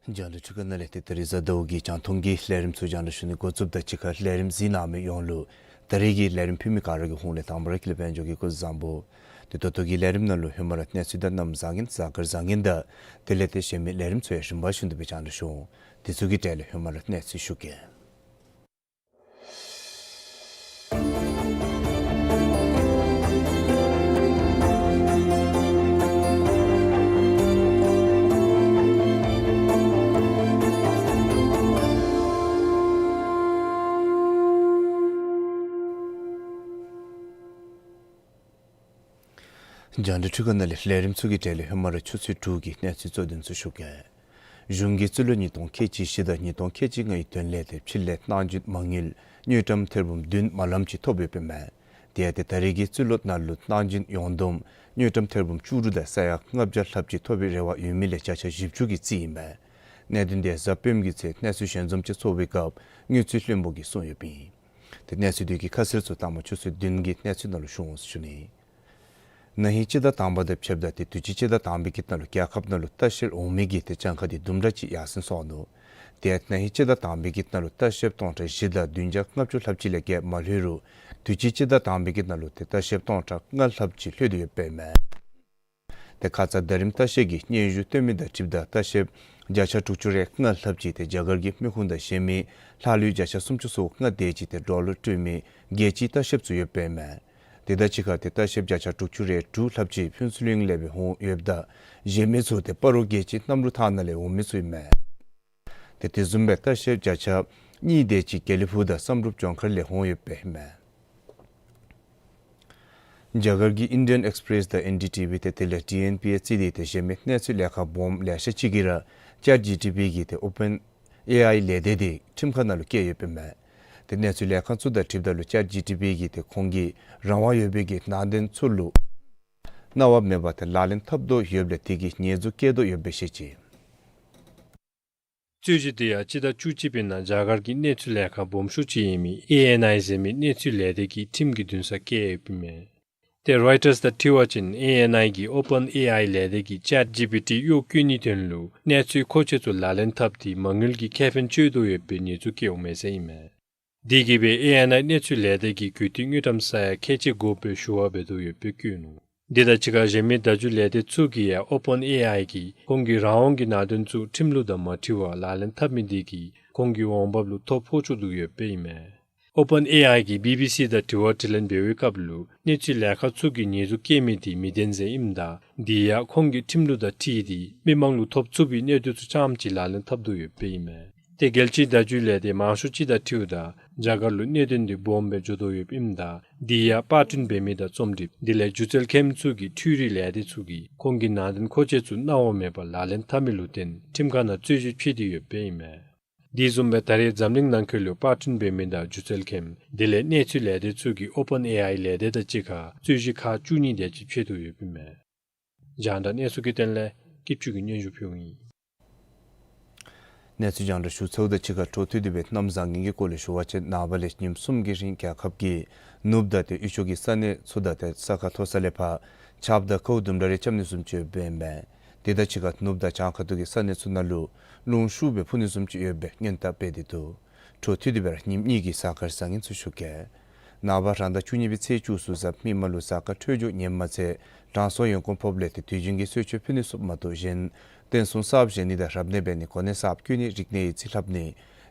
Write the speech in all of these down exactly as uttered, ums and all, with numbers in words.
རྒྱང་བསྒྲགས་འཕྲུལ་ཁང་ནང་ལས་ཏེ་ད་རིས་གཟའ་ཟླཝ་གི་རྒྱང་མཐོང་གི་ལས་རིམ་ཚུ་རྒྱང་བསྒྲགས་ཞུ་ནི་འགོ་བཙུགསཔ་ད་གཅིག་ཁར་ལས་རིམ་གཟིགས་གནང་མི་ཡོངས་ལུ་ད་རིས་ཀྱི་ལས་རིམ་ཕུལ་མི་ག་ར་གི་ཧོངས་ལས་དང་པ་ར་ཀུན་ལེགས་དཔལ་འབྱོར་གྱིས་སྐུ་གཟུགས་བཟང་པོ། ཏེ་ད་ལྟོ་གི་ལས་རིམ་ནང་ལུ་ཧེ་མ་ར་གནས་ཚུལ་དང་གནམ་བཟང་ངན་གཟའ་སྐར་བཟང་ངན་དང་དེ་ལས་ཏེ་གཞན་མི་ལས་རིམ་ཚུ་ཡང་རིམ་པ་བཞིན་དུ་སྦེ་རྒྱང་བསྒྲགས་ཞུ་འོང་། དེ་ཚུ་གི་གྲས་ལས་ཧེ་མ་ར་གནས་ཚུལ་ཞུ་གེ། རྒྱང་བསྒྲགས་འཕྲུལ་ཁང་ནང་ལས་ལས་རིམ་ཚུ་གི་གྲས་ལས་ཧེ་མ་ར་ཆུ་ཚོད་དྲུག་གི་གནས་ཚུལ་གཙོ་དོན་ཚུ་ཞུ་གེ། གཞུང་གིས་རྩིས་ལོ་ཉིས་སྟོང་ཁལ་གཅིག་བཞི་དང་ཉིས་སྟོང་ཁལ་གཅིག་ལྔའི་དོན་ལས་ཏེ་ཕྱི་ལས་གནང་སྦྱིན་མ་དངུལ་དངུལ་ཀྲམ་ཐེར་འབུམ་བདུན་མ་ལམ་ཅིག་ཐོབ་ཡོདཔ་ཨིན་མས། དེ་ཡང་ཏེ་ད་རིས་ཀྱི་རྩིས་ལོ་ནང་ལུ་གནང་སྦྱིན་ཡོངས་བསྡོམས་དངུལ་ཀྲམ་ཐེར་འབུམ་བཅུ་དྲུག་དང་ས་ཡ་ལྔ་བརྒྱ་ལྷགཔ་ཅིག་ཐོབ་པའི་རེ་བ་ཡོད་མི་ལས་བརྒྱ་ཆ་བཞི་བཅུ་གི་རྩིས་ཨིན་མས། གནད་དོན་དེ་གཟའ་སྤེནམ་གྱི་ཚེ་གནས་ཚུལ་ཞལ་འཛོམས་ཅིག་ཚོགས་པའི་སྐབས་དངུལ་རྩིས་བློན་པོ་གིས་གསུངས་ཡོདཔ་ཨིན། ཏེ་གནས་ཚུལ་དེ་གི་ཁ་གསལ་ཚུ་དང་པ་ཆུ་ཚོད་བདུན་གྱི་གནས་ཚུལ་ནང་ལུ་ཞུ་འོང་ཟེར་ཞུ་ནི། ན་ཧིང་སྤྱི་ཟླ་དང་པ་དང་ཕྱདཔ་ད་ཏེ་དུས་ཅི་སྤྱི་ཟླ་དང་པའི་གི་ནང་ལུ་རྒྱལ་ཁབ་ནང་ལུ་ལྟ་བཤལ་འོང་མི་གི་ཏེ་གྱངས་ཁ་དེ་དུམ་གྲ་ཅིག་ཡར་སེང་སོང་ནུག། དེ་ཡང་ན་ཧིང་སྤྱི་ཟླ་དང་པའི་གི་ནང་ལུ་ལྟ་བཤལཔ་སྟོང་ཕྲག་བཞི་དང་བདུན་བརྒྱ་ལྔ་བཅུ་ལྷགཔ་ཅིག་ལས་བརྒལ་མ་ལྷོད་རུང་དུས་ཅི་སྤྱི་ཟླ་དང་པའི་གི་ནང་ལུ་ཏེ་ལྟ་བཤལཔ་སྟོང་ཕྲག་ལྔ་ལྷགཔ་ཅིག་ལྷོད་དེ་ཡོདཔ་ཨིན་མས། ཏེ་ཁ་ཙ་ཟླ་རིམ་ལྟ་བཤལ་གྱི་སྙན་ཞུ་བཏོན་མི་དང་འཁྲིལཝ་ད་ལྟ་བཤལཔ་བརྒྱ་ཆ་དྲུག་ཅུ་རེ་ལྔ་ལྷགཔ་ཅིག་ཏེ་རྒྱ་གར་གྱི་མི་ཁུངས་དང་གཞན་མི་ལྷག་ལུས་བརྒྱ་ཆ་སུམ་ཅུ་སོ་ལྔ་དེ་ཅིག་ཏེ་ཌོ་ལར་སྤྲོད་མི་རྒྱལ་སྤྱིའི་ལྟ་བཤལཔ་ཚུ་ཡོདཔ་ཨིན་མས། དེ་དང་གཅིག་ཁར་ཏེ་ལྟ་བཤལཔ་བརྒྱ་ཆ་དྲུག་ཅུ་རེ་དྲུག་ལྷགཔ་ཅིག་ཕུན་ཚོགས་གླིང་ལས་སྦེ་འོང་ཡོདཔ་ད་གཞན་མི་ཚུ་ཏེ་སྤ་རོ་རྒྱལ་སྤྱིའི་གནམ་གྲུ་ཐང་ནང་ལས་འོང་མི་ཚུ་ཨིན་མས། ཏེ་དེ་བཟུམ་སྦེ་ལྟ་བཤལཔ་བརྒྱ་ཆ་གཉིས་དེ་ཅིག་དགེ་ལེགས་ཕུག་དང་བསམ་གྲུབ་ལྗོངས་མཁར་ལས་འོང་ཡོདཔ་ཨིན་མས། རྒྱ་གར་གྱི་ཨིན་ཌི་ཡན་ཨེགསི་པི་རེསི་དང་ཨེན་ཌི་ཊི་བི་ཏེ་དེ་ལས་ཊི་ཨེན་པི་ཨེ་རྩིས་སྟེ་ཏེ་གཞན་མི་གནས་ཚུལ་ལས་ཁང་སྦོམ་ལེ་ཤ་ཅིག་གིས་ར་ཅེཊ་ཇི་ཊི་པི་གི་ཏེ་ཨོ་པེན་ཨེ་ཨའི་ལས་སྡེ་དེ་ཁྲིམས་ཁང་ནང་ལུ་བསྐྱལ་ཡོདཔ་ཨིན་མས། ཏེ་གནས་ཚུལ་ལས་ཁང་ཚུ་དང་འཁྲིལཝ་ད་ལུ་ཅེཊ་ཇི་ཊི་པི་གིས་ཏེ་ཁོང་གི་རང་དབང་ཡོད་པའི་གི་ནང་དོན་ཚུ་ལུ་གནང་བ་མེད་པར་ཏེ་ལག་ལེན་འཐབ་དོ་ཡོདཔ་ལས་དེ་གིས་ཉེས་འཛུགས་བཀལ་དོ་ཡོདཔ་སྦེ་བཤད་ཅི། རྩོད་གཞི་དེ་ཡང་སྤྱི་ཟླ་བཅུ་གཅིག་པའི་ནང་རྒྱ་གར་གྱི་གནས་ཚུལ་ལས་ཁང་སྦོམ་ཤོས་ཅིག་ཨིན་མི་ཨེ་ཨེན་ཨའི་ཟེར་མི་གནས་ཚུལ་ལས་སྡེ་གིས་ཁྲིམས་ཀྱི་འདུན་སར་བསྐྱལ་ཡོདཔ་ཨིན་མས། ཏེ་རོའི་ཊརསི་དང་འཁྲིལ་བ་ཅིན་ཨེ་ཨེན་ཨའི་གིས་ཨོ་པེན་ཨེ་ཨའི་ལས་སྡེ་གིས་ཅེཊ་ཇི་པི་ཊི་གཡོག་བཀོལ་ནིའི་དོན་ལུ་གནས་ཚུལ་མཁོ་ཆས་ཚུ་ལག་ལེན་འཐབ་སྟེ་མ་དངུལ་གྱི་ཁེ་ཕན་སྤྱོད་དོ་ཡོདཔ་སྦེ་ཉེས་འཛུགས་བཀལཝ་མས་ཟེར་ཨིན་མས། དེ་གིས་སྦེ་ཨེ་ཨེན་ཨའི་གནས་ཚུལ་ལས་སྡེ་གིས་གུས་བཏུད་དངུལ་ཀྲམ་ས་ཡ་ཁལ་གཅིག་དགོཔ་སྦེ་ཞུ་བ་འབད་དོ་ཡོདཔ་སྦེ་བཀོད་ནུག། དེ་དང་གཅིག་ཁར་གཞན་མི་བརྡ་བརྒྱུད་ལས་སྡེ་ཚུ་གིས་ཡང་ཨོ་པེན་ཨེ་ཨའི་གིས་ཁོང་གི་རང་དབང་གི་ནང་དོན་ཚུ་ཁྲིམས་ལུགས་དང་མ་འཁྲིལ་བར་ལག་ལེན་འཐབ་མི་དེ་གིས་ཁོང་གི་འོང་འབབ་ལུ་ཐོ་ཕོག་བཅུག་དོ་ཡོདཔ་སྦེ་ཨིན་མས། ཨོ་པེན་ཨེ་ཨའི་གིས་བི་བི་སི་དང་དྲི་བ་དྲིས་ལན་འབད་བའི་སྐབས་ལུ་གནས་ཚུལ་ལས་ཁང་ཚུ་གིས་ཉེས་འཛུགས་བཀལ་མི་དེ་མི་བདེན་ཟེར་ཨིནམ་ད་དེ་ཡང་ཁོང་གིས་ཁྲིམས་ལུགས་དང་འཁྲིལ་ཏེ་མི་མང་ལུ་ཐོབ་ཚུགས་པའི་གནད་དོན་ཚུ་རྐྱངམ་གཅིག་ལག་ལེན་འཐབ་དོ་ཡོདཔ་སྦེ་ཨིན་མས། ཏེ་རྒྱལ་སྤྱིའི་བརྡ་བརྒྱུད་ལས་སྡེ་མང་ཤོས་ཅིག་དང་འཁྲིལཝ་ད་རྒྱ་གར་ལུ་གནད་དོན་དེ་སྦོམ་སྦེ་འགྱོ་དོ་ཡོདཔ་ཨིནམ་ད་དེ་ཡང་པར་སྐྲུན་འབད་མི་དང་རྩོམ་སྒྲིགཔ་དེ་ལས་སྒྱུ་རྩལ་མཁན་ཚུ་གིས་འཕྲུལ་རིག་ལས་སྡེ་ཚུ་གིས་ཁོང་གི་ནང་དོན་མཁོ་ཆས་ཚུ་གནང་བ་མེད་པར་ལག་ལེན་འཐབ་མི་ལུ་བརྟེན་ཁྲིམས་ཁང་ནང་རྩོད་གཞི་ཕྱེ་སྟེ་ཡོདཔ་སྦེ་ཨིན་མས། དེ་བཟུམ་སྦེ་ད་རེས་འཛམ་གླིང་ནང་འཁོད་ལུ་པར་སྐྲུན་འབད་མི་དང་སྒྱུ་རྩལ་མཁན་དེ་ལས་གནས་ཚུལ་ལས་སྡེ་ཚུ་གིས་ཨོ་པེན་ཨེ་ཨའི་ལས་སྡེ་དང་གཅིག་ཁར་རྩོད་གཞི་ཁག་བཅུ་གཉིས་དེ་ཅིག་ཕྱེ་དོ་ཡོདཔ་ཨིན་མས། རྒྱང་བསྒྲགས་གནས་ཚུལ་གྱི་དོན་ལས་སྐྱིད་ཆུ་གིས་སྙན་ཞུ་ཕུལཝ་ཨིན། གནས་ཚུལ་རྒྱང་བསྒྲགས་ཞུ་ཚརཝ་དང་གཅིག་ཁར་འཕྲོ་མཐུད་དེ་སྦེ་གནམ་བཟང་ངན་གྱི་སྐོར་ལས་ཞུ་བ་ཅིན་ནངས་པ་ལས་ཉིནམ་གསུམ་གྱི་རིང་རྒྱལ་ཁབ་ཀྱི་ནུབ་དང་ཏེ་དབུས་ཕྱོགས་ཀྱི་ས་གནས་ཚུ་དང་ཏེ་ས་ཁ་མཐོ་ས་ལས་ཕར་ཆརཔ་དང་ཁཝ་དུམ་གྲ་རེ་རྐྱབ་ནི་བཟུམ་ཅིག་ཡོདཔ་ཨིན་མས། དེ་དང་གཅིག་ཁར་ནུབ་དང་བྱང་ཁ་ཐུག་གི་ས་གནས་ཚུ་ནང་ལུ་རླུང་ཤུགས་སྦེ་འཕུ་ནི་བཟུམ་ཅིག་ཡོདཔ་སྦེ་སྔོན་བརྡ་སྤེལ་ཏེ་འདུག། འཕྲོ་མཐུད་དེ་སྦེ་ར་ཉིནམ་གཉིས་ཀྱི་གཟའ་སྐར་བཟང་ངན་ཚུ་ཞུ་གེ། ནངས་པ་རང་ཟླ་བཅུ་གཉིས་པའི་ཚེས་བཅུ་གསུམ་གཟའ་མིག་དམར་ལུ་གཟའ་སྐར་འཕྲོད་སྦྱོར་ངནམ་མ་ཚད་དྲང་སྲོང་ཡོན་ཀོང་ཕོགཔ་ལས་ཏེ་དུས་རྒྱུན་གྱི་གསོལ་མཆོད་ཕུལ་ནི་ཚུ་མ་གཏོགས་གཞན་རྟེན་གསུམ་གསརཔ་བཞེངས་ནི་དང་རབ་གནས་འབད་ནི་གོ་གནས་གསརཔ་བསྐོ་ནི་རིག་གནས་ཡིག་རྩིས་ལྷབ་ནི་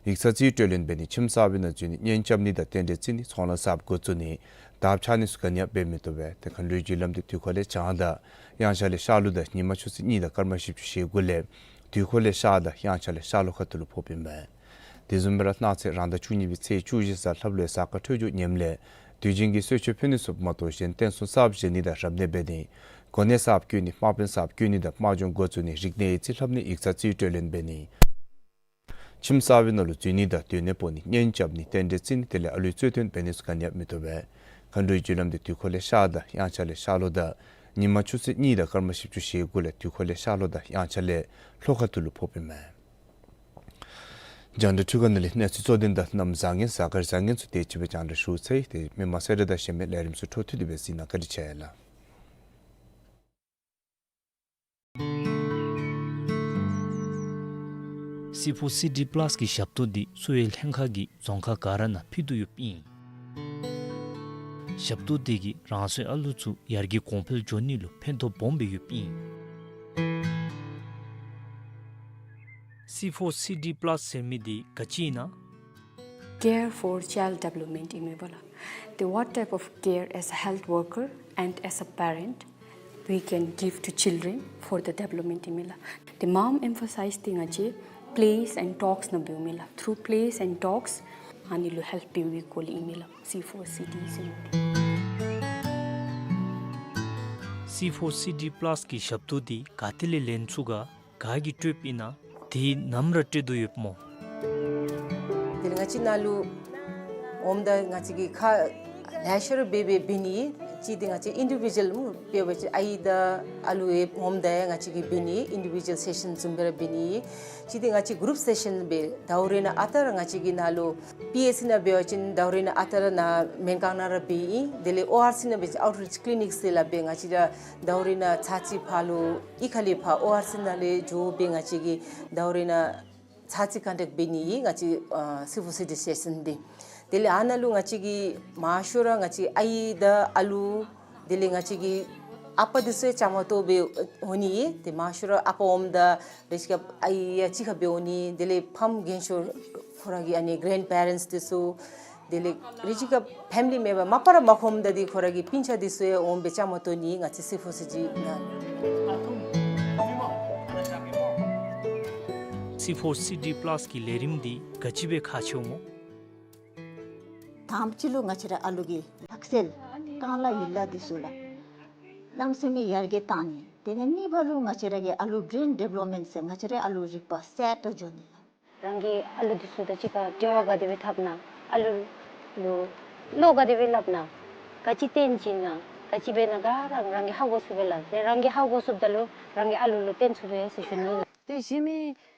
ཡིག་ཚང་རྩིས་སྤྲོད་ལེན་འབད་ནི་ཁྱིམ་གསར་པའི་ནང་འཛུལ་ནི་གཉེན་རྐྱབ་ནི་དང་རྟེན་འབྲེལ་བརྩི་ནི་ཚོང་ལཱ་གསརཔ་འགོ་བཙུགས་ནི་དར་འཕྱར་ནི་ཚུ་ག་ནི་ཡང་འབད་མི་བཏུབ་པས། ཏེ་མཁའ་འགྲོའི་རྒྱུ་ལམ་འདི་དུས་འཁོར་ལས་བྱང་དང་དབྱངས་འཆར་ལས་ཤར་ལུ་དང་ཉི་མ་ཆུ་ཚོད་གཉིས་དང་སྐར་མ་བཞི་བཅུ་ཞེ་དགུ་ལས་དུས་འཁོར་ལས་ཤར་དང་དབྱངས་འཆར་ལས་ཤར་ལྷོ་ཁ་ཐུག་ལུ་ཕོགཔ་ཨིན་མས། དེ་བཟུམ་སྦེ་ར་གནངས་ཚེ་རང་ཟླ་བཅུ་གཉིས་པའི་ཚེས་བཅུ་བཞི་གཟའ་ལྷགཔ་ལུ་གཟའ་སྐར་འཕྲོད་སྦྱོར་ངནམ་ལས་དུས་རྒྱུན་གྱི་གསོལ་མཆོད་ཕུལ་ནི་ཚུ་མ་གཏོགས་གཞན་རྟེན་གསུམ་གསརཔ་བཞེངས་ནི་དང་རབ་གནས་འབད་ནི་གོ་གནས་གསརཔ་བསྐོ་ནི་དམག་དཔོན་གསརཔ་བསྐོ་ནི་དང་དམག་སྦྱོང་འགོ་བཙུགས་ནི་རིག་གནས་ཡིག་རྩིས་ལྷབ་ནི་ཡིག་ཚང་རྩིས་སྤྲོད་ལེན་འབད་ནི་ཁྱིམ་གསར་པའི་ནང་ལུ་འཛུལ་ནི་དང་སྡོད་གནས་སྤོ་ནི་གཉེན་རྐྱབ་ནི་རྟེན་འབྲེལ་བརྩི་ནི་དེ་ལས་ཨ་ལུའི་རྩོད་དོན་འབད་ནི་ཚུ་ག་ནི་ཡང་མི་བཏུབ་པས། མཁའ་འགྲོའི་རྒྱུ་ལམ་འདི་དུས་འཁོར་ལས་ཤར་དང་དབྱངས་འཆར་ལས་ཤར་ལྷོ་དང་ཉི་མ་ཆུ་ཚོད་གཉིས་དང་སྐར་མ་བཞི་བཅུ་ཞེ་དགུ་ལས་དུས་འཁོར་ལས་ཤར་ལྷོ་དང་དབྱངས་འཆར་ལས་ལྷོ་ཁ་ཐུག་ལུ་ཕོགཔ་ཨིན་མས། རྒྱང་བསྒྲགས་འཕྲུལ་ཁང་ནང་ལས་གནས་ཚུལ་གཙོ་དོན་དང་གནམ་བཟང་ངན་གཟའ་སྐར་བཟང་ངན་ཚུ་དེ་ཅིག་སྦེ་རྒྱང་བསྒྲགས་ཞུ་ཚར་ཡི། ཏེ་མི་མང་གསལ་བསྒྲགས་དང་གཞན་མི་ལས་རིམ་ཚུ་འཕྲོ་མཐུད་དེ་སྦེ་གཟིགས་གནང། བཀའ་དྲིན་ཆེ་ལགས། སི་ཕོར་སི་ཌི་པ་ལཱས་ཀྱི་ཞབས་ཏོག་འདི་གསོ་བའི་ལྷན་ཁག་གིས་རྫོང་ཁག་ག་ར་ནང་ཕུལ་དོ་ཡོདཔ་ཨིན། ཞབས་ཏོག་འདི་གིས་རང་སོའི་ཨ་ལུ་ཚུ་ཡར་རྒྱས་གོང་འཕེལ་འགྱོ་ནི་ལུ་ཕན་ཐོགས་སྦོམ་སྦེ་ཡོདཔ་ཨིན། སི་ཕོར་སི་ཌི་པ་ལཱས་ཟེར་མི་འདི་ག་ཅི་ཨིན་ན། Care for child development ཨིན་མས་པ་ལགས། ཏེ་what type of care as a health worker and as a parent we can give to children for the development ཨིན་མས་ལགས། ཏེ་མངམ་ཨེམ་ཕ་སའིཛ་འདི་ང་བཅས་plays and talks ནང་འབདཝ་མས་ལགས། Through plays and talks ཨ་ནི་ལུ་ཧེལཔ་འབད་བའི་སྐོར་ལས་ཨིན་མས་ལགས། སི་ཕོར་སི་ཌི་ཟེར་མི་འདི། སི་ཕོར་སི་ཌི་པ་ལཱས་ཀྱི་ཞབས་ཏོག་འདི་ག་ཏེ་ལས་ལེན་ཚུགས་ག། ག་གིས་སྤྲོདཔ་ཨིན་ན། དེ་ནམ་ར་སྤྲོད་དོ་ཡོདཔ་སྨོ། དེ་ལས་ང་བཅས་ནཱ་ལུ་འོངམ་ད་ང་བཅས་ཀྱི་ཁ་ལེ་ཤ་ར་འབད་འབད་འབད་ནི། གཅིག་འདི་ང་བཅས་ཨིན་ཌི་བི་ཌུ་ཨལ་འབད་བ་ཅིན་ཨའི་དང་ཨ་ལུ་ཡང་འོངམ་ད་ཡང་ང་བཅས་ཀྱིས་འབད་ནི་ཨིན་ཌི་བི་ཌུ་ཨལ་སེ་ཤཱན་བཟུམ་སྦེ་ར་འབད་ནི། གཅིག་འདི་ང་བཅས་གུ་རུཔ་སེ་ཤཱན་འབད། ཟླཝ་རེ་ནང་ཨ་རྟག་ར་ང་བཅས་ཀྱིས་ནཱ་ལུ་པི་ཨེཆ་སི་ནང་འབད་བ་ཅིན་ཟླཝ་རེ་ནང་ཨ་རྟག་ར་ནཱ་སྨན་ཁང་ནང་ར་འབད་ཨིན། དེ་ལས་ཨོ་ཨར་སི་ནང་འབད་བ་ཅིན་ཨའུཊ་རིཆ་ཀི་ལི་ནིཀ་ཟེར་སླབ་སྦེ་ང་བཅས་ར་ཟླཝ་རེ་ནང་ཚར་གཅིག་ཕར་ལུ་གཡུས་ཁ་ལས་ཕར་ཨོ་ཨར་སི་ནང་ལས་འགྱོ་སྦེ་ང་བཅས་ཀྱིས་ཟླཝ་རེ་ནང་ཚར་གཅིག་ཀོན་ཊེཀཊ་འབད་ནི་ཨིན་ང་བཅས་ཨ་སི་ཕོར་སི་ཌི་སེ་ཤཱན་འདི། དེ་ལས་ཨ་ནཱ་ལུ་ང་བཅས་ཀྱིས་མང་ཤོས་ར་ང་བཅས་ཨའི་དང་ཨ་ལུ་དེ་ལས་ང་བཅས་ཀྱི་ཨ་པ་འདི་ཚུ་ཡང་བཅའ་མར་གཏོགས་སྦེ་འོང་ནི་ཨིན། ཏེ་མང་ཤོས་ར་ཨ་པ་འོངམ་ད་རེ་ཅིག་ཁར་ཨའི་ཡང་གཅིག་ཁར་སྦེ་འོང་ནི། དེ་ལས་ཕམ་རྒན་ཤོས་ཁོ་ར་གི་ཨ་ནི་གྷེ་རེནཌ་པེ་རེནཊསི་འདི་ཚུ་དེ་ལས་རེ་ཅིག་ཁར་ཕེ་མི་ལི་མེམ་བར་མ་པ་ར་མ་ཁོམ་ད་འདི་ཁོ་ར་གི་སྤུན་ཆ་འདི་ཚུ་ཡང་འོང་སྦེ་བཅའ་མར་གཏོགས་ནི་ང་བཅས་སི་ཕོར་སི་ཌི་ནང་། སི་ཕོར་སི་ཌི་པ་ལཱས་ཀྱི་ལས་རིམ་འདི་ག་ཅི་སྦེ་ཁག་ཆེཝ་སྨོ། དང་པ་ཅིག་ལུ་ང་བཅས་ར་ཨ་ལུ་གི་ལག་རྩལ་རྐང་ལག་ཡིག་ལགས་འདི་ཚུ་ལགས་གནམ་མེད་ས་མེད་ཡར་རྒྱས་བཏང་ནི། དེ་ལས་གཉིས་པ་ལུ་ང་བཅས་ར་གི་ཨ་ལུ་བྲེན་ཌི་བེ་ལོབ་མེནཊ་ཟེར་ང་བཅས་ར་ཨ་ལུ་རིག་པ་གསརཔ་འགྱོ་ནི་ལགས། རང་གི་ཨ་ལུ་འདི་ཚུ་དང་གཅིག་ཁར་འབྲེལ་བ་ག་དེ་སྦེ་འཐབ་ན། ཨ་ལུ་ལུ་བློ་ག་དེ་སྦེ་སླབ་ན། ག་ཅི་སྟོན་བྱིན་ན། ག་ཅི་འབད་ན་ག་ར་རང་གིས་ཧ་གོ་ཚུགས་པས་ལགས། དེ་རང་གིས་ཧ་གོ་ཚུགསཔ་ད་ལུ་རང་གི་ཨ་ལུ་ལུ་སྟོན་ཚུགས་པས་ཟེར་ཞུ་ནི། ཏེ་གཞན་མི་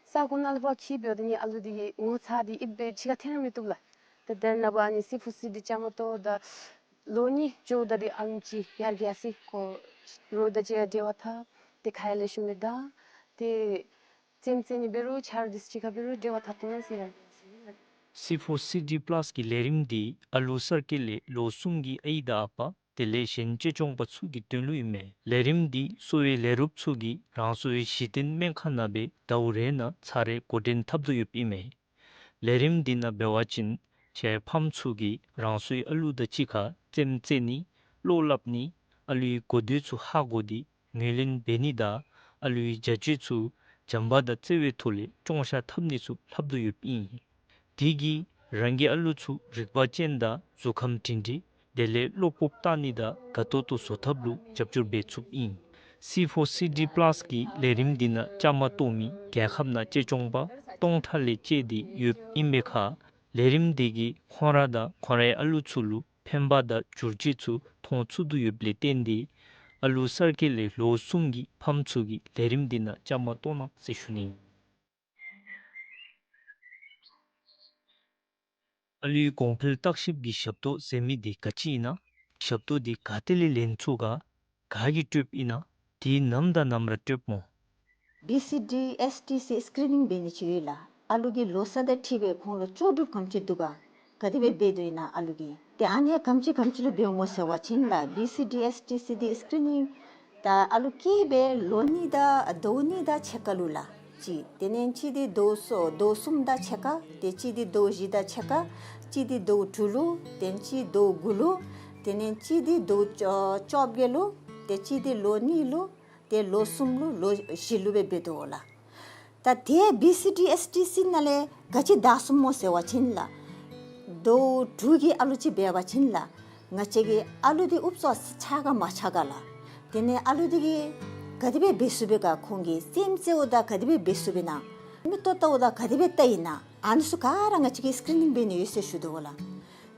ས་གོ་ནང་ལུ་ཕར་འཁྱིད་འབདཝ་ད་ནི་ཨ་ལུ་འདི་གི་ངོ་ཚ་འདི་ཨེབ་སྦེ་ཕྱི་ཁར་འཐོན་ར་མི་བཏུབ་ལགས། ཏེ་དེ་ནང་འབད་ནི་སི་ཕོར་སི་ཌི་བཅའ་མར་གཏོགས་ད་ལོ་གཉིས་འགྱོཝ་ད་འདི་ཨ་ལུ་ཅིག་ཡར་རྒྱས་སི་ཁོ་རོགས་དང་གཅིག་ཁར་འབྲེལ་བ་འཐབ། ཏེ་ཁ་ཡང་ལེགས་ཤོམ་སྦེ་བདའ། ཏེ་རྩེདམོ་རྩེ་ནི་འབད་རུང་ཆ་རོགས་འདི་ཚུ་གཅིག་ཁར་འབད་རུང་འབྲེལ་བ་འཐབ་བཏུབ་ཟེར་ཡང་ཟེར་ཡང་། སི་ཕོར་སི་ཌི་པ་ལཱས་ཀྱི་ལས་རིམ་འདི་ཨ་ལུ་གསར་སྐྱེས་ལས་ལོ་གསུམ་གྱི་ཨའི་དང་ཨ་པ་དེ་ལས་གཞན་གཅེས་སྐྱོང་པ་ཚུ་གི་དོན་ལུ་ཨིན་མས། ལས་རིམ་འདི་གསོ་བའི་ལས་རོགསཔ་ཚུ་གིས་རང་སོའི་གཞི་རྟེན་སྨན་ཁང་ནང་སྦེ་ཟླཝ་རེ་ནང་ཚར་རེ་འགོ་འདྲེན་འཐབ་དོ་ཡོདཔ་ཨིན་མས། ལས་རིམ་འདི་ནང་འབད་བ་ཅིན་ཁྱེད་ཕམ་ཚུ་གིས་རང་སོའི་ཨ་ལུ་དང་གཅིག་ཁར་རྩེདམོ་རྩེ་ནི་བློ་སླབ་ནི་ཨ་ལུའི་གོ་ཐོས་ཚུ་ཧ་གོ་སྟེ་ངོས་ལེན་འབད་ནི་དང་ཨ་ལུའི་བྱ་སྤྱོད་ཚུ་བྱམས་པ་དང་བརྩེ་བའི་ཐོག་ལས་སྐྱོང་བཤགས་འཐབ་ནི་ཚུ་ལྷབ་དོ་ཡོདཔ་ཨིན། དེ་གིས་རང་གི་ཨ་ལུ་ཚུ་རིག་པ་ཅན་དང་གཟུགས་ཁམས་སྒྲིང་སྒྲིང་དེ་ལས་བློ་སྤོབས་བཏང་ནི་དང་དགའ་ཏོག་ཏོ་བཟོ་ཐབས་ལུ་རྒྱབ་སྐྱོར་འབད་ཚུགསཔ་ཨིན། སི་ཕོར་སི་ཌི་པ་ལཱས་ཀྱི་ལས་རིམ་འདི་ནང་བཅའ་མར་གཏོགས་མི་རྒྱལ་ཁབ་ནང་གཅེས་སྐྱོང་པ་སྟོང་ཕྲག་ལས་བཅད་དེ་ཡོདཔ་ཨིན་པའི་ཁར་ལས་རིམ་འདི་གིས་ཁོང་ར་དང་ཁོང་རའི་ཨ་ལུ་ཚུ་ལུ་ཕན་པ་དང་བསྒྱུར་བཅོས་ཚུ་མཐོང་ཚུགས་དོ་ཡོདཔ་ལས་བརྟེན་ཏེ་ཨ་ལུ་གསར་སྐྱེས་ལས་ལོ་གསུམ་གྱི་ཕམ་ཚུ་གིས་ལས་རིམ་འདི་ནང་བཅའ་མར་གཏོགས་གནང་ཟེར་ཞུ་ནི། ཨ་ལུའི་གོང་འཕེལ་བརྟག་ཞིབ་ཀྱི་ཞབས་ཏོག་ཟེར་མི་འདི་ག་ཅི་ཨིན་ན། ཞབས་ཏོག་འདི་ག་ཏེ་ལས་ལེན་ཚུགས་ག། ག་གིས་སྤྲོདཔ་ཨིན་ན། དེ་ནམ་དང་ནམ་ར་སྤྲོདཔ་སྨོ། བི་སི་ཌི་ཨེསི་ཊི་ཟེར་སི་ཀི་རི་ནིང་འབད་ནི་ཅིག་ཡོད་ལགས། ཨ་ལུ་གི་ལོ་ས་དང་འཁྲིལ་སྦེ་ཁོང་ལུ་ལྕོགས་གྲུབ་ག་དེམ་ཅིག་འདུག་ག། ག་དེ་སྦེ་འབད་དོ་ཨིན་ན་ཨ་ལུ་གིས། ཏེ་ཨ་ནི་ག་དེམ་ཅིག་ག་དེམ་ཅིག་ལུ་འབདཝ་སྨོ་ཟེར་བ་ཅིན་ལགས། བི་སི་ཌི་ཨེསི་ཊི་སི་འདི་སི་ཀི་རི་ནིང་ད་ཨ་ལུ་སྐྱེས་པའི་ལོ་གཉིས་དང་ཟླཝ་གཉིས་དང་ཕྱེད་ཀ་ལུ་ལགས། གཅིག། དེ་ལས་གཅིག་འདི་ཟླཝ་གསུམ་ཟླཝ་གསུམ་དང་ཕྱེད་ཀ། ཏེ་གཅིག་འདི་ཟླཝ་བཞི་དང་ཕྱེད་ཀ། གཅིག་འདི་ཟླཝ་དྲུག་ལུ། ཏེ་གཅིག་ཟླཝ་དགུ་ལུ། དེ་ལས་གཅིག་འདི་ཟླཝ་བཅོ་བཅོ་བརྒྱད་ལུ། ཏེ་གཅིག་འདི་ལོ་གཉིས་ལུ། ཏེ་ལོ་གསུམ་ལུ་ལོ་བཞི་ལུ་སྦེ་འབད་དོ་ལགས། ད་ཏེ་བི་སི་ཌི་ཨེསི་ཊི་སི་ནང་ལས་ག་ཅི་བདའ་ཚུགསཔ་སྨོ་ཟེར་བ་ཅིན་ལགས། ཟླཝ་དྲུག་གི་ཨ་ལུ་ཅིག་འབད་བ་ཅིན་ལགས། ང་བཅས་ཀྱི་ཨ་ལུ་འདི་ཨུབ་ཙམ་ཆགས་ག་མ་ཆགས་ག་ལགས། དེ་ལས་ཨ་ལུ་འདི་གིས་ག་དེ་སྦེ་འབད་ཚུགས་པས་ག། ཁོང་གི་སེམས་ཅན་འོ་ད་ག་དེ་སྦེ་འབད་ཚུགས་པས་ན། མིག་ཏོ་བལྟཝ་ད་ག་དེ་སྦེ་བལྟ་ཡི་ན། ཨ་ནི་ཚུ་ག་ར་ང་བཅས་ཀྱིས་སི་ཀི་རི་ནིང་འབད་ནི་ཡོད་ཟེར་ཞུ་དོ་ལགས།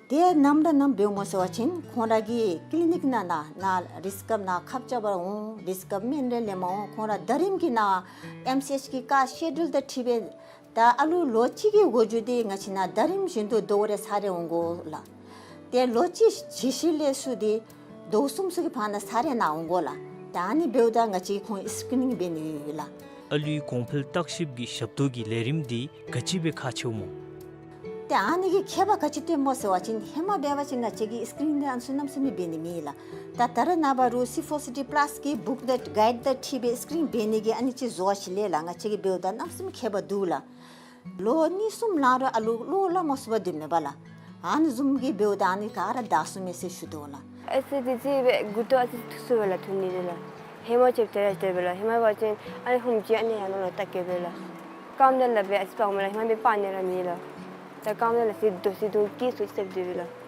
ཏེ་ནམ་ར་ནམ་འབདཝ་སྨོ་ཟེར་བ་ཅིན་ཁོང་ར་གི་ཀི་ལི་ནིག་ནང་ན་ན་རིསི་ཀབ་ནང་ཁབ་རྐྱབ་པར་འོང་། རིསི་ཀབ་སྨན་རེ་ལེནམ་འོང་། ཁོང་ར་ཟླ་རིམ་གྱི་ནང་ཨེམ་སི་ཨེཆ་གི་ཀ་སི་ཀེ་ཌུལ་དང་འཁྲིལ་སྦེ་ད་ཨ་ལུ་ལོ་གཅིག་གི་འགོ་འགྱོ་སྟེ་ང་བཅས་ནང་ཟླ་རིམ་བཞིན་དུ་ཟླཝ་རེ་ཚར་རེ་འོང་དགོ་ལགས། ཏེ་ལོ་གཅིག་གཞི་ལས་ཚུར་ཏེ་ཟླཝ་གསུམ་ཚུ་གི་བར་ན་ཚར་རེ་ནཱ་འོང་དགོ་ལགས། ད་ཨ་ནི་འབདཝ་ད་ང་བཅས་ཁོང་སི་ཀི་རི་ནིང་འབད་ནི་ཡོད་ལགས། ཨ་ལུའི་གོང་འཕེལ་བརྟག་ཞིབ་ཀྱི་ཞབས་ཏོག་གི་ལས་རིམ་འདི་ག་ཅི་སྦེ་ཁག་ཆེཝ་སྨོ། ཏེ་ཨ་ནི་གི་ཁྱད་པར་ག་ཅི་སྟོནམ་སྨོ་ཟེར་བ་ཅིན་ཧེ་མ་འབད་བ་ཅིན་ང་བཅས་ཀྱིས་སི་ཀི་རི་ནིང་འདི་ཨ་ནི་ཚུ་གནམ་མེད་ས་མེད་འབད་ནི་མེད་ལགས། ད་ད་རེས་ནངས་པ་རུང་སི་ཕོར་སི་ཌི་པ་ལཱས་ཀྱི་བུཀ་དང་གའིཌ་དང་འཁྲིལ་སྦེ་སི་ཀི་རི་ནིང་འབད་ནི་གི་ཨ་ནི་ཅིག་བཟོ་བ་ཅིག་ལས་ལགས། ང་བཅས་ཀྱིས་འབདཝ་ད་གནམ་མེད་ས་མེད་ཁྱད་པར་འདུག་ལགས། ལོ་གཉིས་གསུམ་ལང་རུང་ཨ་ལུ་བློ་སླབ་མ་ཚུགས་པར་སྡོདཔ་མས་པ་ལགས། ཨ་ནི་བཟུམ་གྱི་འབདཝ་ད་ཨ་ནི་ག་ར་བདའ་ཚུགས་མས་ཟེར་ཞུ་དོ་ལགས། ཨེ་ཙི་དེ་ཅིག་སྦེ་མགུ་ཏོ་ཨ་ཙི་ཐུག་སོང་པས་ལགས། ཐུག་ནི་དེ་ལགས། ཧེ་མ་ཅིག་དེ་ར་དེ་སྦེ་ལགས། ཧེ་མ་འབད་བ་ཅིན་ཨ་ནི་ཧུམ་ཅིག་ཨ་ནི་ཡར་ནང་ལུ་བལྟ་བསྐྱལ་བས་ལགས། རྐངམ་དེ་ལགས་སྦེ་ཨ་ཙི་སྤར་མས་ལགས། ཧེ་མ་སྦེ་སྤར་ནི་ར་མེད་ལགས། ད་རྐངམ་དེ་ལགས་སྦེ་དོ་སི་དུང་ཀི་སུ་ཅིག་སྦེ་འདུག་པས་ལགས།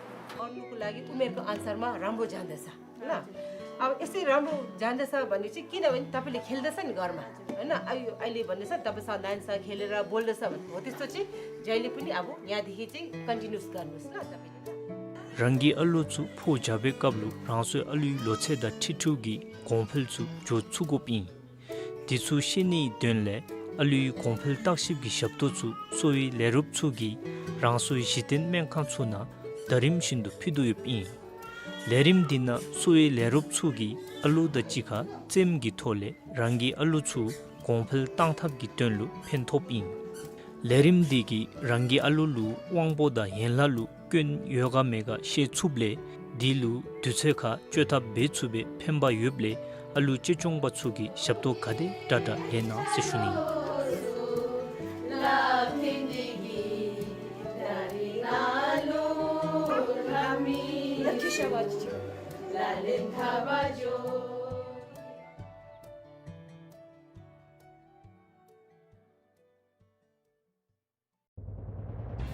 और लोग को लगे उमेर के अनुसार में राम्रो जाँदैछ ल। अब यसै राम्रो जाँदैछ भने चाहिँ, किनभने तपाईँले खेल्दैछ नि घरमा, होइन? अहि-, अहिले भन्दैछ, तपाईँसँग नानीसँग खेलेर बोल्दैछ भने हो, त्यस्तो चाहिँ जहिले पनि अब यहाँदेखि चाहिँ कन्टिन्युस गर्नुहोस् ल तपाईँले। རང་གི་ཨ་ལོ་ཚུ་ཕོ་རྒྱས་པའི་སྐབས་ལུ་རང་སོའི་ཨ་ལུའི་ལོ་ཚད་དང་འཁྲིལ་འཁྲིལཝ་གི་གོང་འཕེལ་ཚུ་འགྱོ་ཚུགས་དགོཔ་ཨིན། དེ་ཚུ་ཤེས་ནིའི་དོན་ལས་ཨ་ལུའི་གོང་འཕེལ་བརྟག་ཞིབ་ཀྱི་ཞབས་ཏོག་ཚུ་གསོ་བའི་ལས་རོགསཔ་ཚུ་གིས་རང་སོའི་གཞི་རྟེན་སྨན་ཁང་ཚུ་ནང་ཟླ་རིམ་བཞིན་དུ་ཕུལ་དོ་ཡོདཔ་ཨིན། ལས་རིམ་འདི་ནང་གསོ་བའི་ལས་རོགསཔ་ཚུ་གིས་ཨ་ལོ་དང་གཅིག་ཁར་རྩེདམོ་གི་ཐོག་ལས་རང་གི་ཨ་ལོ་ཚུ་གོང་འཕེལ་གཏང་ཐབས་ཀྱི་དོན་ལུ་ཕན་ཐོགསཔ་ཨིན། ལས་རིམ་འདི་གིས་རང་གི་ཨ་ལོ་ལུ་དབང་པོ་དང་ཡན་ལག་ལུ་སྐྱོན་ཡོད་ག་མེད་ག་ཤེས་ཚུགསཔ་ལས་དེ་ལུ་དུས་ཚོད་ཁར་བཅོས་ཐབས་འབད་ཚུགས་པའི་ཕན་པ་ཡོདཔ་ལས་ཨ་ལོ་གཅེས་སྐྱོང་པ་ཚུ་གིས་ཞབས་ཏོག་ག་དེ་དྲག་དྲག་ལེན་གནང་ཟེར་ཞུ་ནི།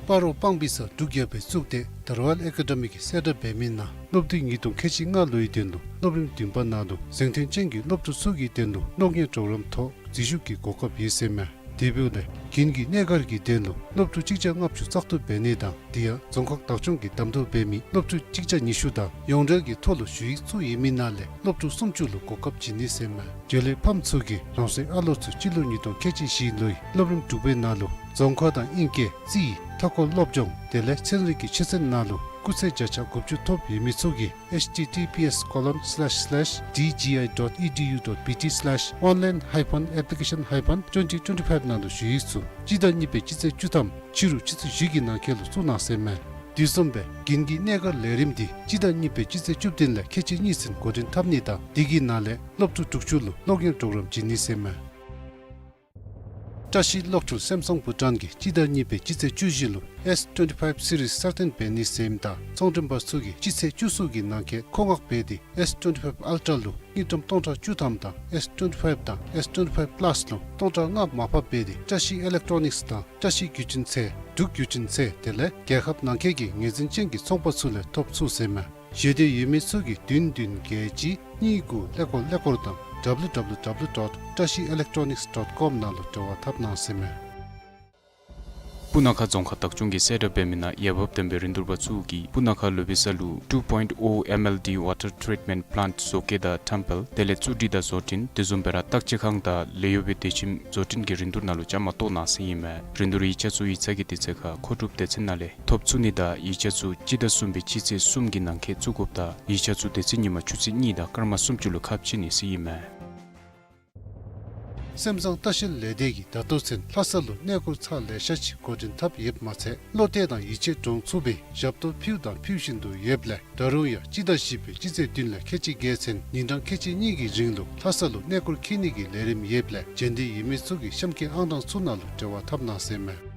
སྤ་རོ་སྤང་སྦིས་ས་འབྲུག་རྒྱལ་པོའི་གཙུག་སྡེ་དར་ཝལ་ཨེ་ཀ་ཌ་མི་གིས་གསལ་བསྒྲགས་འབད་མི་ནང་སློབ་དུས་ཉིས་སྟོང་ཁལ་གཅིག་ལྔ་ལོའི་དོན་ལུ་སློབ་རིམ་བདུན་པ་ནང་ལུ་གཟེངས་ཐོན་ཅན་གྱི་སློབ་ཕྲུག་ཚུ་གི་དོན་ལུ་གློག་བརྙན་གྲོགས་རམ་ཐོག་འཛུལ་ཞུགས་ཀྱི་གོ་སྐབས་ཡོད་ཟེར་མས། དེ་འབདཝ་ལས་རྒྱུན་གྱི་གནས་སྒར་གྱི་དོན་ལུ་སློབ་ཕྲུག་གཅིག་བརྒྱ་ལྔ་བཅུ་བཙག་འཐུ་འབད་ནི་དང་དེ་ཡང་རྫོང་ཁག་བདག་སྐྱོང་གིས་གདམ་འཐུ་འབད་མི་སློབ་ཕྲུག་གཅིག་བརྒྱ་ཉི་ཤུ་དང་ཡོངས་འབྲེལ་གྱི་ཐོག་ལུ་ཞུ་ཡིག་བཙུགས་ཡོད་མི་ནང་ལས་སློབ་ཕྲུག་སུམ་ཅུ་ལུ་གོ་སྐབས་བྱིན་ནི་ཟེར་མས། འབྱོན་ལས་ཕམ་ཚུ་གིས་རང་སོའི་ཨ་ལོ་ཚུ་སྤྱི་ལོ་ཉིས་སྟོང་ཁལ་གཅིག་བཞི་ལོའི་སློབ་རིམ་དྲུག་པའི་ནང་ལུ་རྫོང་ཁ་དང་ཨིང་སྐད་རྩིས་མཐའ་འཁོར་སློབ་སྦྱོང་དེ་ལས་ཚན་རིག་གི་ཆོས་ཚན་ནང་ལུ་སྐུགས་ཚད་བརྒྱ་ཆ་དགུ་བཅུ་ཐོབ་ཡོད་མི་ཚུ་གིས་H T T P S colon slash slash D G I dot E D U dot B T slash online hyphen application hyphen twenty twenty-five ནང་ལུ་ཞུ་ཡིག་ཚུ་སྤྱི་ཟླ་གཉིས་པའི་སྤྱི་ཚེས་བཅུ་ཐམ་ཕྱི་རུ་སྤྱི་ཚེས་བཞི་གི་ནང་འཁོད་ལུ་བཙུགས་གནང་ཟེར་མས། དེ་བཟུམ་སྦེ་རྒྱུན་གྱི་གནས་སྒར་ལས་རིམ་འདི་སྤྱི་ཟླ་གཉིས་པའི་སྤྱི་ཚེས་བཅུ་བདུན་ལས་ཁལ་གཅིག་གཉིས་ཚུན་འགོ་འདྲེན་འཐབ་ནི་དང་དེ་གི་ནང་ལས་སློབ་ཕྲུག་དྲུག་ཅུ་ལུ་གློག་བརྙན་གྲོགས་རམ་བྱིན་ནི་ཟེར་མས། བཀྲ་ཤིས་གློག་འཕྲུལ་སེམ་སང་བྷུ་ཊཱན་གྱིས་སྤྱི་ཟླ་གཉིས་པའི་སྤྱི་ཚེས་བཅུ་བཞི་ལུ་S twenty-five series གསར་བཏོན་འབད་ནི་ཟེར་མི་དང་ཚོང་མགྲོན་པ་ཚུ་གིས་སྤྱི་ཚེས་བཅུ་གསུམ་གྱི་ནང་འཁོད་མཁོ་མངགས་འབད་དེ་S twenty-five Ultra ལུ་དངུལ་ཀྲམ་སྟོང་ཕྲག་བཅུ་ཐམ་དང་S twenty-five དང་S twenty-five Plus ལུ་སྟོང་ཕྲག་ལྔ་མར་ཕབ་འབད་དེ་བཀྲ་ཤིས་ཨི་ལེག་ཊོ་ནིགསི་དང་བཀྲ་ཤིས་བརྒྱུད་འཕྲིན་ཚལ་འབྲུག་བརྒྱུད་འཕྲིན་ཚལ་དེ་ལས་རྒྱལ་ཁབ་ནང་འཁོད་ཀྱི་ངོས་འཛིན་ཅན་གྱི་ཚོང་པ་ཚུ་ལས་ཐོབ་ཚུགས་ཟེར་མས། ཞེ་འདོད་ཡོད་མི་ཚུ་གིས་བདུན་བདུན་བརྒྱད་གཅིག་གཉིས་དགུ་ཀླད་ཀོར་ཀླད་ཀོར་དང་W W W dot བཀྲ་ཤིས་ཨི་ལེག་ཊོ་ནིགསི་ཌོཊ་ཀོམ་ནང་ལུ་འབྲེལ་བ་འཐབ་གནང་ཟེར་མས། སྤུ་ན་ཁ་རྫོང་ཁག་བདག་སྐྱོང་གིས་གསལ་བསྒྲགས་འབད་མི་ནང་འོས་འབབ་ལྡན་པའི་རིན་བསྡུར་པ་ཚུ་གིས་སྤུ་ན་ཁ་ལུ་བི་ས་ལུ་two point O M L D water treatment plant བཟོ་བཀོད་དང་ཊེམ་པལ་དེ་ལས་བཙུགས་སྒྲིག་དང་བཟོ་སྐྲུན་དེ་བཟུམ་སྦེ་ར་བརྟག་དཔྱད་ཁང་དང་ལས་གཡོག་པའི་སྡེ་ཁྱིམ་བཟོ་སྐྲུན་གྱི་རིན་བསྡུར་ནང་ལུ་བཅའ་མར་གཏོགས་གནང་ཟེར་ཨིན་མས། རིན་བསྡུར་ཡིག་ཆ་ཚུ་ཡིག་ཚང་གི་དུས་ཚོད་ཁར་མཁོ་སྒྲུབ་སྡེ་ཚན་ནང་ལས་ཐོབ་ཚུགས་ནི་དང་ཡིག་ཆ་ཚུ་སྤྱི་ཟླ་གསུམ་པའི་སྤྱི་ཚེས་གསུམ་གྱི་ནང་འཁོད་བཙུགས་དགོཔ་དང་ཡིག་ཆ་ཚུ་དེ་ཚེ་ཉིན་མ་ཆུ་ཚོད་གཉིས་དང་སྐར་མ་སུམ་ཅུ་ལུ་ཁ་ཕྱེ་ནི་ཟེར་ཨིན་མས། སེམས་བཟང་ལྟ་བཤལ་ལས་སྡེ་གིས་ད་ལྟོ་ཚུན་ལྷ་ས་ལུ་གནས་སྐོར་ཚར་ལེ་ཤ་ཅིག་འགོ་འདྲེན་འཐབ་ཡོདཔ་མ་ཚད་བློ་གཏད་དང་ཡིད་ཆེས་འདྲོངས་ཚུགས་པའི་ཞབས་ཏོག་ཕུལ་དང་ཕུལ་བཞིན་དུ་ཡོདཔ་ལས་ད་རུང་ཡང་སྤྱི་ཟླ་བཞི་པའི་སྤྱི་ཚེས་བདུན་ལས་ཁལ་གཅིག་བརྒལ་ཚུན་ཉིན་གྲངས་ཁལ་གཅིག་གཉིས་ཀྱི་རིང་ལུ་ལྷ་ས་ལུ་གནས་སྐོར་འཁྱིད་ནི་གི་ལས་རིམ་ཡོདཔ་ལས་འབྱོན་འདོད་ཡོད་མི་ཚུ་གིས་གཤམ་གྱི་ཨང་གྲངས་ཚུ་ནང་ལུ་འབྲེལ་བ་འཐབ་གནང་ཟེར་ཨིན་མས།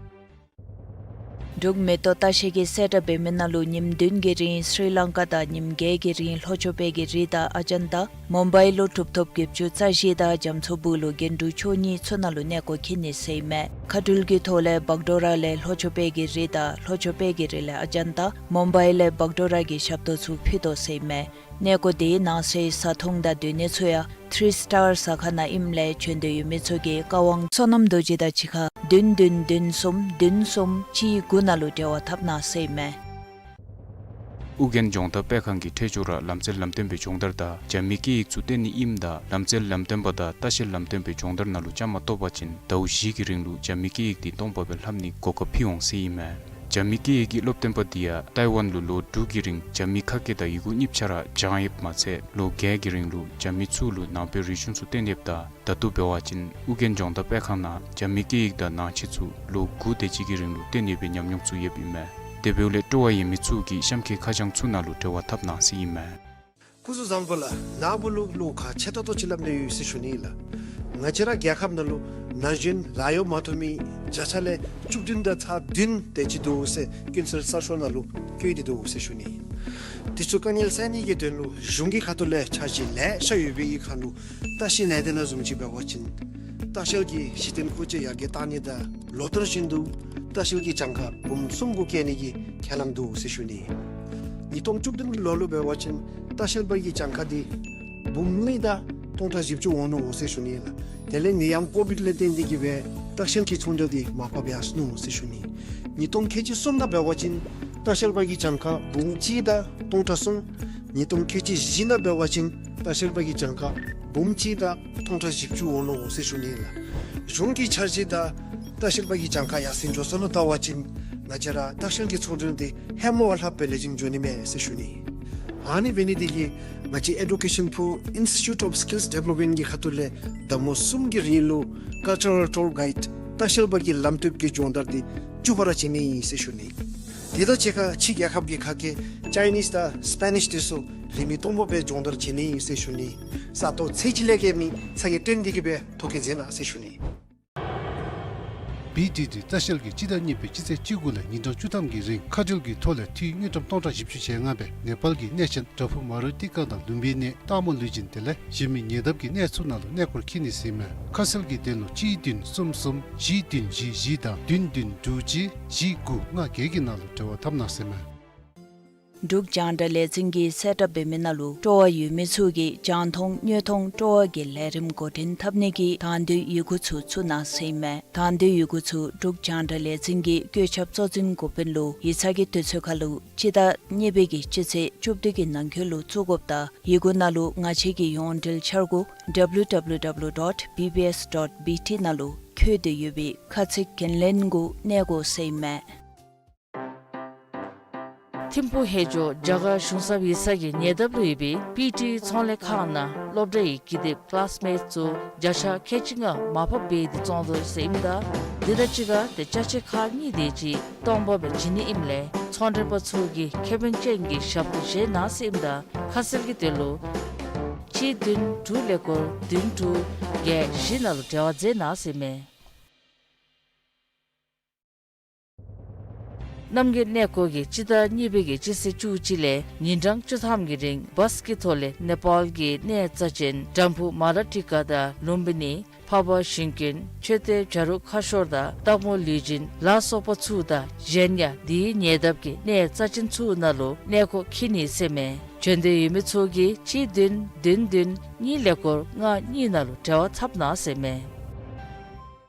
འབྲུག་མེ་ཏོག་ལྟ་བཤལ་གྱིས་གསལ་བསྒྲགས་འབད་མི་ནང་ལུ་ཉིནམ་བདུན་གྱི་རིང་སྲི་ལང་ཀ་དང་ཉིནམ་བརྒྱད་ཀྱི་རིང་ལྷོ་ཕྱོགས་པའི་གི་རི་དང་ཨ་ཇན་ཏ། མུམ་བའི་ལུ་གྲུབ་ཐོབ་བརྒྱད་ཅུ་རྩ་བཞི་དང་རྒྱ་མཚོ་སྦུག་ལུ་རྒྱན་དྲུག་མཆོག་གཉིས་ཚུ་ནང་ལུ་གནས་སྐོར་འཁྱིད་ནི་ཟེར་ཨིན་མས། མཁའ་འགྲུལ་གྱི་ཐོག་ལས་བག་ཌོ་ར་ལས་ལྷོ་ཕྱོགས་པའི་གི་རི་དང་ལྷོ་ཕྱོགས་པའི་གི་རི་ལས་ཨ་ཇན་ཏ། མུམ་བའི་ལས་བག་ཌོ་ར་གི་ཞབས་ཏོག་ཚུ་ཕུལ་དོ་ཟེར་ཨིན་མས། གནས་སྐོར་དེའི་ནང་གསེས་བཟའ་འཐུང་དང་སྡོད་གནས་ཚུ་ཡང་ཐི་རི་སི་ཊར་ཟ་ཁང་ནང་ཨིནམ་ལས་འབྱོན་འདོད་ཡོད་མི་ཚུ་གིས་བཀའ་དབང་བསོད་ནམས་རྡོ་རྗེ་དང་གཅིག་ཁར་བདུན་བདུན་བདུན་གསུམ་བདུན་གསུམ་གཅིག་དགུ་ནང་ལུ་འབྲེལ་བ་འཐབ་གནང་ཟེར་ཨིན་མས། ཨོ་རྒྱན་ལྗོངས་བདག་སྤེལ་ཁང་གི་ཁྲལ་ཆུ་ར་ལམ་རྩལ་ལམ་སྟོན་པའི་སྦྱོང་བརྡར་དང་རྒྱ་མི་སྐད་ཡིག་ཚུ་སྟོན་ནི་ཨིནམ་ད་ལམ་རྩལ་ལམ་སྟོན་པ་དང་ལྟ་བཤལ་ལམ་སྟོན་པའི་སྦྱོང་བརྡར་ནང་ལུ་བཅའ་མར་གཏོགས་པ་ཅིན་ཟླཝ་བཞི་གི་རིང་ལུ་རྒྱ་མི་སྐད་ཡིག་འདི་སྟོང་པ་སྦེ་ལྷབ་ནིའི་གོ་སྐབས་ཕུལ་འོང་ཟེར་ཨིན་མས། རྒྱ་མི་སྐད་ཡིག་གི་སློབ་སྟོན་པ་འདི་ཡང་ཏའི་ཝན་ལུ་ལོ་དྲུག་གི་རིང་རྒྱ་མི་ཁ་སྐད་དང་ཡི་གུ་གཉིས་ཆ་ར་སྦྱངས་ཡོདཔ་མ་ཚད་ལོ་བརྒྱད་ཀྱི་རིང་ལུ་རྒྱ་མི་ཚུ་ལུ་ནང་པའི་རིག་གཞུང་ཚུ་སྟོན་ཡོདཔ་ད་ད་ལྟོ་འབད་བ་ཅིན་ཨོ་རྒྱན་ལྗོངས་བདག་སྤེལ་ཁང་ནང་རྒྱ་མི་སྐད་ཡིག་དང་ནང་ཆོས་ཚུ་ལོ་དགུ་དེ་ཅིག་གི་རིང་ལུ་སྟོན་ནི་སྦེ་ཉམས་མྱོང་ཚུ་ཡོདཔ་ཨིན་མས། དེ་འབདཝ་ལས་སྤྲོ་བ་ཡོད་མི་ཚུ་གིས་གཤམ་གྱི་ཁ་བྱང་ཚུ་ནང་ལུ་འབྲེལ་བ་འཐབ་གནང་ཟེར་ཨིན་མས། སྐུ་གཟུགས་བཟང་པོ་ལགས། ནཱ་བུ་ལུ་བློ་ཁག་ཆེ་ཏོག་ཏོ་ཅིག་སླབ་ནི་ཡོད་ཟེར་ཞུ་ནི་ལགས། ང་བཅས་ར་རྒྱལ་ཁབ་ནང་ལུ་ན་གཞོན་ལཱ་གཡོག་མ་ཐོབ་མི་བརྒྱ་ཆ་ལས་བཅུ་བདུན་དང་ཚག་བདུན་དེ་ཅིག་འདུག་ཟེར་ཀུན་གསལ་གསར་ཤོག་ནང་ལུ་བཀོད་དེ་འདུག་ཟེར་ཞུ་ནི། དེ་ཚུ་དཀའ་ངལ་སེལ་ནི་གི་དོན་ལུ་གཞུང་གི་ཁ་ཐུག་ལས་འཆར་གཞི་ལེ་ཤ་ཡོད་པའི་ཁར་ལུ་ལྟ་བཤལ་ལས་སྡེ་ནང་བཟུམ་ཅིག་འབད་བ་ཅིན་ལྟ་བཤལ་གྱི་གཞི་རྟེན་མཁོ་ཆས་ཡར་རྒྱས་བཏང་ནི་དང་ལོ་ལྟར་བཞིན་དུ་ལྟ་བཤལ་གྱི་གྱངས་ཁ་འབུམ་གསུམ་གུ་བཀལ་ནི་གི་ཁས་བླངས་འདུག་ཟེར་ཞུ་ནི། ཉིས་སྟོང་བཅུ་བདུན་གྱི་ལོ་ལུ་འབད་བ་ཅིན་ལྟ་བཤལ་པ་གི་གྱངས་ཁ་འདི་འབུམ་གཉིས་དང་སྟོང་ཕྲག་བཞི་བཅུ་འོང་ནུག་ཟེར་ཞུ་ནི་ལགས། དེ་ལས་ནད་ཡམས་ཀོ་བིཌ་ལས་བརྟེན་ཏེ་གིས་སྦེ་ལྟ་བཤལ་གྱི་ཚོང་འབྲེལ་འདི་མར་ཕབ་ཡར་སོ་ནུག་ཟེར་ཞུ་ནི། ཉིས་སྟོང་ཁལ་གཅིག་གསུམ་ནང་འབད་བ་ཅིན་ལྟ་བཤལ་པ་གི་གྱངས་ཁ་འབུམ་གཅིག་དང་སྟོང་ཕྲག་གསུམ། ཉིས་སྟོང་ཁལ་གཅིག་བཞི་ནང་འབད་བ་ཅིན་ལྟ་བཤལ་པ་གི་གྱངས་ཁ་འབུམ་གཅིག་དང་སྟོང་ཕྲག་བཞི་བཅུ་འོང་ནུག་ཟེར་ཞུ་ནི་ལགས། གཞུང་གི་འཆར་གཞི་དང་ལྟ་བཤལ་པ་གི་གྱངས་ཁ་ཡར་སེང་འགྱོ་སོ་ནུག་བལྟ་བ་ཅིན་ང་བཅས་ར་ལྟ་བཤལ་གྱི་ཚོང་འབྲེལ་འདི་ཧེ་མ་བ་ལྷགཔ་སྦེ་ལེགས་ཤོམ་འགྱོ་ནི་མས་ཟེར་ཞུ་ནི། ཨ་ནི་འབད་ནི་འདི་གིས་ང་བཅས་ཨེ་ཌུ་ཀེ་ཤཱན་ཕུ་ཨིན་སི་ཊི་ཊུཊ་ཨོཕ་སི་ཀིལསི་ཌི་བེ་ལོབ་མེནཊ་གི་ཁ་ཐུག་ལས་ཟླ་མོ་གསུམ་གྱི་རིང་ལུ་ཀལ་ཅར་རལ་ཊུར་གའིཌ་ལྟ་བཤལ་པ་གི་ལམ་སྟོན་གྱི་སྦྱོང་བརྡར་འདི་བཅུ་པ་ར་བྱིན་ནི་ཨིན་ཟེར་ཞུ་ནི། དེ་དང་གཅིག་ཁར་ཕྱི་རྒྱལ་ཁབ་ཀྱི་ཁ་སྐད་ཅའི་ནིསི་དང་སི་པེ་ནིསི་དེ་ཚུ་རིན་མེད་སྟོང་པ་སྦེ་སྦྱོང་བརྡར་བྱིན་ནི་ཨིན་ཟེར་ཞུ་ནི། ས་སྟོང་ཚད་ཅིག་ལས་བརྒལ་མི་ཚ་གྱང་སྟོན་ཏེ་གིས་སྦེ་ཐོ་བཀོད་མཛད་གནང་ཟེར་ཞུ་ནི། བི་ཌི་ཌི་ལྟ་བཤལ་གྱིས་སྤྱི་ཟླ་གཉིས་པའི་སྤྱི་ཚེས་བཅུ་དགུ་ལས་ཉིན་གྲངས་བཅུ་ཐམ་གྱི་རིང་མཁའ་འགྲུལ་གྱི་ཐོག་ལས་འཐུས་དངུལ་ཀྲམ་སྟོང་ཕྲག་བཞི་བཅུ་ཞེ་ལྔ་སྦེ་ནེ་པཱལ་གྱི་གནས་ཆེན་བྲག་ཕུག་མ་རུ་ཏི་ཀ་དང་ལུམ་བི་ནི་སྟག་མོ་ལུས་སྦྱིན་དེ་ལས་གཞན་མི་ཉེ་འདབས་ཀྱི་གནས་ཚུ་ནང་ལུ་གནས་སྐོར་འཁྱིད་ནི་ཟེར་ཨིན་མས། ཁ་གསལ་གྱི་དོན་ལུ་གཅིག་བདུན་གསུམ་གསུམ་བཞི་བདུན་བཞི་བཞི་དང་བདུན་བདུན་དྲུག་གཅིག་བཞི་དགུ་ལྔ་བརྒྱད་ཀྱི་ནང་ལུ་འབྲེལ་བ་འཐབ་གནང་ཟེར་ཨིན་མས། འབྲུག་རྒྱང་བསྒྲགས་ལས་འཛིན་གྱིས་གསལ་བསྒྲགས་འབད་མི་ནང་ལུ་སྤྲོ་བ་ཡོད་མི་ཚུ་གིས་རྒྱང་མཐོང་དངོས་མཐོང་སྤྲོ་བ་གི་ལས་རིམ་འགོ་འདྲེན་འཐབ་ནི་གི་དང་འདོད་ཡི་གུ་ཚུ་བཙུགས་གནང་ཟེར་ཨིན་མས། དང་འདོད་ཡི་གུ་ཚུ་འབྲུག་རྒྱང་བསྒྲགས་ལས་འཛིན་གྱི་བཀོད་ཁྱབ་གཙོ་འཛིན་འགོ་དཔོན་ལུ་ཡིག་ཚང་གི་དུས་ཚོད་ཁར་ལུ་སྤྱི་ཟླ་གཉིས་པའི་གི་སྤྱི་ཚེས་བཅུ་བདུན་གྱི་ནང་འཁོད་ལུ་བཙུགས་དགོཔ་དང་ཡི་གུ་ནང་ལུ་ང་བཅས་ཀྱི་ཡོངས་འབྲེལ་འཆར་སྒོ་ཌབ་ལུ་ཌབ་ལུ་ཌབ་ལུ་ཌོཊ་བི་བི་ཨེསི་ཌོཊ་བི་ཊི་ནང་ལུ་འཁོད་དེ་ཡོད་པའི་ཁ་ཚིག་འགན་ལེན་གུ་གནས་དགོ་ཟེར་ཨིན་མས། ཐིམ་ཕུག་ཧེ་ཇོ་རྒྱ་གར་གཞུང་ཚབ་ཡིག་ཚང་གི་ཉེ་འདབས་ལུ་ཡོད་པའི་པི་ཊི་ཚོང་ལས་ཁང་ནང་སློབ་གྲྭའི་དགེ་སྡེབ་ཀི་ལཱསི་མེཊསི་ཚུ་བརྒྱ་ཆ་ཁལ་གཅིག་ལྔ་མར་ཕབ་འབད་དེ་བཙོང་དོ་ཟེར་ཨིནམ་ད་དེ་དང་གཅིག་ཁར་ཏེ་ཅ་ཆས་ཁག་གཉིས་དེ་ཅིག་སྟོང་པ་སྦེ་བྱིན་ནི་ཨིནམ་ལས་ཚོང་མགྲོན་པ་ཚུ་གིས་ཁེ་ཕན་ཅན་གྱི་ཞབས་ཏོག་བཞེས་གནང་ཟེར་ཨིནམ་ད་ཁ་གསལ་གྱི་དོན་ལུ་གཅིག་བདུན་དྲུག་ཀླད་ཀོར་བདུན་དྲུག་བརྒྱད་བཞི་ནང་ལུ་འབྲེལ་བ་མཛད་གནང་ཟེར་ཨིན་མས། རྣམ་རྒྱལ་གནས་སྐོར་གྱིས་སྤྱི་ཟླ་གཉིས་པའི་གི་སྤྱི་ཚེས་བཅུ་གཅིག་ལས་ཉིན་གྲངས་བཅུ་ཐམ་གྱི་རིང་བཱས་ཀྱི་ཐོག་ལས་ནེ་པཱལ་གྱི་གནས་རྩ་ཅན་བྲག་ཕུག་མ་ར་ཏི་ཀ་དང་ལུམ་བི་ནི་འཕགས་པ་ཞིང་ཀུན་མཆོད་རྟེན་བྱ་རུང་ཁ་ཤོར་དང་སྟག་མོ་ལུས་སྦྱིན་ལ་སོགས་པ་ཚུ་དང་གཞན་ཡང་དེའི་ཉེ་འདབས་ཀྱི་གནས་རྩ་ཅན་ཚུ་ནང་ལུ་གནས་སྐོར་འཁྱིད་ནི་ཟེར་ཨིན་མས། འབྱོན་འདོད་ཡོད་མི་ཚུ་གིས་གཅིག་བདུན་བདུན་བདུན་གཉིས་ཀླད་ཀོར་ལྔ་གཉིས་ནང་ལུ་འབྲེལ་བ་འཐབ་གནང་ཟེར་ཨིན་མས།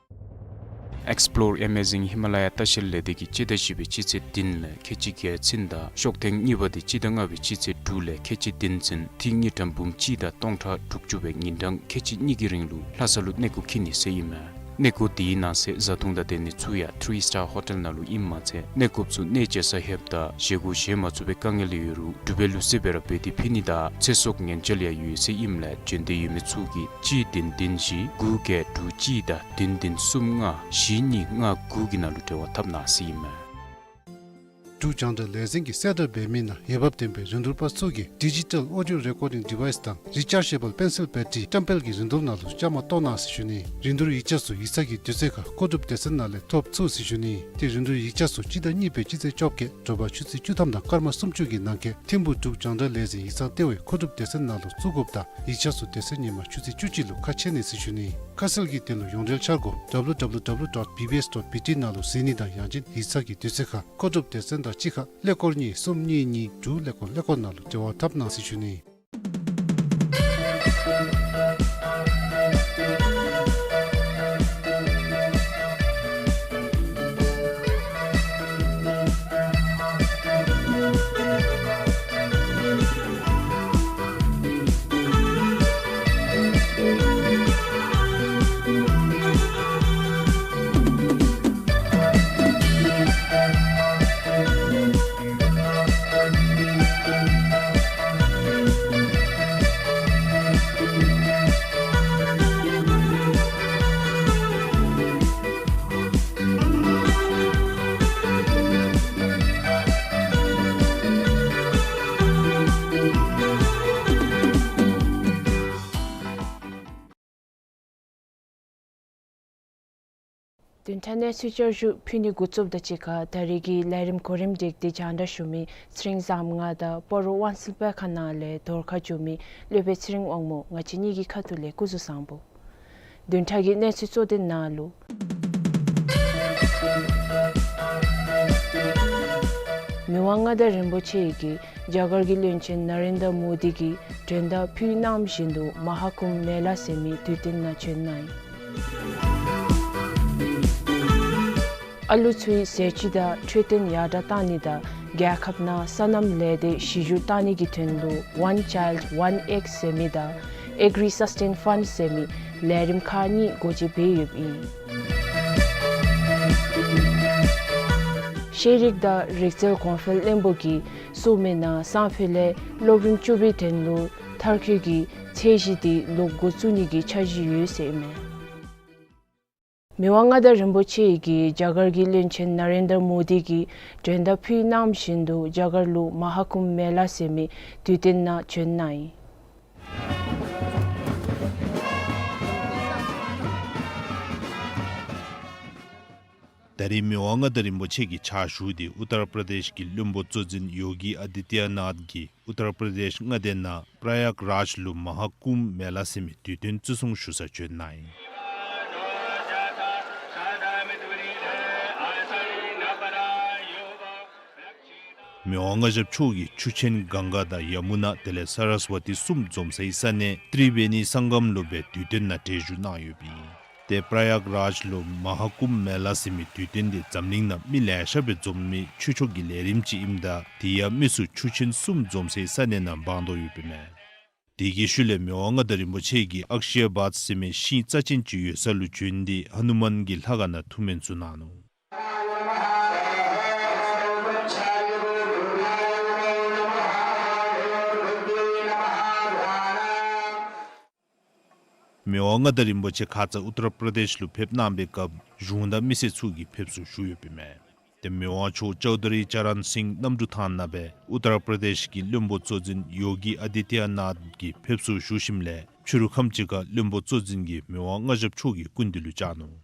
Explore Amazing Himalaya ལྟ་བཤལ་ལས་སྡེ་གིས་སྤྱི་ཟླ་བཞི་པའི་སྤྱི་ཚེས་བདུན་ལས་ཁལ་གཅིག་བརྒྱད་ཚུན་དང་ཤོག་ཐེངས་གཉིས་པ་དེ་སྤྱི་ཟླ་ལྔ་པའི་སྤྱི་ཚེས་དྲུག་ལས་ཁལ་གཅིག་བདུན་ཚུན་འཐུས་དངུལ་ཀྲམ་འབུམ་གཅིག་དང་སྟོང་ཕྲག་དྲུག་ཅུ་སྦེ་ཉིན་གྲངས་ཁལ་གཅིག་གཉིས་ཀྱི་རིང་ལུ་ལྷ་ས་ལུ་གནས་སྐོར་འཁྱིད་ནི་ཟེར་ཨིན་མས། གནས་སྐོར་འདི་ནང་གསེས་བཟའ་འཐུང་དང་སྡོད་གནས་ཚུ་ཡང་ཐི་རི་སི་ཊར་ཧོ་ཊེལ་ནང་ལུ་ཨིནམ་མ་ཚད་གནས་སྐོརཔ་ཚུ་གནས་མཇལ་སར་ལྷོདཔ་ད་བཞེས་སྒོ་བཞེས་མ་ཚུགས་པའི་དཀའ་ངལ་ཡོད་རུང་འབྲུག་པའི་ལུགས་སྲོལ་སྦེ་ར་འབད་དེ་ཕུལ་ནི་དང་ཚེ་སྲོག་ཉེན་བཅོལ་ཡང་ཡོད་ཟེར་ཨིནམ་ལས་འབྱོན་འདོད་ཡོད་མི་ཚུ་གིས་གཅིག་བདུན་བདུན་བཞི་དགུ་བརྒྱད་དྲུག་གཅིག་དང་བདུན་བདུན་གསུམ་ལྔ་བཞི་གཉིས་ལྔ་དགུ་གི་ནང་ལུ་འབྲེལ་བ་འཐབ་གནང་ཟེར་ཨིན་མས། འབྲུག་རྒྱང་བསྒྲགས་ལས་འཛིན་གྱིས་གསལ་བསྒྲགས་འབད་མི་ནང་འོས་འབབ་ལྡན་པའི་རིན་བསྡུར་པ་ཚུ་གིས་ཌི་ཇི་ཊལ་ཨོ་ཌི་ཡོ་རེ་ཀོར་ཌིང་ཌི་ཝའིསི་དང་རི་ཅར་ཇེ་བཱལ་པེན་སིལ་བེ་ཊི་རི་བཀྲམ་སྤེལ་གྱི་རིན་བསྡུར་ནང་ལུ་བཅའ་མར་གཏོགས་གནང་ཟེར་ཞུ་ནི། རིན་བསྡུར་ཡིག་ཆ་ཚུ་ཡིག་ཚང་གི་དུས་ཚོད་ཁར་མཁོ་སྒྲུབ་སྡེ་ཚན་ནང་ལས་ཐོབ་ཚུགས་ཟེར་ཞུ་ནི། ཏེ་རིན་བསྡུར་ཡིག་ཆ་ཚུ་སྤྱི་ཟླ་གཉིས་པའི་སྤྱི་ཚེས་བཅོ་བརྒྱད་དྲོ་པ་ཆུ་ཚོད་བཅུ་ཐམ་དང་སྐར་མ་སུམ་ཅུ་གི་ནང་འཁོད་ཐིམ་ཕུག་འབྲུག་རྒྱང་བསྒྲགས་ལས་འཛིན་ཡིག་ཚང་ལྟེ་བའི་མཁོ་སྒྲུབ་སྡེ་ཚན་ནང་ལུ་བཙུགས་དགོཔ་དང་ཡིག་ཆ་ཚུ་དེ་ཚེ་ཉིན་མ་ཆུ་ཚོད་བཅུ་གཅིག་ལུ་ཁ་ཕྱེ་ནི་ཟེར་ཞུ་ནི། ཁ་གསལ་གྱི་དོན་ལུ་ཡོངས་འབྲེལ་འཆར་སྒོ་ཌབ་ལུ་ཌབ་ལུ་ཌབ་ལུ་ཌོཊ་བི་བི་ཨེསི་ཌོཊ་བི་ཊི་ནང་ལུ་གཟིགས་ནི་དང་ཡང་ཅིན་ཡིག་ཚང་གི་དུས་ཚོད་ཁར་མཁོ་སྒྲུབ་སྡེ་ཚན་དང་གཅིག་ཁར་ཀླད་ཀོར་གཉིས་གསུམ་གཉིས་གཉིས་དྲུག་ཀླད་ཀོར་ཀླད་ཀོར་ནང་ལུ་འབྲེལ་བ་འཐབ་གནང་ཟེར་ཞུ་ནི། བདུན་ཕྲག་གནས་ཚུལ་བསྐྱར་ཞུ་ཕུལ་ནི་འགོ་བཙུགསཔ་དང་གཅིག་ཁར་ད་རེས་ཀྱི་ལས་རིམ་གོ་རིམ་སྒྲིག་སྟེ་རྒྱང་བསྒྲགས་ཞུ་མི་ཚེ་རིང་བཟངམོ་ང་དང་སྤ་རོ་དབང་སེལ་པའི་ཁ་ནང་ལས་དོར་ཁ་བསྒྱུར་མི་སློབ་དཔོན་ཚེ་རིང་དབང་མོ་ང་བཅས་གཉིས་ཀྱི་ཁ་ཐུག་ལས་སྐུ་གཟུགས་བཟང་པོ། བདུན་ཕྲག་གི་གནས་ཚུལ་གཙོ་དོན་ནང་ལུ། མི་དབང་མངའ་བདག་རིན་པོ་ཆེ་གིས་རྒྱ་གར་གྱི་བློན་ཆེན་ནཱ་རེན་དྲ་མོ་དི་གི་མགྲོན་བརྡ་ཕུལ་གནངམ་བཞིན་དུ་མ་ཧཱ་ཀུམ་མེ་ལ་ཟེར་མི་དུས་སྟོན་ནང་བྱོན་གནང་ཡི། ཨ་ལུ་ཚུའི་ཟས་བཅུད་དང་འཕྲོད་བསྟེན་ཡར་དྲག་གཏང་ནི་དང་རྒྱལ་ཁབ་ནང་སོ་ནམ་ལས་སྡེ་གཞི་བསྒྱུར་གཏང་ནི་གི་དོན་ལུ་One Child One Egg ཟེར་མི་དང་Agri Sustain Fund ཟེར་མི་ལས་རིམ་ཁག་གཉིས་སྒོ་འབྱེད་འབད་ཡོདཔ་ཨིན། ཤེས་རིག་དང་རིག་རྩལ་གོང་འཕེལ་བློན་པོ་གིས་གསུངས་མི་ནང་སང་ཕོད་ལས་སློབ་རིམ་བཅུ་པའི་དོན་ལུ་མཐར་འཁྱོལ་གྱི་ཚད་གཞི་དེ་ལོག་འགོ་བཙུགས་ནི་གི་འཆར་གཞི་ཡོད་ཟེར་ཨིན་མས། མི་དབང་མངའ་བདག་རིན་པོ་ཆེ་གིས་རྒྱ་གར་གྱི་བློན་ཆེན་ནཱ་རེན་དྲ་མོ་དི་གི་མགྲོན་བརྡ་ཕུལ་གནངམ་བཞིན་དུ་རྒྱ་གར་ལུ་མ་ཧཱ་ཀུམ་མེ་ལ་ཟེར་མི་དུས་སྟོན་ནང་བྱོན་གནང་ཡི། ད་རེས་མི་དབང་མངའ་བདག་རིན་པོ་ཆེ་གི་ཕྱག་ཞུ་སྟེ་ཨུ་ཏར་པྲ་དེཤ་གི་བློན་པོ་གཙོ་འཛིན་ཡོ་གི་ཨ་དི་ཏྱ་ནཱཐ་ཀྱིས་ཨུ་ཏར་པྲ་དེཤ་མངའ་སྡེ་ནང་པྲ་ཡཱཀ་རཱཇ་ལུ་མ་ཧཱ་ཀུམ་མེ་ལ་ཟེར་མི་དུས་སྟོན་བརྩི་སྲུང་ཞུ་སར་བྱོན་གནང་ཡི། མི་དབང་མངའ་ཞབས་མཆོག་གིས་ཆུ་ཆེན་གངྒཱ་དང་ཡ་མུ་ན་དེ་ལས་ས་ར་སི་ཝ་ཏི་གསུམ་འཛོམས་སའི་ས་གནས་ཏྲི་བེ་ནི་སང་གམ་ལུ་སྦེ་དུས་སྟོན་ནང་གྲལ་བཞུགས་གནང་ཡོདཔ་ཨིན། ཏེ་པྲ་ཡཱཀ་རཱཇ་ལུ་མ་ཧཱ་ཀུམ་མེ་ལ་ཟེར་མི་དུས་སྟོན་དེ་འཛམ་གླིང་ནང་མི་ལེ་ཤ་སྦེ་འཛོམས་མི་ཆོས་ཕྱོགས་ཀྱི་ལས་རིམ་ཅིག་ཨིནམ་ད་དེ་ཡང་དམིགས་སུ་ཆུ་ཆེན་གསུམ་འཛོམས་སའི་ས་གནས་ནང་འབངས་དོ་ཡོདཔ་ཨིན་མས། དེ་གི་ཤུལ་ལས་མི་དབང་མངའ་བདག་རིན་པོ་ཆེ་གིས་ཨཀ་ཤི་ཡ་བཱད་ཟེར་མི་ཤིང་རྩ་ཅན་ཅིག་ཡོད་ས་ལུ་བྱོན་ཏེ་ཧ་ནུ་མཱན་གྱི་ལྷ་ཁང་ནང་ཐུགས་སྨོན་ཞུ་གནང་ནུག། མི་དབང་མངའ་བདག་རིན་པོ་ཆེ་ཁ་ཙ་ཨུ་ཏར་པྲ་དེཤ་ལུ་ཕེབས་གནང་པའི་སྐབས་གཞུང་དང་མི་སེར་ཚུ་གིས་ཕེབས་བསུ་ཞུ་ཡོདཔ་ཨིན་མས། ཏེ་མི་དབང་མཆོག་ཅོའུ་དྷ་རི་ཅ་རན་སིང་གནམ་གྲུ་ཐང་ནང་སྦེ་ཨུ་ཏར་པྲ་དེཤ་གི་བློན་པོ་གཙོ་འཛིན་ཡོ་གི་ཨ་དི་ཏྱ་ནཱཐ་ཀྱིས་ཕེབས་བསུ་ཞུ་ཞིནམ་ལས་ཕྱི་རུ་ཁམས་ཅིག་ཁར་བློན་པོ་གཙོ་འཛིན་གྱིས་མི་དབང་མངའ་ཞབས་མཆོག་གི་སྐུ་མདུན་ལུ་བཅར་ནུག།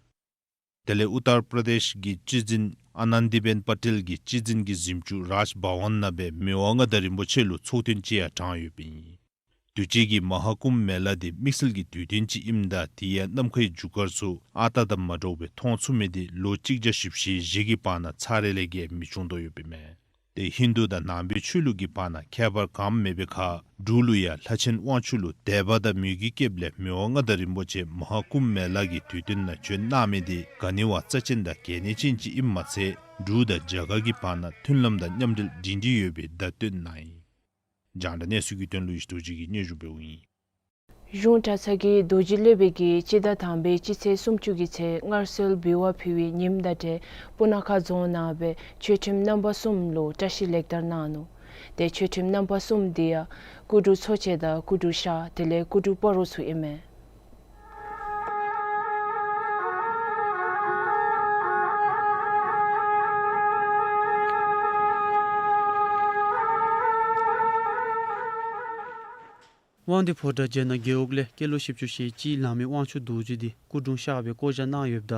དེ་ལས་ཨུ་ཏར་པྲ་དེཤ་གི་སྤྱི་འཛིན་ཨ་ནན་དི་བེན་པ་ཏེལ་གྱིས་སྤྱི་འཛིན་གྱི་གཟིམ་ཅུང་རཱཇ་བྷ་ཝན་ནང་སྦེ་མི་དབང་མངའ་བདག་རིན་པོ་ཆེ་ལུ་ཚོགས་ཐུན་ཅིག་ཡང་དྲངས་ཡོདཔ་ཨིན། དུས་ཅི་གི་མ་ཧཱ་ཀུམ་མེ་ལ་དེ་དམིགས་བསལ་གྱི་དུས་སྟོན་ཅིག་ཨིནམ་ད་དེ་ཡང་ནམ་མཁའི་རྒྱུ་སྐར་ཚུ་ཨ་རྟག་དང་མ་འདྲཝ་སྦེ་མཐོང་ཚུགས་མི་དེ་ལོ་གཅིག་བརྒྱ་བཞི་བཅུ་ཞེ་བཞི་གི་བར་ན་ཚར་རེ་ལས་བརྒལ་མི་བྱུང་དོ་ཡོདཔ་ཨིན་མས། ཏེ་ཧིན་དུ་དང་ནང་པའི་ཆོས་ལུགས་ཀྱི་བར་ན་ཁྱད་པར་གང་མེད་པའི་ཁར་འབྲུག་ལུ་ཡང་ལྷ་ཆེན་དབང་ཕྱུག་ལུ་དད་པ་དང་མོས་གུས་བསྐྱེདཔ་ལས་མི་དབང་མངའ་བདག་རིན་པོ་ཆེ་མ་ཧཱ་ཀུམ་མེ་ལ་གི་དུས་སྟོན་ནང་བྱོན་གནང་མི་དེ་ག་ནི་བ་རྩ་ཅན་དང་གལ་གནད་ཅན་ཅིག་ཨིནམ་མ་ཚད་འབྲུག་དང་རྒྱ་གར་གྱི་བར་ན་མཐུན་ལམ་དང་མཉམ་འབྲེལ་སྒྲིང་སྒྲིང་ཡོད་པའི་བརྡ་སྟོན་གནང་ཡི། རྒྱང་བསྒྲགས་གནས་ཚུལ་གྱི་དོན་ལུ་ཡེ་ཤེས་རྡོ་རྗེ་གིས་སྙན་ཞུ་འབདཝ་ཨིན། གཞུང་གྲྭ་ཚང་གི་རྡོ་རྗེ་སློབ་དཔོན་གྱིས་སྤྱི་ཟླ་དང་པའི་སྤྱི་ཚེས་སུམ་ཅུ་གི་ཚེ་སྔར་སྲོལ་འབུལ་བ་ཕུལ་བའི་ཉིནམ་དང་འབྲེལ་སྤུ་ན་ཁ་རྫོང་ནང་སྦེ་ཆོས་ཁྲིམས་རྣམ་པ་གསུམ་ལུ་བཀྲ་ཤིས་ལེགས་དར་གནང་ནུག། ཏེ་ཆོས་ཁྲིམས་རྣམ་པ་གསུམ་འདི་ཡང་སྐུ་དྲུང་ཚོ་ཆེན་དང་སྐུ་དྲུང་ཤར་དེ་ལས་སྐུ་དྲུང་སྤ་རོ་ཚུ་ཨིན་མས། དབང་འདུས་ཕོ་བྲང་རྗེ་ནང་རྒེད་འོག་ལས་སྐྱེས་ལོ་བཞི་བཅུ་ཞེ་གཅིག་ལང་མི་དབང་ཕྱུག་རྡོ་རྗེ་འདི་སྐུ་དྲུང་ཤར་སྦེ་བསྐོ་བཞག་གནང་ཡོདཔ་ད་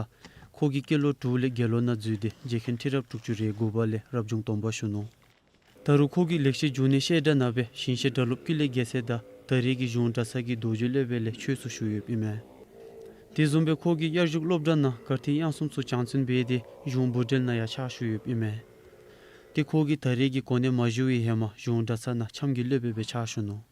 ཁོ་གིས་སྐྱེས་ལོ་དྲུག་ལས་དགེ་སློང་ནང་འཛུལ་ཏེ་རྗེ་མཁན་ཁྲི་རབས་དྲུག་ཅུ་རེ་དགུ་པ་ལས་རབ་བྱུང་སྡོམ་པ་ཞུ་ནུག། ད་རུང་ཁོ་གིས་ལེགས་བཤད་འབྱུང་གནས་བཤད་གྲྭ་ནང་སྦེ་ཞིང་གཤེགས་སྒྲ་སློབ་ཀུན་ལེགས་རྒྱལ་མཚན་དང་ད་རེས་ཀྱི་གཞུང་གྲྭ་ཚང་གི་རྡོ་རྗེ་སློབ་དཔོན་ལས་ཆོས་ཚུ་ཞུ་ཡོདཔ་ཨིན་མས། དེ་བཟུམ་སྦེ་ཁོ་གིས་དབྱར་བཞུགས་སློབ་གྲྭ་ནང་གར་ཐིག་དབྱངས་གསུམ་ཚུ་སྦྱང་བརྩོན་འབད་དེ་གཞུང་བུ་འབྲེལ་ནང་ཡང་ཕྱག་ཞུ་ཡོདཔ་ཨིན་མས། ཏེ་ཁོ་གིས་ད་རེས་ཀྱི་གོ་གནས་མ་ཞུ་བའི་ཧེ་མ་གཞུང་གྲྭ་ཚང་ནང་འཆམ་གྱི་སློབ་དཔོན་སྦེ་ཕྱག་ཞུ་ནུག།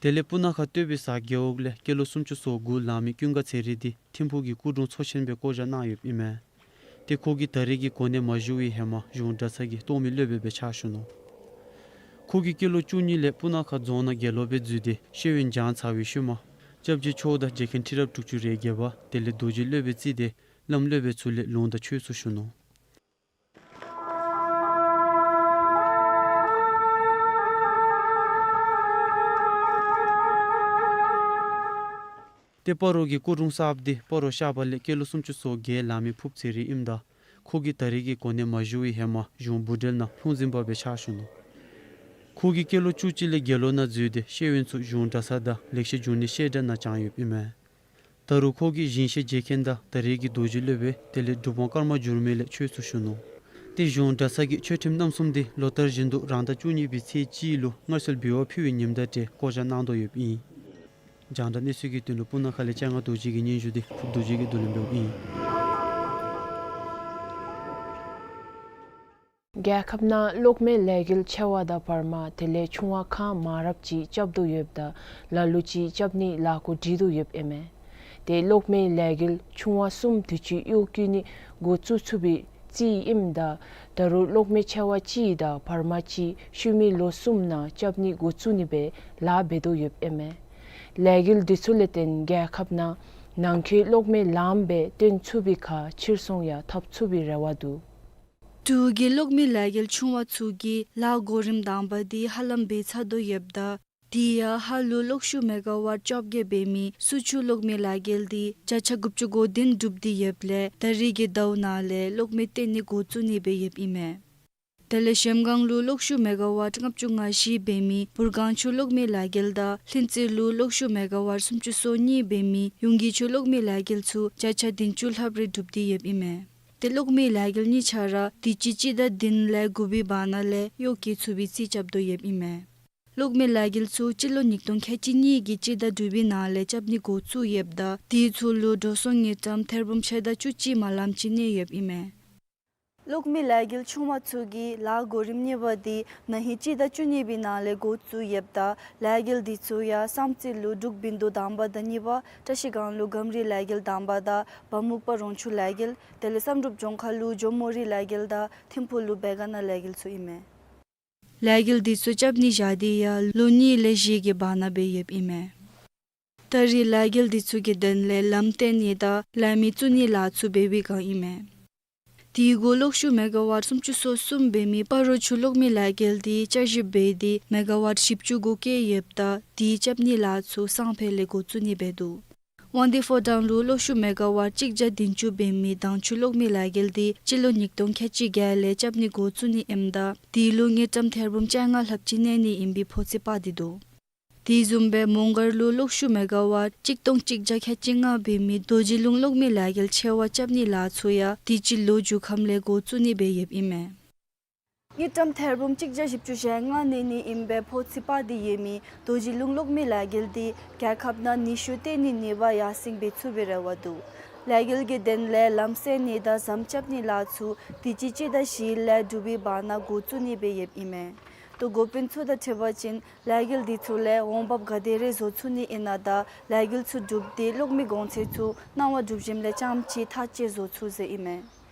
དེ་ལས་སྤུ་ན་ཁ་སྟོད་པའི་གཟའ་རྒེད་འོག་ལས་སྐྱེས་ལོ་སུམ་ཅུ་སོ་དགུ་ལང་མི་ཀུན་དགའ་ཚེ་རིང་འདི་ཐིམ་ཕུག་གི་སྐུ་དྲུང་ཚོ་ཆེན་སྦེ་བསྐོ་བཞག་གནང་ཡོདཔ་ཨིན་མས། ཏེ་ཁོ་གིས་ད་རེས་ཀྱི་གོ་གནས་མ་ཞུ་བའི་ཧེ་མ་གཞུང་གྲྭ་ཚང་གི་གཏོགས་མི་སློབ་དཔོན་སྦེ་ཕྱག་ཞུ་ནུག། ཁོ་གིས་སྐྱེས་ལོ་བཅུ་གཉིས་ལས་སྤུ་ན་ཁ་རྫོང་ནང་དགེ་སློང་སྦེ་འཛུལ་ཏེ་ཤེས་ཡོན་སྦྱང་ཚར་བའི་ཤུལ་མ་སྐྱབས་རྗེ་མཆོག་དང་རྗེ་མཁན་ཁྲི་རབས་དྲུག་ཅུ་རེ་བརྒྱད་པ་དེ་ལས་རྡོ་རྗེ་སློབ་དཔོན་བརྩིས་ཏེ་བླམ་སློབ་དཔོན་ཚུ་ལས་ལུང་དང་ཆོས་ཚུ་ཞུ་ནུག། ཏེ་སྤ་རོ་གི་སྐུ་དྲུང་གསརཔ་འདི་སྤ་རོ་ཤར་པ་ལས་སྐྱེས་ལོ་སུམ་ཅུ་སོ་བརྒྱད་ལང་མི་ཕུབ་ཚེ་རིང་ཨིནམ་ད་ཁོ་གིས་ད་རེས་ཀྱི་གོ་གནས་མ་ཞུ་བའི་ཧེ་མ་གཞུང་བུ་འབྲེལ་ནང་ལྷུང་འཛིན་པ་སྦེ་ཕྱག་ཞུ་ནུག། ཁོ་གིས་སྐྱེས་ལོ་བཅུ་གཅིག་ལས་དགེ་སློང་ནང་འཛུལ་ཏེ་ཤེས་ཡོན་ཚུ་གཞུང་གྲྭ་ཚང་དང་ལེགས་བཤད་འབྱུང་གནས་བཤད་གྲྭ་ནང་སྦྱངས་ཡོདཔ་ཨིན་མས། ད་རུང་ཁོ་གིས་ཞིང་གཤེགས་རྗེ་མཁན་དང་ད་རེས་ཀྱི་རྡོ་རྗེ་སློབ་དཔོན་དེ་ལས་གྲུབ་དབང་ཀརྨ་འགྱུར་མེད་ལས་ཆོས་ཚུ་ཞུ་ནུག། ཏེ་གཞུང་གྲྭ་ཚང་གི་ཆོས་ཁྲིམས་རྣམ་གསུམ་འདི་ལོ་ལྟར་བཞིན་དུ་རང་ཟླ་བཅུ་གཉིས་པའི་ཚེས་གཅིག་ལུ་སྔར་སྲོལ་འབུལ་བ་ཕུལ་བའི་ཉིནམ་དང་འབྲེལ་བསྐོ་བཞག་གནང་དོ་ཡོདཔ་ཨིན། རྒྱང་བསྒྲགས་གནས་ཚུལ་གྱི་དོན་ལུ་སྤུ་ན་ཁ་ལས་སྤྱན་སྔ་རྡོ་རྗེ་གི་སྙན་ཞུ་འདི་ཕུབ་རྡོ་རྗེ་གིས་བསྡུ་ལེན་འབདཝ་ཨིན། རྒྱལ་ཁབ་ནང་གློག་མེ་ལས་འགུལ་ཆེ་བ་དང་བར་མ་དེ་ལས་ཆུང་བ་གང་མང་རབས་ཅིག་རྐྱབ་དོ་ཡོདཔ་ད་ལ་ལུ་ཅིག་རྐྱབ་ནི་ལཱ་འགོ་འདྲེན་དོ་ཡོདཔ་ཨིན་མས། ཏེ་གློག་མེ་ལས་འགུལ་ཆུང་བ་གསུམ་དུས་ཅི་གཡོག་བཀོལ་ནི་འགོ་བཙུགས་ཚུགས་པའི་རྩིས་ཨིནམ་ད་ད་རུང་གློག་མེ་ཆེ་བ་ཅིག་དང་བར་མ་ཅིག་ཤུལ་མའི་ལོ་གསུམ་ནང་རྐྱབ་ནི་འགོ་བཙུགས་ནི་སྦེ་ལཱ་འབད་དོ་ཡོདཔ་ཨིན་མས། ལས་འགུལ་འདི་ཚུ་ལས་བརྟེན་རྒྱལ་ཁབ་ནང་ནང་འཁོད་གློག་མེ་ལངམ་སྦེ་བཏོན་ཚུགས་པའི་ཁར་ཕྱིར་ཚོང་ཡང་འཐབ་ཚུགས་པའི་རེ་བ་འདུག། འབྲུག་གི་གློག་མེ་ལས་འགུལ་ཆུང་བ་ཚུ་གི་ལཱ་གོ་རིམ་དང་པ་འདི་ཧ་ལམ་འབད་ཚར་དོ་ཡོདཔ་ད་དེ་ཡང་ཧཱ་ལུ་གློག་ཤུགས་མེ་ག་ཝཊ་བཅོ་བརྒྱད་འབད་མི་སུ་ཆུ་གློག་མེ་ལས་འགུལ་འདི་བརྒྱ་ཆ་དགུ་བཅུ་གོ་བདུན་གྲུབ་སྟེ་ཡོདཔ་ལས་ད་རེས་ཀྱི་ཟླཝ་ནང་ལས་གློག་མེ་བཏོན་ནི་འགོ་བཙུགས་ནི་སྦེ་ཡོདཔ་ཨིན་མས། དེ་ལས་གཞལམ་སྒང་ལུ་གློག་ཤུགས་མེ་ག་ཝཊ་ལྔ་བཅུ་ང་བཞི་འབད་མི་བུར་སྒང་ཆུ་གློག་མེ་ལས་འགུལ་དང་ལྷུན་རྩེ་ལུ་གློག་ཤུགས་མེ་ག་ཝཊ་སུམ་ཅུ་སོ་གཉིས་འབད་མི་ཡུང་གི་ཆུ་གློག་མེ་ལས་འགུལ་ཚུ་བརྒྱ་ཆ་བདུན་ཅུ་ལྷགཔ་རེ་གྲུབ་སྟེ་ཡོདཔ་ཨིན་མས། ཏེ་གློག་མེ་ལས་འགུལ་གཉིས་ཆ་ར་དུས་ཅི་སྤྱི་ཟླ་བདུན་ལས་དགུ་པའི་བར་ན་ལས་གཡོག་བཀོལ་ཚུགས་པའི་རྩིས་རྐྱབ་དོ་ཡོདཔ་ཨིན་མས། གློག་མེ་ལས་འགུལ་ཚུ་སྤྱི་ལོ་ཉིས་སྟོང་ཁལ་གཅིག་གཉིས་ཀྱི་སྤྱི་ཟླ་དྲུག་པའི་ནང་ལས་རྐྱབ་ནི་འགོ་བཙུགས་ཡོདཔ་ད་དེ་ཚུ་ལུ་འགྲོ་སོང་དངུལ་ཀྲམ་ཐེར་འབུམ་ཕྱེད་དང་བཅུ་གཅིག་མ་ལམ་ཅིག་གནས་ཡོདཔ་ཨིན་མས། གློག་མེ་ལས་འགུལ་ཆུང་བ་ཚུ་གི་ལཱ་གོ་རིམ་གཉིས་པ་འདི་ན་ཧིང་སྤྱི་ཟླ་བཅུ་གཉིས་པའི་ནང་ལས་འགོ་བཙུགས་ཡོདཔ་ད་ལས་འགུལ་འདི་ཚུ་ཡང་བསམ་རྩེ་ལུ་འབྲུག་བིན་དུ་དང་པ་དང་གཉིས་པ་བཀྲ་ཤིས་སྒང་ལུ་གམ་རི་ལས་འགུལ་དང་པ་དང་བ་མུག་པ་རོང་ཆུ་ལས་འགུལ་དེ་ལས་བསམ་གྲུབ་ལྗོངས་མཁར་ལུ་ཇོ་མོ་རི་ལས་འགུལ་དང་ཐིམ་ཕུག་ལུ་བེ་ག་ན་ལས་འགུལ་ཚུ་ཨིན་མས། ལས་འགུལ་འདི་ཚུ་རྐྱབ་ནི་བཞག་སྟེ་ཡང་ལོ་གཉིས་ལས་བཞི་གི་བར་ན་འབད་ཡོདཔ་ཨིན་མས། ད་རེས་ལས་འགུལ་འདི་ཚུ་གི་དོན་ལས་ལམ་བཏོན་ནི་དང་ལས་མི་བཙུགས་ནི་ལཱ་ཚུ་འབད་བའི་བསྒང་ཨིན་མས། དེ་གུ་གློག་ཤུགས་མེ་ག་ཝཊ་སུམ་ཅུ་སོ་གསུམ་འབད་མི་སྤ་རོ་ཆུ་གློག་མེ་ལས་འགུལ་འདི་བསྐྱར་ཞིབ་འབད་དེ་མེ་ག་ཝཊ་བཞི་བཅུ་གོ་བརྒྱད་ཡོདཔ་ད་དེ་རྐྱབ་ནི་ལཱ་ཚུ་སང་ཕོད་ལས་འགོ་བཙུགས་ནི་འབད་དོ། དབང་འདུས་ཕོ་བྲང་ལུ་གློག་ཤུགས་མེ་ག་ཝཊ་གཅིག་བརྒྱ་བདུན་ཅུ་འབད་མི་དྭངས་ཆུ་གློག་མེ་ལས་འགུལ་འདི་སྤྱི་ལོ་ཉིས་སྟོང་ཁལ་གཅིག་བརྒྱད་ལས་རྐྱབ་ནི་འགོ་བཙུགས་ནི་ཨིནམ་ད་དེ་ལུ་དངུལ་ཀྲམ་ཐེར་འབུམ་བཅོ་ལྔ་ལྷགཔ་ཅིག་གནས་ནི་ཨིན་པའི་ཕོ་ཚོད་དཔག་སྟེ་འདུག། དེ་བཟུམ་སྦེ་མོང་སྒར་ལུ་གློག་ཤུགས་མེ་ག་ཝཊ་གཅིག་སྟོང་གཅིག་བརྒྱ་ཁལ་གཅིག་ལྔ་འབད་མི་རྡོ་རྗེ་ལུང་གློག་མེ་ལས་འགུལ་ཆེ་བ་རྐྱབ་ནི་ལཱ་ཚུ་ཡང་དུས་ཅི་ལོ་མཇུག་ཁམས་ལས་འགོ་བཙུགས་ནི་སྦེ་ཡོདཔ་ཨིན་མས། དངུལ་ཀྲམ་ཐེར་འབུམ་གཅིག་བརྒྱ་བཞི་བཅུ་ཞེ་ལྔ་གནས་ནི་ཨིན་པའི་ཕོ་ཚོད་དཔག་སྟེ་ཡོད་མི་རྡོ་རྗེ་ལུང་གློག་མེ་ལས་འགུལ་འདི་རྒྱལ་ཁབ་ནང་ནུས་ཤུགས་བཏོན་ནི་ནུས་པ་ཡར་སེང་འབད་ཚུགས་པའི་རེ་བ་འདུག། ལས་འགུལ་གྱི་དོན་ལས་ལམ་སེལ་ནི་དང་ཟམ་རྐྱབ་ནི་ལཱ་ཚུ་དུས་ཅི་སྤྱི་ཟླ་བཞི་ལས་དྲུག་པའི་བར་ན་འགོ་བཙུགས་ནི་སྦེ་ཡོདཔ་ཨིན་མས། ཏེ་འགོ་དཔོན་ཚུ་དང་འཁྲིལ་བ་ཅིན་ལས་འགུལ་འདི་ཚུ་ལས་འོང་འབབ་ག་དེ་རེ་བཟོ་ཚུགས་ནི་ཨིན་ན་དང་ལས་འགུལ་ཚུ་གྲུབ་སྟེ་གློག་མེ་གོང་ཚད་ཚུ་གནང་བ་གྲུབ་ཞིནམ་ལས་རྐྱངམ་ཅིག་ཐག་བཅད་བཟོ་ཚུགས་ཟེར་ཨིན་མས།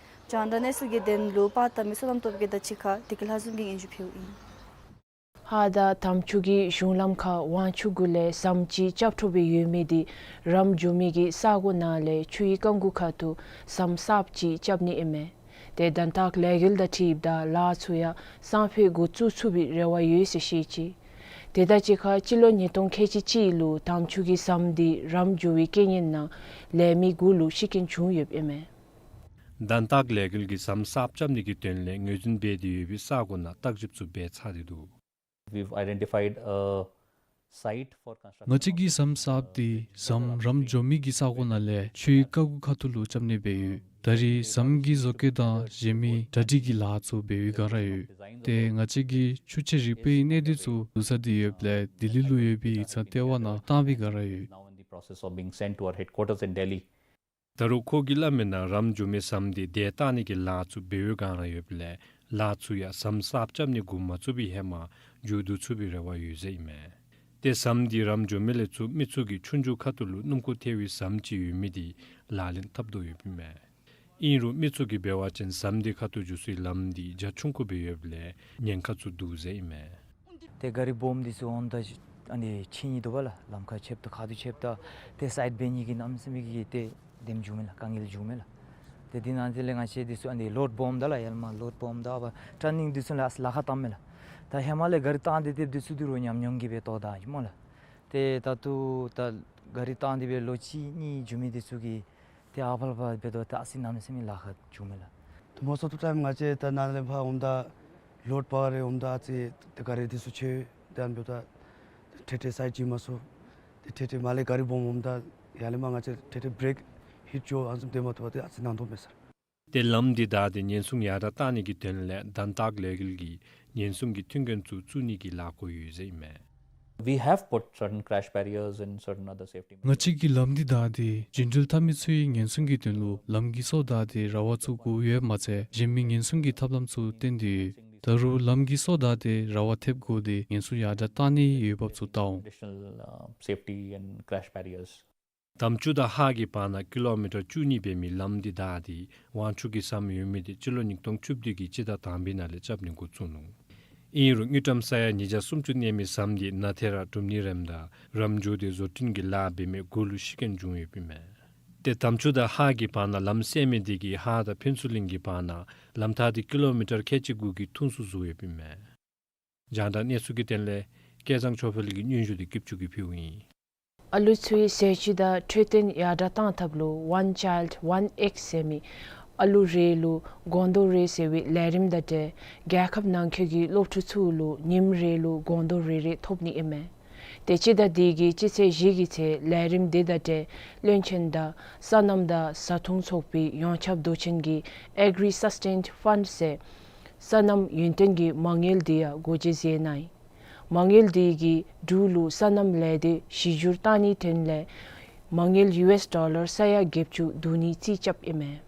རྒྱང་བསྒྲགས་གནས་ཚུལ་གྱི་དོན་ལུ་པར་བཏབ་མི་བསོད་ནམས་སྟོབས་རྒྱས་དང་གཅིག་ཁར་བདེ་སྐྱིད་ལྷ་འཛོམས་ཀྱིས་སྙན་ཞུ་ཕུལཝ་ཨིན། ཧཱ་དང་དམ་ཆོས་ཀྱི་གཞུང་ལམ་ཁར་ཝང་ཆུ་གུ་ལས་ཟམ་ཅིག་རྐྱབ་འཕྲོ་སྦེ་ཡོད་མི་འདི་རམ་འགྱོ་མི་གི་ས་གོ་ནང་ལས་ཆུའི་རྐང་གུ་ཁ་ཐུག་ཟམ་གསརཔ་ཅིག་རྐྱབ་ནི་ཨིན་མས། ཏེ་དོན་དག་ལས་འགུལ་དང་འཁྲིལཝ་ད་ལཱ་ཚུ་ཡང་སང་ཕོད་འགོ་བཙུགས་ཚུགས་པའི་རེ་བ་ཡོད་ཟེར་བཤད་ཅི། དེ་དང་གཅིག་ཁར་སྤྱི་ལོ་ཉིས་སྟོང་ཁལ་གཅིག་གཅིག་ལུ་དམ་ཆོས་ཀྱི་ཟམ་འདི་རམ་འགྱོ་བའི་རྐྱེན་ངན་ནང་ལས་མི་དགུ་ལུ་ཤི་རྐྱེན་བྱུང་ཡོདཔ་ཨིན་མས། དོན་དག་ལས་འགུལ་གྱིས་ཟམ་གསརཔ་རྐྱབ་ནི་གི་དོན་ལས་ངོས་འཛིན་འབད་དེ་ཡོད་པའི་ས་གོ་ནང་བརྟག་ཞིབ་ཚུ་འབད་ཚར་ཏེ་འདུག། We've identified a site for construction. ང་བཅས་ཀྱིས་ཟམ་གསརཔ་འདི་ཟམ་རམ་འགྱོ་མི་གི་ས་གོ་ནང་ལས་ཆུའི་རྐང་གུ་ཁ་ཐུག་ལུ་རྐྱབ་ནི་སྦེ་ཡོད། ད་རེས་ཟམ་གྱི་བཟོ་བཀོད་དང་གཞན་མི་གྲ་སྒྲིག་གི་ལཱ་ཚུ་འབད་བའི་སྒང་ར་ཡོད། ཏེ་ང་བཅས་ཀྱིས་ཆུ་ཆེ་རིག་པའི་གནས་སྡུད་ཚུ་བསྡུ་ཚར་ཏེ་ཡོདཔ་ལས་ལྡི་ལི་ལུ་ཡོད་པའི་ཡིག་ཚང་ལྟེ་བ་ནང་བཏང་བའི་སྒང་ར་ཡོད། Now in the process of being sent to our headquarters in Delhi. ད་རུང་ཁོ་གིས་སླབ་མིའི་ནང་རམ་འགྱོ་མི་ཟམ་འདི་དེ་བཏང་ནི་གི་ལཱ་ཚུ་འབད་བའི་སྒང་ར་ཡོདཔ་ལས་ལཱ་ཚུ་ཡང་ཟམ་གསརཔ་རྐྱབ་ནི་འགོ་མ་བཙུགས་པའི་ཧེ་མ་མཇུག་བསྡུ་ཚུགས་པའི་རེ་བ་ཡོད་ཟེར་ཨིན་མས། ཏེ་ཟམ་འདི་རམ་འགྱོ་མི་ལས་ཚུར་མི་ཚུ་གི་ཆུང་ཆུང་ཁ་ཐུག་ལུ་སྣུམ་འཁོར་ཐལ་བའི་ཟམ་ཅིག་ཡོད་མི་འདི་ལག་ལེན་འཐབ་དོ་ཡོདཔ་ཨིན་མས། ཨིན་རུང་མི་ཚུ་གིས་འབད་བ་ཅིན་ཟམ་འདི་ཁ་ཐུག་འགྱོ་སའི་ལམ་འདི་རྒྱ་ཆུང་ཀུ་སྦེ་ཡོདཔ་ལས་ཉེན་ཁ་ཚུ་འདུག་ཟེར་ཨིན་མས། ཏེ་ག་རི་སྦོམ་འདི་ཚུ་འོངམ་ད་ཨ་ནི་ཆད་ནི་འདུག་པ་ལགས། ལམ་ཁར་ཆདཔ་ད་ཁ་ཐུག་ཆདཔ་ད་ཏེ་སའིཌ་འབད་ནི་གི་གནམ་མེད་ས་མེད་ཀྱི་ཏེ་དེམ་བྱུང་མས་ལགས། དཀའ་ངལ་བྱུང་མས་ལགས། ཏེ་དེ་ནང་དེ་ལས་ང་བཅས་འདི་ཚུ་ཨ་ནི་ལོཌ་སྦོམ་ད་ལགས། ཡར་ལས་མར་ལོཌ་སྦོམ་ད་ཨ་བ་ཊར་ནིང་འདི་ཚུ་ལགས་ལཱ་ཁག་བཏངམ་མས་ལགས། ད་ཧེ་མ་ལས་ག་རི་བཏང་སྟེ་སྡོདཔ་འདི་ཚུ་འདི་རུང་ཉམས་མྱོང་གིས་སྦེ་བཏོག་ད་ཡི་སྨོ་ལགས། ཏེ་ད་ལྟོ་ད་ག་རི་བཏང་སྟེ་སྦེ་ལོ་གཅིག་གཉིས་འགྱོ་མི་འདི་ཚུ་གིས་ཏེ་ཨ་ཕར་ལས་ཕར་འབད་དོ་ད་ཨ་ཙི་གནམ་མེད་ས་མེད་ལཱ་ཁག་བྱུང་མས་ལགས། Most of the time ང་བཅས་ད་ནཱ་ལས་ཕར་འོངམ་ད་ལོཌ་པར་རེ་འོངམ་ད་ཨ་ཙི་ཏེ་ག་རི་འདི་ཚུ་ཆད་ད་ཨ་ནི་འབདཝ་ད་ཏེ་ཏེ་སའིཌ་ཅིག་མ་སོང་། ཏེ་ཏེ་མར་ལས་ག་རི་སྦོམ་འོངམ་ད་ཡར་ལས་མར་ང་བཅས་ཏེ་བྲེཀ་ཧིཊ་འགྱོ་ཨ་ནི་བཟུམ་ཏེ་མ་ཐོབ་པར་ཏེ་ཨ་ཙི་ནང་དོག་མས་སར། ཏེ་ལམ་འདི་བདའ་སྟེ་ཉེན་སྲུང་ཡར་དྲག་བཏང་ནི་གི་དོན་ལས་དོན་དག་ལས་འགུལ་གྱིས་ཉེན་སྲུང་གི་མཐུན་རྐྱེན་ཚུ་བཙུགས་ནི་གི་ལཱ་འགོ་ཡོད་ཟེར་ཨིན་མས། We have put certain crash barriers and certain other safety measures. ང་བཅས་ཀྱིས་ལམ་འདི་བདའ་སྟེ་རྒྱུན་འགྲུལ་འཐབ་མི་ཚུའི་ཉེན་སྲུང་གི་དོན་ལུ་ལམ་གྱི་སོ་བདའ་སྟེ་ར་བ་བཙུགས་དགོཔ་ཡོདཔ་མ་ཚད་གཞན་མི་ཉེན་སྲུང་གི་ཐབས་ལམ་ཚུ་བཏོན་ཏེ་ཡོད། ད་རུང་ལམ་གྱི་སོ་བདའ་སྟེ་ར་བ་ཐེབས་དགོ་སྟེ་ཉེན་སྲུང་ཡར་དྲག་བཏང་ནིའི་འོས་འབབ་ཚུ་བལྟ་འོང་། Additional, uh, safety and crash barriers. དམ་ཆོས་དང་ཧཱ་གི་བར་ན་ཀི་ལོ་མི་ཊར་བཅུ་གཉིས་འབད་མི་ལམ་འདི་བདའ་སྟེ་ཝང་ཆུ་གི་ཟམ་ཡོད་མི་འདི་སྤྱི་ལོ་ཉིས་སྟོང་བཅུ་བདུན་གྱི་སྤྱི་ཟླ་དང་པའི་ནང་ལས་རྐྱབ་ནི་འགོ་བཙུགས་ནུག། ཨིན་རུང་དངུལ་ཀྲམ་ས་ཡ་ཉིས་བརྒྱ་སུམ་ཅུ་གནས་མི་ཟམ་འདི་ནཱ་ཐད་ར་གྲུབ་ནི་རནམ་ད་རམ་འགྱོ་སྟེ་བཟོ་སྐྲུན་གྱི་ལཱ་འབད་མི་དགུ་ལུ་ཤི་རྐྱེན་བྱུང་ཡོདཔ་ཨིན་མས། ཏེ་དམ་ཆོས་དང་ཧཱ་གི་བར་ན་ལམ་སེལ་མི་འདི་གིས་ཧཱ་དང་ཕུན་ཚོགས་གླིང་གི་བར་ན་ལམ་ཐག་འདི་ཀི་ལོ་མི་ཊར་ཁལ་གཅིག་དགུ་གི་ཐུང་སུ་བཟོ་ཡོདཔ་ཨིན་མས། རྒྱང་བསྒྲགས་གནས་ཚུལ་གྱི་དོན་ལས་སྐལ་བཟང་ཆོས་འཕེལ་གྱིས་སྙན་ཞུ་འདི་སྐྱིད་ཆུ་གིས་ཕུལཝ་ཨིན། ཨ་ལུ་ཚུའི་ཟས་བཅུད་དང་འཕྲོད་བསྟེན་ཡར་དྲག་བཏང་ཐབས་ལུ་One Child One Egg ཟེར་མི་ཨ་ལུ་རེ་ལུ་སྒོང་རྡོག་རེ་ཟེར་བའི་ལས་རིམ་དང་འབྲེལ་རྒྱལ་ཁབ་ནང་འཁོད་ཀྱི་སློབ་ཕྲུག་ཚུ་ལུ་ཉིནམ་རེ་ལུ་སྒོང་རྡོག་རེ་རེ་ཐོབ་ནི་ཨིན་མས། ཏེ་སྤྱི་ཟླ་འདི་གི་སྤྱི་ཚེས་བཞི་གི་ཚེ་ལས་རིམ་འདི་དང་འབྲེལ་བློན་ཆེན་དང་སོ་ནམ་དང་བཟའ་འཐུང་ཚོགས་པའི་ཡོངས་ཁྱབ་མདོ་ཆེན་གྱི་Agri Sustained Fund ཟེར་སོ་ནམ་ཡུན་བརྟན་གྱི་མ་དངུལ་འདི་ཡང་སྒོ་འབྱེད་མཛད་གནང་ཡི། མ་དངུལ་འདི་གིས་འབྲུག་ལུ་སོ་ནམ་ལས་སྡེ་གཞི་བསྒྱུར་བཏང་ནིའི་དོན་ལས་མ་དངུལ་ཡུ་ཨེསི་ཌོ་ལར་ས་ཡ་བརྒྱད་ཅུ་བསྡུ་ནིའི་རྩིས་རྐྱབ་ཨིན་མས།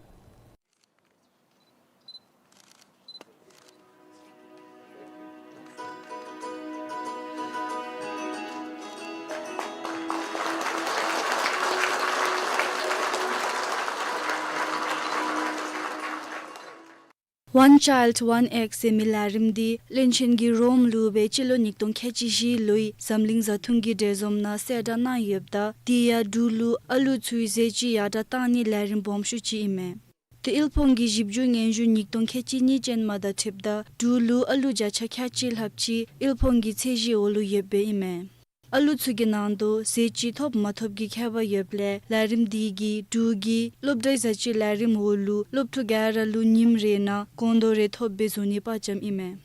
One Child One Egg ཟེར་མི་ལས་རིམ་འདི་བློན་ཆེན་གྱིས་རོམ་ལུ་སྦེ་སྤྱི་ལོ་ཉིས་སྟོང་ཁལ་གཅིག་བཞི་ལོའི་འཛམ་གླིང་བཟའ་འཐུང་གི་འབྲེལ་འཛོམས་ནང་གསལ་བསྒྲགས་གནང་ཡོདཔ་ད་དེ་ཡང་འབྲུག་ལུ་ཨ་ལུ་ཚུའི་ཟས་བཅུད་ཡར་དྲག་བཏང་ནིའི་ལས་རིམ་སྦོམ་ཤོས་ཅིག་ཨིན་མས། ཏེ་དབུལ་ཕོངས་ཀྱི་ཞིབ་འཇུག་སྙན་ཞུ་ཉིས་སྟོང་ཁལ་གཅིག་གཉིས་ཅན་མ་དང་འཁྲིལཝ་ད་འབྲུག་ལུ་ཨ་ལུ་བརྒྱ་ཆ་ཁལ་གཅིག་ལྷགཔ་ཅིག་དབུལ་ཕོངས་ཀྱི་ཚད་གཞིའི་འོག་ལུ་ཡོདཔ་སྦེ་ཨིན་མས། ཨ་ལུ་ཚུ་གི་ནང་དུ་ཟས་བཅུད་ཐོབ་མ་ཐོབ་ཀྱི་ཁྱད་པར་ཡོདཔ་ལས་ལས་རིམ་འདི་གིས་འབྲུག་གི་སློབ་གྲྭའི་བཟའ་བཅུད་ལས་རིམ་འོག་ལུ་སློབ་ཕྲུག་ག་ར་ལུ་ཉིནམ་རེ་ནང་སྒོང་རྡོག་རེ་ཐོབ་སྦེ་བཟོ་ནི་དཔའ་བཅམ་ཨིན་མས།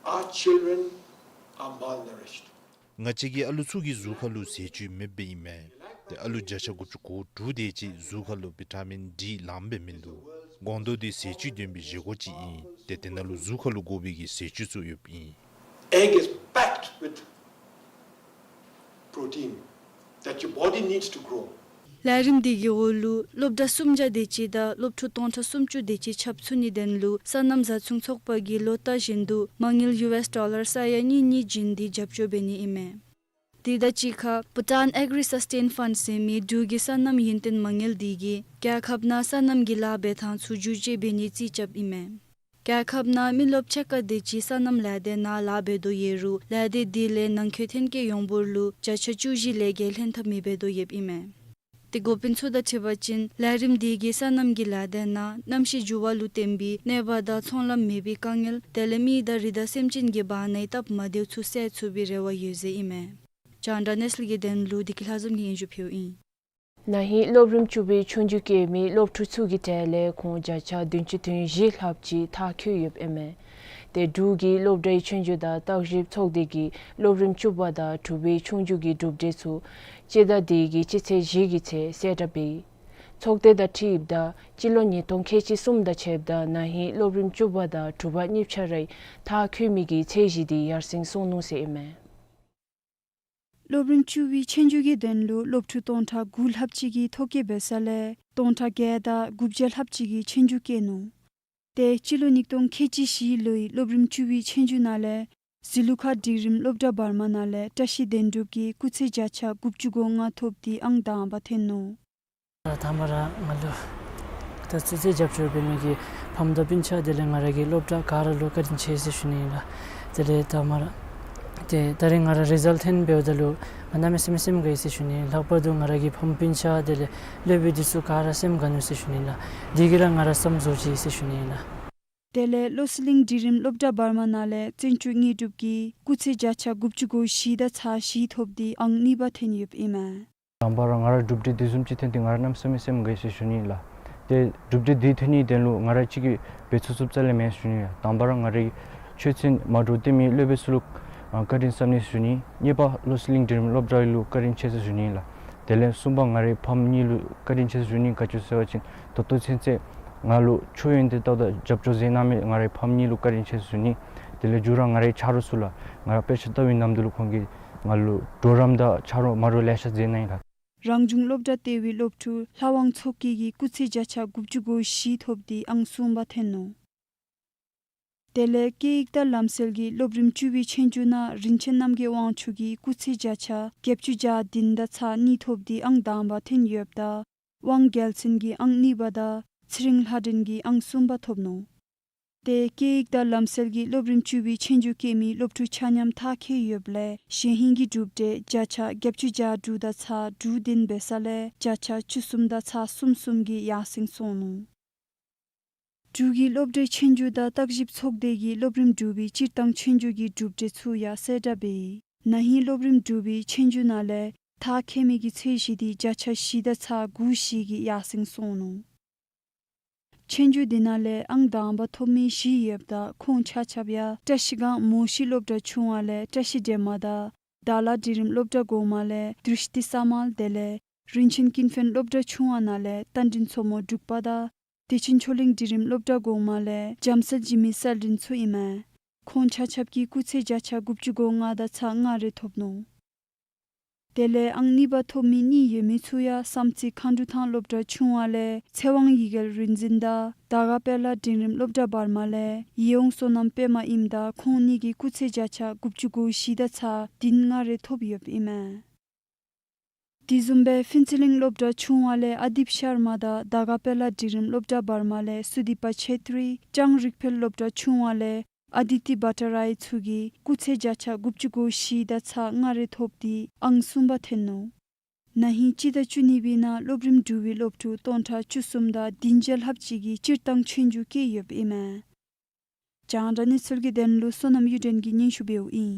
Our children are malnourished. ང་བཅས་ཀྱི་ཨ་ལུ་ཚུ་གི་གཟུགས་ཁར་ལུ་ཟས་བཅུད་མེདཔ་སྦེ་ཨིན་མས། ཏེ་ཨ་ལུ་བརྒྱ་ཆ་དགུ་བཅུ་གོ་དྲུག་དེ་ཅིག་གཟུགས་ཁར་ལུ་བི་ཊ་མིན་ཌི་ལངམ་སྦེ་མིན་འདུག། སྒོང་རྡོག་འདི་ཟས་བཅུད་ལྡན་པའི་བཞེས་སྒོ་ཅིག་ཨིན། ཏེ་དེ་ནང་ལུ་གཟུགས་ཁར་ལུ་དགོ་པའི་གི་ཟས་བཅུད་ཚུ་ཡོདཔ་ཨིན། Egg is packed with protein that your body needs to grow. ལས་རིམ་འདི་གི་འོག་ལུ་སློབ་གྲྭ་སུམ་བརྒྱ་དེ་ཅིག་དང་སློབ་ཕྲུག་སྟོང་ཕྲག་སུམ་ཅུ་དེ་ཅིག་ཁྱབ་ཚུགས་ནིའི་དོན་ལུ་སོ་ནམ་བཟའ་ཚང་ཚོགས་པ་གིས་ལོ་ལྟར་བཞིན་དུ་མ་དངུལ་ཡུ་ཨེསི་ཌོ་ལར་ས་ཡ་གཉིས་གཉིས་བྱིན་ཏེ་རྒྱབ་སྐྱོར་འབད་ནི་ཨིན་མས། དེ་དང་གཅིག་ཁར་Bhutan Agri Sustain Fund ཟེར་མི་འབྲུག་གི་སོ་ནམ་ཡུན་བརྟན་མ་དངུལ་འདི་གིས་རྒྱལ་ཁབ་ནང་སོ་ནམ་གྱི་ལཱ་འབད་ཐངས་ཚུ་བསྒྱུར་བཅོས་འབད་ནིའི་རྩིས་རྐྱབ་ཨིན་མས། རྒྱལ་ཁབ་ནང་མི་རློབས་ཕྱེད་ཀ་དེ་ཅིག་སོ་ནམ་ལས་སྡེ་ནང་ལཱ་འབད་དོ་ཡོད་རུང་ལས་སྡེ་འདི་ལས་ནང་འཁོད་ཐོན་སྐྱེད་ཡོངས་འབོར་ལུ་བརྒྱ་ཆ་བཅུ་བཞི་ལས་བརྒལ་ལྷན་ཐབས་མི་འབད་དོ་ཡོདཔ་ཨིན་མས། དེ་འགོ་དཔོན་ཚུ་དང་འཁྲིལ་བ་ཅིན་ལས་རིམ་འདི་གིས་སོ་ནམ་གྱི་ལས་སྡེ་ནང་གནམ་གཤིས་འགྱུར་བ་ལུ་བརྟེན་པའི་གནོད་པ་དང་ཚོང་ལམ་མེད་པའི་དཀའ་ངལ་དེ་ལས་མི་དང་རི་དྭགས་སེམས་ཅན་གྱི་བར་ནའི་སྟབས་མ་བདེཝ་ཚུ་སེལ་ཚུགས་པའི་རེ་བ་ཡོད་ཟེར་ཨིན་མས། རྒྱང་བསྒྲགས་གནས་ཚུལ་གྱི་དོན་ལུ་བདེ་སྐྱིད་ལྷ་འཛོམས་ཀྱིས་སྙན་ཞུ་ཕུལཝ་ཨིན། ན་ཧིང་སློབ་རིམ་བཅུ་པའི་ཆོས་རྒྱུགས་རྐྱབ་མི་སློབ་ཕྲུག་ཚུ་གི་གྲས་ལས་ཁོང་བརྒྱ་ཆ་བདུན་ཅུ་དོན་བཞི་ལྷགཔ་ཅིག་མཐར་འཁྱོལ་ཡོདཔ་ཨིན་མས། དེ་འབྲུག་གི་སློབ་གྲྭའི་ཆོས་རྒྱུགས་དང་བརྟག་ཞིབ་ཚོགས་སྡེ་གིས་སློབ་རིམ་བཅུ་པ་དང་དྲུག་པའི་ཆོས་རྒྱུགས་ཀྱི་གྲུབ་འབྲས་ཚུ་སྤྱི་ཟླ་འདི་གི་སྤྱི་ཚེས་བཞི་གི་ཚེ་གསལ་བསྒྲགས་འབད་ཡི། ཚོགས་སྡེ་དང་འཁྲིལཝ་ད་སྤྱི་ལོ་ཉིས་སྟོང་ཁལ་གཅིག་གསུམ་དང་ཕྱདཔ་ད་ན་ཧིང་སློབ་རིམ་བཅུ་པ་དང་དྲུག་པ་གཉིས་ཆ་རའི་མཐར་འཁྱོལ་མི་གི་ཚད་གཞི་འདི་ཡར་སེང་སོང་ནུག་ཟེར་ཨིན་མས། སློབ་རིམ་བཅུ་པའི་ཆོས་རྒྱུགས་ཀྱི་དོན་ལུ་སློབ་ཕྲུག་སྟོང་ཕྲག་དགུ་ལྷགཔ་ཅིག་གིས་ཐོ་བཀོད་འབད་ས་ལས་སྟོང་ཕྲག་བརྒྱད་དང་དགུ་བརྒྱ་ལྷགཔ་ཅིག་གིས་ཆོས་རྒྱུགས་རྐྱབ་ནུག། དེ་སྤྱི་ལོ་ཉིས་སྟོང་ཁལ་གཅིག་བཞི་ལོའི་སློབ་རིམ་བཅུ་པའི་ཆོས་རྒྱུགས་ནང་ལས་ཟི་ལུ་ཁ་འབྲིང་རིམ་སློབ་གྲྭ་བར་མ་ནང་ལས་བཀྲ་ཤིས་དོན་གྲུབ་ཀྱིས་སྐུགས་ཚད་བརྒྱ་ཆ་དགུ་བཅུ་གོ་ལྔ་ཐོབ་སྟེ་ཨང་དང་པ་ཐོན་ནུག། ད་མ་ར་ང་ལུ་ད་ཚུ་ཚེ་རྒྱབ་སྐྱོར་འབད་ནི་གི་ཕམ་དང་སྤུན་ཆ་དེ་ལས་ང་ར་གི་སློབ་གྲྭ་ག་ར་ལུ་བཀའ་དྲིན་ཆེ་ཟེར་ཞུ་ནི་ཨིན་ལགས། དེ་ལས་ད་མ་ར་དེ་ད་རེས་ང་ར་རི་ཛལཊ་ཐོན་འབདཝ་ད་ལུ་ང་གནམ་མེད་ས་མེད་སེམས་དགའ་ཡི་ཟེར་ཞུ་ནི་ཨིན། ལྷག་པར་དུ་ང་ར་གི་ཕམ་སྤུན་ཆ་དེ་ལས་སློབ་དཔོན་འདི་ཚུ་ག་ར་སེམས་དགའ་ནུག་ཟེར་ཞུ་ནི་ཨིན་ལགས། འདི་གིས་ར་ང་ར་བསམ་བཟོ་ཅི་ཟེར་ཞུ་ནི་ཨིན་ལགས། དེ་ལས་བློ་གསལ་གླིང་འབྲིང་རིམ་སློབ་གྲྭ་བར་མ་ནང་ལས་བཙན་སྐྱོགས་དངོས་གྲུབ་ཀྱིས་སྐུགས་ཚད་བརྒྱ་ཆ་དགུ་བཅུ་གོ་བཞི་དང་ཚག་བཞི་ཐོབ་སྟེ་ཨང་གཉིས་པ་ཐོན་ཡོདཔ་ཨིན་མས། དང་པ་ར་ང་ར་གྲུབ་འབྲས་འདི་བཟུམ་ཅིག་ཐོན་ཏེ་ང་ར་གནམ་མེད་ས་མེད་སེམས་དགའ་ཡི་ཟེར་ཞུ་ནི་ཨིན་ལགས། ཏེ་གྲུབ་འབྲས་འདི་ཐོན་ནིའི་དོན་ལུ་ང་ར་གཅིག་གིས་འབད་ཚུགས་ཚུགསཔ་རྩ་ལས་མེན་ཟེར་ཞུ་ནི་ཨིན། དང་པ་ར་ང་རའི་ཆོས་ཚན་མ་འདྲཝ་སྟོན་མི་སློབ་དཔོན་ཚུ་ལུ་ང་བཀའ་དྲིན་བསམ་ནི་ཟེར་ཞུ་ནི། གཉིས་པ་བློ་གསལ་གླིང་འབྲིང་རིམ་སློབ་གྲྭ་ལུ་བཀའ་དྲིན་ཆེ་ཟེར་ཞུ་ནི་ཨིན་ལགས། དེ་ལས་གསུམ་པ་ང་རའི་ཕམ་གཉིས་ལུ་བཀའ་དྲིན་ཆེ་ཟེར་ཞུ་ནི། ག་ཅི་ཟེར་བ་ཅིན་ད་ལྟོ་ཚུན་ཚོད་ང་ལུ་ཆོས་ཡོན་ཏན་ཏག་ཏག་རྒྱབ་སྐྱོར་མཛད་གནང་མི་ང་རའི་ཕམ་གཉིས་ལུ་བཀའ་དྲིན་ཆེ་ཟེར་ཞུ་ནི། དེ་ལས་མཇུག་ར་ང་རའི་ཆ་རོགས་ཚུ་ལགས། ང་ར་དཔེ་ཆ་ལྟ་བའི་ནམ་དུས་ལུ་ཁོང་གིས་ང་ལུ་གྲོགས་རམ་དང་ཆ་རོགས་མ་འདྲཝ་ལེ་ཤ་མཛད་གནང་ཡི་ལགས། རང་བྱུང་སློབ་གྲྭ་ལྟེ་བའི་སློབ་ཕྲུག་ལྷ་དབང་མཚོ་སྐྱིད་ཀྱིས་སྐུགས་ཚད་བརྒྱ་ཆ་དགུ་བཅུ་གོ་བཞི་ཐོབ་སྟེ་ཨང་གསུམ་པ་ཐོན་ནུག། དེ་ལས་སྐད་ཡིག་དང་ལམ་སྲོལ་གྱི་སློབ་རིམ་བཅུ་པའི་ཆོས་རྒྱུགས་ནང་རིན་ཆེན་རྣམ་རྒྱལ་དབང་ཕྱུག་གིས་སྐུགས་ཚད་བརྒྱ་ཆ་བརྒྱད་ཅུ་གྱ་བདུན་དང་ཚག་གཉིས་ཐོབ་སྟེ་ཨང་དང་པ་ཐོན་ཡོདཔ་ད་དབང་རྒྱལ་མཚན་གྱིས་ཨང་གཉིས་པ་དང་ཚེ་རིང་ལྷ་སྒྲོན་གྱིས་ཨང་གསུམ་པ་ཐོབ་ནུག། དེ་སྐད་ཡིག་དང་ལམ་སྲོལ་གྱི་སློབ་རིམ་བཅུ་པའི་ཆོས་རྒྱུགས་རྐྱབ་མི་སློབ་ཕྲུག་ཆ་མཉམ་མཐར་འཁྱོལ་ཡོདཔ་ལས་གཞན་ཧིང་གི་གྲུབ་འབྲས་བརྒྱ་ཆ་བརྒྱད་ཅུ་གྱ་དྲུག་དང་ཚག་དྲུག་ལྡན་འབད་ས་ལས་བརྒྱ་ཆ་བཅུ་གསུམ་དང་ཚག་གསུམ་གསུམ་གྱིས་ཡར་སེང་སོང་ནུག། འབྲུག་གི་སློབ་གྲྭའི་ཆོས་རྒྱུགས་དང་བརྟག་ཞིབ་ཚོགས་སྡེ་གིས་སློབ་རིམ་དྲུག་པའི་སྤྱིར་བཏང་ཆོས་རྒྱུགས་ཀྱི་གྲུབ་འབྲས་ཚུ་ཡང་གསལ་བསྒྲགས་འབད་ཡི། ན་ཧིང་སློབ་རིམ་དྲུག་པའི་ཆོས་རྒྱུགས་ནང་ལས་མཐར་འཁྱོལ་མི་གི་ཚད་གཞི་འདི་བརྒྱ་ཆ་བཞི་དང་ཚག་དགུ་བཞི་གིས་ཡར་སེང་སོང་ནུག། ཆོས་རྒྱུགས་འདི་ནང་ལས་ཨང་དང་པ་ཐོབ་མི་བཞི་ཡོདཔ་ད་ཁོང་ཆ་ཁྱབ་ཡང་བཀྲ་ཤིས་སྒང་མོ་ཤི་སློབ་གྲྭ་ཆུང་བ་ལས་བཀྲ་ཤིས་སྒྲོལ་མ་དང་དྭགས་ལྷ་འབྲིང་རིམ་སློབ་གྲྭ་གོང་མ་ལས་དྲིས་ཏི་ས་མཱལ་དེ་ལས་རིན་ཆེན་ཀུན་ཕན་སློབ་གྲྭ་ཆུང་བ་ནང་ལས་རྟ་མགྲིན་མཚོ་མོ་འབྲུག་པ་དང་བདེ་ཆེན་ཆོས་གླིང་འབྲིང་རིམ་སློབ་གྲྭ་གོང་མ་ལས་འཇམ་དཔལ་འཇིགས་མེད་གསལ་སྒྲོན་ཚུ་ཨིན་མས། ཁོང་ཆ་ཁྱབ་ཀྱི་སྐུགས་ཚད་བརྒྱ་ཆ་དགུ་བཅུ་གོ་ལྔ་དང་ཚག་ལྔ་རེ་ཐོབ་ནུག། དེ་ལས་ཨང་གཉིས་པ་ཐོབ་མི་གཉིས་ཡོད་མི་ཚུ་ཡང་བསམ་རྩེ་མཁའ་འགྲོ་ཐང་སློབ་གྲྭ་ཆུང་བ་ལས་ཚེ་དབང་ཡིད་དགའ་རིག་འཛིན་དང་དར་དཀར་དཔལ་ལྷ་འབྲིང་རིམ་སློབ་གྲྭ་བར་མ་ལས་ཡིད་འོང་བསོད་ནམས་པདྨ་ཨིནམ་ད་ཁོང་གཉིས་ཀྱི་སྐུགས་ཚད་བརྒྱ་ཆ་དགུ་བཅུ་གོ་བཞི་དང་ཚག་བདུན་ལྔ་རེ་ཐོབ་ཡོདཔ་ཨིན་མས། དེ་བཟུམ་སྦེ་ཕུན་ཚོགས་གླིང་སློབ་གྲྭ་ཆུང་བ་ལས་ཨ་དིཔ་ཤར་མ་དང་དར་དཀར་དཔལ་ལྷ་འབྲིང་རིམ་སློབ་གྲྭ་བར་མ་ལས་སུ་དི་པ་ཆེ་ཏྲི་ལྕང་རིག་འཕེལ་སློབ་གྲྭ་ཆུང་བ་ལས་ཨ་དི་ཏི་བྷ་ཊ་རའི་ཚུ་གིས་སྐུགས་ཚད་བརྒྱ་ཆ་དགུ་བཅུ་གོ་བཞི་དང་ཚག་ལྔ་རེ་ཐོབ་སྟེ་ཨང་གསུམ་པ་ཐོན་ནུག། ན་ཧིང་སྤྱི་ཟླ་བཅུ་གཉིས་པའི་ནང་སློབ་རིམ་དྲུག་པའི་སློབ་ཕྲུག་སྟོང་ཕྲག་བཅུ་གསུམ་དང་བདུན་བརྒྱ་ལྷགཔ་ཅིག་གིས་སྤྱིར་བཏང་ཆོས་རྒྱུགས་རྐྱབ་ཡོདཔ་ཨིན་མས། རྒྱང་བསྒྲགས་གནས་ཚུལ་གྱི་དོན་ལུ་བསོད་ནམས་གཡུ་སྒྲོན་གྱིས་སྙན་ཞུ་འབདཝ་ཨིན།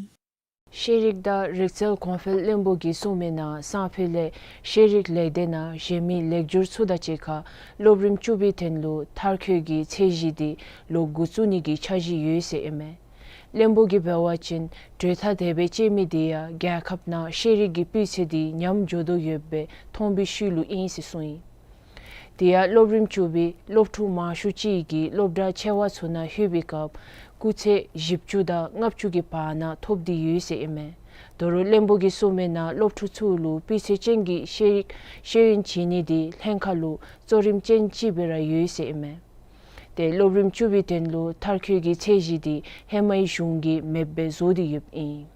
ཤེས་རིག་དང་རིག་རྩལ་གོང་འཕེལ་བློན་པོ་གིས་གསུངས་མི་ནང་སང་ཕོད་ལས་ཤེས་རིག་ལས་སྡེ་ནང་གཞན་མི་ལེགས་སྒྱུར་ཚུ་དང་གཅིག་ཁར་སློབ་རིམ་བཅུ་པའི་དོན་ལུ་མཐར་འཁྱོལ་གྱི་ཚད་གཞི་འདི་ལོག་འགོ་བཙུགས་ནི་གི་འཆར་གཞི་ཡོད་ཟེར་ཨིན་མས། བློན་པོ་གིས་འབད་བ་ཅིན་གྲོས་ཐག་དེ་སྦེ་བཅད་མི་འདི་ཡང་རྒྱལ་ཁབ་ནང་ཤེས་རིག་གི་སྤུས་ཚད་འདི་ཉམས་འགྱོ་དོ་ཡོདཔ་སྦེ་མཐོང་བའི་ཤུལ་ལུ་ཨིན་ཟེར་གསུངས་ཡི། དེ་ཡང་སློབ་རིམ་བཅུ་པའི་སློབ་ཕྲུག་མང་ཤོས་ཅིག་གིས་སློབ་གྲྭ་ཆེ་བ་ཚུ་ནང་ལྷོད་པའི་སྐབས་སྐུགས་ཚད་བཞི་བཅུ་དང་ལྔ་བཅུ་གི་བར་ན་ཐོབ་སྟེ་ཡོད་ཟེར་ཨིན་མས། དོ་རུང་བློན་པོ་གིས་གསུངས་མིའི་ནང་སློབ་ཕྲུག་ཚུ་ལུ་སྤུས་ཚད་ཅན་གྱི་ཤེས་ཤེས་ཡོན་བྱིན་ནི་དེ་ལྷན་ཁག་ལུ་གཙོ་རིམ་ཅན་ཅིག་སྦེ་ར་ཡོད་ཟེར་ཨིན་མས། ཏེ་སློབ་རིམ་བཅུ་པའི་དོན་ལུ་མཐར་འཁྱོལ་གྱི་ཚད་གཞི་དེ་ཧེ་མའི་གཞུང་གིས་མེདཔ་སྦེ་བཟོ་སྟེ་ཡོདཔ་ཨིན།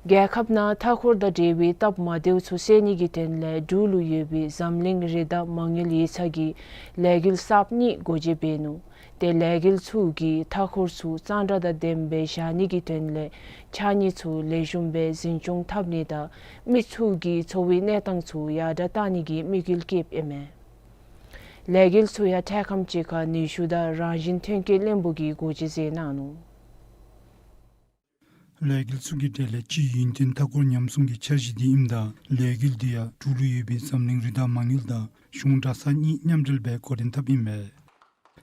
རྒྱལ་ཁབ་ནང་མཐའ་འཁོར་དང་འབྲེལ་བའི་སྟབས་མ་བདེཝ་ཚུ་སེལ་ནི་གི་དོན་ལས་འབྲུག་ལུ་ཡོད་པའི་འཛམ་གླིང་རི་དྭགས་མ་དངུལ་ཡིག་ཚང་གིས་ལས་འགུལ་གསརཔ་གཉིས་སྒོ་འབྱེད་འབད་ནུག། ཏེ་ལས་འགུལ་ཚུ་གིས་མཐའ་འཁོར་ཚུ་གཙང་སྦྲ་དང་ལྡནམ་སྦེ་བཞག་ནི་གི་དོན་ལས་ཕྱགས་སྙིགས་ཚུ་ལེགས་ཤོམ་སྦེ་འཛིན་སྐྱོང་འཐབ་ནི་དང་མི་ཚུ་གི་འཚོ་བའི་གནས་སྟངས་ཚུ་ཡར་དྲག་གཏང་ནི་གི་དམིགས་ཡུལ་བསྐྱེདཔ་ཨིན་མས། ལས་འགུལ་ཚུ་ཡང་འཕྲལ་ཁམས་ཅིག་ཁར་ནུས་ཤུགས་དང་རང་བཞིན་ཐོན་སྐྱེད་བློན་པོ་གིས་སྒོ་འབྱེད་མཛད་གནང་ནུག། ལས་འགུལ་ཚུ་གི་གྲས་ལས་གཅིག་ཡུན་བརྟན་མཐའ་འཁོར་ཉམས་སྲུང་གི་འཆར་གཞི་དེ་ཨིནམ་ད་ལས་འགུལ་དེ་ཡང་འབྲུག་ལུ་ཡོད་པའི་འཛམ་གླིང་རི་དྭགས་མ་དངུལ་དང་གཞུང་གྲྭ་ཚང་གཉིས་མཉམ་འབྲེལ་སྦེ་འགོ་འདྲེན་འཐབ་ཨིན་མས།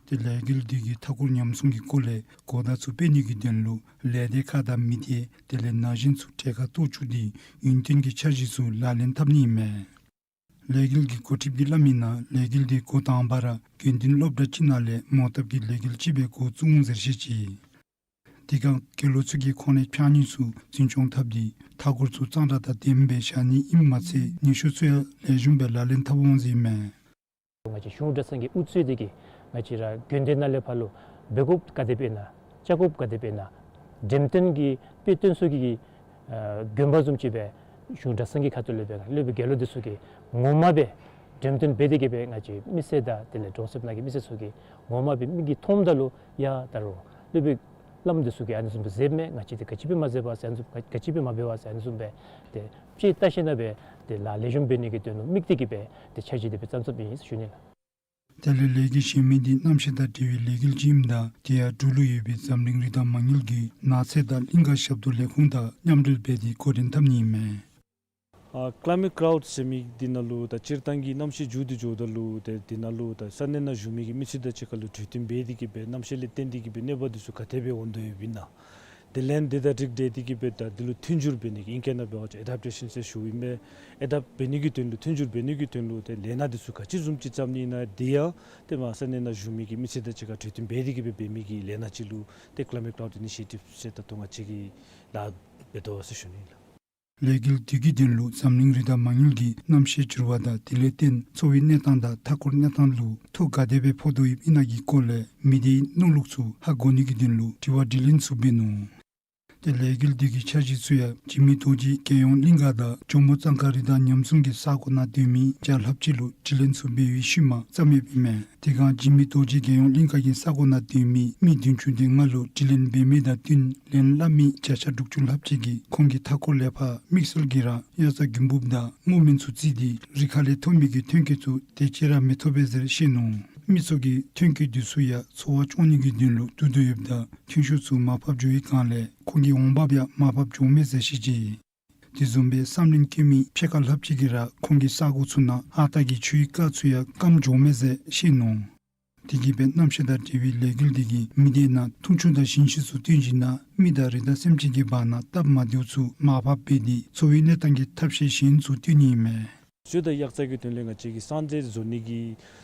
ཏེ་ལས་འགུལ་དེ་གིས་མཐའ་འཁོར་ཉམས་སྲུང་གི་སྐོར་ལས་གོ་བརྡ་ཚུ་སྤེལ་ནི་གི་དོན་ལུ་ལས་སྡེ་ཁག་དང་མི་སྡེ་དེ་ལས་ན་གཞོན་ཚུ་གྲལ་ཁར་གཏོགས་བཅུག་སྟེ་ཡུན་བརྟན་གྱི་འཆར་གཞི་ཚུ་ལག་ལེན་འཐབ་ནི་ཨིན་མས། ལས་འགུལ་གྱི་འགོ་ཁྲིདཔ་གིས་སླབ་མིའི་ནང་ལས་འགུལ་དེ་འགོ་དང་པ་ར་དགེ་འདུན་སློབ་གྲྭ་ཅིག་ནང་ལས་མོ་བཏབ་ཀྱི་ལས་འགུལ་ཅིག་སྦེ་འགོ་བཙུགས་འོང་ཟེར་བཤད་ཅི། དེ་སྒང་དགེ་སློང་ཚུ་གིས་ཁོང་རའི་ཕྱགས་སྙིགས་ཚུ་འཛིན་སྐྱོང་འཐབ་སྟེ་མཐའ་འཁོར་ཚུ་གཙང་སྦྲ་དང་ལྡནམ་སྦེ་བཞག་ནི་ཨིནམ་མ་ཚད་ནུས་ཤུགས་ཚུ་ཡང་ལེགས་ཤོམ་སྦེ་ལག་ལེན་འཐབ་འོང་ཟེར་ཨིན་མས། ང་བཅས་གཞུང་གྲྭ་ཚང་གི་དབུ་གཙོས་དེ་གིས་ང་བཅས་ར་དགོན་སྡེ་ནང་ལས་ཕར་ལུ་འབད་དགོཔ་ག་དེ་སྦེ་ཨིན་ན་བཅར་དགོཔ་ག་དེ་སྦེ་ཨིན་ན་འགྲེམས་སྟོན་གྱི་དཔེ་སྟོན་ས་གི་ཨ་དགོན་པ་བཟུམ་ཅིག་སྦེ་གཞུང་གྲྭ་ཚང་གི་ཁ་ཐུག་ལས་སྦེ་སློབ་དཔོན་དགེ་སློང་འདི་ཚུ་གིས་ངོ་མ་སྦེ་འགྲེམས་སྟོན་འབད་དེ་གིས་སྦེ་ང་བཅས་མི་སེར་དང་དེ་ལས་གྲོང་གསེབ་ནང་གི་མི་སེར་ཚུ་གིས་ངོ་མ་སྦེ་མིག་གིས་མཐོངམ་ད་ལུ་ཡ་ད་རུང་སློབ་དཔོན་བླམ་འདི་ཚུ་གིས་ཨ་ནི་བཟུམ་སྦེ་མཛདཔ་མས། ང་བཅས་འདི་ག་ཅི་སྦེ་མ་མཛད་པ་ཟེར་ཨ་ནི་བཟུམ་ག་ག་ཅི་སྦེ་མ་འབད་བ་ཟེར་ཨ་ནི་བཟུམ་སྦེ་ཏེ་དཔྱད་བལྟ་ཞིནམ་ལས་སྦེ་ཏེ་ལཱ་ལེགས་ཤོམ་འབད་ནི་གི་དོན་ལུ་དམིགས་ཏེ་གིས་སྦེ་ཏེ་འཆར་གཞི་དེ་སྦེ་བརྩམས་བརྩམསཔ་ཨིན་ཟེར་ཞུ་ནི་ལགས། དེ་ལས་ལས་འགུལ་གཞན་མི་དེ་རྣམ་ཤེས་དང་འབྲེལ་བའི་ལས་འགུལ་ཅིག་ཨིནམ་ད་དེ་ཡང་འབྲུག་ལུ་ཡོད་པའི་འཛམ་གླིང་རི་དྭགས་མ་དངུལ་གྱི་ནགས་ཚལ་དང་གླིང་ག་ཞབས་ཏོག་ལས་ཁུངས་དང་མཉམ་འབྲེལ་འབད་དེ་འགོ་འདྲེན་འཐབ་ནི་ཨིན་མས། ཨ་Climate Cloud ཟེར་མི་འདི་ནང་ལུ་ད་སྤྱིར་བཏང་གི་གནམ་གཤིས་འགྱུར་ཏེ་འགྱོཝ་ད་ལུ་ཏེ་འདི་ནང་ལུ་ད་ས་གནས་ནང་བཞུགས་མི་གི་མི་སེར་དང་གཅིག་ཁར་ལུ་གྲོས་བསྟུན་འབད་དེ་གིས་སྦེ་གནམ་གཤིས་ལས་བརྟེན་ཏེ་གིས་སྦེ་གནོད་པ་འདི་ཚུ་ག་དེ་སྦེ་འོང་དོ་ཡོདཔ་ཨིན་ན། དེ་ལས་འདི་དང་འཁྲིལ་ཏེ་གིས་སྦེ་ད་འདི་ལུ་མཐུན་འགྱུར་འབད་ནི་གི་ཨིང་སྐད་ནང་འབད་བ་ཅིན་ཨེ་ཌེབ་ཊེ་ཤཱན་ཟེར་ཞུཝ་ཨིན་མས། ཨེ་ཌེབ་འབད་ནི་གི་དོན་ལུ་མཐུན་འགྱུར་འབད་ནི་གི་དོན་ལུ་ཏེ་ལས་སྣ་འདི་ཚུ་ག་ཅི་བཟུམ་ཅིག་བརྩམ་ནི་ཨིན་ན་འདི་ཡང་ཏེ་མར་ས་གནས་ནང་བཞུགས་མི་གི་མི་སེར་དང་གཅིག་ཁར་གྲོས་བསྟུན་འབད་དེ་གིས་སྦེ་འབད་མི་གི་ལས་སྣ་ཅིག་ལུ་ཏེ་Climate Cloud Initiative ཟེར་ད་ལྟོ་ང་བཅས་ཀྱིས་ལཱ་འབད་དོ་ཟེར་ཞུ་ནི་ལགས། ལས་འགུལ་དེ་གི་དོན་ལུ་འཛམ་གླིང་རི་དྭགས་མ་དངུལ་གྱིས་གནམ་གཤིས་འགྱུར་བ་དང་དེ་ལས་བརྟེན་འཚོ་བའི་གནས་སྟངས་དང་མཐའ་འཁོར་གནས་སྟངས་ལུ་ཐོ་ག་དེ་སྦེ་ཕོག་དོ་ཡོདཔ་ཨིན་ན་གི་སྐོར་ལས་མི་སྡེའི་མནོ་ལུགས་ཚུ་ཧ་གོ་ནི་གི་དོན་ལུ་དྲི་བ་དྲིས་ལན་ཚུ་འབད་ནུག། ཏེ་ལས་འགུལ་དེ་གི་འཆར་གཞི་ཚུ་ཡང་འཇིགས་མེད་རྡོ་རྗེ་རྒྱལ་ཡོངས་གླིང་ག་དང་ཇོ་མོ་གཙང་ཁ་རི་དྭགས་ཉམས་སྲུང་གི་ས་གོ་ནང་སྡོད་མི་བརྒྱ་ལྷགཔ་ཅིག་ལུ་དྲིས་ལན་ཚུ་འབད་བའི་ཤུལ་མ་བརྩམས་ཡོདཔ་ཨིན་མས། དེ་སྒང་འཇིགས་མེད་རྡོ་རྗེ་རྒྱལ་ཡོངས་གླིང་ག་གི་ས་གོ་ནང་སྡོད་མི་མི་བདུན་ཅུ་དོན་ལྔ་ལུ་དྲིས་ལན་འབད་མི་དང་བསྟུན་ལན་སླབ་མི་བརྒྱ་ཆ་དྲུག་ཅུ་ལྷགཔ་ཅིག་གིས་ཁོང་གིས་མཐའ་འཁོར་ལས་ཕར་དམིགས་བསལ་གྱིས་ར་དབྱར་རྩྭ་དགུན་འབུབ་དང་སྔོ་སྨན་ཚུ་བརྩིས་ཏེ་རི་ཁ་ལས་ཐོབ་མི་གི་ཐོན་སྐྱེད་ཚུ་དེ་ཅིག་ར་མི་ཐོབ་པས་ཟེར་བཤད་ནུག། མི་ཚུ་གིས་ཐོན་སྐྱེད་འདི་ཚུ་ཡང་འཚོ་བ་སྐྱོང་ནི་གི་དོན་ལུ་བསྡུ་དོ་ཡོདཔ་ད་ཐོན་ཤུགས་ཚུ་མར་ཕབ་འགྱོ་བའི་སྒང་ལས་ཁོང་གི་འོང་འབབ་ཡང་མར་ཕབ་འགྱོཝ་མས་ཟེར་བཤད་ཅི། དེ་བཟུམ་སྦེ་བསམ་ལན་བཀོད་མི་ཕྱེད་ཀ་ལྷགཔ་ཅིག་གིས་ར་ཁོང་གི་ས་གོ་ཚུ་ནང་ཨ་རྟག་གི་ཆུའི་རྐ་ཚུ་ཡང་སྐམ་འགྱོཝ་མས་ཟེར་བཤད་ནུག། དེ་གིས་སྦེ་གནམ་གཤིས་དང་འབྲེལ་བའི་ལས་འགུལ་དེ་གིས་མི་སྡེ་ནང་འཐུང་ཆུ་དང་ཞིང་ཆུ་ཚུ་བཏོན་ཞིནམ་ལས་མི་དང་རི་དྭགས་སེམས་ཅན་གྱི་བར་ན་སྟབས་མ་བདེཝ་ཚུ་མར་ཕབ་འབད་དེ་འཚོ་བའི་གནས་སྟངས་ཀྱི་ཐབས་ཤེས་གཞན་ཚུ་བཏོན་ནི་ཨིན་མས། ཆུ་དང་དབྱར་རྩྭ་གི་དོན་ལས་ང་བཅས་ཀྱིས་སྲང་རྩེ་བཟོ་ནི་གི་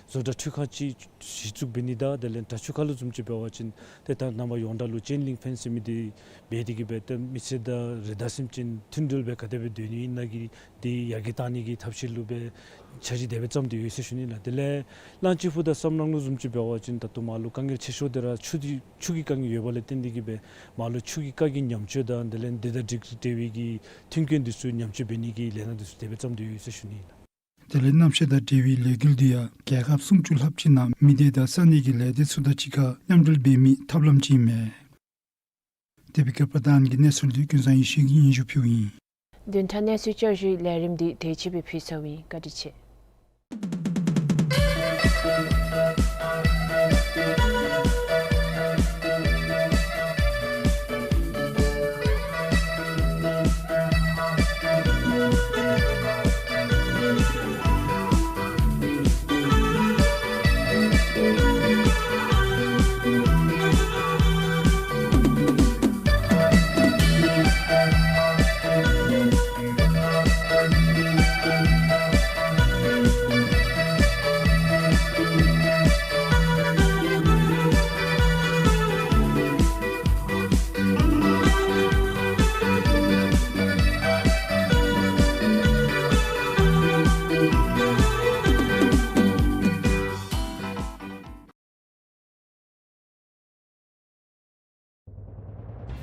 བཟོ་གྲྭ་འཕྲུལ་ཁང་ཅིག་གཞི་བཙུགས་འབད་ནི་དང་དེ་ལས་བྲག་ཆུ་ཁ་ལུ་བཟུམ་ཅིག་འབད་བ་ཅིན་ཏེ་ད་ནངས་པ་ཡོངས་གྲགས་ལུ་ཅེན་ལིང་ཕེནསི་ཟེར་མི་འདི་འབད་དེ་གིས་སྦེ་ཏེ་མི་སེར་དང་རི་དྭགས་སེམས་ཅན་མཐུན་སྒྲིལ་སྦེ་ག་དེ་སྦེ་སྡོད་ནི་ཨིན་ན་གི་འདི་ཡར་རྒྱས་གཏང་ནི་གི་ཐབས་ཤེས་ལུ་སྦེ་འཆར་གཞི་དེ་སྦེ་བརྩམས་ཏེ་ཡོད་ཟེར་ཞུ་ནི་ལགས། དེ་ལས་གླང་ཆེན་ཕུ་དང་སམ་ནང་ལུ་བཟུམ་ཅིག་འབད་བ་ཅིན་ད་ལྟོ་མར་ལུ་དཀའ་ངལ་ཆེ་ཤོས་འདི་ར་ཆུ་འདི་ཆུ་གི་དཀའ་ངལ་ཡོད་པ་ལས་བརྟེན་ཏེ་གིས་སྦེ་མར་ལུ་ཆུ་གི་རྐ་གི་ཉམས་བཅོས་དང་དེ་ལས་འདི་དང་འབྲེལ་འབྲེལ་བའི་གི་མཐུན་རྐྱེན་འདི་ཚུ་ཉམས་བཅོས་འབད་ནི་གི་ལས་སྣ་འདི་ཚུ་དེ་སྦེ་བརྩམས་ཏེ་ཡོད་ཟེར་ཞུ་ནི་ལགས། དེ་ལས་གནམ་གཤིས་དང་འབྲེལ་བའི་ལས་འགུལ་འདི་ཡང་རྒྱལ་ཁབ་སུམ་ཅུ་ལྷགཔ་ཅིག་ནང་མི་སྡེ་དང་ས་གནས་ཀྱི་ལས་སྡེ་ཚུ་དང་གཅིག་ཁར་མཉམ་འབྲེལ་འབད་མི་ཐབས་ལམ་ཅིག་ཨིན་མས། དེ་སྦེ་ཀར་པ་དང་གི་གནས་ཚུལ་འདི་ཀུན་བཟང་ཡེ་ཤེས་ཀྱིས་སྙན་ཞུ་ཕུལཝ་ཨིན། བདུན་ཕྲག་གནས་ཚུལ་བསྐྱར་ཞུའི་ལས་རིམ་འདི་དེ་ཅིག་སྦེ་ཕུལ་ཚརཝ་ཨིན། བཀའ་དྲིན་ཆེ།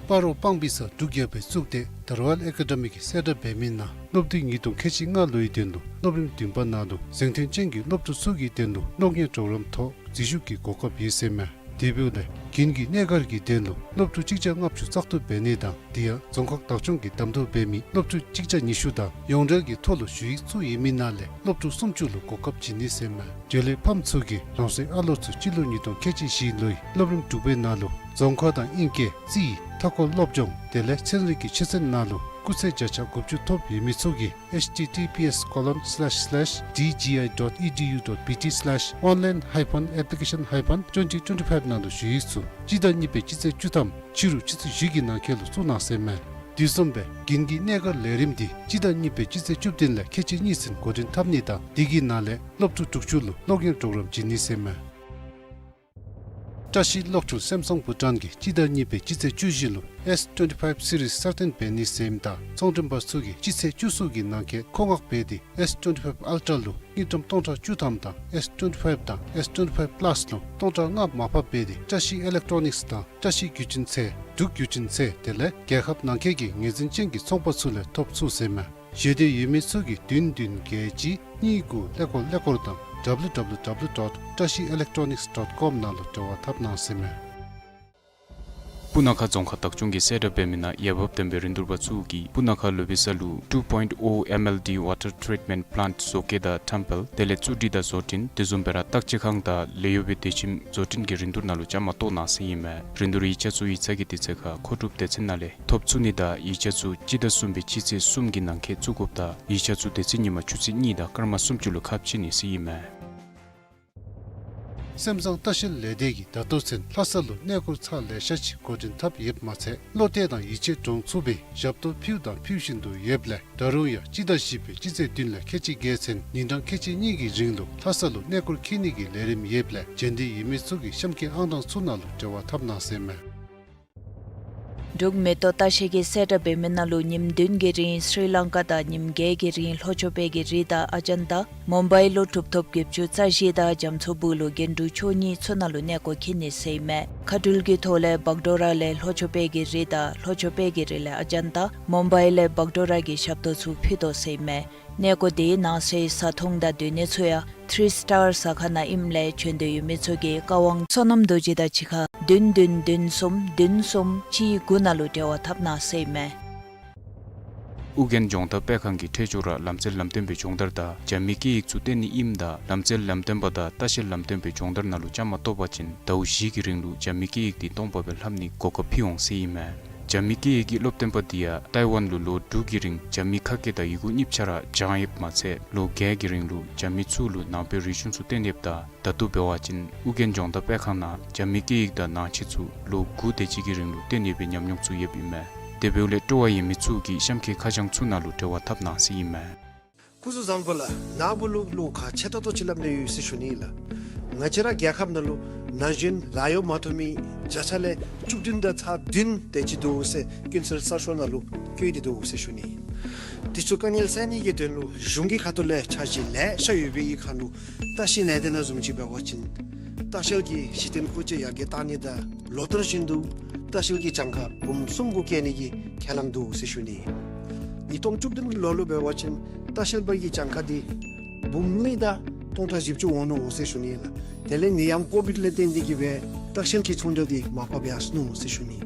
སྤ་རོ་སྤང་སྦིས་ས་འབྲུག་རྒྱལ་པོའི་གཙུག་སྡེ་The Royal Academyགིས་གསལ་བསྒྲགས་འབད་མི་ནང་སློབ་དུས་ཉིས་སྟོང་ཁལ་གཅིག་ལྔ་ལོའི་དོན་ལུ་སློབ་རིམ་བདུན་པ་ནང་ལུ་གཟེངས་ཐོན་ཅན་གྱི་སློབ་ཕྲུག་ཚུ་གི་དོན་ལུ་གློག་བརྙན་གྲོགས་རམ་ཐོག་འཛུལ་ཞུགས་ཀྱི་གོ་སྐབས་ཡོད་ཟེར་མས། དེ་འབདཝ་ལས་དགུན་གྱི་གནས་སྒར་གྱི་དོན་ལུ་སློབ་ཕྲུག་གཅིག་བརྒྱ་ལྔ་བཅུ་བཙག་འཐུ་འབད་ནི་དང་དེ་ཡང་རྫོང་ཁག་བདག་སྐྱོང་གིས་གདམ་འཐུ་འབད་མི་སློབ་ཕྲུག་གཅིག་བརྒྱ་ཉི་ཤུ་དང་ཡོངས་འབྲེལ་གྱི་ཐོག་ལུ་ཞུ་ཡིག་བཙུགས་ཡོད་མི་ནང་ལས་སློབ་ཕྲུག་སུམ་ཅུ་ལུ་གོ་སྐབས་བྱིན་ནི་ཟེར་མས། འབྲེལ་ཡོད་ཕམ་ཚུ་གིས་རང་སོའི་ཨ་ལོ་ཚུ་སྤྱི་ལོ་ཉིས་སྟོང་ཁལ་གཅིག་བཞི་ལོའི་སློབ་རིམ་དྲུག་པའི་ནང་ལུ་རྫོང་ཁ་དང་ཨིན་སྐད་རྩིས་མཐའ་འཁོར་སློབ་སྦྱོང་དེ་ལས་ཚན་རིག་གི་ཆོས་ཚན་ནང་ལུ་སྐུགས་ཚད་བརྒྱ་ཆ་དགུ་བཅུ་ཐོབ་ཡོད་མི་ཚུ་གིས་H T T P S colon slash slash D G I dot E D U dot B T slash online hyphen application hyphen twenty twenty-five ནང་ལུ་ཞུ་ཡིག་ཚུ་སྤྱི་ཟླ་གཉིས་པའི་སྤྱི་ཚེས་བཅུ་ཐམ་ཕྱི་རུ་ཆུ་ཚོད་བཞི་གི་ནང་འཁོད་ལུ་བཙུགས་གནང་ཟེར་མས། དེ་བཟུམ་སྦེ་དགུན་གྱི་གནས་སྒར་ལས་རིམ་འདི་སྤྱི་ཟླ་གཉིས་པའི་སྤྱི་ཚེས་བཅུ་བདུན་ལས་ཁལ་གཅིག་གཉིས་ཚུན་འགོ་འདྲེན་འཐབ་ནི་དང་དེ་གི་ནང་ལས་སློབ་ཕྲུག་དྲུག་ཅུ་ལུ་གློག་བརྙན་གྲོགས་རམ་བྱིན་ནི་ཟེར་མས། བཀྲ་ཤིས་གློག་འཕྲུལ་སེམ་སང་བྷུ་ཊཱན་གྱིས་སྤྱི་ཟླ་གཉིས་པའི་སྤྱི་ཚེས་བཅུ་བཞི་ལུ་S twenty-five series གསར་བཏོན་འབད་ནི་ཟེར་ཨིནམ་ད་ཚོང་མགྲོན་པ་ཚུ་གིས་སྤྱི་ཚེས་བཅུ་གསུམ་གྱི་ནང་འཁོད་མཁོ་མངགས་འབད་དེ་S twenty-five Ultra ལུ་དངུལ་ཀྲམ་སྟོང་ཕྲག་བཅུ་ཐམ་དང་S twenty-five དང་S twenty-five Plus ལུ་སྟོང་ཕྲག་ལྔ་མར་ཕབ་འབད་དེ་བཀྲ་ཤིས་ཨི་ལེག་ཊོ་ནིགསི་དང་བཀྲ་ཤིས་བརྒྱུད་འཕྲིན་ཚད་འབྲུག་བརྒྱུད་འཕྲིན་ཚད་དེ་ལས་རྒྱལ་ཁབ་ནང་འཁོད་ཀྱི་ངོས་འཛིན་ཅན་གྱི་ཚོང་པ་ཚུ་ལས་ཐོབ་ཚུགས་ཟེར་མས། ཞེ་འདོད་ཡོད་མི་ཚུ་གིས་བདུན་བདུན་བརྒྱད་གཅིག་གཉིས་དགུ་ཀླད་ཀོར་ཀླད་ཀོར་དང་W W W dot trashiselectronics dot com ནང་ལུ་འབྲེལ་བ་འཐབ་གནང་ཟེར་མས། སྤུ་ན་ཁ་རྫོང་ཁག་བདག་སྐྱོང་གིས་གསལ་བསྒྲགས་འབད་མི་ནང་འོས་འབབ་ལྡན་པའི་རིན་བསྡུར་པ་ཚུ་གིས་སྤུ་ན་ཁ་ལུ་བི་ས་ལུ་two point oh M L D water treatment plant བཟོ་བཀོད་དང་ཁྲམ་སྤེལ་དེ་ལས་བཙུགས་སྒྲིག་དང་བཟོ་སྐྲུན་དེ་བཟུམ་སྦེ་ར་བརྟག་དཔྱད་ཁང་དང་ལས་གཡོག་པའི་སྡེ་ཁྱིམ་བཟོ་སྐྲུན་གྱི་རིན་བསྡུར་ནང་ལུ་བཅའ་མར་གཏོགས་གནང་ཟེར་ཨིན་མས། རིན་བསྡུར་ཡིག་ཆ་ཚུ་ཡིག་ཚང་གི་དུས་ཚོད་ཁར་མཁོ་སྒྲུབ་སྡེ་ཚན་ནང་ལས་ཐོབ་ཚུགས་ནི་དང་ཡིག་ཆ་ཚུ་སྤྱི་ཟླ་གསུམ་པའི་སྤྱི་ཚེས་གསུམ་གྱི་ནང་འཁོད་བཙུགས་དགོཔ་དང་ཡིག་ཆ་ཚུ་དེ་ཚེ་ཉིན་མ་ཆུ་ཚོད་གཉིས་དང་སྐར་མ་སུམ་ཅུ་ལུ་ཁ་ཕྱེ་ནི་ཟེར་ཨིན་མས། སེམས་བཟང་ལྟ་བཤལ་ལས་སྡེ་གིས་ད་ལྟོ་ཚུན་ལྷ་ས་ལུ་གནས་སྐོར་ཚར་ལེ་ཤ་ཅིག་འགོ་འདྲེན་འཐབ་ཡོདཔ་མ་ཚད་བློ་གཏད་དང་ཡིད་ཆེས་འདྲོངས་ཚུགས་པའི་ཞབས་ཏོག་ཕུལ་དང་ཕུལ་བཞིན་དུ་ཡོདཔ་ལས་ད་རུང་ཡང་སྤྱི་ཟླ་བཞི་པའི་སྤྱི་ཚེས་བདུན་ལས་ཁལ་གཅིག་བརྒྱད་ཚུན་ཉིན་གྲངས་ཁལ་གཅིག་གཉིས་ཀྱི་རིང་ལུ་ལྷ་ས་ལུ་གནས་སྐོར་འཁྱིད་ནི་གི་ལས་རིམ་ཡོདཔ་ལས་འབྱོན་འདོད་ཡོད་མི་ཚུ་གིས་གཤམ་གྱི་ཨང་གྲངས་ཚུ་ནང་ལུ་འབྲེལ་བ་འཐབ་གནང་ཟེར་མས། འབྲུག་མེ་ཏོག་ལྟ་བཤལ་གྱིས་གསལ་བསྒྲགས་འབད་མི་ནང་ལུ་ཉིནམ་བདུན་གྱི་རིང་སི་རི་ལང་ཀ་དང་ཉིནམ་བརྒྱད་ཀྱི་རིང་ལྷོ་ཕྱོགས་བོད་ཀྱི་རི་དང་ཨ་ཇན་ཏ་མུམ་བའི་ལུ་གྲུབ་ཐོབ་བརྒྱད་ཅུ་རྩ་བཞི་དང་རྒྱ་མཚོ་སྦུག་ལུ་གྱེན་དྲུག་ཕྱོགས་གཉིས་ཚུ་ནང་ལུ་གནས་སྐོར་འཁྱིད་ནི་ཟེར་ཨིན་མས། མཁའ་འགྲུལ་གྱི་ཐོག་ལས་བག་དྲོ་ར་ལས་ལྷོ་ཕྱོགས་བོད་ཀྱི་རི་དང་ལྷོ་ཕྱོགས་བོད་ཀྱི་རི་ལས་ཨ་ཇན་ཏ་མུམ་བའི་ལས་བག་དྲོ་ར་གི་ཞབས་ཏོག་ཚུ་ཕུལ་དོ་ཟེར་ཨིན་མས། གནས་སྐོར་དེའི་ནང་གསེས་བཟའ་འཐུང་དང་སྡོད་གནས་ཚུ་ཡང་ཐི་རི་སི་ཊར་ཟ་ཁང་ནང་ཨིནམ་ལས་འབྱོན་འདོད་ཡོད་མི་ཚུ་གིས་བཀའ་དབང་བསོད་ནམས་རྡོ་རྗེ་དང་གཅིག་ཁར་བདུན་བདུན་བདུན་གསུམ་བདུན་གསུམ་གཅིག་དགུ་ནང་ལུ་འབྲེལ་བ་འཐབ་གནང་ཟེར་ཨིན་མས། ཨོ་རྒྱན་ལྗོངས་མཐའ་དཔེ་ཁང་གིས་འཕྲལ་མགྱོགས་ར་ལམ་རྩལ་ལམ་སྟོན་པའི་སྦྱོང་བརྡར་དང་རྒྱ་མིའི་སྐད་ཡིག་ཚུ་སྟོན་ནི་ཨིནམ་ད་ལམ་རྩལ་ལམ་སྟོན་པ་དང་ལྟ་བཤལ་ལམ་སྟོན་པའི་སྦྱོང་བརྡར་ནང་ལུ་བཅའ་མར་གཏོགས་པ་ཅིན་ཟླཝ་བཞི་གི་རིང་ལུ་རྒྱ་མིའི་སྐད་ཡིག་འདི་སྟོང་པ་སྦེ་ལྷབ་ནིའི་གོ་སྐབས་ཕུལ་འོང་ཟེར་ཨིན་མས། རྒྱ་མིའི་སྐད་ཡིག་གི་སློབ་སྟོན་པ་འདི་ཡང་ཏའི་ཝན་ལུ་ལོ་དྲུག་གི་རིང་རྒྱ་མིའི་ཁ་སྐད་དང་ཡི་གུ་གཉིས་ཆ་ར་སྦྱངས་ཡོདཔ་མ་ཚད་ལོ་བརྒྱད་ཀྱི་རིང་ལུ་རྒྱ་མི་ཚུ་ལུ་ནང་པའི་རིག་གཞུང་ཚུ་སྟོན་ཡོདཔ་ད་ད་ལྟོ་འབད་བ་ཅིན་ཨོ་རྒྱན་ལྗོངས་མཐའ་དཔེ་ཁང་ནང་རྒྱ་མིའི་སྐད་ཡིག་དང་ནང་ཆས་ཚུ་ལོ་དགུ་དེ་ཅིག་གི་རིང་ལུ་སྟོན་ནི་སྦེ་ཉམས་མྱོང་ཚུ་ཡོདཔ་ཨིན་མས། དེ་འབདཝ་ལས་སྤྲོ་བ་ཡོད་མི་ཚུ་གིས་གཤམ་གྱི་ཁ་བྱང་ཚུ་ནང་ལུ་འབྲེལ་བ་འཐབ་གནང་ཟེར་ཨིན་མས། སྐུ་གཟུགས་བཟང་པོ་ལགས། ནཱ་བུ་ལུ་བློ་ཁག་ཆེ་ཏོག་ཏོ་ཅིག་སླབ་ནི་ཡོད་ཟེར་ཞུ་ནི་ལགས། ང་བཅས་ར་རྒྱལ་ཁབ་ནང་ལུ་ན་གཞོན་ལཱ་གཡོག་མ་ཐོབ་མི་བརྒྱ་ཆ་ལས་བཅུ་བདུན་དང་ཚག་བདུན་དེ་ཅིག་འདུག་ཟེར་ཀུན་གསལ་གསར་ཤོག་ནང་ལུ་བཀོད་དེ་འདུག་ཟེར་ཞུ་ནི། དེ་ཚུ་དཀའ་ངལ་སེལ་ནི་གི་དོན་ལུ་གཞུང་གི་ཁ་ཐུག་ལས་འཆར་གཞི་ལེ་ཤ་ཡོད་པའི་ཁར་ལུ་ལྟ་བཤལ་ལས་སྡེ་ནང་བཟུམ་ཅིག་འབད་བ་ཅིན་ལྟ་བཤལ་གྱི་གཞི་རྟེན་ཁོ་ཆ་ཡར་རྒྱས་གཏང་ནི་དང་ལོ་ལྟར་བཞིན་དུ་ལྟ་བཤལ་གྱི་གྱངས་ཁ་འབུམ་གསུམ་གུ་བཀལ་ནི་གི་ཁས་བླངས་འདུག་ཟེར་ཞུ་ནི། ཉིས་སྟོང་བཅུ་བདུན་ལོ་ལུ་འབད་བ་ཅིན་ལྟ་བཤལ་པ་གི་གྱངས་ཁ་འདི་འབུམ་གཉིས་དང་སྟོང་ཕྲག་བཞི་བཅུ་འོང་ནུག་ཟེར་ཞུ་ནི་ལགས། དེ་ལས་ནད་ཡམས་ཀོ་བིཌ་ལས་བརྟེན་ཏེ་གིས་སྦེ་ལྟ་བཤལ་གྱི་ཚོང་རྒྱག་འདི་མར་ཕབ་ཡར་སོ་ནུག་ཟེར་ཞུ་ནི།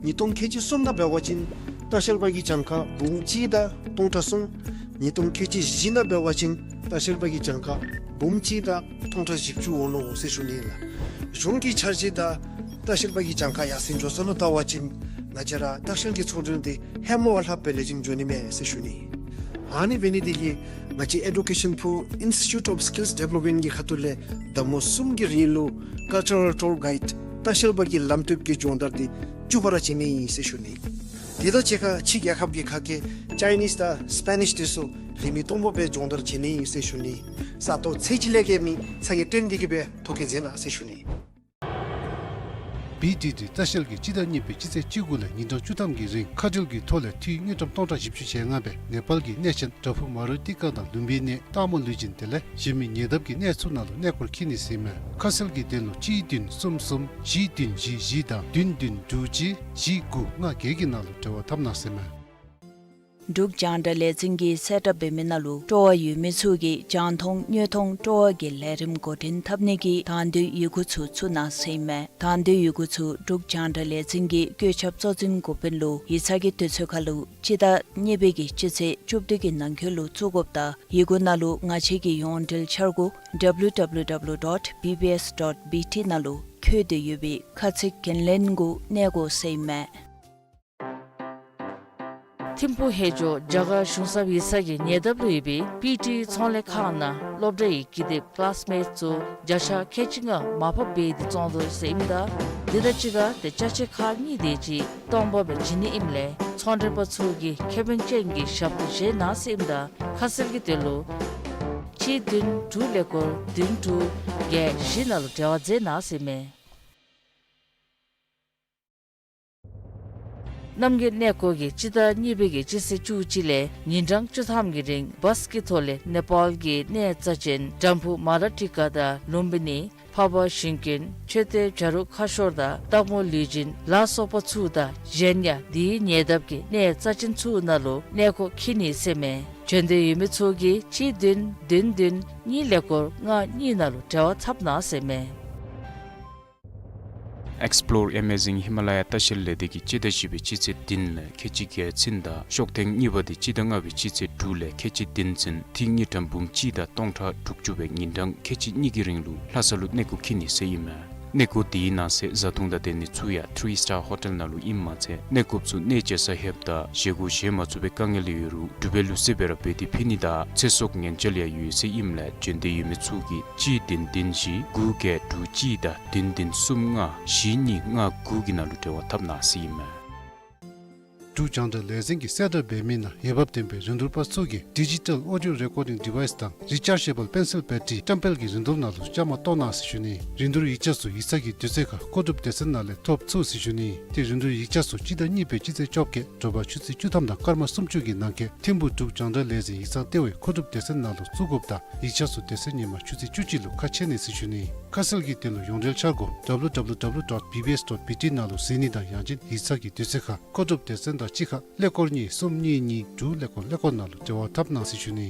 ཉིས་སྟོང་ཁལ་གཅིག་གསུམ་ནང་འབད་བ་ཅིན་ལྟ་བཤལ་པ་གི་གྱངས་ཁ་འབུམ་གཅིག་དང་སྟོང་ཕྲག་གསུམ། ཉིས་སྟོང་ཁལ་གཅིག་བཞི་ནང་འབད་བ་ཅིན་ལྟ་བཤལ་པ་གི་གྱངས་ཁ་འབུམ་གཅིག་དང་སྟོང་ཕྲག་བཞི་བཅུ་འོང་ནུག་ཟེར་ཞུ་ནི་ལགས། གཞུང་གི་འཆར་གཞི་དང་ལྟ་བཤལ་པ་གི་གྱངས་ཁ་ཡར་སེང་འགྱོ་ས་ལུ་བལྟ་བ་ཅིན་ང་བཅས་ར་ལྟ་བཤལ་གྱི་ཚོང་རྒྱག་འདི་ཧེ་མ་བ་ལྷགཔ་སྦེ་ལེགས་ཤོམ་འགྱོ་ནི་མས་ཟེར་ཞུ་ནི། ཨ་ནི་འབད་ནི་དེ་གིས་ང་བཅས་ཨེ་ཌུ་ཀེ་ཤཱན་པུར་ཨིན་སི་ཊི་ཊུཊ་ཨོཕ་སི་ཀིལསི་ཌི་ཝེ་ལོབ་མེནཊ་གི་ཁ་ཐུག་ལས་ཟླ་མོ་གསུམ་གྱི་རིང་ལུ་ཀལ་ཅར་རཱལ་ཊུར་གའིཌ་ལྟ་བཤལ་པ་གི་ལམ་སྟོན་གྱི་སྦྱོང་བརྡར་འདི་བཅུ་པ་ར་བྱིན་ནི་ཨིན་ཟེར་ཞུ་ནི། དེ་དང་གཅིག་ཁར་ཕྱི་རྒྱལ་ཁབ་ཀྱི་ཁ་སྐད་ཅའི་ནིསི་དང་སི་པེ་ནིསི་དེ་ཚུ་རིན་མེད་སྟོང་པ་སྦེ་སྦྱོང་བརྡར་བྱིན་ནི་ཨིན་ཟེར་ཞུ་ནི། ས་སྟོང་ཚད་ཅིག་ལས་བརྒལ་མི་ཚ་གྱང་སྟོན་ཏེ་གིས་སྦེ་ཐོ་བཀོད་མཛད་གནང་ཟེར་ཞུ་ནི། བི་ཌི་ཌི་ལྟ་བཤལ་གྱིས་སྤྱི་ཟླ་གཉིས་པའི་སྤྱི་ཚེས་བཅུ་དགུ་ལས་ཉིན་གྲངས་བཅུ་ཐམ་གྱི་རིང་ཁ་བྲལ་གྱི་ཐོག་ལས་འཐུས་དངུལ་ཀྲམ་སྟོང་ཕྲག་བཞི་བཅུ་ཞེ་ལྔ་སྦེ་ནེ་པཱལ་གྱི་གནས་ཆེན་བྲག་ཕུག་མ་རུ་ཏི་ཀ་དང་ལུམ་བི་ནིའི་སྟག་མོ་ལུས་སྦྱིན་དེ་ལས་གཞན་མི་ཉེ་འདབས་ཀྱི་གནས་ཚུ་ནང་ལུ་གནས་སྐོར་འཁྱིད་ནི་ཟེར་ཨིན་མས། ཁ་གསལ་གྱི་དོན་ལུ་གཅིག་བདུན་གསུམ་གསུམ་བཞི་བདུན་བཞི་བཞི་དང་བདུན་བདུན་དྲུག་གཅིག་བཞི་དགུ་ལྔ་བརྒྱད་ཀྱི་ནང་ལུ་འབྲེལ་བ་འཐབ་གནང་ཟེར་ཨིན་མས། འབྲུག་རྒྱང་བསྒྲགས་ལས་འཛིན་གྱིས་གསལ་བསྒྲགས་འབད་མི་ནང་ལུ་སྤྲོ་བ་ཡོད་མི་ཚུ་གིས་རྒྱང་མཐོང་དངོས་མཐོང་སྤྲོ་བ་གི་ལས་རིམ་འགོ་འདྲེན་འཐབ་ནི་གི་དང་འདོད་ཡི་གུ་ཚུ་བཙུགས་གནང་ཟེར་ཨིན་མས། དང་འདོད་ཡི་གུ་ཚུ་འབྲུག་རྒྱང་བསྒྲགས་ལས་འཛིན་གྱི་བཀོད་ཁྱབ་གཙོ་འཛིན་འགོ་དཔོན་ལུ་ཡིག་ཚང་གི་དུས་ཚོད་ཁར་ལུ་སྤྱི་ཟླ་གཉིས་པའི་གི་སྤྱི་ཚེས་བཅུ་བདུན་གྱི་ནང་འཁོད་ལུ་བཙུགས་དགོཔ་དང་ཡི་གུ་ནང་ལུ་ང་བཅས་ཀྱི་ཡོངས་འབྲེལ་འཆར་སྒོ་W W W dot B B S dot B T ནང་ལུ་འཁོད་དེ་ཡོད་པའི་ཁ་ཚིག་འགན་ལེན་གུ་གནས་དགོ་ཟེར་ཨིན་མས། ཐིམ་ཕུག་ཧེ་ཇོ་རྒྱ་གར་གཞུང་ཚབ་ཡིག་ཚང་གི་ཉེ་འདབས་ལུ་ཡོད་པའི་པི་ཊི་ཚོང་ལས་ཁང་ནང་སློབ་གྲྭའི་ཀི་དེབ་ཀི་ལཱསི་མེཊ་ཚུ་བརྒྱ་ཆ་ཁལ་གཅིག་ལྔ་མར་ཕབ་འབད་དེ་བཙོང་དོ་ཟེར་ཨིནམ་ད་འདི་དང་གཅིག་ཁར་ཏེ་ཅ་ཆས་ཁག་གཉིས་དེ་ཅིག་སྟོང་པ་སྦེ་བྱིན་ནི་ཨིནམ་ལས་ཚོང་མགྲོན་པ་ཚུ་གིས་ཁེ་ཕན་ཅན་གྱི་ཞབས་ཏོག་བཞེས་གནང་ཟེར་ཨིནམ་ད་ཁ་གསལ་གྱི་དོན་ལུ་གཅིག་བདུན་དྲུག་ཀླད་ཀོར་བདུན་དྲུག་བརྒྱད་བཞི་ནང་ལུ་འབྲེལ་བ་མཛད་གནང་ཟེར་ཨིན་མས། རྣམ་རྒྱལ་གནས་སྐོར་གྱིས་སྤྱི་ཟླ་གཉིས་པའི་གི་སྤྱི་ཚེས་བཅུ་གཅིག་ལས་ཉིན་གྲངས་བཅུ་ཐམ་གྱི་རིང་བཱས་ཀྱི་ཐོག་ལས་ནེ་པཱལ་གྱི་གནས་རྩ་ཅན་བྲག་ཕུག་མ་ར་ཏི་ཀ་དང་ལུམ་བི་ནི་འཕགས་པ་ཞིང་ཀུན་མཆོད་རྟེན་བྱ་རུང་ཁ་ཤོར་དང་སྟག་མོ་ལུས་སྦྱིན་ལ་སོགས་པ་ཚུ་དང་གཞན་ཡང་དེའི་ཉེ་འདབས་ཀྱི་གནས་རྩ་ཅན་ཚུ་ནང་ལུ་གནས་སྐོར་འཁྱིད་ནི་ཟེར་ཨིན་མས། བྱོན་འདོད་ཡོད་མི་ཚུ་གིས་གཅིག་བདུན་བདུན་བདུན་གཉིས་ཀླད་ཀོར་ལྔ་གཉིས་ནང་ལུ་འབྲེལ་བ་འཐབ་གནང་ཟེར་ཨིན་མས། Explore Amazing Himalaya ལྟ་བཤལ་ལས་སྡེ་གིས་སྤྱི་ཟླ་བཞི་པའི་སྤྱི་ཚེས་བདུན་ལས་ཁལ་གཅིག་བརྒྱད་ཚུན་དང་ཤོག་ཐེངས་གཉིས་པ་དེ་སྤྱི་ཟླ་ལྔ་པའི་སྤྱི་ཚེས་དྲུག་ལས་ཁལ་གཅིག་བདུན་ཚུན་འཐུས་དངུལ་ཀྲམ་འབུམ་གཅིག་དང་སྟོང་ཕྲག་དྲུག་ཅུ་སྦེ་ཉིན་གྲངས་ཁལ་གཅིག་གཉིས་ཀྱི་རིང་ལུ་ལྷ་ས་ལུ་གནས་སྐོར་འཁྱིད་ནི་ཟེར་ཨིན་མས། གནས་སྐོར་དེའི་ནང་གསེས་བཟའ་འཐུང་དང་སྡོད་ནི་ཚུ་ཡང་ཐི་རི་སི་ཊར་ཧོ་ཊེལ་ནང་ལུ་ཨིནམ་མ་ཚད་གནས་སྐོརཔ་ཚུ་གནས་མཇལ་ས་ལྷོདཔ་ད་བཞེས་སྒོ་བཞེས་མ་ཚུགས་པའི་དཀའ་ངལ་ཡོད་རུང་འབྲུག་པའི་ལུགས་སྲོལ་སྦེ་ར་འབད་དེ་ཕུལ་ནི་དང་ཚེ་སྲོག་ཉེན་བཅོལ་ཡང་ཡོད་ཟེར་ཨིནམ་ལས་བྱོན་འདོད་ཡོད་མི་ཚུ་གིས་གཅིག་བདུན་བདུན་བཞི་དགུ་བརྒྱད་དྲུག་གཅིག་དང་བདུན་བདུན་གསུམ་ལྔ་བཞི་གཉིས་ལྔ་དགུ་གི་ནང་ལུ་འབྲེལ་བ་འཐབ་གནང་ཟེར་ཨིན་མས། འབྲུག་རྒྱང་བསྒྲགས་ལས་འཛིན་གྱིས་གསལ་བསྒྲགས་འབད་མི་ནང་འོས་འབབ་ལྡན་པའི་རིན་བསྡུར་པ་ཚུ་གིས་Digital Audio Recording Device དང་Rechargeable Pencil Battery་བཀྲམ་སྤེལ་གྱི་རིན་བསྡུར་ནང་ལུ་བཅའ་མར་གཏོགས་གནང་ཟེར་ཞུ་ནི། རིན་བསྡུར་ཡིག་ཆ་ཚུ་ཡིག་ཚང་གི་དུས་ཚོད་ཁར་མཁོ་སྒྲུབ་སྡེ་ཚན་ནང་ལས་ཐོབ་ཚུགས་ཟེར་ཞུ་ནི། ཏེ་རིན་བསྡུར་ཡིག་ཆ་ཚུ་སྤྱི་ཟླ་གཉིས་པའི་སྤྱི་ཚེས་བཅོ་བརྒྱད་དྲོ་པ་ཆུ་ཚོད་བཅུ་ཐམ་དང་སྐར་མ་སུམ་ཅུ་གི་ནང་འཁོད་ཐིམ་ཕུག་འབྲུག་རྒྱང་བསྒྲགས་ལས་འཛིན་ཡིག་ཚང་ལྟེ་བའི་མཁོ་སྒྲུབ་སྡེ་ཚན་ནང་ལུ་བཙུགས་དགོཔ་དང་ཡིག་ཆ་ཚུ་དེ་ཚེ་ཉིན་མ་ཆུ་ཚོད་བཅུ་གཅིག་ལུ་ཁ་ཕྱེ་ནི་ཟེར་ཞུ་ནི། ཁ་གསལ་གྱི་དོན་ལུ་ཡོངས་འབྲེལ་འཆར་སྒོ་W W W dot B B S dot B T ནང་ལུ་གཟིགས་ནི་དང་ཡང་ཅིན་ཡིག་ཚང་གི་དུས་ཚོད་ཁར་མཁོ་སྒྲུབ་སྡེ་ཚན་དང་གཅིག་ཁར་ཀླད་ཀོར་གཉིས་གསུམ་གཉིས་གཉིས་དྲུག་ཀླད་ཀོར་ཀླད་ཀོར་ནང་ལུ་འབྲེལ་བ་འཐབ་གནང་ཟེར་ཞུ་ནི།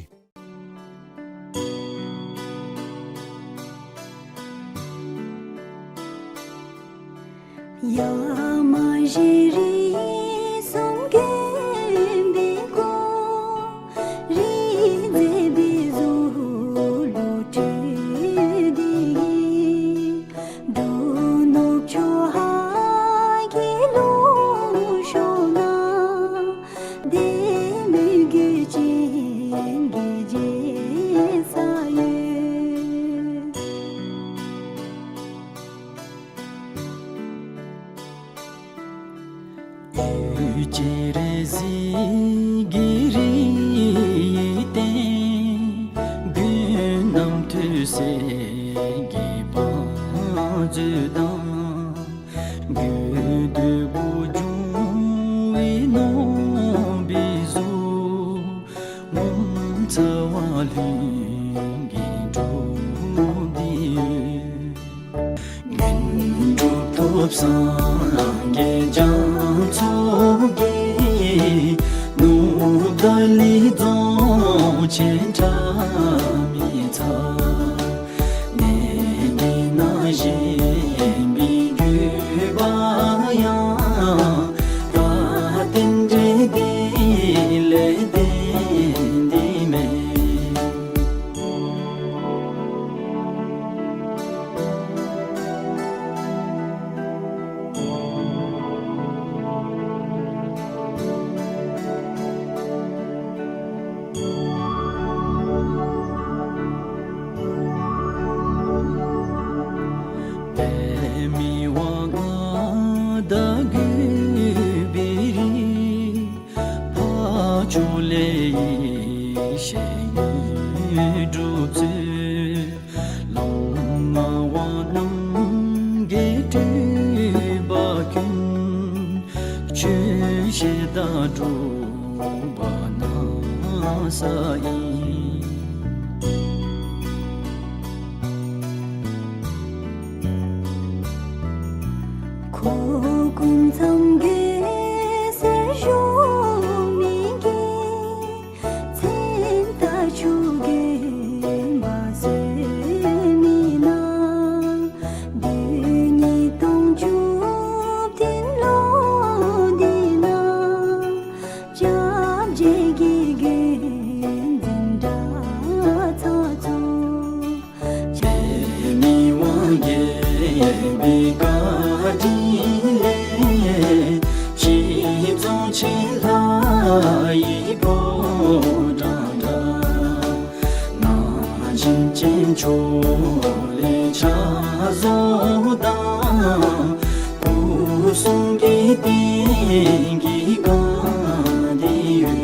ས་ཨིན། ཁོ་ཀུན་ཚང་གི་སེར་ཤོག་མི་གི་མཚན་རྟགས་ཆུ་རྒྱུན་འབབ་སོང་མི་ན། བདུན་ཉིས་སྟོང་བཅུ་བདུན་ལོ་འདི་ན། སྐྱབས་རྗེ་གི་རྒྱུན་འཛིན་གྲྭ་ཚང་ཚུ། ཆེ་མི་དབང་རྒྱལ་པོའི་བཀའ་དྲིན་ལས། སྤྱི་གཙུག་ཆེན་ལྷ་ཡི་ཕོ་བྲང་འདྲ། ན་གཞོན་ཅན་ཚུ་ལས་ཕྱག་བཟོ་དང་། སྐུ་གསུང་གི་རྟེན་གྱི་སྒང་འདི་ཡོད།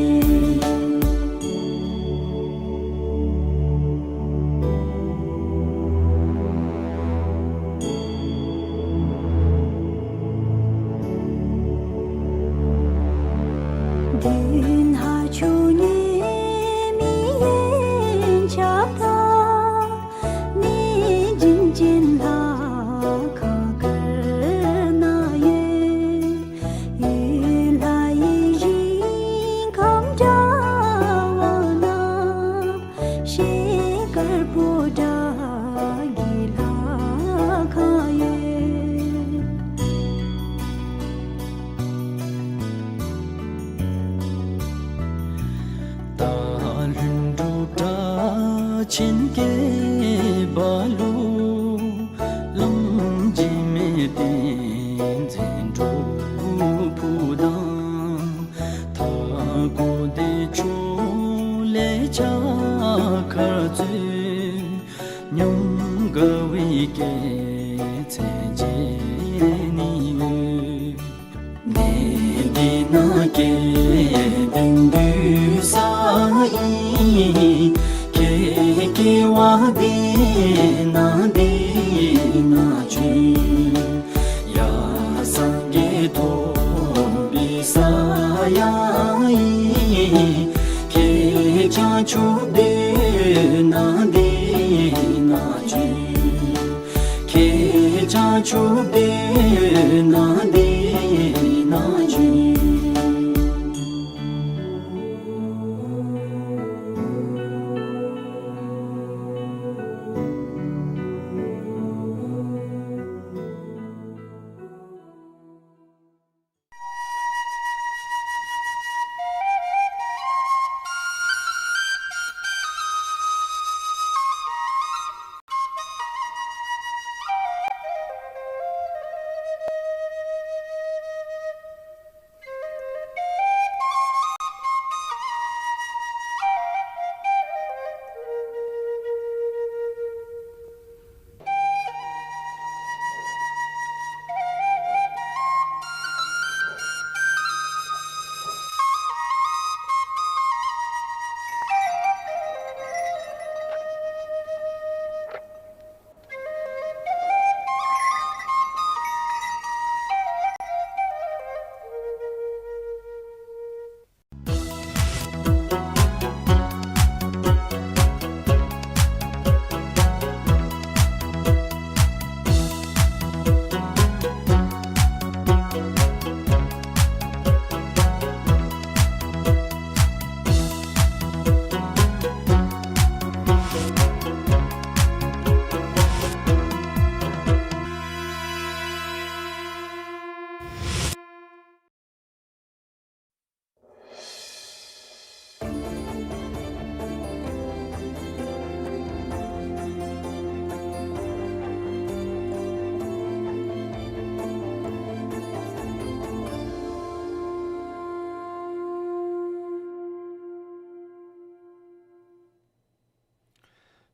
མདུན་ཕ་ཆུ་ཉེ་མི་ཡན་ཆད་དང་། གནས་རྒྱུན་ཅན་ལྷ་ཁང་དཀར་ནང་ཡོད། ཡུལ་ལྷ་ཡི་ཞིང་ཁམས་འདྲ་བ་ན། ཤེལ་དཀར་པོ་ཏ་གི་ལྷ་ཁང་ཡོད། སྟག་ལྷུན་གྲུབ་སྒྲ་ཆེན་སྐད་འབར་ལུ། བླམ་འཇིགས་མེད་བསྟན་འཛིན་སྒྲུབ་ཕུག་དང་། མཐའ་འཁོབ་བདེ་མཆོག་ལས་ཕྱག་འཁར་གཙོས། ཉམས་དགའ་བའི་སྐྱེད་ཚལ་བཅས་ནི་ཡོད། གནས་འདི་ན་སྐལ་ལྡན་འདུས་ས་ཨིན། ཁྱེད་སྐྱེ་བ་འདི་ན་འདི་ན་བྱོན། ཡར་སངས་རྒྱས་ཐོབ་པའི་ས་ཡང་ཨིན། ཁྱེད་བྱང་ཆུབ་སྡོད་ན་འདི་ན་བྱོན། ཁྱེད་བྱང་ཆུབ་སྡོད་ན་འདི་ན་བྱོན།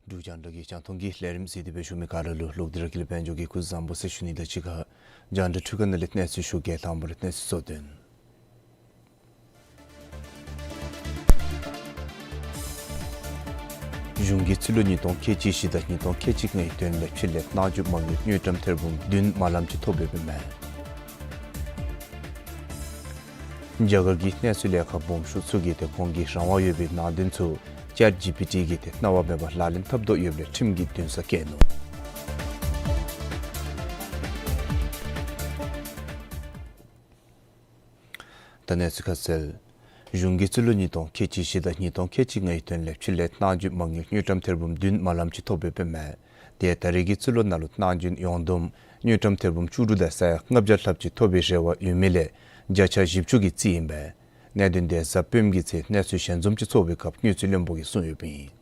འབྲུག་རྒྱང་བསྒྲགས་ཀྱི་རྒྱང་མཐོང་གི་ལས་རིམ་གཟིགས་ཏེ་སྦེ་བཞུགས་མི་ག་ར་ལུ་ལོག་སྟེ་ར་དགེ་ལེགས་དཔལ་འབྱོར་གྱིས་སྐུ་གཟུགས་བཟང་པོ་ཟེར་ཞུ་ནི་དང་གཅིག་ཁར་རྒྱང་བསྒྲགས་འཕྲུལ་ཁང་ནང་ལས་གནས་ཚུལ་ཞུ་གེ། དང་པ་ར་གནས་ཚུལ་གཙོ་དོན། གཞུང་གིས་ཕྱི་ལོ་ཉིས་སྟོང་ཁལ་གཅིག་བཞི་དང་ཉིས་སྟོང་ཁལ་གཅིག་ལྔའི་དོན་ལས་ཕྱི་ལས་གནག་རྒྱུ་མ་དངུལ་དངུལ་ཀྲམ་ཐེར་འབུམ་བདུན་དམར་ལམ་ཅིག་ཐོབ་ཡོདཔ་ཨིན་མས། རྒྱ་གར་གྱི་གནས་ཚུལ་ལས་ཁང་སྦོམ་ཤོས་ཚུ་གིས་ཏེ་ཁོང་གི་རང་དབང་ཡོད་པའི་ནང་དོན་ཚུ་ཅེཊ་ཇི་པི་ཊི་གིས་ཏེ་གནང་བ་མེད་པར་ལག་ལེན་འཐབ་དོ་ཡོདཔ་ལས་ཁྲིམས་ཀྱི་འདུན་ས་བཀལ་ནུག། ད་གནས་ཚུལ་ཁ་གསལ། གཞུང་གིས་རྩིས་ལོ་ཉིས་སྟོང་ཁལ་གཅིག་བཞི་དང་ཉིས་སྟོང་ཁལ་གཅིག་ལྔའི་དོན་ལས་ཕྱི་ལས་གནང་རྒྱུའི་མ་དངུལ་དངུལ་ཀྲམ་ཐེར་འབུམ་བདུན་མ་ལམ་ཅིག་ཐོབ་ཡོདཔ་ཨིན་མས། དེ་ད་རེས་ཀྱི་རྩིས་ལོ་ནང་ལུ་གནང་རྒྱུའི་ཡོངས་བསྡོམས་དངུལ་ཀྲམ་ཐེར་འབུམ་བཅུ་དྲུག་དང་ས་ཡ་ལྔ་བརྒྱ་ལྷགཔ་ཅིག་ཐོབ་པའི་རེ་བ་ཡོད་མི་ལས་བརྒྱ་ཆ་བཞི་བཅུ་གིས་རྩིས་ཨིན་པས། གནད་དོན་དེ་གཟའ་སྤེནམ་གྱི་ཚེ་གནས་ཚུལ་ཞལ་འཛོམས་ཅིག་ཚོགས་པའི་སྐབས་དངུལ་རྩིས་བློན་པོ་གིས་གསུངས་ཡོདཔ་ཨིན།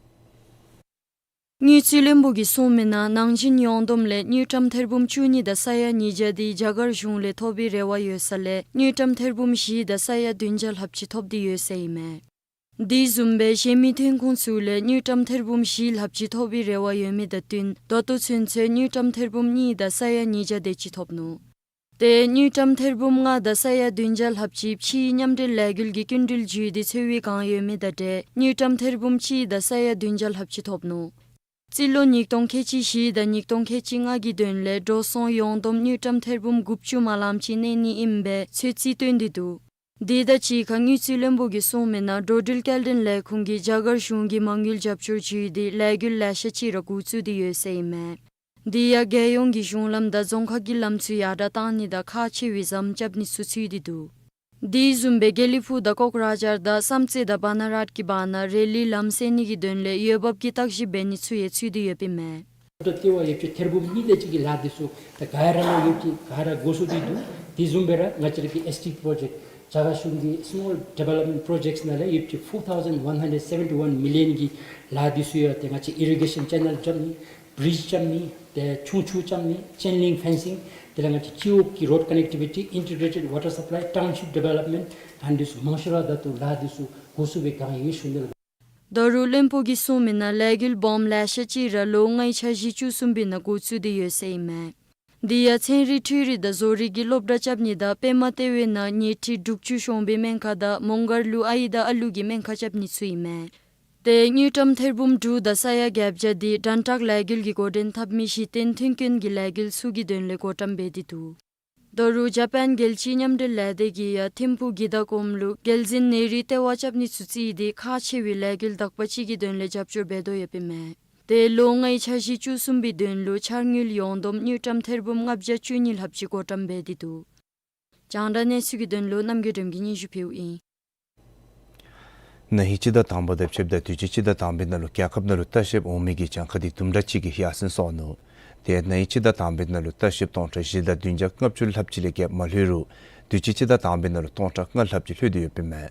དངུལ་རྩིས་བློན་པོ་གིས་གསུངས་མི་ནང་ནང་བཞིན་ཡོངས་བསྡོམས་ལས་དངུལ་ཀྲམ་ཐེར་འབུམ་བཅུ་གཉིས་དང་ས་ཡ་ཉིས་བརྒྱ་དེ་རྒྱ་གར་གཞུང་ལས་ཐོབ་པའི་རེ་བ་ཡོད་ས་ལས་དངུལ་ཀྲམ་ཐེར་འབུམ་བཞི་དང་ས་ཡ་བདུན་བརྒྱ་ལྷགཔ་ཅིག་ཐོབ་སྟེ་ཡོད་ཟེར་ཨིན་མས། དེ་བཟུམ་སྦེ་གཞན་མི་ཐོན་ཁུངས་ཚུ་ལས་དངུལ་ཀྲམ་ཐེར་འབུམ་བཞི་ལྷགཔ་ཅིག་ཐོབ་པའི་རེ་བ་ཡོད་མི་དང་བསྟུན་ད་ལྟོ་ཚུན་ཚོད་དངུལ་ཀྲམ་ཐེར་འབུམ་གཉིས་དང་ས་ཡ་ཉིས་བརྒྱ་དེ་ཅིག་ཐོབ་ནུག། ཏེ་དངུལ་ཀྲམ་ཐེར་འབུམ་ལྔ་དང་ས་ཡ་བདུན་བརྒྱ་ལྷགཔ་ཅིག་ཕྱིའི་མཉམ་འབྲེལ་ལས་འགུལ་གྱི་སྐྱིན་འགྲུལ་བརྒྱུད་དེ་འཚོལ་བའི་བསྒང་ཡོད་མི་དང་འབྲེལ་དངུལ་ཀྲམ་ཐེར་འབུམ་གཅིག་དང་ས་ཡ་བདུན་བརྒྱ་ལྷགཔ་ཅིག་ཐོབ་ནུག། རྩིས་ལོ་ཉིས་སྟོང་ཁལ་གཅིག་བཞི་དང་ཉིས་སྟོང་ཁལ་གཅིག་ལྔ་གི་དོན་ལས་འགྲོ་སོང་ཡོངས་བསྡོམས་དངུལ་ཀྲམ་ཐེར་འབུམ་དགུ་བཅུ་མ་ལམ་ཅིག་གནས་ནི་ཨིནམ་སྦེ་ཚོད་རྩིས་སྟོན་ཏེ་འདུག། དེ་དང་གཅིག་ཁར་དངུལ་རྩིས་བློན་པོ་གིས་གསུངས་མི་ནང་འགྲོ་འགྲུལ་སྐྱེལ་འདྲེན་ལས་ཁུངས་ཀྱིས་རྒྱ་གར་གཞུང་གི་མ་དངུལ་རྒྱབ་སྐྱོར་བརྒྱུད་དེ་ལས་འགུལ་ལེ་ཤ་ཅིག་ར་འགོ་བཙུགས་ཏེ་ཡོད་ཟེར་ཨིན་མས། དེ་ཡང་རྒྱལ་ཡོངས་ཀྱི་གཞུང་ལམ་དང་རྫོང་ཁག་གི་ལམ་ཚུ་ཡར་དྲག་གཏང་ནི་དང་ཁག་ཆེ་བའི་ཟམ་རྐྱབ་ནི་ཚུ་ཚུད་དེ་འདུག། དེ་བཟུམ་སྦེ་དགེ་ལེགས་ཕུག་དང་ཀོག་ར་ཇར་དང་བསམ་རྩེ་དང་བ་ན་རཊ་གི་བར་ན་རེ་ལི་ལམ་སེལ་ནི་གི་དོན་ལས་འོས་འབབ་ཀྱི་བརྟག་ཞིབ་འབད་ནི་ཚུ་ཡང་ཚུད་དེ་ཡོདཔ་ཨིན་མས། ཏེ་ཝ་ཡོདཔ་ཅིག་ཐེར་འབུམ་གཉིས་དེ་ཅིག་གི་ལཱ་འདི་ཚུ་ད་ག་ར་ནང་ཡོདཔ་ཅིག་ག་ར་འགོ་བཙུགས་ཏེ་འདུག། དེ་བཟུམ་སྦེ་ར་ང་བཅས་ར་གི་ཨེས་ཊི་པྲོ་ཇེཀཊ་རྒྱ་གར་གཞུང་གི་སི་མོལ་ཌི་ཝེ་ལོབ་མེནཊ་པྲོ་ཇེཀཊསི་ནང་ལས་ཡོདཔ་ཅིག་ཕོར་ཐའུ་ཟེནཌ་ཝན་ཧན་ཌེཌ་སེ་ཝེན་ཊི་ཝན་མི་ལི་ཡོན་གྱི་ལཱ་འདི་ཚུ་ཡང་ཏེ་ང་བཅས་ཨི་རི་གེ་ཤཱན་ཅེ་ནཱལ་རྐྱབ་ནི་བི་རིཇ་རྐྱབ་ནི་ཏེ་ཆུང་ཆུང་རྐྱབ་ནི་ཅེན་ལིང་ཕེན་སིང་དེ་ལས་ང་བཅས་ཊི་ཨོ་ཀི་རོཌ་ཀ་ནེཀ་ཊི་བི་ཊི་ཨིན་ཊི་གྲེ་ཊེཌ་ཝ་ཊར་སཔ་ལའི་ཊའུན་ཤིཔ་ཌི་ཝེ་ལོབ་མེནཊ་ཨ་ནི་འདི་ཚུ་མང་ཤོས་ར་ད་ལྟོ་ལཱ་འདི་ཚུ་འགོ་བཙུགས་པའི་བསྒང་ཨིན་ཞུ་ནི་ལགས། ད་རུང་བློན་པོ་གིས་གསུངས་མི་ནང་ལས་འགུལ་སྦོམ་ལེ་ཤ་ཅིག་ར་ལོ་ལྔའི་འཆར་གཞི་བཅུ་གསུམ་པའི་ནང་འགོ་བཙུགས་ཏེ་ཡོད་ཟེར་ཨིན་མས། དེ་ཡང་ཚན་རིག་འཕྲུལ་རིག་དང་བཟོ་རིག་གི་སློབ་གྲྭ་རྐྱབ་ནི་དང་པདྨ་ལྟེ་བའི་ནང་ཉལ་ཁྲི་དྲུག་ཅུ་ཤོང་པའི་སྨན་ཁང་དང་མོང་སྒར་ལུ་ཨའི་དང་ཨ་ལུ་གི་སྨན་ཁང་རྐྱབ་ནི་ཚུ་ཨིན་མས། ཏེ་དངུལ་ཀྲམ་ཐེར་འབུམ་དྲུག་དང་ས་ཡ་བརྒྱད་བརྒྱ་དེ་དྲན་ཊྲེཀ་ལས་འགུལ་གྱིས་འགོ་འདྲེན་འཐབ་མི་གཞི་རྟེན་མཐུན་རྐྱེན་གྱི་ལས་འགུལ་ཚུ་གི་དོན་ལས་བགོ་བཀྲམ་འབད་དེ་འདུག། ད་རུང་ཇ་པཱན་རྒྱལ་སྤྱིའི་མཉམ་འབྲེལ་ལས་སྡེ་གིས་ཡང་ཐིམ་ཕུག་གི་ད་གོམ་ལུ་རྒྱལ་འཛིན་ནེ་རུའི་ལྟེ་བ་རྐྱབ་ནི་ཚུ་བརྩིས་ཏེ་ཁག་ཆེ་བའི་ལས་འགུལ་དག་པ་ཅིག་གི་དོན་ལས་རྒྱབ་སྐྱོར་འབད་དོ་ཡོདཔ་ཨིན་མས། ཏེ་ལོ་ལྔའི་འཆར་གཞི་བཅུ་གསུམ་པའི་དོན་ལུ་འཆར་དངུལ་ཡོངས་བསྡོམས་དངུལ་ཀྲམ་ཐེར་འབུམ་ལྔ་བརྒྱ་བཅུ་གཉིས་ལྷགཔ་ཅིག་བགོ་བཀྲམ་འབད་དེ་འདུག། རྒྱང་བསྒྲགས་གནས་ཚུལ་གྱི་དོན་ལུ་རྣམ་རྒྱལ་སྒྲོལ་མ་གིས་སྙན་ཞུ་ཕུལཝ་ཨིན། ན་ཧིང་སྤྱི་ཟླ་དང་པ་དང་ཕྱདཔ་ད་དུས་ཅི་སྤྱི་ཟླ་དང་པའི་ནང་ལུ་རྒྱལ་ཁབ་ནང་ལུ་ལྟ་བཤལཔ་འོང་མི་གི་གྱངས་ཁ་འདི་དུམ་གྲ་ཅིག་གིས་ཡར་སེང་སོང་ནུག། ཏེ་ན་ཧིང་སྤྱི་ཟླ་དང་པའི་ནང་ལུ་ལྟ་བཤལཔ་སྟོང་ཕྲག་བཞི་དང་བདུན་བརྒྱ་ལྔ་བཅུ་ལྷགཔ་ཅིག་ལས་བརྒལ་མ་ལྷོད་རུང་དུས་ཅི་སྤྱི་ཟླ་དང་པའི་ནང་ལུ་སྟོང་ཕྲག་ལྔ་ལྷགཔ་ཅིག་ལྷོད་དེ་ཡོདཔ་ཨིན་མས།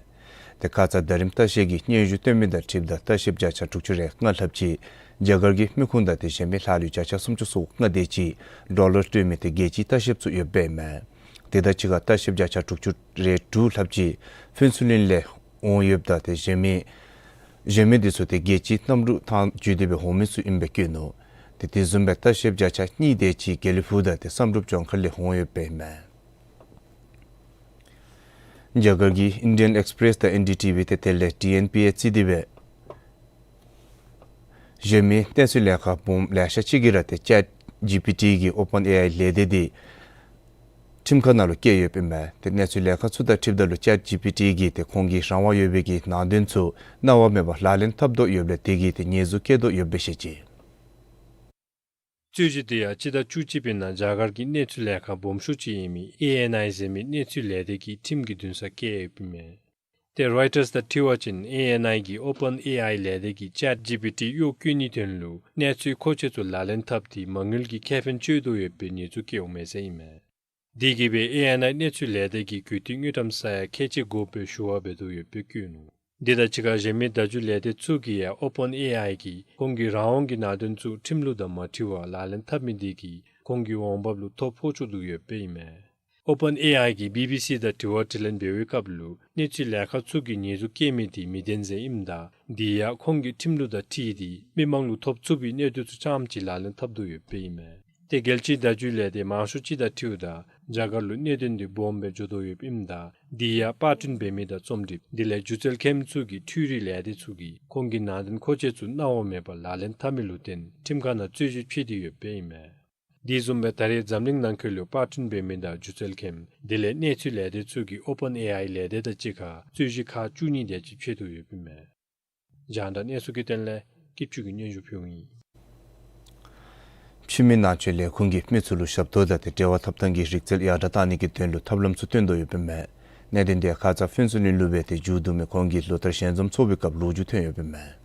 ཏེ་ཁ་ཙ་ཟླ་རིམ་ལྟ་བཤལ་གྱི་སྙན་ཞུ་བཏོན་མི་དང་འཁྲིལཝ་ད་ལྟ་བཤལཔ་བརྒྱ་ཆ་དྲུག་ཅུ་རེ་ལྔ་ལྷགཔ་ཅིག་རྒྱ་གར་གྱི་མི་ཁུངས་དང་དེ་བཟུམ་མའི་ལྷག་ལུས་བརྒྱ་ཆ་སུམ་ཅུ་སོ་ལྔ་དེ་ཅིག་ཌོ་ལར་སྤྲོད་མི་ཏེ་རྒྱལ་སྤྱིའི་ལྟ་བཤལཔ་ཚུ་ཡོདཔ་ཨིན་མས། དེ་དང་གཅིག་ཁར་ལྟ་བཤལཔ་བརྒྱ་ཆ་དྲུག་ཅུ་རེ་དྲུག་ལྷགཔ་ཅིག་ཕུན་ཚོགས་གླིང་ལས་འོང་ཡོདཔ་ད་དེ་གཞན་མི་གཞན་མི་འདི་ཚུ་ཏེ་རྒྱལ་སྤྱིའི་གནམ་གྲུ་ཐང་བརྒྱུད་དེ་སྦེ་འོང་མི་ཚུ་ཨིནམ་སྦེ་བཀོད་ནུག། ཏེ་དེ་བཟུམ་སྦེ་ལྟ་བཤལཔ་བརྒྱ་ཆ་གཉིས་དེ་ཅིག་དགེ་ལེགས་ཕུག་དང་ཏེ་བསམ་གྲུབ་ལྗོངས་མཁར་ལས་འོང་ཡོདཔ་ཨིན་མས། རྒྱ་གར་གྱི་ཨིན་ཌི་ཡན་ཨེགསི་པི་རེསི་དང་ཨེན་ཌི་ཊི་ཝི་ཏེ་དེ་ལས་ཊི་ཨེན་པི་ཨེ་བརྩིས་ཏེ་སྦེ་གཞན་མི་གནས་ཚུལ་ལས་ཁང་སྦོམ་ལེ་ཤ་ཅིག་གིས་ར་ཏེ་ཅེཊ་ཇི་པི་ཊི་གི་ཨོ་པན་ཨེ་ཨའི་ལས་སྡེ་འདི་ཁྲིམས་ཁང་ནང་ལུ་བཀལ་ཡོདཔ་ཨིན་མས། ཏེ་གནས་ཚུལ་ལས་ཁང་ཚུ་དང་འཁྲིལཝ་ད་ལུ་ཅེཊ་ཇི་པི་ཊི་གིས་ཏེ་ཁོང་གི་རང་དབང་ཡོད་པའི་གི་ནང་དོན་ཚུ་གནང་བ་མེད་པར་ལག་ལེན་འཐབ་དོ་ཡོདཔ་ལས་དེ་གིས་ཏེ་ཉེས་འཛུགས་བཀལ་དོ་ཡོདཔ་སྦེ་བཤད་ཅི། རྩོད་གཞི་དེ་ཡང་སྤྱི་ཟླ་བཅུ་གཅིག་པའི་ནང་རྒྱ་གར་གྱི་གནས་ཚུལ་ལས་ཁང་སྦོམ་ཤོས་ཅིག་ཨིན་མི་ཨེ་ཨེན་ཨའི་ཟེར་མི་གནས་ཚུལ་ལས་སྡེ་གིས་ཁྲིམས་ཀྱི་འདུན་སར་བཀལ་ཡོདཔ་ཨིན་མས། ཏེ་རོའི་ཊརསི་དང་འཁྲིལ་བ་ཅིན་ཨེ་ཨེན་ཨའི་གིས་ཨོ་པན་ཨེ་ཨའི་ལས་སྡེ་གིས་ཅེཊ་ཇི་པི་ཊི་གཡོག་བཀོལ་ནིའི་དོན་ལུ་གནས་ཚུལ་མཁོ་ཆས་ཚུ་ལག་ལེན་འཐབ་སྟེ་མ་དངུལ་གྱི་ཁེ་ཕན་སྤྱོད་དོ་ཡོདཔ་སྦེ་ཉེས་འཛུགས་བཀལཝ་མས་ཟེར་ཨིན་མས། དེ་གིས་སྦེ་ཨེ་ཨེན་ཨའི་གནས་ཚུལ་ལས་སྡེ་གིས་གུས་བཏུད་དངུལ་ཀྲམ་ས་ཡ་ཁལ་གཅིག་དགོཔ་སྦེ་ཞུ་བ་འབད་དོ་ཡོདཔ་སྦེ་བཀོད་ནུག། དེ་དང་གཅིག་ཁར་གཞན་མི་བརྡ་བརྒྱུད་ལས་སྡེ་ཚུ་གིས་ཡང་ཨོ་པན་ཨེ་ཨའི་གིས་ཁོང་གི་རང་དབང་གི་ནང་དོན་ཚུ་ཁྲིམས་ལུགས་དང་མ་འཁྲིལ་བར་ལག་ལེན་འཐབ་མི་དེ་གིས་ཁོང་གི་འོང་འབབ་ལུ་ཐོ་ཕོག་བཅུག་དོ་ཡོདཔ་སྦེ་ཨིན་མས། ཨོ་པན་ཨེ་ཨའི་གིས་བི་བི་སི་དང་དྲི་བ་དྲིས་ལན་འབད་བའི་སྐབས་ལུ་གནས་ཚུལ་ལས་ཁང་ཚུ་གིས་ཉེས་འཛུགས་བཀལ་མི་དེ་མི་བདེན་ཟེར་ཨིནམ་ད་དེ་ཡང་ཁོང་གིས་ཁྲིམས་ལུགས་དང་འཁྲིལ་ཏེ་མི་མང་ལུ་ཐོ་བཙུགས་པའི་གནད་དོན་ཚུ་རྐྱངམ་ཅིག་ལག་ལེན་འཐབ་དོ་ཡོདཔ་སྦེ་ཨིན་མས། ཏེ་རྒྱལ་སྤྱིའི་བརྡ་བརྒྱུད་ལས་སྡེ་མང་ཤོས་ཅིག་དང་འཁྲིལཝ་ད་རྒྱ་གར་ལུ་གནད་དོན་དེ་སྦོམ་སྦེ་འགྱོ་དོ་ཡོདཔ་ཨིནམ་ད་དེ་ཡང་པར་སྐྲུན་འབད་མི་དང་རྩོམ་སྒྲིགཔ་དེ་ལས་སྒྱུ་རྩལ་མཁན་ཚུ་གིས་འཕྲུལ་རིག་ལས་སྡེ་ཚུ་གིས་ཁོང་གི་ནང་དོན་མཁོ་ཆས་ཚུ་གནང་བ་མེད་པར་ལག་ལེན་འཐབ་མི་ལུ་བརྟེན་ཁྲིམས་ཁང་ནང་རྩོད་གཞི་ཕྱེ་སྟེ་ཡོདཔ་སྦེ་ཨིན་མས། དེ་བཟུམ་སྦེ་ད་རེས་འཛམ་གླིང་ནང་འཁོད་ལུ་པར་སྐྲུན་འབད་མི་དང་སྒྱུ་རྩལ་མཁན་དེ་ལས་གནས་ཚུལ་ལས་སྡེ་ཚུ་གིས་ཨོ་པཱན་ཨེ་ཨའི་ལས་སྡེ་དང་གཅིག་ཁར་རྩོད་གཞི་ཁག་བཅུ་གཉིས་དེ་ཅིག་ཕྱེ་དོ་ཡོདཔ་ཨིན་མས། རྒྱང་བསྒྲགས་གནས་ཚུལ་གྱི་དོན་ལས་སྐྱིད་ཆུ་གིས་སྙན་ཞུ་ཕུལཝ་ཨིན། ཕྱི་མི་ནང་ཆོས་ལས་ཁུངས་ཀྱིས་མི་ཚུ་ལུ་ཞབས་ཏོག་དང་དེ་འབྲེལ་བ་ཐོབ་ཐང་གི་རིག་རྩལ་ཡར་དྲག་གཏང་ནི་གི་དོན་ལུ་ཐབས་ལམ་ཚུ་སྟོན་དོ་ཡོདཔ་ཨིན་མས། གནད་དོན་དེ་ཁ་ཙ་ཕུན་ཚོགས་གླིང་ལུ་འབད་དེ་མཇུག་བསྡུ་མི་ཁོང་གིས་ལོ་ལྟར་ཞལ་འཛོམས་ཚོགས་པའི་སྐབས་ལོ་རྒྱུས་ཐོན་ཡོདཔ་ཨིན་མས།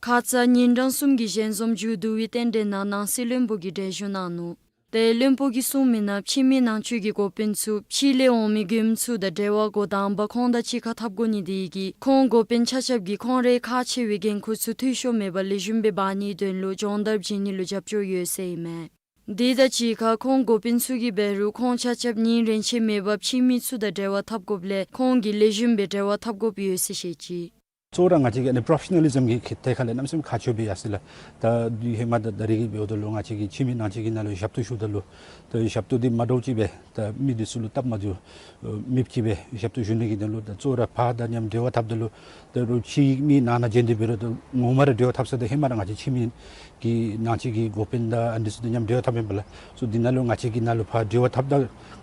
ཁ་ཙ་ཉིན་གྲངས་གསུམ་གྱི་ཞལ་འཛོམས་མཇུག་བསྡུ་བའི་རྟེན་འབྲེལ་ནང་ནང་སྲིད་བློན་པོ་གིས་གྲལ་བཞུགས་གནང་ནུག། ཏེ་བློན་པོ་གིས་གསུངས་མི་ནང་ཕྱི་མི་ནང་ཆོས་ཀྱི་འགོ་དཔོན་ཚུ་ཕྱི་ལས་འོང་མི་མགྱོནམ་ཚུ་དང་འབྲེལ་བ་འགོ་དང་པ་ཁོང་དང་གཅིག་ཁར་འཐབ་དགོ་ནི་དེ་གིས་ཁོང་འགོ་དཔོན་ཆ་ཁྱབ་ཀྱིས་ཁོང་རའི་ཁག་ཆེ་བའི་འགན་ཁུར་ཚུ་འཐུས་ཤོར་མེད་པར་ལེགས་ཤོམ་སྦེ་འབག་ནིའི་དོན་ལུ་སྦྱོང་བརྡར་བྱིན་ནི་ལུ་རྒྱབ་སྐྱོར་ཡོད་ཟེར་ཨིན་མས། དེ་དང་གཅིག་ཁར་ཁོང་འགོ་དཔོན་ཚུ་གིས་འབད་རུང་ཁོང་ཆ་ཁྱབ་ཉིན་རེ་ཆད་མེད་པར་ཕྱི་མི་ཚུ་དང་འབྲེལ་བ་འཐབ་དགོཔ་ལས་ཁོང་གིས་ལེགས་ཤོམ་སྦེ་འབྲེལ་བ་འཐབ་དགོཔ་ཡོད་ཟེར་བཤད་ཅི། གཙོ་བོ་ར་ང་བཅས་ཀྱི་ཨ་ནི་པོརོ་ཕེ་ཤ་ནལ་ལི་ཛམ་གྱི་ཐད་ཁར་ལས་གནམ་མེད་ས་མེད་ཁག་ཆེཝ་སྦེ་ཡར་སོ་ཡི་ལགས། ད་དུས་ཧེ་མ་ད་ད་རེས་ཀྱི་འབདཝ་ད་ལུ་ང་བཅས་ཀྱིས་ཕྱི་མི་ནང་ཆོས་ཀྱི་ནང་ལུ་ཞབས་ཏོག་ཞུཝ་ད་ལུ་ད་ཞབས་ཏོག་འདི་མ་འདྲཝ་ཅིག་སྦེ་ད་མི་འདི་ཚུ་ལུ་སྟབས་མ་བདེཝ་མེདཔ་ཅིག་སྦེ་ཞབས་ཏོག་ཞུ་ནི་གི་དོན་ལུ་ད་གཙོ་བོ་ར་ཕར་དང་མཉམ་འབྲེལ་བ་འཐབ་ད་ལུ་ད་རུང་ཕྱི་མི་ནང་ན་བྱོན་ཏེ་འབད་རུང་ད་ངོ་མ་ར་འབྲེལ་བ་འཐབ་ས་ད་ཧེ་མ་ར་ང་བཅས་ཕྱི་མི་གི་ནང་ཆོས་ཀྱི་འགོ་དཔོན་དང་ཨ་ནི་འདི་ཚུ་དང་མཉམ་འབྲེལ་བ་འཐབ་ཨིན་པས་ལགས། སོ་འདི་ནང་ལུ་ང་བཅས་ཀྱི་ནང་ལུ་ཕར་འབྲེལ་བ་འཐབ་ད་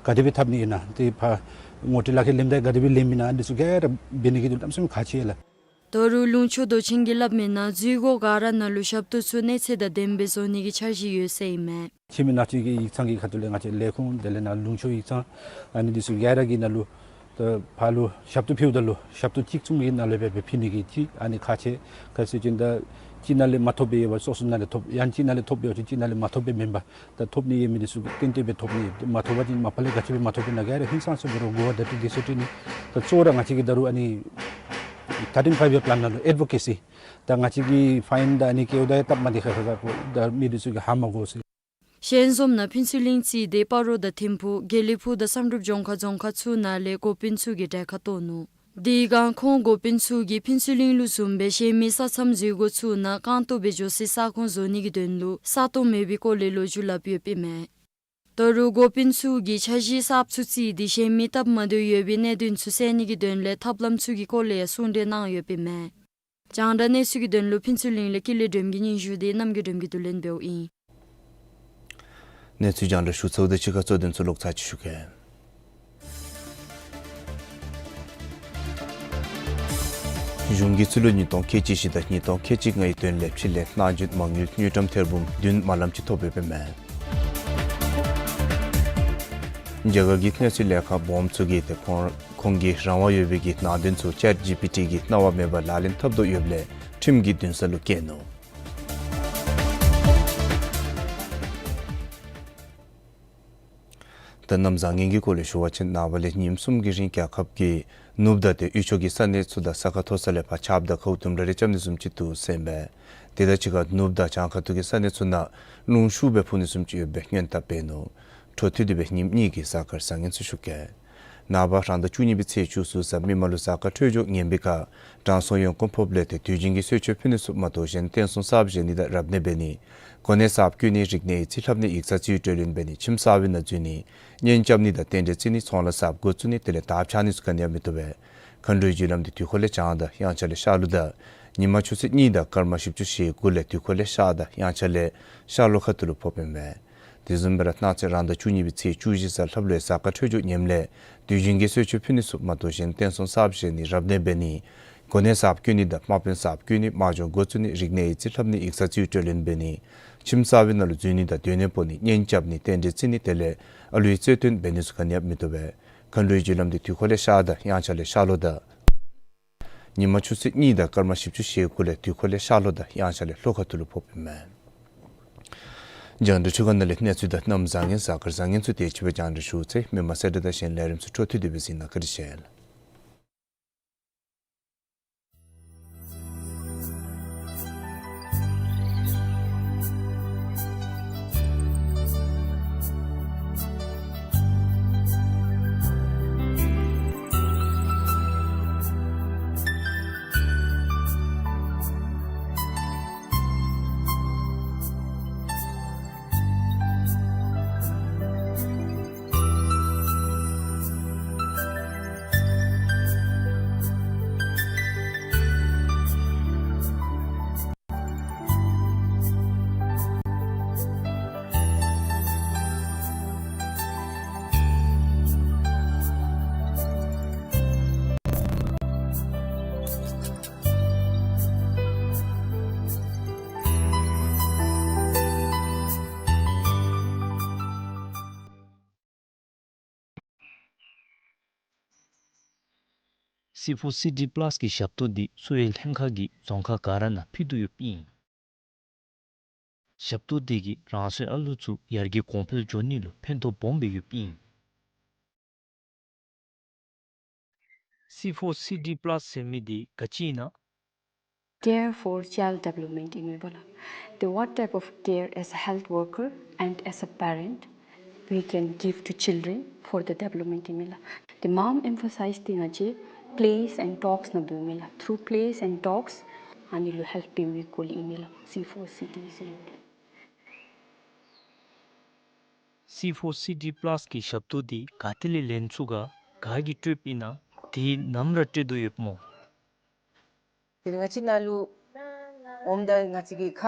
ག་དེ་སྦེ་འཐབ་ནི་ཨིན་ན་ཏེ་ཕར་ངོ་སྤྲོད་ལག་ཁྱེར་ལེནམ་ད་ག་དེ་སྦེ་ལེནམ་ཨིན་ན་ཨ་ནི་འདི་ཚུ་ག་ར་འབད་ནི་གི་དོན་ལུ་གནམ་མེད་ས་མེད་ཁག་ཆེ་ལགས། ད་རུང་ལུང་ཕྱོགས་མདོ་ཆེན་གྱིས་སླབ་མི་ནང་འཛུལ་སྒོ་ག་ར་ནང་ལུ་ཞབས་ཏོག་ཚུ་གནས་ཚད་དང་ལྡནམ་སྦེ་བཟོ་ནི་གི་འཆར་གཞི་ཡོད་ཟེར་ཨིན་མས། ཕྱི་མི་ནང་ཆོས་ཀྱི་ཡིག་ཚང་གི་ཁ་ཐུག་ལས་ང་བཅས་ལས་ཁུངས་དེ་ལས་ནཱ་ལུང་ཕྱོགས་ཡིག་ཚང་ཨ་ནི་འདི་ཚུ་ག་ར་གི་ནང་ལུ་ད་ཕར་ལུ་ཞབས་ཏོག་ཕུལཝ་ད་ལུ་ཞབས་ཏོག་གཅིག་མཚུངས་ཀྱི་ནང་ལུ་སྦེ་སྦེ་ཕུལ་ནི་གི་ཅིག་ཨ་ནི་ཁག་ཆེ། ག་ཅི་ཟེར་བ་ཅིན་ད་གཅིག་ནང་ལས་མ་ཐོབ་པའི་ཡོདཔ་སོ་སོ་ནང་ལས་ཐོབ། ཡང་གཅིག་ནང་ལས་ཐོབ་ཡོདཔ་ཅིན་གཅིག་ནང་ལས་མ་ཐོབ་པའི་མེན་པར་ད་ཐོབ་ནི་ཡོད་མི་འདི་ཚུ་ཏན་ཏན་སྦེ་ཐོབ་ནི་ཡོད། མ་ཐོབ་པ་ཅིན་མ་པ་ལས་ག་ཅི་སྦེ་མ་ཐོབ་པའི་ནང་ག་ར་ཧིང་སངས་ས་འབད་རུང་གོ་བ་བརྡ་སྤྲོད་འདི་ཚུ་སྤྲོད་ནི། ད་གཙོ་བོ་ར་ང་བཅས་ཀྱིས་ད་རུང་ཨ་ནི་ཐར་ཊིན་ཕའིབ་ཡིར་པ་ལེན་ནང་ལུ་ཨེཌ་བོ་ཀེ་སི་ད་ང་བཅས་ཀྱིས་ཕའིན་དང་ཨ་ནི་བཀལཝ་ད་ཡང་སྟབས་མ་བདེ་ཁག་ཁ་ཁ་ད་མི་འདི་ཚུ་གིས་ཧ་མ་གོ་ཟེར། ཞལ་འཛོམས་ནང་ཕུན་ཚོགས་གླིང་རྩིས་སྡེ་སྤ་རོ་དང་ཐིམ་ཕུག་དགེ་ལེགས་ཕུག་དང་བསམ་གྲུབ་ལྗོངས་མཁར་རྫོང་ཁག་ཚུ་ནང་ལས་འགོ་དཔོན་ཚུ་གིས་གྲལ་ཁར་གཏོགས་ནུག། དེ་སྒང་ཁོང་འགོ་དཔོན་ཚུ་གིས་ཕུན་ཚོགས་གླིང་ལུ་བཟུམ་སྦེ་གཞན་མི་ས་མཚམས་འཛུལ་སྒོ་ཚུ་ནང་རྐང་སྟོང་སྦེ་འགྱོ་སའི་ས་ཁོངས་བཟོ་ནི་གི་དོན་ལུ་ས་སྟོང་མེད་པའི་སྐོར་ལས་ལོ་རྒྱུས་སླབ་ཡོདཔ་ཨིན་མས། ད་རུང་འགོ་དཔོན་ཚུ་གིས་འཆར་གཞི་གསརཔ་ཚུ་བརྩིས་ཏེ་གཞན་མི་སྟབས་མ་བདེཝ་ཡོད་པའི་གནད་དོན་ཚུ་སེལ་ནི་གི་དོན་ལས་ཐབས་ལམ་ཚུ་གི་སྐོར་ལས་ཡང་གསུང་གྲོས་གནང་ཡོདཔ་ཨིན་མས། རྒྱང་བསྒྲགས་གནས་ཚུལ་གྱི་དོན་ལུ་ཕུན་ཚོགས་གླིང་ལས་ཀུན་ལེགས་སྒྲོལམ་གྱི་སྙན་ཞུ་དེ་རྣམ་རྒྱལ་སྒྲོལམ་གྱིས་བསྡུ་ལེན་འབདཝ་ཨིན། གནས་ཚུལ་རྒྱང་བསྒྲགས་ཞུ་ཚརཝ་དང་གཅིག་ཁར་གཙོ་དོན་ཚུ་ལོག་ཚར་ཅིག་ཞུ་གེ། གཞུང་གིས་སྤྱི་ལོ་ཉིས་སྟོང་ཁལ་གཅིག་བཞི་དང་ཉིས་སྟོང་ཁལ་གཅིག་ལྔའི་དོན་ལས་ཕྱི་ལས་གནང་རྒྱུའི་མ་དངུལ་དངུལ་ཀྲམ་ཐེར་འབུམ་བདུན་དེ་ཙམ་ཅིག་ཐོབ་ཡོདཔ་ཨིན་མས། རྒྱ་གར་གྱི་གནས་ཚུལ་ལས་ཁང་སྦོམ་ཚུ་གིས་ཏེ་ཁོང་ཁོང་གི་རང་དབང་ཡོད་པའི་གི་ནང་དོན་ཚུ་ཅེཊ་ཇི་པི་ཊི་གི་གནང་བ་མེད་པར་ལག་ལེན་འཐབ་དོ་ཡོདཔ་ལས་ཁྲིམས་ཀྱི་འདུན་ས་ལུ་བཀལ་ནུག། ད་གནམ་བཟང་ངན་གྱི་སྐོར་ལས་ཞུ་བ་ཅིན་ནངས་པ་ལས་ཉིནམ་གསུམ་གྱི་རིང་རྒྱལ་ཁབ་ཀྱི་ནུབ་དང་དེ་དབུས་ཕྱོགས་ཀྱི་ས་གནས་ཚུ་དང་ས་ཁ་མཐོ་ས་ལས་ཕར་ཆརཔ་དང་ཁཝ་དུམ་གྲ་རེ་རྐྱབ་ནི་བཟུམ་ཅིག་འདུག་ཟེར་ཨིན་པས། དེ་དང་གཅིག་ཁར་ནུབ་དང་བྱང་ཁ་ཐུག་གི་ས་གནས་ཚུ་ནང་རླུང་ཤུགས་སྦེ་འཕུ་ནི་བཟུམ་ཅིག་ཡོད་པའི་སྔོན་བརྡ་འབད་ནུག། འཕྲོ་མཐུད་དེ་སྦེ་ཉིནམ་གཉིས་ཀྱི་གཟའ་སྐར་བཟང་ངན་ཚུ་ཞུ་གེ། ནངས་པ་རང་ཟླ་བཅུ་གཉིས་པའི་ཚེས་བཅུ་གསུམ་གཟའ་མིག་དམར་ལུ་གཟའ་སྐར་འཕྲོད་སྦྱོར་ངན་པའི་ཁར་དྲང་སྲོང་ཡོན་གོང་ཕོགཔ་ལས་ཏེ་དུས་རྒྱུན་གྱི་གསོལ་མཆོད་ཕུལ་ནི་ཚུ་མ་གཏོགས་གཞན་རྟེན་གསུམ་གསརཔ་བཞེངས་ནི་དང་རབ་གནས་འབད་ནི། གོ་གནས་གསརཔ་བསྐོ་ནི་རིག་གནས་ཡིག་རྩིས་ལྷབ་ནི་ཡིག་ཚང་རྩིས་སྤྲོད་ལེན་འབད་ནི་ཁྱིམ་གསར་པའི་ནང་འཛུལ་ནི་གཉེན་རྐྱབ་ནི་དང་རྟེན་འབྲེལ་བརྩི་ནི་ཚོང་ལཱ་གསརཔ་འགོ་བཙུགས་ནི་དེ་ལས་དར་འཕྱར་ནི་ཚུ་ག་ནི་ཡང་མི་བཏུབ་པས། མཁའ་འགྲོའི་རྒྱུ་ལམ་འདི་དུས་འཁོར་ལས་བྱང་དང་དབྱངས་འཆར་ལས་ཤར་ལྷོ་དང་ཉི་མ་ཆུ་ཚོད་གཉིས་དང་སྐར་མ་བཞི་བཅུ་ཞེ་དགུ་ལས་དུས་འཁོར་ལས་ཤར་དང་དབྱངས་འཆར་ལས་ཤར་ལྷོ་ཁ་ཐུག་ལུ་ཕོགཔ་ཨིན་མས། དེ་བཟུམ་སྦེ་ར་གནངས་ཚེ་རང་ཟླ་བཅུ་གཉིས་པའི་ཚེས་བཅུ་བཞི་གཟའ་ལྷགཔ་ལུ་ཡང་གཟའ་སྐར་འཕྲོད་སྦྱོར་ངནམ་ལས་དུས་རྒྱུན་གྱི་གསོལ་མཆོད་ཕུལ་ནི་ཚུ་མ་གཏོགས་གཞན་རྟེན་གསུམ་གསརཔ་བཞེངས་ནི་རབ་གནས་འབད་ནི། གོ་གནས་གསརཔ་བསྐོ་ནི་དང་དམག་དཔོན་གསརཔ་བསྐོ་ནི་དམག་སྦྱོང་འགོ་བཙུགས་ནི་རིག་གནས་ཡིག་རྩིས་ལྷབ་ནི་ཡིག་ཚང་རྩིས་སྤྲོད་ལེན་འབད་ནི། ཁྱིམ་གསར་པའི་ནང་ལུ་འཛུལ་ནི་དང་སྡོད་གནས་སྤོ་ནི་གཉེན་རྐྱབ་ནི་རྟེན་འབྲེལ་བརྩི་ནི་དེ་ལས་ཨ་ལུའི་རྩེ་སྟོན་འབད་ནི་ཚུ་ག་ནི་ཡང་མི་བཏུབ་པས། མཁའ་འགྲོའི་རྒྱུ་ལམ་འདི་དུས་འཁོར་ལས་ཤར་དང་དབྱངས་འཆར་ལས་ཤར་ལྷོ་དང་ཉི་མ་ཆུ་ཚོད་གཉིས་དང་སྐར་མ་བཞི་བཅུ་ཞེ་དགུ་ལས་དུས་འཁོར་ལས་ཤར་ལྷོ་དང་དབྱངས་འཆར་ལས་ལྷོ་ཁ་ཐུག་ལུ་ཕོགཔ་ཨིན་མས། རྒྱང་བསྒྲགས་ཚུ་ག་ནཱ་ལས་གནས་ཚུལ་དང་གནམ་བཟང་ངན་གཟའ་སྐར་བཟང་ངན་ཚུ་དེ་ཅིག་སྦེ་རྒྱང་བསྒྲགས་ཞུ་ཚར་ཡི། མི་མང་གསལ་བསྒྲགས་དང་གཞན་ལས་རིམ་ཚུ་འཕྲོ་མཐུད་དེ་སྦེ་གཟིགས་གནང་། བཀའ་དྲིན་ཆེ་ལགས། སི་ཕོར་སི་ཌི་པ་ལཱས་ཀྱི་ཞབས་ཏོག་འདི་གསོ་བའི་ལྷན་ཁག་གིས་རྫོང་ཁག་ག་ར་ནང་ཕུལ་དོ་ཡོདཔ་ཨིན། ཞབས་ཏོག་འདི་གིས་རང་སོའི་ཨ་ལུ་ཚུ་ཡར་རྒྱས་གོང་འཕེལ་འགྱོ་ནི་ལུ་ཕན་ཐོགས་སྦོམ་སྦེ་ཡོདཔ་ཨིན། སི་ཕོར་སི་ཌི་པ་ལཱས་ཟེར་མི་འདི་ག་ཅི་ཨིན་ན། Care for child development ཨིན་མས་པ་ལགས། The what type of care as a health worker and as a parent we can give to children for the development ཨིན་མས་ལགས། The mom emphasize འདི་ང་བཅས་plays and talks ནང་འབདཝ་ཨིན་མས་ལགས། Through plays and talks ཨ་ནི་ལུ་ཧེལཔ་འབད་བའི་སྐོར་ལས་ཨིན་མས་ལགས། སི་ཕོར་སི་ཌི་ཟེར་མི་འདི། སི་ཕོར་སི་ཌི་པ་ལཱས་ཀྱི་ཞབས་ཏོག་འདི་ག་ཏེ་ལས་ལེན་ཚུགས་ག། ག་གིས་སྤྲོདཔ་ཨིན་ན། དེ་ནམ་ར་སྤྲོད་དོ་ཡོདཔ་སྨོ། དེ་ལས་ང་བཅས་ནཱ་ལུ་འོངམ་ད་ང་བཅས་ཀྱིས་ཁ་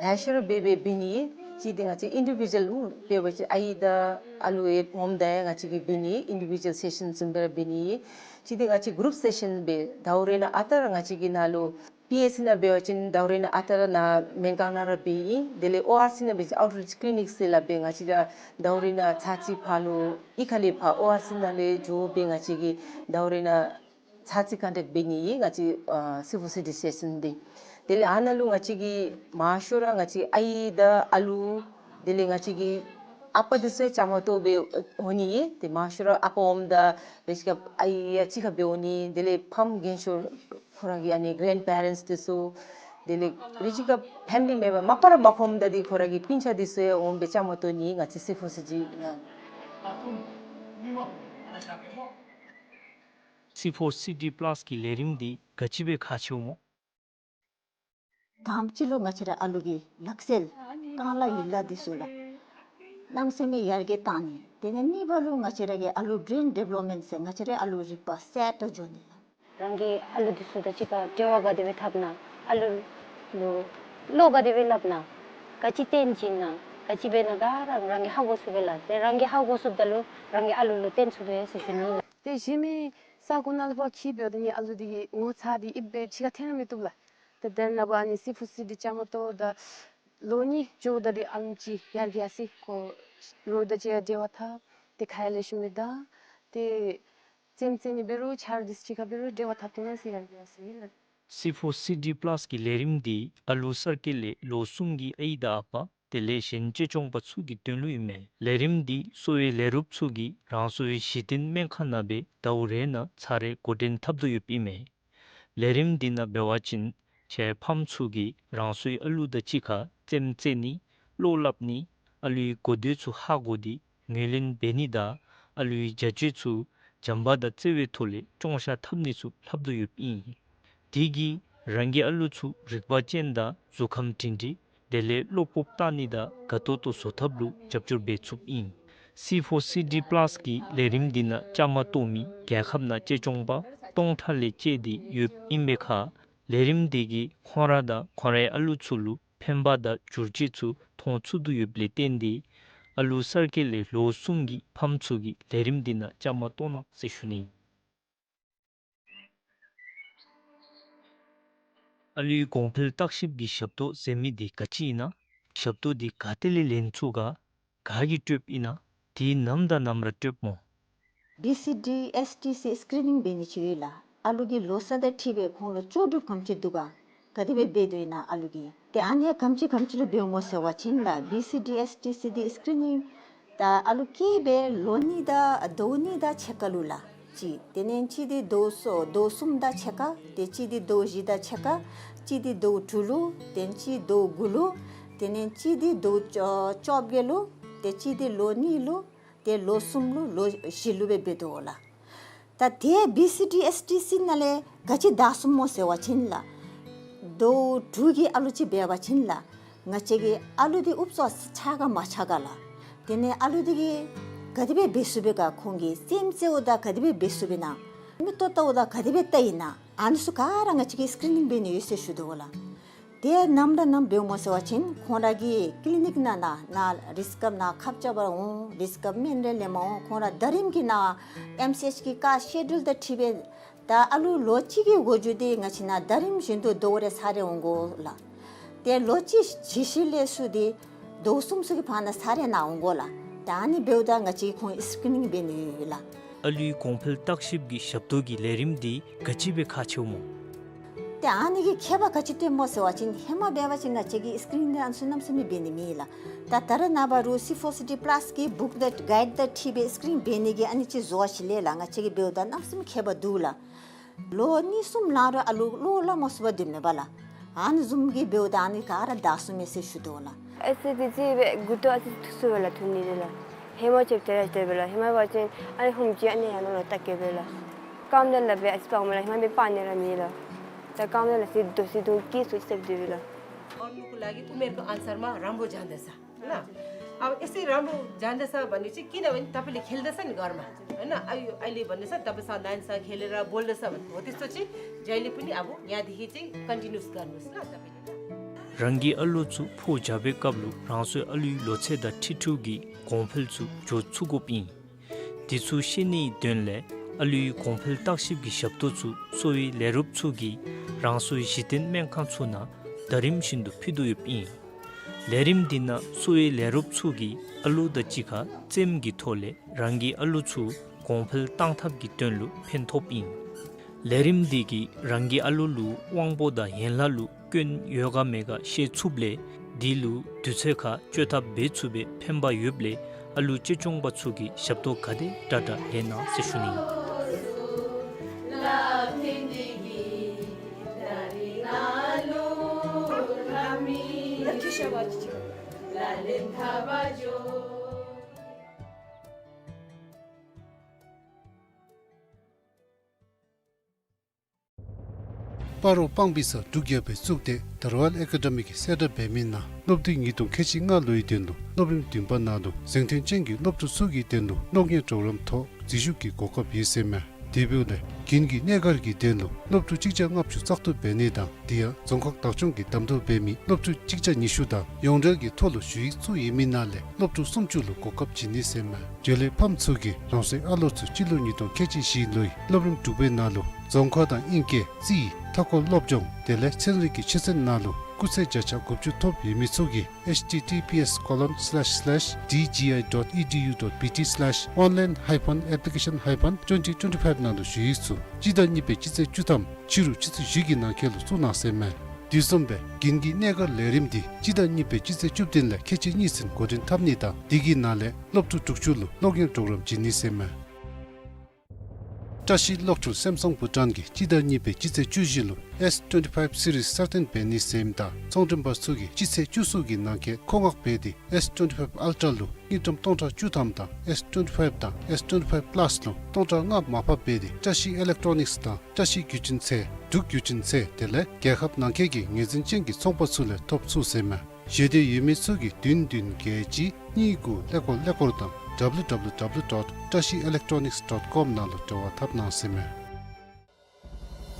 ལེ་ཤ་ར་འབད་འབད་འབད་ནི། གཅིག་འདི་ང་བཅས་ཨིན་ཌི་བི་ཇུ་ཨལ་འབད་བ་ཅིན་ཨའི་དང་ཨ་ལུ་ཡང་འོངམ་ད་ཡང་ང་བཅས་ཀྱིས་འབད་ནི། ཨིན་ཌི་བི་ཇུ་ཨལ་སེ་ཤཱན་བཟུམ་སྦེ་ར་འབད་ནི། གཅིག་འདི་ང་བཅས་གུ་རུབ་སེ་ཤཱན་སྦེ་ཟླཝ་རེ་ནང་ཨ་རྟག་ར་ང་བཅས་ཀྱིས་ནཱ་ལུ་པི་ཨེཆ་སི་ནང་འབད་བ་ཅིན་ཟླཝ་རེ་ནང་ཨ་རྟག་ར་ནཱ་སྨན་ཁང་ནང་ར་འབད་ཨིན། དེ་ལས་ཨོ་ཨར་སི་ནང་འབད་བ་ཅིན་ཨའུཊ་རིཆ་ཀི་ལི་ནིཀ་ཟེར་སླབ་སྦེ་ང་བཅས་ར་ཟླཝ་རེ་ནང་ཚར་གཅིག་ཕར་ལུ་གཡུས་ཁ་ལས་ཕར་ཨོ་ཨར་སི་ནང་ལས་འགྱོ་སྦེ་ང་བཅས་ཀྱིས་ཟླཝ་རེ་ནང་ཚར་གཅིག་ཀོན་ཊེཀཊ་འབད་ནི་ཨིན། ང་བཅས་ཨ་སི་ཕོར་སི་ཌི་སེ་ཤཱན་འདི། དེ་ལས་ཨ་ནཱ་ལུ་ང་བཅས་ཀྱིས་མང་ཤོས་ར་ང་བཅས་ཨའི་དང་ཨ་ལུ་དེ་ལས་ང་བཅས་ཀྱི་ཨ་པ་འདི་ཚུ་བཅའ་མར་གཏོགས་སྦེ་འོང་ནི་ཨིན། ཏེ་མང་ཤོས་ར་ཨ་པ་འོངམ་ད་རེ་ཅིག་ཁར་ཨའི་ཡང་གཅིག་ཁར་སྦེ་འོང་ནི། དེ་ལས་ཕམ་རྒན་ཤོས་ཁོ་ར་གི་ཨ་ནི་གེ་རེནཌ་པེ་རེནཊསི་འདི་ཚུ་དེ་ལས་རེ་ཅིག་ཁར་ཕེ་མི་ལི་མེམ་བར་མ་པ་ར་མ་ཁོམ་ད་འདི་ཁོ་ར་གི་སྤུན་ཆ་འདི་ཚུ་ཡང་འོང་སྦེ་བཅའ་མར་གཏོགས་ནི་ང་བཅས་སི་ཕོར་སི་ཌི་ནང་། སི་ཕོར་སི་ཌི་པ་ལཱས་ཀྱི་ལས་རིམ་འདི་ག་ཅི་སྦེ་ཁག་ཆེཝ་སྨོ། དང་པ་ཅིག་ལུ་ང་བཅས་ར་ཨ་ལུ་གི་ལག་རྩལ་རྐང་ལག་ཡིག་ལགས་འདི་ཚུ་ལགས་གནམ་མེད་ས་མེད་ཡར་རྒྱས་བཏང་ནི། དེ་ལས་གཉིས་པ་ལུ་ང་བཅས་ར་གི་ཨ་ལུ་བི་རེན་ཌི་བེ་ལོབ་མེནཊ་ཟེར་ང་བཅས་ར་ཨ་ལུ་རིག་པ་གསལ་དྲགས་འགྱོ་ནི་ལགས། རང་གི་ཨ་ལུ་འདི་ཚུ་དང་གཅིག་ཁར་འབྲེལ་བ་ག་དེ་སྦེ་འཐབ་ན། ཨ་ལུ་ལུ་བློ་ག་དེ་སྦེ་སླབ་ན། ག་ཅི་སྟོན་བྱིན་ན། ག་ཅི་འབད་ན་ག་ར་རང་གིས་ཧ་གོ་ཚུགས་པས་ལགས། ཏེ་རང་གིས་ཧ་གོ་ཚུགསཔ་ད་ལུ་རང་གི་ཨ་ལུ་ལུ་སྟོན་ཚུགས་པས་ཟེར་ཞུ་ནི་ལགས། ཏེ་གཞན་མི་ས་གོ་ནང་ལུ་ཕར་འཁྱིད་འབདཝ་ད་ནི་ཨ་ལུ་འདི་གི་ངོ་ཚ་འདི་ཨིན་པས་ཕྱི་ཁར་འཐོན་ར་མི་བཏུབ་ལགས། ཏེ་དེ་ནང་ཕར་ཨ་ནི་སི་ཕོར་སི་ཌི་བཅའ་མར་གཏོགས་ད་ལོ་གཉིས་འགྱོཝ་ད་འདི་ཨ་ལུ་ཅིག་ཡར་རྒྱས་སི་ཁོ་རོགས་དང་གཅིག་ཁར་འབྲེལ་བ་འཐབ། ཏེ་ཁ་ཡང་ལེགས་ཤོམ་སྦེ་བརྡ། ཏེ་རྩེདམོ་རྩེ་ནི་འབད་རུང་ཆ་རོགས་འདི་ཚུ་གཅིག་ཁར་འབད་རུང་འབྲེལ་བ་འཐབ་ཐོན་ཟེར་ཡང་ཡང་ཟེར་ལགས། སི་ཕོར་སི་ཌི་པ་ལཱས་ཀྱི་ལས་རིམ་འདི་ཨ་ལུ་གསར་སྐྱེས་ལས་ལོ་གསུམ་གྱི་ཨའི་དང་ཨ་པ་དེ་ལས་གཞན་གཅེས་སྐྱོང་པ་ཚུ་གི་དོན་ལུ་ཨིན་མས། ལས་རིམ་འདི་གསོ་བའི་ལས་རོགསཔ་ཚུ་གིས་རང་སོའི་གཞི་རྟེན་སྨན་ཁང་ནང་སྦེ་ཟླཝ་རེ་ནང་ཚར་རེ་འགོ་འདྲེན་འཐབ་དོ་ཡོདཔ་ཨིན་མས། ལས་རིམ་འདི་ནང་འབད་བ་ཅིན་ཁྱེད་ཕམ་ཚུ་གིས་རང་སོའི་ཨ་ལུ་དང་གཅིག་ཁར་རྩེདམོ་རྩེ་ནི་བློ་སླབ་ནི་ཨ་ལུའི་གོ་ཐོས་ཚུ་ཧ་གོ་སྟེ་ངོས་ལེན་འབད་ནི་དང་ཨ་ལུའི་བྱ་སྤྱོད་ཚུ་བྱམས་པ་དང་བརྩེ་བའི་ཐོག་ལས་ཅོང་ཤག་འཐབ་ནི་ཚུ་ལྷབ་དོ་ཡོདཔ་ཨིན། དེ་གིས་རང་གི་ཨ་ལུ་ཚུ་རིག་པ་ཅན་དང་གཟུགས་ཁམས་སྒྲིང་སྒྲིང་དེ་ལས་བློ་སྤོབས་བཏང་ནི་དང་དགའ་ཏོག་ཏོ་བཟོ་ཐབས་ལུ་རྒྱབ་སྐྱོར་འབད་ཚུགསཔ་ཨིན། སི་ཕོར་སི་ཌི་པ་ལཱས་ཀྱི་ལས་རིམ་འདི་ནང་བཅའ་མར་གཏོགས་མི་རྒྱལ་ཁབ་ནང་གཅེས་སྐྱོང་པ་སྟོང་ཕྲག་ལས་བཅད་དེ་ཡོདཔ་ཨིན་པའི་ཁར་ལས་རིམ་འདི་གིས་ཁོང་ར་དང་ཁོང་རའི་ཨ་ལུ་ཚུ་ལུ་ཕན་པ་དང་བསྒྱུར་བཅོས་ཚུ་མཐོང་ཚུགས་དོ་ཡོདཔ་ལས་བརྟེན་ཏེ་ཨ་ལུ་གསར་སྐྱེས་ལས་ལོ་གསུམ་གྱི་ཕམ་ཚུ་གིས་ལས་རིམ་འདི་ནང་བཅའ་མར་གཏོགས་གནང་ཟེར་ཞུ་ནི། ཨ་ལུའི་གོང་འཕེལ་བརྟག་ཞིབ་ཀྱི་ཞབས་ཏོག་ཟེར་མི་འདི་ག་ཅི་ཨིན་ན། ཞབས་ཏོག་འདི་ག་ཏེ་ལས་ལེན་ཚུགས་ག། ག་གིས་སྤྲོདཔ་ཨིན་ན། དེ་ནམ་དང་ནམ་ར་སྤྲོདཔ་སྨོ། བི་སི་ཌི་ཨེསི་ཊི་སི་སི་ཀི་རི་ནིང་འབད་ནི་ཅིག་ཡོད་ལགས། ཨ་ལུ་གི་ལོ་ས་དང་འཁྲིལ་སྦེ་ཁོང་ལུ་ལྕོགས་གྲུབ་ག་དེམ་ཅིག་འདུག་ག། ག་དེ་སྦེ་འབད་དོ་ཨིན་ན་ཨ་ལུ་གིས། ཏེ་ཨ་ནི་ག་དེམ་ཅིག་ག་དེམ་ཅིག་ལུ་འབདཝ་སྨོ་ཟེར་བ་ཅིན་ལགས་བི་སི་ཌི་ཨེསི་ཊི་སི་འདི་སི་ཀི་རི་ནིང་ད་ཨ་ལུ་སྐྱེས་སྦེ་ལོ་གཉིས་དང་ཟླཝ་གཉིས་དང་ཕྱེད་ཀ་ལུ་ལགས་གཅིག། དེ་ལས་གཅིག་འདི་ཟླཝ་གསུམ་ཟླཝ་གསུམ་དང་ཕྱེད་ཀ། ཏེ་གཅིག་འདི་ཟླཝ་བཞི་དང་ཕྱེད་ཀ། གཅིག་འདི་ཟླཝ་དྲུག་ལུ། ཏེ་གཅིག་ཟླཝ་དགུ་ལུ། དེ་ལས་གཅིག་འདི་ཟླཝ་བཅོ་བཅོ་བརྒྱད་ལུ། ཏེ་གཅིག་འདི་ལོ་གཉིས་ལུ། ཏེ་ལོ་གསུམ་ལུ་ལོ་བཞི་ལུ་སྦེ་འབད་དོ་ལགས། ད་དེ་བི་སི་ཌི་ཨེསི་ཊི་སི་ནང་ལས་ག་ཅི་དྲག་སོངམ་སྨོ་ཟེར་བ་ཅིན་ལགས། ཟླཝ་དྲུག་གི་ཨ་ལུ་ཅིག་འབད་བ་ཅིན་ལགས། ང་བཅས་ཀྱི་ཨ་ལུ་འདི་ཨུབ་ཙམ་ཆགས་ག་མ་ཆགས་ག་ལགས། དེ་ལས་ཨ་ལུ་འདི་གིས་ག་དེ་སྦེ་འབད་ཚུགས་པས་ག། ཁོང་གིས་རྩེདམོ་རྩེཝ་ད་ག་དེ་སྦེ་འབད་ཚུགས་པས་ན། མིག་ཏོ་བལྟཝ་ད་ག་དེ་སྦེ་བལྟ་ཡི་ན། ཨ་ནི་ཚུ་ག་ར་ང་བཅས་ཀྱིས་སི་ཀི་རི་ནིང་འབད་ནི་ཡོད་ཟེར་ཞུ་དོ་ལགས། དེ་ནམ་ར་ནམ་འབདཝ་སྨོ་ཟེར་བ་ཅིན་ཁོང་ར་གི་ཀི་ལི་ནིཀ་ནང་ན་ན་རིསི་ཀབ་ནང་ཁབ་རྐྱབ་པར་འོང་། རིསི་ཀབ་སྨན་རེ་ལེནམ་འོང་། ཁོང་ར་ཟླ་རིམ་གྱི་ནང་ཨེམ་སི་ཨེཆ་གི་ཀ་སི་ཀེ་ཌུལ་དང་འཁྲིལ་སྦེ་ད་ཨ་ལུ་ལོ་གཅིག་གི་འགོ་འགྱོ་སྟེ་ང་བཅས་ནང་ཟླ་རིམ་བཞིན་དུ་ཟླཝ་རེ་ཚར་རེ་འོང་དགོ་ལགས། ཏེ་ལོ་གཅིག་གཞི་ཤེས་ལས་ཚུར་ཏེ་ཟླཝ་གསུམ་ཚུ་གི་བར་ན་ཚར་རེ་ནང་འོང་དགོ་ལགས། ད་ཨ་ནི་འབདཝ་ད་ང་བཅས་ཁོང་སི་ཀི་རི་ནིང་འབད་ནི་ཡོད་ལགས། ཨ་ལུའི་གོང་འཕེལ་བརྟག་ཞིབ་ཀྱི་ཞབས་ཏོག་གི་ལས་རིམ་འདི་ག་ཅི་སྦེ་ཁག་ཆེཝ་སྨོ། ཏེ་ཨ་ནི་གི་ཁྱད་པར་ག་ཅི་སྟོནམ་སྨོ་ཟེར་བ་ཅིན་ཧེ་མ་འབད་བ་ཅིན་ང་བཅས་ཀྱིས་སི་ཀི་རིན་འདི་ཨ་ནི་ཚུ་གནམ་མེད་ས་མེད་འབད་ནི་མེད་ལགས། ད་ད་རེས་ནངས་པ་རུང་སི་ཕོར་སི་ཌི་པ་ལཱསི་གི་བུཀ་དང་གའིཌ་དང་འཁྲིལ་སྦེ་སི་ཀི་རིན་འབད་ནི་གི་ཨ་ནི་ཅིག་བཟོ་བ་ཅིག་ལས་ལགས། ང་བཅས་ཀྱིས་འབདཝ་ད་གནམ་མེད་ས་མེད་ཁྱད་པར་འདུག་ལགས། ལོ་གཉིས་གསུམ་ལང་རུང་ཨ་ལུ་བློ་སླབ་མ་ཚུགས་པར་སྡོདཔ་མས་ལགས། ཨ་ནི་བཟུམ་གྱི་འབདཝ་ད་ཨ་ནི་ག་ར་དྲག་སོང་མས་ཟེར་ཞུ་དོ་ལགས། ཨེ་སི་ཌི་ཅིག་སྦེ་མགུ་ཏོ་ཨ་ཙི་ཐུག་སོང་པས་ལགས། ཐུག་ནི་དེ་ལགས། ཧེ་མ་ཅིག་དེ་ར་དེ་སྦེ་ལགས། ཧེ་མ་འབད་བ་ཅིན་ཨ་ནི་ཧུམ་ཅིག་ཨ་ནི་ཡར་ནང་ལུ་བལྟ་གེ་སྦེ་ལགས། རྐངམ་དེ་ལགས་སྦེ་ཨ་ཙི་སྤར་མས་ལགས། ཧེ་མ་འབད་སྤར་ནི་ར་མེད་ལགས། ད་རྐངམ་དེ་ལགས་ཨ་ཙི་རྡོག་ཙི་རྡོག་སྐྱེས་སོང་ཅིག་ཟེར་སྡོད་པས་ལགས། और नुको लागि उमेरको अनुसारमा राम्रो जाँदैछ। ल, अब यसै राम्रो जाँदैछ भने चाहिँ, किनभने तपाईँले खेल्दैछ नि घरमा, होइन? अहिले, अहिले भन्दैछ, तपाईँ साथीभाइसँग खेलेर बोल्दैछ भने हो, त्यस्तो चाहिँ जहिले पनि अब यहाँदेखि चाहिँ कन्टिन्युस गर्नुहोस् ल तपाईँले। རང་གི་ཨ་ལོ་ཚུ་ཕོ་རྒྱས་པའི་སྐབས་ལུ་རང་སོའི་ཨ་ལུའི་ལོ་ཚད་དང་འཁྲིལ་འཁྲིལཝ་གི་གོང་འཕེལ་ཚུ་འགྱོ་ཚུགས་དགོཔ་ཨིན། དེ་ཚུ་ཤེས་ནིའི་དོན་ལས་ཨ་ལུའི་གོང་འཕེལ་བརྟག་ཞིབ་ཀྱི་ཞབས་ཏོག་ཚུ་གསོ་བའི་ལས་རོགསཔ་ཚུ་གིས་རང་སོའི་གཞི་རྟེན་སྨན་ཁང་ཚུ་ནང་ཟླ་རིམ་བཞིན་དུ་ཕུལ་དོ་ཡོདཔ་ཨིན། ལས་རིམ་འདི་ནང་གསོ་བའི་ལས་རོགསཔ་ཚུ་གིས་ཨ་ལོ་དང་གཅིག་ཁར་རྩེདམོ་གི་ཐོག་ལས་རང་གི་ཨ་ལོ་ཚུ་གོང་འཕེལ་བཏང་ཐབས་ཀྱི་དོན་ལུ་ཕན་ཐོགསཔ་ཨིན། ལས་རིམ་འདི་གིས་རང་གི་ཨ་ལོ་ལུ་དབང་པོ་དང་ཡན་ལག་ལུ་སྐྱོན་ཡོད་ག་མེད་ག་ཤེས་ཚུགསཔ་ལས་དེ་ལུ་དུས་ཚོད་ཁར་བཅོས་ཐབས་འབད་ཚུགས་པའི་ཕན་པ་ཡོདཔ་ལས་ཨ་ལོ་གཅེས་སྐྱོང་པ་ཚུ་གིས་ཞབས་ཏོག་ག་དེ་དྲག་དྲག་ལེན་གནང་ཟེར་ཞུ་ནི། སྤ་རོ་སྤང་སྦིས་ས་འབྲུག་རྒྱལ་པོའི་གཙུག་སྡེ་དར་ཝལ་ཨེ་ཀ་ཌེ་མི་གིས་གསལ་བསྒྲགས་འབད་མི་ནང་སློབ་དུས་ཉིས་སྟོང་ཁལ་གཅིག་ལྔ་ལོའི་དོན་ལུ་སློབ་རིམ་བདུན་པ་ནང་ལུ་གཟེངས་ཐོན་ཅན་གྱི་སློབ་ཕྲུག་ཚུ་གི་དོན་ལུ་གློག་བརྙན་གྲོགས་རམ་ཐོག་འཛུལ་ཞུགས་ཀྱི་གོ་སྐབས་ཡོད་ཟེར་མས། དེ་འབདཝ་ལས་དགུན་གྱི་གནས་སྒར་གྱི་དོན་ལུ་སློབ་ཕྲུག་གཅིག་བརྒྱ་ལྔ་བཅུ་བཙག་འཐུ་འབད་ནི་དང་དེ་ཡང་རྫོང་ཁག་བདག་སྐྱོང་གིས་གདམ་འཐུ་འབད་མི་སློབ་ཕྲུག་གཅིག་བརྒྱ་ཉི་ཤུ་དང་ཡོངས་འབྲེལ་གྱི་ཐོག་ལུ་ཞུ་ཡིག་བཙུགས་ཡོད་མི་ནང་ལས་སློབ་ཕྲུག་སུམ་ཅུ་ལུ་གོ་སྐབས་བྱིན་ནི་ཟེར་མས། འབྱོན་ལས་ཕམ་ཚུ་གིས་རང་སོའི་ཨ་ལོ་ཚུ་སྤྱི་ལོ་ཉིས་སྟོང་ཁལ་གཅིག་བཞི་ལོའི་སློབ་རིམ་དྲུག་པའི་ནང་ལུ་རྫོང་ཁ་དང་ཨིང་སྐད་རྩིས་མཐའ་འཁོར་སློབ་སྦྱོང་དེ་ལས་ཚན་རིག་གི་ཆོས་ཚན་ནང་ལུ་སྐུགས་ཚད་བརྒྱ་ཆ་དགུ་བཅུ་ཐོབ་ཡོད་མི་ཚུ་གིས་H T T P S colon slash slash D G I dot E D U dot B T slash online hyphen application hyphen twenty twenty-five ནང་ལུ་ཞུ་ཡིག་ཚུ་སྤྱི་ཟླ་གཉིས་པའི་སྤྱི་ཚེས་བཅུ་ཐམ་ཕྱི་རུ་ཆུ་ཚོད་བཞི་གི་ནང་འཁོད་ལུ་བཙུགས་གནང་ཟེར་མས། དེ་བཟུམ་སྦེ་དགུན་གྱི་གནས་སྒར་ལས་རིམ་འདི་སྤྱི་ཟླ་གཉིས་པའི་སྤྱི་ཚེས་བཅུ་བདུན་ལས་ཁལ་གཅིག་གཉིས་ཚུན་འགོ་འདྲེན་འཐབ་ནི་དང་དེ་གི་ནང་ལས་སློབ་ཕྲུག་དྲུག་ཅུ་ལུ་གློག་བརྙན་གྲོགས་རམ་བྱིན་ནི་ཟེར་མས། བཀྲ་ཤིས་གློག་འཕྲུལ་སེམ་སང་བྷུ་ཊཱན་གྱིས་སྤྱི་ཟླ་གཉིས་པའི་སྤྱི་ཚེས་བཅུ་བཞི་ལུ་S twenty-five series གསར་བཏོན་འབད་ནི་ཟེར་མི་དང་ཚོང་མགྲོན་པ་ཚུ་གིས་སྤྱི་ཚེས་བཅུ་གསུམ་གྱི་ནང་འཁོད་མཁོ་མངགས་འབད་དེ་S twenty-five Ultra ལུ་དངུལ་ཀྲམ་སྟོང་ཕྲག་བཅུ་ཐམ་དང་S twenty-five དང་S twenty-five Plus ལུ་སྟོང་ཕྲག་ལྔ་མར་ཕབ་འབད་དེ་བཀྲ་ཤིས་ཨི་ལེག་ཊོ་ནིགསི་དང་བཀྲ་ཤིས་བརྒྱུད་འཕྲིན་ཚད་འབྲུག་བརྒྱུད་འཕྲིན་ཚད་དེ་ལས་རྒྱལ་ཁབ་ནང་འཁོད་ཀྱི་ངོས་འཛིན་ཅན་གྱི་ཚོང་པ་ཚུ་ལས་ཐོབ་ཚུགས་ཟེར་མས། ཞེ་འདོད་ཡོད་མི་ཚུ་གིས་བདུན་བདུན་བརྒྱད་གཅིག་གཉིས་དགུ་ཀླད་ཀོར་ཀླད་ཀོར་དང་W W W dot trashielectronics dot com ནང་ལུ་འབྲེལ་བ་འཐབ་གནང་ཟེར་མས།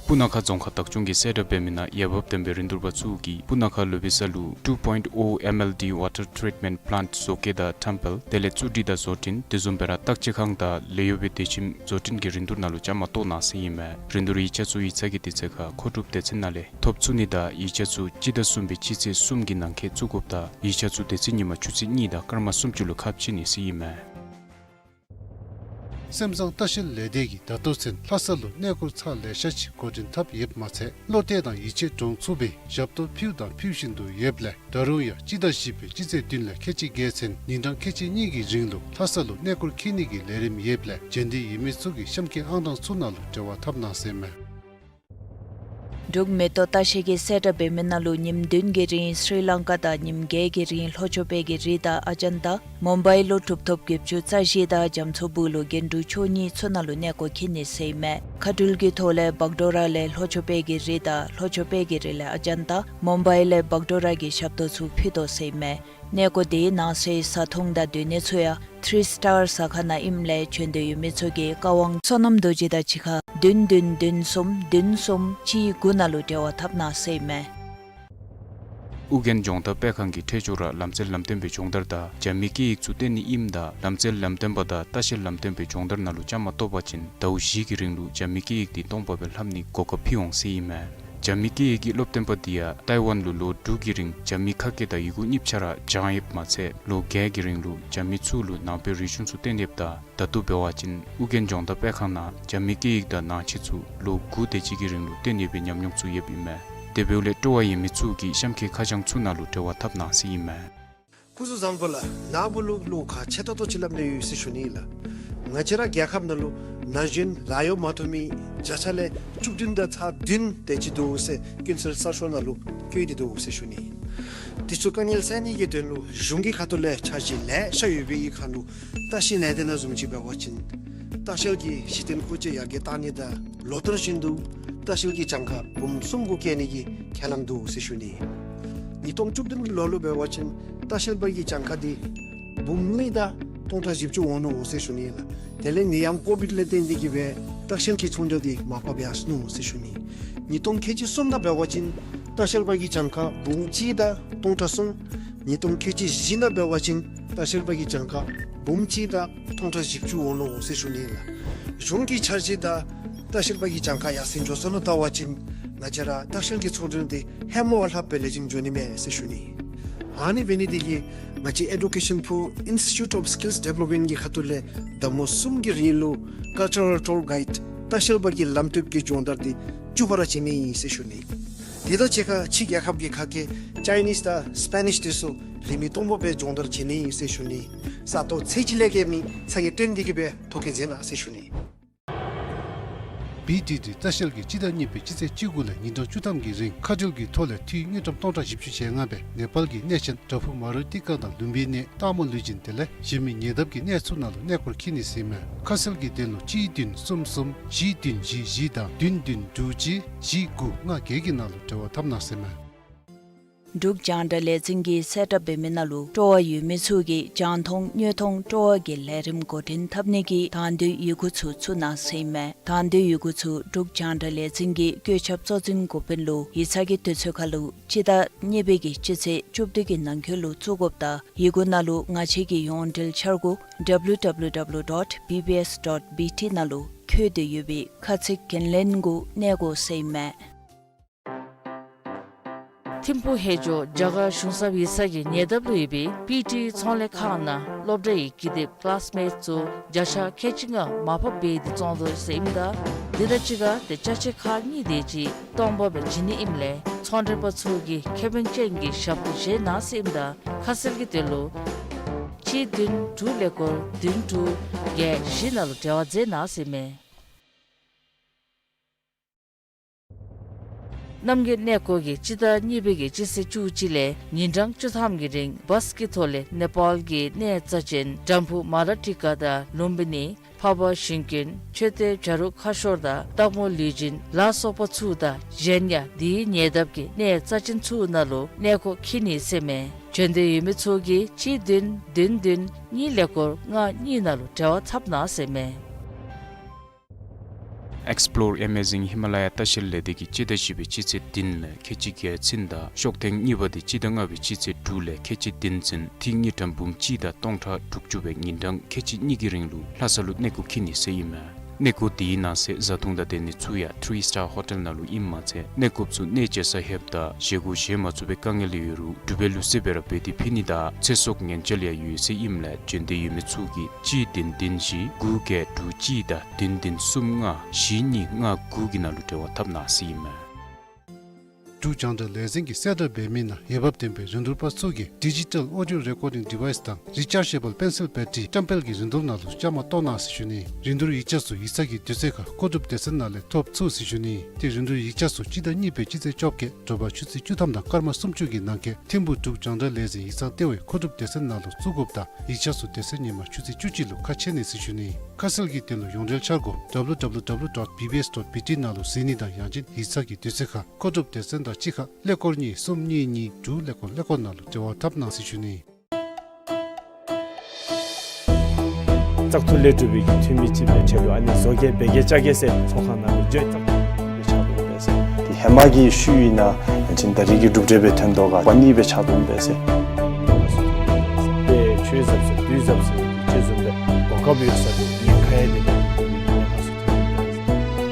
སྤུ་ན་ཁ་རྫོང་ཁག་བདག་སྐྱོང་གིས་གསལ་བསྒྲགས་འབད་མི་ནང་འོས་འབབ་ལྡན་པའི་རིན་བསྡུར་པ་ཚུ་གིས་སྤུ་ན་ཁ་ལུ་བི་ས་ལུ་two point oh M L D water treatment plant བཟོ་བཀོད་དང་ཁྲམ་སྤེལ་དེ་ལས་བཙུགས་སྒྲིག་དང་བཟོ་སྐྲུན་དེ་བཟུམ་སྦེ་ར་བརྟག་དཔྱད་ཁང་དང་ལས་གཡོག་པའི་སྡེ་ཁྱིམ་བཟོ་སྐྲུན་གྱི་རིན་བསྡུར་ནང་ལུ་བཅའ་མར་གཏོགས་གནང་ཟེར་ཨིན་མས། རིན་བསྡུར་ཡིག་ཆ་ཚུ་ཡིག་ཚང་གི་དུས་ཚོད་ཁར་མཁོ་སྒྲུབ་སྡེ་ཚན་ནང་ལས་ཐོབ་ཚུགས་ནི་དང་ཡིག་ཆ་ཚུ་སྤྱི་ཟླ་གསུམ་པའི་སྤྱི་ཚེས་གསུམ་གྱི་ནང་འཁོད་བཙུགས་དགོཔ་དང་ཡིག་ཆ་ཚུ་དེ་ཚེ་ཉིན་མ་ཆུ་ཚོད་གཉིས་དང་སྐར་མ་སུམ་ཅུ་ལུ་ཁ་ཕྱེ་ནི་ཟེར་ཨིན་མས། སེམས་བཟང་ལྟ་བཤལ་ལས་སྡེ་གིས་ད་ལྟོ་ཚུན་ལྷ་ས་ལུ་གནས་སྐོར་ཚར་ལེ་ཤ་ཅིག་འགོ་འདྲེན་འཐབ་ཡོདཔ་མ་ཚད་བློ་གཏད་དང་ཡིད་ཆེས་འདྲོངས་ཚུགས་པའི་ཞབས་ཏོག་ཕུལཝ་དང་ཕུལ་བཞིན་དུ་ཡོདཔ་ལས་ད་རུང་ཡང་སྤྱི་ཟླ་བཞི་པའི་སྤྱི་ཚེས་བདུན་ལས་ཁལ་གཅིག་བརྒྱད་ཚུན་ཉིན་གྲངས་ཁལ་གཅིག་གཉིས་ཀྱི་རིང་ལུ་ལྷ་ས་ལུ་གནས་སྐོར་འཁྱིད་ནི་གི་ལས་རིམ་ཡོདཔ་ལས་འབྱོན་འདོད་ཡོད་མི་ཚུ་གིས་གཤམ་གྱི་ཨང་གྲངས་ཚུ་ནང་ལུ་འབྲེལ་བ་འཐབ་གནང་ཟེར་མས། འབྲུག་མེ་ཏོག་ལྟ་བཤལ་གྱིས་གསལ་བསྒྲགས་འབད་མི་ནང་ལུ་ཉིནམ་བདུན་གྱི་རིང་སི་རི་ལང་ཀ་དང་ཉིནམ་བརྒྱད་ཀྱི་རིང་ལྷོ་ཕྱོགས་པའི་གི་རི་དང་ཨ་ཇན་ཏ་མུམ་བའི་ལུ་གྲུབ་ཐོབ་བརྒྱད་ཅུ་རྩ་བཞི་དང་རྒྱ་མཚོ་སྦུག་ལུ་གྱེན་དྲུག་བཅུ་གཉིས་ཚུ་ནང་ལུ་གནས་སྐོར་འཁྱིད་ནི་ཟེར་ཨིན་མས། མཁའ་འགྲུལ་གྱི་ཐོག་ལས་བག་ཌོ་ར་ལས་ལྷོ་ཕྱོགས་པའི་གི་རི་དང་ལྷོ་ཕྱོགས་པའི་གི་རི་ལས་ཨ་ཇན་ཏ་མུམ་བའི་ལས་བག་ཌོ་ར་གི་ཞབས་ཏོག་ཚུ་ཕུལ་དོ་ཟེར་ཨིན་མས། གནས་སྐོར་དེའི་ནང་གསེས་བཟའ་འཐུང་དང་སྡོད་གནས་ཚུ་ཡང་ཐི་རི་སི་ཊར་ཟ་ཁང་ནང་ཨིནམ་ལས་འབྱོན་འདོད་ཡོད་མི་ཚུ་གིས་བཀའ་དབང་བསོད་ནམས་རྡོ་རྗེ་དང་གཅིག་ཁར་བདུན་བདུན་བདུན་གསུམ་བདུན་གསུམ་གཅིག་དགུ་ནང་ལུ་འབྲེལ་བ་འཐབ་གནང་ཟེར་ཨིན་མས། ཨོ་རྒྱན་ལྗོངས་མཐར་དཔེ་ཁང་གི་འཕྲེད་སྦྱོར་ར་ལམ་རྩེ་ལམ་སྟོན་པའི་སྦྱོང་བརྡར་དང་རྒྱ་མི་སྐད་ཡིག་ཚུ་བསྟན་ནི་ཨིནམ་ད་ལམ་རྩེ་ལམ་སྟོན་པ་དང་ལྟ་བཤལ་ལམ་སྟོན་པའི་སྦྱོང་བརྡར་ནང་ལུ་བཅའ་མར་གཏོགས་པ་ཅིན་ཟླཝ་བཞི་གི་རིང་ལུ་རྒྱ་མི་སྐད་ཡིག་འདི་སྟོང་པ་སྦེ་ལྷབ་ནིའི་གོ་སྐབས་ཕུལ་འོང་ཟེར་ཨིན་མས། རྒྱ་མི་སྐད་ཡིག་གི་སློབ་སྟོན་པ་འདི་ཡང་ཏའི་ཝན་ལུ་ལོ་དྲུག་གི་རིང་རྒྱ་མི་ཁ་སྐད་དང་ཡི་གུ་གཉིས་ཆ་ར་སྦྱང་ཡོདཔ་མ་ཚད་ལོ་བརྒྱད་ཀྱི་རིང་ལུ་རྒྱ་མི་ཚུ་ལུ་ནང་པའི་རིག་གཞུང་ཚུ་སྟོན་ཡོདཔ་ད་ད་ལྟོ་འབད་བ་ཅིན་ཨུ་རྒྱན་ལྗོངས་མཐའ་དཔེ་ཁང་ནང་རྒྱ་མི་སྐད་ཡིག་དང་ནང་ཆོས་ཚུ་ལོ་དགུ་དེ་ཅིག་གི་རིང་ལུ་སྟོན་ཡོད་པའི་ཉམས་མྱོང་ཚུ་ཡོདཔ་ཨིན་མས། དེ་འབདཝ་ལས་སྤྲོ་བ་ཡོད་མི་ཚུ་གིས་གཤམ་གྱི་ཁ་བྱང་ཚུ་ནང་ལུ་འབྲེལ་བ་འཐབ་གནང་ཟེར་ཨིན་མས། སྐུ་གཟུགས་བཟང་པོ་ལགས། ནཱ་བུ་ལུ་བློ་ཁ་ཆེ་ཏོག་ཏོ་ཅིག་སླབ་ནི་ཡོད་ཟེར་ཞུ་ནི་ལགས། ང་བཅས་ར་རྒྱལ་ཁབ་ནང་ལུ་ན་གཞོན་ལཱ་གཡོག་མ་ཐོབ་མི་བརྒྱ་ཆ་ལས་བཅུ་བདུན་དང་ཚག་བདུན་དེ་ཅིག་འདུག་ཟེར་ཀུན་གསལ་གསར་ཤོག་ནང་ལུ་བཀོད་དེ་འདུག་ཟེར་ཞུ་ནི། དེ་ཚུ་དཀའ་ངལ་སེལ་ནི་གི་དོན་ལུ་གཞུང་གི་ཁ་ཐུག་ལས་འཆར་གཞི་ལེ་ཤ་ཡོད་པའི་ཁར་ལུ་ལྟ་བཤལ་ལས་སྡེ་ནང་བཟུམ་ཅིག་འབད་བ་ཅིན་ལྟ་བཤལ་གྱི་གཞི་རྟེན་མཁོ་ཆས་ཡར་རྒྱས་གཏང་ནི་དང་ལོ་ལྟར་བཞིན་དུ་ལྟ་བཤལ་གྱི་གྱངས་ཁ་འབུམ་གསུམ་གུ་བཀལ་ནི་གི་ཁས་བླངས་འདུག་ཟེར་ཞུ་ནི། ཉིས་སྟོང་བཅུ་བདུན་ལོ་ལུ་འབད་བ་ཅིན་ལྟ་བཤལ་པ་གི་གྱངས་ཁ་འདི་འབུམ་གཉིས་དང་སྟོང་ཕྲག་བཞི་བཅུ་འོང་ནུག་ཟེར་ཞུ་ནི་ལགས། དེ་ལས་ནད་ཡམས་ཀོ་བིཌ་ལས་བརྟེན་ཏེ་གིས་སྦེ་ལྟ་བཤལ་གྱི་ཚོང་འབྲེལ་འདི་མར་ཕབ་ཡར་སོ་ནུག་ཟེར་ཞུ་ནི། ཉིས་སྟོང་ཁལ་གཅིག་གསུམ་ནང་འབད་བ་ཅིན་ལྟ་བཤལ་པ་གི་གྱངས་ཁ་འབུམ་གཅིག་དང་སྟོང་ཕྲག་གསུམ། ཉིས་སྟོང་ཁལ་གཅིག་བཞི་ནང་འབད་བ་ཅིན་ལྟ་བཤལ་པ་གི་གྱངས་ཁ་འབུམ་གཅིག་དང་སྟོང་ཕྲག་བཞི་བཅུ་འོང་ནུག་ཟེར་ཞུ་ནི་ལགས། གཞུང་གི་འཆར་གཞི་དང་ལྟ་བཤལ་པ་གི་གྱངས་ཁ་ཡར་སེང་འགྱོ་སོ་ནུག་ལྟ་བ་ཅིན་ང་བཅས་ར་ལྟ་བཤལ་གྱི་ཚོང་འབྲེལ་འདི་ཧེ་མ་བ་ལྷག་སྦེ་ལེགས་ཤོམ་འགྱོ་ནི་མས་ཟེར་ཞུ་ནི། ཨ་ནི་འབད་ནི་འདི་གིས་ང་བཅས་Education for Institute of Skills Development གི་ཁ་ཐུག་ལས་ཟླ་མོ་གསུམ་གྱི་རིང་ལུ་ཀལ་ཅར་ཊུར་གའིཌ་ལྟ་བཤལ་པ་གི་ལམ་སྟོན་གྱི་སྦྱོང་བརྡར་འདི་བཅུ་པ་ར་བྱིན་ནི་ཨིན་ཟེར་ཞུ་ནི། དེ་དང་གཅིག་ཁར་ཕྱི་རྒྱལ་ཁབ་ཀྱི་ཁ་སྐད་ཅའི་ནིསི་དང་སི་པེ་ནིསི་འདི་ཚུ་རིན་མེད་སྟོང་པ་སྦེ་སྦྱོང་བརྡར་བྱིན་ནི་ཨིན་ཟེར་ཞུ་ནི། ས་སྟོང་ཚད་ཅིག་ལས་བརྒལ་མི་ཚ་གྱང་བཏོན་ཏེ་གིས་སྦེ་ཐོ་བཀོད་མཛད་གནང་ཟེར་ཞུ་ནི། བི་ཌི་ཌི་ལྟ་བཤལ་གྱིས་སྤྱི་ཟླ་གཉིས་པའི་སྤྱི་ཚེས་བཅུ་དགུ་ལས་ཉིན་གྲངས་བཅུ་ཐམ་གྱི་རིང་མཁའ་འགྲུལ་གྱི་ཐོག་ལས་འཐུས་དངུལ་ཀྲམ་སྟོང་ཕྲག་བཞི་བཅུ་ཞེ་ལྔ་སྦེ་ནེ་པཱལ་གྱི་གནས་ཆེན་བྲག་ཕུག་མ་རུ་ཏི་ཀ་དང་ལུམ་བི་ནི་སྟག་མོ་ལུས་སྦྱིན་དེ་ལས་གཞན་མི་ཉེ་འདབས་ཀྱི་གནས་ཚུ་ནང་ལུ་གནས་སྐོར་འཁྱིད་ནི་ཟེར་ཨིན་མས། ཁ་གསལ་གྱི་དོན་ལུ་གཅིག་བདུན་གསུམ་གསུམ་བཞི་བདུན་བཞི་བཞི་དང་བདུན་བདུན་དྲུག་གཅིག་བཞི་དགུ་ལྔ་བརྒྱད་ཀྱི་ནང་ལུ་འབྲེལ་བ་འཐབ་གནང་ཟེར་ཨིན་མས། འབྲུག་རྒྱང་བསྒྲགས་ལས་འཛིན་གྱིས་གསལ་བསྒྲགས་འབད་མི་ནང་ལུ་སྤྲོ་བ་ཡོད་མི་ཚུ་གིས་རྒྱང་མཐོང་དངོས་མཐོང་སྤྲོ་བ་གི་ལས་རིམ་འགོ་འདྲེན་འཐབ་ནི་གི་དང་འདོད་ཡི་གུ་ཚུ་བཙུགས་གནང་ཟེར་ཨིན་མས། དང་འདོད་ཡི་གུ་ཚུ་འབྲུག་རྒྱང་བསྒྲགས་ལས་འཛིན་གྱི་བཀོད་ཁྱབ་གཙོ་འཛིན་འགོ་དཔོན་ལུ་ཡིག་ཚང་གི་དུས་ཚོད་ཁར་ལུ་སྤྱི་ཟླ་གཉིས་པའི་གི་སྤྱི་ཚེས་བཅུ་བདུན་གྱི་ནང་འཁོད་ལུ་བཙུགས་དགོཔ་དང་ཡི་གུ་ནང་ལུ་ང་བཅས་ཀྱི་ཡོངས་འབྲེལ་འཆར་སྒོ་W W W dot B B S dot B T ནང་ལུ་འཁོད་དེ་ཡོད་པའི་ཁ་ཚིག་འགན་ལེན་གུ་གནས་དགོ་ཟེར་ཨིན་མས། ཐིམ་ཕུག་ཧེ་ཇོ་རྒྱ་གར་གཞུང་ཚབ་ཡིག་ཚང་གི་ཉེ་འདབས་ལུ་ཡོད་པའི་པི་ཊི་ཚོང་ལས་ཁང་ནང་སློབ་གྲྭའི་ཀི་དེབ་ཀི་ལཱསི་མེཊ་ཚུ་བརྒྱ་ཆ་ཁལ་གཅིག་ལྔ་མར་ཕབ་འབད་དེ་བཙོང་དོ་ཟེར་ཨིནམ་ད་དེ་དང་གཅིག་ཁར་ཏེ་ཅ་ཆས་ཁག་གཉིས་དེ་ཅིག་སྟོང་པ་སྦེ་བྱིན་ནི་ཨིནམ་ལས་ཚོང་མགྲོན་པ་ཚུ་གིས་ཁེ་ཕན་ཅན་གྱི་ཞབས་ཏོག་བྱིན་གནང་ཟེར་ཨིནམ་ད་ཁ་གསལ་གྱི་དོན་ལུ་གཅིག་བདུན་དྲུག་ཀླད་ཀོར་བདུན་དྲུག་བརྒྱད་བཞི་ནང་ལུ་འབྲེལ་བ་མཛད་གནང་ཟེར་ཨིན་མས། རྣམ་རྒྱལ་གནས་སྐོར་གྱིས་སྤྱི་ཟླ་གཉིས་པའི་གི་སྤྱི་ཚེས་བཅུ་གཅིག་ལས་ཉིན་གྲངས་བཅུ་ཐམ་གྱི་རིང་བཱས་ཀྱི་ཐོག་ལས་ནེ་པཱལ་གྱི་གནས་རྩ་ཅན་བྲག་ཕུག་མ་ར་ཏི་ཀ་དང་ལུམ་བི་ནི་འཕགས་པ་ཞིང་ཀུན་མཆོད་རྟེན་བྱ་རུང་ཁ་ཤོར་དང་སྟག་མོ་ལུས་སྦྱིན་ལ་སོགས་པ་ཚུ་དང་གཞན་ཡང་དེའི་ཉེ་འདབས་ཀྱི་གནས་རྩ་ཅན་ཚུ་ནང་ལུ་གནས་སྐོར་འཁྱིད་ནི་ཟེར་ཨིན་མས། བྱོན་འདོད་ཡོད་མི་ཚུ་གིས་གཅིག་བདུན་བདུན་བདུན་གཉིས་ཀླད་ཀོར་ལྔ་གཉིས་ནང་ལུ་འབྲེལ་བ་འཐབ་གནང་ཟེར་ཨིན་མས། Explore Amazing Himalaya ལྟ་བཤལ་ལས་སྡེ་གིས་སྤྱི་ཟླ་བཞི་པའི་སྤྱི་ཚེས་བདུན་ལས་ཁལ་གཅིག་བརྒྱད་ཚུན་དང་ཤོག་ཐེངས་གཉིས་པ་དེ་སྤྱི་ཟླ་ལྔ་པའི་སྤྱི་ཚེས་དྲུག་ལས་ཁལ་གཅིག་བདུན་ཚུན་ཏེ་དངུལ་ཀྲམ་འབུམ་གཅིག་དང་སྟོང་ཕྲག་དྲུག་ཅུ་སྦེ་ཉིན་གྲངས་ཁལ་གཅིག་གཉིས་ཀྱི་རིང་ལུ་ལྷ་ས་ལུ་གནས་སྐོར་འཁྱིད་ནི་ཟེར་ཨིན་མས། གནས་སྐོར་དེའི་ནང་གསེས་བཟའ་འཐུང་དང་སྡོད་ནི་ཚུ་ཡང་ཐི་རི་སི་ཊར་ཧོ་ཊེལ་ནང་ལུ་ཨིནམ་མ་ཚད་གནས་སྐོརཔ་ཚུ་གནས་མཇལ་ས་ལྷོདཔ་ད་བཞེས་སྒོ་བཞེས་མ་ཚུགས་པའི་དཀའ་ངལ་ཡོད་རུང་འབྲུག་པའི་ལུགས་སྲོལ་སྦེ་ར་འབད་དེ་ཕུལ་ནི་དང་ཚེ་སྲོག་ཉེན་བཅོལ་ཡང་ཡོད་ཟེར་ཨིནམ་ལས་བྱོན་འདོད་ཡོད་མི་ཚུ་གིས་གཅིག་བདུན་བདུན་བཞི་དགུ་བརྒྱད་དྲུག་གཅིག་དང་བདུན་བདུན་གསུམ་ལྔ་བཞི་གཉིས་ལྔ་དགུ་གི་ནང་ལུ་འབྲེལ་བ་འཐབ་གནང་ཟེར་ཨིན་མས། འབྲུག་རྒྱང་བསྒྲགས་ལས་འཛིན་གྱིས་གསལ་བསྒྲགས་འབད་མི་ནང་འོས་འབབ་ལྡན་པའི་རིན་བསྡུར་པ་ཚུ་གིས་ཌི་ཇི་ཊཱལ་ཨོ་ཌིའོ་རེ་ཀོར་ཌིང་ཌི་ཝའིསི་དང་རི་ཅཱར་ཇེ་བཱལ་པེན་སིལ་བེ་ཊི་རི་བཀྲམ་སྤེལ་གྱི་རིན་བསྡུར་ནང་ལུ་བཅའ་མར་གཏོགས་གནང་ཟེར་ཞུ་ནི། རིན་བསྡུར་ཡིག་ཆ་ཚུ་ཡིག་ཚང་གི་དུས་ཚོད་ཁར་མཁོ་སྒྲུབ་སྡེ་ཚན་ནང་ལས་ཐོབ་ཚུགས་ཟེར་ཞུ་ནི། ཏེ་རིན་བསྡུར་ཡིག་ཆ་ཚུ་སྤྱི་ཟླ་གཉིས་པའི་སྤྱི་ཚེས་བཅོ་བརྒྱད་དྲོ་པ་ཆུ་ཚོད་བཅུ་ཐམ་དང་སྐར་མ་སུམ་ཅུ་གི་ནང་འཁོད་ཐིམ་ཕུག་འབྲུག་རྒྱང་བསྒྲགས་ལས་འཛིན་ཡིག་ཚང་ལྟེ་བའི་མཁོ་སྒྲུབ་སྡེ་ཚན་ནང་ལུ་བཙུགས་དགོཔ་དང་ཡིག་ཆ་ཚུ་དེ་ཚེ་ཉིན་མ་ཆུ་ཚོད་བཅུ་གཅིག་ལུ་ཁ་ཕྱེ་ནི་ཟེར་ཞུ་ནི། ཁ་གསལ་གྱི་དོན་ལུ་ཡོངས་འབྲེལ་འཆར་སྒོ་W W W dot B B S dot B T ནང་ལུ་གཟིགས་ནི་དང་ཡང་ཅིན་ཡིག་ཚང་གི་དུས་ཚོད་ཁར་མཁོ་སྒྲུབ་སྡེ་ཚན་དང་གཅིག་ཁར་ཀླད་ཀོར་གཉིས་གསུམ་གཉིས་གཉིས་དྲུག་ཀླད་ཀོར་ཀླད་ཀོར་ནང་ལུ་འབྲེལ་བ་འཐབ་གནང་ཟེར་ཞུ་ནི། བཙག་འཐུ་ལས་གྲུབ་པའི་འཐུས་མི་ཅིག་སྦེ་ཆགས་འདུག། ཨ་ནི་བཟོ་མཁན་སྦེ་གི་ཅ་གེ་ཟེར་ཚོགས་ཁང་ནང་ལུ་འགྱོ་བཙག་འཐུ་སྦེ་ཆགས་འདུག་པས་ཟེར། དེ་ཧེ་མ་གི་ཤུལ་ཨིན་ན་ཡང་ཅིན་ད་རིས་ཀྱི་གྲུབ་འབྲས་སྦེ་ཐོན་དོ་ག་པ་ནི་སྦེ་ཆགས་འདུག་པས་ཟེར། དཔེ་ཆོས་ཟབ་ཟེར་དུས་ཟབ་ཟེར་ཅིག་བཟུམ་སྦེ་གོ་སྐབས་ཡོད་ས་འདུག། ཉེན་ཁ་ཡང་དེ་ལས་ཉེན་ཁ་ཚུ་ཐོན་འདུག་པས་ཟེར།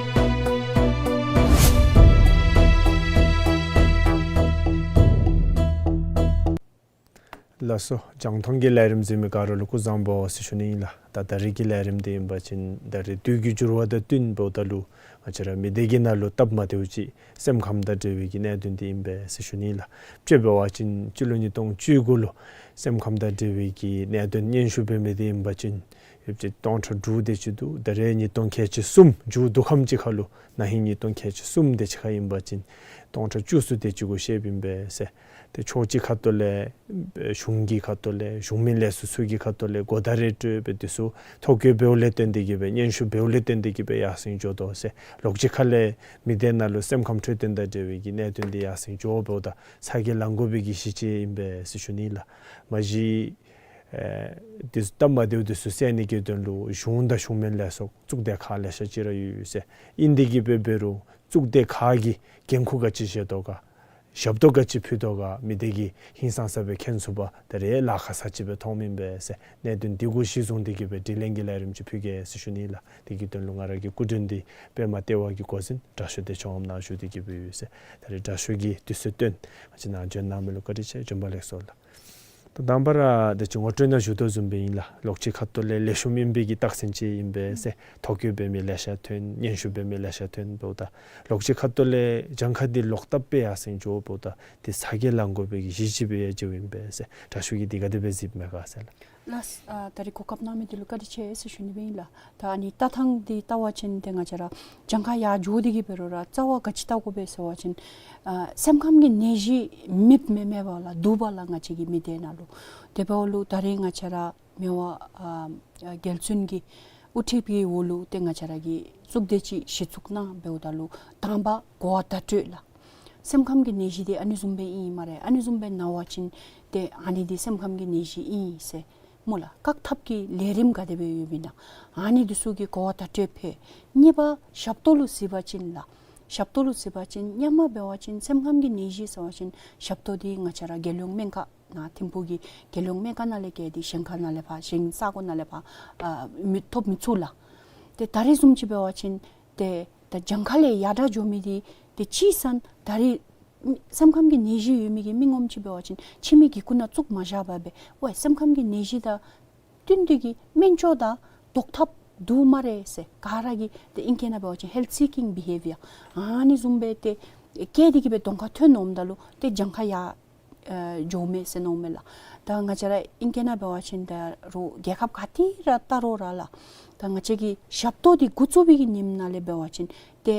ལགས་སོ། རྒྱང་མཐོང་གི་ལས་རིམ་གཟིགས་མི་ག་ར་ལུ་སྐུ་གཟུགས་བཟང་པོ་ཟེར་ཞུ་ནི་ཨིན་ལགས། ད་ད་རིས་ཀྱི་ལས་རིམ་འདི་ཨིན་པ་ཅིན་ད་རིས་དུས་ཀྱི་འགྱུར་བ་དང་བསྟུན་འབདཝ་ད་ལུ་ང་བཅས་ར་མི་སྡེ་གི་ནང་ལུ་སྟབས་མ་བདེཝ་ཅིག་སེམས་ཁམས་དང་འབྲེལ་བའི་གི་གནད་དོན་འདི་ཨིན་པས་ཟེར་ཞུ་ནི་ཨིན་ལགས། དཔྱེ་འབད་བ་ཅིན་སྤྱི་ལོ་ཉིས་སྟོང་བཅུ་དགུ་ལུ་སེམས་ཁམས་དང་འབྲེལ་བའི་གི་གནད་དོན་སྙན་ཞུ་འབད་མི་འདི་ཨིན་པ་ཅིན་ཡོདཔ་ཅིག་སྟོང་ཕྲག་དྲུག་དེ་ཅིག་འདུག། ད་རིས་ཉིས་སྟོང་ཁལ་གཅིག་གསུམ་མཇུག་བསྡུ་ཁམས་ཅིག་ཁར་ལུ་ན་ཧིང་ཉིས་སྟོང་ཁལ་གཅིག་གསུམ་དེ་ཅིག་ཁར་ཨིན་པ་ཅིན་སྟོང་ཕྲག་བཅུ་གསུམ་དེ་ཅིག་གུ་བཤདཔ་ཨིན་པས་ཟེར། ཏེ་ཕྱོགས་གཅིག་ཁ་ཐུག་ལས་གཞུང་གི་ཁ་ཐུག་ལས་གཞུང་མིན་ལས་བཟོ་ཚུ་གི་ཁ་ཐུག་ལས་གོ་བརྡ་རེ་སྤྲོད་སྦེ་འདི་ཚུ་ཐོ་བཀོད་འབདཝ་ལས་བརྟེན་ཏེ་གིས་སྦེ་སྙན་ཞུ་འབདཝ་ལས་བརྟེན་ཏེ་གིས་སྦེ་ཡར་སེང་འགྱོ་དོ་ཟེར། ལོགས་གཅིག་ཁ་ལས་མི་སྡེ་ནང་ལུ་སེམས་ཁམས་འཕྲོད་བསྟེན་དང་འབྲེལ་བའི་གི་གནད་དོན་འདི་ཡར་སེང་འགྱོ་འབདཝ་ད་ཚ་གྱང་ལང་དགོ་པའི་གི་གཞི་ཅིག་ཨིན་པས་ཟེར་ཞུ་ནི་ལགས། མ་གཞི་ཨེ་འདི་ཚུ་སྟབས་མ་བདེཝ་འདི་ཚུ་སེལ་ནི་གི་དོན་ལུ་གཞུང་དང་གཞུང་མིན་ལས་ཚོགས་གཙུག་སྡེ་ཁག་ལེ་ཤ་ཅིག་ར་ཡོད་ཡོད་ཟེར། ཨིན་དེ་གིས་སྦེ་འབད་རུང་གཙུག་སྡེ་ཁག་གིས་འགན་ཁུར་ག་ཅི་བཞེས་དོ་ག་ཞབས་ཏོག་ག་ཅི་ཕུལ་དོ་ག་མི་སྡེ་གིས་ཧིང་སངས་ས་སྦེ་མཁྱེན་ཚུགས་པར་ད་རིས་ལཱ་ཁག་ས་ཅིག་སྦེ་མཐོངམ་ཨིན་པས་ཟེར། གནད་དོན་འདི་གུ་གཞི་བཟུང་སྟེ་གིས་སྦེ་དྲི་ལན་གྱི་ལས་རིམ་ཅིག་ཕུལ་གེ་ཟེར་ཞུ་ནི་ལགས། དེ་གི་དོན་ལུ་ང་ར་གི་སྐུ་མགྲོན་འདི་པདྨ་ལྟེ་བ་གི་འགོ་འཛིན་དྲག་ཤོས་བདེ་མཆོག་ངམ་ནཱ་བཞུགས་ཏེ་གིས་སྦེ་ཡོད་ཟེར། ད་རིས་དྲག་ཤོས་ཀྱིས་དུས་ཚོད་བཏོན་ང་བཅས་ནཱ་འབྱོན་གནང་མི་ལུ་བཀའ་དྲིན་ཆེ། བྱོན་པ་ལེགས་སོ་ལགས། ད་དང་པ་ར་ད་ཅི་ངོ་སྤྲོད་ནང་ཞུ་དོ་བཟུམ་སྦེ་ཨིན་ལགས། ལོགས་གཅིག་ཁ་ཐུག་ལས་ལེགས་ཤོམ་ཨིན་པའི་གི་རྟགས་མཚན་ཅིག་ཨིན་པས་ཟེར། ཐོ་བཀོད་འབད་མི་ལེ་ཤ་ཐོན། སྙན་ཞུ་འབད་མི་ལེ་ཤ་ཐོན་འབདཝ་ད་ལོགས་གཅིག་ཁ་ཐུག་ལས་གྱངས་ཁ་འདི་ལོག་བཏབ་སྦེ་ཡར་སེང་འགྱོ་འབདཝ་ད་འདི་ཚ་གྱང་ལང་དགོ་པའི་གི་གཞི་ཅིག་སྦེ་ཡང་མཇལཝ་ཨིན་པས་ཟེར། དྲག་ཤོས་ཀྱིས་འདི་ག་དེ་སྦེ་གཟིགསཔ་མས་ག་ཟེར་ལགས། ལགས། ཨ་ད་རིས་གོ་སྐབས་གནང་མི་འདི་ལུ་བཀའ་དྲིན་ཆེ་ཟེར་ཞུ་ནི་སྦེ་ཨིན་ལགས། ད་ཨ་ནི་ལྟ་ཐངས་འདི་བལྟ་བ་ཅིན་ཏེ་ང་བཅས་ར་གྱངས་ཁ་ཡར་འགྱོ་སྟེ་གིས་འབད་རུང་ར་རྩ་བ་ག་ཅི་བལྟ་དགོ་པས་ཟེར་བ་ཅིན་ཨ་སེམས་ཁམས་ཀྱི་ནད་གཞི་མེདཔ་མེན་མེན་པ་ལགས། འདུག་པ་ལགས། ང་བཅས་ཀྱི་མི་སྡེ་ནང་ལུ། དེ་འབདཝ་ལུ་ད་རིས་ང་བཅས་ར་མི་དབང་ཨ་ཨ་རྒྱལ་བཙུན་གྱི་དབུ་ཁྲིད་ཀྱི་འོག་ལུ་ཏེ་ང་བཅས་ར་གིས་གཙུག་སྡེ་ཅིག་གཞི་བཙུགས་གནང་འབདཝ་ད་ལུ་དང་པ་གོ་བ་བརྡ་སྤྲོད་ལགས། སེམས་ཁམས་ཀྱི་ནད་གཞི་འདི་ཨ་ནི་བཟུམ་སྦེ་ཨིན་སྨ་རེ། ཨ་ནི་བཟུམ་སྦེ་ན་བ་ཅིན་ཏེ་ཨ་ནི་འདི་སེམས་ཁམས་ཀྱི་ནད་གཞི་ཨིན་ཟེར་སྨོ་ལགས། བཀག་ཐབས་ཀྱི་ལས་རིམ་ག་དེ་སྦེ་ཡོདཔ་ཨིན་ན་ཨ་ནི་འདི་ཚུ་གི་གོ་བ་བརྡ་སྤྲོད་ཕུལ། གཉིས་པ་ཞབས་ཏོག་ལུ་གཟིགས་པ་ཅིན་ལགས། ཞབས་ཏོག་ལུ་གཟིགས་པ་ཅིན་སྔོན་མ་འབད་བ་ཅིན་སེམས་ཁམས་ཀྱི་ནད་གཞི་ཟེར་བ་ཅིན་ཞབས་ཏོག་འདི་ང་བཅས་ར་རྒྱལ་ཡོངས་སྨན་ཁང་ནང་ཐིམ་ཕུག་གི་རྒྱལ་ཡོངས་སྨན་ཁང་ནང་ལས་བརྒལ་ཏེ་གཞན་ཁར་ནང་ལས་ཕར་གཞན་ས་གོ་ནང་ལས་ཕར་ཨ་མི་ཐོབ་མི་ཚུགས་ལགས། ཏེ་ད་རིས་བཟུམ་ཅིག་འབད་བ་ཅིན་ཏེ་ད་གྱངས་ཁ་ལས་ཡར་དྲག་འགྱོ་མི་འདི་ཏེ་ཅིག་ཟེར་ན་ད་རིས་སེམས་ཁམས་ཀྱི་ནད་གཞི་ཡོད་མི་གི་མི་ངོམ་ཅིག་འབད་བ་ཅིན་ཁྱིམ་གྱི་གི་ཀུ་ནང་བཙུགས་མ་བཞག་པར་སྦེ་ཝའི་སེམས་ཁམས་ཀྱི་ནད་གཞི་དང་བསྟུན་ཏེ་གིས་སྨན་བཅོས་དང་བཟློག་ཐབས་འདུག་སྨ་རེ་ཟེར། ག་ར་གིས་ཏེ་ཨིང་སྐད་ནང་འབད་བ་ཅིན་health seeking behaviour ཨ་ནི་བཟུམ་སྦེ་ཏེ་བསྐྱེད་དེ་གིས་སྦེ་གདོང་ཁར་ཐོན་འོངམ་ད་ལུ་ཏེ་གྱངས་ཁ་ཡར་ཨེ་འགྱོཝ་མས་ཟེར་མནོཝ་མས་ལགས། ད་ང་བཅས་ར་ཨིང་སྐད་ནང་འབད་བ་ཅིན་ད་རུང་རྒྱལ་ཁབ་ག་ཏེ་ར་བལྟ་རུང་ར་ལགས། ད་ང་བཅས་ཀྱི་ཞབས་ཏོག་འདི་འགོ་བཙུགས་པའི་གི་ཉིནམ་ནང་ལས་འབད་བ་ཅིན་ཏེ་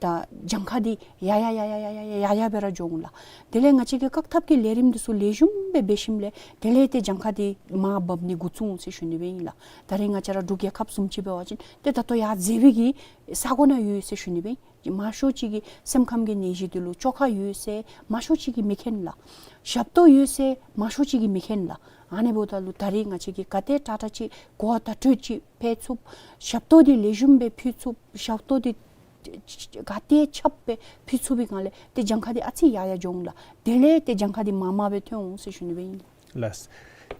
ད་གྱངས་ཁ་འདི་ཡར་ཡར་ཡར་ཡར་སྦེ་ར་འགྱོ་འོང་ལགས། དེ་ལས་ང་བཅས་ཀྱིས་བཀག་ཐབས་ཀྱི་ལས་རིམ་འདི་ཚུ་ལེགས་ཤོམ་སྦེ་འབད་ཞིནམ་ལས་དེ་ལས་ཏེ་གྱངས་ཁ་འདི་མར་འབབ་ནི་འགོ་བཙུགས་འོང་ཟེར་ཞུ་ནི་སྦེ་ཨིན་ལགས། ད་རིས་ང་བཅས་ར་འབྲུག་རྒྱལ་ཁབ་བཟུམ་ཅིག་འབད་བ་ཅིན་ཏེ་ད་ལྟོ་ཡར་འཛེགས་པའི་གི་ས་གོ་ནང་ཡོད་ཟེར་ཞུ་ནི་སྦེ་ཨིན། མང་ཤོས་ཅིག་གིས་སེམས་ཁམས་ཀྱི་ནད་གཞི་འདི་ལུ་བཅོས་ཁ་ཡོད་ཟེར་མང་ཤོས་ཅིག་གིས་མི་མཁྱེན་ལགས། ཞབས་ཏོག་ཡོད་ཟེར་མང་ཤོས་ཅིག་གིས་མི་མཁྱེན་ལགས། ཨ་ནི་འབདཝ་ད་ལུ་ད་རིས་ང་བཅས་ཀྱིས་ག་དེ་དྲག་དྲག་ཅིག་གོ་བ་བརྡ་སྤྲོད་ཅིག་ཕུལ་ཚུགས། ཞབས་ཏོག་འདི་ལེགས་ཤོམ་སྦེ་ཕུལ་ཚུགས། ཞབས་ཏོག་འདི་ག་དེ་ཁྱབ་སྦེ་ཕུལ་ཚུགས་པའི་སྒང་ལས་ཏེ་གྱངས་ཁ་འདི་ཨ་ཙི་ཡར་ཡར་འགྱོ་འོང་ལགས། དེ་ལས་ཏེ་གྱངས་ཁ་འདི་མར་མར་སྦེ་ཐོན་འོང་ཟེར་ཞུ་ནི་སྦེ་ཨིན། ལགས།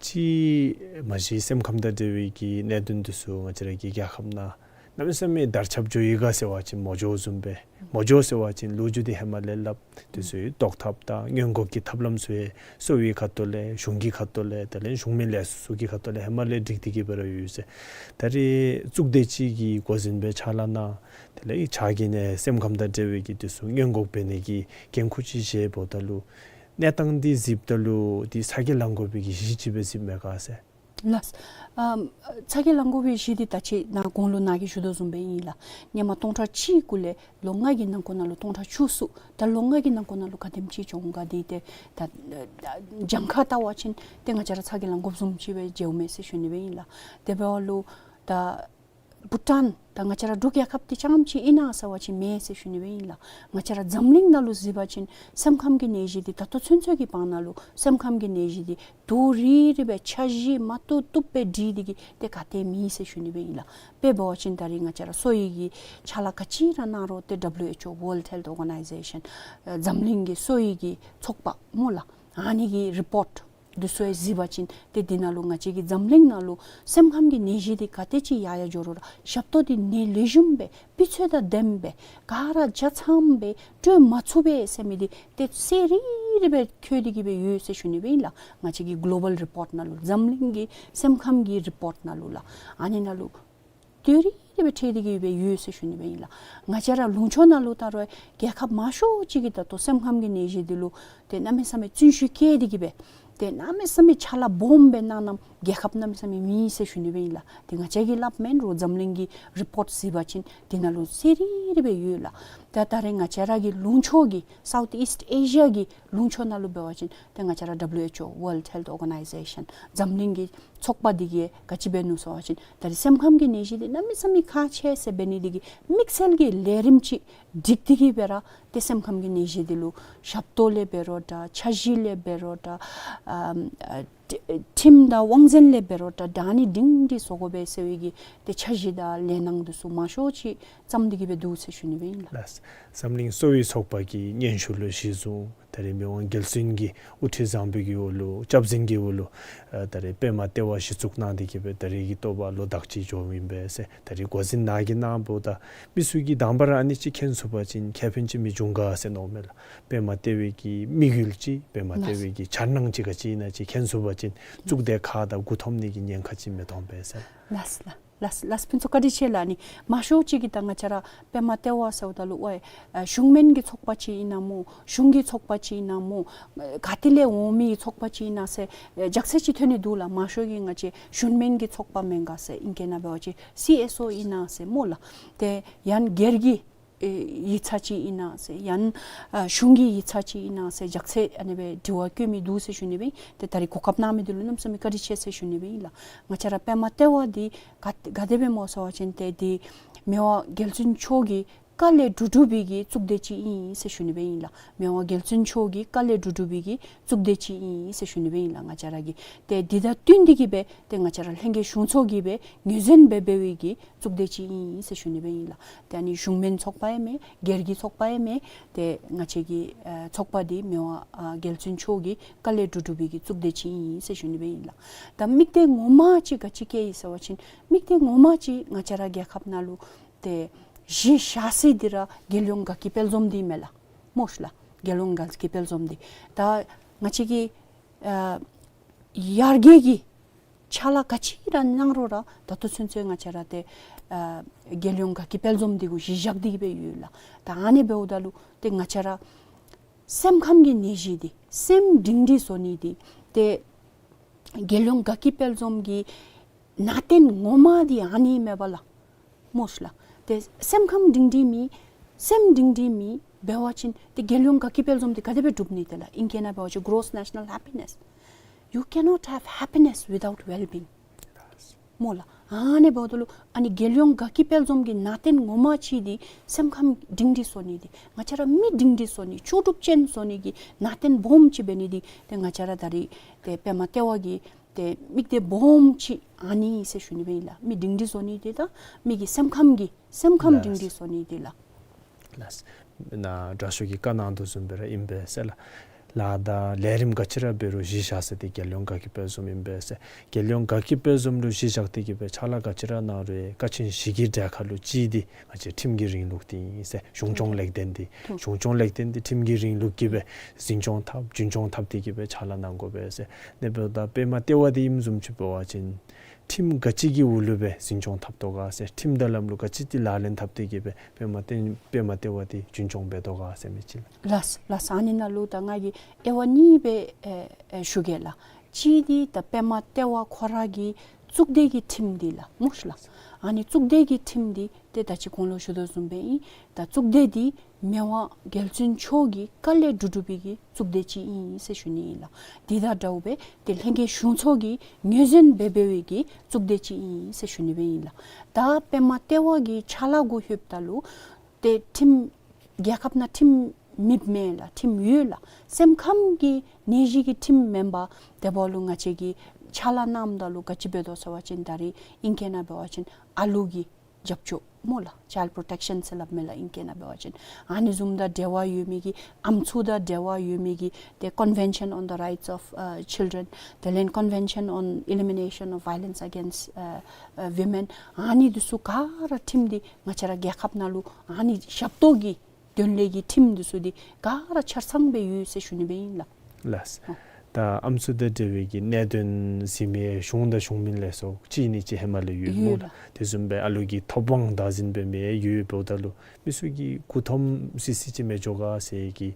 ཅིག་མ་གཞི་སེམས་ཁམས་དང་འབྲེལ་བའི་གི་གནད་དོན་འདི་ཚུ་ང་བཅས་ར་གི་རྒྱལ་ཁབ་ནང་གནམ་མེད་ས་མེད་དར་ཁྱབ་འགྱོ་ཡི་ག་ཟེར་བ་ཅིན་མོ་འགྱོ་བཟུམ་སྦེ། མོ་འགྱོ་ཟེར་བ་ཅིན་ལོ་རྒྱུས་འདི་ཧེ་མ་ལས་སླབ། འདི་ཚུ་ཡང་བཟློག་ཐབས་དང་སྔོན་འགོག་གི་ཐབས་ལམ་ཚུ་ཡང་གསོ་བའི་ཁ་ཐུག་ལས་གཞུང་གི་ཁ་ཐུག་ལས་དེ་ལས་གཞུང་མིན་ལས་བཟོ་ཚུ་གི་ཁ་ཐུག་ལས་ཧེ་མ་ལས་སྒྲིག་སྟེ་གིས་སྦེ་ར་ཡོད་ཟེར། ད་རིས་གཙུག་སྡེ་ཅིག་གི་འགོ་འཛིན་སྦེ་ཕྱག་ལཱ་གནང་། དེ་ལས་ཕྱག་གི་ནང་སེམས་ཁམས་དང་འབྲེལ་བའི་གི་འདི་ཚུ་སྔོན་འགོག་འབད་ནི་གི་འགན་ཁུར་ཅིག་བཞེས་འབདཝ་ད་ལུ་གནས་སྟངས་འདི་གཟིགསཔ་ད་ལུ་འདི་ཚ་གྱང་ལང་དགོ་པའི་གི་གཞི་ཅིག་སྦེ་གཟིགསཔ་མས་ག་ཟེར། ལགས། ཨམ་ཚ་གྱང་ལང་དགོ་པའི་གཞི་འདི་ད་ཅི་ནཱ་གོང་ལུ་ནཱ་གིས་ཞུ་དོ་བཟུམ་སྦེ་ཨིན་ལགས། སྔོན་མ་སྟོང་ཕྲག་གཅིག་གུ་ལས་ལོ་ལྔ་གི་ནང་འཁོད་ནང་ལུ་སྟོང་ཕྲག་བཅུ་གསུམ། ད་ལོ་ལྔ་གི་ནང་འཁོད་ནང་ལུ་ག་དེམ་ཅིག་བྱུང་ག་འདི་ཏེ་ད་གྱངས་ཁ་བལྟ་བ་ཅིན་ཏེ་ང་བཅས་ར་ཚ་གྱང་ལང་དགོཔ་བཟུམ་ཅིག་སྦེ་མཇལཝ་མས་ཟེར་ཞུ་ནི་སྦེ་ཨིན་ལགས། དེ་འབདཝ་ལུ་ད་བྷུ་ཊཱན་ད་ང་བཅས་ར་འབྲུག་རྒྱལ་ཁབ་འདི་རྐྱངམ་ཅིག་ཨིན་ན་ཟེར་བ་ཅིན་མེན་ཟེར་ཞུ་ནི་སྦེ་ཨིན་ལགས། ང་བཅས་ར་འཛམ་གླིང་ནང་ལུ་གཟིགས་པ་ཅིན་སེམས་ཁམས་ཀྱི་ནད་གཞི་འདི་ད་ལྟོ་ཚུན་ཚོད་ཀྱི་བར་ན་ལུ་སེམས་ཁམས་ཀྱི་ནད་གཞི་འདི་དུས་རེ་རེ་སྦེ་འཆར་གཞི་མ་བཏུབ་བཏུབ་སྦེ་སྒྲིག་སྟེ་གིས་ཏེ་ག་ཏེ་མེད་ཟེར་ཞུ་ནི་སྦེ་ཨིན་ལགས། དཔེ་འབད་བ་ཅིན་ད་རིས་ང་བཅས་ར་གསོ་བའི་གི་ཕྱག་ལཱ་ག་ཅི་ར་གནང་རུང་ཏེ་W H O World Health Organization ཨ་འཛམ་གླིང་གི་གསོ་བའི་གི་ཚོགས་པ་སྨོ་ལགས། ཨ་ནི་གི་རི་པོརཊ་ འདི་ཚུ་ཡང་གཟིགས་པ་ཅིན་ཏེ་འདི་ནང་ལུ་ང་བཅས་ཀྱི་འཛམ་གླིང་ནང་ལུ་སེམས་ཁམས་ཀྱི་ནད་གཞི་འདི་ག་དེ་ཅིག་ཡར་ཡར་འགྱོ་རུང་ར་ཞབས་ཏོག་འདི་ནད་ལེགས་ཤོམ་སྦེ་སྤུས་ཚད་དང་ལྡནམ་སྦེ་ག་ར་ཆ་ཚང་སྦེ་སྤྲོད་མ་ཚུགས་པས་ཟེར་མི་འདི་ཏེ་གསལ་རི་རི་སྦེ་འཁོད་དེ་གི་སྦེ་ཡོད་ཟེར་ཞུ་ནི་སྦེ་ཨིན་ལགས། ང་བཅས་ཀྱི་གོ་ལོ་བཱལ་རི་པོརཊ་ནང་ལུ་འཛམ་གླིང་གི་སེམས་ཁམས་ཀྱི་རི་པོརཊ་ནང་ལུ་ལགས། ཨ་ནི་ནང་ལུ་ཏེ་རི་རི་སྦེ་འཁོད་དེ་གི་སྦེ་ཡོད་ཟེར་ཞུ་ནི་སྦེ་ཨིན་ལགས། ང་བཅས་ར་ལུང་ཕྱོགས་ནང་ལུ་ད་རུང་རྒྱལ་ཁབ་མང་ཤོས་ཅིག་གིས་ད་ལྟོ་སེམས་ཁམས་ཀྱི་ནད་གཞི་འདི་ལུ་ཏེ་གནམ་མེད་ས་མེད་བརྩོན་ཤུགས་བསྐྱེད་དེ་གི་སྦེ་ཏེ་གནམ་མེད་ས་མེད་ཕྱག་ལཱ་སྦོམ་སྦེ་གནང་གནངམ་རྒྱལ་ཁབ་གནམ་མེད་ས་མེད་མེད་ཟེར་ཞུ་ནི་སྦེ་ཨིན་ལགས། ཏེ་ང་བཅས་ཀྱིས་སླབ་མེན་རུང་འཛམ་གླིང་གི་རི་པོརཊ་གཟིགས་པ་ཅིན་འདི་ནང་ལུ་གསལ་རི་རི་སྦེ་ཡོད་ལགས། ད་ད་རེས་ང་བཅས་ར་གི་ལུང་ཕྱོགས་ཀྱི་Southeast Asia གི་ལུང་ཕྱོགས་ནང་ལུ་འབད་བ་ཅིན་ཏེ་ང་བཅས་ར་W H O, World Health Organization འཛམ་གླིང་གི་ཚོགས་པ་འདི་གིས་ག་ཅི་འབད་ནུག་ཟེར་བ་ཅིན་ད་རེས་སེམས་ཁམས་ཀྱི་ནད་གཞི་འདི་གནམ་མེད་ས་མེད་ཁག་ཆེ་ཟེར་འབད་ནི་འདི་གིས་དམིགས་བསལ་གྱི་ལས་རིམ་ཅིག་སྒྲིག་སྟེ་གི་སྦེ་ར་ཏེ་སེམས་ཁམས་ཀྱི་ནད་གཞི་འདི་ལུ་ཞབས་ཏོག་ལས་འབད་རུང་འདྲ་འཆར་གཞི་ལས་འབད་རུང་འདྲ་ཨམ་ཨ་ཁྲིམས་དང་དབང་འཛིན་ལས་འབད་རུང་འདྲ་ད་ཨ་ནི་སྒྲིང་སྒྲི་བཟོ་དགོ་པས་ཟེར་བའི་གི་ཏེ་འཆར་གཞི་དང་ལས་སྣང་འདི་ཚུ་མང་ཤོས་ཅིག་བརྩམས་ཏེ་གི་སྦེ་འདུག་ཟེར་ཞུ་ནི་སྦེ་ཨིན་ལགས། ལགས། འཛམ་གླིང་གསོ་བའི་ཚོགས་པ་གི་སྙན་ཞུ་ལུ་གཞི་བཟུང་ད་རེས་མི་དབང་རྒྱལ་བཙུན་གྱི་དབུ་ཁྲིད་བཟང་པོའི་གི་འོག་ལུ་སྐྱབས་འཛིན་གྱི་འོག་ལུ་ཨ་ད་རེས་པདྨ་ལྟེ་བ་གཞི་བཙུགས་གནང་སྟེ་གི་སྦེ་ད་རེས་ཀྱི་ཐོག་ལུ་ཟླཝ་གཅིག་འགྱོཝ་ཨིན་པས་ཟེར་ད་རེས་འགོ་འཛིན་ནཱ་གིས་གནངམ་ད་མི་ཚུ་གིས་དང་པ་ར་ཨ་ནི་ཅིག་མཁྱེན་ཚུགས་པ་ཅིན་ཁེ་ཕན་ཅིག་མི་འབྱུང་ག་ཟེར་མནོཝ་མས་ལགས། པདྨ་ལྟེ་བའི་གི་དམིགས་ཡུལ་ཅིག་པདྨ་ལྟེ་བའི་གི་འཆར་སྣང་ཅིག་ག་ཅི་ཨིན་ན་ཅིག་མཁྱེན་ཚུགས་པ་ཅིན་གཙུག་སྡེ་ཁག་དང་མགུ་འཐོམ་ནི་གི་ཉེན་ཁ་ཅིག་མི་འཐོན་པས་ཟེར། ལགས་ལགས། ལགས་ལགས། ཕུན་ཚོགས་བཀའ་དྲིན་ཆེ་ལགས། ཨ་ནི་མང་ཤོས་ཅིག་གིས་ད་ང་བཅས་ར་པདྨ་ལྟེ་བ་ཟེརཝ་ད་ལུ་ཝའི་ཨ་གཞུང་མིན་གྱི་ཚོགས་པ་ཅིག་ཨིན་ན་སྨོ་གཞུང་གི་ཚོགས་པ་ཅིག་ཨིན་ན་སྨོ་ཨ་ག་ཏེ་ལས་འོང་མི་ཚོགས་པ་ཅིག་ཨིན་ན་ཟེར་ཨ་ཅིག་ཟེར་ཅིག་ཐོན་ནི་འདུག་ལགས། མང་ཤོས་ཀྱིས་ང་བཅས་གཞུང་མིན་གྱི་ཚོགས་པ་མེན་ག་ཟེར་ཨིང་སྐད་ནང་འབད་བ་ཅིན་སི་ཨེས་ཨོ་ཨིན་ན་ཟེར་སྨོ་ལགས། ཏེ་ཡང་སྒེར་གྱི་ཨེ་ཡིག་ཚང་ཅིག་ཨིན་ན་ཟེར་ཡང་ཨ་གཞུང་གི་ཡིག་ཚང་ཅིག་ཨིན་ན་ཟེར་ཅིག་ཟེར་ཨ་ནི་སྦེ་དྲི་བ་བཀོད་མི་འདུག་ཟེར་ཞུ་ནི་སྦེ་ཏེ་ད་རེས་གོ་སྐབས་གནང་མི་འདི་ལུ་གནམ་མེད་ས་མེད་བཀའ་དྲིན་ཆེ་ཟེར་ཞུ་ནི་སྦེ་ཨིན་ལགས། ང་བཅས་ར་པདྨ་ལྟེ་བ་འདི་ག་ག་དེ་སྦེ་སྨོ་ཟེར་བ་ཅིན་ཏེ་འདི་མི་དབང་རྒྱལ་བཙུན་མཆོག་གི་བཀའ་ལས་གྲུབ་གྲུབ་པའི་གི་གཙུག་སྡེ་ཅིག་ཨིན་ཟེར་ཞུ་ནི་སྦེ་ཨིན་ལགས། མི་དབང་རྒྱལ་བཙུན་མཆོག་གི་བཀའ་ལས་གྲུབ་གྲུབ་པའི་གི་གཙུག་སྡེ་ཅིག་ཨིན་ཟེར་ཞུ་ནི་སྦེ་ཨིན་ལགས། ང་བཅས་ར་གི་ཏེ་འདི་དང་བསྟུན་ཏེ་གི་སྦེ་ཏེ་ང་བཅས་ར་ལྷན་རྒྱས་གཞུང་ཚོགས་ཀྱིས་སྦེ་ངོས་འཛིན་འབད་འབད་བའི་གི་གཙུག་སྡེ་ཅིག་ཨིན་ཟེར་ཞུ་ནི་སྦེ་ཨིན་ལགས། ཏེ་ཨ་ནི་གཞུང་མིན་ཚོགས་པ་ཡང་མེན་སྒེར་གྱི་ཚོགས་པ་ཡང་མེན། ཏེ་ང་བཅས་ཀྱི་ཨ་ཚོགས་པ་འདི་མི་དབང་ཨ་རྒྱལ་བཙུན་མཆོག་གི་བཀའ་ལས་གྲུབ་གྲུབ་པའི་གི་གཙུག་སྡེ་ཅིག་ཨིན་ཟེར་ཞུ་ནི་སྦེ་ཨིན་ལགས། ད་དམིགས་གཏད་ངོ་མ་ཅིག་ག་ཅི་བསྐྱེད་ཡི་ཟེར་བ་ཅིན་དམིགས་གཏད་ངོ་མ་ཅིག་ང་བཅས་ར་རྒྱལ་ཁབ་ནང་ལུ་ཏེ་གཞི་བཞག་ས་འདི་ར་རྒྱལ་ཡོངས་དགའ་སྐྱིད་དཔལ་འཛོམས་འདི་མས་ལགས། སྨོ་ཤ་ལགས། རྒྱལ་ཡོངས་དགའ་སྐྱིད་དཔལ་འཛོམས་འདི་ད་ང་བཅས་ཀྱི་ཨ་ཡར་རྒྱས་ཀྱི་ཕྱག་ལཱ་ག་ཅི་ར་གནང་རུང་ར་ད་ལྟོ་ཚུན་ཚོད་ང་བཅས་ར་ཏེ་ཨ་རྒྱལ་ཡོངས་དགའ་སྐྱིད་དཔལ་འཛོམས་འདི་གུ་གཞི་བཞག་སྟེ་གི་སྦེ་ཡོད་ལགས། ད་ཨ་ནི་འབདཝ་ད་ལུ་ཏེ་ང་བཅས་ར་སེམས་ཁམས་ཀྱི་ནད་གཞི་འདི་སེམས་སྒྲིང་སྒྲི་བཟོ་ནི་འདི་ཏེ་རྒྱལ་ཡོངས་དགའ་སྐྱིད་དཔལ་འཛོམས་ཀྱི་ནང་རྟེན་ངོ་མ་འདི་ཨ་ནི་མས་པ་ལགས། སྨོ་ཤ་ལགས། ཏེ་སེམས་ཁམས་སྒྲིང་སྒྲི་མེད་སེམས་སྒྲིང་སྒྲི་མེད་འབད་བ་ཅིན་ཏེ་རྒྱལ་ཡོངས་དགའ་སྐྱིད་དཔལ་འཛོམས་འདི་ག་དེ་སྦེ་འགྲུབ་ནི་ཏེ་ལགས། ཨིང་སྐད་ནང་འབད་བ་ཅིན་gross national happiness. You cannot have happiness without well-being. སྨོ་ལགས། ཨ་ནི་འབདཝ་ད་ལུ་ཨ་ནི་རྒྱལ་ཡོངས་དགའ་སྐྱིད་དཔལ་འཛོམས་ཀྱི་ནང་རྟེན་ངོ་མ་ཅིག་འདི་སེམས་ཁམས་སྒྲིང་སྒྲི་བཟོ་ནི་འདི་ང་བཅས་ར་མི་སྒྲིང་སྒྲི་བཟོ་ནི་ལྕོགས་གྲུབ་ཅན་བཟོ་ནི་གི་ནང་རྟེན་སྦོམ་ཅིག་འབད་ནི་འདི་ཏེ་ང་བཅས་ར་ད་རེས་ཏེ་པདྨ་ལྟེ་བ་གི་ཏེ་དམིགས་གཏད་སྦོམ་ཅིག་ཨ་ནི་ཟེར་ཞུ་ནི་སྦེ་ཨིན་ལགས། མི་སྒྲིང་སྒྲི་བཟོ་ནི་འདི་དང་མི་གི་སེམས་ཁམས་ཀྱི་སེམས་ཁམས་ལགས། སྒྲིང་སྒྲི་བཟོ་ནི་འདི་ལགས། ལགས། ནཱ་དྲག་ཤོས་ཀྱིས་བཀའ་གནང་དོ་བཟུམ་སྦེ་ར་ཨིན་པས་ཟེར་ལགས། ལཱ་དང་ལས་རིམ་ག་ཅི་ར་འབད་རུང་གཞི་བཞག་ས་འདི་རྒྱལ་ཡོངས་དགའ་སྐྱིད་དཔལ་འཛོམས་ཨིན་པས་ཟེར། རྒྱལ་ཡོངས་དགའ་སྐྱིད་དཔལ་འཛོམས་ལུ་གཞི་བཞག་སྟེ་གི་སྦེ་ཕྱག་ལཱ་ག་ཅི་ར་གནང་རུང་ཀ་ཆེན་བཞི་གི་གྲལ་ཁར་ལུ་གཅིག་འདི་ང་བཅས་ཁྲིམས་ཀྱི་རིང་ལུགས་འདི་ཨིན་ཟེར། གཞུང་སྐྱོང་ལེགས་ལྡན་འདི་གཞུང་སྐྱོང་ལེགས་ལྡན་འདི་ཁྲིམས་ཀྱི་རིང་ལུགས་ཀྱིས་སྦེ་འཛིན་སྐྱོང་འཐབ་རྒྱུན་སྐྱོང་འཐབ་སྟེ་གི་སྦེ་ཕྱག་ལཱ་གནང་དགོ་པས་ཟེར། ཨ་ནི་འབདཝ་ད་པདྨ་ལྟེ་བ་འདི་ཨིནམ་བཟུམ་ཅིག་འབད་བ་ཅིན་ཁྲིམས་ག་ཅི་གི་འོག་ལུ་སྦེ་འཛིན་སྐྱོང་འཐབ་དོ་ག་ཟེར། ཁྲིམས་དང་ལམ་ལུགས་ག་ཅི་འདི་ལག་ལེན་འཐབ་སྟེ་གི་སྦེ་པདྨ་ལྟེ་པདྨ་ལྟེ་བ་འདི་རྒྱུན་སྐྱོང་འབད་དོ་ག་ཟེར་མི་ཅིག་ལགས། ལགས་ལགས། ཨ་ནི་ནང་ལུ་ད་ང་གིས་དབྱེ་བ་གཉིས་སྦེ་ཨེ་ཨེ་ཞུ་གེ་ལགས། གཅིག་འདི་ད་པདྨ་ལྟེ་བ་ཁོ་ར་གི་གཙུག་སྡེ་གི་ཁྲིམས་འདི་ལགས། སྨོ་ཤ་ལགས། ཨ་ནི་གཙུག་སྡེ་གི་ཁྲིམས་འདི་ཏེ་ད་ཅི་གོང་ལུ་ཞུ་དོ་བཟུམ་སྦེ་ཨིན། ད་གཙུག་སྡེ་འདི་མི་དབང་རྒྱལ་བཙུན་མཆོག་གི་བཀའ་ལས་གྲུབ་གྲུབ་པའི་གི་གཙུག་སྡེ་ཅིག་ཨིན་ཟེར་ཞུ་ནི་ཨིན་ལགས། འདི་དང་འདྲཝ་སྦེ་ཏེ་ལྷན་རྒྱས་གཞུང་ཚོགས་ཀྱིས་ངོས་འཛིན་འབད་འབད་བའི་གི་གཙུག་སྡེ་ཅིག་ཨིན་ཟེར་ཞུ་ནི་སྦེ་ཨིན་ལགས། ད་པདྨ་ལྟེ་བ་གི་ཕྱག་ལཱ་གུ་ལྷོདཔ་ད་ལུ་ཏེ་ཁྲིམས་རྒྱལ་ཁབ་ནང་ཁྲིམས་མེདཔ་མེན་ལགས། ཁྲིམས་ཡོད་ལགས། སེམས་ཁམས་ཀྱི་ནད་གཞི་གི་ཁྲིམས་མེན་པར་དེ་འབདཝ་ལུ་ང་བཅས་ཀྱིས་ཕྱག་ལཱ་གནངམ་ད་ལུ་ག་ཅི་འབད་དོ་ཟེར་བ་ཅིན་ད་རེས་ཨིང་སྐད་ནང་འབད་བ་ཅིན་ཨ་ལུ་གི་ རྒྱབ་སྐྱོར་སྨོ་ལགས། Child Protection ཟེར་སླབ་མས་ལགས་ཨིང་སྐད་ནང་འབད་བ་ཅིན། ཨ་ནི་བཟུམ་དང་འབྲེལ་བ་ཡོད་མི་གི་ཨམ་སྲུ་དང་འབྲེལ་བ་ཡོད་མི་གི་ཏེ་Convention on the Rights of, uh, Children, དེ་ལས་Convention on Elimination of Violence Against, uh, uh, Women, ཨ་ནི་འདི་ཚུ་ག་ར་ཁྲིམས་འདི་ང་བཅས་ར་རྒྱལ་ཁབ་ནང་ལུ་ཨ་ནི་ཞབས་ཏོག་གི་དོན་ལས་ཀྱི་ཁྲིམས་འདི་ཚུ་འདི་ག་ར་ཆ་ཚང་སྦེ་ཡོད་ཟེར་ཞུ་ནི་སྦེ་ཨིན་ལགས། ལགས། ཨ་ད་ཨམ་སྲུ་དང་འབྲེལ་བའི་གི་གནད་དོན་གཟིགས་མི་གཞུང་དང་གཞུང་མིན་ལས་ཚོགས་གཅིག་གཉིས་ཅིག་ཧེ་མ་ལས་ཡོད་ཡོད་སྨོ་ལགས། ལགས། དེ་བཟུམ་སྦེ་ཨ་ལུ་གི་ཐོབ་དབང་བདག་འཛིན་འབད་མི་ཡོད་འབདཝ་ད་ལུ་མི་ཚུ་གིས་མགུ་འཐོམ་སི་སི་ཅིག་མི་འགྱོ་ག་ཟེར་གྱི་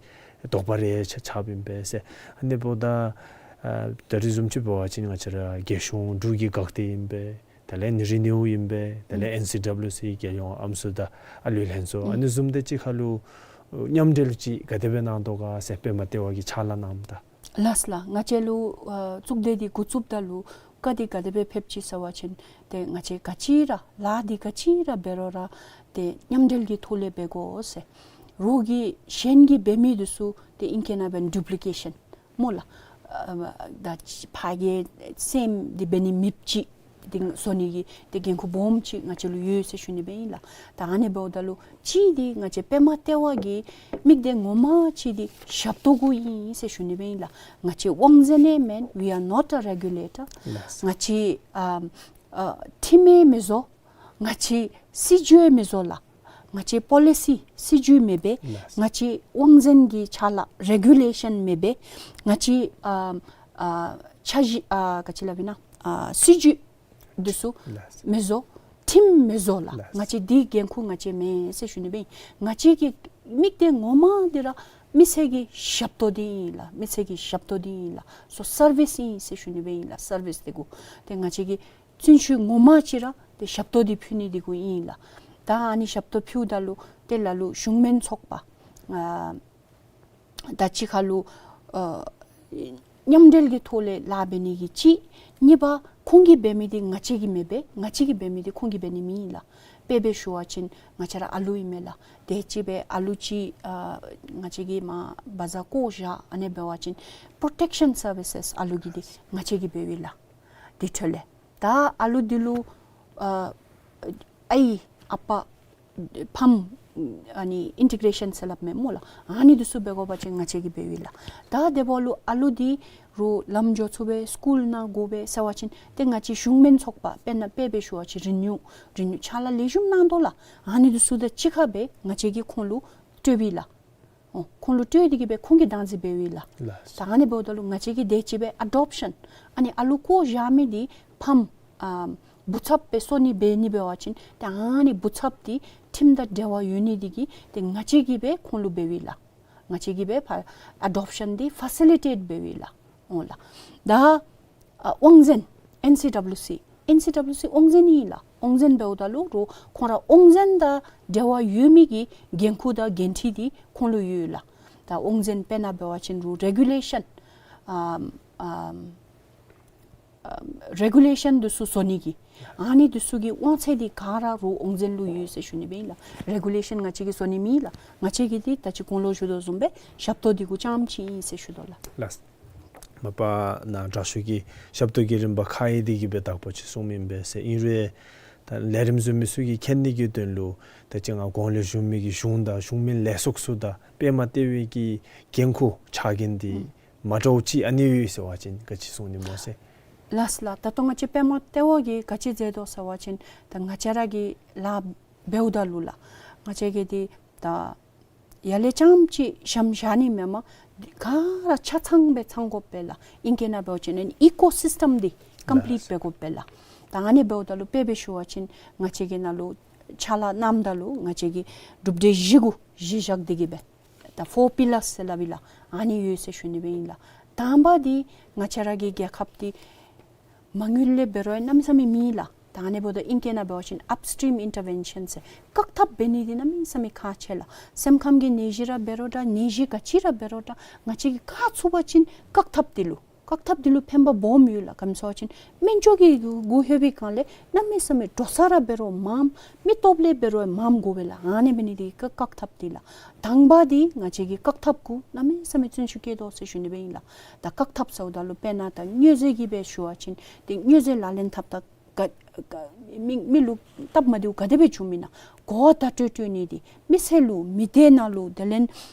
དོགས་པ་རེ་ཆགས་ཆགསཔ་ཨིན་པས་ཟེར། ཨ་ནི་འབདཝ་ད་ཨ་ད་རིས་བཟུམ་ཅིག་འབད་བ་ཅིན་ང་བཅས་ར་རྒྱལ་གཞུང་འབྲུག་གི་འགག་སྡེ་ཨིན་པས། དེ་ལས་ནི་རི་ནིའུ་ཨིན་པས། དེ་ལས་ཨེན་སི་ཌབ་ལུ་སི་རྒྱལ་ཡོངས་ཨམ་སྲུ་དང་ཨ་ལུའི་ལྷན་ཚོགས། ཨ་ནི་བཟུམ་དེ་གཅིག་ཁར་ལུ་མཉམ་འབྲེལ་ཅིག་ག་དེ་སྦེ་གནང་དོ་ག་ཟེར་པདྨ་ལྟེ་བ་གིས་ཕྱག་ལཱ་གནངམ་ད། ལགས་ལགས། ང་བཅས་ལུ་ཨ་གཙུག་སྡེ་འདི་འགོ་བཙུགསཔ་ད་ལུ་བཀའ་འདི་ག་དེ་སྦེ་ཕེབས་ཅི་ཟེར་བ་ཅིན་ཏེ་ང་བཅས་ག་ཅི་ར་ལཱ་འདི་ག་ཅི་ར་འབད་རུང་ར་ཏེ་མཉམ་འབྲེལ་གྱི་ཐོག་ལས་འབད་དགོ་ཟེར། རོགས་ཀྱིས་གཞན་གྱིས་འབད་མི་འདི་ཚུ་ཏེ་ཨིང་སྐད་ནང་འབད་ཌུབ་ལི་ཀེ་ཤཱན་སྨོ་ལགས། ཨ་ད་ཕར་གྱི་སེམས་འདི་འབད་ནི་མེདཔ་ཅིག་འདི་བཟོ་ནི་གི་ཏེ་འགན་ཁུར་སྦོམ་ཅིག་ང་བཅས་ལུ་ཡོད་ཟེར་ཞུ་ནི་སྦེ་ཨིན་ལགས། ད་ཨ་ནི་འབདཝ་ད་ལུ་གཅིག་འདི་ང་བཅས་པདྨ་ལྟེ་བ་གི་དམིགས་གཏད་ངོ་མ་ཅིག་འདི་ཞབས་ཏོག་གུ་ཨིན་ཟེར་ཞུ་ནི་སྦེ་ཨིན་ལགས། ང་བཅས་དབང་འཛིན་ཨིན་མེན། We are not a regulator. ལགས། ང་བཅས་ཨ་ཨ་ཁྲིམས་ཡང་མི་བཟོ། ང་བཅས་སྲིད་བྱུས་མི་བཟོ་ལགས། ང་བཅས་པོ་ལི་སི་སྲིད་བྱུས་མེད་པས། ལགས། ང་བཅས་དབང་འཛིན་གྱི་ཕྱག་ལཱ་རེ་གུ་ལེ་ཤཱན་མེད་པས། ང་བཅས་ཨ་ཨ་འཆར་གཞི་ཨ་ག་ཅི་སླབ་ཨིན་ན་ཨ་སྲིད་བྱུས་འདི་ཚུ་ལགས། མི་བཟོ། ཁྲིམས་མི་བཟོ་ལགས། ལགས། ང་བཅས་འདི་འགན་ཁུར་ང་བཅས་མེན་ཟེར་ཞུ་ནི་སྦེ་ཨིན། ང་བཅས་ཀྱི་དམིགས་གཏད་ངོ་མ་འདི་ར་མི་སེར་གྱི་ཞབས་ཏོག་འདི་ཨིན་ལགས། མི་སེར་གྱི་ཞབས་ཏོག་འདི་ཨིན་ལགས། སོ་སར་བིསི་ཨིན་ཟེར་ཞུ་ནི་སྦེ་ཨིན་ལགས། སར་བིསི་འདི་གུ་ཏེ་ང་བཅས་ཀྱི་བརྩོན་ཤུགས་ངོ་མ་ཅིག་ར་ཏེ་ཞབས་ཏོག་འདི་ཕུལ་ནི་འདི་གུ་ཨིན་ལགས། ད་ཨ་ནི་ཞབས་ཏོག་ཕུལཝ་ད་ལུ་ཏེ་ལ་ལུ་གཞུང་མིན་ཚོགས་པ་ཨ་ད་གཅིག་ཁར་ལུ་ཨ་མཉམ་འབྲེལ་གྱི་ཐོག་ལས་ལཱ་འབད་ནི་གི་གཅིག། གཉིས་པ་ཁོང་གིས་འབད་མི་འདི་ང་བཅས་ཀྱིས་མི་འབད། ང་བཅས་ཀྱིས་འབད་མི་འདི་ཁོང་གིས་འབད་ནི་མེན་ལགས། དཔེ་སྦེ་ཞུ་བ་ཅིན་ང་བཅས་ར་ཨ་ལུ་ཨིན་མས་ལགས། དེ་ཅིག་སྦེ་ཨ་ལུ་ཅིག་ཨ་ང་བཅས་ཀྱིས་མར་བ་ཛ་བཀོ་བཞག་ཨ་ནི་འབད་བ་ཅིན་པྲོ་ཊེཀ་ཤཱན་སར་བི་སེས་ཨ་ལུ་གི་འདི་ང་བཅས་ཀྱིས་འབདཝ་ཨིན་ལགས། དེ་འཕྲོ་ལས་ད་ཨ་ལུ་འདི་ལུ་ཨ་ཨའི་ཨ་པ་ཕམ་ཨ་ནི་ཨིན་ཊི་གེ་རེ་ཤཱན་ཟེར་སླབ་མས་སྨོ་ལགས། ཨ་ནི་འདི་ཚུ་འབད་དགོ་པ་ཅིན་ང་བཅས་ཀྱིས་འབདཝ་ཨིན་ལགས། ད་དེ་འབདཝ་ལུ་ཨ་ལུ་འདི་རུང་ལམ་འགྱོ་ཚུགས་པས། སི་ཀུལ་ནང་དགོ་པས་ཟེར་བ་ཅིན་ཏེ་ང་བཅས་གཞུང་མིན་ཚོགས་པ་དཔེར་ན་དཔེ་སྦེ་ཞུ་བ་ཅིན་རི་ནིའུ་རི་ནིའུ་ཕྱག་ལཱ་ལེགས་ཤོམ་གནང་དོ་ལགས། ཨ་ནི་འདི་ཚུ་དང་གཅིག་ཁར་སྦེ་ང་བཅས་ཀྱིས་ཁོང་ལུ་སྤྲོདཔ་ཨིན་ལགས། ཨོ་ཁོང་ལུ་སྤྲོད་དེ་གི་སྦེ་ཁོང་གིས་བདག་འཛིན་འབདཝ་ཨིན་ལགས། ལགས། ད་ཨ་ནི་འབདཝ་ད་ལུ་ང་བཅས་ཀྱིས་དེ་ཅིག་སྦེ་ཨ་ཌོབ་ཤཱན་ཨ་ནི་ཨ་ལུ་བཀོ་བཞག་མི་འདི་ཕམ་ཨ་བུ་ཚབ་སྦེ་བཟོ་ནི་འབད་ནི་འབད་བ་ཅིན་ཏེ་ཨ་ནི་བུ་ཚབ་འདི་ཁྲིམས་དང་འབྲེལ་བ་ཡོད་ནི་འདི་གིས་ཏེ་ང་བཅས་ཀྱིས་སྦེ་ཁོང་ལུ་འབདཝ་ཨིན་ལགས། ང་བཅས་ཀྱིས་སྦེ་ཕར་ཨ་ཌོབ་ཤཱན་འདི་ཕ་སི་ལི་ཊེཊ་འབདཝ་ཨིན་ལགས། ཨོ་ལགས། ད་ཨ་དབང་འཛིན་ཨེན་སི་ཌབ་ལུ་སི་ཨེན་སི་ཌབ་ལུ་སི་དབང་འཛིན་ཨིན་ལགས། དབང་འཛིན་འབདཝ་ད་ལུ་རུང་ཁོང་ར་དབང་འཛིན་དང་འབྲེལ་བ་ཡོད་མི་གི་འགན་ཁུར་དང་འགན་འཁྲི་འདི་ཁོང་ལུ་ཡོད་ལགས། ད་དབང་འཛིན་དཔེར་ན་འབད་བ་ཅིན་རུང་རེ་གུ་ལེ་ཤཱན་ཨམ་ཨམ་ཨམ་རེ་གུ་ལེ་ཤཱན་འདི་ཚུ་བཟོ་ནི་གི་ཨ་ནི་འདི་ཚུ་གི་དབང་ཚད་འདི་ག་ར་རུང་དབང་འཛིན་ལུ་ཡོད་ཟེར་ཞུ་ནི་སྦེ་ཨིན་ལགས། རེ་གུ་ལེ་ཤཱན་ང་བཅས་ཀྱིས་བཟོ་ནི་མེན་ལགས། ང་བཅས་ཀྱིས་འདི་ད་ཅི་གོང་ལུ་ཞུ་དོ་བཟུམ་སྦེ་ཞབས་ཏོག་འདི་གུ་རྐྱངམ་ཅིག་ཨིན་ཟེར་ཞུ་དོ་ལགས། ལགས། མ་པ་ནཱ་དྲག་ཤོས་ཀྱིས་ཞབས་ཏོག་གི་རིམ་པ་ཁག་ཡོད་དེ་གི་སྦེ་དག་པ་ཅིག་གསུངམ་ཨིན་པས་ཟེར། ཨིན་རུང་ད་ལས་རིམ་བཟོ་མི་ཚུ་གིས་མཁྱེན་ནི་གི་དོན་ལུ་ད་ཅི་ང་གོང་ལས་ཞུ་མི་གི་གཞུང་དང་གཞུང་མིན་ལས་ཚོགས་ཚུ་དང་པདྨ་ལྟེ་བའི་གི་འགན་ཁུར་ཕྱག་འགན་འདི་ཨུམ་མ་འདྲཝ་ཅིག་ཨ་ནི་ཡོད་ཟེར་བ་ཅིན་ག་ཅི་གསུང་ནི་སྨོ་ཟེར། ལགས་ལགས། ད་ལྟོ་ང་བཅས་པདྨ་ལྟེ་བ་གིས་ག་ཅི་མཛད་དོ་ཟེར་བ་ཅིན་ད་ང་བཅས་ར་གི་ལཱ་འབདཝ་ད་ལུ་ལགས། ང་བཅས་ཀྱིས་འདི་ད་ཡར་ལས་རྐྱངམ་ཅིག་ཞམ་བཞག་ནི་མེན་པར་ག་ར་ཆ་ཚང་སྦེ་ཚང་དགོ་པས་ལགས། ཨིང་སྐད་ནང་འབད་བ་ཅིན་ཨི་ཀོ་སིསི་ཊམ་འདི་ཀམ་པི་ལིཊ་ལགས་འབད་དགོ་པས་ལགས། ད་ཨ་ནི་འབདཝ་ད་ལུ་དཔེ་སྦེ་ཞུ་བ་ཅིན་ང་བཅས་ཀྱིས་ནཱ་ལུ་ཕྱག་ལཱ་གནངམ་ད་ལུ་ང་བཅས་ཀྱིས་གྲུབ་འབྲས་བཞི་གུ་གཞི་བཞག་སྟེ་གི་སྦེ་ད་ཕོར་པི་ལརསི་ཟེར་སླབ་ཨིན་ལགས། ཨ་ནི་ཡོད་ཟེར་ཞུ་ནི་སྦེ་ཨིན་ལགས། དང་པ་འདི་ང་བཅས་ར་གི་རྒྱལ་ཁབ་འདི་མ་དངུལ་ལས་འབད་རུང་གནམ་མེད་ས་མེད་མེད་ལགས། ད་ཨ་ནི་འབདཝ་ད་ཨིང་སྐད་ནང་འབད་བ་ཅིན་ཨཔ་སི་ཊིམ་ཨིན་ཊར་བེན་ཤཱན་ཟེར་བཀག་ཐབས་འབད་ནི་འདི་གནམ་མེད་ས་མེད་ཁག་ཆེ་ལགས། སེམས་ཁམས་ཀྱི་ནད་གཞི་ར་འབད་རུང་འདྲ་ནད་གཞི་ག་ཅི་ར་འབད་རུང་འདྲ་ང་བཅས་ཀྱིས་བཀག་ཚུགས་པ་ཅིན་བཀག་ཐབས་འདི་ལུ་བཀག་ཐབས་འདི་ལུ་ཕན་པ་སྦོམ་ཡོད་ལགས། ག་ཅི་སྨོ་ཟེར་བ་ཅིན་སྨན་བཅོས་ཀྱི་གུ་ལྷོད་པའི་སྒང་ལས་གནམ་མེད་ས་མེད་འགྲོ་ས་ར་འབད་རུང་མངམ་མི་སྟོབས་ལས་འབད་རུང་མངམ་དགོ་པས་ལགས། ཨ་ནི་འབད་ནི་འདི་གིས་བཀག་ཐབས་འདི་ལགས། དང་པ་འདི་ང་བཅས་ཀྱིས་བཀག་ཐབས་གུ་གནམ་མེད་ས་མེད་བརྩོན་ཤུགས་བསྐྱེད་དོ་ཟེར་ཞུ་ནི་སྦེ་ཨིན་ལགས། ད་བཀག་ཐབས་ཟེརཝ་ད་ལུ་དཔེར་ན་ད་མྱོས་རྫས་ཀྱི་སྦེ་ཞུ་བ་ཅིན་ཏེ་མྱོས་རྫས་ལག་ལེན་འཐབ་ད་ ག་ག་མི་མི་ལུ་སྟབས་མ་བདེཝ་ག་དེ་སྦེ་བྱུངམ་ཨིན་ན་གོ་བརྡ་སྤྲོད་སྤྲོད་ནི་འདི་མི་སེར་ལུ་མི་སྡེ་ནང་ལུ་དེ་ལས་ང་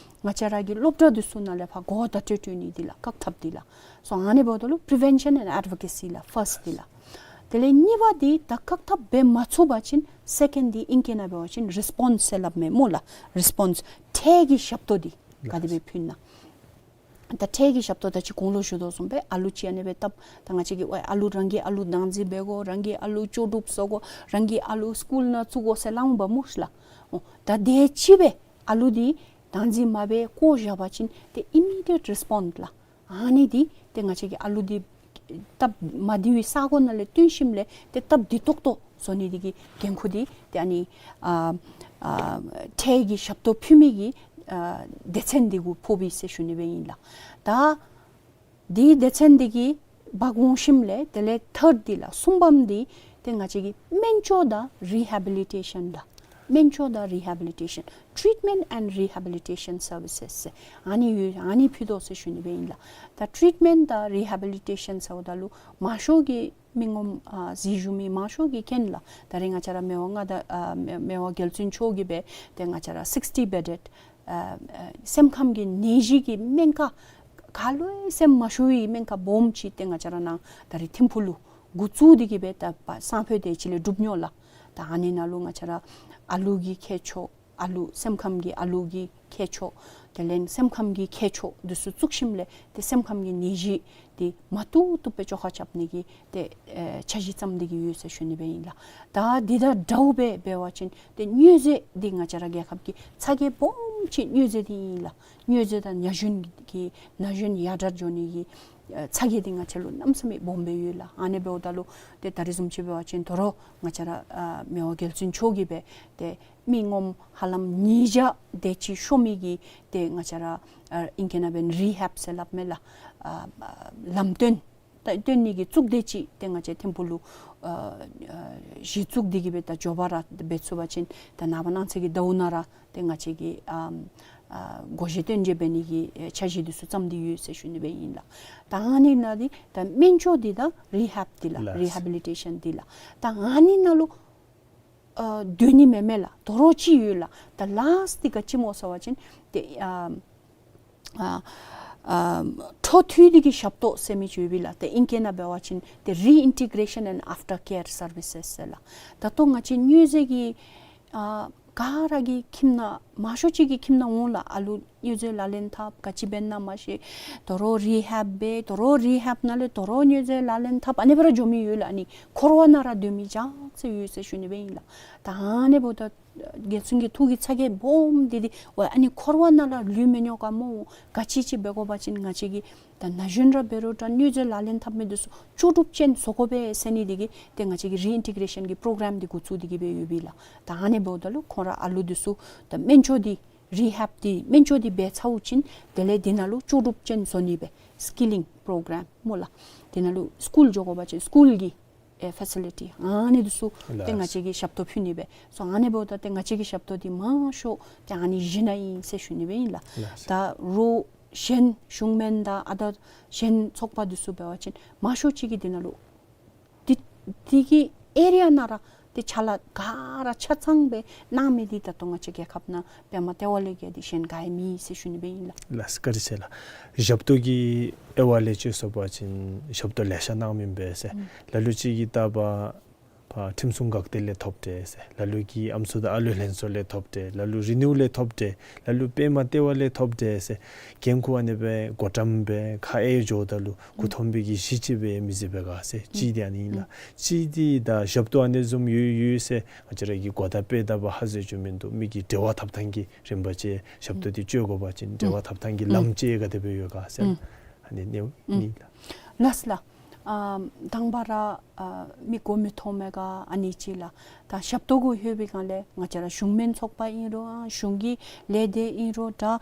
བཅས་ར་གི་སློབ་གྲྭ་འདི་ཚུ་ནང་ལས་ཕར་གོ་བརྡ་སྤྲོད་སྤྲོད་ནི་འདི་ལགས་བཀག་ཐབས་འདི་ལགས། སོ་ཨ་ནི་འབདཝ་ད་ལུ་prevention and advocacy ལགས་first འདི་ལགས། དེ་ལས་གཉིས་པ་འདི་ད་བཀག་ཐབས་འབད་མ་ཚུགས་པ་ཅིན་second འདི་ཨིང་སྐད་ནང་འབད་བ་ཅིན་response ཟེར་སླབ་མས་སྨོ་ལགས། response འཕྲལ་གྱི་ཞབས་ཏོག་འདི་ག་དེ་སྦེ་ཕུལ་ན། ད་འཕྲལ་གྱི་ཞབས་ཏོག་ད་ཅི་གོང་ལུ་ཞུ་དོ་བཟུམ་སྦེ་ཨ་ལུ་ཅིག་ཨ་ནི་སྦེ་བཏབ། ད་ང་བཅས་ཀྱིས་ཨ་ལུ་རང་གི་ཨ་ལུ་བདག་འཛིན་འབད་དགོ། རང་གི་ཨ་ལུ་ལྕོགས་གྲུབ་བཟོ་དགོ། རང་གི་ཨ་ལུ་སི་ཀུལ་ནང་བཙུགས་དགོ་ཟེར་སླབ་འོང་པ་སྨོ་ལགས། འོ་ད་དེ་ཅིག་སྦེ་ཨ་ལུ་འདི་བདག་འཛིན་མ་འབད་བཀོ་བཞག་པ་ཅིན་ཏེ་immediate response ལགས། ཨ་ནི་འདི་ཏེ་ང་བཅས་ཀྱིས་ཨ་ལུ་འདི་སྟབས་མ་བདེ་བའི་ས་གོ་ནང་ལས་བཏོན་ཞིནམ་ལས་ཏེ་སྟབས་བདེ་ཏོག་ཏོ་བཟོ་ནི་འདི་གི་འགན་ཁུར་འདི་ཏེ་ཨ་ནི་ཨ་ཨ་འཕྲལ་གྱི་ཞབས་ཏོག་ཕུལ་མི་གི་ཨ་སྡེ་ཚན་འདི་གུ་ཕོག་པས་ཟེར་ཞུ་ནི་སྦེ་ཨིན་ལགས། ད་འདི་སྡེ་ཚན་འདི་གི་འབག་འོང་ཞིནམ་ལས་དེ་ལས་third འདི་ལགས་གསུམ་པམ་འདི་ཏེ་ང་བཅས་ཀྱིས་སྨན་བཅོས་དང་རི་ཧེ་བི་ལི་ཊེ་ཤཱན་ལགས། སྨན་བཅོས་དང་རི་ཧེ་བི་ལི་ཊེ་ཤཱན། treatment and rehabilitation services ཟེར་ཨ་ནི་ཡོད། ཨ་ནི་ཕུལ་དོ་ཟེར་ཞུ་ནི་སྦེ་ཨིན་ལགས། ད་treatment དང་རི་ཧེ་བི་ལི་ཊེ་ཤཱན་ཟེརཝ་ད་ལུ་མང་ཤོས་ཀྱི་མི་ངོམ་ཨ་གཟིགས་བཞུགས་མི་མང་ཤོས་ཀྱིས་མཁྱེན་ལགས། ད་རེས་ང་བཅས་ར་མི་དབང་མངའ་བདག་ཨ་མི་མི་དབང་རྒྱལ་བཙུན་མཆོག་གིས་སྦེ་ཏེ་ང་བཅས་ར་sixty bedded ཨ་ཨ་སེམས་ཁམས་ཀྱི་ནད་གཞི་གི་སྨན་ཁང་ག་ལུ་ཡང་སེམས་མ་ཤོར་བའི་སྨན་ཁང་སྦོམ་ཅིག་ཏེ་ང་བཅས་ར་ནཱ་ད་རེས་ཐིམ་ཕུག་ལུ་འགོ་བཙུགས་ཏེ་གི་སྦེ་ད་པ་སང་ཕོད་དེ་ཅིག་ལས་གྲུབ་ནུག་ལགས། ད་ཨ་ནི་ནང་ལུ་ང་བཅས་ར་ཨ་ལུ་གི་མཁས་མཆོག་ཨ་ལུ་སེམས་ཁམས་ཀྱི་ཨ་ལུ་གི་མཁས་མཆོག་དེ་ལས་སེམས་ཁམས་ཀྱི་མཁས་མཆོག་འདི་ཚུ་བཙུགས་ཞིནམ་ལས་ཏེ་སེམས་ཁམས་ཀྱི་ནད་གཞི་འདི་མ་བཏུབ་བཏུབ་སྦེ་བཅོ་ཁ་རྐྱབ་ནི་གི་ཏེ་ཨེ་འཆར་གཞི་བརྩམས་ཏེ་གི་ཡོད་ཟེར་ཞུ་ནི་སྦེ་ཨིན་ལགས། ད་འདི་དང་འདྲཝ་སྦེ་འབད་བ་ཅིན་ཏེ་མྱོས་རྫས་འདི་ང་བཅས་ར་རྒྱལ་ཁབ་ཀྱི་ཚ་གྱང་སྦོམ་ཅིག་མྱོས་རྫས་འདི་ཨིན་ལགས། མྱོས་རྫས་དང་ན་གཞོན་གྱི་ན་གཞོན་ཡར་དྲག་འགྱོ་ནི་གི་ཨེ་ཚ་གྱང་འདི་ང་བཅས་ལུ་གནམ་མེད་ས་མེད་སྦོམ་སྦེ་ཡོད་ལགས། ཨ་ནི་འབདཝ་ད་ལུ་ཏེ་ད་རེས་བཟུམ་ཅིག་འབད་བ་ཅིན་དོ་རུང་ང་བཅས་ར་ཨ་མི་དབང་རྒྱལ་བཙུན་མཆོག་གིས་སྦེ་ཏེ་མི་ངོམ་ཧ་ལམ་ཉིས་བརྒྱ་དེ་ཅིག་ཤོར་མི་གི་ཏེ་ང་བཅས་ར་ཨ་ཨིང་སྐད་ནང་འབད་རི་ཧེབ་ཟེར་སླབ་མས་ལགས། ཨ་ཨ་ལམ་སྟོན་ད་སྟོན་ནི་གི་གཙུག་སྡེ་ཅིག་ཏེ་ང་བཅས་ཐིམ་ཕུག་ལུ་ཨ་ཨ་གཞི་བཙུགས་ཏེ་གི་སྦེ་ད་མགྱོགས་པ་ར་འབད་ཚུགས་པ་ཅིན་ད་ནངས་པ་གནངས་ཚེ་གི་ཟླཝ་ནང་ར་ཏེ་ང་བཅས་ཀྱིས་ཨ་ཨ་སྒོ་འབྱེད་སྟོན་འབྱེད་འབད་ནི་གི་ཨེ་འཆར་གཞི་འདི་ཚུ་བརྩམས་ཏེ་ཡོད་ཟེར་ཞུ་ནི་སྦེ་ཨིན་ལགས། ད་ཨ་ནི་ནང་འདི་ད་སྨན་བཅོས་འདི་དང་རི་ཧེབ་འདི་ལགས། ལགས། རི་ཧེ་བི་ལི་ཊེ་ཤཱན་འདི་ལགས། ད་ཨ་ནི་ནང་ལུ་ཨ་སྡོད་ནི་མེན་མས་ལགས། དོ་རུང་ཅིག་ཡོད་ལགས། ད་ལཱསཊ་འདི་ག་ཅི་སྨོ་ཟེར་བ་ཅིན་ཏེ་ཨ་ཨ་ཨ་འཕྲོ་མཐུད་དེ་གི་ཞབས་ཏོག་ཟེར་མི་ཅིག་ཡོད་པས་ལགས། ཏེ་ཨིང་སྐད་ནང་འབད་བ་ཅིན་ཏེ་རི་ཨིན་ཊི་གྲེ་ཤཱན་ཨེནཌ་ཨཕ་ཊར་ཀེར་སར་བི་སེས་ཟེར་ལགས། ད་ལྟོ་ང་བཅས་མྱོས་རྫས་ཀྱི་ཨ་ག་ར་གི་ཁྱིམ་ནང་མང་ཤོས་ཅིག་གི་ཁྱིམ་ནང་འོང་ལགས། ཨ་ལུ་མྱོས་རྫས་ལག་ལེན་འཐབ་ག་ཅི་འབད་ན་མ་ཤེས། དོ་རུང་རི་ཧེབ་འབད། དོ་རུང་རི་ཧེབ་ནང་ལས་དོ་རུང་མྱོས་རྫས་ལག་ལེན་འཐབ། ཨ་ནི་སྦེ་ར་འགྱོ་མི་ཡོད་ལགས། ཨ་ནི་འཁོར་བ་ནང་ར་སྡོད་མི་ཅིག་ཡོད་ཟེར་ཞུ་ནི་སྦེ་ཨིན་ལགས། ད་ཨ་ནི་འབདཝ་ད་རྒྱལ་བཙུན་གྱི་ཐུགས་ཀྱི་ཚ་གྱང་སྦོམ་འདི་འདི་ཝའི་ཨ་ནི་འཁོར་བ་ནང་ལུ་ལུས་མི་ཉོ་ག་སྨོ། ག་ཅི་ཅིག་འབད་དགོ་པ་ཅིན་ང་བཅས་ཀྱིས་ད་ན་གཞོན་ར་འབད་རུང་ད་མྱོས་རྫས་ལག་ལེན་འཐབ་མི་འདི་ཚུ་ལྕོགས་གྲུབ་ཅན་བཟོ་དགོ་པས་ཟེར་ནི་འདི་གིས་ཏེ་ང་བཅས་ཀྱིས་རི་ཨིན་ཊི་གྲེ་ཤཱན་གྱི་པྲོ་གྲམ་འདི་འགོ་བཙུགས་ཏེ་གི་སྦེ་ཡོད་པས་ལགས། ད་ཨ་ནི་འབདཝ་ད་ལུ་ཁོང་ར་ཨ་ལུ་འདི་ཚུ་ད་སྨན་བཅོས་འདི་རི་ཧེབ་འདི་སྨན་བཅོས་འདི་འབད་ཚརཝ་ཅིག་དེ་ལས་འདི་ནང་ལུ་ལྕོགས་གྲུབ་ཅན་བཟོ་ནི་སྦེ་སི་ཀི་ལིང་པྲོ་གྲམ་སྨོ་ལགས། འདི་ནང་ལུ་སི་ཀུལ་འགྱོ་དགོ་པ་ཅིན་སི་ཀུལ་གྱི་ཨེ་ཕེ་སི་ལི་ཊི་ཨ་ནི་འདི་ཚུ་ཏེ་ལགས། ང་བཅས་ཀྱིས་ཞབས་ཏོག་ཕུལ་ནི་སྦེ། སོ་ཨ་ནི་འབདཝ་ད་ཏེ་ང་བཅས་ཀྱི་ཞབས་ཏོག་འདི་མང་ཤོས་ཏེ་ཨ་ནི་བཞི་ནང་ཨིན་ཟེར་ཞུ་ནི་སྦེ་ཨིན་ལགས། ལགས། ད་རོགས་གཞན་གཞུང་མིན་དང་ཨ་ད་གཞན་ཚོགས་པ་འདི་ཚུ་འབད་བ་ཅིན་མང་ཤོས་ཅིག་གིས་འདི་ནང་ལུ་འདི་འདི་གི་ཨེ་རི་ཡ་ནང་ར་ཏེ་ཅ་ལ་ག་ར་ཆ་ཚང་སྦེ་གནང་མི་འདི་ད་ལྟོ་ང་བཅས་རྒྱལ་ཁབ་ནང་པདྨ་ལྟེ་བ་ལས་བརྒལ་ཏེ་གཞན་ག་ཡང་མེད་ཟེར་ཞུ་ནི་སྦེ་ཨིན་ལགས། ལགས་སོ་བཀའ་དྲིན་ཆེ་ལགས། ཞབས་ཏོག་གི་དབྱེ་བ་ལས་ཅིག་ཟེར་བ་ཅིན་ཞབས་ཏོག་ལེ་ཤ་གནང་མི་ཨིན་པས་ཟེར། ཨུམ། ལ་ལུ་ཅིག་གིས་ད་ཕར་ཁྲིམས་སྲུང་འགག་སྡེ་ལས་ཐོབ་སྟེ་ཟེར། ལ་ལུ་གིས་ཨམ་སྲུ་དང་ཨ་ལུ་ལྷན་ཚོགས་ལས་ཐོབ་སྟེ། ལ་ལུ་རི་ནིའུ་ལས་ཐོབ་སྟེ། ལ་ལུ་པདྨ་ལྟེ་བ་ལས་ཐོབ་སྟེ་ཟེར། འགན་ཁུར་ཨ་ནི་སྦེ་བགོ་བཀྲམ་སྦེ་ཁ་ཨེ་འགྱོཝ་ད་ལུ་མགུ་འཐོམ་པའི་གི་གཞི་ཅིག་སྦེ་མི་ཚེ་འབད་ག་ཟེར། གཅིག་འདི་ཨ་ནི་ཨིན་ལགས། གཅིག་འདི་ད་ཞབས་ཏོག་ཨ་ནི་བཟུམ་ཡོད་ཡོད་ཟེར་ང་བཅས་ར་གིས་གོ་བརྡ་སྤེལ་ད་པ་ཧ་ཟེར་བྱུང་མིན་འདུག། མི་གི་འབྲེལ་བ་འཐབ་ཐངས་ཀྱི་རིམ་པ་བཅས་ཞབས་ཏོག་འདི་སྤྱོད་དགོ་པ་ཅིན་འབྲེལ་བ་འཐབ་ཐངས་ཀྱི་ལམ་བཅས་ག་དེ་སྦེ་ཡོད་ག་ཟེར། ཨ་ནི་ནི་ལགས། ལགས་ལགས། ཨ་དང་པ་ར་ཨ་མི་མགོ་མི་འཐོམ་མི་ག་ཨ་ནི་ཅིག་ལགས། ད་ཞབས་ཏོག་གུ་ལྷོད་པའི་སྒང་ལས་ང་བཅས་ར་གཞུང་མིན་ཚོགས་པ་ཨིན་རུང་ཨ་གཞུང་གི་ལས་སྡེ་ཨིན་རུང་ད་ཨ་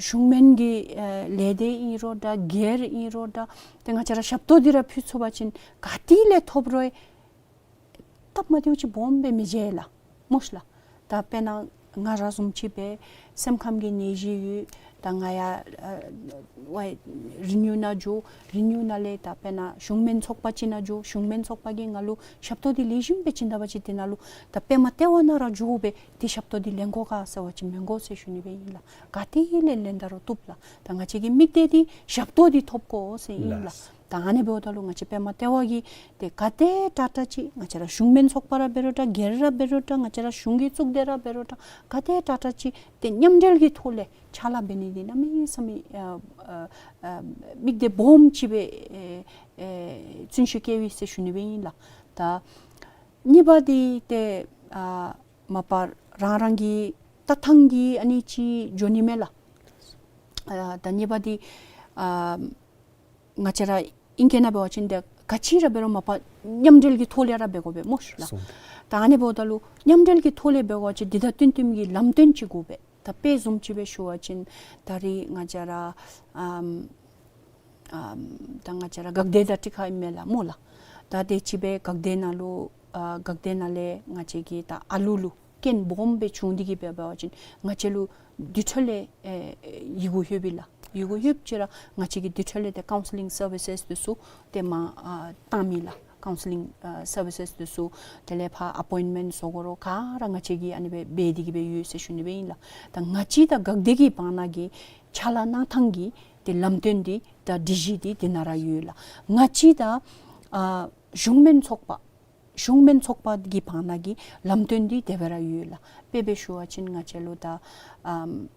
གཞུང་མིན་གྱི་ཨ་ལས་སྡེ་ཨིན་རུང་ད་སྒེར་ཨིན་རུང་ད་ཏེ་ང་བཅས་ར་ཞབས་ཏོག་འདི་ར་ཕུལ་ཚུགས་པ་ཅིན་ག་ཏེ་ལས་ཐོབ་རུང་སྟབས་མ་བདེཝ་ཅིག་སྦོམ་སྦེ་མི་མཇལ་ལགས། མོ་ཤིག་ལགས། ད་དཔེར་ན་ང་ར་བཟུམ་ཅིག་སྦེ་ སེམས་ཁམས་ཀྱི་ནད་གཞི་ཡོད། ད་ང་ཡར་ཨ་ཝའི་རི་ནིའུ་ནང་འགྱོ། རི་ནིའུ་ནང་ལས་ད་དཔེར་ན་གཞུང་སྨན་ཚོགས་པ་ཅིག་ནང་འགྱོ། གཞུང་སྨན་ཚོགས་པ་གིས་ང་ལུ་ཞབས་ཏོག་འདི་ལེགས་ཤོམ་སྦེ་བྱིན་ད་པ་ཅིན་དེ་ནང་ལུ་ད་པདྨ་ལྟེ་བ་ནང་ར་འགྱོ་སྦེ་དེ་ཞབས་ཏོག་འདི་ལེན་དགོ་ག་ཟེར་བ་ཅིན་མི་དགོ་ཟེར་ཞུ་ནི་སྦེ་ཨིན་ལགས། ག་ཏེ་ལས་ལེན་ད་རུང་བཏུབ་ལགས། ད་ང་བཅས་ཀྱི་དམིགས་གཏད་འདི་ཞབས་ཏོག་འདི་ཐོབ་དགོ་ཟེར་ཨིན་ལགས། ལགས། ད་ཨ་ནི་འབདཝ་ད་ལུ་ང་བཅས་པདྨ་ལྟེ་བ་གིས་ཏེ་ག་དེ་དྲག་དྲག་ཅིག་ང་བཅས་ར་གཞུང་སྨན་ཚོགས་པ་ར་འབད་རུང་འདྲ། སྒེར་ར་འབད་རུང་འདྲ། ང་བཅས་ར་གཞུང་གི་གཙུག་སྡེ་ར་འབད་རུང་འདྲ། ག་དེ་དྲག་དྲག་ཅིག་ཏེ་མཉམ་འབྲེལ་གྱི་ཐོག་ལས་ཕྱག་ལཱ་འབད་ནི་འདི་གནམ་མེད་ས་མེད་ཨ་ཨ་ཨ་དམིགས་གཏད་སྦོམ་ཅིག་སྦེ་ཨེ་ཨེ་བརྩོན་ཤུགས་བསྐྱེདཔ་ཨིན་ཟེར་ཞུ་ནི་སྦེ་ཨིན་ལགས། ད་གཉིས་པ་འདི་ཏེ་ཨ་མ་པ་རང་རང་གི་ལྟ་ཐངས་ཀྱིས་ཨ་ནི་ཅིག་འགྱོ་ནི་མས་ལགས། ཨ་ད་གཉིས་པ་འདི་ཨ་ང་བཅས་ར་ཨིང་སྐད་ནང་འབད་བ་ཅིན་ཏེ་ག་ཅི་ར་འབད་རུང་མ་པ་མཉམ་འབྲེལ་གྱི་ཐོག་ལས་ར་འབད་དགོ་པས་སྨོ་ལགས། སོང་། ད་ཨ་ནི་འབདཝ་ད་ལུ་མཉམ་འབྲེལ་གྱི་ཐོག་ལས་འབད་བ་ཅིན་འདི་དང་བསྟུན་བསྟུནམ་གྱི་ལམ་སྟོན་ཅིག་དགོ་པས། ད་དཔེ་བཟུམ་ཅིག་སྦེ་ཞུ་བ་ཅིན་ད་རེས་ང་བཅས་ར་ཨམ་ཨམ་ད་ང་བཅས་ར་འགག་སྡེ་དང་ཊི་ཁ་ཨིན་མས་ལགས་སྨོ་ལགས། ད་དེ་ཅིག་སྦེ་འགག་སྡེ་ནང་ལུ་ཨ་འགག་སྡེ་ནང་ལས་ང་བཅས་ཀྱི་ད་ཨ་ལུ་ལུ་རྐྱེན་སྦོམ་སྦེ་བྱུང་སྟེ་གིས་འབད་བ་ཅིན་ང་བཅས་ལུ་དེ་འཕྲོ་ལས་ཨེ་ཡི་གུ་ལྷོདཔ་ཨིན་ལགས། ཡི་གུ་ལྷོདཔ་ཅིག་ར་ང་བཅས་ཀྱིས་དེ་འཕྲོ་ལས་ཏེ་ཀའུན་སི་ལིང་སར་བི་སེས་འདི་ཚུ་ཏེ་མར་ཨ་བཏངམ་ཨིན་ལགས། ཀའུན་སི་ལིང་ཨ་སར་བི་སེས་འདི་ཚུ་དེ་ལས་ཕར་ཨ་པོའིནཊ་མེནཊ་བཟོ་དགོ་རུང་ག་ར་ང་བཅས་ཀྱིས་ཨ་ནི་སྦེ་འབད་དེ་གིས་སྦེ་ཡོད་ཟེར་ཞུ་ནི་སྦེ་ཨིན་ལགས། ད་ང་བཅས་དང་འགག་སྡེ་གི་བར་ན་གི་ཕྱག་ལཱ་གནང་ཐངས་ཀྱི་ཏེ་ལམ་སྟོན་འདི་དང་སྒྲིག་གཞི་འདི་དེ་ནང་ར་ཡོད་ལགས། ང་བཅས་དང་ཨ་གཞུང་སྨན་ཚོགས་པ་གཞུང་སྨན་ཚོགས་པ་གི་བར་ན་གི་ལམ་སྟོན་འདི་དེ་སྦེ་ར་ཡོད་ལགས། དཔེ་སྦེ་ཞུ་བ་ཅིན་ང་བཅས་ལུ་ད་ཨམ་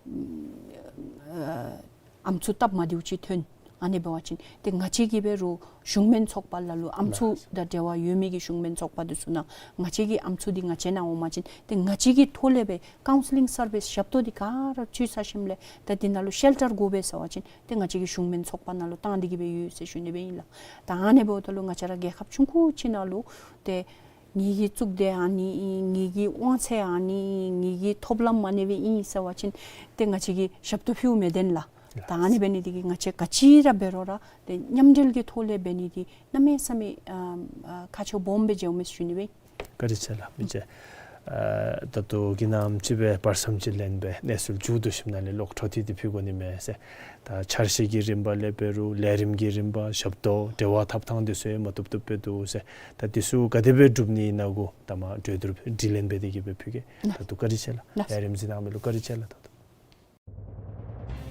ཨ་ཨམ་སྲུ་སྟབས་མ་བདེཝ་ཅིག་ཐོན། ཨ་ནི་འབད་བ་ཅིན་ཏེ་ང་བཅས་ཀྱིས་འབད་རུང་གཞུང་སྨན་ཚོགས་པ་ལ་ལུ་ཨམ་སྲུ་དང་འབྲེལ་བ་ཡོད་མི་གི་གཞུང་སྨན་ཚོགས་པ་འདི་ཚུ་ནང་ང་བཅས་ཀྱི་ཨམ་སྲུ་འདི་ང་བཅས་ནང་འོང་པ་ཅིན་ཏེ་ང་བཅས་ཀྱི་ཐོག་ལས་སྦེ་ཀའུན་སི་ལིང་སར་བི་སེས་ཞབས་ཏོག་འདི་ག་ར་ཚུད་ཚར་ཞིནམ་ལས་ད་འདི་ནང་ལུ་ཤེལ་ཊར་དགོ་པས་ཟེར་བ་ཅིན་ཏེ་ང་བཅས་ཀྱི་གཞུང་སྨན་ཚོགས་པ་ནང་ལུ་བཏང་སྟེ་གིས་སྦེ་ཡོད་ཟེར་ཞུ་ནི་སྦེ་ཨིན་ལགས། ད་ཨ་ནི་འབདཝ་ད་ལུ་ང་བཅས་ར་རྒྱལ་ཁབ་ཆུང་ཀུ་ཅིག་ནང་ལུ་ཏེ་ངེ་གི་གཙུག་སྡེ་ཨ་ནི་ཨིན། ངེ་གི་དབང་ཚད་ཨ་ནི་ཨིན། ངེ་གི་ཐོབ་ལམ་ཨ་ནི་སྦེ་ཨིན་ཟེར་བ་ཅིན་ཏེ་ང་བཅས་ཀྱིས་ཞབས་ཏོག་ཕུལཝ་མི་བདེན་ལགས། ད་ཨ་ནི་འབད་ནི་འདི་གིས་ང་བཅས་ག་ཅི་ར་འབད་རུང་ར་ཏེ་མཉམ་འབྲེལ་གྱི་ཐོག་ལས་འབད་ནི་འདི་གནམ་མེད་ས་མེད་ཨ་ཨ་ཁག་ཆེཝ་སྦོམ་སྦེ་མཇལཝ་མས་ཟེར་ཞུ་ནི་སྦེ། བཀའ་དྲིན་ཆེ་ལགས། མི་རྗེ་ཨ་ད་ལྟོ་གི་ནམ་ཅིག་སྦེ་བར་མཚམས་ཅིག་ལེན་སྦེ་གནས་ཚུལ་མཇུག་བསྡུ་ཞིནམ་ལས་ལོག་འཕྲོ་མཐུད་དེ་ཕུལ་དགོ་ནི་མས་ཟེར། ད་འཆར་གཞི་གི་རིམ་པ་ལས་འབད་རུང་ལས་རིམ་གྱི་རིམ་པ་ཞབས་ཏོག་འབྲེལ་བ་འཐབ་ཐངས་འདི་ཚུ་ཡང་མ་བཏུབ་བཏུབ་སྦེ་འདུག་ཟེར། ད་འདི་ཚུ་ག་དེ་སྦེ་སྒྲུབ་ནི་ཨིན་ན་གུ་ད་མ་གྲོས་བསྡུར་དྲི་ལན་འབད་དེ་གིས་སྦེ་ཕུལ་གེ། ད་ལྟོ་བཀའ་དྲིན་ཆེ་ལགས། ལགས། ལས་རིམ་གཟིགས་གནང་མི་ལུ་བཀའ་དྲིན་ཆེ་ལགས། ད་ལྟོ།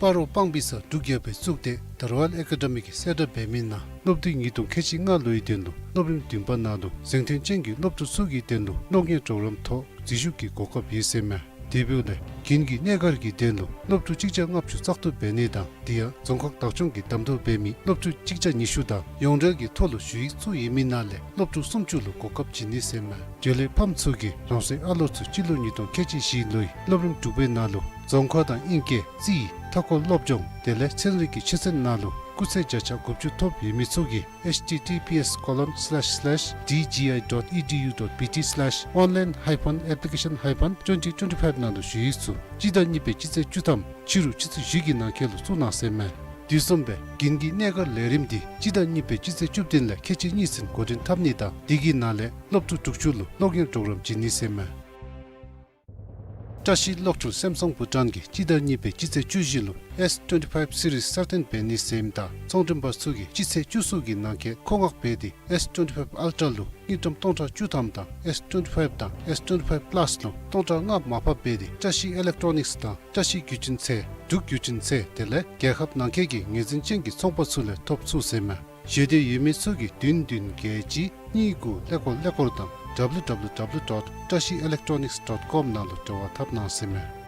སྤ་རོ་སྤང་སྦིས་ས་འབྲུག་རྒྱལ་པོའི་གཙུག་སྡེ་དར་ཝལ་ཨེ་ཀ་ཌ་མི་གིས་གསལ་བསྒྲགས་འབད་མི་ནང་སློབ་དུས་ཉིས་སྟོང་ཁལ་གཅིག་ལྔ་ལོའི་དོན་ལུ་སློབ་རིམ་བདུན་པ་ནང་ལུ་གཟེངས་ཐོན་ཅན་གྱི་སློབ་ཕྲུག་ཚུ་གི་དོན་ལུ་སློབ་གཉེར་གྲོགས་རམ་ཐོག་འཛུལ་ཞུགས་ཀྱི་གོ་སྐབས་ཡོད་ཟེར་མས། དེ་འབདཝ་ལས་རྒྱུན་གྱི་གནས་སྒར་གྱི་དོན་ལུ་སློབ་ཕྲུག་གཅིག་བརྒྱ་ལྔ་བཅུ་བཙག་འཐུ་འབད་ནི་དང་དེ་ཡང་རྫོང་ཁག་བདག་སྐྱོང་གིས་གདམ་འཐུ་འབད་མི་སློབ་ཕྲུག་གཅིག་བརྒྱ་ཉི་ཤུ་དང་ཡོངས་འབྲེལ་གྱི་ཐོག་ལུ་ཞུ་ཡིག་བཙུགས་ཡོད་མི་ནང་ལས་སློབ་ཕྲུག་སུམ་ཅུ་ལུ་གོ་སྐབས་བྱིན་ནི་ཟེར་མས། འབྲེལ་ཡོད་ཕམ་ཚུ་གིས་རང་སོའི་ཨ་ལོ་ཚུ་སྤྱི་ལོ་ཉིས་སྟོང་ཁལ་གཅིག་བཞི་ལོའི་སློབ་རིམ་དྲུག་པའི་ནང་ལུ་རྫོང་ཁ་དང་ཨིང་སྐད་རྩིས་མཐའ་འཁོར་སློབ་སྦྱོང་དེ་ལས་ཚན་རིག་གི་ཆོས་ཚན་ནང་ལུ་སྐུགས་ཚད་བརྒྱ་ཆ་དགུ་བཅུ་ཐོབ་ཡོད་མི་ཚུ་གིས་H T T P S colon slash slash D G I dot E D U dot B T slash online hyphen application hyphen twenty twenty-five ནང་ལུ་ཞུ་ཡིག་ཚུ་སྤྱི་ཟླ་གཉིས་པའི་སྤྱི་ཚེས་བཅུ་ཐམ་ཕྱི་རུ་ཆུ་ཚོད་བཞི་གི་ནང་འཁོད་ལུ་བཙུགས་གནང་ཟེར་མས། དེ་བཟུམ་སྦེ་རྒྱུན་གྱི་གནས་སྒར་ལས་རིམ་འདི་སྤྱི་ཟླ་གཉིས་པའི་སྤྱི་ཚེས་བཅུ་བདུན་ལས་ཁལ་གཅིག་གཉིས་ཚུན་འགོ་འདྲེན་འཐབ་ནི་དང་དེ་གི་ནང་ལས་སློབ་ཕྲུག་དྲུག་ཅུ་ལུ་སློབ་གཉེར་གྲོགས་རམ་བྱིན་ནི་ཟེར་མས། བཀྲ་ཤིས་གློག་འཕྲུལ་སེམ་སང་བུ་ཊཱན་གྱིས་སྤྱི་ཟླ་གཉིས་པའི་སྤྱི་ཚེས་བཅུ་བཞི་ལུ་S twenty-five series གསར་བཏོན་འབད་ནི་ཟེར་མི་དང་ཚོང་མགྲོན་པ་ཚུ་གིས་སྤྱི་ཚེས་བཅུ་གསུམ་གྱི་ནང་འཁོད་མཁོ་མངགས་འབད་དེ་S twenty-five Ultra ལུ་དངུལ་ཀྲམ་སྟོང་ཕྲག་བཅུ་ཐམ་དང་S twenty-five དང་S twenty-five Plus ལུ་སྟོང་ཕྲག་ལྔ་མར་ཕབ་འབད་དེ་བཀྲ་ཤིས་ཨི་ལེག་ཊོ་ནིགསི་དང་བཀྲ་ཤིས་བརྒྱུད་འཕྲིན་ཚད་འབྲུག་བརྒྱུད་འཕྲིན་ཚད་དེ་ལས་རྒྱལ་ཁབ་ནང་འཁོད་ཀྱི་ངོས་འཛིན་ཅན་གྱི་ཚོང་པ་ཚུ་ལས་ཐོབ་ཚུགས་ཟེར་མས། ཞེ་འདོད་ཡོད་མི་ཚུ་གིས་བདུན་བདུན་བརྒྱད་གཅིག་གཉིས་དགུ་ཀླད་ཀོར་ཀླད་ཀོར་དང་W W W dot trashiselectronics dot com ནང་ལུ་འབྲེལ་བ་འཐབ་གནང་ཟེར་མས།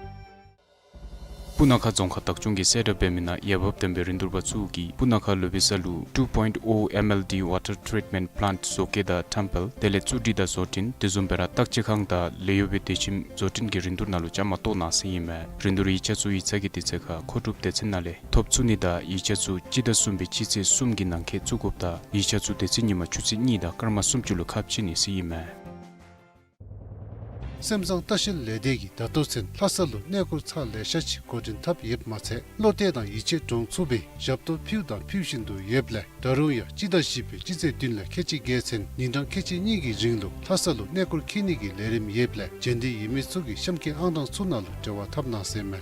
སྤུ་ན་ཁ་རྫོང་ཁག་བདག་སྐྱོང་གིས་གསལ་བསྒྲགས་འབད་མི་ནང་འོས་འབབ་ལྡན་པའི་རིན་བསྡུར་པ་ཚུ་གིས་སྤུ་ན་ཁ་ལུ་བི་ས་ལུ two point O M L D water treatment plant བཟོ་བཀོད་དང་ཊེམ་པལ་དེ་ལས་བཙུགས་སྒྲིག་དང་བཟོ་སྐྲུན་དེ་བཟུམ་སྦེ་ར་བརྟག་དཔྱད་ཁང་དང་ལས་གཡོག་པའི་སྡོད་ཁྱིམ་བཟོ་སྐྲུན་གྱི་རིན་བསྡུར་ནང་ལུ་བཅའ་མར་གཏོགས་གནང་ཟེར་ཨིན་མས། རིན་བསྡུར་ཡིག་ཆ་ཚུ་ཡིག་ཚང་གི་དུས་ཚོད་ཁར་མཁོ་སྒྲུབ་སྡེ་ཚན་ནང་ལས་ཐོབ་ཚུགས་ནི་དང་ཡིག་ཆ་ཚུ་སྤྱི་ཟླ་གསུམ་པའི་སྤྱི་ཚེས་གསུམ་གྱི་ནང་འཁོད་བཙུགས་དགོཔ་དང་ཡིག་ཆ་ཚུ་དེ་ཚེ་ཉིན་མ་ཆུ་ཚོད་གཉིས་དང་སྐར་མ་སུམ་ཅུ་ལུ་ཁ་ཕྱེ་ནི་ཟེར་ཨིན་མས། སེམས་བཟང་ལྟ་བཤལ་ལས་སྡེ་གིས་ད་ལྟོ་ཚུན་ལྷ་ས་ལུ་གནས་སྐོར་ཚར་ལེ་ཤ་ཅིག་འགོ་འདྲེན་འཐབ་ཡོདཔ་མ་ཚད་བློ་གཏད་དང་ཡིད་ཆེས་འདྲོངས་ཚུགས་པའི་ཞབས་ཏོག་ཕུལཝ་དང་ཕུལ་བཞིན་དུ་ཡོདཔ་ལས་ད་རུང་ཡང་སྤྱི་ཟླ་བཞི་པའི་སྤྱི་ཚེས་བདུན་ལས་ཁལ་གཅིག་བརྒྱད་ཚུན་ཉིན་གྲངས་ཁལ་གཅིག་གཉིས་ཀྱི་རིང་ལུ་ལྷ་ས་ལུ་གནས་སྐོར་འཁྱིད་ནི་གི་ལས་རིམ་ཡོདཔ་ལས་འབྱོན་འདོད་ཡོད་མི་ཚུ་གིས་གཤམ་འཁོད་ཨང་གྲངས་ཚུ་ནང་ལུ་འབྲེལ་བ་འཐབ་གནང་ཟེར་མས།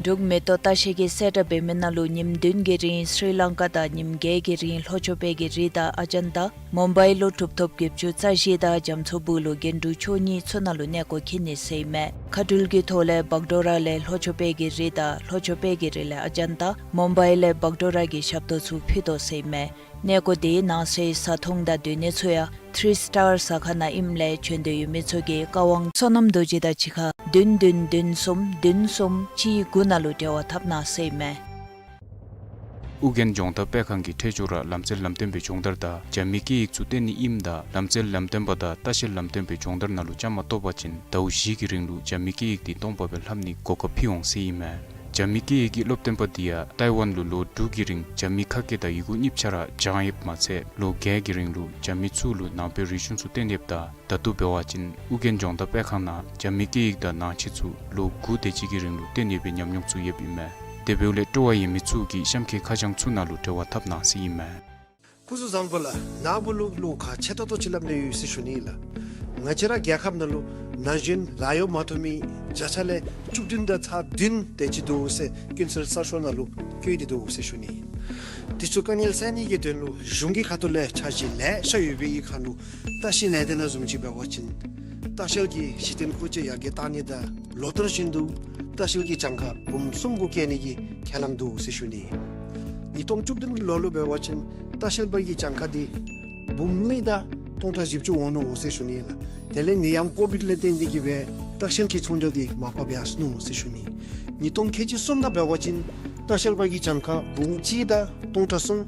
འབྲུག་མེ་ཏོག་ལྟ་བཤལ་གྱིས་གསལ་བསྒྲགས་འབད་མི་ནང་ལུ་ཉིནམ་བདུན་གྱི་རིང་སྲི་ལང་ཀ་དང་ཉིནམ་བརྒྱད་ཀྱི་རིང་ལྷོ་ཕྱོགས་པའི་གི་རི་དང་ཨ་ཇན་ཏ། མུམ་བའི་ལུ་གྲུབ་ཐོབ་བརྒྱད་ཅུ་རྩ་བཞི་དང་རྒྱ་མཚོ་སྦུག་ལུ་རྒྱན་དྲུག་མཆོག་གཉིས་ཚུ་ནང་ལུ་གནས་སྐོར་འཁྱིད་ནི་ཟེར་ཨིན་མས། མཁའ་འགྲུལ་གྱི་ཐོག་ལས་བག་ཌོ་ར་ལས་ལྷོ་ཕྱོགས་པའི་གི་རི་དང་ལྷོ་ཕྱོགས་པའི་གི་རི་ལས་ཨ་ཇན་ཏ། མུམ་བའི་ལས་བག་ཌོ་ར་གི་ཞབས་ཏོག་ཚུ་ཕུལ་དོ་ཟེར་ཨིན་མས། གནས་སྐོར་དེའི་ནང་གསེས་བཟའ་འཐུང་དང་སྡོད་གནས་ཚུ་ཡང་ཐི་རི་སི་ཊར་ཟ་ཁང་ནང་ཨིནམ་ལས་བྱོན་འདོད་ཡོད་མི་ཚུ་གིས་བཀའ་དབང་བསོད་ནམས་རྡོ་རྗེ་དང་གཅིག་ཁར་བདུན་བདུན་བདུན་གསུམ་བདུན་གསུམ་གཅིག་དགུ་ནང་ལུ་འབྲེལ་བ་འཐབ་གནང་ཟེར་ཨིན་མས། ཨོ་རྒྱན་ལྗོངས་བདག་སྤེལ་ཁང་གི་ཁྲལ་སྦྱོར་ར་ལམ་རྩལ་ལམ་སྟོན་པའི་སྦྱོང་བརྡར་དང་རྒྱ་མི་སྐད་ཡིག་ཚུ་སྟོན་ནི་ཨིནམ་ད་ལམ་རྩལ་ལམ་སྟོན་པ་དང་ལྟ་བཤལ་ལམ་སྟོན་པའི་སྦྱོང་བརྡར་ནང་ལུ་བཅའ་མར་གཏོགས་པ་ཅིན་ཟླཝ་བཞི་གི་རིང་ལུ་རྒྱ་མི་སྐད་ཡིག་འདི་སྟོང་པ་སྦེ་ལྷབ་ནིའི་གོ་སྐབས་ཕུལ་འོང་ཟེར་ཨིན་མས། རྒྱ་མི་སྐད་ཡིག་གི་སློབ་སྟོན་པ་འདི་ཡང་ཏའི་ཝན་ལུ་ལོ་དྲུག་གི་རིང་རྒྱ་མི་ཁ་སྐད་དང་ཡི་གུ་གཉིས་ཆ་ར་སྦྱངས་ཡོདཔ་མ་ཚད་ལོ་བརྒྱད་ཀྱི་རིང་ལུ་རྒྱ་མི་ཚུ་ལུ་ནང་པའི་རིག་གཞུང་ཚུ་སྟོན་ཡོདཔ་ད་ད་ལྟོ་འབད་བ་ཅིན་ཨོ་རྒྱན་ལྗོངས་བདག་སྤེལ་ཁང་ནང་རྒྱ་མི་སྐད་ཡིག་དང་ནང་ཆོས་ཚུ་ལོ་དགུ་དེ་ཅིག་གི་རིང་ལུ་སྟོན་ཡོད་པའི་ཉམས་མྱོང་ཚུ་ཡོདཔ་ཨིན་མས། དེ་འབདཝ་ལས་སྤྲོ་བ་ཡོད་མི་ཚུ་གིས་གཤམ་གྱི་ཁ་བྱང་ཚུ་ནང་ལུ་འབྲེལ་བ་འཐབ་གནང་ཟེར་ཨིན་མས། སྐུ་གཟུགས་བཟང་པོ་ལགས། ནཱ་བུ་ལུ་བློ་ཁག་ཆེ་ཏོག་ཏོ་ཅིག་སླབ་ནི་ཡོད་ཟེར་ཞུ་ནི་ལགས། ང་བཅས་ར་རྒྱལ་ཁབ་ནང་ལུ་ན་གཞོན་ལཱ་གཡོག་མ་ཐོབ་མི་བརྒྱ་ཆ་ལས་བཅུ་བདུན་དང་ཚག་བདུན་དེ་ཅིག་འདུག་ཟེར་ཀུན་གསལ་གསར་ཤོག་ནང་ལུ་བཀོད་དེ་འདུག་ཟེར་ཞུ་ནི། དེ་ཚུ་དཀའ་ངལ་སེལ་ནི་གི་དོན་ལུ་གཞུང་གི་ཁ་ཐུག་ལས་འཆར་གཞི་ལེ་ཤ་ཡོད་པའི་ཁར་ལུ་ལྟ་བཤལ་ལས་སྡེ་ནང་བཟུམ་ཅིག་འབད་བ་ཅིན་ལྟ་བཤལ་གྱི་གཞི་རྟེན་མཁོ་ཆས་ཡར་རྒྱས་བཏང་ནི་དང་ལོ་ལྟར་བཞིན་དུ་ལྟ་བཤལ་གྱི་གྱངས་ཁ་འབུམ་གསུམ་གུ་བཀལ་ནི་གི་ཁས་ལེན་འདུག་ཟེར་ཞུ་ནི། ཉིས་སྟོང་བཅུ་བདུན་གྱི་ལོ་ལུ་འབད་བ་ཅིན་ལྟ་བཤལ་པ་གི་གྱངས་ཁ་འདི་འབུམ་གཉིས་དང་སྟོང་ཕྲག་བཞི་བཅུ་འོང་ནུག་ཟེར་ཞུ་ནི་ལགས། དེ་ལས་ནད་ཡམས་ཀོ་བིཌ་ལས་བརྟེན་ཏེ་གིས་སྦེ་ལྟ་བཤལ་གྱི་ཚོང་རྒྱག་འདི་མར་ཕབ་ཡར་སོ་ནུག་ཟེར་ཞུ་ནི། ཉིས་སྟོང་ཁལ་གཅིག་གསུམ་ནང་འབད་བ་ཅིན་ལྟ་བཤལ་པ་གི་གྱངས་ཁ་འབུམ་གཅིག་དང་སྟོང་ཕྲག་གསུམ།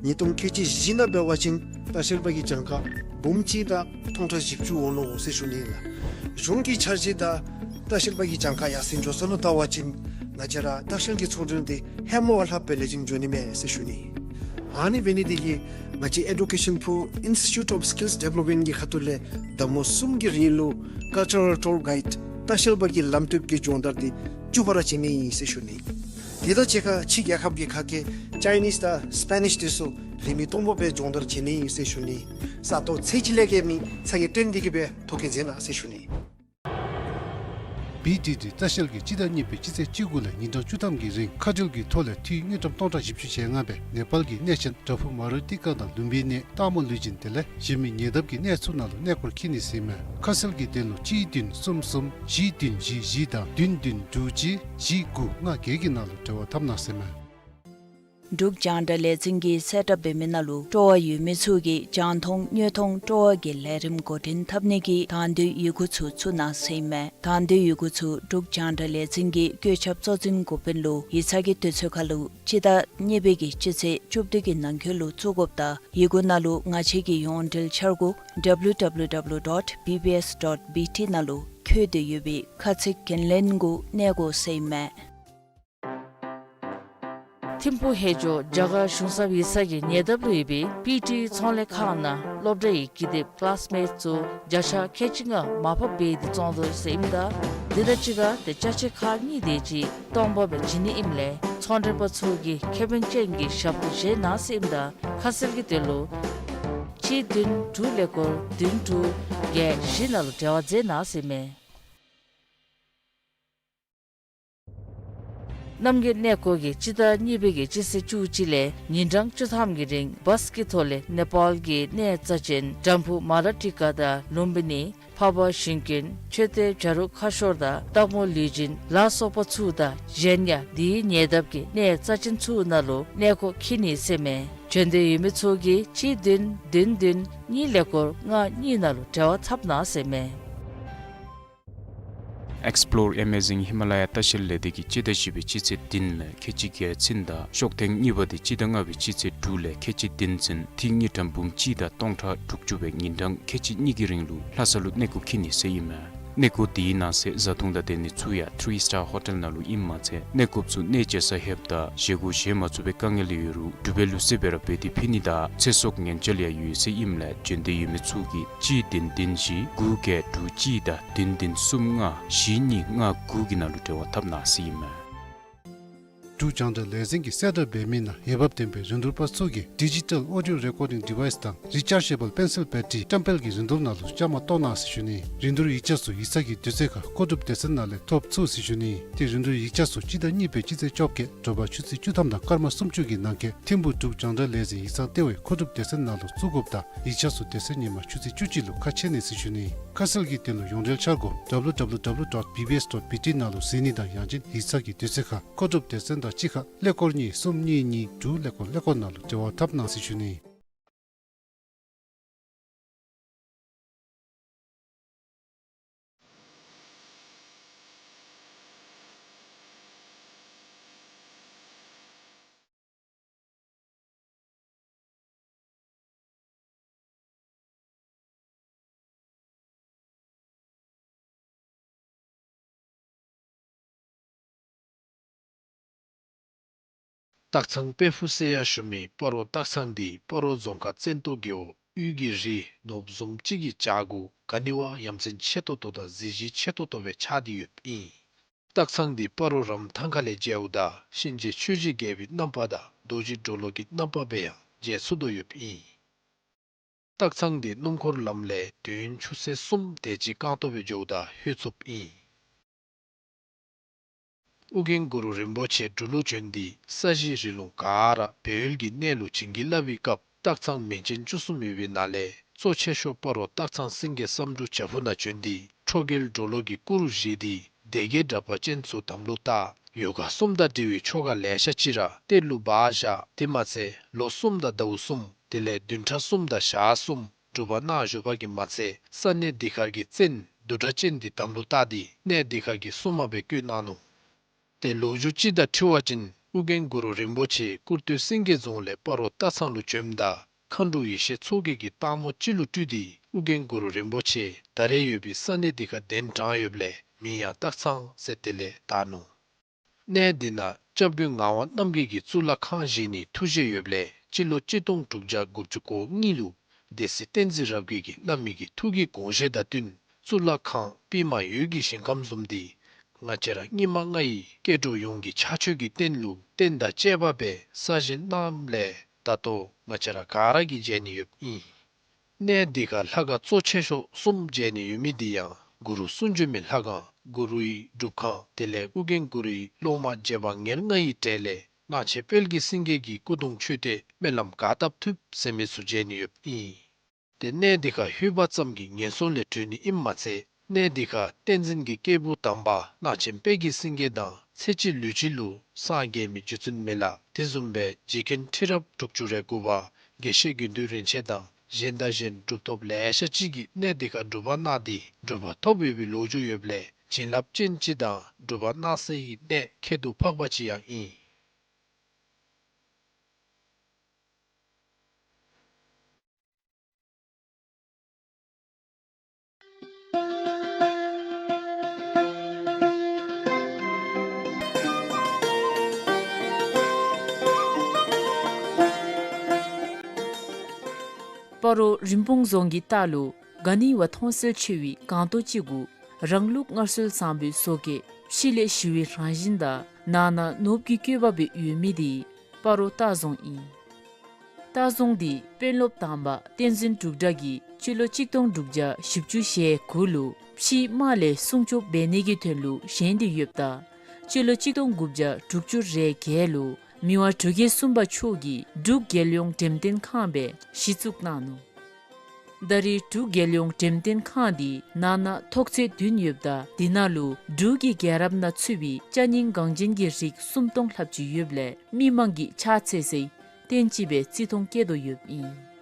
ཉིས་སྟོང་ཁལ་གཅིག་བཞི་ནང་འབད་བ་ཅིན་ལྟ་བཤལ་པ་གི་གྱངས་ཁ་འབུམ་གཅིག་དང་སྟོང་ཕྲག་བཞི་བཅུ་འོང་ནུག་ཟེར་ཞུ་ནི་ལགས། གཞུང་གི་འཆར་གཞི་དང་ལྟ་བཤལ་པ་གི་གྱངས་ཁ་ཡར་སེང་འགྱོ་ས་ལུ་བལྟ་བ་ཅིན་ང་བཅས་ར་ལྟ་བཤལ་གྱི་ཚོང་འབྲེལ་འདི་ཧེ་མ་བ་ལྷག་སྦེ་ལེགས་ཤོམ་འགྱོ་ནི་མས་ཟེར་ཞུ་ནི། ཨ་ནི་འབད་ནི་འདི་གིས་ང་བཅས་ཨེ་ཌུ་ཀེ་ཤཱན་ཕུ་ཨིན་སི་ཊི་ཊུཊ་ཨོཕ་སི་ཀིལསི་ཌི་ཝེ་ལོབ་མེནཊ་གི་ཁ་ཐུག་ལས་ཟླ་མོ་གསུམ་གྱི་རིང་ལུ་ཀལ་ཅར་རལ་ཊུར་གའིཌ་ལྟ་བཤལ་པ་གི་ལམ་སྟོན་གྱི་སྦྱོང་བརྡར་འདི་བཅུ་པ་ར་བྱིན་ནི་ཨིན་ཟེར་ཞུ་ནི། དེ་དང་གཅིག་ཁར་ཕྱི་རྒྱལ་ཁབ་ཀྱི་ཁ་སྐད་ཅའི་ནིསི་དང་སི་པེ་ནིསི་དེ་ཚུ་རིན་མེད་སྟོང་པ་སྦེ་སྦྱོང་བརྡར་བྱིན་ནི་ཨིན་ཟེར་ཞུ་ནི། ས་སྟོང་ཚད་ཅིག་ལས་བརྒལ་མི་ཚ་གྱང་སྟོན་ཏེ་གིས་སྦེ་ཐོ་བཀོད་མཛད་གནང་ཟེར་ཞུ་ནི། བི་ཌི་ཌི་ལྟ་བཤལ་གྱིས་སྤྱི་ཟླ་གཉིས་པའི་སྤྱི་ཚེས་བཅུ་དགུ་ལས་ཉིན་གྲངས་བཅུ་ཐམ་གྱི་རིང་མཁའ་འགྲུལ་གྱི་ཐོག་ལས་འཐུས་དངུལ་ཀྲམ་སྟོང་ཕྲག་བཞི་བཅུ་ཞེ་ལྔ་སྦེ་ནེ་པཱལ་གྱི་གནས་ཆེན་བྲག་ཕུག་མ་རུ་ཊི་ཀ་དང་ལུམ་བི་ནི་སྟག་མོ་ལུས་སྦྱིན་དེ་ལས་གཞན་མི་ཉེ་འདབས་ཀྱི་གནས་ཚུ་ནང་ལུ་གནས་སྐོར་འཁྱིད་ནི་ཟེར་ཨིན་མས། ཁ་གསལ་གྱི་དོན་ལུ་གཅིག་བདུན་གསུམ་གསུམ་བཞི་བདུན་བཞི་བཞི་དང་བདུན་བདུན་དྲུག་གཅིག་བཞི་དགུ་ལྔ་བརྒྱད་ཀྱི་ནང་ལུ་འབྲེལ་བ་འཐབ་གནང་ཟེར་ཨིན་མས། འབྲུག་རྒྱང་བསྒྲགས་ལས་འཛིན་གྱིས་གསལ་བསྒྲགས་འབད་མི་ནང་ལུ་སྤྲོ་བ་ཡོད་མི་ཚུ་གིས་རྒྱང་མཐོང་དངོས་མཐོང་སྤྲོ་བ་གི་ལས་རིམ་འགོ་འདྲེན་འཐབ་ནི་གི་དང་འདོད་ཡི་གུ་ཚུ་བཙུགས་གནང་ཟེར་ཨིན་མས། དང་འདོད་ཡི་གུ་ཚུ་འབྲུག་རྒྱང་བསྒྲགས་ལས་འཛིན་གྱི་བཀོད་ཁྱབ་གཙོ་འཛིན་འགོ་དཔོན་ལུ་ཡིག་ཚང་གི་དུས་ཚོད་ཁར་ལུ་སྤྱི་ཟླ་གཉིས་པའི་གི་སྤྱི་ཚེས་བཅུ་བདུན་གྱི་ནང་འཁོད་ལུ་བཙུགས་དགོཔ་དང་ཡི་གུ་ནང་ལུ་ང་བཅས་ཀྱི་ཡོངས་འབྲེལ་འཆར་སྒོ་ཌབ་ལུ་ཌབ་ལུ་ཌབ་ལུ་ཌོཊ་བི་བི་ཨེསི་ཌོཊ་བི་ཊི་ནང་ལུ་འཁོད་དེ་ཡོད་པའི་ཁ་ཚིག་འགན་ལེན་གུ་གནས་དགོ་ཟེར་ཨིན་མས། ཐིམ་ཕུག་ཧེ་ཇོ་རྒྱ་གར་གཞུང་ཚབ་ཡིག་ཚང་གི་ཉེ་འདབས་ལུ་ཡོད་པའི་པི་ཊི་ཚོང་ལས་ཁང་ནང་སློབ་གྲྭ་ཡི་ཀི་དེབ་ཀི་ལཱསི་མེཊསི་ཚུ་བརྒྱ་ཆ་ཁལ་གཅིག་ལྔ་མར་ཕབ་འབད་དེ་བཙོང་དོ་ཟེར་ཨིནམ་ད་དེ་དང་གཅིག་ཁར་ཏེ་ཅ་ཆས་ཁག་གཉིས་དེ་ཅིག་སྟོང་པ་སྦེ་བྱིན་ནི་ཨིནམ་ལས་ཚོང་འབྲེལ་པ་ཚུ་གིས་ཁེ་ཕན་ཅན་གྱི་ཞབས་ཏོག་བཞེས་གནང་ཟེར་ཨིནམ་ད་ཁ་གསལ་གྱི་དོན་ལུ་གཅིག་བདུན་དྲུག་ཀླད་ཀོར་བདུན་དྲུག་བརྒྱད་བཞི་ནང་ལུ་འབྲེལ་བ་མཛད་གནང་ཟེར་ཨིན་མས། རྣམ་རྒྱལ་གནས་སྐོར་གྱིས་སྤྱི་ཟླ་གཉིས་པའི་གི་སྤྱི་ཚེས་བཅུ་གཅིག་ལས་ཉིན་གྲངས་བཅུ་ཐམ་གྱི་རིང་བཱསི་གི་ཐོག་ལས་ནེ་པཱལ་གྱི་གནས་རྩ་ཅན་བྲག་ཕུག་མ་ར་ཊི་ཀ་དང་ལུམ་བི་ནི་འཕགས་པ་ཞིང་ཀུན་མཆོད་རྟེན་བྱ་རུང་ཁ་ཤོར་དང་སྟག་མོ་ལུས་སྦྱིན་ལ་སོགས་པ་ཚུ་དང་གཞན་ཡང་དེའི་ཉེ་འདབས་ཀྱི་གནས་རྩ་ཅན་ཚུ་ནང་ལུ་གནས་སྐོར་འཁྱིད་ནི་ཟེར་ཨིན་མས། བྱོན་འདོད་ཡོད་མི་ཚུ་གིས་གཅིག་བདུན་བདུན་བདུན་གཉིས་ཀླད་ཀོར་ལྔ་གཉིས་ནང་ལུ་འབྲེལ་བ་འཐབ་གནང་ཟེར་ཨིན་མས། Explore Amazing Himalaya ལྟ་བཤལ་ལས་སྡེ་གིས་སྤྱི་ཟླ་བཞི་པའི་སྤྱི་ཚེས་བདུན་ལས་ཁལ་གཅིག་བརྒྱད་ཚུན་དང་ཤོག་ཐེངས་གཉིས་པ་དེ་སྤྱི་ཟླ་ལྔ་པའི་སྤྱི་ཚེས་དྲུག་ལས་ཁལ་གཅིག་བདུན་ཚུན་ཐིག་དངུལ་ཀྲམ་འབུམ་གཅིག་དང་སྟོང་ཕྲག་དྲུག་ཅུ་སྦེ་ཉིན་གྲངས་ཁལ་གཅིག་གཉིས་ཀྱི་རིང་ལུ་ལྷ་ས་ལུ་གནས་སྐོར་འཁྱིད་ནི་ཟེར་ཨིན་མས། གནས་སྐོར་དེའི་ནང་གསེས་བཟའ་འཐུང་དང་སྡོད་གནས་ཚུ་ཡང་ཐི་རི་སི་ཊར་ཧོ་ཊེལ་ནང་ལུ་ཨིནམ་མ་ཚད་གནས་སྐོརཔ་ཚུ་གནས་མཇལ་ས་ལྷོདཔ་ད་བཞེས་སྒོ་བཞེས་མ་ཚུགས་པའི་དཀའ་ངལ་ཡོད་རུང་འབྲུག་པའི་ལུགས་སྲོལ་སྦེ་ར་འབད་དེ་ཕུལ་ནི་དང་ཚེ་སྲོག་ཉེན་བཅོལ་ཡང་ཡོད་ཟེར་ཨིནམ་ལས་བྱོན་འདོད་ཡོད་མི་ཚུ་གིས་གཅིག་བདུན་བདུན་བཞི་དགུ་བརྒྱད་དྲུག་གཅིག་དང་བདུན་བདུན་གསུམ་ལྔ་བཞི་གཉིས་ལྔ་དགུ་གི་ནང་ལུ་འབྲེལ་བ་འཐབ་གནང་ཟེར་ཨིན་མས། འབྲུག་རྒྱང་བསྒྲགས་ལས་འཛིན་གྱིས་གསལ་བསྒྲགས་འབད་མི་ནང་འོས་འབབ་ལྡན་པའི་རིན་བསྡུར་པ་ཚུ་གིས་ཌི་ཇི་ཊལ་ཨོ་ཌི་ཡོ་རེ་ཀོར་ཌིང་ཌི་ཝའི་སི་དང་རི་ཅརཇ་ཨེ་བཱལ་པེན་སིལ་བེ་ཊ་རི་བཀྲམ་སྤེལ་གྱི་རིན་བསྡུར་ནང་ལུ་བཅའ་མར་གཏོགས་གནང་ཟེར་ཞུ་ནི། རིན་བསྡུར་ཡིག་ཆ་ཚུ་ཡིག་ཚང་གི་དུས་ཚོད་ཁར་མཁོ་སྒྲུབ་སྡེ་ཚན་ནང་ལས་ཐོབ་ཚུགས་ཟེར་ཞུ་ནི། ཏེ་རིན་བསྡུར་ཡིག་ཆ་ཚུ་སྤྱི་ཟླ་གཉིས་པའི་སྤྱི་ཚེས་བཅོ་བརྒྱད་དྲོ་པ་ཆུ་ཚོད་བཅུ་ཐམ་དང་སྐར་མ་སུམ་ཅུ་གི་ནང་འཁོད་ཐིམ་ཕུག་འབྲུག་རྒྱང་བསྒྲགས་ལས་འཛིན་ཡིག་ཚང་ལྟེ་བའི་མཁོ་སྒྲུབ་སྡེ་ཚན་ནང་ལུ་བཙུགས་དགོཔ་དང་ཡིག་ཆ་ཚུ་དེ་ཚེ་ཉིན་མ་ཆུ་ཚོད་བཅུ་གཅིག་ལུ་ཁ་ཕྱེ་ནི་ཟེར་ཞུ་ནི། ཁ་གསལ་གྱི་དོན་ལུ་ཡོངས་འབྲེལ་འཆར་སྒོ་ཌབ་ལུ་ཌབ་ལུ་ཌབ་ལུ་ཌོཊ་བི་བི་ཨེསི་ཌོཊ་བི་ཊི་ནང་ལུ་གཟིགས་ནི་དང་ཡང་ཅིན་ཡིག་ཚང་གི་དུས་ཚོད་ཁར་མཁོ་སྒྲུབ་སྡེ་ཚན་དང་གཅིག་ཁར་ཀླད་ཀོར་གཉིས་གསུམ་གཉིས་གཉིས་དྲུག་ཀླད་ཀོར་ཀླད་ཀོར་ནང་ལུ་འབྲེལ་བ་འཐབ་གནང་ཟེར་ཞུ་ནི། སྟག་ཚང་དཔལ་ཕུག་ཟེར་ཡང་ཞུ་མི་སྤ་རོ་སྟག་ཚང་འདི་སྤ་རོ་རྫོང་ཁག་བཙན་ཏོ་རྒེད་འོག་དབུས་ཀྱི་རི་ནོར་བུ་བཟུམ་ཅིག་གི་བྱག་གུ་ག་ནི་བ་ཡ་མཚན་ཆེ་ཏོག་ཏོ་དང་གཟི་བརྗིད་ཆེ་ཏོག་ཏོ་སྦེ་ཆགས་ཏེ་ཡོདཔ་ཨིན། སྟག་ཚང་འདི་སྤ་རོ་རམ་ཐང་ཁ་ལས་མཇལཝ་ད་གཤིན་རྗེ་ཆོས་རྗེ་རྒྱལ་པོའི་རྣམ་པ་དང་རྡོ་རྗེ་གྲོ་ལོད་ཀྱི་རྣམ་པ་སྦེ་ཡང་མཇལ་ཚུགས་དོ་ཡོདཔ་ཨིན། སྟག་ཚང་འདི་སྣུམ་འཁོར་ལམ་ལས་དུས་ཡུན་ཆུ་ཚོད་གསུམ་དེ་ཅིག་རྐང་སྟོང་སྦེ་འགྱོཝ་ད་ལྷོད་ཚུགསཔ་ཨིན། ཨོ་རྒྱན་གུ་རུ་རིན་པོ་ཆེ་འབྲུག་ལུ་བྱོན་ཏེ་ས་གཞི་རི་ལུང་ག་ར་སྦས་ཡུལ་གྱི་གནས་ལུ་བྱིན་གྱིས་བརླབས་པའི་སྐབས་སྟག་ཚང་མིང་ཅན་བཅུ་གསུམ་ཡོད་པའི་ནང་ལས་གཙོ་ཆེ་ཤོས་སྤ་རོ་སྟག་ཚང་སེང་གེ་བསམ་འགྲུབ་བྱག་ཕུག་ནང་བྱོན་ཏེ་ཁྲོ་རྒྱལ་གྲོ་ལོད་ཀྱི་སྐུ་རུ་བཞེངས་ཏེ་སྡེ་བརྒྱད་དྲེགས་པ་ཅན་ཚུ་དམ་ལུ་བཏགས། ཡོ་ག་གསུམ་དང་འབྲེལ་བའི་ཆོ་ག་ལེ་ཤ་ཅིག་ར་གཏེར་ལུ་སྦ་བཞག། དེ་མ་ཚད་ལོ་གསུམ་དང་ཟླཝ་གསུམ་དེ་ལས་བདུན་ཕྲག་གསུམ་དང་ཞག་གསུམ་སྒྲུབ་པ་གནང་བཞུགས་པ་གིས་མ་ཚད་ས་གནས་འདི་ཁར་གྱི་བཙན་བདུད་དྲེགས་ཅན་འདི་དམ་ལུ་བཏགས་ཏེ་གནས་འདི་ཁར་གྱི་སྲུང་མ་སྦེ་བསྐོས་གནང་ནུག། ཏེ་ལོ་རྒྱུས་ཅིག་དང་འཁྲིལ་བ་ཅིན་ཨོ་རྒྱན་གུ་རུ་རིན་པོ་ཆེ་སྐུར་སྟོད་སེང་གེ་རྫོང་ལས་སྤ་རོ་སྟག་ཚང་ལུ་བྱོནམ་ད་མཁའ་འགྲོ་ཡེ་ཤེས་མཚོ་རྒྱལ་གྱིས་སྟག་མོ་ཅིག་ལུ་སྤྲུལ་ཏེ་ཨོ་རྒྱན་གུ་རུ་རིན་པོ་ཆེ་ད་རེས་ཡོད་པའི་ས་གནས་འདི་ཁར་གདན་དྲངས་ཡོདཔ་ལས་མིང་ཡང་སྟག་ཚང་ཟེར་དེ་ལས་བཏགས་ནུག། གནས་འདི་ནང་སྐྱབས་མགོན་ངག་དབང་རྣམ་རྒྱལ་གྱིས་གཙུག་ལག་ཁང་བཞེངས་ནིའི་ཐུགས་བཞེད་ཡོདཔ་ལས་སྤྱི་ལོ་གཅིག་སྟོང་དྲུག་བརྒྱ་དགུ་བཅུ་གོ་གཉིས་ལུ་སྡེ་སྲིད་བསྟན་འཛིན་རབ་རྒྱས་ཀྱིས་བླ་མའི་གི་ཐུགས་ཀྱི་དགོངས་བཞེད་དང་བསྟུན་གཙུག་ལག་ཁང་པདྨ་འོད་ཀྱི་ཞིང་ཁམས་བཟུམ་འདི་ང་བཅས་ར་སྙིགས་མ་ལྔ་ཡི་སྐྱེ་འགྲོ་ཡོངས་ཀྱི་ཕྱག་མཆོད་ཀྱི་རྟེན་ལུ་རྟེན་དང་བཅས་པ་སྦེ་གསར་བཞེངས་གནངམ་ལས་ད་ལྟོ་ང་བཅས་ར་ག་ར་གིས་མཇལ་ནི་ཡོདཔ་ཨིན། གནས་འདི་ཁར་ལྷ་ཁང་གཙོ་ཆེ་ཤོས་གསུམ་མཇལ་ནི་ཡོད་མི་འདི་ཡང་གུ་རུ་གསུང་བྱོན་མའི་ལྷ་ཁང་གུ་རུའི་སྒྲུབ་ཁང་དེ་ལས་ཨོ་རྒྱན་གུ་རུའི་སློབ་མ་རྗེ་འབངས་ཉེར་ལྔ་ཡི་གྲས་ལས་གླང་ཆེན་དཔལ་གྱི་སེང་གེ་གི་སྐུ་གདུང་མཆོད་རྟེན་སྨོན་ལམ་ག་བཏབ་ཐུབ་ཟེར་མི་ཚུ་མཇལ་ནི་ཡོདཔ་ཨིན། ཏེ་གནས་འདི་ཁར་ལྷོད་པ་ཙམ་གྱིས་ངན་སོང་ལས་གྲོལ་ནི་ཨིནམ་མ་ཚད་གནས་འདི་ཁར་བསྟན་འཛིན་གྱི་སྐྱེས་བུ་དམ་པ་གླང་ཆེན་དཔལ་གྱི་སེང་གེ་དང་ཚེ་གཅིག་ལུས་གཅིག་ལུ་སངས་རྒྱས་མི་རྗེ་བཙུན་མི་ལ་དེ་བཟུམ་སྦེ་རྗེ་མཁན་ཁྲི་རབས་དྲུག་ཅུ་རེ་དགུ་པ་དགེ་བཤེས་དགེ་འདུན་རིན་ཆེན་དང་གཞན་དང་གཞན་གྲུབ་ཐོབ་ལེ་ཤ་ཅིག་གིས་གནས་འདི་ཁར་སྒྲུབ་པ་གནང་སྟེ་གྲུབ་པ་ཐོབ་ཡོད་པའི་ལོ་རྒྱུས་ཡོདཔ་ལས་བྱིན་རླབས་ཅན་ཅིག་དང་སྒྲུབ་པ་གནང་སའི་གནས་ཁྱད་དུ་འཕགས་པ་ཅིག་ཡང་ཨིན། སྤ་རོ་རིན་སྤུངས་རྫོང་གི་ལྟག་ལུ་ག་ནི་བ་མཐོང་གསལ་ཆེ་བའི་སྒང་ཏོག་ཅིག་གུ་རང་ལུགས་སྔར་སྲོལ་བཟང་པོའི་བཟོ་བཀོད་ཕྱི་ལས་ཞི་བའི་རང་བཞིན་དང་ནང་ན་ནོར་བུ་གི་བཀོད་པ་སྦེ་ཡོད་མི་འདི་སྤ་རོ་སྟག་རྫོང་ཨིན། སྟག་རྫོང་འདི་དཔོན་སློབ་དང་པ་བསྟན་འཛིན་འབྲུག་གྲགས་ཀྱིས་སྤྱི་ལོ་གཅིག་སྟོང་དྲུག་བརྒྱ་བཞི་བཅུ་ཞེ་དགུ་ལུ་ཕྱིའི་དམག་ལས་སྲུང་སྐྱོབ་འབད་ནི་གི་དོན་ལུ་བཞེངས་ཏེ་ཡོདཔ་ད་སྤྱི་ལོ་གཅིག་སྟོང་དགུ་བརྒྱ་དྲུག་ཅུ་རེ་བརྒྱད་ལུ་མི་དབང་འབྲུག་རྒྱལ་གསུམ་པ་མཆོག་གིས་འབྲུག་རྒྱལ་ཡོངས་འགྲེམས་སྟོན་ཁང་སྦེ་གཞི་བཙུགས་གནང་ནུག། ད་རེས་འབྲུག་རྒྱལ་ཡོངས་འགྲེམས་སྟོན་ཁང་འདི་ནང་ན་ཐོག་ཚད་བདུན་ཡོདཔ་ད་འདི་ནང་ལུ་འབྲུག་གི་རྒྱལ་རབས་ནང་ཚུད་པའི་ཅ་རྙིང་འགངས་ཅན་གྱི་རིགས་སུམ་སྟོང་ལྷགཔ་ཅིག་ཡོདཔ་ལས་མི་མང་གིས་ཕྱག་འཚལ་སའི་རྟེན་ཅིག་སྦེ་བརྩི་མཐོང་བསྐྱེད་དོ་ཡོདཔ་ཨིན།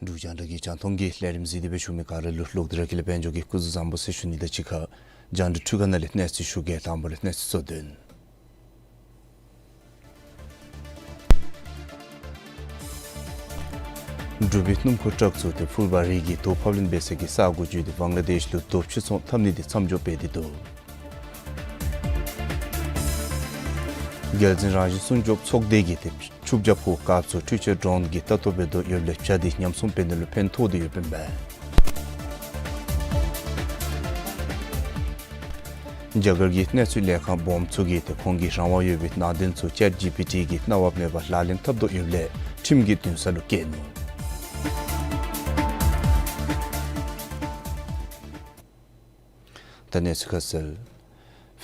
འབྲུག་རྒྱང་བསྒྲགས་ཀྱི་རྒྱང་མཐོང་གི་ལས་རིམ་གཟིགས་ཏེ་སྦེ་བཞུགས་མི་ག་ར་ལུ་ལོག་སྟེ་ར་ཁྱེད་ལུ་དཔལ་འབྱོར་གྱི་སྐུ་གཟུགས་བཟང་པོ་ཟེར་ཞུ་ནི་དང་གཅིག་ཁར་རྒྱང་བསྒྲགས་འཕྲུལ་ཁང་ནང་ལས་གནས་ཚུལ་ཞུ་གེ། དང་པ་ར་གནས་ཚུལ་གཙོ་དོན། འབྲུག་པའི་སྣུམ་འཁོར་ཊག་ཚུ་དེ་ཕུལ་བ་རི་གི་རྡོ་ཕབ་ལེན་འབད་ས་གི་ས་གོ་བརྒྱུད་དེ་བང་ལ་དེཤ་ལུ་རྡོ་ཕྱིར་ཚོང་འཐབ་ནི་དེ་མཚམས་འཇོག་འབད་དེ་འདུག། རྒྱལ་འཛིན་རང་བཞིན་སྲུང་སྐྱོབ་ཚོགས་སྡེ་གིས་དེ་ཆུ་བྱ་ཕོག་སྐབས་སུ་འཕྲུལ་ཆས་ཌོན་གྱི་ལྟ་རྟོག་འབད་དོ་ཡོདཔ་ལས་བྱ་དེ་ཉམས་སྲུང་འབད་ནི་ལུ་ཕན་ཐོགས་ཏེ་ཡོདཔ་ཨིན་པས། རྒྱ་གར་གྱི་གནས་ཚུལ་ལས་ཁང་བོམ་ཚུ་གིས་དེ་ཁོང་གི་རང་དབང་ཡོད་པའི་ནང་དོན་ཚུ་ཅེཊ་ཇི་པི་ཊི་གིས་གནང་བ་མེད་པར་ལག་ལེན་འཐབ་དོ་ཡོདཔ་ལས་ཁྲིམས་ཀྱི་འདུན་ས་ལུ་བཀལ་ནུག། ད་གནས་ཚུལ་ཁ་གསལ།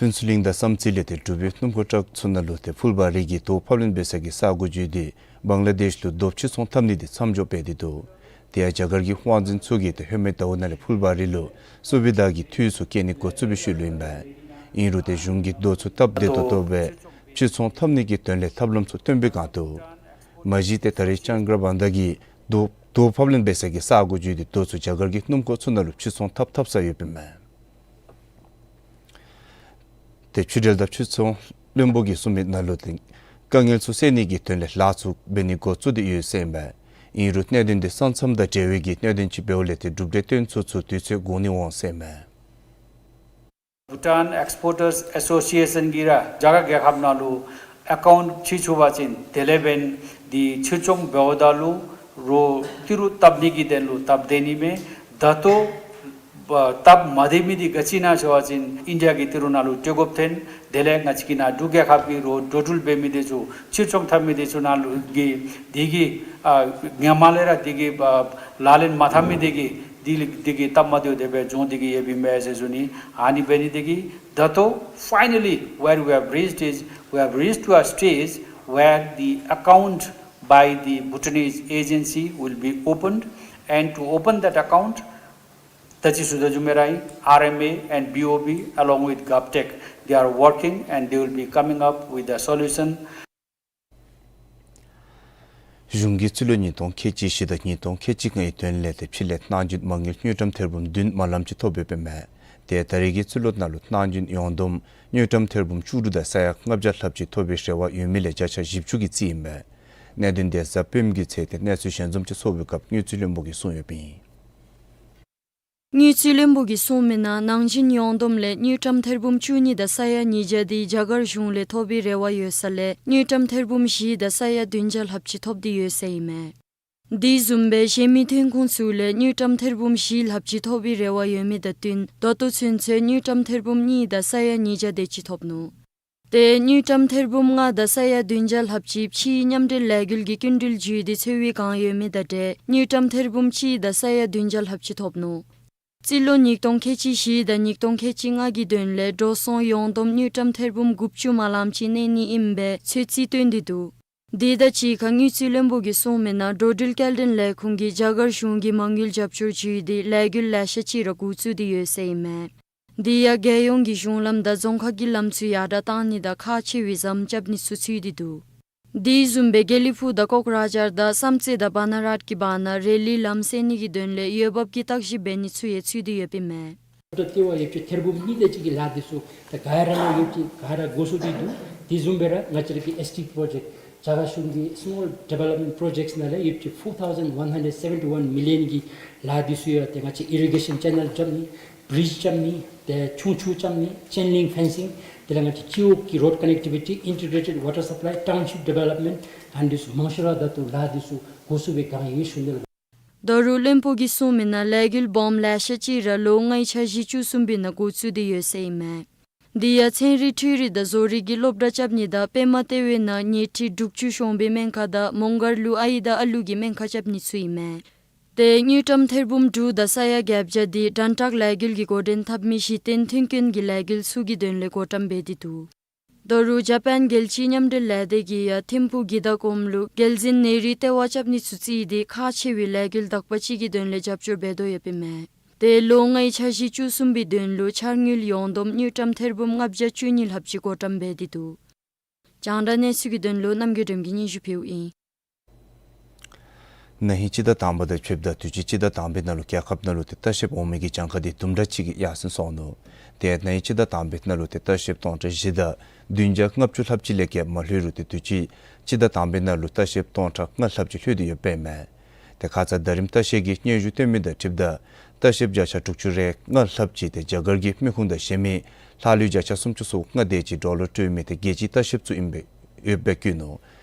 ཕུན་ཚོགས་གླིང་དང་བསམ་རྩེ་ལས་དེ་འབྲུག་པའི་སྣུམ་འཁོར་ཊག་ཚུ་ནང་ལུ་དེ་ཕུལ་བ་རི་གི་རྡོ་ཕབ་ལེན་འབད་ས་གི་ས་གོ་བརྒྱུད་དེ་བང་ལ་དེཤ་ལུ་རྡོ་ཕྱིར་ཚོང་འཐབ་ནི་དེ་མཚམས་འཇོག་འབད་དེ་འདུག། དེ་ཡང་རྒྱ་གར་གྱི་དབང་འཛིན་ཚུ་གིས་དེ་ཧེ་མའི་ཟླཝ་ནང་ལས་ཕུལ་བ་རི་ལུ་སུ་བི་དྷ་གི་འཐུས་ཚུ་བཀལ་ནི་འགོ་བཙུགས་པའི་ཤུལ་ལུ་ཨིན་པས། ཨིན་རུང་དེ་གཞུང་གིས་རྡོ་ཚུ་སྟབས་བདེ་ཏོག་ཏོ་སྦེ་ཕྱིར་ཚོང་འཐབ་ནི་གི་དོན་ལས་ཐབས་ལམ་ཚུ་སྟོན་པའི་སྒང་དུ། མ་གཞི་དེ་ད་རེས་ཅང་གྲ་བྷན་དྷ་གི་རྡོ་རྡོ་ཕབ་ལེན་འབད་ས་གི་ས་གོ་བརྒྱུད་དེ་རྡོ་ཚུ་རྒྱ་གར་གྱི་སྣུམ་འཁོར་ཚུ་ནང་ལུ་ཕྱིར་ཚོང་འཐབ་འཐབ་ས་ཡོདཔ་ཨིན་མས། དེ་ཕྱི་འབྲེལ་དང་ཕྱིར་ཚོང་བློན་པོ་གིས་གསུངས་མི་ནང་ལུ་དེ་དཀའ་ངལ་ཚུ་སེལ་ནི་གི་དོན་ལས་ལཱ་ཚུ་འབད་ནི་འགོ་བཙུགས་ཏེ་ཡོད་ཟེར་ཨིན་པས། ཨིན་རུང་གནད་དོན་དེ་ས་མཚམས་དང་འབྲེལ་བའི་གི་གནད་དོན་ཅིག་འབདཝ་ལས་དེ་གྲུབ་འབྲས་སྟོན་ཚུགས་ཚུགས་དུས་ཚོད་འགོར་ནི་འོང་ཟེར་ཨིན་མས། Bhutan Exporters Association གིས་ར་རྒྱ་གར་རྒྱལ་ཁབ་ནང་ལུ་ཨེ་ཀའུནཊ་ཕྱེ་ཚུགས་པ་ཅིན་དེ་ལས་འབདན་འདི་ཕྱིར་ཚོང་འབདཝ་ད་ལུ་རོགས་ཏི་རུ་བཏབ་ནི་གི་དོན་ལུ་སྟབས་བདེ་ནི་མས། ད་ལྟོ་སྟབས་མ་བདེ་མི་འདི་ག་ཅི་ཨིན་ན་ཟེར་བ་ཅིན་ཨིན་ཌི་ཡ་གི་ཏི་རུ་ནང་ལུ་སྤྲོད་དགོཔ་ཐོན། དེ་ལས་ང་བཅས་ཀྱི་ནཱ་འབྲུག་རྒྱལ་ཁབ་ཀྱི་རོགས་འགྲོ་འགྲུལ་འབད་མི་དེ་ཚུ་ཕྱིར་ཚོང་འཐབ་མི་དེ་ཚུ་ནང་ལུ་གི་དེ་གི་ཨ་ཧེ་མ་ལས་ར་དེ་གི་ཨ་ལག་ལེན་མ་འཐབ་མི་དེ་གིས་དེ་ལས་དེ་གི་སྟབས་མ་བདེཝ་དེ་སྦེ་འབྱུང་སྟེ་གི་ཡོདཔ་ཨིན་པས་ཟེར་ཞུ་ནི། ཨ་ནི་འབད་ནི་དེ་གིས་ད་ལྟོ་finally where we have reached is we have reached to a stage where the account by the Bhutanese agency will be opened, and to open that account, ད་ཅི་ཞུ་དོ་བཟུམ་སྦེ་ར་ཨིན། R M A and B O B along with GovTech, they are working and they will be coming up with a solution. གཞུང་གིས་རྩིས་ལོ་ཉིས་སྟོང་ཁལ་གཅིག་བཞི་དང་ཉིས་སྟོང་ཁལ་གཅིག་ལྔའི་དོན་ལས་དེ་ཕྱི་ལས་སྣང་ཆེན་མ་དངུལ་དངུལ་ཀྲམ་ཐེར་འབུམ་བདུན་མ་ལམ་ཅིག་ཐོབ་ཡོདཔ་ཨིན་མས། དེ་ད་རེས་ཀྱི་རྩིས་ལོ་ནང་ལུ་སྣང་ཆེན་ཡོངས་བསྡོམས་དངུལ་ཀྲམ་ཐེར་འབུམ་བཅུ་དྲུག་དང་ས་ཡ་ལྔ་བརྒྱ་ལྷགཔ་ཅིག་ཐོབ་པའི་རེ་བ་ཡོད་མི་ལས་བརྒྱ་ཆ་བཞི་བཅུ་གིས་རྩིས་ཨིན་མས། གནད་དོན་དེ་གཟའ་སྤེནམ་གྱི་ཚེ་དེ་གནས་ཚུལ་ཞལ་འཛོམས་ཅིག་ཚོགས་པའི་སྐབས་དངུལ་རྩིས་བློན་པོ་གིས་གསུངས་ཡོདཔ་ཨིན། དངུལ་རྩིས་བློན་པོ་གིས་གསུངས་མི་ནང་ནང་བཞིན་ཡོངས་བསྡོམས་ལས་དངུལ་ཀྲམ་ཐེར་འབུམ་བཅུ་གཉིས་དང་ས་ཡ་ཉིས་བརྒྱ་དེ་རྒྱ་གར་གཞུང་ལས་ཐོབ་པའི་རེ་བ་ཡོད་ས་ལས་དངུལ་ཀྲམ་ཐེར་འབུམ་བཞི་དང་ས་ཡ་བདུན་བརྒྱ་ལྷགཔ་ཅིག་ཐོབ་སྟེ་ཡོད་ཟེར་ཨིན་མས། དེ་བཟུམ་སྦེ་གཞན་མི་ཐོན་ཁུངས་ཚུ་ལས་དངུལ་ཀྲམ་ཐེར་འབུམ་བཞི་ལྷགཔ་ཅིག་ཐོབ་པའི་རེ་བ་ཡོད་མི་དང་བསྟུན་ད་ལྟོ་ཚུན་ཚོད་དངུལ་ཀྲམ་ཐེར་འབུམ་གཉིས་དང་ས་ཡ་ཉིས་བརྒྱ་དེ་ཅིག་ཐོབ་ནུག། དེ་དངུལ་ཀྲམ་ཐེར་འབུམ་ལྔ་དང་ས་ཡ་བདུན་བརྒྱ་ལྷགཔ་ཅིག་ཕྱིའི་མཉམ་འབྲེལ་ལས་འགུལ་གྱི་སྐྱིན་འགྲུལ་བརྒྱུད་དེ་འཚོལ་བའི་བསྒང་ཡོད་མི་དང་འབྲེལ་དངུལ་ཀྲམ་ཐེར་འབུམ་གཅིག་དང་ས་ཡ་བདུན་བརྒྱ་ལྷགཔ་ཅིག་ཐོབ་ནུག། རྩིས་ལོ་ཉིས་སྟོང་ཁལ་གཅིག་བཞི་དང་ཉིས་སྟོང་ཁལ་གཅིག་ལྔ་གི་དོན་ལས་འགྲོ་སོང་ཡོངས་བསྡོམས་དངུལ་ཀྲམ་ཐེར་འབུམ་དགུ་བཅུ་མ་ལམ་ཅིག་གནས་ནི་ཨིནམ་སྦེ་ཚོད་རྩིས་སྟོན་ཏེ་འདུག། དེ་དང་གཅིག་ཁར་དངུལ་རྩིས་བློན་པོ་གིས་གསུངས་མི་ནང་འགྲོ་འགྲུལ་སྐྱེལ་འདྲེན་ལས་ཁུངས་ཀྱིས་རྒྱ་གར་གཞུང་གི་མ་དངུལ་རྒྱབ་སྐྱོར་བརྒྱུད་དེ་ལས་འགུལ་ལེ་ཤ་ཅིག་ར་འགོ་བཙུགས་ཏེ་ཡོད་ཟེར་ཨིན་མས། དེ་ཡང་རྒྱལ་ཡོངས་ཀྱི་གཞུང་ལམ་དང་རྫོང་ཁག་གི་ལམ་ཚུ་ཡར་དྲག་གཏང་ནི་དང་ཁག་ཆེ་བའི་ཟམ་རྐྱབ་ནི་ཚུ་ཚུད་དེ་འདུག། དེ་བཟུམ་སྦེ་དགེ་ལེགས་ཕུག་དང་ཀོག་ར་ཇར་དང་བསམ་རྩེ་དང་བཱ་ན་རཊ་ཀྱི་བར་ན་རེ་ལི་ལམ་སེལ་ནི་གི་དོན་ལས་འོས་འབབ་ཀྱི་བརྟག་ཞིབ་འབད་ནི་ཚུ་ཡང་ཚུད་དེ་ཡོདཔ་ཨིན་མས། ད་ལྟོ་ལྟེ་བ་ཡོདཔ་ཅིག་ཐེར་འབུམ་གཉིས་དེ་ཅིག་གི་ལཱ་འདི་ཚུ་ད་ག་ར་ནང་ཡོདཔ་ཅིག་ག་ར་འགོ་བཙུགས་ཏེ་འདུག། དེ་བཟུམ་སྦེ་ར་ང་བཅས་ར་གི་ཨེས་ཊི་པྲོ་ཇེཀཊ་རྒྱ་གར་གཞུང་གི་སི་མོལ་ཌི་ཝེ་ལོབ་མེནཊ་པྲོ་ཇེཀཊ་ནང་ལས་ཡོདཔ་ཅིག་four thousand one hundred seventy one million གི་ལཱ་འདི་ཚུ་ཡང་ཏེ་ང་བཅས་ཨི་རི་གེ་ཤཱན་ཅེ་ནཱལ་རྐྱབ་ནི་བི་རིཇ་རྐྱབ་ནི་ཏེ་ཆུང་ཆུང་རྐྱབ་ནི་ཅེན་ལིང་ཕེན་སིང་དེ་ལས་ང་བཅས་སྤྱི་འོག་གི་རོཌ་ཀ་ནེག་ཊི་བི་ཊི་ཨིན་ཊི་གྲེ་ཊེཌ་ཝ་ཊར་སཔ་ལའི་ཊའུན་ཤིཔ་ཌི་ཝེ་ལོབ་མེནཊ་ཨ་ནི་འདི་ཚུ་མང་ཤོས་ར་ད་ལྟོ་ལཱ་འདི་ཚུ་འགོ་བཙུགས་པའི་བསྒང་ཨིན་ཞུ་ནི་ལགས། ད་རུང་བློན་པོ་གིས་གསུངས་མི་ནང་ལས་འགུལ་སྦོམ་ལེ་ཤ་ཅིག་ར་ལོ་ལྔའི་འཆར་གཞི་བཅུ་གསུམ་པའི་ནང་འགོ་བཙུགས་ཏེ་ཡོད་ཟེར་ཨིན་མས། དེ་ཡང་ཚན་རིག་འཕྲུལ་རིག་དང་བཟོ་རིག་གི་སློབ་གྲྭ་རྐྱབ་ནི་དང་པདྨ་ལྟེ་བའི་ནང་ཉལ་ཁྲི་དྲུག་ཅུ་ཤོང་བའི་སྨན་ཁང་དང་མོང་སྒར་ལུ་ཨའི་དང་ཨ་ལུ་གི་སྨན་ཁང་རྐྱབ་ནི་ཚུ་ཨིན་མས། དེ་དངུལ་ཀྲམ་ཐེར་འབུམ་དྲུག་དང་ས་ཡ་བརྒྱད་བརྒྱ་དེ་དྲན་ཊགས་ལས་འགུལ་གྱི་འགོ་འདྲེན་འཐབ་མི་གཞི་རྟེན་མཐུན་རྐྱེན་གྱི་ལས་འགུལ་ཚུ་གི་དོན་ལས་བགོ་བཀྲམ་འབད་དེ་འདུག། ད་རུང་ཇ་པཱན་རྒྱལ་སྤྱིའི་མཉམ་འབྲེལ་ལས་སྡེ་གིས་ཡང་ཐིམ་ཕུག་གི་དྭགས་གོམ་ལུ་རྒྱལ་འཛིན་ནེ་རུའི་ལྟེ་བ་རྐྱབ་ནི་ཚུ་བརྩིས་ཏེ་ཁག་ཆེ་བའི་ལས་འགུལ་དག་པ་ཅིག་གི་དོན་ལས་རྒྱབ་སྐྱོར་འབད་དོ་ཡོདཔ་ཨིན་མས། དེ་ལོ་ལྔའི་འཆར་གཞི་བཅུ་གསུམ་པའི་དོན་ལུ་འཆར་དངུལ་ཡོངས་བསྡོམས་དངུལ་ཀྲམ་ཐེར་འབུམ་ལྔ་བརྒྱ་བཅུ་གཉིས་ལྷགཔ་ཅིག་བགོ་བཀྲམ་འབད་དེ་འདུག། རྒྱང་བསྒྲགས་གནས་ཚུལ་གྱི་དོན་ལུ་རྣམ་རྒྱལ་སྒྲོལམ་གྱིས་སྙན་ཞུ་ཕུལཝ་ཨིན། ན་ཧིང་སྤྱི་ཟླ་དང་པ་དང་ཕྱདཔ་ད་དུས་ཅི་སྤྱི་ཟླ་དང་པའི་ནང་ལུ་རྒྱལ་ཁབ་ནང་ལུ་ཏེ་ལྟ་བཤལཔ་འོང་མི་གི་གྱངས་ཁ་འདི་དུམ་གྲ་ཅིག་གིས་ཡར་སེང་སོང་ནུག། ཏེ་ན་ཧིང་སྤྱི་ཟླ་དང་པའི་ནང་ལུ་ཏེ་ལྟ་བཤལཔ་སྟོང་ཕྲག་བཞི་དང་བདུན་བརྒྱ་ལྔ་བཅུ་ལྷགཔ་ཅིག་ལས་བརྒལ་མ་ལྷོད་རུང་ཏེ་དུས་ཅི་སྤྱི་ཟླ་དང་པའི་ནང་ལུ་ལྟ་བཤལཔ་སྟོང་ཕྲག་ལྔ་ལྷགཔ་ཅིག་ལྷོད་དེ་ཡོདཔ་ཨིན་མས། ཏེ་ཁ་ཙ་ཟླ་རིམ་ལྟ་བཤལ་གྱི་སྙན་ཞུ་བཏོན་མི་དང་འཁྲིལཝ་ད་ལྟ་བཤལཔ་བརྒྱ་ཆ་དྲུག་ཅུ་རེ་ལྔ་ལྷགཔ་ཅིག་ཏེ་རྒྱ་གར་གྱི་མི་ཁུངས་དང་གཞན་མི་ལྷག་ལུས་བརྒྱ་ཆ་སུམ་ཅུ་སོ་ལྔ་དེ་ཅིག་ཌོ་ལར་སྤྲོད་མི་ཏེ་རྒྱལ་སྤྱིའི་ལྟ་བཤལཔ་ཚུ་ཨིན་པའི་ཡོདཔ་སྦེ་བཀོད་ནུག།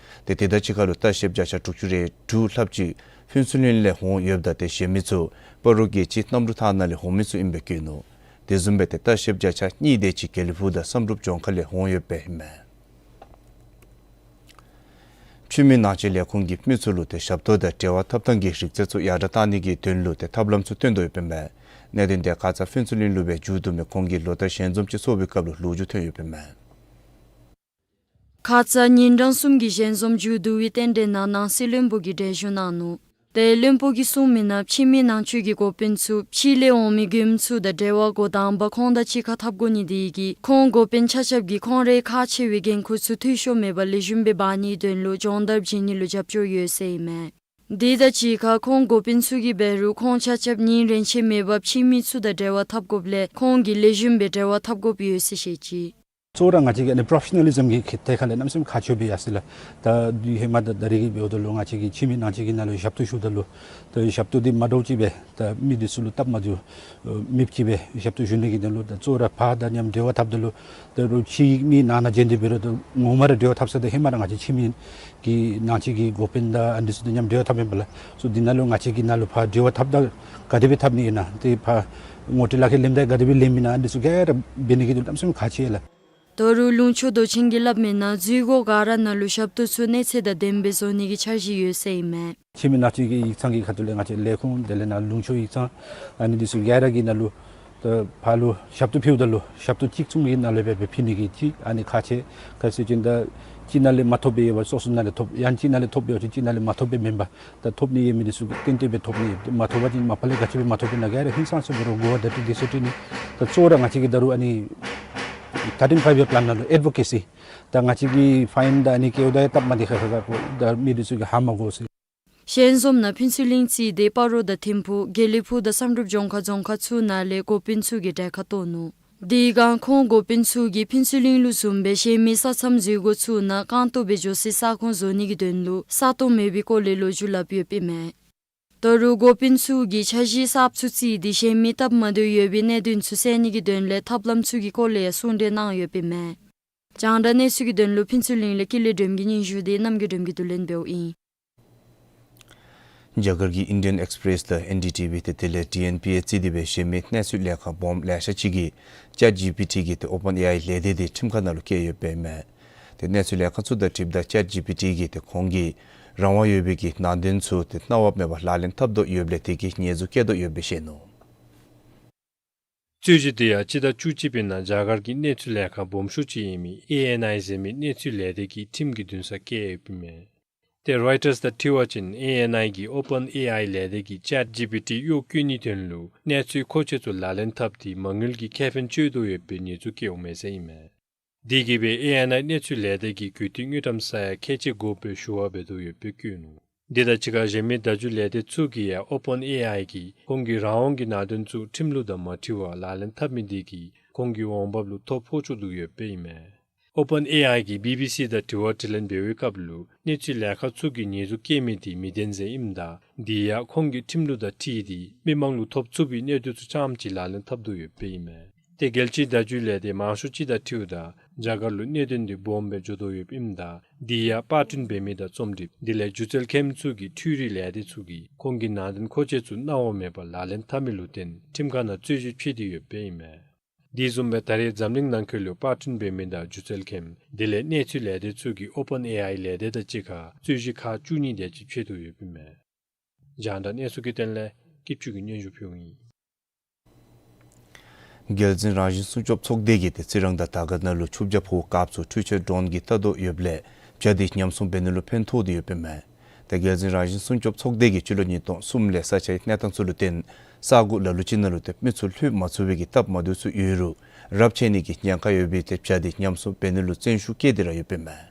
ཏེ་དེ་དང་གཅིག་ཁར་ལུ་ལྟ་བཤལཔ་བརྒྱ་ཆ་དྲུག་ཅུ་རེ་དྲུག་ལྷགཔ་ཅིག་ཕུན་ཚོགས་གླིང་ལས་འོང་ཡོདཔ་ད་ཏེ་གཞན་མི་ཚུ་སྤ་རོ་རྒྱལ་སྤྱིའི་གནམ་གྲུ་ཐང་ནང་ལས་འོང་མི་ཚུ་ཨིན་པའི་བཀོད་ནུག། དེ་བཟུམ་སྦེ་ཏེ་ལྟ་བཤལཔ་བརྒྱ་ཆ་གཉིས་དེ་ཅིག་དགེ་ལེགས་ཕུག་དང་བསམ་གྲུབ་ལྗོངས་མཁར་ལས་འོང་ཡོདཔ་ཨིན་མས། ཕྱི་མི་ནང་འཁྱིད་ལས་ཁུངས་ཀྱིས་མི་ཚུ་ལུ་ཏེ་ཞབས་ཏོག་དང་འབྲེལ་བ་འཐབ་ཐངས་ཀྱི་རིག་རྩལ་ཚུ་ཡར་དྲག་གཏང་ནི་གི་དོན་ལུ་ཏེ་ཐབས་ལམ་ཚུ་སྟོན་དོ་ཡོདཔ་ཨིན་མས། གནད་དོན་དེ་ཁ་ཙ་ཕུན་ཚོགས་གླིང་ལུ་སྦེ་མཇུག་བསྡུ་མི་ཁོང་གིས་ལོ་བསྟར་ཞལ་འཛོམས་ཅིག་ཚོགས་པའི་སྐབས་ལུ་ལོ་རྒྱུས་ཐོན་ཡོདཔ་ཨིན་མས། ཁ་ཙ་ཉིན་གྲངས་གསུམ་གྱི་ཞལ་འཛོམས་མཇུག་བསྡུ་བའི་རྟེན་འབྲེལ་ནང་ནང་སྲིད་བློན་པོ་གིས་གྲལ་བཞུགས་གནང་ནུག། ཏེ་བློན་པོ་གིས་གསུངས་མི་ནང་ཕྱི་མི་ནང་འཁྱིད་ཀྱི་འགོ་དཔོན་ཚུ་ཕྱི་ལས་འོང་མི་མགྱོནམ་ཚུ་དང་འབྲེལ་བ་འགོ་དང་པ་ཁོང་དང་གཅིག་ཁར་འཐབ་དགོ་ནི་དེ་གིས་ཁོང་འགོ་དཔོན་ཆ་ཁྱབ་ཀྱིས་ཁོང་རའི་ཁག་ཆེ་བའི་འགན་ཁུར་ཚུ་འཐུས་ཤོར་མེད་པར་ལེགས་ཤོམ་སྦེ་འབག་ནིའི་དོན་ལུ་སྦྱོང་བརྡར་བྱིན་ནི་ལུ་རྒྱབ་སྐྱོར་ཡོད་ཟེར་ཨིན་མས། དེ་དང་གཅིག་ཁར་ཁོང་འགོ་དཔོན་ཚུ་གིས་འབད་རུང་ཁོང་ཆ་ཁྱབ་ཉིན་རེ་ཆད་མེད་པར་ཕྱི་མི་ཚུ་དང་འབྲེལ་བ་འཐབ་དགོཔ་ལས་ཁོང་གིས་ལེགས་ཤོམ་སྦེ་འབྲེལ་བ་འཐབ་དགོཔ་ཡོད་ཟེར་བཤད་ཅི། གཙོ་བོ་ར་ང་བཅས་ཀྱི་ཨ་ནི་པོརོ་ཕེ་ཤ་ནལ་ལི་ཛམ་གྱི་ཐད་ཁར་ལས་གནམ་མེད་ས་མེད་ཁག་ཆེཝ་སྦེ་ཡར་སོང་ཡི་ལགས། ད་དུས་ཧེ་མ་ད་ད་རེས་ཀྱི་འབདཝ་ད་ལུ་ང་བཅས་ཀྱི་ཕྱི་མི་ནང་འཁྱིད་ཀྱི་ནང་ལུ་ཞབས་ཏོག་ཞུཝ་ད་ལུ་ད་ཞབས་ཏོག་འདི་མ་འདྲཝ་ཅིག་སྦེ་ད་མི་འདི་ཚུ་ལུ་སྟབས་མ་བདེཝ་མེདཔ་ཅིག་སྦེ་ཞབས་ཏོག་ཞུ་ནི་གི་དོན་ལུ་ད་གཙོ་བོ་ར་ཕར་དང་མཉམ་འབྲེལ་བ་འཐབ་ད་ལུ་ད་རུང་ཕྱི་མི་ནང་ན་བྱོན་ཏེ་འབད་རུང་ད་ངོ་མ་ར་འབྲེལ་བ་འཐབ་ས་ད་ཧེ་མ་ར་ང་བཅས་ཕྱི་མི་གི་ནང་འཁྱིད་ཀྱི་འགོ་དཔོན་དང་ཨ་ནི་ཚུ་དང་མཉམ་འབྲེལ་བ་འཐབ་ཨིན་པས་ལགས། སོ་འདི་ནང་ལུ་ང་བཅས་ཀྱི་ནང་ལུ་ཕར་འབྲེལ་བ་འཐབ་ད་ག་དེ་སྦེ་འཐབ་ནི་ཨིན་ན་ཏེ་ཕར་ངོ་སྤྲོད་ལག་ཁྱེར་ལེནམ་ད་ག་དེ་སྦེ་ལེན་མི་ན་ཨ་ནི་ཚུ་ག་ར་འབད་ནི་གི་དོན་ལུ་གནམ་མེད་ས་མེད་ཁག་ཆེ་ལགས། ད་རུང་ལུང་ཕྱོགས་མདོ་ཆེན་གྱིས་སླབ་མི་ནང་འཛུལ་སྒོ་ག་ར་ནང་ལུ་ཞབས་ཏོག་ཚུ་གནས་ཚད་དང་ལྡནམ་སྦེ་བཟོ་ནི་གི་འཆར་གཞི་ཡོད་ཟེར་ཨིན་མས། ཕྱི་མི་ནང་འཁྱིད་ཀྱི་ཡིག་ཚང་གི་ཁ་ཐུག་ལས་ང་བཅས་ལས་ཁུངས་དེ་ལས་ནཱ་ལུང་ཕྱོགས་ཡིག་ཚང་ཨ་ནི་འདི་ཚུ་ག་ར་གི་ནང་ལུ་ད་ཕར་ལུ་ཞབས་ཏོག་ཕུལཝ་ད་ལུ་ཞབས་ཏོག་གཅིག་མཚུངས་ཀྱི་ནང་ལུ་སྦེ་སྦེ་ཕུལ་ནི་གི་ཅིག་ཨ་ནི་ཁག་ཆེ། ག་ཅི་ཟེར་བ་ཅིན་ད་གཅིག་ནང་ལས་མ་ཐོབ་པའི་ཡོད་པ་སོ་སོ་ནང་ལས་ཐོབ། ཡང་གཅིག་ནང་ལས་ཐོབ་ཡོད་ཅིན་གཅིག་ནང་ལས་མ་ཐོབ་པའི་མེན་པར་ད་ཐོབ་ནི་ཡོད་མི་འདི་ཚུ་གི་ཏན་ཏན་སྦེ་ཐོབ་ནི། མ་ཐོབ་པ་ཅིན་མ་པ་ལས་ག་ཅི་སྦེ་མ་ཐོབ་པའི་ན་ག་ར་ཧིང་སངས་ས་སྦེ་རོགས་གོ་བ་བརྡ་སྤྲོད་འདི་ཚུ་སྤྲོད་ནི། ད་གཙོ་བོ་ར་ང་བཅས་ཀྱི་ད་རུང་ཨ་ནི་ཐར་ཊིན་ཕའིབ་ཡིར་པི་ལཱན་ནང་ལུ་ཨེཌ་ཝོ་ཀེ་སི་ད་ང་བཅས་ཀྱིས་ཕའིན་དང་ཨ་ནི་བཀལཝ་ད་ཡང་སྟབས་མ་བདེ་ཁག་ཁག་ཁར་ད་མི་འདི་ཚུ་གིས་ཧ་མ་གོ་ཟེར། ཞལ་འཛོམས་ནང་ཕུན་ཚོགས་གླིང་རྩིས་སྡེ་སྤ་རོ་དང་ཐིམ་ཕུག་དགེ་ལེགས་ཕུག་དང་བསམ་གྲུབ་ལྗོངས་མཁར་རྫོང་ཁག་ཚུ་ནང་ལས་འགོ་དཔོན་ཚུ་གིས་གྲལ་ཁར་གཏོགས་ནུག། དེ་སྒང་ཁོང་འགོ་དཔོན་ཚུ་གིས་ཕུན་ཚོགས་གླིང་ལུ་བཟུམ་སྦེ་གཞན་མི་ས་མཚམས་འཛུལ་སྒོ་ཚུ་ནང་རྐང་སྟོང་སྦེ་འགྱོ་སའི་ས་ཁོངས་བཟོ་ནི་གི་དོན་ལུ་ས་སྟོང་མེད་པའི་སྐོར་ལས་ལོ་རྒྱུས་སླབ་ཡོདཔ་ཨིན་མས། ད་རུང་འགོ་དཔོན་ཚུ་གིས་འཆར་གཞི་གསརཔ་ཚུ་བརྩིས་ཏེ་གཞན་མི་སྟབས་མ་བདེཝ་ཡོད་པའི་གནད་དོན་ཚུ་སེལ་ནི་གི་དོན་ལས་ཐབས་ལམ་ཚུ་གི་སྐོར་ལས་ཡང་གསུང་གྲོས་གནང་ཡོདཔ་ཨིན་མས། རྒྱང་བསྒྲགས་གནས་ཚུལ་གྱི་དོན་ལུ་ཕུན་ཚོགས་གླིང་ལས་ཀུན་ལེགས་སྒྲོལམ་གྱི་སྙན་ཞུ་དེ་རྣམ་རྒྱལ་སྒྲོལམ་གྱིས་བསྡུ་ལེན་འབདཝ་ཨིན། རྒྱ་གར་གྱི་ཨིན་ཌི་ཡན་ཨེགསི་པི་རེསི་དང་ཨེན་ཌི་ཊི་ཝི་ཏེ་དེ་ལས་ཊི་ཨེན་པི་ཨེ་བརྩིས་ཏེ་སྦེ་གཞན་མི་གནས་ཚུལ་ལས་ཁང་སྦོམ་ལེ་ཤ་ཅིག་གིས་ཅེཊ་ཇི་པི་ཊི་གི་ཏེ་ཨོ་པེན་ཨེ་ཨའི་ལས་སྡེ་དེ་ཁྲིམས་ཁང་ནང་ལུ་བསྐྱལ་ཡོདཔ་ཨིན་མས། ཏེ་གནས་ཚུལ་ལས་ཁང་ཚུ་དང་འཁྲིལཝ་ད་ཅེཊ་ཇི་པི་ཊི་གིས་ཏེ་ཁོང་གིས་རང་དབང་ཡོད་པའི་གི་ནང་དོན་ཚུ་ཏེ་གནང་བ་མེད་པར་ལག་ལེན་འཐབ་དོ་ཡོདཔ་ལས་དེ་གིས་ཉེས་འཛུགས་བཀལ་དོ་ཡོདཔ་སྦེ་བཤད་ནུག། རྩོད་གཞི་དེ་ཡང་སྤྱི་ཟླ་བཅུ་གཅིག་པའི་ནང་རྒྱ་གར་གྱི་གནས་ཚུལ་ལས་ཁང་སྦོམ་ཤོས་ཅིག་ཨིན་མི་ཨེ་ཨེན་ཨའི་ཟེར་མི་གནས་ཚུལ་ལས་སྡེ་གིས་ཁྲིམས་ཀྱི་འདུན་སར་བསྐྱལ་ཡོདཔ་ཨིན་མས། ཏེ་རོའི་ཊརསི་དང་འཁྲིལ་བ་ཅིན་ཨེ་ཨེན་ཨའི་གི་ཨོ་པེན་ཨེ་ཨའི་ལས་སྡེ་གིས་ཅེཊ་ཇི་པི་ཊི་གཡོག་བཀོལ་ནིའི་དོན་ལུ་གནས་ཚུལ་མཁོ་ཆས་ཚུ་ལག་ལེན་འཐབ་སྟེ་མ་དངུལ་གྱི་ཁེ་ཕན་སྤྱོད་དོ་ཡོདཔ་སྦེ་ཉེས་འཛུགས་བཀལཝ་མས་ཟེར་ཨིན་མས། དེ་གིས་སྦེ་ཨེ་ཨེན་ཨའི་གནས་ཚུལ་ལས་སྡེ་གིས་གུས་བཏུད་དངུལ་ཀྲམ་ས་ཡ་ཁལ་གཅིག་དགོཔ་སྦེ་ཞུ་བ་འབད་དོ་ཡོདཔ་སྦེ་བཀོད་ནུག། དེ་དང་གཅིག་ཁར་གཞན་མི་བརྡ་བརྒྱུད་ལས་སྡེ་ཚུ་གིས་ཡང་ཨོ་པེན་ཨེ་ཨའི་གིས་ཁོང་གི་རང་དབང་གི་ནང་དོན་ཚུ་ཁྲིམས་ལུགས་དང་མ་འཁྲིལ་བར་ལག་ལེན་འཐབ་མི་དེ་གིས་ཁོང་གི་འོང་འབབ་ལུ་ཐོ་ཕོག་བཅུག་དོ་ཡོདཔ་སྦེ་ཨིན་མས། ཨོ་པེན་ཨེ་ཨའི་གིས་བི་བི་སི་དང་དྲི་བ་དྲིས་ལན་འབད་བའི་སྐབས་ལུ་གནས་ཚུལ་ལས་ཁང་ཚུ་གིས་ཉེས་འཛུགས་བཀལ་མི་དེ་མི་བདེན་ཟེར་ཨིནམ་ད་དེ་ཡང་ཁོང་གིས་ཁྲིམས་ལུགས་དང་འཁྲིལ་ཏེ་མི་མང་ལུ་ཐོ་ཕོག་བཅུག་པའི་གནད་དོན་ཚུ་རྐྱངམ་ཅིག་ལག་ལེན་འཐབ་དོ་ཡོདཔ་སྦེ་ཨིན་མས། ཏེ་རྒྱལ་སྤྱིའི་བརྡ་བརྒྱུད་ལས་སྡེ་མང་ཤོས་ཅིག་དང་འཁྲིལཝ་ད་རྒྱ་གར་ལུ་གནད་དོན་དེ་སྦོམ་སྦེ་འགྱོ་དོ་ཡོདཔ་ཨིནམ་ད་དེ་ཡང་པར་སྐྲུན་འབད་མི་དང་རྩོམ་སྒྲིགཔ་དེ་ལས་སྒྱུ་རྩལ་མཁནམ་ཚུ་གིས་འཕྲུལ་རིག་ལས་སྡེ་ཚུ་གིས་ཁོང་གི་ནང་དོན་མཁོ་ཆས་ཚུ་གནང་བ་མེད་པར་ལག་ལེན་འཐབ་མི་ལུ་བརྟེན་ཁྲིམས་ཁང་ནང་རྩོད་གཞི་ཕྱེ་སྟེ་ཡོདཔ་སྦེ་ཨིན་མས། དེ་བཟུམ་སྦེ་ད་རེས་འཛམ་གླིང་ནང་འཁོད་ལུ་པར་སྐྲུན་འབད་མི་དང་སྒྱུ་རྩལ་མཁན་དེ་ལས་གནས་ཚུལ་ལས་སྡེ་ཚུ་གིས་ཨོ་པེན་ཨེ་ཨའི་ལས་སྡེ་དང་གཅིག་ཁར་རྩོད་གཞི་ཁག་བཅུ་གཉིས་དེ་ཅིག་ཕྱེ་དོ་ཡོདཔ་ཨིན་མས། རྒྱང་བསྒྲགས་གནས་ཚུལ་གྱི་དོན་ལས་སྐྱིད་ཆུ་གིས་སྙན་ཞུ་ཕུལཝ་ཨིན། རྒྱལ་འཛིན་རང་བཞིན་སྲུང་སྐྱོབ་ཚོགས་སྡེ་གིས་ཏེ་རྩི་རང་དང་དར་དཀར་ནང་ལུ་ཆུ་བྱ་ཕོཝ་དཀརཔོ་ཚུ་འཕྲུལ་ཆས་ཌོ་རོན་གྱིས་བལྟ་དོ་ཡོདཔ་ལས་བྱ་དེ་ཉམས་སྲུང་འབད་ནི་ལུ་ཕན་ཐོགས་ཏེ་ཡོདཔ་ཨིན་མས། ཏེ་རྒྱལ་འཛིན་རང་བཞིན་སྲུང་སྐྱོབ་ཚོགས་སྡེ་གིས་སྤྱི་ལོ་ཉིས་སྟོང་གསུམ་ལས་ས་ཆའི་གནས་སྟངས་ཚུ་ལུ་བརྟེན་ས་གོ་ལ་ལུ་ཅིག་ནང་ལུ་ཏེ་མི་ཚུ་ལྷོད་མ་ཚུགས་པའི་གི་སྟབས་མ་བདེཝ་ཚུ་ཡོད་རུང་རབས་ཆད་ནི་གི་ཉེན་ཁ་ཡོད་པའི་ཏེ་བྱ་དེ་ཉམས་སྲུང་འབད་ནི་ལུ་བརྩོན་ཤུགས་བསྐྱེད་དེ་ར་ཡོདཔ་ཨིན་མས།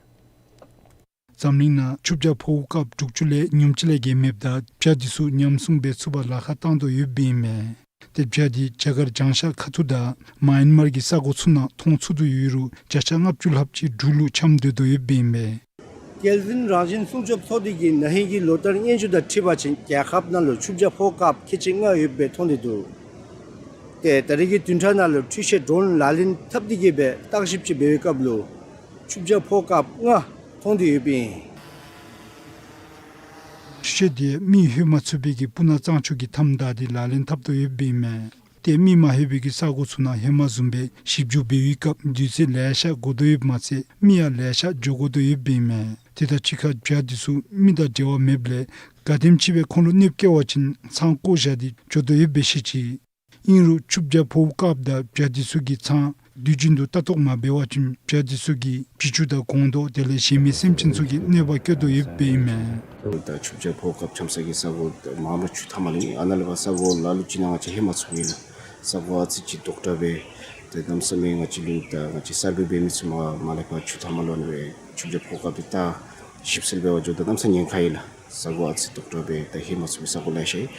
འཛམ་གླིང་ནང་ཆུ་བྱ་ཕོཝ་དཀརཔོ་དྲུག་ཅུ་ལས་ཉུངམ་ཅིག་ལས་བརྒལ་མེདཔ་དང་བྱ་འདི་ཚུ་ཉམས་སྲུང་འབད་ཚུགས་པར་ལཱ་ཁག་བཏང་དོ་ཡོདཔ་ཨིན་མས། ཏེ་བྱ་འདི་རྒྱ་གར་བྱང་ཤར་ཁ་ཐུག་དང་མཱ་ཡན་མར་གྱི་ས་གོ་ཚུ་ནང་མཐོང་ཚུགས་དོ་ཡོད་རུང་བརྒྱ་ཆ་ལྔ་བཅུ་ལྷགཔ་ཅིག་འབྲུག་ལུ་འཁྱམས་སྡོད་དོ་ཡོདཔ་ཨིན་མས། རྒྱལ་འཛིན་རང་བཞིན་སྲུང་སྐྱོབ་ཚོགས་སྡེ་གིས་ན་ཧིང་གི་ལོ་ལྟར་སྙན་ཞུ་དང་འཁྲིལ་བ་ཅིན་རྒྱལ་ཁབ་ནང་ལུ་ཆུ་བྱ་ཕོཝ་དཀརཔོ་ཁལ་གཅིག་ལྔ་ཡོདཔ་སྦེ་མཐོང་སྟེ་འདུག། ཏེ་ད་རེས་ཀྱི་བདུན་ཕྲག་ནང་ལུ་འཕྲུལ་ཆས་ཌོན་ལག་ལེན་འཐབ་སྟེ་གིས་སྦེ་བརྟག་ཞིབ་ཅིག་འབད་བའི་སྐབས་ལུ་ཆུ་བྱ་ཕོཝ་དཀརཔོ་ལྔ་མཐོང་སྟེ་ཡོདཔ་ཨིན། འཕྲུལ་ཆས་འདི་མི་ལྷོད་མ་ཚུགས་པའི་གི་སྤུ་ན་གཙང་ཆུ་གི་མཐའམ་བདའ་སྟེ་ལག་ལེན་འཐབ་དོ་ཡོདཔ་ཨིན་མས། ཏེ་མི་མ་ལྷོད་པའི་གི་ས་གོ་ཚུ་ནང་ཧེ་མ་བཟུམ་སྦེ་ཞིབ་འཇུག་འབད་བའི་སྐབས་དུས་ཚོད་ལེ་ཤ་འགོར་དོ་ཡོདཔ་མ་ཚད་མི་ཡང་ལེ་ཤ་འགྱོ་དགོ་དོ་ཡོདཔ་ཨིན་མས། དེ་དང་གཅིག་ཁར་བྱ་འདི་ཚུ་མི་དང་འབྲེལ་བ་མེདཔ་ལས་ག་དེམ་ཅིག་སྦེ་ཁོང་ལུ་གནོདཔ་བཀལ་བ་ཅིན་ཚང་བཀོ་བཞག་སྟེ་འགྱོ་དོ་ཡོདཔ་སྦེ་བཤད་ཅི། ཨིན་རུང་ཆུ་བྱ་ཕོཝ་དཀརཔོ་དང་བྱ་འདི་ཚུ་གི་ཚང་དུས་རྒྱུན་དུ་ལྟ་རྟོག་མ་འབད་བ་ཅིན་བྱ་འདི་ཚུ་གིས་བྱི་ཅུང་དང་སྒོང་རྡོག་དེ་ལས་གཞན་མི་སེམས་ཅན་ཚུ་གི་གནོདཔ་བཀལ་དོ་ཡོདཔ་ཨིན་མས། ད་ཆུ་བྱ་ཕོཝ་དཀརཔོ་འཁྱམ་ས་གི་ས་གོ་མ་མ་ཆུ་མཐའ་མ་ལས་ཨ་ནཱ་ལས་ཕར་ས་གོ་ལ་ལུ་ཅིག་ནང་ང་བཅས་ལྷོད་མ་ཚུགས་པས་ལགས། ས་གོ་ཨ་ཙི་ཅིག་རྡོག་དྲག་པས། ཏེ་གནམ་མེད་ས་མེད་ང་བཅས་ལུ་ད་ང་བཅས་གསརཔ་འབད་མི་ཚུ་མར་མར་ལས་ཕར་ཆུ་མཐའ་མ་ལུ་ཨ་ནི་སྦེ་ཆུ་བྱ་ཕོཝ་དཀརཔོ་འདི་ད་ཞིབ་འཚོལ་འབད་བར་འགྱོཝ་ད་གནམ་མེད་ས་མེད་ཉེན་ཁ་ཡོད་ལགས། ས་གོ་ཨ་ཙི་རྡོག་དྲག་པས། ད་ལྷོད་མ་ཚུགས་པའི་ས་གོ་ལེ་ཤ་ཡོད།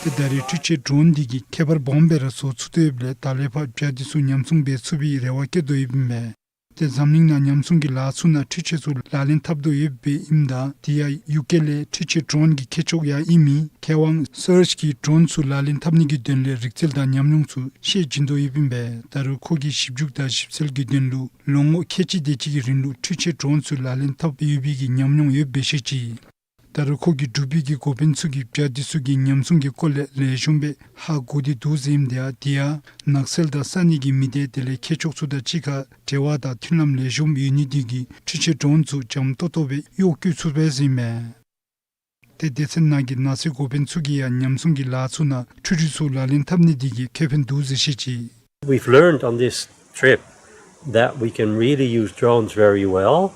ཏེ་ད་རེས་འཕྲུལ་ཆས་ཌོན་འདི་གིས་ཁྱད་པར་སྦོམ་སྦེ་ར་བཟོ་ཚུགས་དོ་ཡོདཔ་ལས་ད་ལས་ཕར་བྱ་འདི་ཚུ་ཉམས་སྲུང་འབད་ཚུགས་པའི་རེ་བ་བསྐྱེད་དོ་ཡོདཔ་ཨིན་མས། ཏེ་འཛམ་གླིང་ནང་ཉམས་སྲུང་གི་ལཱ་ཚུ་ནང་འཕྲུལ་ཆས་ཚུ་ལག་ལེན་འཐབ་དོ་ཡོདཔ་ཨིནམ་ད་དེ་ཡང་ཡུ་ཀེ་ལས་འཕྲུལ་ཆས་ཌོན་གྱི་མཁས་མཆོག་ཡང་ཨིན་མི་མཁས་དབང་སར་ཇི་གིས་ཌོན་ཚུ་ལག་ལེན་འཐབ་ནི་གི་དོན་ལས་རིག་རྩལ་དང་ཉམས་མྱོང་ཚུ་ཤེས་བྱིན་དོ་ཡོདཔ་ཨིན་པས། ད་རུང་ཁོ་གིས་ཞིབ་འཇུག་དང་ཞིབ་འཚོལ་གྱི་དོན་ལུ་ལོ་ངོ་ཁལ་གཅིག་དེ་ཅིག་གི་རིང་ལུ་འཕྲུལ་ཆས་ཌོན་ཚུ་ལག་ལེན་འཐབ་ཡོད་པའི་གི་ཉམས་མྱོང་ཡོདཔ་སྦེ་བཤད་ཅི། ད་རུང་ཁོ་གིས་འབྲུག་པའི་གི་འགོ་དཔོན་ཚུ་གིས་བྱ་འདི་ཚུ་གི་ཉམས་སྲུང་གི་སྐོར་ལས་ལེགས་ཤོམ་སྦེ་ཧ་གོ་སྟེ་འདུག་ཟེར་ཨིནམ་ད་དེ་ཡང་ནགས་ཚལ་དང་ས་གནས་ཀྱི་མི་སྡེ་དེ་ལས་མཁས་མཆོག་ཚུ་དང་གཅིག་ཁར་འབྲེལ་བ་དང་མཐུན་ལམ་ལེགས་ཤོམ་ཡོད་ནི་དེ་གིས་འཕྲུལ་ཆས་ཌོན་ཚུ་འཇམ་ཏོག་ཏོ་སྦེ་གཡོག་བཀོལ་ཚུགས་པས་ཟེར་ཨིན་མས། ཏེ་སྡེ་ཚན་ནང་གི་ནགས་ཚལ་འགོ་དཔོན་ཚུ་གིས་ཡང་ཉམས་སྲུང་གི་ལཱ་ཚུ་ནང་འཕྲུལ་རིག་ཚུ་ལག་ལེན་འཐབ་ནི་དེ་གིས་ཁེ་ཕན་འདུག་ཟེར་བཤད་ཅི། We've learned on this trip that we can really use drones very well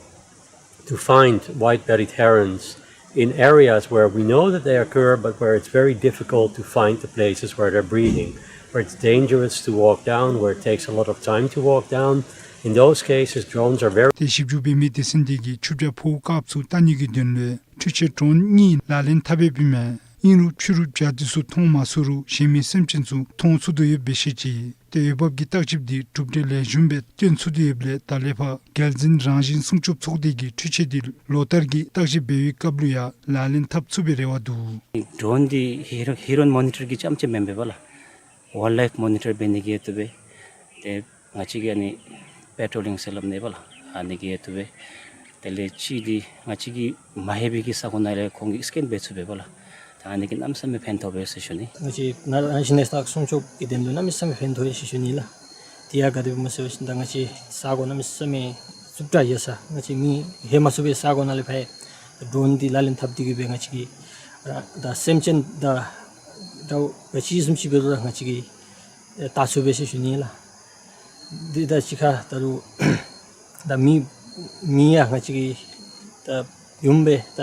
to find white-bellied herons in areas where we know that they occur, but where it's very difficult to find the places where they're breeding, where it's dangerous to walk down, where it takes a lot of time to walk down. In those cases, drones are very ཏེ་ཞིབ་འཇུག་འབད་མི་སྡེ་ཚན་དེ་གིས་ཆུ་བྱ་ཕོཝ་དཀརཔོ་ཚུ་བལྟ་ནི་གི་དོན་ལས་འཕྲུལ་ཆས་ཌོན་གཉིས་ལག་ལེན་འཐབ་ཡོདཔ་ཨིན་མས། ཨིན་རུང་ཕྱི་རུ་བྱ་འདི་ཚུ་མཐོང་མ་ཚུགས་རུང་གཞན་མི་སེམས་ཅན་ཚུ་མཐོང་ཚུགས་དོ་ཡོདཔ་སྦེ་བཤད་ཅི། ཏེ་འོས་འབབ་ཀྱི་བརྟག་ཞིབ་འདི་གྲུབ་འབྲས་ལེགས་ཤོམ་སྦེ་སྟོན་ཚུགས་དོ་ཡོདཔ་ལས་ད་ལས་ཕར་རྒྱལ་འཛིན་རང་བཞིན་སྲུང་སྐྱོབ་ཚོགས་སྡེ་གིས་འཕྲུལ་ཆས་འདི་ལོ་ལྟར་གྱི་བརྟག་ཞིབ་འབད་བའི་སྐབས་ལུ་ཡང་ལག་ལེན་འཐབ་ཚུགས་པའི་རེ་བ་འདུག། ཌོན་འདི་ཧེ་རོ་ཧེ་རོ་མོ་ནི་ཊར་གྱི་རྐྱངམ་ཅིག་མེན་པས་པ་ལགས། ཝཱལཌ་ལའིཕ་མོ་ནི་ཊར་འབད་ནི་གི་ཡོད་དོ་སྦེ། ཏེ་ང་བཅས་ཀྱིས་ཨ་ནི་པེ་ཊོ་ལིང་ཟེར་སླབ་ནི་པ་ལགས། ཨ་ནི་གི་ཡོད་དོ་སྦེ། དེ་ལས་གཅིག་འདི་ང་བཅས་ཀྱིས་མ་ལྷོད་པའི་གི་ས་གོ་ནང་ལས་ཁོང་གིས་སི་ཀེན་འབད་ཚུགས་པས་པ་ལགས། ད་ཨ་ནི་གིས་གནམ་མེད་ས་མེད་ཕན་ཐོགས་པས་ཟེར་ཞུ་ནི། ང་བཅས་ནཱ་རང་བཞིན་གནས་སྟངས་སྲུང་སྐྱོབ་ཀྱི་དོན་ལུ་གནམ་མེད་ས་མེད་ཕན་ཐོགས་ཡི་ཟེར་ཞུ་ནི་ལགས། དེ་ཡང་ག་དེ་སྦེ་སྨོ་ཟེར་བ་ཅིན་ད་ང་བཅས་ས་གོ་གནམ་མེད་ས་མེད་རྩུབ་དྲགས་ཡོད་ས་ང་བཅས་མི་ལྷོད་མ་ཚུགས་པའི་ས་གོ་ནང་ལས་ཕར་ཌོན་འདི་ལག་ལེན་འཐབ་སྟེ་གིས་སྦེ་ང་བཅས་ཀྱིས་ར་ད་སེམས་ཅན་དང་ད་ག་ཅི་བཟུམ་ཅིག་འབད་རུང་ར་ང་བཅས་ཀྱིས་བལྟ་ཚུགས་པས་ཟེར་ཞུ་ནི་ལགས། འདི་དང་གཅིག་ཁར་ད་རུང་ད་མི་མི་ཡང་ང་བཅས་ཀྱིས་ད་ཡུམ་སྦེ་ད་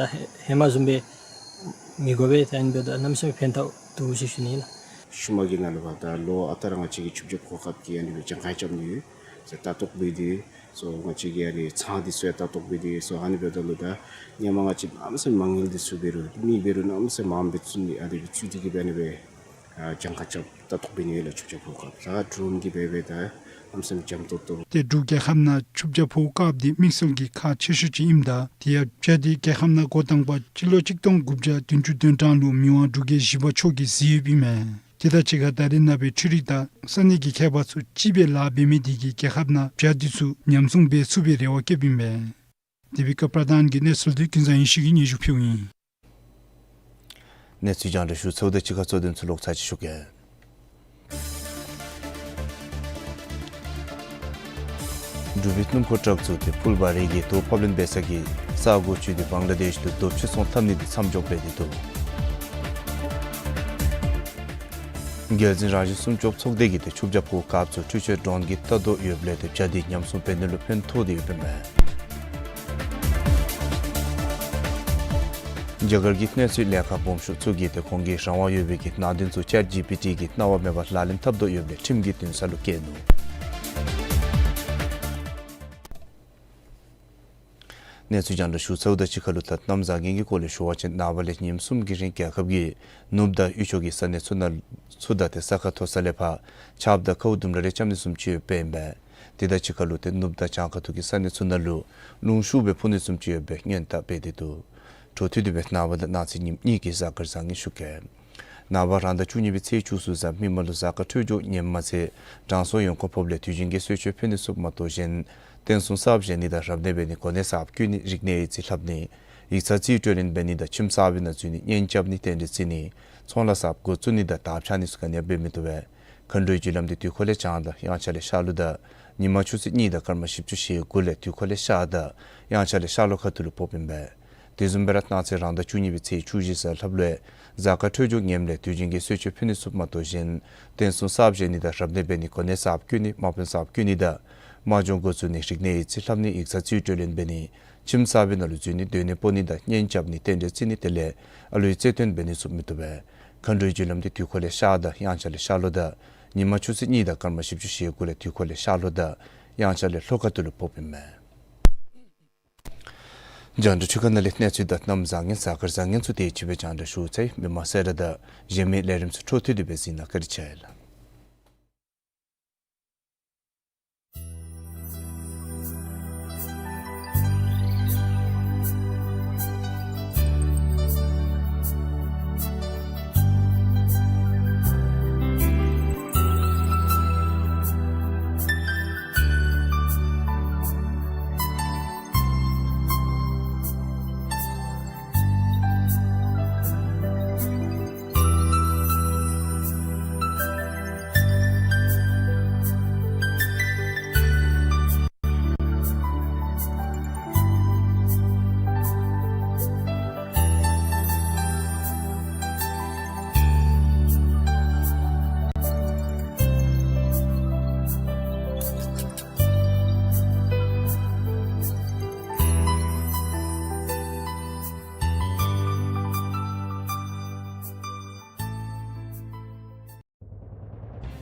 ཧེ་མ་བཟུམ་སྦེ་མི་དགོ་པས། ད་ཨ་ནི་འབདཝ་ད་གནམ་མེད་ས་མེད་ཕན་ཐོགས་འདུག་ཟེར་ཞུ་ནི་ལགས། ཤུལ་མ་གི་ནང་ལུ་ཕར་ད་ལོ་ཨ་རྟག་ར་ང་བཅས་ཀྱིས་ཆུ་བྱ་ཕོཝ་དཀརཔོ་གི་ཨ་ནི་སྦེ་གྱངས་ཁ་རྐྱབ་ནི་ཡོད་ཟེར་ལྟ་རྟོག་འབད་དེ་སོ་ང་བཅས་ཀྱིས་ཨ་ནི་ཚང་འདི་ཚུ་ཡང་ལྟ་རྟོག་འབད་དེ་སོ་ཨ་ནི་འབདཝ་ད་ལུ་ད་སྔོན་མ་ང་བཅས་གནམ་མེད་ས་མེད་མ་དངུལ་འདི་ཚུ་འབད་རུང་མི་འབད་རུང་གནམ་མེད་ས་མེད་མངམ་སྦེ་བཙུགས་ནི་ཨ་ནི་སྦེ་བཙུགས་ཏེ་གིས་སྦེ་ཨ་ནི་སྦེ་ཨ་གྱངས་ཁ་རྐྱབ་ལྟ་རྟོག་འབད་ནི་ཡོད་ལགས། ཆུ་བྱ་ཕོཝ་དཀརཔོ་ད་ཌོན་གྱིས་འབད་འབདཝ་ད་གནམ་མེད་ས་མེད་འཇམ་ཏོག་ཏོ། ཏེ་འབྲུག་རྒྱལ་ཁབ་ནང་ཆུ་བྱ་ཕོཝ་དཀརཔོ་འདི་དམིགས་བསལ་གྱི་ཁག་ཆེ་ཤོས་ཅིག་ཨིནམ་ད་དེ་ཡང་བྱ་འདི་རྒྱལ་ཁབ་ནང་འགོ་དང་པ་སྤྱི་ལོ་གཅིག་སྟོང་དགུ་བརྒྱ་བདུན་ཅུ་དོན་གྲངས་ལུ་མི་དབང་འབྲུག་རྒྱལ་བཞི་པ་མཆོག་གིས་གཟིགས་ཡོདཔ་ཨིན་མས། དེ་དང་གཅིག་ཁར་ད་རེས་ནངས་པའི་འཕྲུལ་རིག་དང་ས་གནས་ཀྱི་མཁས་པ་ཚུ་གཅིག་སྦེ་ལཱ་འབད་མི་དེ་གིས་རྒྱལ་ཁབ་ནང་བྱ་འདི་ཚུ་ཉམས་སྲུང་འབད་ཚུགས་པའི་རེ་བ་བསྐྱེདཔ་ཨིན་མས། དེ་སྦེ་ཀ་པྲ་དཱན་གྱི་གནས་ཚུལ་འདི་ཀུན་བཟང་ཡེ་ཤེས་ཀྱིས་སྙན་ཞུ་ཕུལཝ་ཨིན། གནས་ཚུལ་རྒྱང་བསྒྲགས་ཞུ་ཚརཝ་ད་གཅིག་ཁར་གཙོ་དོན་ཚུ་ལོག་ཚར་ཅིག་ཞུ་གེ། འབྲུག་པའི་སྣུམ་འཁོར་ཊཱག་ཚུ་ཏེ་ཕུལ་བཱ་རི་གི་དོ་ཕབ་ལེན་འབད་ས་གི་ས་གོ་ཅིག་ཏེ་བང་ལ་དེཤ་ལུ་དོ་ཕྱིར་ཚོང་འཐབ་ནི་དེ་མཚམས་འཇོག་འབད་དེ་འདུག། རྒྱལ་འཛིན་རང་བཞིན་སྲུང་སྐྱོབ་ཚོགས་སྡེ་གིས་ཏེ་ཆུ་བྱ་ཕོཝ་དཀརཔོ་ཚུ་འཕྲུལ་ཆས་ཌོན་གྱིས་ལྟ་དོ་ཡོདཔ་ལས་ཏེ་བྱ་འདི་ཉམས་སྲུང་འབད་ནི་ལུ་ཕན་ཐོགས་ཏེ་ཡོདཔ་ཨིན་མས། རྒྱ་གར་གྱི་གནས་ཚུལ་ལས་ཁང་སྦོམ་ཤོས་ཚུ་གིས་ཏེ་ཁོང་གི་རང་དབང་ཡོད་པའི་གི་གནད་དོན་ཚུ་ཅེཊ་ཇི་པི་ཊི་གི་གནང་བ་མེད་པར་ལག་ལེན་འཐབ་དོ་ཡོདཔ་ལས་ཁྲིམས་ཀྱི་འདུན་ས་ལུ་བསྐྱལ་ནུག། གནས་ཚུལ་རྒྱང་བསྒྲགས་ཞུ་ཚརཝ་དང་གཅིག་ཁར་ལུ་ད་གནམ་བཟང་ངན་གྱི་སྐོར་ལས་ཞུ་བ་ཅིན་ནངས་པ་ལས་ཉིནམ་གསུམ་གྱི་རིང་རྒྱལ་ཁབ་ཀྱི་ནུབ་དང་དབུས་ཕྱོགས་ཀྱི་ས་གནས་ཚུ་ནང་ཚུ་དང་ཏེ་ས་ཁ་མཐོ་ས་ལས་ཕར་ཆརཔ་དང་ཁཝ་ལྡུམ་ར་རེ་རྐྱབ་ནི་བཟུམ་ཅིག་ཡོདཔ་ཨིན་པས། དེ་དང་གཅིག་ཁར་ལུ་ཏེ་ནུབ་དང་བྱང་ཁ་ཐུག་གི་ས་གནས་ཚུ་ནང་ལུ་རླུང་ཤུགས་སྦེ་འཕུ་ནི་བཟུམ་ཅིག་ཡོདཔ་སྦེ་སྔོན་བརྡ་སྤེལ་ཏེ་འདུག། འཕྲོ་མཐུད་དེ་སྦེ་ནངས་པ་དང་གནངས་ཚེ་ཉིནམ་གཉིས་ཀྱི་གཟའ་སྐར་བཟང་ངན་ཞུ་གེ། ནངས་པ་རང་ཟླ་བཅུ་གཉིས་པའི་ཚེས་བཅུ་གསུམ་གཟའ་མིག་དམར་ལུ་གཟའ་སྐར་འཕྲོད་སྦྱོར་ངནམ་མ་ཚད་དྲང་སྲོང་ཡོངས་གོང་ཕོགཔ་ལས་དུས་རྒྱུན་གྱི་གསོལ་མཆོད་ཕུལ་ནི་ཚུ་མ་གཏོགས་གཞན་རྟེན་གསུམ་གསརཔ་བཞེངས་ནི་དང་རབ་གནས་འབད་ནི་གོ་གནས་གསརཔ་བསྐོ་ནི་རིག་གནས་ཡིག་རྩིས་ལྷབ་ནི་ཡིག་ཚང་རྩིས་སྤྲོད་ལེན་འབད་ནི་དང་ཁྱིམ་གསར་པའི་ནང་འཛུལ་ནི་གཉེན་རྐྱབ་ནི་རྟེན་འབྲེལ་བརྩི་ནི་ཚོང་ལཱ་གསརཔ་འགོ་བཙུགས་ནི་དང་དར་འཕྱར་ནི་ཚུ་ག་ནི་ཡང་འབད་མི་བཏུབ་པས། མཁའ་འགྲོའི་རྒྱུ་ལམ་འདི་དུས་འཁོར་ལས་བྱང་དང་དབྱངས་འཆར་ལས་ཤར་ལྷོ་དང་ཉི་མ་ཆུ་ཚོད་གཉིས་དང་སྐར་མ་བཞི་བཅུ་ཞེ་དགུ་ལས་དུས་འཁོར་ལས་ཤར་དང་དབྱངས་འཆར་ལས་ཤར་ལྷོ་ཁ་ཐུག་ལུ་ཕོགཔ་ཨིན་པས། དེ་བཟུམ་སྦེ་ར་གནངས་ཚེ་རང་ཟླ་བཅུ་གཉིས་པའི་ཚེས་བཅུ་བཞི་གཟའ་ལྷགཔ་ལུ་གཟའ་སྐར་འཕྲོད་སྦྱོར་ངནམ་ལས་དུས་རྒྱུན་གྱི་གསོལ་མཆོད་ཕུལ་ནི་ཚུ་མ་གཏོགས་གཞན་རྟེན་གསུམ་གསརཔ་བཞེངས་ནི་དང་རབ་གནས་འབད་ནི་གོ་གནས་གསརཔ་བསྐོ་ནི་དམག་དཔོན་གསརཔ་བསྐོ་ནི་དང་དམག་སྦྱོང་འགོ་བཙུགས་ནི་རིག་གནས་ཡིག་རྩིས་ལྷབ་ནི་ཡིག་ཚང་རྩིས་སྤྲོད་ལེན་འབད་ནི་ཁྱིམ་གསར་པའི་ནང་ལུ་འཛུལ་ནི་སྡོད་གནས་སྤོ་ནི་དང་གཉེན་རྐྱབ་ནི་རྟེན་འབྲེལ་བརྩི་ནི་དེ་ལས་ཨ་ལུའི་བརྩེ་འདུན་འབད་ནི་ཚུ་མི་བཏུབ་པས། མཁའ་འགྲོའི་རྒྱུ་ལམ་འདི་དུས་འཁོར་ལས་ཤར་དང་དབྱངས་འཆར་ལས་ཤར་ལྷོ་དང་ཉི་མ་ཆུ་ཚོད་གཉིས་དང་སྐར་མ་བཞི་བཅུ་ཞེ་དགུ་ལས་དུས་འཁོར་ལས་ཤར་ལྷོ་དང་དབྱངས་འཆར་ལས་ལྷོ་ཁ་ཐུག་ལུ་ཕོགཔ་ཨིན་མས། རྒྱང་བསྒྲགས་འཕྲུལ་ཁང་ནང་ལས་གནས་ཚུལ་དང་གནམ་བཟང་ངན་གཟའ་སྐར་བཟང་ངན་ཚུ་དེ་ཅིག་སྦེ་རྒྱང་བསྒྲགས་ཞུ་ཚར་ཡི། མི་མང་གསལ་བསྒྲགས་དང་གཞན་མི་ལས་རིམ་ཚུ་འཕྲོ་མཐུད་དེ་སྦེ་གཟིགས་གནང་བཀའ་དྲིན་ཆེ་ལགས།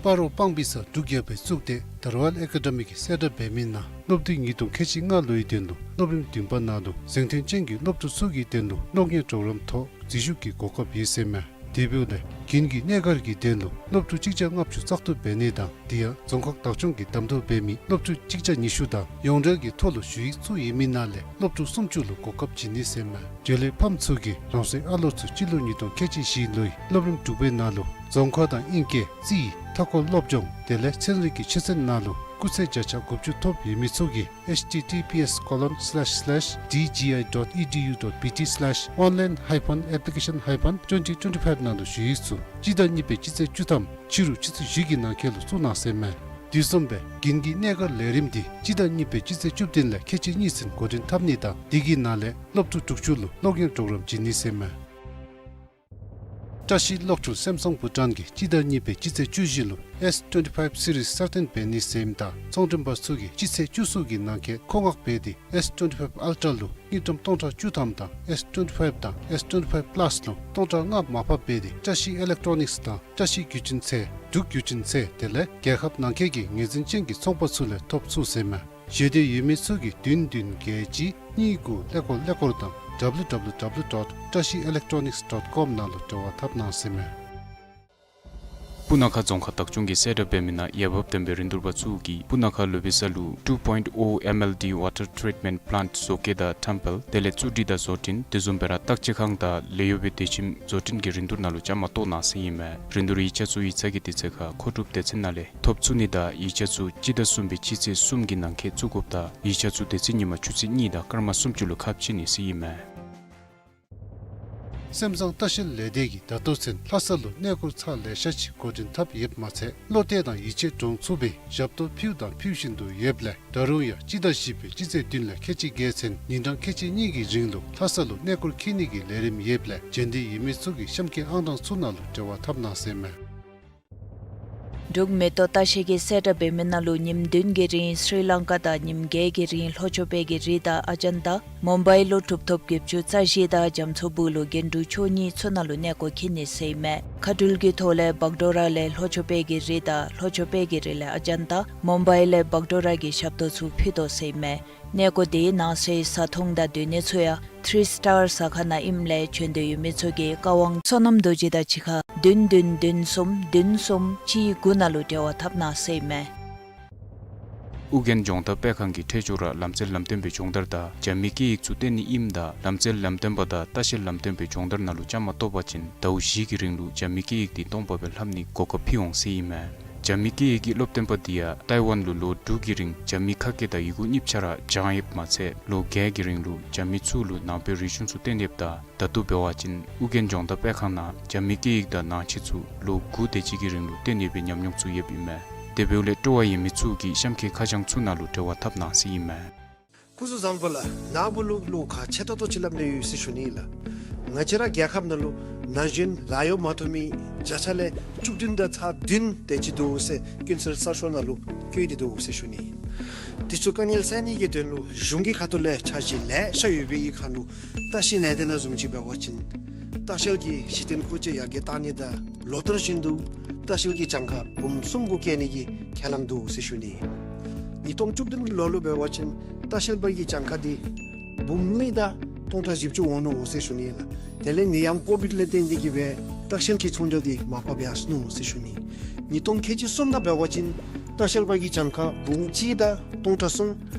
སྤ་རོ་སྤང་སྦིས་ས་འབྲུག་རྒྱལ་པོའི་གཙུག་སྡེ་དར་ཝལ་ཨེ་ཀ་ཌ་མི་གིས་གསལ་བསྒྲགས་འབད་མི་ནང་སློབ་དུས་ཉིས་སྟོང་ཁལ་གཅིག་ལྔ་ལོའི་དོན་ལུ་སློབ་རིམ་བདུན་པ་ནང་ལུ་གཟེངས་ཐོན་ཅན་གྱི་སློབ་ཕྲུག་ཚུ་གི་དོན་ལུ་གློག་བརྙན་གྲོགས་རམ་ཐོག་འཛུལ་ཞུགས་ཀྱི་གོ་སྐབས་ཡོད་ཟེར་མས། དེ་འབདཝ་ལས་དགུན་གྱི་གནས་སྒར་གྱི་དོན་ལུ་སློབ་ཕྲུག་གཅིག་བརྒྱ་ལྔ་བཅུ་བཙག་འཐུ་འབད་ནི་དང་དེ་ཡང་རྫོང་ཁག་བདག་སྐྱོང་གིས་གདམ་འཐུ་འབད་མི་སློབ་ཕྲུག་གཅིག་བརྒྱ་ཉི་ཤུ་དང་ཡོངས་འབྲེལ་གྱི་ཐོག་ལུ་ཞུ་ཡིག་བཙུགས་ཡོད་མི་ནང་ལས་སློབ་ཕྲུག་སུམ་ཅུ་ལུ་གོ་སྐབས་བྱིན་ནི་ཟེར་མས། འབྲེལ་ཡོད་ཕམ་ཚུ་གིས་རང་སོའི་ཨ་ལོ་ཚུ་སྤྱི་ལོ་ཉིས་སྟོང་ཁལ་གཅིག་བཞི་ལོའི་སློབ་རིམ་དྲུག་པའི་ནང་ལུ་རྫོང་ཁ་དང་ཨིང་སྐད་རྩིས་མཐའ་འཁོར་སློབ་སྦྱོང་དེ་ལས་ཚན་རིག་གི་ཆོས་ཚན་ནང་ལུ་སྐུགས་ཚད་བརྒྱ་ཆ་དགུ་བཅུ་ཐོབ་ཡོད་མི་ཚུ་གིས་H T T P S colon slash slash D G I dot E D U dot B T slash online hyphen application hyphen twenty twenty-five ནང་ལུ་ཞུ་ཡིག་ཚུ་སྤྱི་ཟླ་གཉིས་པའི་སྤྱི་ཚེས་བཅུ་ཐམ་ཕྱི་རུ་ཆུ་ཚོད་བཞི་གི་ནང་འཁོད་ལུ་བཙུགས་གནང་ཟེར་མས། དེ་བཟུམ་སྦེ་དགུན་གྱི་གནས་སྒར་ལས་རིམ་འདི་སྤྱི་ཟླ་གཉིས་པའི་སྤྱི་ཚེས་བཅུ་བདུན་ལས་ཁལ་གཅིག་གཉིས་ཚུན་འགོ་འདྲེན་འཐབ་ནི་དང་དེ་གི་ནང་ལས་སློབ་ཕྲུག་དྲུག་ཅུ་ལུ་གློག་བརྙན་གྲོགས་རམ་བྱིན་ནི་ཟེར་མས། བཀྲ་ཤིས་གློག་འཕྲུལ་སེམ་སང་བྷུ་ཊཱན་གྱིས་སྤྱི་ཟླ་གཉིས་པའི་སྤྱི་ཚེས་བཅུ་བཞི་ལུ་S twenty-five series གསར་བཏོན་འབད་ནི་ཟེར་མི་དང་ཚོང་མགྲོན་པ་ཚུ་གིས་སྤྱི་ཚེས་བཅུ་གསུམ་གྱི་ནང་འཁོད་མཁོ་མངགས་འབད་དེ་S twenty-five Ultra ལུ་དངུལ་ཀྲམ་སྟོང་ཕྲག་བཅུ་ཐམ་དང་S twenty-five དང་S twenty-five Plus ལུ་སྟོང་ཕྲག་ལྔ་མར་ཕབ་འབད་དེ་བཀྲ་ཤིས་ཨི་ལེག་ཊོ་ནིགསི་དང་བཀྲ་ཤིས་བརྒྱུད་འཕྲིན་ཚད་འབྲུག་བརྒྱུད་འཕྲིན་ཚད་དེ་ལས་རྒྱལ་ཁབ་ནང་འཁོད་ཀྱི་ངོས་འཛིན་ཅན་གྱི་ཚོང་པ་ཚུ་ལས་ཐོབ་ཚུགས་ཟེར་མས། ཞེ་འདོད་ཡོད་མི་ཚུ་གིས་བདུན་བདུན་བརྒྱད་གཅིག་གཉིས་དགུ་ཀླད་ཀོར་ཀླད་ཀོར་དང་W W W dot བཀྲ་ཤིས་ཨི་ལེག་ཊོ་ནིགསི་dot com ནང་ལུ་འབྲེལ་བ་འཐབ་གནང་ཟེར་མས། སྤུ་ན་ཁ་རྫོང་ཁག་བདག་སྐྱོང་གིས་གསལ་བསྒྲགས་འབད་མི་ནང་འོས་འབབ་ལྡན་པའི་རིན་བསྡུར་པ་ཚུ་གིས་སྤུ་ན་ཁ་ལུ་བི་ས་ལུ་two point oh M L D water treatment plant བཟོ་བཀོད་དང་ཁྲམ་སྤེལ་དེ་ལས་བཙུགས་སྒྲིག་དང་བཟོ་སྐྲུན་དེ་བཟུམ་སྦེ་ར་བརྟག་དཔྱད་ཁང་དང་ལས་གཡོག་པའི་སྡེ་ཁྱིམ་བཟོ་སྐྲུན་གྱི་རིན་བསྡུར་ནང་ལུ་བཅའ་མར་གཏོགས་གནང་ཟེར་ཨིན་མས། རིན་བསྡུར་ཡིག་ཆ་ཚུ་ཡིག་ཚང་གི་དུས་ཚོད་ཁར་མཁོ་སྒྲུབ་སྡེ་ཚན་ནང་ལས་ཐོབ་ཚུགས་ནི་དང་ཡིག་ཆ་ཚུ་སྤྱི་ཟླ་གསུམ་པའི་སྤྱི་ཚེས་གསུམ་གྱི་ནང་འཁོད་བཙུགས་དགོཔ་དང་ཡིག་ཆ་ཚུ་དེ་ཚེ་ཉིན་མ་ཆུ་ཚོད་གཉིས་དང་སྐར་མ་སུམ་ཅུ་ལུ་ཁ་ཕྱེ་ནི་ཟེར་ཨིན་མས། སེམས་བཟང་ལྟ་བཤལ་ལས་སྡེ་གིས་ད་ལྟོ་ཚུན་ལྷ་ས་ལུ་གནས་སྐོར་ཚར་ལེ་ཤ་ཅིག་འགོ་འདྲེན་འཐབ་ཡོདཔ་མ་ཚད་བློ་གཏད་དང་ཡིད་ཆེས་འདྲོངས་ཚུགས་པའི་ཞབས་ཏོག་ཕུལ་དང་ཕུལ་བཞིན་དུ་ཡོདཔ་ལས་ད་རུང་ཡང་སྤྱི་ཟླ་བཞི་པའི་སྤྱི་ཚེས་བདུན་ལས་ཁལ་གཅིག་བརྒྱད་ཚུན་ཉིན་གྲངས་ཁལ་གཅིག་གཉིས་ཀྱི་རིང་ལུ་ལྷ་ས་ལུ་གནས་སྐོར་འཁྱིད་ནི་གི་ལས་རིམ་ཡོདཔ་ལས་བྱོན་འདོད་ཡོད་མི་ཚུ་གིས་གཤམ་འཁོད་ཨང་གྲངས་ཚུ་ནང་ལུ་འབྲེལ་བ་འཐབ་གནང་ཟེར་མས། འབྲུག་མེ་ཏོག་ལྟ་བཤལ་གྱིས་གསལ་བསྒྲགས་འབད་མི་ནང་ལུ་ཉིནམ་བདུན་གྱི་རིང་སི་རི་ལང་ཀ་དང་ཉིནམ་བརྒྱད་ཀྱི་རིང་ལྷོ་ཕྱོགས་པའི་གི་རི་དང་ཨ་ཇན་ཏ། མུམ་བའི་ལུ་གྲུབ་ཐོབ་བརྒྱད་ཅུ་རྩ་བཞི་དང་རྒྱ་མཚོ་སྦུག་ལུ་རྒན་དྲུག་བཅུ་གཉིས་ཚུ་ནང་ལུ་གནས་སྐོར་འཁྱིད་ནི་ཟེར་ཨིན་མས། མཁའ་འགྲུལ་གྱི་ཐོག་ལས་བག་ཌོ་ར་ལས་ལྷོ་ཕྱོགས་དཔལ་གྱི་རི་དང་ལྷོ་ཕྱོགས་དཔལ་གྱི་རི་ལས་ཨ་ཇན་ཏ། མུམ་བའི་ལས་བག་ཌོ་ར་གི་ཞབས་ཏོག་ཚུ་ཕུལ་དོ་ཟེར་ཨིན་མས། གནས་སྐོར་དེའི་ནང་གསེས་བཟའ་འཐུང་དང་སྡོད་གནས་ཚུ་ཡང་ཐི་རི་སི་ཊར་ཟ་ཁང་ནང་ཨིནམ་ལས་བྱོན་འདོད་ཡོད་མི་ཚུ་གིས་བཀའ་དབང་བསོད་ནམས་རྡོ་རྗེ་དང་གཅིག་ཁར་བདུན་བདུན་བདུན་གསུམ་བདུན་གསུམ་གཅིག་དགུ་ནང་ལུ་འབྲེལ་བ་འཐབ་གནང་ཟེར་ཨིན་མས། ཨུ་རྒྱན་ལྗོངས་མཐའ་དཔེ་ཁང་གི་འཕྲེད་སྦྱོར་ར་ལམ་རྩེ་ལམ་སྟོན་པའི་སྦྱོང་བརྡར་དང་རྒྱ་མི་སྐད་ཡིག་ཚུ་བསྟན་ནི་ཨིནམ་ད་ལམ་རྩེ་ལམ་སྟོན་པ་དང་ལྟ་བཤལ་ལམ་སྟོན་པའི་སྦྱོང་བརྡར་ནང་ལུ་བཅའ་མར་གཏོགས་པ་ཅིན་ཟླཝ་བཞི་གི་རིང་ལུ་རྒྱ་མི་སྐད་ཡིག་འདི་སྟོང་པ་སྦེ་ལྷབ་ནི་གོ་སྐབས་ཕུལ་འོང་ཟེར་ཨིན་མས། རྒྱ་མི་སྐད་ཡིག་གི་སློབ་སྟོན་པ་འདི་ཡང་ཏའི་ཝན་ལུ་ལོ་དྲུག་གི་རིང་རྒྱ་མི་ཁ་སྐད་དང་ཡི་གུ་གཉིས་ཆ་ར་སྦྱང་ཡོདཔ་མ་ཚད་ལོ་བརྒྱད་ཀྱི་རིང་ལུ་རྒྱ་མི་ཚུ་ལུ་ནང་པའི་རིག་གཞུང་ཚུ་བསྟན་ཡོདཔ་ད་ད་ལྟོ་འབད་བ་ཅིན་ཨུ་རྒྱན་ལྗོངས་མཐའ་དཔེ་ཁང་ནང་རྒྱ་མི་སྐད་ཡིག་དང་ནང་ཆོས་ཚུ་ལོ་དགུ་དེ་ཅིག་གི་རིང་ལུ་བསྟན་ནི་སྦེ་ཉམས་མྱོང་ཚུ་ཡོདཔ་ཨིན་མས། དེ་འབདཝ་ལས་སྤྲོ་བ་ཡོད་མི་ཚུ་གིས་གཤམ་གྱི་ཁ་བྱང་ཚུ་ནང་ལུ་འབྲེལ་བ་འཐབ་གནང་ཟེར་ཨིན་མས། སྐུ་གཟུགས་བཟང་པོ་ལགས། ནཱ་བུ་ལུ་བློ་ཁག་ཆེ་ཏོག་ཏོ་ཅིག་སླབ་ནི་ཡོད་ཟེར་ཞུ་ནི་ལགས། ང་བཅས་ར་རྒྱལ་ཁབ་ནང་ལུ་ན་གཞོན་ལཱ་གཡོག་མ་ཐོབ་མི་བརྒྱ་ཆ་ལས་བཅུ་བདུན་དང་ཚག་བདུན་དེ་ཅིག་འདུག་ཟེར་ཀུན་གསལ་གསར་ཤོག་ནང་ལུ་བཀོད་དེ་འདུག་ཟེར་ཞུ་ནི། དེ་ཚུ་དཀའ་ངལ་སེལ་ནི་གི་དོན་ལུ་གཞུང་གི་ཁ་ཐུག་ལས་འཆར་གཞི་ལེ་ཤ་ཡོད་པའི་ཁར་ལུ་ལྟ་བཤལ་ལས་སྡེ་ནང་བཟུམ་ཅིག་འབད་བ་ཅིན་ལྟ་བཤལ་གྱི་གཞི་རྟེན་མཁོ་ཆས་ཡར་རྒྱས་བཏང་ནི་དང་ལོ་ལྟར་བཞིན་དུ་ལྟ་བཤལ་གྱི་གྱངས་ཁ་འབུམ་གསུམ་གུ་བཀལ་ནི་གི་ཁས་ལེན་འདུག་ཟེར་ཞུ་ནི། ཉིས་སྟོང་བཅུ་བདུན་ལོ་ལུ་འབད་བ་ཅིན་ལྟ་བཤལ་པ་གི་གྱངས་ཁ་འདི་འབུམ་གཉིས་དང་སྟོང་ཕྲག་བཞི་བཅུ་འོང་ནུག་ཟེར་ཞུ་ནི་ལགས། དེ་ལས་ནི་ཡང་ཀོ་བིཌ་ལས་བརྟེན་ཏེ་གིས་སྦེ་ལྟ་བཤལ་གྱི་ཚོང་འབྲེལ་འདི་མར་ཕབ་ཡར་སོ་ནུག་ཟེར་ཞུ་ནི། ཉིས་སྟོང་ཁལ་གཅིག་གསུམ་ནང་འབད་བ་ཅིན་ལྟ་བཤལ་པ་གི་གྱངས་ཁ་འབུམ་གཅིག་དང་སྟོང་ཕྲག་གསུམ།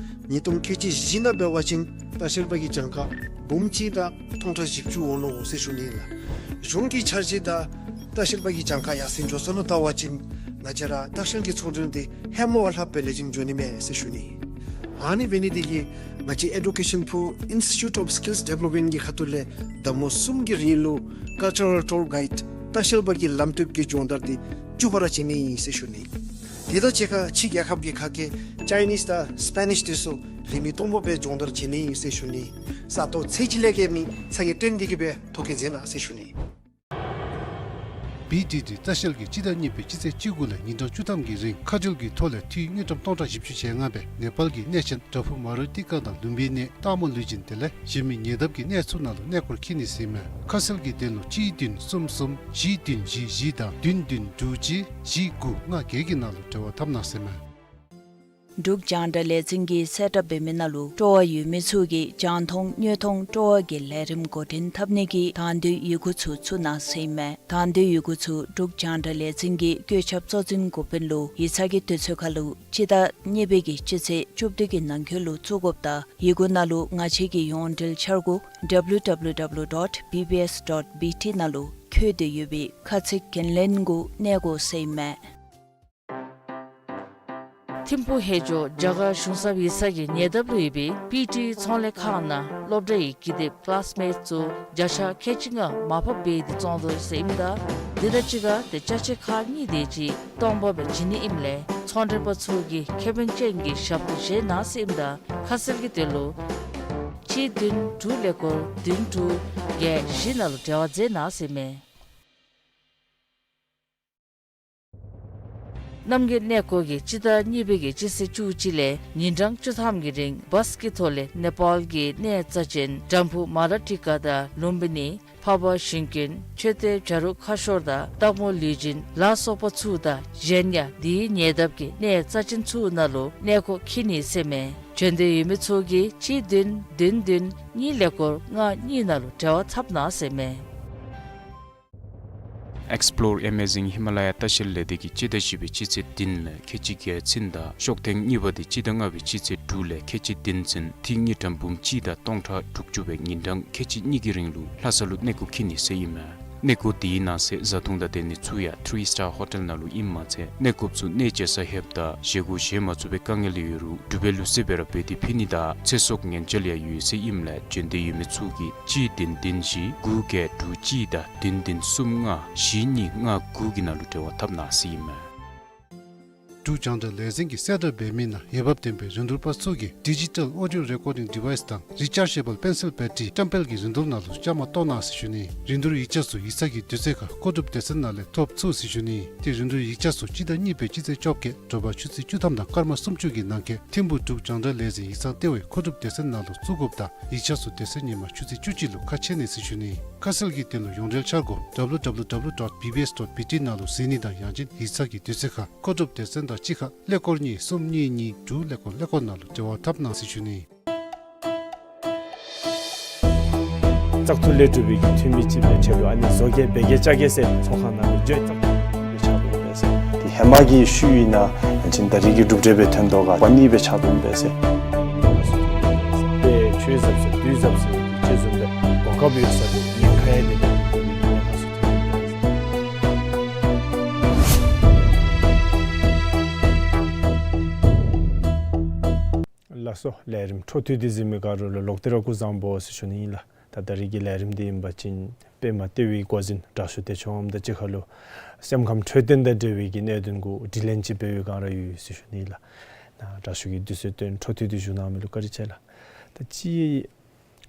ཉིས་སྟོང་ཁལ་གཅིག་བཞི་ནང་འབད་བ་ཅིན་ལྟ་བཤལ་པ་གི་གྱངས་ཁ་འབུམ་གཅིག་དང་སྟོང་ཕྲག་བཞི་བཅུ་འོང་ནུག་ཟེར་ཞུ་ནི་ལགས། གཞུང་གི་འཆར་གཞི་དང་ལྟ་བཤལ་པ་གི་གྱངས་ཁ་ཡར་སེང་འགྱོ་སོ་ནུག་བལྟ་བ་ཅིན་ང་བཅས་ར་ལྟ་བཤལ་གྱི་ཚོང་འབྲེལ་འདི་ཧེ་མ་བ་ལྷགཔ་སྦེ་ལེགས་ཤོམ་འགྱོ་ནི་མས་ཟེར་ཞུ་ནི། ཨ་ནི་འབད་ནི་འདི་གིས་ང་བཅས་ཨེ་ཌུ་ཀེ་ཤཱན་པུར་ཨིན་སི་ཊི་ཊུཊ་ཨོཕ་སི་ཀིལསི་ཌི་བེ་ལོབ་མེནཊ་གི་ཁ་ཐུག་ལས་ཟླ་མོ་གསུམ་གྱི་རིང་ལུ་ཀལ་ཅར་རལ་ཊུར་གའིཌ་ལྟ་བཤལ་པ་གི་ལམ་སྟོན་གྱི་སྦྱོང་བརྡར་འདི་བཅུ་པ་ར་བྱིན་ནི་ཨིན་ཟེར་ཞུ་ནི། དེ་དང་གཅིག་ཁར་ཕྱི་རྒྱལ་ཁབ་ཀྱི་ཁ་སྐད་ཅའི་ནིསི་དང་སི་པེ་ནིསི་དེ་ཚུ་ལེགས་ཤོམ་སྟོང་པ་སྦེ་སྦྱོང་བརྡར་བྱིན་ནི་ཨིན་ཟེར་ཞུ་ནི། ས་སྟོང་ཚད་ཅིག་ལས་བརྒལ་མི་ཚ་གྱང་སྟོན་ཏེ་གིས་སྦེ་ཐོ་བཀོད་མཛད་གནང་ཟེར་ཞུ་ནི། བི་ཌི་ཌི་ལྟ་བཤལ་གྱིས་སྤྱི་ཟླ་གཉིས་པའི་སྤྱི་ཚེས་བཅུ་དགུ་ལས་ཉིན་གྲངས་བཅུ་ཐམ་གྱི་རིང་ཁ་འཕྲིན་གྱི་ཐོག་ལས་འཐུས་དངུལ་ཀྲམ་སྟོང་ཕྲག་བཞི་བཅུ་ཞེ་ལྔ་སྦེ་ནེ་པཱལ་གྱི་གནས་ཆེན་བྲག་ཕུག་མ་ར་ཏི་ཀ་དང་ལུམ་བི་ནི་སྟག་མོ་ལུས་སྦྱིན་དེ་ལས་གཞན་མི་ཉེ་འདབས་ཀྱི་གནས་ཚུ་ནང་ལུ་གནས་སྐོར་འཁྱིད་ནི་ཟེར་ཨིན་མས། ཁ་གསལ་གྱི་དོན་ལུ་གཅིག་བདུན་གསུམ་གསུམ་བཞི་བདུན་བཞི་བཞི་དང་བདུན་བདུན་དྲུག་གཅིག་བཞི་དགུ་ལྔ་བརྒྱད་ཀྱི་ནང་ལུ་འབྲེལ་བ་འཐབ་གནང་ཟེར་ཨིན་མས། འབྲུག་རྒྱང་བསྒྲགས་ལས་འཛིན་གྱིས་གསལ་བསྒྲགས་འབད་མི་ནང་ལུ་སྤྲོ་བ་ཡོད་མི་ཚུ་གིས་རྒྱང་མཐོང་དངོས་མཐོང་སྤྲོ་བ་གི་ལས་རིམ་འགོ་འདྲེན་འཐབ་ནི་གི་དང་འདོད་ཡི་གུ་ཚུ་བཙུགས་གནང་ཟེར་ཨིན་མས། དང་འདོད་ཡི་གུ་ཚུ་འབྲུག་རྒྱང་བསྒྲགས་ལས་འཛིན་གྱི་བཀོད་ཁྱབ་གཙོ་འཛིན་འགོ་དཔོན་ལུ་ཡིག་ཚང་གི་དུས་ཚོད་ཁར་ལུ་སྤྱི་ཟླ་གཉིས་པའི་གི་སྤྱི་ཚེས་བཅུ་བདུན་གྱི་ནང་འཁོད་ལུ་བཙུགས་དགོཔ་དང་ཡི་གུ་ནང་ལུ་ང་བཅས་ཀྱི་ཡོངས་འབྲེལ་འཆར་སྒོ་W W W dot B B S dot B T ནང་ལུ་འཁོད་དེ་ཡོད་པའི་ཁ་ཚིག་འགན་ལེན་གུ་གནས་དགོ་ཟེར་ཨིན་མས། ཐིམ་ཕུག་ཧེ་ཇོ་རྒྱ་གར་གཞུང་ཚབ་ཡིག་ཚང་གི་ཉེ་འདབས་ལུ་ཡོད་པའི་པི་ཊི་ཚོང་ལས་ཁང་ནང་སློབ་གྲྭའི་ཀི་དེབ་ཀི་ལཱསི་མེཊ་ཚུ་བརྒྱ་ཆ་ཁལ་གཅིག་ལྔ་མར་ཕབ་འབད་དེ་བཙོང་དོ་ཟེར་ཨིནམ་ད་དེ་དང་གཅིག་ཁར་ཏེ་ཅ་ཆས་ཁག་གཉིས་དེ་ཅིག་སྟོང་པ་སྦེ་བྱིན་ནི་ཨིནམ་ལས་ཚོང་འབྲེལ་པ་ཚུ་གིས་ཁེ་ཕན་ཅན་གྱི་ཞབས་ཏོག་བཞེས་གནང་ཟེར་ཨིནམ་ད་ཁ་གསལ་གྱི་དོན་ལུ་གཅིག་བདུན་དྲུག་ཀླད་ཀོར་བདུན་དྲུག་བརྒྱད་བཞི་ནང་ལུ་འབྲེལ་བ་མཛད་གནང་ཟེར་ཨིན་མས། རྣམ་རྒྱལ་གནས་སྐོར་གྱིས་སྤྱི་ཟླ་གཉིས་པའི་གི་སྤྱི་ཚེས་བཅུ་གཅིག་ལས་ཉིན་གྲངས་བཅུ་ཐམ་གྱི་རིང་བཱས་ཀྱི་ཐོག་ལས་ནེ་པཱལ་གྱི་གནས་རྩ་ཅན་བྲག་ཕུག་མ་ར་ཏི་ཀ་དང་ལུམ་བི་ནི་འཕགས་པ་ཞིང་ཀུན་མཆོད་རྟེན་བྱ་རུང་ཁ་ཤོར་དང་སྟག་མོ་ལུས་སྦྱིན་ལ་སོགས་པ་ཚུ་དང་གཞན་ཡང་དེའི་ཉེ་འདབས་ཀྱི་གནས་རྩ་ཅན་ཚུ་ནང་ལུ་གནས་སྐོར་འཁྱིད་ནི་ཟེར་ཨིན་མས། བྱོན་འདོད་ཡོད་མི་ཚུ་གིས་གཅིག་བདུན་བདུན་བདུན་གཉིས་ཀླད་ཀོར་ལྔ་གཉིས་ནང་ལུ་འབྲེལ་བ་འཐབ་གནང་ཟེར་ཨིན་མས། Explore Amazing Himalaya ལྟ་བཤལ་ལས་སྡེ་གིས་སྤྱི་ཟླ་བཞི་པའི་སྤྱི་ཚེས་བདུན་ལས་ཁལ་གཅིག་བརྒྱད་ཚུན་དང་ཤོག་ཐེངས་གཉིས་པ་དེ་སྤྱི་ཟླ་ལྔ་པའི་སྤྱི་ཚེས་དྲུག་ལས་ཁལ་གཅིག་བདུན་ཚུན་འཐུས་དངུལ་ཀྲམ་འབུམ་གཅིག་དང་སྟོང་ཕྲག་དྲུག་ཅུ་སྦེ་ཉིན་གྲངས་ཁལ་གཅིག་གཉིས་ཀྱི་རིང་ལུ་ལྷ་ས་ལུ་གནས་སྐོར་འཁྱིད་ནི་ཟེར་ཨིན་མས། གནས་སྐོར་དེའི་ནང་གསེས་བཟའ་འཐུང་དང་སྡོད་གནས་ཚུ་ཡང་ཐི་རི་སི་ཊར་ཧོ་ཊེལ་ནང་ལུ་ཨིནམ་མ་ཚད་གནས་སྐོརཔ་ཚུ་གནས་མཇལ་ས་ལྷོདཔ་ད་བཞེས་སྒོ་བཞེས་མ་ཚུགས་པའི་དཀའ་ངལ་ཡོད་རུང་འབྲུག་པའི་ལུགས་སྲོལ་སྦེ་ར་འབད་དེ་ཕུལ་ནི་དང་ཚེ་སྲོག་ཉེན་བཅོལ་ཡང་ཡོད་ཟེར་ཨིནམ་ལས་བྱོན་འདོད་ཡོད་མི་ཚུ་གིས་གཅིག་བདུན་བདུན་བཞི་དགུ་བརྒྱད་དྲུག་གཅིག་དང་བདུན་བདུན་གསུམ་ལྔ་བཞི་གཉིས་ལྔ་དགུ་གི་ནང་ལུ་འབྲེལ་བ་འཐབ་གནང་ཟེར་ཨིན་མས། འབྲུག་རྒྱང་བསྒྲགས་ལས་འཛིན་གྱིས་གསལ་བསྒྲགས་འབད་མི་ནང་འོས་འབབ་ལྡན་པའི་རིན་བསྡུར་པ་ཚུ་གིས་ཌི་ཇི་ཊལ་ཨོ་ཌི་ཡོ་རེ་ཀོར་ཌིང་ཌི་ཝའི་སི་དང་རི་ཅར་ཇེ་བཱལ་པེན་སིལ་བེ་ཊི་རི་བཀྲམ་སྤེལ་གྱི་རིན་བསྡུར་ནང་ལུ་བཅའ་མར་གཏོགས་གནང་ཟེར་ཞུ་ནི། རིན་བསྡུར་ཡིག་ཆ་ཚུ་ཡིག་ཚང་གི་དུས་ཚོད་ཁར་མཁོ་སྒྲུབ་སྡེ་ཚན་ནང་ལས་ཐོབ་ཚུགས་ཟེར་ཞུ་ནི། ཏེ་རིན་བསྡུར་ཡིག་ཆ་ཚུ་སྤྱི་ཟླ་གཉིས་པའི་སྤྱི་ཚེས་བཅོ་བརྒྱད་དྲོ་པ་ཆུ་ཚོད་བཅུ་ཐམ་དང་སྐར་མ་སུམ་ཅུ་གི་ནང་འཁོད་ཐིམ་ཕུག་འབྲུག་རྒྱང་བསྒྲགས་ལས་འཛིན་ཡིག་ཚང་ལྟེ་བའི་མཁོ་སྒྲུབ་སྡེ་ཚན་ནང་ལུ་བཙུགས་དགོཔ་དང་ཡིག་ཆ་ཚུ་དེ་ཚེ་ཉིན་མ་ཆུ་ཚོད་བཅུ་གཅིག་ལུ་ཁ་ཕྱེ་ནི་ཟེར་ཞུ་ནི། ཁ་གསལ་གྱི་དོན་ལུ་ཡོངས་འབྲེལ་འཆར་སྒོ་ཌབ་ལུ་ཌབ་ལུ་ཌབ་ལུ་ཌོཊ་བི་བི་ཨེསི་ཌོཊ་བི་ཊི་ནང་ལུ་གཟིགས་ནི་དང་ཡང་ཅིན་ཡིག་ཚང་གི་དུས་ཚོད་ཁར་མཁོ་སྒྲུབ་སྡེ་ཚན་དང་གཅིག་ཁར་ཀླད་ཀོར་གཉིས་གསུམ་གཉིས་གཉིས་དྲུག་ཀླད་ཀོར་ཀླད་ཀོར་ནང་ལུ་འབྲེལ་བ་འཐབ་གནང་ཟེར་ཞུ་ནི། བཙག་འཐུ་ལས་གྲུབ་པའི་གི་འཐུས་མི་ཅིག་སྦེ་ཆ་རོགས་ཨ་ནི་བཟོ་གེ་འབད་གེ་རྐྱབ་གེ་ཟེར་ཚོགས་ཁང་ནང་ལུ་འགྱོ་བཙག་འཐུ་སྦེ་ཆ་རོགས་འབད་ཟེར། ཏེ་ཧེ་མ་གི་ཤུལ་ཨིན་ན་ཡང་ཅིན་ད་རིས་ཀྱི་གྲུབ་འབྲས་སྦེ་ཐོན་དོ་ག་པ་ནི་སྦེ་ཆ་རོགས་འབད་ཟེར། ཏེ་ཆོས་ཟབ་ཟེར་དུས་ཟབ་ཟེར་ཅིག་བཟུམ་སྦེ་གོ་སྐབས་ཡོད་ས་ལུ་ཉེན་ཁ་ཡང་དེ་དང་དེ་ལུ་ཉེན་ཁ་ཚུ་ཐོན་ཡི། ལགས་སོ། ལས་རིམ་འཕྲོ་མཐུད་དེ་གཟིགས་མི་ག་ར་ལུ་ལོག་སྟེ་ར་སྐུ་གཟུགས་བཟང་པོ་ཟེར་ཞུ་ནི་ཨིན་ལགས། ད་ད་རིས་ཀྱི་ལས་རིམ་འདི་ཨིན་པ་ཅིན་པདྨ་ལྟེ་བའི་འགོ་འཛིན་དྲག་ཤོས་བདེ་མཆོག་དབང་མོ་དང་གཅིག་ཁར་ལུ་སེམས་ཁམས་འཕྲོད་བསྟེན་དང་འབྲེལ་བའི་གི་གནད་དོན་གུ་དྲི་ལན་ཅིག་འབད་བའི་སྒང་ར་ཡོད་ཟེར་ཞུ་ནི་ཨིན་ལགས། ད་དྲག་ཤོས་ཀྱིས་དུས་ཚོད་བཏོན་འཕྲོ་མཐུད་དེ་བཞུགས་གནང་མི་ལུ་བཀའ་དྲིན་ཆེ་ལགས། ད་ཅི་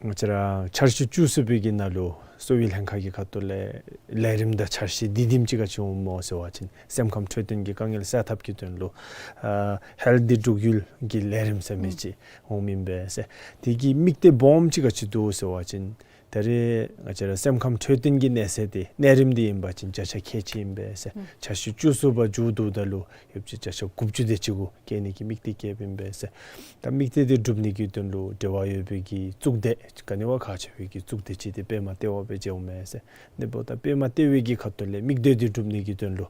ང་བཅས་ར་འཆར་གཞི་བཅུ་གསུམ་པའི་གི་ནང་ལུ་གསོ་བའི་ལྷན་ཁག་གི་ཁ་ཐུག་ལས་ལས་རིམ་དང་འཆར་གཞི་འདི་དེམ་ཅིག་ག་ཅི་འོང་སྨོ་ཟེར་བ་ཅིན་སེམས་ཁམས་འཕྲོད་བསྟེན་གྱི་དཀའ་ངལ་སེལ་ཐབས་ཀྱི་དོན་ལུ་ཨ་ཧེལ་ཐི་འབྲུག་ཡུལ་གྱི་ལས་རིམ་ཟེར་མི་ཅིག་འོང་མི་ཨིན་པས་ཟེར། དེ་གི་དམིགས་གཏད་སྦོམ་ཅིག་ག་ཅི་འདུག་ཟེར་བ་ཅིན་ད་རེས་ང་བཅས་ར་སེམས་ཁམས་འཕྲོད་བསྟེན་གྱི་གནས་ཚད་དེ་གནས་རིམ་འདི་ཨིན་པ་ཅིན་བརྒྱ་ཆ་ཁལ་གཅིག་ཨིན་པས་ཟེར། འཆར་གཞི་བཅུ་གསུམ་པ་མཇུག་བསྡུཝ་ད་ལུ་ཡོད་པ་ཅིན་བརྒྱ་ཆ་དགུ་བཅུ་དེ་ཅིག་གུ་བསྐྱལ་ནི་གི་དམིགས་གཏད་བསྐྱེདཔ་ཨིན་པས་ཟེར། ད་དམིགས་གཏད་དེ་འགྲུབ་ནི་གི་དོན་ལུ་འབྲེལ་བ་ཡོད་པའི་གི་གཙུག་སྡེ་ག་ནི་བ་ཁག་ཆེ་བའི་གི་གཙུག་སྡེ་ཅིག་འདི་པདྨ་ལྟེ་བ་སྦེ་མཇལཝ་མས་ཟེར། ཨ་ནི་འབདཝ་ད་པདྨ་ལྟེ་བའི་གི་ཁ་ཐུག་ལས་དམིགས་གཏད་དེ་འགྲུབ་ནི་གི་དོན་ལུ་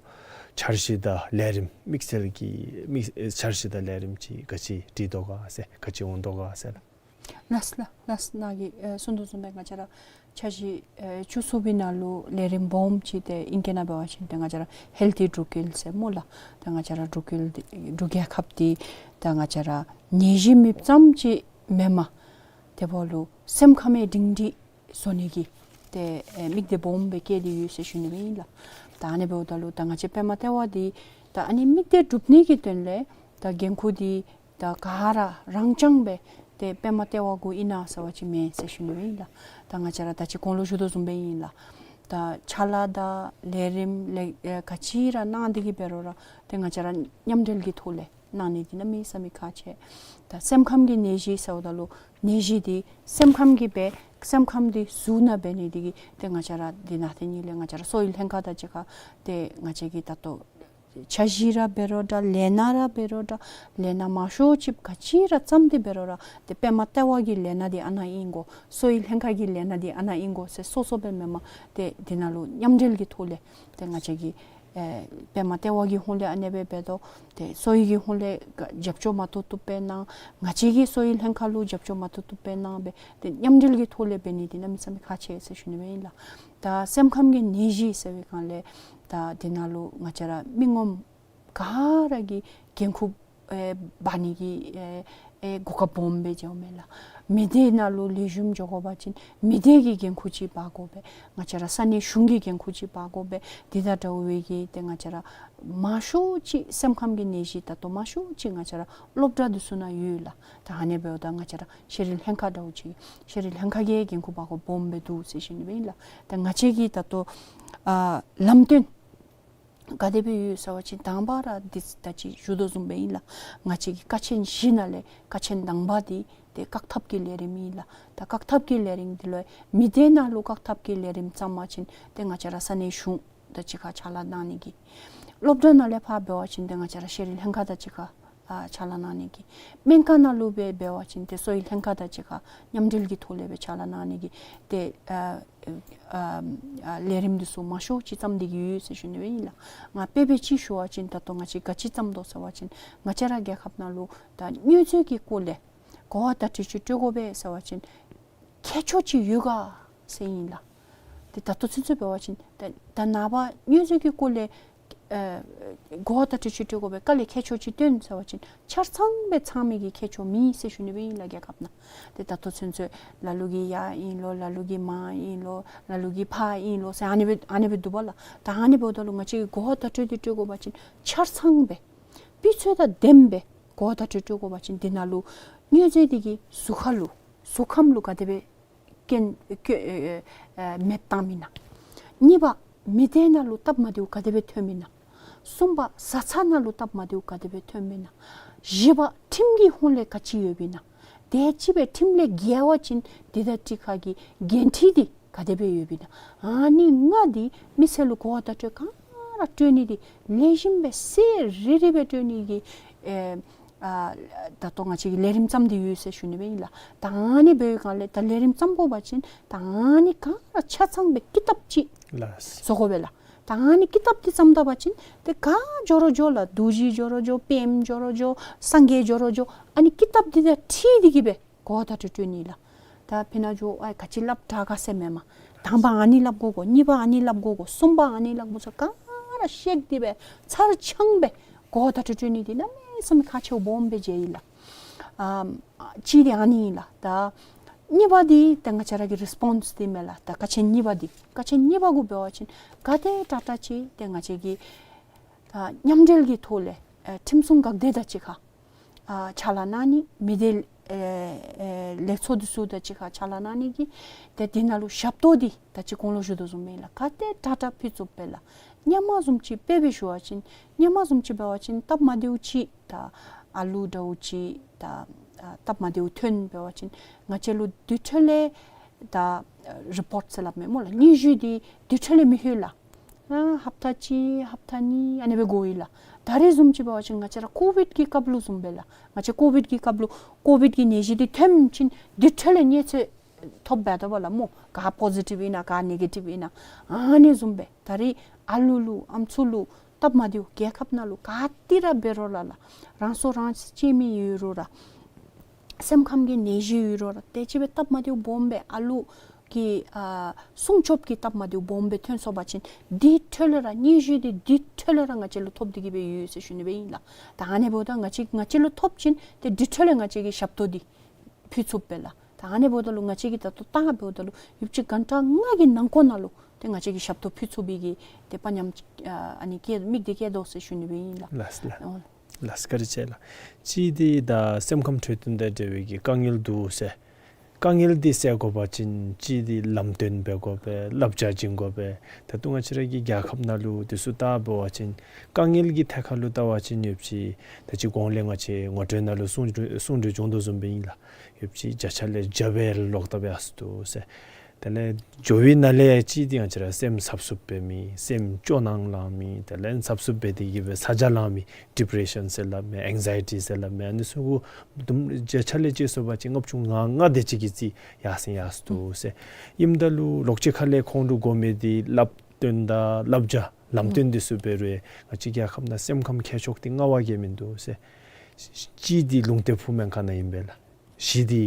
འཆར་གཞི་དང་ལས་རིམ་དམིགས་བསལ་གྱི་དམིགས་འཆར་གཞི་དང་ལས་རིམ་ཅིག་ག་ཅི་སྒྲིག་དོ་ག་ཟེར་ག་ཅི་འོང་དོ་ག་ཟེར་ལགས། ལགས་ལགས་ལགས། ནཱ་གིས་ཨེ་གསུངས་དོ་བཟུམ་སྦེ་ང་བཅས་ར་འཆར་གཞི་ཨེ་བཅུ་གསུམ་པའི་ནང་ལུ་ལས་རིམ་སྦོམ་ཅིག་ཏེ་ཨིང་སྐད་ནང་འབད་བ་ཅིན་ཏེ་ང་བཅས་ར་ཧེལ་ཐི་འབྲུག་ཡུལ་ཟེར་སྨོ་ལགས། ཏེ་ང་བཅས་ར་འབྲུག་ཡུལ་འདི་འབྲུག་རྒྱལ་ཁབ་འདི་ཏེ་ང་བཅས་ར་ནད་གཞི་མེདཔ་ཙམ་ཅིག་མེན་པར་དེ་འབདཝ་ལུ་སེམས་ཁམས་ཡང་སྒྲིང་སྒྲིང་བཟོ་ནི་གི་ཏེ་ཨེ་དམིགས་གཏད་སྦོམ་སྦེ་བསྐྱེད་དེ་ཡོད་ཟེར་ཞུ་ནི་སྦེ་ཨིན་ལགས། ད་ཨ་ནི་འབདཝ་ད་ལུ་ད་ང་བཅས་པདྨ་ལྟེ་བ་འདི་ད་ཨ་ནི་དམིགས་གཏད་འགྲུབ་ནི་གི་དོན་ལས་ད་འགན་ཁུར་འདི་ད་ག་ར་རང་རྐྱང་སྦེ་ཏེ་པདྨ་ལྟེ་བ་གུ་ཨིན་ན་ཟེར་བ་ཅིན་མེན་ཟེར་ཞུ་ནི་སྦེ་ཨིན་ལགས། ད་ང་བཅས་ར་ད་ཅི་གོང་ལུ་ཞུ་དོ་བཟུམ་སྦེ་ཨིན་ལགས། ད་ཕྱག་ལཱ་དང་ལས་རིམ་ལས་ཨེ་ག་ཅི་ར་གནང་སྟེ་གི་འབད་རུང་ར་ཏེ་ང་བཅས་ར་མཉམ་འབྲེལ་གྱི་ཐོག་ལས་གནང་ནི་འདི་གནམ་མེད་ས་མེད་ཁག་ཆེ། ད་སེམས་ཁམས་ཀྱི་ནད་གཞི་ཟེརཝ་ད་ལུ་ནད་གཞི་འདི་སེམས་ཁམས་ཀྱི་སྦེ་སེམས་ཁམས་འདི་གཟུགས་ནང་འབད་ནི་འདི་གིས་ཏེ་ང་བཅས་ར་འདི་ནང་ཏེ་ནི་ལས་ང་བཅས་ར་གསོ་བའི་ལྷན་ཁག་དང་གཅིག་ཁར་ཏེ་ང་བཅས་ཀྱིས་ད་ལྟོ་འཆར་གཞི་ར་འབད་རུང་འདྲ་ལས་སྣ་ར་འབད་རུང་འདྲ་ལས་སྣ་མང་ཤོས་ཅིག་ག་ཅི་ར་བརྩམས་ཏེ་འབད་རུང་ར་ཏེ་པདྨ་ལྟེ་བ་གི་ལས་སྣ་འདི་ཨ་ནཱ་ཨིན་དགོ། གསོ་བའི་ལྷན་ཁག་གི་ལས་སྣ་འདི་ཨ་ནཱ་ཨིན་དགོ་ཟེར་སོ་སོ་སྦེ་མེན་པར་ཏེ་འདི་ནང་ལུ་མཉམ་འབྲེལ་གྱི་ཐོག་ལས་ཏེ་ང་བཅས་ཀྱིས་ཨེ་པདྨ་ལྟེ་བ་གི་ཧོངས་ལས་ཨ་ནེ་སྦེ་འབད་དོ། ཏེ་གསོ་བའི་གི་ཧོངས་ལས་རྒྱབ་སྐྱོར་མ་ཐུབ་ཐུབ་སྦེ་གནང་། ང་བཅས་ཀྱིས་གསོ་བའི་ལྷན་ཁག་ལུ་རྒྱབ་སྐྱོར་མ་ཐུབ་ཐུབ་སྦེ་གནང་སྦེ་ཏེ་མཉམ་འབྲེལ་གྱི་ཐོག་ལས་འབད་ནི་འདི་གནམ་མེད་ས་མེད་ཁག་ཆེ་ཟེར་ཞུ་ནི་སྦེ་ཨིན་ལགས། ད་སེམས་ཁམས་ཀྱི་ནད་གཞི་ཟེར་བའི་སྒང་ལས་ད་འདི་ནང་ལུ་ང་བཅས་ར་མི་ངོམ་ག་ར་གིས་འགན་ཁུར་ཨེ་འབག་ནི་གི་ཨེ་ཨེ་གོ་སྐབས་སྦོམ་སྦེ་འབྱུངམ་མས་ལགས། མི་སྡེ་ནང་ལུ་ལེགས་ཤོམ་འགྱོ་དགོ་པ་ཅིན་མི་སྡེ་གིས་འགན་ཁུར་ཅིག་འབག་དགོ་པས། ང་བཅས་ར་ས་གནས་གཞུང་གིས་འགན་ཁུར་ཅིག་འབག་དགོ་པས། དེ་དང་འདྲཝ་སྦེ་གི་ཏེ་ང་བཅས་ར་མང་ཤོས་ཅིག་སེམས་ཁམས་ཀྱི་ནད་གཞི་ད་ལྟོ་མང་ཤོས་ཅིག་ང་བཅས་ར་སློབ་གྲྭ་འདི་ཚུ་ནང་ཡོད་ལགས། ད་ཨ་ནི་འབདཝ་ད་ང་བཅས་ར་ཤེས་རིག་ལྷན་ཁག་འདྲཝ་ཅིག་ཤེས་རིག་ལྷན་ཁག་གིས་འགན་ཁུར་འབག་དགོཔ་སྦོམ་སྦེ་འདུག་ཟེར་ཞུ་ནི་སྦེ་ཨིན་ལགས། ད་ང་བཅས་ཀྱིས་ད་ལྟོ་ཨ་ལམ་སྟོན་ག་དེ་སྦེ་ཡོད་ཟེར་བ་ཅིན་དང་པ་ར་འདི་ད་ཅི་ཞུ་དོ་བཟུམ་སྦེ་ཨིན་ལགས། ང་བཅས་ཀྱི་ཀ་ཆེན་བཞི་ནང་ལས་ཀ་ཆེན་དང་པ་འདི་ཏེ་བཀག་ཐབས་ཀྱི་ལས་རིམ་ཨིན་ལགས། ད་བཀག་ཐབས་ཀྱི་ལས་རིམ་འདི་ལུ་མི་སྡེ་ནང་ལུ་བཀག་ཐབས་ཀྱི་ལས་རིམ་བརྩམ་པ་ཅིན་ཏེ་ང་བཅས་ར་ས་གནས་གཞུང་དང་གཅིག་ཁར་ཕྱག་ལཱ་གནང་ནི་གི། སློབ་གྲྭ་ནང་ལས་ཕར་འབད་བ་ཅིན་ཏེ་ང་བཅས་ར་ཤེས་རིག་ལྷན་ཁག་དང་གཅིག་ཁར་ཨ་ཕྱག་ལཱ་གནང་ནི་གི། སྨན་ཁང་ནང་ལུ་སྦེ་འབད་བ་ཅིན་ཏེ་གསོ་བའི་ལྷན་ཁག་དང་གཅིག་ཁར་མཉམ་འབྲེལ་གྱི་ཐོག་ལས་སྦེ་ཕྱག་ལཱ་གནང་ནི་གི་ཏེ་ཨ་ཨ་ཨ་ལས་རིམ་འདི་ཚུ་མང་ཤོས་ཅིག་བརྩམས་ཏེ་གི་ཡོད་ཟེར་ཞུ་ནི་སྦེ་ཨིན་ལགས། ང་དཔེ་འབད་ཅིག་ཞུ་བ་ཅིན་ད་ལྟོ་ང་བཅས་ག་ཅི་བརྩམས་དོ་ཟེར་བ་ཅིན་ང་བཅས་ར་རྒྱལ་ཁབ་ནང་ལུ་ད་མྱོས་རྫས་ཀྱི་སྐོར་ལས་གོ་བ་བརྡ་སྤྲོད་ཅིག་སྤྲོད་དགོ་པས་ཟེར་བ་ཅིན་ཁྱད་ཆོས་ཅིག་ཡོད་ག་ཟེར་ཨིན་ལགས། ཏེ་ད་ལྟོ་ཚུན་ཚོད་འབད་བ་ཅིན་ད་ད་ནངས་པ་མྱོས་རྫས་ཀྱི་སྐོར་ལས་ཨེ་གོ་བ་བརྡ་སྤྲོད་ཅིག་སྤྲོད་དགོ་པས། ག་ལས་ཁྱད་ཆོས་ཅིག་སྟོན་ཟེར་བ་ཅིན་ཆ་ཚང་སྦེ་ཚང་མི་གི་ཁྱད་ཆོས་མེད་ཟེར་ཞུ་ནི་སྦེ་ཨིན་ལགས་རྒྱལ་ཁབ་ནང་། ཏེ་ད་ལྟོ་ཚུན་ཚོད་ལ་ལུ་གིས་ཡར་ཨིན་ལོ་ལ་ལུ་གིས་མར་ཨིན་ལོ་ལ་ལུ་གིས་ཕར་ཨིན་ལོ་ཟེར་ཨ་ནི་སྦེ་ཨ་ནི་སྦེ་འདུག་པ་ལགས། ད་ཨ་ནི་འབདཝ་ད་ལུ་ང་བཅས་ཀྱིས་གོ་བ་བརྡ་སྤྲོད་འདི་སྤྲོད་དགོ་པ་ཅིན་ཆ་ཚང་སྦེ་ སྤུས་ཚད་དང་ལྡནམ་སྦེ་གོ་བརྡ་སྤྲོད་སྤྲོད་དགོ་པ་ཅིན་འདི་ནང་ལུ་མྱོས་རྫས་འདི་གིས་གཟུགས་ཁ་ལུ་གཟུགས་ཁམས་ལུ་ག་དེ་སྦེ་སྐྱོན་སྐྱོན་ཨེ་ཨེ་མེདཔ་བཏངམ་ཨིན་ན། གཉིས་པ་མི་སྡེ་ནང་ལུ་སྟབས་མ་བདེཝ་ག་དེ་སྦེ་ཐོནམ་ཨིན་ན། གསུམ་པ་བཟའ་ཚང་ནང་ལུ་སྟབས་མ་བདེཝ་ག་དེ་སྦེ་ཐོནམ་ཨིན་ན། བཞི་པ་ཁྲིམས་ཀྱི་ཧོང་ལས་ག་ཅི་ཡོདཔ་ཨིན་ན། དེ་ཅིག་སྦེ་ཁྲིམས་ལས་འགལ་བ་ཅིན་དེ་དང་འཁྲིལ་ཁ་གི་འགན་འཁྲི་འདི་ག་དེ་སྦེ་ཡོདཔ་ཨིན་ན། ཨ་ནི་ལྔ་འདི་མི་སེར་ལུ་གོ་བརྡ་སྤྲོད་ག་ར་སྤྲོད་ནི་འདི་ལེགས་ཤོམ་སྦེ་གསལ་རི་རི་སྦེ་སྤྲོད་ནི་གི་ཨེ་ཨ་ད་ལྟོ་ང་བཅས་ཀྱི་ལས་རིམ་བརྩམས་ཏེ་ཡོད་ཟེར་ཞུ་ནི་སྦེ་ཨིན་ལགས། ད་ཨ་ནི་འབད་བའི་སྒང་ལས་ད་ལས་རིམ་བརྩམ་དགོ་པ་ཅིན་ད་ཨ་ནི་ག་ར་ཆ་ཚང་སྦེ་ཀི་དེབ་ཅིག་ལགས། བཟོ་དགོ་པས་ལགས། ད་ཨ་ནི་ཀི་དེབ་འདི་བརྩམ་ད་པ་ཅིན་ཏེ་ག་འགྱོ་རུང་འགྱོ་ལགས། རྡོ་རྗེ་འགྱོ་རུང་འགྱོ། པདྨ་འགྱོ་རུང་འགྱོ། སངས་རྒྱས་འགྱོ་རུང་འགྱོ། ཨ་ནི་ཀི་དེབ་འདི་དང་འཁྲིལ་ཏེ་གི་སྦེ་གོ་བརྡ་སྤྲོད་སྤྲོད་ནི་ལགས། ད་ཕི་ན་འགྱོ་ཨ་ག་ཅི་སླབ་དྲག་ག་ཟེར་མེན་མས། དང་པ་ཨ་ནི་སླབ་དགོ་གོ། གཉིས་པ་ཨ་ནི་སླབ་དགོ་གོ། གསུམ་པ་ཨ་ནི་སླབ་དགོ་ཟེར་ག་ར་བཤད་དེ་སྦེ་ཚར་ཚང་སྦེ་གོ་བརྡ་སྤྲོད་སྤྲོད་ནི་འདི་གནམ་མེད་ས་མེད་ཁག་ཆེཝ་སྦོམ་སྦེ་མཇལ་ཡི་ལགས། ཨམ་གཅིག་འདི་ཨ་ནི་ཨིན་ལགས། ད་གཉིས་པ་འདི་ད་ང་བཅས་ར་གི་རི་སི་པོནསི་འདི་མས་ལགས། ད་ཀ་ཆེན་གཉིས་པ་འདི་ཀ་ཆེན་གཉིས་པ་གུ་འབད་བ་ཅིན་ག་དེ་དྲག་དྲག་ཅིག་ཏེ་ང་བཅས་ཀྱིས་ད་མཉམ་འབྲེལ་གྱི་ཐོག་ལས་ཨེ་ཁྲིམས་སྲུང་འགག་སྡེ་དང་གཅིག་ཁར་ཨ་ཕྱག་ལཱ་གནང་ནི། མི་སྡེ་ཨེ་ཨེ་ལས་ཚོགས་འདི་ཚུ་དང་གཅིག་ཁར་ཕྱག་ལཱ་གནང་ནི་གི་ཏེ་འདི་ནང་ལུ་ཞབས་ཏོག་འདི་ད་ཅི་གོང་ལུ་ཞུ་དོ་བཟུམ་སྦེ་ལགས། ག་དེ་དྲག་དྲག་ཕུལ་ཚུགས་པས་ལགས། སྔོན་མ་བཟུམ་ཅིག་དཔེ་སྦེ་ཞུ་བ་ཅིན་སྔོན་མ་བཟུམ་ཅིག་འབད་བ་ཅིན་སྟབས་མ་བདེཝ་ཅིག་ད་ཨ་ལུ་འདྲཝ་ཅིག་ད་ཨ་སྟབས་མ་བདེཝ་ཐོན་འབད་བ་ཅིན་ང་བཅས་ལུ་དེ་འཕྲོ་ལས་ད་རི་པོཊ་ཟེར་སླབ་མས་སྨོ་ལགས། སྙན་ཞུ་འདི་དེ་འཕྲོ་ལས་མི་ལྷོད་ལགས། ཨ་ཧབ་ཏ་གཅིག་ཧབ་ཏ་གཉིས་ཨ་ནི་སྦེ་འགོར་ཡི་ལགས། ད་རེས་བཟུམ་ཅིག་འབད་བ་ཅིན་ང་བཅས་ར་ཀོ་བིཌ་ཀྱི་སྐབས་ལུ་བཟུམ་སྦེ་ལགས། ང་བཅས་ཀོ་བིཌ་ཀྱི་སྐབས་ལུ་ཀོ་བིཌ་ཀྱི་ནད་གཞི་འདི་ཐོན་ཅིན་དེ་འཕྲོ་ལས་གནས་ཚུལ་ཐོབ་འབད་དོ་བ་ལགས་སྨོ། ག་པོ་ཟི་ཊིབ་ཨིན་ན་ག་ནེ་གེ་ཊིབ་ཨིན་ན། ཨ་ནི་བཟུམ་སྦེ་ད་རེས་ཨ་ལུ་ལུ་ཨམ་སྲུ་ལུ་སྟབས་མ་བདེཝ་རྒྱལ་ཁབ་ནང་ལུ་ག་ཏེ་ར་འབད་རུང་ར་ལགས། རང་སྲོག་རང་གཅོད་མི་ཡོད་རུང་ར་སེམས་ཁམས་ཀྱི་ནད་གཞི་ཡོད་རུང་ར་དེ་ཅིག་སྦེ་སྟབས་མ་བདེཝ་སྦོམ་སྦེ་ཨ་ལུ་གི་ཨ་སྲུང་སྐྱོབ་ཀྱི་སྟབས་མ་བདེཝ་སྦོམ་སྦེ་ཐོན་སོང་པ་ཅིན་དེ་འཕྲོ་ལས་ར་སྙན་ཞུ་འདི་དེ་འཕྲོ་ལས་ར་ང་བཅས་ལུ་ཐོབ་སྟེ་གི་སྦེ་ཡོད་ཟེར་ཞུ་ནི་སྦེ་ཨིན་ལགས། ད་ཨ་ནི་འབདཝ་ད་ང་བཅས་ང་བཅས་ལུ་ཐོབ་ཅིན་ཏེ་དེ་འཕྲོ་ལས་ང་བཅས་ཀྱིས་ཞབས་ཏོག་འདི་ཕུལ་ཚུགས་པས་ལགས། ད་ཨ་ནི་འབདཝ་ད་ལུ་ང་བཅས་ཀྱིས་ད་ལྟོ་བལྟ་འབདཝ་ད་ལུ་ཡུདཔ་ཅིག་གྷན་ཊ་ལྔ་གི་ནང་འཁོད་ནང་ལུ་ཏེ་ང་བཅས་ཀྱིས་ཞབས་ཏོག་ཕུལ་ཚུགས་པའི་གི་ཏེ་དཔའ་ཉམས་ཨ་ཨ་ནི་བསྐྱེད་དམིགས་འདི་བསྐྱེད་དོ་ཟེར་ཞུ་ནི་སྦེ་ཨིན་ལགས། ལགས་ལགས། ཨོ། ལགས་བཀའ་དྲིན་ཆེ་ལགས། གཅིག་འདི་ད་སེམས་ཁམས་འཕྲོད་བསྟེན་དང་འབྲེལ་བའི་གི་དཀའ་ངལ་འདུག་ཟེར། དཀའ་ངལ་འདི་སེལ་དགོ་པ་ཅིན་གཅིག་འདི་ལམ་སྟོན་འབད་དགོ་པས། བསླབ་བྱ་བྱིན་དགོ་པས། ད་ལྟོ་ང་བཅས་ར་གི་རྒྱལ་ཁབ་ནང་ལུ་འདི་ཚུ་བལྟ་འབད་བ་ཅིན་དཀའ་ངལ་གྱི་ཐད་ཁར་ལུ་བལྟ་བ་ཅིན་ཡོདཔ་ཅིག་ད་ཅི་གོང་ལས་ང་བཅས་ངོ་སྤྲོད་ནང་ལུ་གསུང་གསུང་གྲོས་བྱུང་དོ་བཟུམ་སྦེ་ཨིན་ལགས། ཡོདཔ་ཅིག་བརྒྱ་ཆ་ལས་བརྒྱ་སྦེ་ལོག་ལྟབ་ཡར་སོ་འདུག་ཟེར། དེ་ལས་འགྱོ་བའི་ནང་ལས་གཅིག་འདི་ང་བཅས་ར་སེམས་འཚབ་འཚུབ་འབད་མི་སེམས་སྐྱོ་སྣང་ལང་མི་དེ་ལས་འཚབ་འཚུབ་འབད་དེ་གི་སྦེ་ཚ་གྱང་ལང་མི་ཌི་པི་རེ་ཤཱན་ཟེར་སླབ་མི་ཨེང་ཛའི་ཊི་ཟེར་སླབ་མི་ཨ་ནི་ཚུ་གུ་དུམ་བརྒྱ་ཆ་ལས་ཅིག་སོང་པ་ཅིན་ལྔ་བཅུ་ང་ལྔ་དེ་ཅིག་གི་རྩིས་ཡར་སེང་ཡར་སོ་འདུག་ཟེར། ཨིནམ་ད་ལུ་ལོགས་ཅིག་ཁ་ལས་ཁོང་ལུ་དགོ་མི་འདི་བསླབ་སྟོན་དང་བསླབ་བྱ་ལམ་སྟོན་འདི་ཚུ་འབད་རུང་ང་བཅས་རྒྱལ་ཁབ་ནང་སེམས་ཁམས་མཁས་མཆོག་འདི་རྔ་བ་གིས་མིན་འདུག་ཟེར། གཅིག་འདི་ལུང་བསྟན་ཕུག་སྨན་ཁང་ནང་ཨིན་པས་ལགས། བཞི་འདི་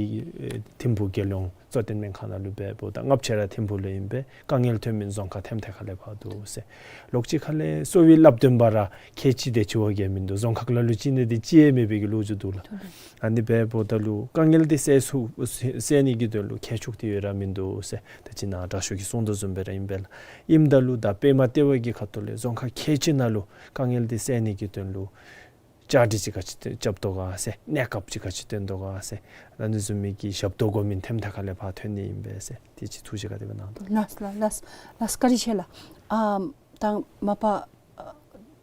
ཨེ་ཐིམ་ཕུག་རྒྱལ་ཡོངས་གཙོ་བསྟེན་སྨན་ཁང་ནང་ལུ་འབདཝ་ད་ལྔ་བཅུ་ར་ཐིམ་ཕུག་ལུ་ཨིན་པས། དཀའ་ངལ་ཐོན་མི་རྫོང་ཁག་ཐེམ་ཐེ་ཁ་ལས་ཕར་འདུག་ཟེར། ལོགས་ཅིག་ཁ་ལས་གསོ་བའི་བསླབ་སྟོན་པ་ར་ཁལ་གཅིག་དེ་ཅིག་བ་གིས་མིན་འདུག། རྫོང་ཁག་ལ་ལུ་གཅིག་ནི་འདི་གཅིག་ཡང་མེད་པའི་གི་ལོ་རྒྱུས་འདུག་ལགས། ཨ་ནི་འབདཝ་ད་ལུ་དཀའ་ངལ་འདི་སེལ་ཚུགས་སེལ་ནི་གི་དོན་ལུ་མཁས་མཆོག་འདི་ཡོད་ར་མིན་འདུག་ཟེར། ད་ཅི་ནཱ་དྲག་ཤོས་ཀྱིས་གསུངས་དོ་བཟུམ་སྦེ་ར་ཨིན་པས་ལགས། ཨིནམ་ད་ལུ་ད་པདྨ་ལྟེ་བ་གི་ཁ་ཐུག་ལས་རྫོང་ཁག་ཁལ་གཅིག་ནང་ལུ་དཀའ་ངལ་འདི་སེལ་ནི་གི་དོན་ལུ་བཅའ་སྒྲིག་ཅིག་ག་ཅི་རྐྱབ་དོ་ག་ཟེར། གནས་སྐབས་ཅིག་ག་ཅི་སྟོན་དོ་ག་ཟེར། ཨ་ནི་བཟུམ་མའི་གི་ཞབས་ཏོག་དགོ་མི་ཐེམ་ཐེ་ཁ་ལས་ཕར་ཐོན་ནི་ཨིན་པས་ཟེར། དེ་ཅིག་ཐུགས་བཞེད་ག་དེ་སྦེ་གནང་དོ། ལགས་ལགས་ལགས་ལགས། བཀའ་དྲིན་ཆེ་ལགས། ཨམ་ད་མ་པ་ཨ་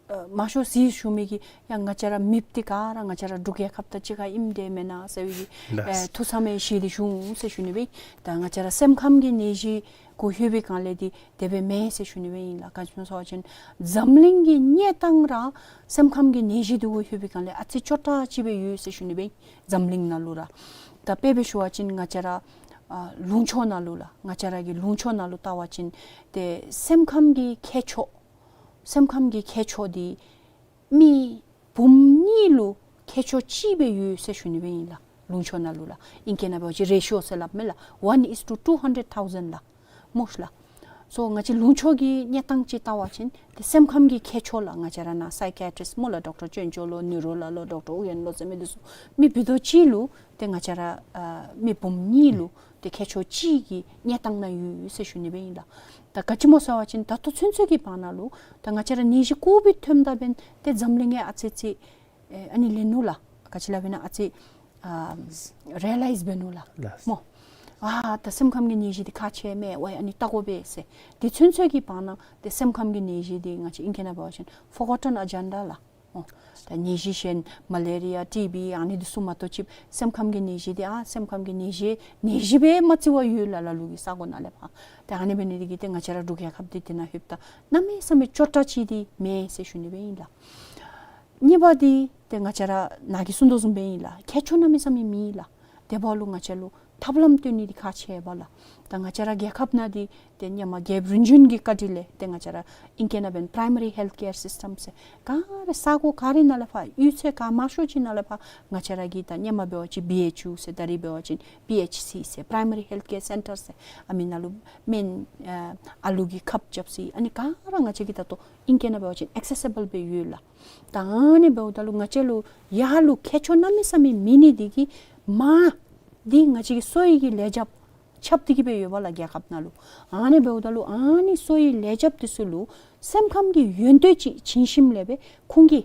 ཨ་མང་ཤོས་ཅིག་ཞུ་མི་གིས་ཡ་ང་བཅས་ར་མེདཔ་འདི་ག་ར་ང་བཅས་ར་འབྲུག་རྒྱལ་ཁབ་དང་གཅིག་ཁར་ཨིནམ་འདྲས་མེན་ན་ཟེར་བའི་གི་ལགས། ཨེ་ཐུགས་བསམ་བཞེས་ཏེ་བཞུགས་ཟེར་ཞུ་ནི་སྦེ། ད་ང་བཅས་ར་སེམས་ཁམས་ཀྱི་ནད་གཞི་གུ་ལྷོད་པའི་སྒང་ལས་འདི་དེ་སྦེ་མེན་ཟེར་ཞུ་ནི་སྦེ་ཨིན་ལགས། ག་ཅི་སྨོ་ཟེར་བ་ཅིན་འཛམ་གླིང་གི་གནས་སྟངས་ར་སེམས་ཁམས་ཀྱི་ནད་གཞི་འདི་གུ་ལྷོད་པའི་སྒང་ལས་ཨ་ཙི་སྐྱོ་དྲགས་ཅིག་སྦེ་ཡོད་ཟེར་ཞུ་ནི་སྦེ་ཨིན། འཛམ་གླིང་ནང་ལུ་ར། ད་དཔེ་སྦེ་ཞུ་བ་ཅིན་ང་བཅས་ར་ཨ་ལུང་ཕྱོགས་ནང་ལུ་ལགས། ང་བཅས་ར་གི་ལུང་ཕྱོགས་ནང་ལུ་བལྟ་བ་ཅིན་ཏེ་སེམས་ཁམས་ཀྱི་མཁས་མཆོག་སེམས་ཁམས་ཀྱི་མཁས་མཆོག་འདི་མི་འབུམ་གཉིས་ལུ་མཁས་མཆོག་གཅིག་སྦེ་ཡོད་ཟེར་ཞུ་ནི་སྦེ་ཨིན་ལགས། ལུང་ཕྱོགས་ནང་ལུ་ལགས། ཨིང་སྐད་ནང་འབད་བ་ཅིན་རེ་ཤི་ཡོ་ཟེར་སླབ་མས་ལགས། One is to two hundred thousand ལགས། སྨོ་ལགས། སོ་ང་བཅས་ལུང་ཕྱོགས་ཀྱི་གནས་སྟངས་ཅིག་བལྟ་བ་ཅིན་ཏེ་སེམས་ཁམས་ཀྱི་མཁས་མཆོག་ལགས། ང་བཅས་ར་ནཱ་སའི་ཀི་ཡ་ཊི་རིསཊ་སྨོ་ལགས། ཌོག་ཊར་ཅོན་ཅོ་ལོ་ནིའུ་རོ་ལགས་ལོ་ཌོག་ཊར་ཨུ་ཡན་ལོ་ཟེར་མི་འདི་ཚུ་མི་བརྒྱ་དང་གཅིག་ལུ་ཏེ་ང་བཅས་ར་ཨ་མི་འབུམ་གཉིས་ལུ་ཏེ་མཁས་མཆོག་གཅིག་གི་གནས་སྟངས་ནང་ཡོད་ཟེར་ཞུ་ནི་སྦེ་ཨིན་ལགས། ད་ག་ཅི་སྨོ་ཟེར་བ་ཅིན་ད་ལྟོ་ཚུན་ཚོད་ཀྱི་བར་ན་ལུ་ད་ང་བཅས་ར་ནད་གཞི་ཀོ་བིཌ་ཐོནམ་ད་འབདན་ཏེ་འཛམ་གླིང་ཡང་ཨ་ཙི་ཅིག་ ཨེ་ཨ་ནི་ལེན་ནུག་ལགས། ག་ཅི་སླབ་ཨིན་ན་ཨ་ཙི་ཨ་རི་ཡ་ལའིཛ་འབད་ནུག་ལགས། ལགས། སྨོ། ཨ་ད་སེམས་ཁམས་ཀྱི་ནད་གཞི་འདི་ཁག་ཆེ་མས། ཝའི་ཨ་ནི་བལྟ་དགོ་པས་ཟེར། དེ་ཚུན་ཚོད་ཀྱི་བར་ན་ཏེ་སེམས་ཁམས་ཀྱི་ནད་གཞི་འདི་ང་བཅས་ཨིང་སྐད་ནང་འབད་བ་ཅིན་ཕོར་གོ་ཊན་ཨེ་ཇེན་ཌ་ལགས། ཨོ། ད་ནད་གཞི་གཞན་མ་ལེ་རི་ཡ་ཊི་བི་ཨ་ནི་འདི་ཚུ་མ་གཏོགས་ཅིག་སེམས་ཁམས་ཀྱི་ནད་གཞི་འདི་ཨ་སེམས་ཁམས་ཀྱི་ནད་གཞི་ནད་གཞི་སྦེ་མ་བརྩི་བར་ཡོད་ལགས། ལ་ལུ་གི་ས་གོ་ནང་ལས་ཕར། ཏེ་ཨ་ནི་འབད་ནི་འདི་གིས་ཏེ་ང་བཅས་ར་འབྲུག་རྒྱལ་ཁབ་འདི་འདི་ནང་ལྷོདཔ་ད་གནམ་མེད་ས་མེད་སྐྱོ་དྲགས་ཅིག་འདི་མེད་ཟེར་ཞུ་ནི་སྦེ་ཨིན་ལགས། གཉིས་པ་འདི་ཏེ་ང་བཅས་ར་ནཱ་གིས་གསུང་དོ་བཟུམ་སྦེ་ཨིན་ལགས། ཁྱད་ཆོས་གནམ་མེད་ས་མེད་མེད་ལགས། དེ་འབདཝ་ལུ་ང་བཅས་ལུ་ཐབས་ལམ་སྟོན་ནི་འདི་ཁག་ཆེ་བས་ལགས། ད་ང་བཅས་ར་རྒྱལ་ཁབ་ནང་འདི་ཏེ་སྔོན་མ་རྒྱལཔོ་རིམ་བྱོན་གྱི་བཀའ་དྲིན་ལས་ཏེ་ང་བཅས་ར་ཨིང་སྐད་ནང་འབད་ན་པ་རའི་མ་རི་ཧེལཐ་ཀེར་སིསི་ཊམ་ཟེར་ག་ར་ས་གོ་ག་ར་ནང་ལས་ཕར་གཡུས་ཚན་ག་མང་ཤོས་ཅིག་ནང་ལས་ཕར་ང་བཅས་ར་གི་ད་སྔོན་མ་འབད་བ་ཅིན་བི་ཨེཆ་ཡུ་ཟེར་ད་རིས་འབད་བ་ཅིན་པི་ཨེཆ་སི་ཟེར་པ་རའི་མ་རི་ཧེལཐ་ཀེར་སེན་ཊར་ཟེར་ཨ་མི་ནང་ལུ་སྨན་ཨ་ཨ་ལུ་གི་ཁབ་རྐྱབ་ས་ཨ་ནི་ག་ར་ང་བཅས་ཀྱི་ད་ལྟོ་ཨིང་སྐད་ནང་འབད་བ་ཅིན་ཨེག་སེ་སི་བཱལ་སྦེ་ཡོད་ལགས། ད་ཨ་ནི་འབདཝ་ད་ལུ་ང་བཅས་ལུ་ཡར་ལུ་ཁྱད་ཆོས་གནམ་མེད་ས་མེད་མེད་ནི་འདི་གིས་མར་འདི་ང་བཅས་ཀྱི་གསོ་བའི་གི་ལས་བྱེདཔ་ཁྱབ་སྟེ་གི་སྦེ་ཡོད་པ་ལགས་རྒྱལ་ཁབ་ནང་ལུ། ཨ་ནི་འབདཝ་ད་ལུ་ཨ་ནི་གསོ་བའི་ལས་བྱེདཔ་འདི་ཚུ་ལུ་སེམས་ཁམས་ཀྱི་ཡོན་ཏན་ཅིག་བྱིན་ཞིནམ་ལས་སྦེ་ཁོང་གིས་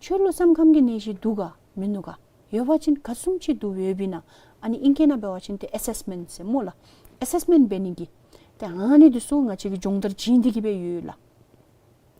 ཁྱོད་ལུ་སེམས་ཁམས་ཀྱི་ནད་གཞི་འདུག་ག་མིན་ནུག་ག། ཡོད་པ་ཅིན་ག་བཟུམ་ཅིག་འདུག་ཡོདཔ་ཨིན་ན། ཨ་ནི་ཨིང་སྐད་ནང་འབད་བ་ཅིན་ཏེ་ཨེ་སེསི་མེནཊ་ཟེར་སྨོ་ལགས། ཨེ་སེསི་མེནཊ་འབད་ནི་གི་ཏེ་ཨ་ནི་འདི་ཚུ་ང་བཅས་ཀྱིས་སྦྱོང་བརྡར་བྱིན་ཏེ་གི་སྦེ་ཡོད་ལགས།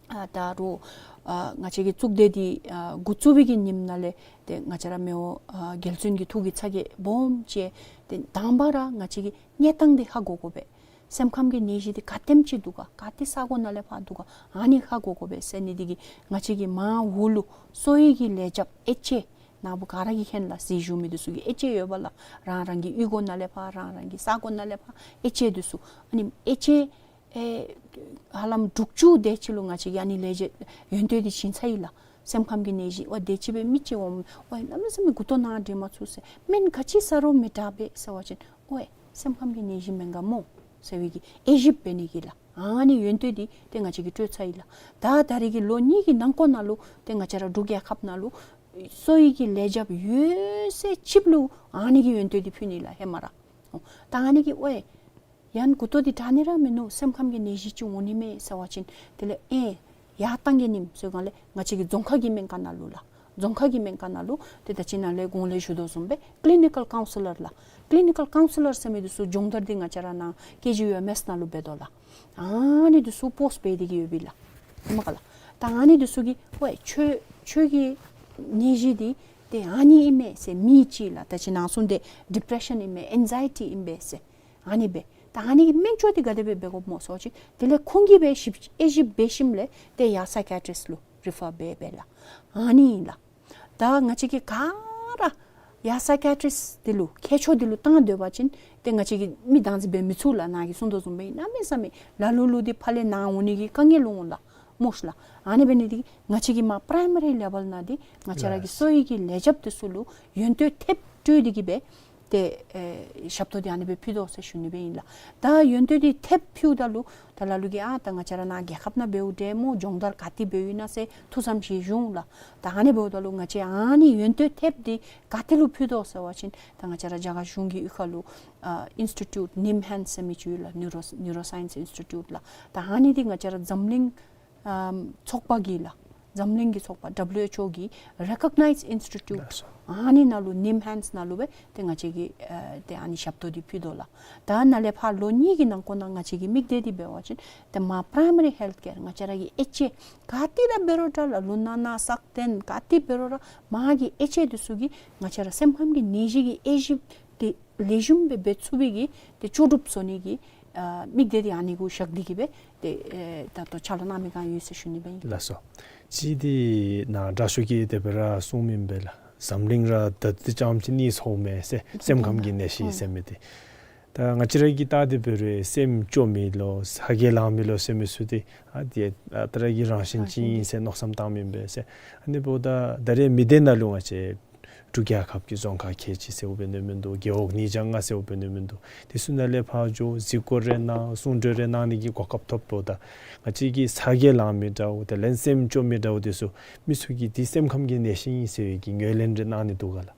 ཨ་ད་རུང་ཨ་ང་བཅས་ཀྱི་གཙུག་སྡེ་འདི་ཨ་འགོ་བཙུགས་པའི་གི་ཉིནམ་ནང་ལས་ཏེ་ང་བཅས་ར་མི་དབང་ཨ་རྒྱལ་བཙུན་གྱི་ཐུགས་ཀྱི་ཚ་གྱང་སྦོམ་ཅིག་ཏེ་དང་པ་ར་ང་བཅས་ཀྱིས་གནས་སྟངས་འདི་ཧ་གོ་དགོ་པས། སེམས་ཁམས་ཀྱི་ནད་གཞི་འདི་ག་དེམ་ཅིག་འདུག་ག། ག་ཏེ་ས་གོ་ནང་ལས་ཕར་འདུག་ག། ཨ་ནི་ཧ་གོ་དགོ་པས་ཟེར་ནི་འདི་གིས་ང་བཅས་ཀྱི་མར་འོག་ལུ་གསོ་བའི་གི་ལས་བྱེདཔ་ཨེ་ཅེ་ནཱ་བུ་ག་ར་གིས་མཁྱེན་ལགས། གཟིགས་བཞུགས་མི་འདི་ཚུ་གིས་ཨེ་ཅེ་ཡོད་པ་ལགས། རང་རང་གི་གཡུས་སྒོ་ནང་ལས་ཕར་རང་རང་གི་ས་གོ་ནང་ལས་ཕར་ཨེ་ཅེ་འདི་ཚུ་ཨ་ནི་ཨེ་ཅེ་ཨེ་ཧ་ལམ་དྲུག་ཅུ་དེ་ཅིག་ལུ་ང་བཅས་ཀྱིས་ཨ་ནི་ལས་བྱེད་ཡོན་ཏན་འདི་བྱིན་ཚར་ཡི་ལགས། སེམས་ཁམས་ཀྱི་ནད་གཞི་ཝའི་དེ་ཅིག་སྦེ་མི་ཅིག་འོང་ཝའི་གནམ་མེད་ས་མེད་མགུ་ཏོ་ནཱ་འདྲེན་མ་ཚུགས་ཟེར། སྨན་ག་ཅི་ཟ་རུང་མི་དྲག་པས་ཟེར་བ་ཅིན་ཝའི་སེམས་ཁམས་ཀྱི་ནད་གཞི་མེན་ག་སྨོ་ཟེར་བའི་གི་དབྱེ་ཞིབ་འབད་ནི་གི་ལགས། ཨ་ནི་ཡོན་ཏན་འདི་ཏེ་ང་བཅས་ཀྱིས་སྤྲོད་ཚར་ཡི་ལགས། ད་ད་རེས་ཀྱི་ལོ་གཉིས་ཀྱི་ནང་འཁོད་ནང་ལུ་ཏེ་ང་བཅས་ར་འབྲུག་རྒྱལ་ཁབ་ནང་ལུ་གསོ་བའི་གི་ལས་བྱེདཔ་ཡོད་ཚད་ཅིག་ལུ་ཨ་ནི་གི་ཡོན་ཏན་འདི་ཕུལ་ནི་ལགས་ཧེ་མ་ར། ཨོ་ད་ཨ་ནི་གིས་ཝའི་ཡང་མགུ་ཏོ་འདི་དྲག་ནི་ར་མིན་ནུག། སེམས་ཁམས་ཀྱི་ནད་གཞི་ཅིག་འོང་ནི་མས་ཟེར་བ་ཅིན་དེ་ལས་ཨེ་ཡར་བཏང་གེ་ནི་ཟེར་ག་ལས་ང་བཅས་ཀྱི་རྫོང་ཁ་གི་སྨན་ཁང་ནང་ལུ་ལགས། རྫོང་ཁ་གི་སྨན་ཁང་ནང་ལུ་ཏེ་ད་ཅི་ནཱ་ལས་གོང་ལས་ཞུ་དོ་བཟུམ་སྦེ་ཀི་ལི་ནི་ཀཱལ་ཀའུན་སི་ལར་ལགས། ཀི་ལི་ནི་ཀཱལ་ཀའུན་སི་ལར་ཟེར་མི་འདི་ཚུ་སྦྱོང་བརྡར་འདི་ང་བཅས་ར་ནཱ་ཀེ་ཇི་ཡུ་ཨེམ་ཨེསི་ནང་ལུ་འབད་དོ་ལགས། ཨ་ནི་འདི་ཚུ་པོསཊ་འབད་དེ་གི་ཡོད་པས་ལགས། ཧེ་མ་ག་ལགས། ད་ཨ་ནི་འདི་ཚུ་གིས་ཝའི་ཁྱོད་ཁྱོད་ཀྱི་ནད་གཞི་འདི་ཏེ་ཨ་ནི་ཨིན་མས་ཟེར་མི་ཅིག་ལགས། ད་ཅི་ནཱ་གསུངས་ཏེ་ཌི་པི་རེ་ཤཱན་ཨིན་མས་ཨེང་ཛའི་ཊི་ཨིན་པས་ཟེར། ཨ་ནི་སྦེ། ད་ཨ་ནི་གི་སྨན་བཅོས་འདི་ག་དེ་སྦེ་འབད་དགོཔ་སྨོ་ཟེར་བ་ཅིན་དེ་ལས་ཁོང་གིས་སྦེ་ཞིབ་དབྱེ་ཞིབ་འབད་ཞིནམ་ལས་ཏེ་ཡར་སའི་ཀ་ཡ་ཊི་རིསཊ་ལུ་རི་ཕར་འབད་འབདཝ་ལགས། ཨ་ནི་ཨིན་ལགས། ད་ང་བཅས་ཀྱིས་ག་ར་ཡར་སའི་ཀ་ཡ་ཊི་རིསཊ་འདི་ལུ་ཁྱད་ཆོས་འདི་ལུ་བཏང་སྡོད་པ་ཅིན་ཏེ་ང་བཅས་ཀྱིས་མི་བདག་འཛིན་འབད་མི་ཚུགས་ལགས། ནཱ་གིས་གསུངས་དོ་བཟུམ་སྦེ་གནམ་མེད་ས་མེད་ལ་ལུ་ལུ་འདི་ཕར་ལས་ནཱ་འོང་ནི་གི་དཀའ་ངལ་འོང་ལགས། སྨོ་ཤི་ལགས། ཨ་ནི་འབད་ནི་འདི་ང་བཅས་ཀྱིས་མར་པ་རའི་མ་རི་ལེ་བཱལ་ནང་འདི་ང་བཅས་ར་གི་གསོ་བའི་གི་ལས་བྱེདཔ་འདི་ཚུ་ལུ་ཡོན་ཏན་ཐེབས་སྤྲོད་དེ་གི་སྦེ་ཏེ་ཨེ་ཞབས་ཏོག་འདི་ཨ་ནི་སྦེ་ཕུལ་དོ་ཟེར་ཞུ་ནི་སྦེ་ཨིན་ལགས། ད་ཡོན་ཏན་འདི་ཐེབས་ཕུལཝ་ད་ལུ་ད་ལ་ལུ་གིས་ཨ་ད་ང་བཅས་ར་ནཱ་རྒྱལ་ཁབ་ནང་འབདཝ་འདྲས་སྨོ། སྦྱོང་བརྡར་ག་ཏེ་འབདཝ་ཨིན་ན་ཟེར་ཐུགས་བསམ་བཞེས་འོང་ལགས། ད་ཨ་ནི་འབདཝ་ད་ལུ་ང་བཅས་ཨ་ནི་ཡོན་ཏན་ཐེབས་འདི་ག་ཏེ་ལུ་ཕུལ་དོ་ཟེར་བ་ཅིན་ད་ང་བཅས་ར་རྒྱ་གར་གཞུང་གི་གཡུས་ཁ་ལུ་ཨ་ཨིནསི་ཊི་ཊིའུཊ་ནིམ་ཧེནཌསི་ཟེར་མི་ཅིག་ཡོད་ལགས། ནིའུ་རོ་ནིའུ་རོ་སའེནསི་ཨིནསི་ཊི་ཊིའུཊ་ལགས། ད་ཨ་ནི་འདི་ང་བཅས་ར་འཛམ་གླིང་ཨམ་ཚོགས་པ་གིས་ལགས། འཛམ་གླིང་གི་ཚོགས་པ་ཌབ་ལུ་ཨེཆ་ཨོ་གི་རེ་ཀོག་ནའིཛ་ཨིནསི་ཊི་ཊིའུཊ་ལགས་སོ། ཨ་ནི་ནང་ལུ་ནིམ་ཧེནཌསི་ནང་ལུ་སྦེ་ཏེ་ང་བཅས་ཀྱིས་ཨ་ཏེ་ཨ་ནི་ཞབས་ཏོག་འདི་ཕུལ་དོ་ལགས། ད་ནཱ་ལས་ཕར་ལོ་གཉིས་ཀྱི་ནང་འཁོད་ནང་ང་བཅས་ཀྱི་དམིགས་གཏད་འདི་འབད་བ་ཅིན་ཏེ་མར་པ་རའི་མ་རི་ཧེལཐ་ཀེར་ང་བཅས་ར་གི་ཨེ་ཅེ་ག་ཏེ་ར་འབད་རུང་འདྲ་ལགས། ལུ་ན་ན་སག་སྟེང་ག་ཏེ་འབད་རུང་ར་མར་གྱི་ཨེ་ཅེ་འདི་ཚུ་གིས་ང་བཅས་ར་སེམས་ཁམས་ཀྱི་ནད་གཞི་གི་དབྱེ་ཞིབ་འདི་ལེགས་ཤོམ་སྦེ་འབད་ཚུགས་པའི་གི་ཏེ་ལྕོགས་གྲུབ་བཟོ་ནི་གི་ཨ་དམིགས་གཏད་འདི་ཨ་ནི་གུ་བཞག་སྟེ་གི་སྦེ་ཏེ་ཨེ་ད་ལྟོ་ཕྱག་ལཱ་གནང་མི་གང་ཡོད་ཟེར་ཞུ་ནི་སྦེ་ཨིན། ལགས་སོ། ཅིག་འདི་ནཱ་དྲག་ཤོས་ཀྱིས་དེ་སྦེ་ར་གསུངམ་ཨིན་པས་ལགས། འཛམ་གླིང་ར་ད་ལྟོ་ཙམ་ཅིག་གནས་ཚུགས་མས་ཟེར། སེམས་ཁམས་ཀྱི་ནད་གཞི་ཟེར་མི་འདི། ད་ང་བཅས་ར་གིས་བལྟ་སྟེ་འབད་རུང་སེམས་སྐྱོ་མི་ལོ་ས་གི་ལང་མི་ལོ་ཟེར་མི་ཚུ་འདི་ཨ་འདི་ཨ་ད་ར་གི་རང་བཞིན་ཅིག་ཨིན་ཟེར་མནོ་བསམ་བཏངམ་ཨིན་པས་ཟེར། ཨ་ནི་འབདཝ་ད་ད་རེས་མི་སྡེ་ནང་ལུ་ང་བཅས་འབྲུག་རྒྱལ་ཁབ་ཀྱི་རྫོང་ཁག་ཁལ་གཅིག་ཟེརཝ་འབད་ནི་མིན་འདུག། རྒེད་འོག་ཉིས་བརྒྱ་ལྔ་ཟེརཝ་འབད་ནི་མིན་འདུག། དེ་ཚུ་ནང་ལས་ཕར་འགྱོ་གཟིགས་སྐོར་རེ་གནང་གསུང་གྲོས་རེ་གནང་ནི་གི་གོ་སྐབས་ཐོབ་འབདཝ་ད་ང་བཅས་ཀྱི་ས་གི་ལང་མི་འདྲཝ་དེ་ལས་སེམས་སྐྱོ་མི་འདྲཝ་དེ་ཚུ་མི་ཚུ་གིས་འདི་སེམས་ཁམས་ཀྱི་ནད་གཞི་ཨིན་ཟེར་བའི་གི་ངོས་ལེན་རེ་གནང་ནི་འདུག་ག་ལགས།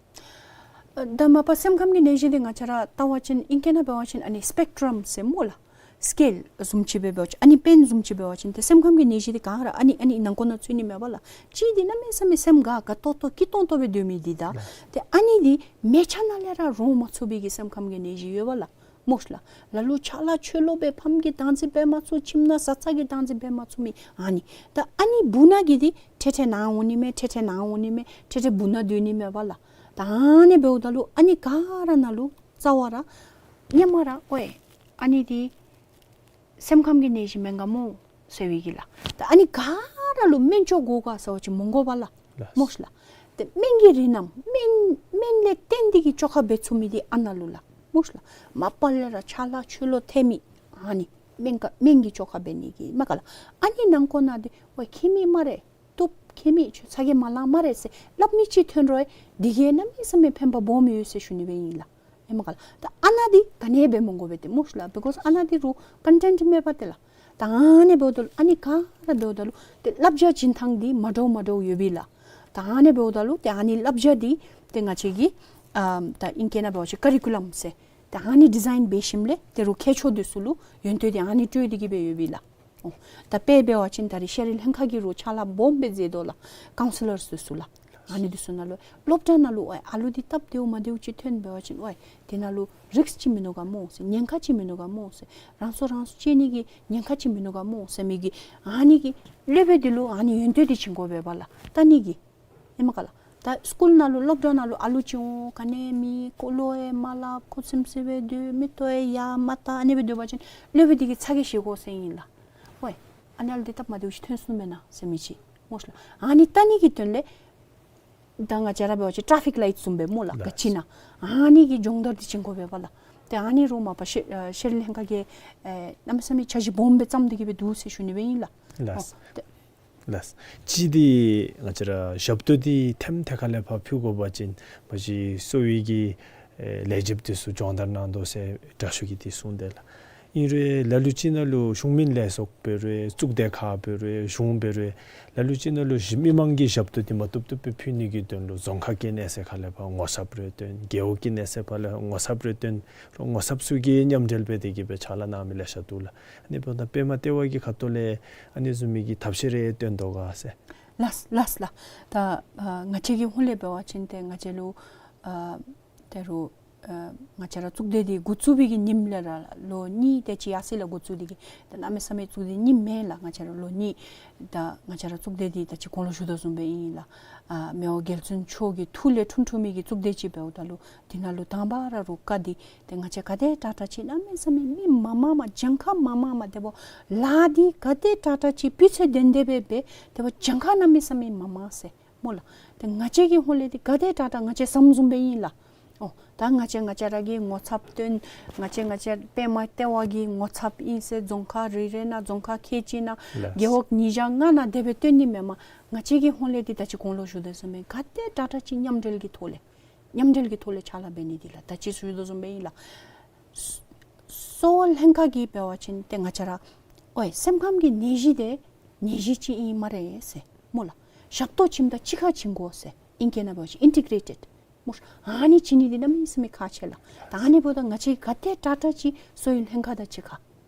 ཨ་ད་མ་པ་སེམས་ཁམས་ཀྱི་ནད་གཞི་འདི་ང་བཅས་ར་བལྟ་བ་ཅིན་ཨིང་སྐད་ནང་འབད་བ་ཅིན་ཨ་ནི་སི་པེག་ཊྲམ་ཟེར་སྨོ་ལགས། སི་ཀེལ་བཟུམ་ཅིག་སྦེ་འབད་བ་ཅིན་ཨ་ནི་པེན་བཟུམ་ཅིག་འབད་བ་ཅིན་ཏེ་སེམས་ཁམས་ཀྱི་ནད་གཞི་འདི་ག་ར་ཨ་ནི་ཨ་ནི་ནང་ཁོག་ནང་ཚུད་ནི་མས་པ་ལགས། གཅིག་འདི་གནམ་མེད་ས་མེད་སེམས་དགའ་དགའ་ཏོག་ཏོ་སྐྱིད་ཏོང་ཏོ་སྦེ་སྡོད་མི་འདི་ད། ལགས། ཏེ་ཨ་ནི་འདི་མལ་ཆ་ནང་ལས་ར་རོ་མ་ཚུགས་པའི་གི་སེམས་ཁམས་ཀྱི་ནད་གཞི་ཡོད་པ་ལགས། སྨོ་ཤ་ལགས། ལ་ལུ་ཆ་ལ་ཆོས་ལོག་སྦེ་ཕམ་གྱི་བདག་འཛིན་འབད་མ་ཚུགས། ཁྱིམ་ནང་བཟའ་ཚང་གི་བདག་འཛིན་འབད་མ་ཚུགས་མི་ཨ་ནི། ད་ཨ་ནི་སྦུག་ནང་གི་འདི་ཐེ་ཐེ་ནཱ་འོང་ནི་མས། ཐེ་ཐེ་ནཱ་འོང་ནི་མས། ཐེ་ཐེ་སྦུག་ནང་སྡོད་ནི་མས་པ་ལགས། ད་ཨ་ནི་འབདཝ་ད་ལུ་ཨ་ནི་ག་ར་ནང་ལུ་རྩ་བ་ར་སྔོན་མ་ར་ཨོའི་ཨ་ནི་འདི་སེམས་ཁམས་ཀྱི་ནད་གཞི་མེན་ག་སྨོ་ཟེར་བའི་གི་ལགས། ད་ཨ་ནི་ག་ར་ལུ་སྨན་བཅོས་དགོ་ག་ཟེར་བ་ཅིན་མི་དགོ་པ་ལགས། ལགས། སྨོ་ཤ་ལགས། ཏེ་སྨན་གྱི་རིགས་རྣམས་སྨན་སྨན་ལས་བརྟེན་ཏེ་གི་བཅོས་ཁ་འབད་ཚུགས་མི་འདི་ཨ་ནཱ་ལུ་ལགས། སྨོ་ཤ་ལགས། མ་པ་ལས་ར་ཆ་ལ་ཆོས་ལོག་ཐལ་མི་ཨ་ནི་སྨན་ཁ་སྨན་གྱི་བཅོས་ཁ་འབད་ནི་གི་མས་ག་ལགས། ཨ་ནི་ནང་ཁོག་ནང་འདི་ཨོའི་མཁྱེན་མི་སྨ་རེ། བཏུབ་མཁྱེན་མི་ཆོས་ཚ་གྱང་མ་ལང་སྨ་རེ་ཟེར་སླབ་མི་ཅིག་ཐོན་རུང་འདི་གིས་གནམ་མེད་ས་མེད་ཕན་པ་སྦོམ་ཡོད་ཟེར་ཞུ་ནི་སྦེ་ཨིན་ལགས། ཨིན་མས་ག་ལགས། ད་ཨ་ནཱ་འདི་ག་ནི་འབད་མི་དགོ་པས་ཏེ་སྨོ་ཤ་ལགས། because ཨ་ནཱ་འདི་རུང་ཀོན་ཊེནཊ་མེད་པ་ཏེ་ལགས། ད་ཨ་ནི་འབདཝ་ད་ལུ་ཨ་ནི་ག་ར་འབདཝ་ད་ལུ་ཏེ་བསླབ་བྱ་བྱིན་ཐངས་འདི་མ་འདྲཝ་མ་འདྲཝ་ཡོད་པས་ལགས། ད་ཨ་ནི་འབདཝ་ད་ལུ་ཏེ་ཨ་ནི་བསླབ་བྱ་འདི་ཏེ་ང་བཅས་ཀྱིས་ཨ་ད་ཨིང་སྐད་ནང་འབད་བ་ཅིན་ཀ་རི་ཀུ་ལམ་ཟེར་ད་ཨ་ནི་ཌི་ཛའིན་འབད་ཞིནམ་ལས་ཏེ་རུང་མཁས་མཆོག་འདི་ཚུ་ལུ་ཡོན་ཏན་འདི་ཨ་ནི་སྤྲོད་དེ་གི་སྦེ་ཡོད་པས་ལགས། ཨོ། ད་དཔེ་འབད་བ་ཅིན་ད་རིས་ཤེས་རིག་ལྷན་ཁག་གིས་རུང་ཕྱག་ལཱ་སྦོམ་སྦེ་མཛད་དོ་ལགས། ཀའུན་སི་ལར་འདི་ཚུ་ལགས། ཨ་ནི་འདི་ཚུ་ནང་ལུ་སློབ་གྲྭ་ནང་ལུ་ཨོའི་ཨ་ལུ་འདི་སྟབས་བདེཝ་མ་བདེཝ་ཅིག་ཐོན་འབད་བ་ཅིན་ཨོའི་དེ་ནང་ལུ་རིསཀ་ཅིག་མིན་ནུག་ག་སྨོ་ཟེར། ཉེན་ཁ་ཅིག་མིན་ནུག་ག་སྨོ་ཟེར། རང་སྲོག་རང་སྲོག་གཅད་ནི་གི་ཉེན་ཁ་ཅིག་མིན་ནུག་ག་སྨོ་ཟེར་མི་གི་ཨ་ནི་གི་སློབ་དཔོན་འདི་ལུ་ཨ་ནི་ཡོན་ཏན་འདི་བྱིན་དགོ་པས་པ་ལགས། ལྟ་ནི་གི། ཨིན་མས་ག་ལགས། ད་སི་ཀུལ་ནང་ལུ་སློབ་གྲྭ་ནང་ལུ་ཨ་ལུ་ཅིག་འོང་ག་ནི་མེད། ཁོ་ལུ་ཨེ་མ་སླབ། ཁོ་ཚིམ་ཚིམ་སྦེ་སྡོད། མིག་ཏོ་ཨེ་ཡར་མ་བལྟ། ཨ་ནི་སྦེ་སྡོད་པ་ཅིན་སློབ་དཔོན་འདི་གིས་ཚ་གྱང་བཞེས་དགོ་ཟེར་ཨིན་ལགས། ཝའི་ཨ་ནཱ་ལུ་འདི་སྟབས་མ་བདེཝ་ཅིག་ཐོན་སོང་མེན་ན་ཟེར་མི་ཅིག་སྨོ་ཤ་ལགས། ཨ་ནི་ལྟ་ནི་གི་དོན་ལས་ད་ང་བཅས་ར་འབད་བ་ཅིན་ཊ་ར་ཕིག་ལའིཊ་བཟུམ་སྦེ་སྨོ་ལགས། ལགས། ག་ཅི་ན་ཨ་ནི་གི་སྦྱོང་བརྡར་འདི་བྱིན་དགོ་པས་པ་ལགས། ཏེ་ཨ་ནི་རུང་མ་པ་ཤེ་ཨ་ཤེས་རིག་ལྷན་ཁག་གིས་ཨེ་གནམ་མེད་ས་མེད་འཆར་གཞི་སྦོམ་སྦེ་བརྩམས་ཏེ་གི་སྦེ་འདུག་ཟེར་ཞུ་ནི་སྦེ་ཨིན་ལགས། ལགས། ཨོ། ཏེ་ལགས། གཅིག་འདི་ང་བཅས་ར་ཞབས་ཏོག་འདི་ཐེམ་ཐེ་ཁ་ལས་ཕར་ཕུལ་དགོ་པ་ཅིན་མ་གཞི་གསོ་བའི་གི་ཨེ་ལས་བྱེདཔ་འདི་ཚུ་སྦྱོང་བརྡར་གནང་དོ་ཟེར་དྲག་ཤོས་ཀྱིས་འདི་གསུངས་དེས་ལགས། ཨིན་རུང་ལ་ལུ་ཅིག་ནང་ལུ་གཞུང་མིན་ལས་ཚོགས་འབད་རུང་གཙུག་སྡེ་ཁག་འབད་རུང་གཞུང་འབད་རུང་ལ་ལུ་ཅིག་ནང་ལུ་མི་མང་གི་ཞབས་ཏོག་འདི་མ་བཏུབ་བཏུབ་སྦེ་ཕུལ་ནི་གི་དོན་ལུ་རྫོང་ཁག་གི་གནས་ཚད་ཁ་ལས་ཕར་ངོ་ཚབ་རེ་བཏོན། རྒེད་འོག་གི་གནས་ཚད་ཕར་ལས་ངོ་ཚབ་རེ་བཏོན། ངོ་ཚབ་ཚུ་གིས་མཉམ་འབྲེལ་འབད་དེ་གི་སྦེ་ཕྱག་ལཱ་གནང་མི་ལེ་ཤ་འདུག་ལགས། ཨ་ནི་འབདཝ་ད་པདྨ་ལྟེ་བ་གི་ཁ་ཐུག་ལས་ཨ་ནི་བཟུམ་མའི་གི་ཐབས་ཤེས་རེ་བཏོན་དོ་ག་ཟེར། ལགས་ལགས་ལགས། ད་ཨ་ང་བཅས་ཀྱི་ཧོངས་ལས་འབད་བ་ཅིན་ཏེ་ང་བཅས་ལུ་ཨ་ད་རུང་ཨ་ང་བཅས་ར་གཙུག་སྡེ་འདི་འགོ་བཙུགས་པའི་གི་ཉིནམ་ལས་ར་ལོ་གཉིས་དེ་ཅིག་ཡར་སོ་ཡི་ལགས། འགོ་བཙུགས་ཏེ་གི་ད་གནམ་མེད་ས་མེད་གཙུག་སྡེ་གཉིས་མེན་ལགས། ང་བཅས་ར་ལོ་གཉིས་ད་ང་བཅས་ར་གཙུག་སྡེ་འདི་ད་ཅི་གོང་ལུ་ཞུ་དོ་བཟུམ་སྦེ་ཨིན་ལགས། ཨ་མི་དབང་རྒྱལ་བཙུན་མཆོག་གི་ཐུགས་ལས་འཁྲུངས་འཁྲུངས་མི་གི་གཙུག་སྡེ་ཅིག་འབདཝ་ད་ལུ་འདི་ནང་ལུ་དང་པ་ར་རུང་བཀའ་འདི་ཏེ་ང་བཅས་ག་དེ་དྲག་དྲག་ཅིག་གནམ་མེད་ས་མེད་མི་མང་མང་མ་གྱངས་ཁ་མང་མང་མ་དེ་འབདཝ་ལཱ་འདི་ག་དེ་དྲག་དྲག་ཅིག་སྤུས་ཚད་ལྡན་ཏེ་སྦེ་འབད་དེ་འབདཝ་གྱངས་ཁ་གནམ་མེད་ས་མེད་མང་མང་ཟེར་སྨོ་ལགས། ཏེ་ང་བཅས་ཀྱི་ཧོངས་ལས་འདི་ག་དེ་དྲག་དྲག་ང་བཅས་བཟུམ་བཟུམ་སྦེ་ཨིན་ལགས། ཨོ་ད་ང་བཅས་ང་བཅས་ར་གིས་ངོ་ཚབ་བཏོན། ང་བཅས་ང་བཅས་པདྨ་ལྟེ་བ་གི་ངོ་ཚབ་ཨིན་ཟེར་རྫོང་ཁག་རེ་རེ་ནང་རྫོང་ཁག་ཁལ་གཅིག་ནང་ལགས། རྒེད་འོག་ཉིས་བརྒྱ་ལྔ་ནང་དེ་སྦེ་བཏོན་ནི་མེན་མས། ང་བཅས་ཀྱི་ཧོངས་ལས་འདི་ད་ཅི་གོང་ལུ་ཞུ་དོ་བཟུམ་སྦེ་ག་དེ་དྲག་དྲག་ཅིག་མཉམ་འབྲེལ་གྱི་ཐོག་ལས་མཉམ་འབྲེལ་གྱི་ཐོག་ལས་ཕྱག་ལཱ་འབད་ནི་འདི་ལགས། ད་ཅི་ཞུ་དོ་བཟུམ་སྦེ་ཨིན་ལགས། གསོ་བ་ལྷན་ཁག་གིས་འབད་བ་ཅིན་ཏེ་ང་བཅས་ར་ཨོའི་སེམས་ཁམས་ཀྱི་ནད་གཞི་འདི་ནད་གཞི་ཅིག་ཨིན་སྨ་རེ་ཟེར་སྨོ་ལགས། ཞབས་ཏོག་བྱིནམ་ད་གཅིག་ཁར་བྱིན་དགོ་ཟེར་ཨིང་སྐད་ནང་འབད་བ་ཅིན་ཨིན་ཊི་གྲེ་ཊེཌ་སྨོ། ཨ་ནི་བྱིན་ནི་འདི་གནམ་མེད་ས་མེད་ཁག་ཆེ་ལགས། ད་ཨ་ནི་འབདཝ་ད་ང་བཅས་ག་དེ་དྲག་དྲག་ཅིག་གསོ་བའི་ལྷན་ཁག་དང་གཅིག་ཁར་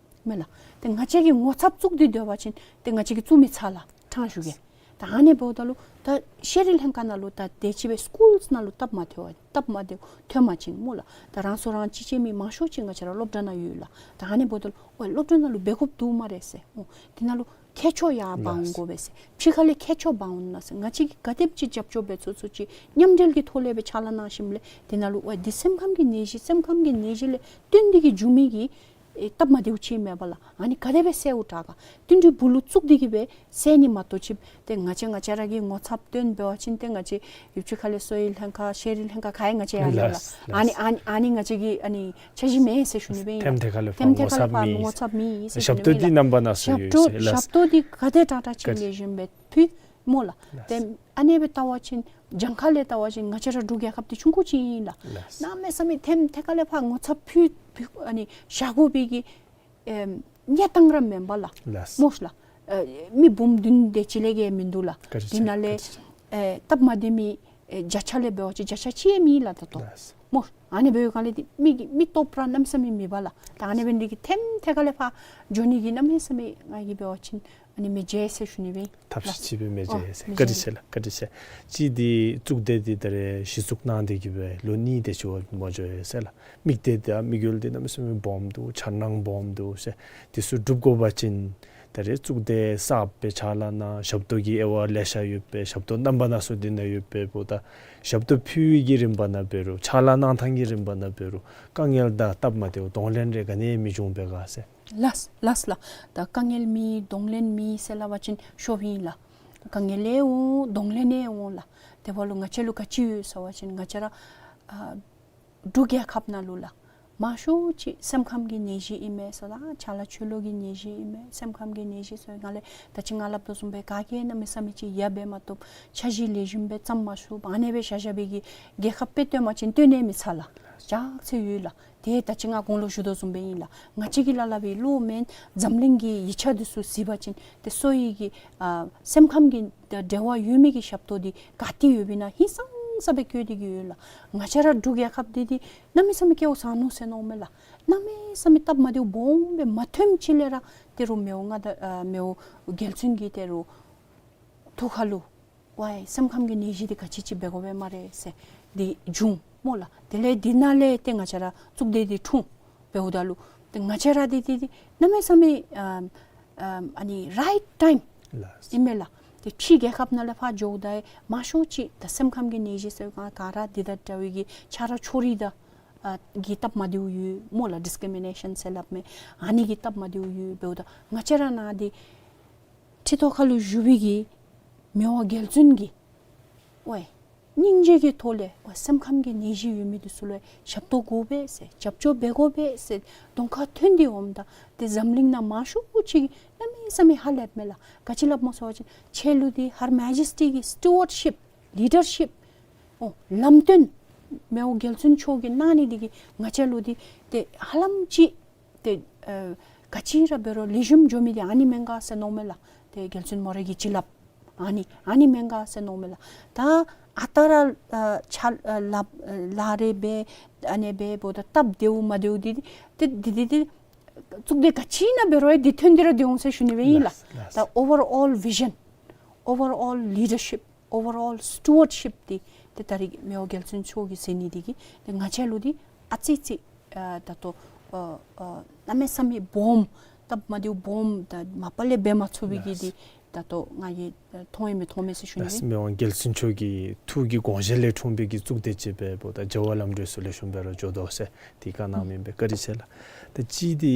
མེན་ལགས། ཏེ་ང་བཅས་ཀྱིས་ངོ་ཚབ་བཙུགས་ཏེ་སྡོད་པ་ཅིན་ཏེ་ང་བཅས་ཀྱིས་བཙུགས་མི་ཚར་ལགས། ཕྲང་ཞུ་གེ། ད་ཨ་ནི་འབདཝ་ད་ལུ་ད་ཤེས་རིག་ལྷན་ཁག་ནང་ལུ་ད་དེ་ཅིག་སྦེ་སི་ཀུལསི་ནང་ལུ་སྟབས་མ་བདེཝ་སྟབས་མ་བདེཝ་ཐོན་པ་ཅིན་སྨོ་ལགས། ད་རང་སྲོག་རང་གཅོད་བྱིན་མི་མང་ཤོས་ཅིག་ང་བཅས་ར་སློབ་གྲྭ་ནང་ཡོད་ལགས། ད་ཨ་ནི་འབདཝ་ད་ལུ་ཨོའི་སློབ་གྲྭ་ནང་ལུ་འབད་དགོཔ་འདུག་སྨ་རེ་ཟེར། ཨོ་དེ་ནང་ལུ་མཁས་མཆོག་ཡར་འབག་འོང་དགོ་པས་ཟེར། ཕྱི་ཁ་ལས་མཁས་མཆོག་འབག་འོང་ན་ཟེར། ང་བཅས་ཀྱིས་ག་དེམ་ཅིག་རྒྱབ་སྐྱོར་འབད་ཚུགས་ཚུགས་ཅིག་མཉམ་འབྲེལ་གྱི་ཐོག་ལས་སྦེ་ཕྱག་ལཱ་གནང་ཞིནམ་ལས་དེ་ནང་ལུ་ཨོའི་འདི་སེམས་ཁམས་ཀྱི་ནད་གཞི་སེམས་ཁམས་ཀྱི་ནད་གཞི་ལས་བརྟེན་ཏེ་གི་འབྱུང་མི་གི་ཨེ་སྟབས་མ་བདེཝ་ཅིག་མེན་པ་ལགས། ཨ་ནི་ག་དེ་སྦེ་སེལཝ་དྲག་ག་བསྟུན་གྲོས་སྦུག་ལུ་བཙུགས་ཏེ་གི་སྦེ་སེལ་ནི་མ་གཏོགས་ཅིག་ཏེ་ང་བཅས་ང་བཅས་ར་གིས་ངོ་ཚབ་བཏོན་འབད་བ་ཅིན་ཏེ་ང་བཅས་ཡུལ་གྱི་ཁ་ལས་གསོ་བའི་ལྷན་ཁག་ཤེས་རིག་ལྷན་ཁག་ག་ཡང་ང་བཅས་ཡང་ཡོད་ལགས། ལགས། ཨ་ནི་ཨ་ནི་ཨ་ནི་ང་བཅས་ཀྱི་ཨ་ནི་འཆར་གཞི་མེད་ཟེར་ཞུ་ནི་སྦེ་ཨིན་ལགས། ཐེམ་ཐེ་ཁ་ལས་ཕར་ཐེམ་ཐེ་ཁ་ལས་ངོ་ཚབ་ཕར་མེད། ངོ་ཚབ་མེད་ཟེར་ཞུ་ནི་སྦེ་ཨིན་ལགས། ཞབས་ཏོག་འདི་རྣམ་པ་སྣ་ཚོགས་ཡོད་ཟེར་ལགས། ཞབས་ཏོག་འདི་ག་དེ་དྲག་དྲག་ཅིག་ལེགས་ཤོམ་སྦེ་ཕུལ་སྨོ་ལགས། ལགས། ཏེ་ཨ་ནི་སྦེ་བལྟ་བ་ཅིན་གྱངས་ཁ་ལས་བལྟ་བ་ཅིན་ང་བཅས་ར་འབྲུག་རྒྱལ་ཁབ་འདི་ཆུང་ཀུ་ཅིག་ཨིན་ལགས། ལགས། གནམ་མེད་ས་མེད་ཐེམ་ཐེ་ཁ་ལས་ཕར་ངོ་ཚབ་ཕུལ་ཕུལ་ཨ་ནི་བཞག་དགོ་པའི་གི་ཨེམ་གནས་སྟངས་ར་མེན་པ་ལགས། ལགས། སྨོ་ཤ་ལགས། ཨེ་མི་འབུམ་བདུན་དེ་ཅིག་ལས་བརྒལ་མིན་འདུག་ལགས། ག་རེ་དེ་ནང་ལས་ཟེར་ག་རེ་ཟེར། ཨེ་སྟབས་མ་བདེ་མི་ཨེ་བརྒྱ་ཆ་ལས་འབད་བ་ཅིན་བརྒྱ་ཆ་གཅིག་ཡང་མེད་ལགས་ད་ལྟོ། ལགས། སྨོ། ཨ་ནི་འབདཝ་ལས་དེ་མི་གི་མི་སྟོབས་ར་གནམ་མེད་ས་མེད་མེད་པས་ལགས། ད་ཨ་ནི་འབད་ནི་དེ་གིས་ཐེམ་ཐེ་ཁ་ལས་ཕར་འགྱོ་ནི་གི་གནམ་མེད་ས་མེད་ང་གིས་འབད་བ་ཅིན་ཨ་ནི་མེད་ཟེར་ཞུ་ནི་སྦེ་ཨིན་ལགས། ཐབས་ཤེས་ཅིག་སྦེ་མེད་ཨོ་ཟེར། མེད་བཀའ་དྲིན་ཟེར། ཆེ་ལགས། བཀའ་དྲིན་ཆེ། གཅིག་འདི་གཙུག་སྡེ་འདི་ད་རེས་གཞི་བཙུགས་གནང་སྟེ་གི་སྦེ་ལོ་གཉིས་དེ་ཅིག་འབད་འགྱོ་ཡི་ཟེར་ལགས། དམིགས་གཏད་དང་དམིགས་ཡུལ་འདི་གནམ་མེད་ས་མེད་སྦོམ་འདུག། འཆར་སྣང་སྦོམ་འདུག་ཟེར། དེ་ཚུ་འགྲུབ་དགོ་པ་ཅིན་ད་རེས་གཙུག་སྡེ་གསརཔ་སྦེ་ཕྱག་ལཱ་གནང་། ཞབས་ཏོག་གི་དབྱེ་བ་ལེ་ཤ་ཡོད་པས། ཞབས་ཏོག་རྣམ་པ་སྣ་ཚོགས་འདི་ནང་ཡོད་པས། འབདཝ་ད་ཞབས་ཏོག་ཕུལ་བའི་གི་རིམ་པ་ནང་འབད་རུང་ཕྱག་ལཱ་གནང་ཐངས་ཀྱི་རིམ་པ་ནང་འབད་རུང་དཀའ་ངལ་དང་སྟབས་མ་བདེཝ་གདོང་ལེན་རེ་ག་ནི་མི་འབྱུང་པས་ག་ཟེར། ལགས་ལགས་ལགས། ད་དཀའ་ངལ་མེད་གདོང་ལེན་མེད་ཟེར་སླབ་པ་ཅིན་ཤོབ་ཨིན་ལགས། དཀའ་ངལ་ཡང་འོང་གདོང་ལེན་ཡང་འོང་ལགས། དེ་འབདཝ་ལུ་ང་བཅས་ལུ་ག་ཅི་ཡོད་ཟེར་བ་ཅིན་ང་བཅས་ར་ཨ་འབྲུག་རྒྱལ་ཁབ་ནང་ལུ་ལགས། མང་ཤོས་ཅིག་སེམས་ཁམས་ཀྱི་ནད་གཞི་ཨིན་མས་ཟེར་ད་ཆ་ལག་ཆོས་ལུགས་ཀྱི་ནད་གཞི་ཨིན་མས། སེམས་ཁམས་ཀྱི་ནད་གཞི་ཟེར་ང་ལས་ད་ཅི་ང་སླབ་དོ་བཟུམ་སྦེ་ག་གིས་གནམ་མེད་ས་མེད་ཅིག་ཡ་འབད་མ་བཏུབ། འཆར་གཞི་ལེགས་ཤོམ་སྦེ་བརྩམ་མ་ཚུགས། ཨ་ནི་སྦེ་བཞག་བཞག་པའི་གི་རྒྱལ་ཁབ་དཔེ་སྟོན་པ་ཅིན་སྟོན་ནི་མི་ཚར་ལགས། ཅག་ཚེ་ཡོད་ལགས། དེ་ད་ཅི་ང་གོང་ལུ་ཞུ་དོ་བཟུམ་སྦེ་ཨིན་ལགས། ང་བཅས་ཀྱི་ལཱ་སླབ་པའི་བློ་མེན་འཛམ་གླིང་གི་ཡིག་ཆ་འདི་ཚུ་གཟིགས་པ་ཅིན་ཏེ་སོ་ཡི་གི་ཨ་སེམས་ཁམས་ཀྱི་འབྲེལ་བ་ཡོད་མི་གི་ཞབས་ཏོག་འདི་ག་ཏེ་ཡོདཔ་ཨིན་ན་ཧིང་སངས་ས་སྦེ་བཀོད་དེ་གི་ཡོད་ལགས། ང་བཅས་ར་འབྲུག་རྒྱལ་ཁབ་འདི་འདི་གནམ་མེད་ས་མེད་སྐལཝ་བཟང་ནུག་ཟེར་མནོཝ་མས་ལགས། གནམ་མེད་ས་མེད་སྟབས་མ་བདེཝ་སྦོམ་སྦེ་མ་ཐོནམ་ཅིག་ལས་ར་ཏེ་རུང་མི་དབང་མངའ་བདག་ཨ་མི་དབང་རྒྱལ་བཙུན་གྱིས་ཏེ་རུང་ཐུགས་ཁ་ལུ་ཝའི་སེམས་ཁམས་ཀྱི་ནད་གཞི་འདི་ག་ཅི་ཅིག་འབད་དགོ་པས་སྨ་རེ་ཟེར་འདི་བྱུང་སྨོ་ལགས། དེ་ལས་འདི་ནང་ལས་ཏེ་ང་བཅས་ར་གཙུག་སྡེ་འདི་འཁྲུངས་འབདཝ་ད་ལུ་ཏེ་ང་བཅས་ར་འདི་འདི་འདི་གནམ་མེད་ས་མེད་ཨམ་ཨམ་ཨ་ནི་རའིཊ་ཊའིམ་ལགས། ཨིན་མས་ལགས། ཏེ་ཕྱི་རྒྱལ་ཁབ་ནང་ལས་ཕར་འགྱོཝ་ད་མང་ཤོས་ཅིག་ད་སེམས་ཁམས་ཀྱི་ནད་གཞི་ཟེར་ག་ག་ར་འདི་དང་འདྲ་བའི་གི་ཆ་རོགས་ཕྱོགས་རིས་དང་ཨ་གི་སྟབས་མ་བདེཝ་ཡོད་སྨོ་ལགས། ཌིསི་ཀི་རི་མི་ནེ་ཤཱན་ཟེར་སླབ་མི་ཨ་ནི་གི་སྟབས་མ་བདེཝ་ཡོད། འབདཝ་ད་ང་བཅས་ར་ནང་འདི་ཁྲི་ཐོག་ཁ་ལུ་བཞུགས་པའི་གི་མི་དབང་རྒྱལ་བཙུན་གྱིས་ཝའི་སྙིང་རྗེ་གི་ཐོག་ལས་ཝའི་སེམས་ཁམས་ཀྱི་ནད་གཞི་ཡོད་མི་འདི་ཚུ་ལུ་ཞབས་ཏོག་དགོ་པས་ཟེར་རྒྱབ་སྐྱོར་འབད་དགོ་པས་ཟེར་གདོང་ཁར་ཐོན་ཏེ་འོངམ་ད་ཏེ་འཛམ་གླིང་ནང་མང་ཤོས་ཅིག་གིས་གནམ་མེད་ས་མེད་ཧ་ལས་མས་ལགས། ག་ཅི་སླབ་སྨོ་ཟེར་བ་ཅིན་ཁྱོད་ལུ་འདི་ཧར་མེ་ཇེསི་ཊི་གི་སི་ཊུ་ཝརཌ་ཤིཔ་ལི་ཌར་ཤིཔ་ཨོ་ལམ་སྟོན་མི་དབང་རྒྱལ་བཙུན་མཆོག་གིས་གནང་ནི་འདི་གིས་ང་བཅས་ལུ་འདི་ཏེ་ཧ་ལམ་ཅིག་ཏེ་ཨ་ག་ཅི་ར་འབད་རུང་ལེགས་ཤོམ་འགྱོ་མི་འདི་ཨ་ནི་མེན་ག་ཟེར་མནོཝ་མས་ལགས། ཏེ་རྒྱལ་བཙུན་མོ་རའི་གི་བྱིན་རླབས་ཨ་ནི་ཨ་ནི་མེན་ག་ཟེར་མནོཝ་མས་ལགས། ད་ཨ་རྟག་ར་ཨ་ཆ་ཨ་ལཱ་ཨ་ལཱ་རེ་འབད་ཨ་ནི་འབདཝ་ད་སྟབས་བདེཝ་མ་བདེཝ་འདི་ཏེ་འདི་འདི་འདི་གཙུག་སྡེ་ག་ཅི་ནང་འབད་རུང་འདི་ཐོན་ཏེ་ར་སྡོད་འོང་ཟེར་ཞུ་ནི་སྦེ་ཨིན་ལགས། ལགས་ལགས། ད་ཨོ་ཝར་ཨོལ་བི་ཞཱན་ཨོ་ཝར་ཨོལ་ལི་ཌར་ཤིཔ་ཨོ་ཝར་ཨོལ་སི་ཊུ་ཝརཌ་ཤིཔ་འདི་ཏེ་ད་རེས་མི་དབང་རྒྱལ་བཙུན་མཆོག་གིས་མཛད་ནི་འདི་གིས་ཏེ་ང་བཅས་ལུ་འདི་ཨ་ཙི་ཅིག་ཨ་ད་ལྟོ་ཨ་ཨ་གནམ་མེད་ས་མེད་སྦོམ་སྟབས་མ་བདེཝ་སྦོམ་ད་མ་པ་ལས་འབད་མ་ཚུགས་པའི་གི་ལགས། འདི་ད་ལྟོ་ང་གིས་མཐོང་ཡི་མི་མཐོང་མས་ཟེར་ཞུ་ནི་ལགས། སྦེ། མི་དབང་རྒྱལ་བཙུན་མཆོག་གི་ཐུགས་ཀྱི་དགོངས་བཞེད་ལས་འཁྲུངས་པའི་གི་གཙུག་སྡེ་ཅིག་འབདཝ་ད་རྒྱལ་བ་ལམ་འགྲོ་ཚུ་ལེགས་ཤོམ་སྦེ་ར་འགྱོ་དོ་ཟེར་འདི་བཀའ་གནངམ་ཨིན་པས། བཀའ་དྲིན་ཆེ་ལགས། ད་ཅི་འདི་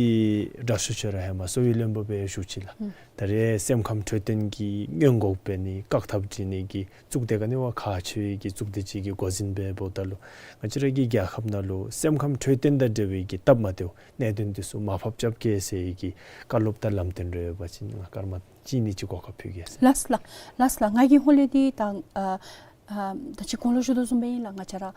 དྲག་ཤོས་ཁྱོད་ར་ཧེ་མ་གསོ་བའི་བློན་པོ་སྦེ་བཞུགས་ཅི་ལགས། ཨུམ། ད་རེས་སེམས་ཁམས་འཕྲོད་བསྟེན་གྱི་སྔོན་འགོག་འབད་ནི་བཀག་ཐབས་འབད་ནི་གི་གཙུག་སྡེ་ག་ནི་བ་ཁག་ཆེ་བའི་གི་གཙུག་སྡེ་ཅིག་གི་འགོ་འཛིན་འབདཝ་ད་ལུ་ང་བཅས་ར་གི་རྒྱལ་ཁབ་ནང་ལུ་སེམས་ཁམས་འཕྲོད་བསྟེན་དང་འབྲེལ་བའི་གི་སྟབས་མ་བདེཝ་གནད་དོན་འདི་ཚུ་མར་ཕབ་རྐྱབ་གེ་ཟེར་བའི་གི་བཀའ་སློབ་དང་ལམ་སྟོན་རེ་ཡོད་པ་ཅིན་ང་སྐར་མ་གཅིག་གཉིས་ཅིག་གོ་སྐབས་ཕུལ་གེ་ཟེར། ལགས་ལགས། ལགས་ལགས། ང་གི་ཧོང་ལས་འདི་ད་ཨ་ཨ་ད་ཅི་གོང་ལུ་ཞུ་དོ་བཟུམ་སྦེ་ཨིན་ལགས། ང་བཅས་ར་ཨ་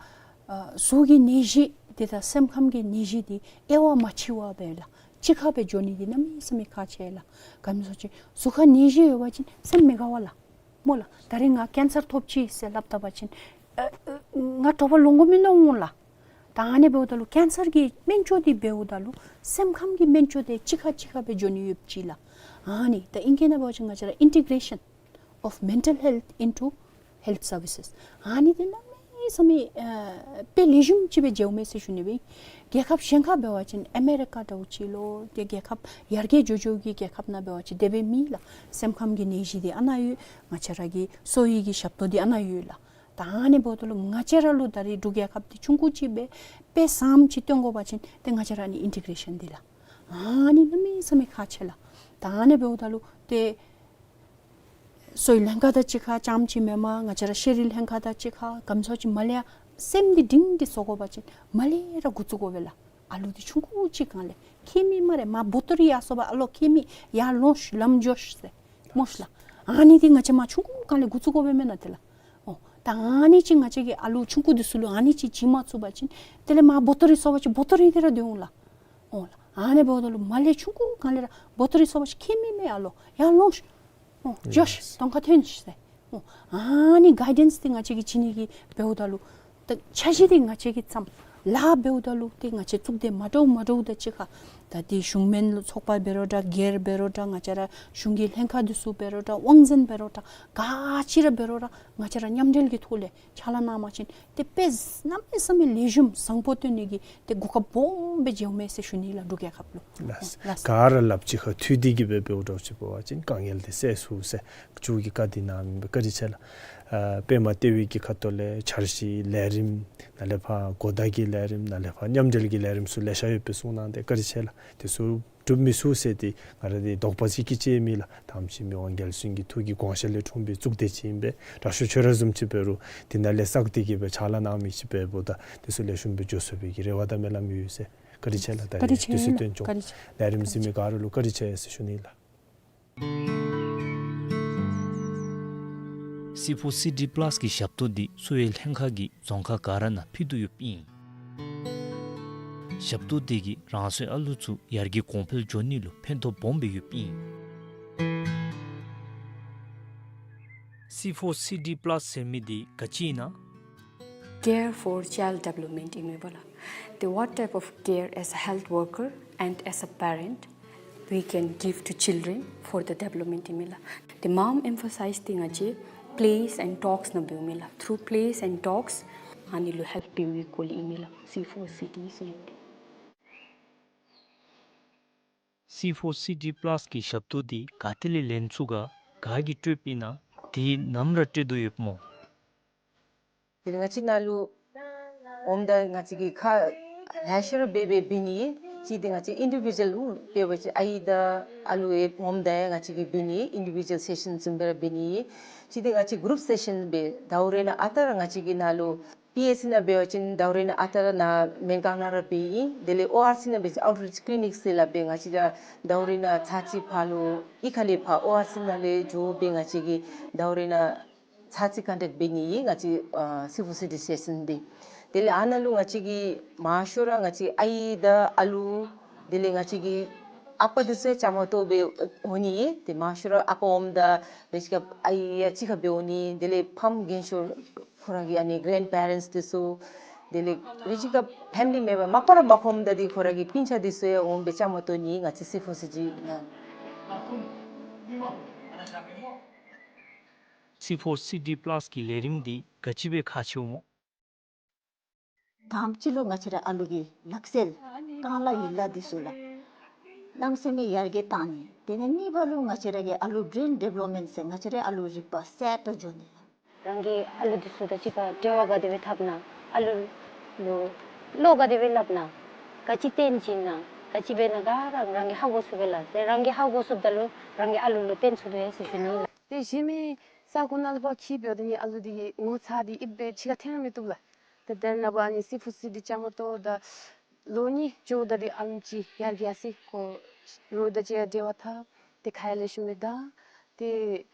གཟུགས་ཀྱི་ནད་གཞི་འདི་དང་སེམས་ཁམས་ཀྱི་ནད་གཞི་འདི་དབྱེ་བ་མ་ཕྱེ་བར་སྦེ་ལགས་གཅིག་ཁར་སྦེ་འགྱོ་ནི་འདི་གནམ་མེད་ས་མེད་ཁག་ཆེ་ལགས། ག་ཅི་སྨོ་ཟེར་བ་ཅིན་གཟུགས་ཁར་ནད་གཞི་ཡོད་པ་ཅིན་སེམས་མི་དགའ་བས་ལགས། སྨོ་ལགས། ད་རེས་ང་ཀེན་སར་ཐོབ་ཅི་ཟེར་སླབ་ད་པ་ཅིན་ཨ་ཨ་ང་དྲོ་པ་ལོང་དགོ་མི་མནོ་འོང་ལགས། ད་ཨ་ནི་འབདཝ་ད་ལུ་ཀེན་སར་གྱི་སྨན་བཅོས་འདི་འབདཝ་ད་ལུ་སེམས་ཁམས་ཀྱི་སྨན་བཅོས་འདི་གཅིག་ཁར་གཅིག་ཁར་སྦེ་འགྱོ་ནི་ཡོདཔ་ཅིག་ལགས། ཨ་ནི་ད་ཨིང་སྐད་ནང་འབད་བ་ཅིན་ང་བཅས་ར་integration of mental health into health services ཨ་ནི་འདི་གནམ་མེད་ས་མེད་ཨ་དཔེ་ལེགས་ཤོམ་ཅིག་སྦེ་མཇལཝ་མས་ཟེར་ཞུ་ནི་སྦེ། རྒྱལ་ཁབ་གཞན་ཁར་འབད་བ་ཅིན་ཨ་མེ་རི་ཀ་འདྲཝ་ཅིག་ལོ་ཏེ་རྒྱལ་ཁབ་ཡར་རྒྱས་འགྱོ་འགྱོ་གི་རྒྱལ་ཁབ་ནང་འབད་བ་ཅིན་དེ་སྦེ་མེད་ལགས། སེམས་ཁམས་ཀྱི་ནད་གཞི་འདི་ཨ་ནཱ་ཡོད། ང་བཅས་ར་གི་གསོ་བའི་གི་ཞབས་ཏོག་འདི་ཨ་ནཱ་ཡོད་ལགས། ད་ཨ་ནི་འབདཝ་ད་ལུ་ང་བཅས་ར་ལུ་ད་རེས་འབྲུག་རྒྱལ་ཁབ་འདི་ཆུང་ཀུ་ཅིག་སྦེ་དཔེ་བཟངམ་ཅིག་སྟོན་དགོ་པ་ཅིན་ཏེ་ང་བཅས་ར་ནི་ཨིན་ཊི་གེ་རེ་ཤཱན་འདི་ལགས། ཨ་ནི་གནམ་མེད་ས་མེད་ཁག་ཆེ་ལགས། ད་ཨ་ནི་འབདཝ་ད་ལུ་ཏེ་གསོ་བའི་ལྷན་ཁག་དང་གཅིག་ཁར་རྐྱངམ་ཅིག་མེན་པར་ང་བཅས་ར་ཤེས་རིག་ལྷན་ཁག་དང་གཅིག་ཁར་ག་ཅི་སྨོ་ཟེར་བ་ཅིན་མར་ལས་ཡར་སེམས་འདི་སྒྲིང་སྒྲི་བཟོ་དགོ་པ་ཅིན་མར་ལས་ར་འགོ་བཙུགས་དགོ་པས་ལགས། ཨ་ལུ་འདི་ཆུང་ཀུ་ཅིག་སྒང་ལས་ཁྱད་མེད་སྨ་རེ་མར་བོ་ཏོ་རི་ཡར་སོང་པ་ཨ་ལོ་ཁྱད་མེད་ཡར་ལོངས་ཤིག་ལམ་འགྱོ་ཤིག་ཟེར་སྨོ་ཤིག་ལགས། ཨ་ནི་འདི་ང་བཅས་མར་ཆུང་ཀུ་སྒང་ལས་འགོ་བཙུགས་དགོ་པས་མེན་ན་ཏེ་ལགས། ཨོ་ད་ཨ་ནི་ཅིག་ང་བཅས་ཀྱིས་ཨ་ལུ་ཆུང་ཀུ་འདི་ཚུ་ལུ་ཨ་ནི་ཅིག་བྱིན་མ་ཚུགས་པ་ཅིན་དེ་ལས་མར་བོ་ཏོ་རི་སོང་པ་ཅིན་བོ་ཏོ་རི་དེ་ར་སྡོད་འོང་ལགས། ཨོ་ལགས། ཨ་ནི་འབདཝ་ད་ལུ་མར་ལས་ཆུང་ཀུ་སྒང་ལས་ར་བོ་ཏོ་རི་སོང་པ་ཅིན་ཁྱད་མེད་མེད་ཨ་ལོ་ཡར་ལོངས་ཤིག། ཨོ་འགྱོ་ཤིག། གདོང་ཁར་ཐོན་ཤིག་ཟེར། ཨོ་ཨ་ནི་གའི་ཌེནསི་འདི་ང་བཅས་ཀྱིས་བྱིན་ནི་གི་འབདཝ་ད་ལུ་ད་འཆར་གཞི་འདི་ང་བཅས་ཀྱིས་བརྩམས། ལཱ་འབདཝ་ད་ལུ་ཏེ་ང་བཅས་གཙུག་སྡེ་མ་འདྲཝ་མ་འདྲཝ་དང་གཅིག་ཁར་ད་ཏེ་གཞུང་མིན་ཚོགས་པ་འབད་རུང་འདྲ་སྒེར་འབད་རུང་འདྲ་ང་བཅས་ར་གཞུང་གི་ལྷན་ཁག་འདི་ཚུ་འབད་རུང་འདྲ་དབང་འཛིན་འབད་རུང་འདྲ་ག་ཅི་ར་འབད་རུང་འདྲ་ང་བཅས་ར་མཉམ་འབྲེལ་གྱི་ཐོག་ལས་ཕྱག་ལཱ་གནང་བ་ཅིན་ཏེ་དཔེ་གནམ་མེད་ས་མེད་ལེགས་ཤོམ་བཟང་པོ་སྟོན་ནི་གི་ཏེ་གོ་སྐབས་སྦོམ་སྦེ་མཇལཝ་མས་ཟེར་ཞུ་ནི་ལགས། འབྲུག་རྒྱལ་ཁབ་ལུ། ལགས། ལགས། ག་ར་ལགཔ་ཅིག་ཁར་མཐུད་དེ་གི་སྦེ་འབདཝ་འདྲཝ་ཅིག་འབད་བ་ཅིན་དཀའ་ངལ་འདི་སེལ་ཚུགས་ཟེར་མཇུག་གི་བཀའ་འདི་གནངམ་ཨིན་པས། བཀའ་དྲིན་ཆེ་ལགས། ཨ་པདྨ་ལྟེ་བའི་གི་ཁ་ཐུག་ལས་འཆར་གཞི་ལས་རིམ་ནཱ་ལས་ཕར་གོ་བརྡ་གི་ལས་རིམ་ནཱ་ལས་ཕར་མཉམ་འབྲེལ་གྱི་ལས་རིམ་ཚུ་ལེ་ཤ་ཡོད་པའི་གསུང་གནང་སྟེ་བཀའ་དྲིན་ཆེ་ལགས། དེ་ཚུ་འགྲུབ་མི་ཚུགས་ཟེར་ཏེ་ང་ར་འདི་དོགས་པ་ཅིག་གི་ཅིག་མེད་ལགས། དམ་ཆོས་མི་དབང་རྒྱལ་བཙུན་གྱི་ཐུགས་ཀྱི་དགོངས་བཞེད་ལས་འཁྲུངས་པའི་གཙུག་སྡེ་ཅིག་ཨིན་པས། དྲག་ཤོས་ཁྱོད་ར་བཟུམ་ཅིག་འབད་རུང་འདི་ནང་ལས་བསགས་ཏེ་གི་སྦེ་ཕྱག་ལཱ་གནང་མི་ཅིག་འབདཝ་ད་དེ་ཚུ་ལེགས་ཤོམ་སྦེ་འགྱོ་ཚུགས་པའི་གི་རེ་བ་དང་སྨོན་ལམ་ཡོད་ཟེར། བཀའ་དྲིན་ཆེ་ལགས། ད་བཀའ་དྲིན་ཆེ། དུས་ཚོད་བཏོན་ཆོག་བཀའ་དྲིན་ཆེ། ལས་རིམ་གཟིགས་མི་ག་ར་ལུ་བཀའ་དྲིན་ཆེ་ཟེར་ཞུ་ནི་ལགས། སི་ཕོར་སི་ཌི་པ་ལཱས་ཀྱི་ཞབས་ཏོག་འདི་གསོ་བའི་ལྷན་ཁག་གིས་རྫོང་ཁག་ག་ར་ནང་ཕུལ་དོ་ཡོདཔ་ཨིན། ཞབས་ཏོག་འདི་གིས་རང་སོའི་ཨ་ལུ་ཚུ་ཡར་རྒྱས་གོང་འཕེལ་འགྱོ་ནི་ལུ་ཕན་ཐོགས་སྦོམ་སྦེ་ཡོདཔ་ཨིན། སི་ཕོར་སི་ཌི་པ་ལཱས་ཟེར་མི་འདི་ག་ཅི་ཨིན་ན། Care for child development ཨིན་མས་པ་ལགས། ཏེ་what type of care as a health worker and as a parent we can give to children for the development ཨིན་མས་ལགས། ཏེ་མངམ་ཨེམ་ཕ་སའིཛ་འདི་ང་བཅས་plays and talks ནང་འབདཝ་མས་ལགས། Through plays and talks ཨ་ནི་ལུ་ཧེལཔ་འབད་བའི་སྐོར་ལས་ཨིན་མས་ལགས། སི་ཕོར་སི་ཌི་ཟེར་མི་འདི། སི་ཕོར་སི་ཌི་པ་ལཱས་ཀྱི་ཞབས་ཏོག་འདི་ག་ཏེ་ལས་ལེན་ཚུགས་ག་ག་གིས་སྤྲོདཔ་ཨིན་ན། དེ་ནམ་ར་སྤྲོད་དོ་ཡོདཔ་སྨོ། དེ་ལས་ང་བཅས་ནཱ་ལུ་འོངམ་ད་ང་བཅས་ཀྱིས་ཁག་ལེ་ཤ་ར་འབད་འབད་འབད་ནི། གཅིག་འདི་ང་བཅས་ཨིན་ཌི་བི་ཌུ་ཨལ་འབད་བ་ཅིན་ཨའི་དང་ཨ་ལུ་ཡང་འོངམ་ད་ཡང་ང་བཅས་ཀྱིས་འབད་ནི། ཨིན་ཌི་བི་ཌུ་ཨལ་སེ་ཤཱན་བཟུམ་སྦེ་ར་འབད་ནི། གཅིག་འདི་ང་བཅས་གུ་རུབ་སེ་ཤཱན་སྦེ་ཟླཝ་རེ་ནང་ཨ་རྟག་ར་ང་བཅས་ཀྱིས་ནཱ་ལུ་པི་ཨེཆ་སི་ནང་འབད་བ་ཅིན་ཟླཝ་རེ་ནང་ཨ་རྟག་ར་ནཱ་སྨན་ཁང་ནང་ར་འབད་ཡི། དེ་ལས་ཨོ་ཨར་སི་ནང་འབད་བ་ཅིན་ཨའུཊ་རིཆ་ཀི་ལི་ནིཀ་ཟེར་སླབ་སྦེ་ང་བཅས་ར་ཟླཝ་རེ་ནང་ཚར་གཅིག་ཕར་ལུ་གཡུས་ཁ་ལས་ཕར་ཨོ་ཨར་སི་ནང་ལས་འགྱོ་སྦེ་ང་བཅས་ཀྱིས་ཟླཝ་རེ་ནང་ཚར་གཅིག་ཀོན་ཊེཀཊ་འབད་ནི་ཨིན་ང་བཅས་ཨ་སི་ཕོར་སི་ཌི་སེ་ཤཱན་འདི། དེ་ལས་ཨ་ནཱ་ལུ་ང་བཅས་ཀྱིས་མང་ཤོས་ར་ང་བཅས་ཨའི་དང་ཨ་ལུ་དེ་ལས་ང་བཅས་ཀྱི་ཨ་པ་འདི་ཚུ་ཡང་བཅའ་མར་གཏོགས་སྦེ་འོང་ནི་ཨིན། ཏེ་མང་ཤོས་ར་ཨ་པ་འོངམ་ད་རེ་ཅིག་ཁར་ཨའི་ཡང་གཅིག་ཁར་སྦེ་འོང་ནི། དེ་ལས་ཕམ་རྒན་ཤོས་ཁོ་ར་གི་ཨ་ནི་གེ་རེནཌ་པེ་རེནཊསི་འདི་ཚུ་དེ་ལས་རེ་ཅིག་ཁར་ཕེ་མི་ལི་མེམ་བར་མ་པ་ར་མ་ཁོམ་ད་འདི་ཁོ་ར་གི་སྤུན་ཆ་འདི་ཚུ་ཡང་འོང་སྦེ་བཅའ་མར་གཏོགས་ནི་ཨིན་ང་བཅས་སི་ཕོར་སི་ཌི་ནང་། སི་ཕོར་སི་ཌི་པ་ལཱས་ཀྱི་ལས་རིམ་འདི་ག་ཅི་སྦེ་ཁག་ཆེཝ་སྨོ། དང་པ་ཅིག་ལུ་ང་བཅས་ར་ཨ་ལུ་གི་ལག་རྩལ་རྐང་ལག་ཡན་ལག་འདི་ཚུ་ལགས་གནམ་མེད་ས་མེད་ཡར་རྒྱས་བཏང་ནི། དེ་ལས་གཉིས་པ་ལུ་ང་བཅས་ར་གི་ཨ་ལུ་བྲེན་ཌི་བེ་ལོབ་མེནཊ་ཟེར་ང་བཅས་ར་ཨ་ལུ་རིག་པ་གསལ་ཏོག་ཏོ་འགྱོ་ནི། རང་གི་ཨ་ལུ་འདི་ཚུ་དང་གཅིག་ཁར་འབྲེལ་བ་ག་དེ་སྦེ་འཐབ་ན། ཨ་ལུ་ལུ་བློ་ག་དེ་སྦེ་སླབ་ན། ག་ཅི་སྟོན་བྱིན་ན། ག་ཅི་འབད་ན་ག་ར་རང་གིས་ཧ་གོ་ཚུགས་པས་ལགས། ཏེ་རང་གིས་ཧ་གོ་ཚུགསཔ་ད་ལུ་རང་གི་ཨ་ལུ་ལུ་སྟོན་ཚུགས་དོ་ཡོད་ཟེར་ཞུ་ནི་ལགས། ཏེ་གཞན་མི་ས་གོ་ནང་ལུ་ཕར་འཁྱིད་འབདཝ་ད་ནི་ཨ་ལུ་འདི་གི་ངོ་ཚ་འདི་ཨིན་པས་ཕྱི་ཁར་འཐོན་ར་མི་བཏུབ་ལགས། ཏེ་དེ་ནང་འབད་ནི་སི་ཕོར་སི་ཌི་བཅའ་མར་གཏོགས་ད་ལོ་གཉིས་འགྱོཝ་ད་འདི་ཨ་ལུ་ཅིག་ཡར་རྒྱས་སི་ཁོ་རོགས་དང་གཅིག་ཁར་འབྲེལ་བ་འཐབ། ཏེ་ཁ་ཡང་ལེགས་ཤོམ་སྦེ་བདའ། ཏེ་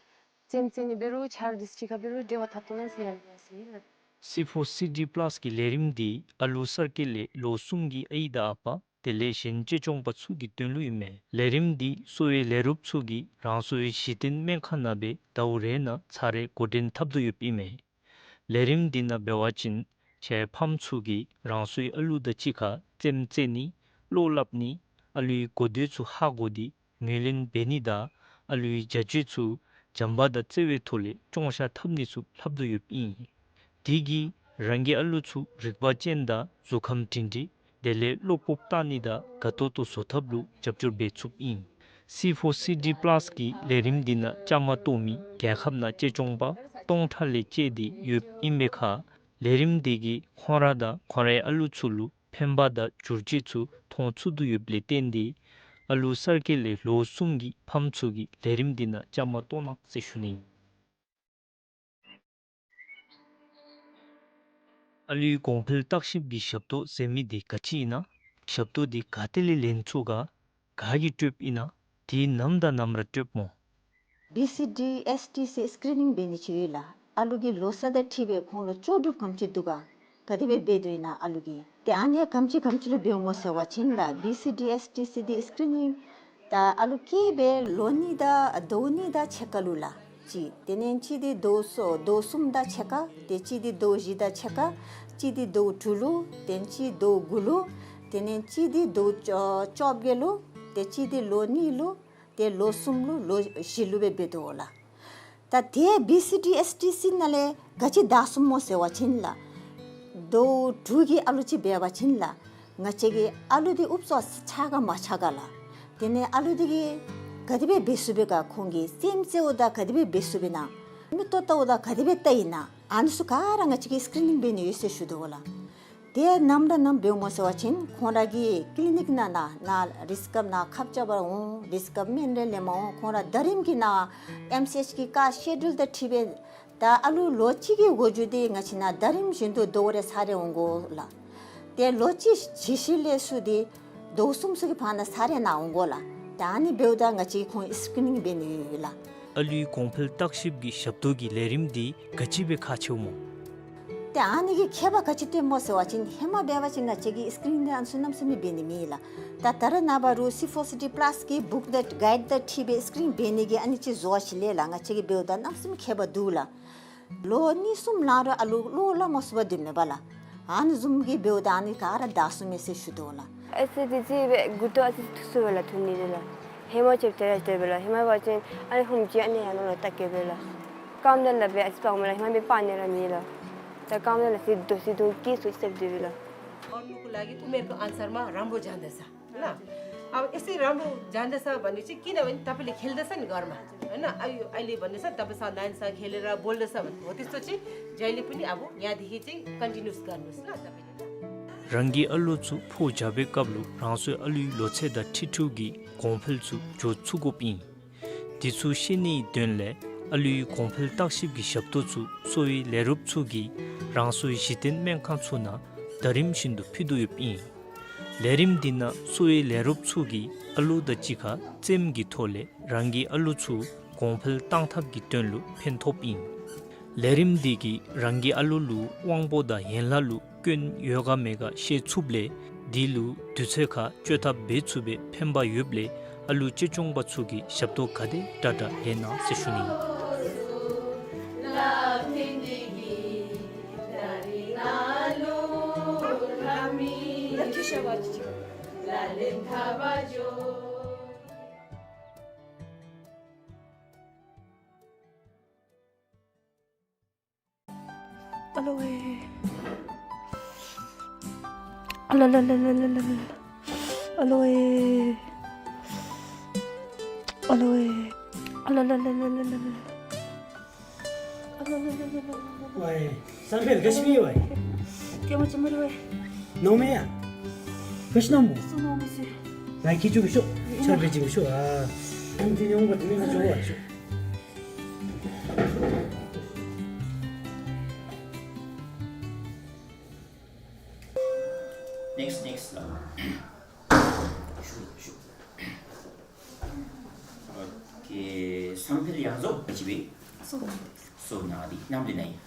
རྩེདམོ་རྩེ་ནི་འབད་རུང་ཆ་རོགས་འདི་ཚུ་གཅིག་ཁར་འབད་རུང་འབྲེལ་བ་འཐབ་བཏུབ་ན་ཟེར་ཡར་རྒྱས་སི་ལགས། སི་ཕོར་སི་ཌི་པ་ལཱས་ཀྱི་ལས་རིམ་འདི་ཨ་ལུ་གསར་སྐྱེས་ལས་ལོ་གསུམ་གྱི་ཨའི་དང་ཨ་པ་དེ་ལས་གཞན་གཅེས་སྐྱོང་པ་ཚུ་གི་དོན་ལུ་ཨིན་མས། ལས་རིམ་འདི་གསོ་བའི་ལས་རོགསཔ་ཚུ་གིས་རང་སོའི་གཞི་རྟེན་སྨན་ཁང་ནང་སྦེ་ཟླཝ་རེ་ནང་ཚར་རེ་འགོ་འདྲེན་འཐབ་དོ་ཡོདཔ་ཨིན་མས། ལས་རིམ་འདི་ནང་འབད་བ་ཅིན་ཁྱེད་ཕམ་ཚུ་གིས་རང་སོའི་ཨ་ལུ་དང་གཅིག་ཁར་རྩེདམོ་རྩེ་ནི་བློ་སླབ་ནི་ཨ་ལུའི་གོ་ཐོས་ཚུ་ཧ་གོ་སྟེ་ངོས་ལེན་འབད་ནི་དང་ཨ་ལུའི་བྱ་སྤྱོད་ཚུ་བྱམས་པ་དང་བརྩེ་བའི་ཐོག་ལས་སྐྱོང་བཞག་འཐབ་ནི་ཚུ་ལྷབ་དོ་ཡོདཔ་ཨིན། དེ་གིས་རང་གི་ཨ་ལུ་ཚུ་རིག་པ་ཅན་དང་གཟུགས་ཁམས་སྒྲིང་སྒྲིང་དེ་ལས་བློ་སྤོབས་བཏང་ནི་དང་དགའ་ཏོག་ཏོ་བཟོ་ཐབས་ལུ་རྒྱབ་སྐྱོར་འབད་ཚུགསཔ་ཨིན། སི་ཕོར་སི་ཌི་པ་ལཱས་ཀྱི་ལས་རིམ་འདི་ནང་བཅའ་མར་གཏོགས་མི་རྒྱལ་ཁབ་ནང་གཅེས་སྐྱོང་པ་སྟོང་ཕྲག་ལས་བཅད་དེ་ཡོདཔ་ཨིན་པའི་ཁར་ལས་རིམ་འདི་གིས་ཁོང་ར་དང་ཁོང་རའི་ཨ་ལུ་ཚུ་ལུ་ཕན་པ་དང་བསྒྱུར་བཅོས་ཚུ་མཐོང་ཚུགས་དོ་ཡོདཔ་ལས་བརྟེན་ཏེ་ཨ་ལུ་གསར་སྐྱེས་ལས་ལོ་གསུམ་གྱི་ཕམ་ཚུ་གིས་ལས་རིམ་འདི་ནང་བཅའ་མར་གཏོགས་གནང་ཟེར་ཞུ་ནི་ཨིན། ཨ་ལུའི་གོང་འཕེལ་བརྟག་ཞིབ་ཀྱི་ཞབས་ཏོག་ཟེར་མི་འདི་ག་ཅི་ཨིན་ན། ཞབས་ཏོག་འདི་ག་ཏེ་ལས་ལེན་ཚུགས་ག་ག་གིས་སྤྲོདཔ་ཨིན་ན། དེ་ནམ་དང་ནམ་ར་སྤྲོདཔ་སྨོ། བི་སི་ཌི་ཨེསི་ཊི་ཟེར་སི་ཀི་རི་ནིང་འབད་ནི་ཅིག་ཡོད་ལགས། ཨ་ལུ་གི་ལོ་ས་དང་འཁྲིལ་སྦེ་ཁོང་ལུ་ལྕོགས་གྲུབ་ག་དེམ་ཅིག་འདུག་ག་ག་དེ་སྦེ་འབད་དོ་ཨིན་ན་ཨ་ལུ་གིས། ཏེ་ཨ་ནི་ག་དེམ་ཅིག་ག་དེམ་ཅིག་ལུ་འབདཝ་སྨོ་ཟེར་བ་ཅིན་ལགས་བི་སི་ཌི་ཨེསི་ཊི་ཟེར་འདི་སི་ཀི་རི་ནིང་ད་ཨ་ལུ་སྐྱེས་སྦེ་ལོ་གཉིས་དང་ཟླཝ་གཉིས་དང་ཕྱེད་ཀ་ལུ་ལགས། གཅིག། དེ་ལས་གཅིག་འདི་ཟླཝ་གསུམ་ཟླཝ་གསུམ་དང་ཕྱེད་ཀ། ཏེ་གཅིག་འདི་ཟླཝ་བཞི་དང་ཕྱེད་ཀ། གཅིག་འདི་ཟླཝ་དྲུག་ལུ། དེ་ནས་གཅིག་ཟླཝ་དགུ་ལུ། དེ་ནས་གཅིག་འདི་ཟླཝ་བཅོ་བརྒྱད་ལུ། དེ་གཅིག་འདི་ལོ་གཉིས་ལུ། དེ་ལོ་གསུམ་ལུ། ལོ་བཞི་ལུ་སྦེ་འབད་དོ་ལགས། ད་དེ་བི་སི་ཌི་ཨེསི་ཌི་སི་ནང་ལས་ག་ཅི་བདའ་ཚུགསཔ་སྨོ་ཟེར་བ་ཅིན་ལགས། ཟླཝ་དྲུག་གི་ཨ་ལུ་ཅིག་འབད་བ་ཅིན་ལགས། ང་བཅས་ཀྱི་ཨ་ལུ་འདི་ཨུབ་ཙམ་ཆགས་ག་མ་ཆགས་ག་ལགས། དེ་ནས་ཨ་ལུ་འདི་གིས་ག་དེ་སྦེ་འབད་ཚུགས་པས་ག། ཁོང་གིས་རྩེདམོ་རྩེཝ་ད་ག་དེ་སྦེ་འབད་ཚུགས་པས་ན། མིག་ཏོ་བལྟཝ་ད་ག་དེ་སྦེ་བལྟ་ཡི་ན། ཨ་ནི་ཚུ་ག་ར་ང་བཅས་ཀྱིས་སི་ཀི་རི་ནིང་འབད་ནི་ཡོད་ཟེར་ཞུ་དོ་ལགས། དེ་ནམ་ར་ནམ་འབདཝ་སྨོ་ཟེར་བ་ཅིན་ཁོང་ར་གི་ཀི་ལི་ནིག་ནང་ན་ན་རིསི་ཀབ་ནང་ཁབ་རྐྱབ་པར་འོང་། རིསི་ཀབ་སྨན་རེ་ལེནམ་འོང་། ཁོང་ར་ཟླ་རིམ་གྱི་ནང་ཨེམ་སི་ཨེཆ་གི་ཀ་སི་ཀེ་ཌུལ་དང་འཁྲིལ་སྦེ་ད་ཨ་ལུ་ལོ་གཅིག་གི་འགོ་འགྱུར་འདི་ང་བཅས་ནང་ཟླ་རིམ་བཞིན་དུ་ཟླཝ་རེ་ཚར་རེ་འོང་དགོ་ལགས། དེ་ལོ་གཅིག་བྱི་ཤི་ལས་ཚུར་འདི་ཟླཝ་གསུམ་ཚུ་གི་བར་ན་ཚར་རེ་ནང་འོང་དགོ་ལགས། ད་ཨ་ནི་འབདཝ་ད་ང་བཅས་ཁོང་སི་ཀི་རི་ནིང་འབད་ནི་ཡོད་ལགས། ཨ་ལུའི་གོང་འཕེལ་བརྟག་ཞིབ་ཀྱི་ཞབས་ཏོག་གི་ལས་རིམ་འདི་ག་ཅི་སྦེ་ཁག་ཆེཝ་སྨོ། ཏེ་ཨ་ནི་གི་ཁྱད་པར་ག་ཅི་སྟོནམ་སྨོ་ཟེར་བ་ཅིན་ཧེ་མ་འབད་བ་ཅིན་ང་བཅས་ཀྱིས་སི་ཀི་རི་ནིང་ཨ་ནི་ཚུ་གནམ་མེད་ས་མེད་འབད་ནི་མེད་ལགས། ད་ད་རེས་ནངས་པ་རུང་སི་ཕོར་སི་ཌི་པ་ལཱསི་གི་བུཀ་དང་གའིཌ་དང་འཁྲིལ་སྦེ་སི་ཀི་རི་ནིང་འབད་ནི་གི་ཨ་ནི་ཅིག་བཟོ་བ་ཅིག་ལས་ལགས། ང་བཅས་ཀྱིས་འབདཝ་ད་གནམ་མེད་ས་མེད་ཁྱད་པར་འདུག་ལགས། ལོ་གཉིས་གསུམ་ལང་རུང་ཨ་ལུ་བློ་སླབ་མ་ཚུགས་པར་སྡོདཔ་མས་པ་ལགས། ཨ་ནི་བཟུམ་གྱི་འབདཝ་ད་ཨ་ནི་ག་ར་བདའ་ཚུགས་མས་ཟེར་ཞུ་དོ་ལགས། ཨ་ཙི་ཙི་ཅིག་སྦེ་མགུ་ཏོ་ཨ་ཙི་ཐུག་སོང་པས་ལགས། ཐུག་ནི་རེ་ལགས། ཧེ་མ་ཅིག་དེ་ར་དེ་སྦེ་ལགས། ཧེ་མ་འབད་བ་ཅིན་ཨ་ནི་ཧུམ་ཅིག་ཨ་ནི་ཡར་ནང་ལུ་བལྟ་གེ་པས་ལགས། རྐངམ་དང་ལགཔ་ཨ་ཙི་སྤརཝ་མས་ལགས། ཧེ་མ་འབད་སྤར་ནི་ར་མེད་ལགས། ད་རྐངམ་དང་ལགཔ་ཨ་ཙི་རྡོག་ཙི་རྡོག་སྐྱེས་སོང་ཅི་ཟེར་སྡོད་པས་ལགས། और लोगों को लागि उमेरको अनुसारमा राम्रो जाँदछ ल। अब यसै राम्रो जाँदछ भनेपछि किनभने तपाईँले खेल्दछ नि घरमा, होइन? अहिले, अहिले भन्दैछ, तपाईँसँग, नानीसँग खेलेर बोल्दछ भने, हो त्यस्तो चाहिँ जहिले पनि अब यहाँदेखि चाहिँ कन्टिन्युस गर्नुहोस् ल तपाईँले ल। རང་གི་ཨ་ལུ་ཚུ་ཕོ་བྱ་བའི་སྐབས་ལུ་རང་སོའི་ཨ་ལུའི་ལོ་ཚད་དང་འཁྲིལ་འཁྲིལཝ་གི་གོང་འཕེལ་ཚུ་འགྱོ་ཚུགས་དགོཔ་ཨིན། དེ་ཚུ་ཤེས་ནིའི་དོན་ལས་ཨ་ལུའི་གོང་འཕེལ་བརྟག་ཞིབ་ཀྱི་ཞབས་ཏོག་ཚུ་གསོ་བའི་ལས་རོགསཔ་ཚུ་གིས་རང་སོའི་གཞི་རྟེན་སྨན་ཁང་ཚུ་ནང་ཟླ་རིམ་བཞིན་དུ་ཕུལ་དོ་ཡོདཔ་ཨིན། ལས་རིམ་འདི་ནང་གསོ་བའི་ལས་རོགསཔ་ཚུ་གིས་ཨ་ལུ་དང་གཅིག་ཁར་རྩེདམོ་གི་ཐོག་ལས་རང་གི་ཨ་ལུ་ཚུ་གོང་འཕེལ་བཏང་ཐབས་ཀྱི་དོན་ལུ་ཕན་ཐོགསཔ་ཨིན། ལས་རིམ་འདི་གིས་རང་གི་ཨ་ལུ་ལུ་དབང་པོ་དང་ཡན་ལག་ལུ་སྐྱོན་ཡོད་ག་མེད་ག་ཤེས་ཚུགསཔ་ལས་དེ་ལུ་དུས་ཚོད་ཁར་བཅོས་ཐབས་འབད་ཚུགས་པའི་ཕན་པ་ཡོདཔ་ལས་ཨ་ལུ་གཅེས་སྐྱོང་པ་ཚུ་གིས་ཞབས་ཏོག་ག་དེ་དྲག་དྲག་ལེན་གནང་ཟེར་ཞུ་ནི། ཨ་ལོ་ཨེ། ཨ་ལ་ལ་ལ། ཨ་ལོ་ཨེ། ཨ་ལོ་ཨེ། ཨ་ལ་ལ་ལ། ཝའི། བསམ་འཕེལ་ག་ཅི་སྨོ་ཝའི། ཏེ་མ་ཅི་མ་རེ་ཝའི། ནོར་མེད་ཡ། ག་ཅི་ནོར་མོ། སུ་ནོར་མི་སི། ང་ཁྱེད་ཚུ་གི་ཤོག་ཆར་པའི་ཅིག་ཤོག་ཨ། ཨམ་ཅི་ནི་འོང་པ་དེ་མེད་ན་ཅོག་ཝའི་ཤོག Next, next. ཤུ་ཤུ། ཨོ་ཁེ། བསམ་འཕེལ་ཡང་རྫོགས་པ་ཅིག་སྦེ། སོ་ནང་འདི་ནམ་འདི་ནང་ཨིན།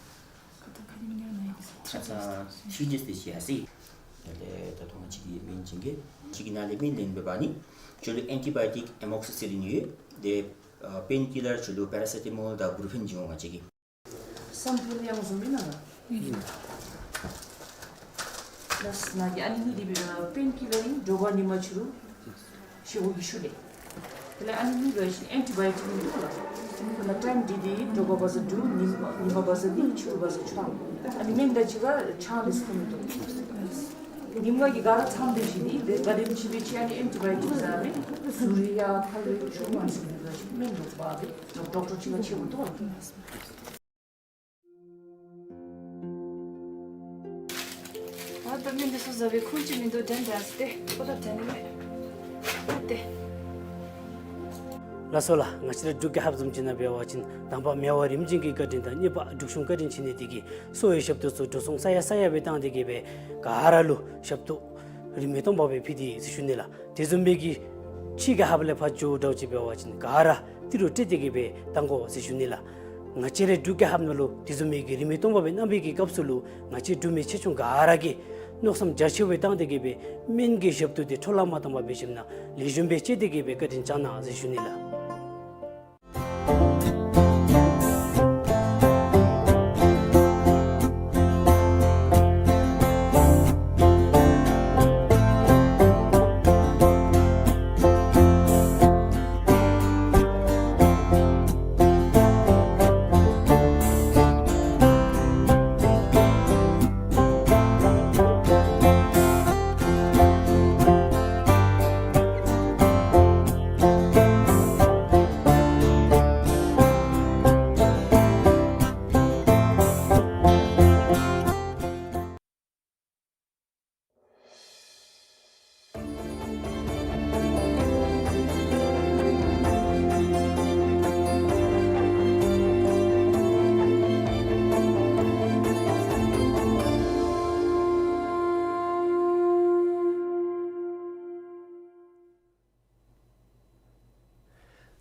ཁ་ཙ་ཁ་ཉིནམ་ཉིནམ་ནང་ཨིན། ཁ་ཙ་ཕྱི་རྒྱལ་དེ་ཤེས་ཡ་སི། ད་ད་ཐོག་མ་གཅིག་གི་སྨན་ཅིག་གི་གཅིག་གི་ནང་ལས་སྨན་ལེན་འབད་བ་ནི་ཁྱོད་ལུ་ཨེན་ཊི་བའི་ཡོ་ཊིག་ཨེ་མོག་སི་སི་ལིན་ཡོད། དེ་པེན་ཀི་ལར་ཁྱོད་ལུ་པེ་ར་སི་ཊ་མོལ་དང་བུ་རུ་ཕེན་ཅིག་འོང་ང་བཅས་ཀྱིས། བསམ་འཕེལ་ཡང་རྫོགས་མེན་ན་ལགས། ལགས་ན་གི་ཨ་ནི་གཉིས་འདི་སྦེ་པེན་ཀི་ལར་ཨིན། དྲོ་པ་ཉིན་མ་ཕྱི་རུ་བཞེས་སྒོ་གི་ཤུལ་ལས། དེ་ལས་ཨ་ནི་གཉིས་པོ་ཨེན་ཊི་བའི་ཡོ་ཊིག་ཨིན་འདུག་ལགས། ཁོ་ན་ཊའིམ་འདི་འདི་དྲོ་པ་བ་ཟ་དྲུག་ཉིན་ཉིན་མ་བ་ཟ་གཉིས་ཕྱི་རུ་བ་ཟ་བཅུ། ཨ་ནི་སྨན་དང་གཅིག་ཁར་ཆང་ལེན་ཚུགས་མི་འདུག། ཉིན་མ་གི་ག་ར་མཚམས་འདི་བཞིན་འདི་དེ་ག་དེམ་ཅིག་སྦེ་ཅིག་ཨ་ནི་ཨེན་ཊི་བའི་ཡོ་ཊིག་ཟ་མི་ཟུར་ཡ་ཁ་ལས་ཆུ་མ་ཟ་མི་འདུག་ཅིག་སྨན་འདུག་པ་འདི་ཌོག་ཊར་ཅིག་ལ་ཆེ་བོ་འདུག་ལགས། ཨ་ད་སྨན་འདི་ཚུ་ཟ་བའི་ཁུངས་ཅིག་མིན་འདུག། དྲན་དྲན་སྟེ་ཁོ་ད་དྲན་ནི་མེད། ཨ་ཏེ། ལགས་སོ་ལགས། ང་བཅས་ར་འབྲུག་རྒྱལ་ཁབ་བཟུམ་ཅིག་ནང་འབད་བ་ཅིན་དང་པ་མེད་པར་རིམ་བྱོན་གྱི་བཀའ་དྲིན་དང་གཉིས་པ་འབྲུག་གཞུང་བཀའ་དྲིན་ཆེ་ནི་དེ་གིས་གསོ་བའི་ཞབས་ཏོག་ཚུ་འགྲོ་སོང་ས་ཡ་ས་ཡ་སྦེ་བཏང་སྟེ་གི་སྦེ་ག་ར་ལུ་ཞབས་ཏོག་རིན་མེད་སྟོང་པ་སྦེ་ཕུལ་ཏེ་ཟེར་ཞུ་ནི་ལགས། དེ་བཟུམ་སྦེ་གི་ཕྱི་རྒྱལ་ཁབ་ལས་ཕར་འགྱོཝ་འདྲཝ་ཅིག་འབད་བ་ཅིན་ག་ར་ཏི་རུ་སྤྲོད་དེ་གི་སྦེ་བཏང་དགོ་ཟེར་ཞུ་ནི་ལགས། ང་བཅས་རའི་འབྲུག་རྒྱལ་ཁབ་ནང་ལུ་དེ་བཟུམ་མའི་གི་རིན་མེད་སྟོང་པ་སྦེ་གནང་བའི་གི་སྐབས་སུ་ལུ་ང་བཅས་འབྲུག་མི་ཆེ་ཆུང་ག་ར་གིས་མནོ་བསམ་རྒྱ་ཆེ་བའི་བཏང་སྟེ་གི་སྦེ་སྨན་གྱི་ཞབས་ཏོག་འདི་འཕྲོ་བརླག་མ་བཏང་པར་འབད་ཞིནམ་ལས་ལེགས་ཤོམ་སྦེ་སྤྱོད་དེ་གི་སྦེ་བཀའ་དྲིན་བསྐྱང་གནང་ཟེར་ཞུ་ནི་ལགས།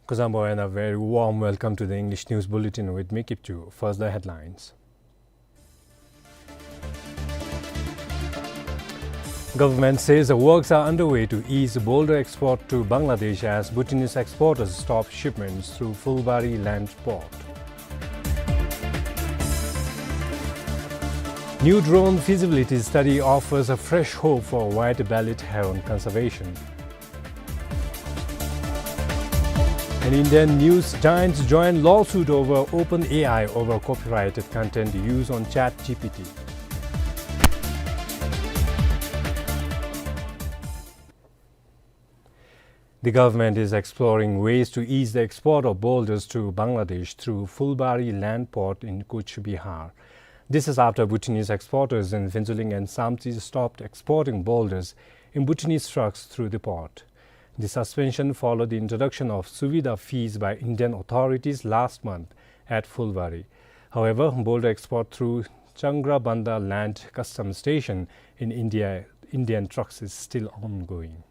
Kuzuzangpo and a very warm welcome to the English News Bulletin with me, Kipchu. First, the headlines. Government says the works are underway to ease boulder export to Bangladesh as Bhutanese exporters stop shipments through Phulbari land port. New drone feasibility study offers a fresh hope for white-bellied heron conservation. And Indian news giants join lawsuit over OpenAI over copyrighted content used on ChatGPT. The government is exploring ways to ease the export of boulders to Bangladesh through Phulbari land port in Cooch Behar. This is after Bhutanese exporters in Phuentsholing and Samtse stopped exporting boulders in Bhutanese trucks through the port. The suspension followed the introduction of suvidha fees by Indian authorities last month at Phulbari. However, boulder export through Changrabanda Land Customs Station in India, Indian trucks is still ongoing.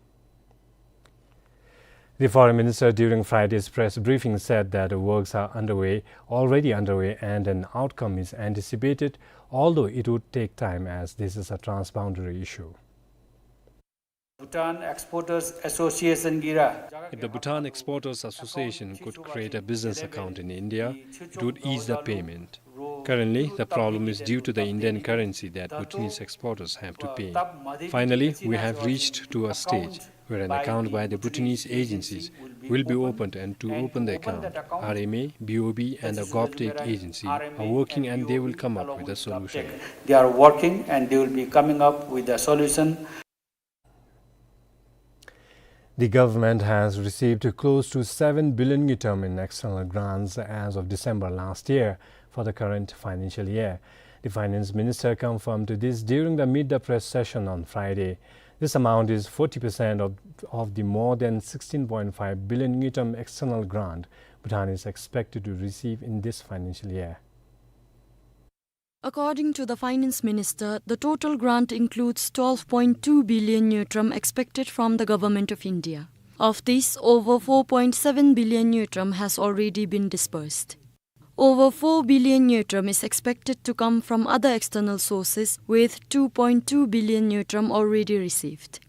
The foreign minister during Friday's press briefing said that works are underway, already underway, and an outcome is anticipated, although it would take time as this is a transboundary issue. Bhutan Exporters Association gira. If the Bhutan Exporters Association could create a business account in India, it would ease the payment. Currently, the problem is due to the Indian currency that Bhutanese exporters have to pay. Finally, we have reached to a stage where an account by the Bhutanese agencies will be opened, and to open the account, R M A, B O B, and the GovTech agency are working, and they will come up with a solution. They are working and they will be coming up with a solution. The government has received close to seven billion ngultrum in external grants as of December last year for the current financial year. The finance minister confirmed this during the Meet the Press session on Friday. This amount is forty percent of, of the more than sixteen point five billion ngultrum external grant Bhutan is expected to receive in this financial year. According to the finance minister, the total grant includes twelve point two billion ngultrum expected from the Government of India. Of this, over four point seven billion ngultrum has already been disbursed. Over four billion ngultrum is expected to come from other external sources, with two point two billion ngultrum already received.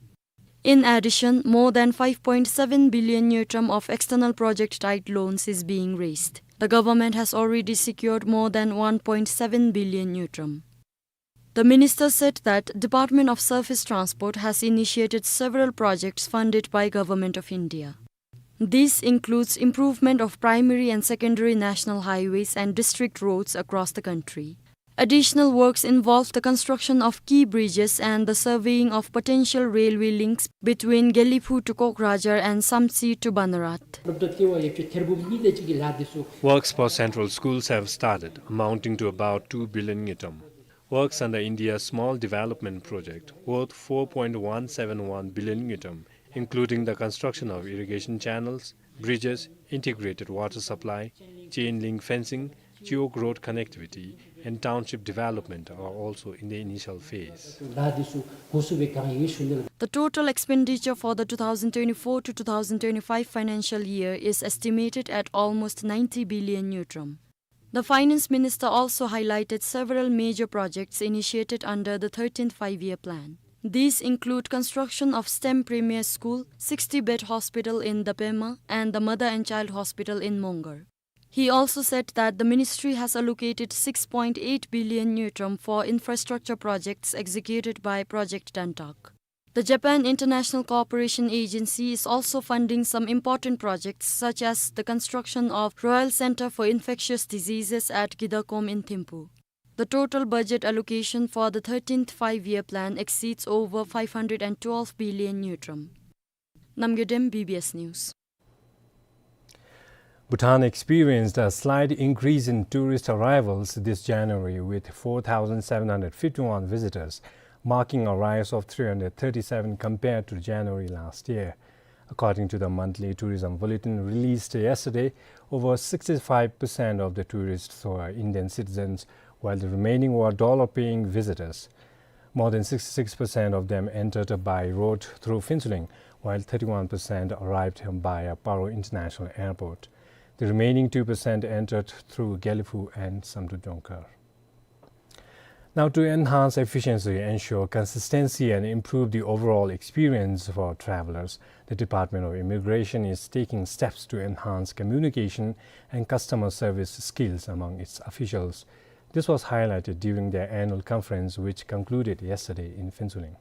In addition, more than five point seven billion ngultrum of external project-tied loans is being raised. The government has already secured more than one point seven billion ngultrum. The minister said that Department of Surface Transport has initiated several projects funded by Government of India. This includes improvement of primary and secondary national highways and district roads across the country. Additional works involve the construction of key bridges and the surveying of potential railway links between Gelephu to Kokrajhar and Samtse to Banarat. Works for central schools have started, amounting to about two billion ngultrum. Works under India's Small Development Project, worth four point one seven one billion ngultrum, including the construction of irrigation channels, bridges, integrated water supply, chain link fencing, chiwog road connectivity, and township development, are also in the initial phase. The total expenditure for the two thousand twenty-four to two thousand twenty-five financial year is estimated at almost ninety billion ngultrum. The finance minister also highlighted several major projects initiated under the thirteenth Five-Year Plan. These include construction of STEM Premier School, sixty-bed hospital in the Pema, and the Mother and Child Hospital in Mongar. He also said that the ministry has allocated six point eight billion ngultrum for infrastructure projects executed by Project Dantak. The Japan International Cooperation Agency is also funding some important projects, such as the construction of Royal Center for Infectious Diseases at Kidakom in Thimphu. The total budget allocation for the thirteenth Five-Year Plan exceeds over five hundred and twelve billion ngultrum. Namgay Dem, B B S News. Bhutan experienced a slight increase in tourist arrivals this January, with four thousand seven hundred fifty-one visitors, marking a rise of three hundred thirty-seven compared to January last year. According to the monthly tourism bulletin released yesterday, over sixty-five percent of the tourists were Indian citizens, while the remaining were dollar-paying visitors. More than sixty-six percent of them entered by road through Phuentsholing, while thirty-one percent arrived via Paro International Airport. The remaining two percent entered through Gelephu and Samdrup Jongkhar. Now, to enhance efficiency, ensure consistency, and improve the overall experience for travelers, the Department of Immigration is taking steps to enhance communication and customer service skills among its officials. This was highlighted during their annual conference, which concluded yesterday in Phuentsholing.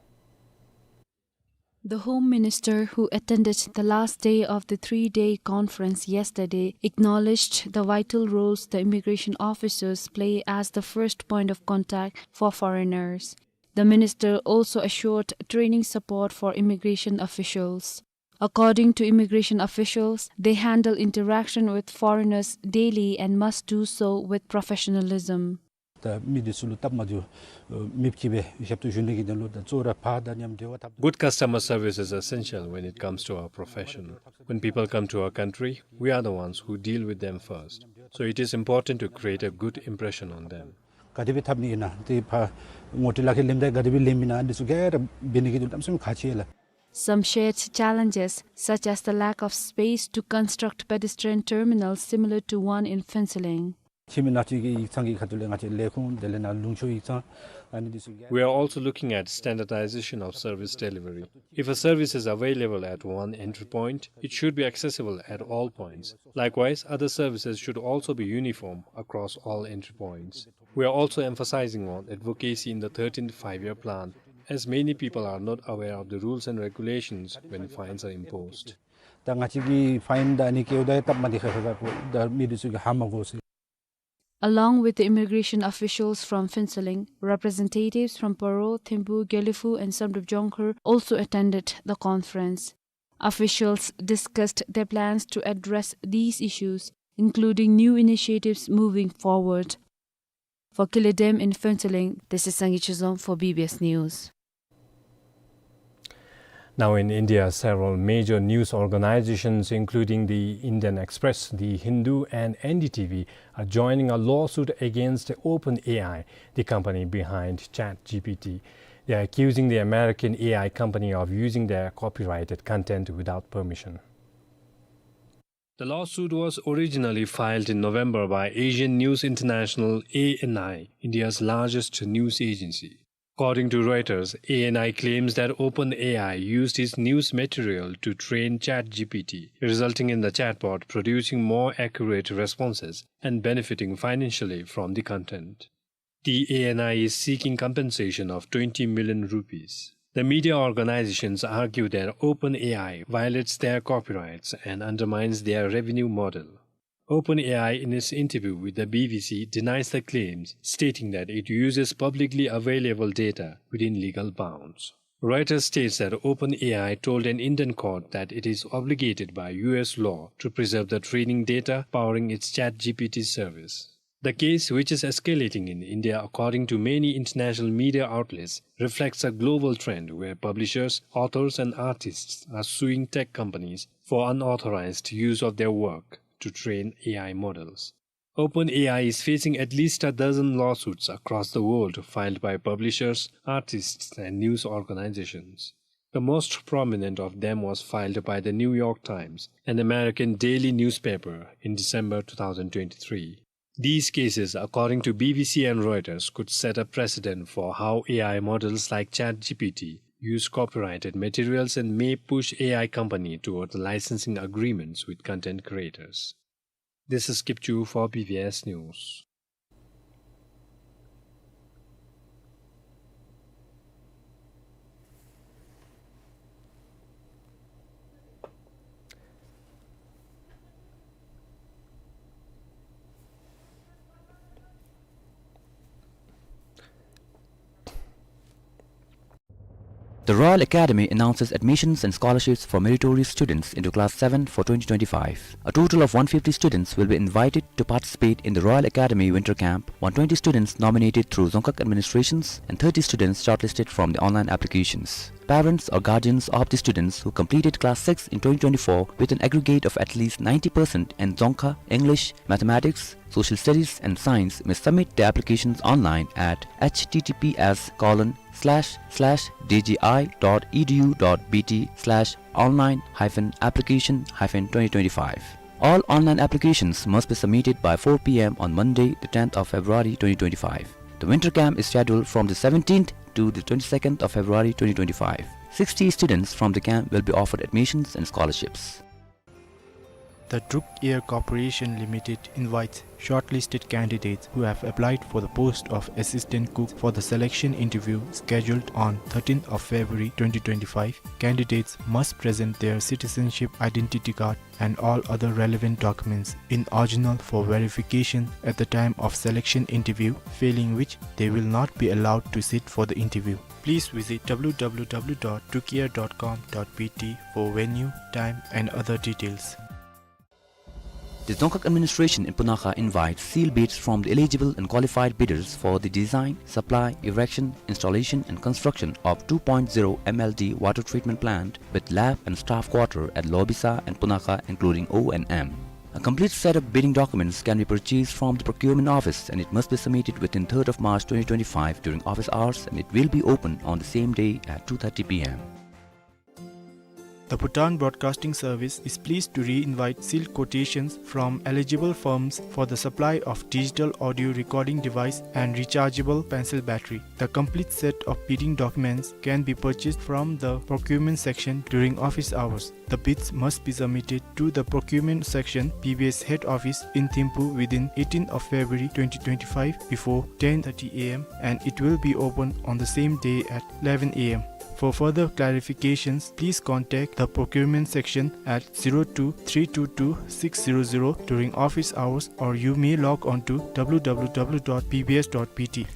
The Home Minister, who attended the last day of the three-day conference yesterday, acknowledged the vital roles the immigration officers play as the first point of contact for foreigners. The minister also assured training support for immigration officials. According to immigration officials, they handle interaction with foreigners daily and must do so with professionalism. ད་མི་འདི་ཚུ་ལུ་སྟབས་མ་བདེཝ་མེདཔ་ཅིག་སྦེ་ཞབས་ཏོག་ཞུ་ནི་གི་དོན་ལུ་ད་གཙོ་བོ་ར་ཕར་དང་མཉམ་འབྲེལ་བ་འཐབ། Good customer service is essential when it comes to our profession. When people come to our country, we are the ones who deal with them first. So it is important to create a good impression on them. ག་དེ་སྦེ་འཐབ་ནི་ཨིན་ན་ཏེ་ཕར་ངོ་སྤྲོད་ལག་ཁྱེར་ལེནམ་ད་ག་དེ་སྦེ་ལེནམ་ཨིན་ན་འདི་ཚུ་ག་ར་འབད་ནི་གི་དོན་ལུ་གནམ་མེད་ས་མེད་ཁག་ཆེ་ལགས། Some shared challenges, such as the lack of space to construct pedestrian terminals similar to one in Phuentsholing. ཁྱིམ་ནང་གཅིག་གི་ཡིག་ཚང་གི་ཁ་ཐུག་ལས་ང་བཅས་ལས་ཁུངས་དེ་ལས་ནཱ་ལུང་ཕྱོགས་ཡིག་ཚང་ཨ་ནི་འདི་ཚུ་གི། We are also looking at standardization of service delivery. If a service is available at one entry point, it should be accessible at all points. Likewise, other services should also be uniform across all entry points. We are also emphasizing on advocacy in the thirteenth Five-Year Plan, as many people are not aware of the rules and regulations when fines are imposed. ད་ང་བཅས་ཀྱིས་ཕའིན་དང་ཨ་ནི་བཀལཝ་ད་སྟབས་མ་བདེ་ཁག་ཁ་ཁ་ཁོ་ད་མི་འདི་ཚུ་གིས་ཧ་མ་གོ་ཟེར། Along with the immigration officials from Phuentsholing, representatives from Paro, Thimphu, Gelephu, and Samdrup Jongkhar also attended the conference. Officials discussed their plans to address these issues, including new initiatives moving forward. For Kille Dem in Phuentsholing, this is Sangay Chizom for B B S News. Now in India, several major news organizations, including the Indian Express, the Hindu, and N D T V, are joining a lawsuit against OpenAI, the company behind ChatGPT. They are accusing the American A I company of using their copyrighted content without permission. The lawsuit was originally filed in November by Asian News International, A N I, India's largest news agency. According to Reuters, A N I claims that OpenAI used its news material to train ChatGPT, resulting in the chatbot producing more accurate responses and benefiting financially from the content. The A N I is seeking compensation of twenty million rupees. The media organizations argue that OpenAI violates their copyrights and undermines their revenue model. OpenAI, in its interview with the B B C, denies the claims, stating that it uses publicly available data within legal bounds. Reuters states that OpenAI told an Indian court that it is obligated by U S law to preserve the training data powering its ChatGPT service. The case, which is escalating in India, according to many international media outlets, reflects a global trend where publishers, authors, and artists are suing tech companies for unauthorized use of their work to train A I models. OpenAI is facing at least a dozen lawsuits across the world filed by publishers, artists, and news organizations. The most prominent of them was filed by the New York Times, an American daily newspaper, in December two thousand twenty-three. These cases, according to B B C and Reuters, could set a precedent for how A I models like ChatGPT use copyrighted materials and may push A I company toward licensing agreements with content creators. This is Kipchu for B B S News. The Royal Academy announces admissions and scholarships for meritorious students into Class seven for twenty twenty-five. A total of one fifty students will be invited to participate in the Royal Academy Winter Camp, one twenty students nominated through Dzongkhag administrations, and thirty students shortlisted from the online applications. Parents or guardians of the students who completed Class six in twenty twenty-four with an aggregate of at least ninety percent in Dzongkha, English, Mathematics, Social Studies, and Science may submit their applications online at H T T P S colon slash slash D G I dot E D U dot B T slash online hyphen application hyphen twenty twenty-five. All online applications must be submitted by four P M on Monday, the tenth of February twenty twenty-five. The winter camp is scheduled from the seventeenth to the twenty-second of February twenty twenty-five. Sixty students from the camp will be offered admissions and scholarships. The Druk Air Corporation Limited invites shortlisted candidates who have applied for the post of assistant cook for the selection interview scheduled on thirteenth of February twenty twenty-five. Candidates must present their citizenship identity card and all other relevant documents in original for verification at the time of selection interview, failing which they will not be allowed to sit for the interview. Please visit W W W dot drukair dot com dot B T for venue, time and other details. The Dzongkhag administration in Punakha invites sealed bids from the eligible and qualified bidders for the design, supply, erection, installation and construction of two point zero M L D water treatment plant with lab and staff quarter at Lobisa and Punakha, including O and M. A complete set of bidding documents can be purchased from the procurement office, and it must be submitted within third of March twenty twenty-five during office hours, and it will be open on the same day at two thirty P M. The Bhutan Broadcasting Service is pleased to re-invite sealed quotations from eligible firms for the supply of digital audio recording device and rechargeable pencil battery. The complete set of bidding documents can be purchased from the procurement section during office hours. The bids must be submitted to the procurement section, B B S head office in Thimphu within eighteenth of February twenty twenty-five before ten thirty A M, and it will be open on the same day at eleven A M. For further clarifications, please contact the procurement section at zero two three two two six zero zero during office hours, or you may log on to W W W dot B B S dot B T.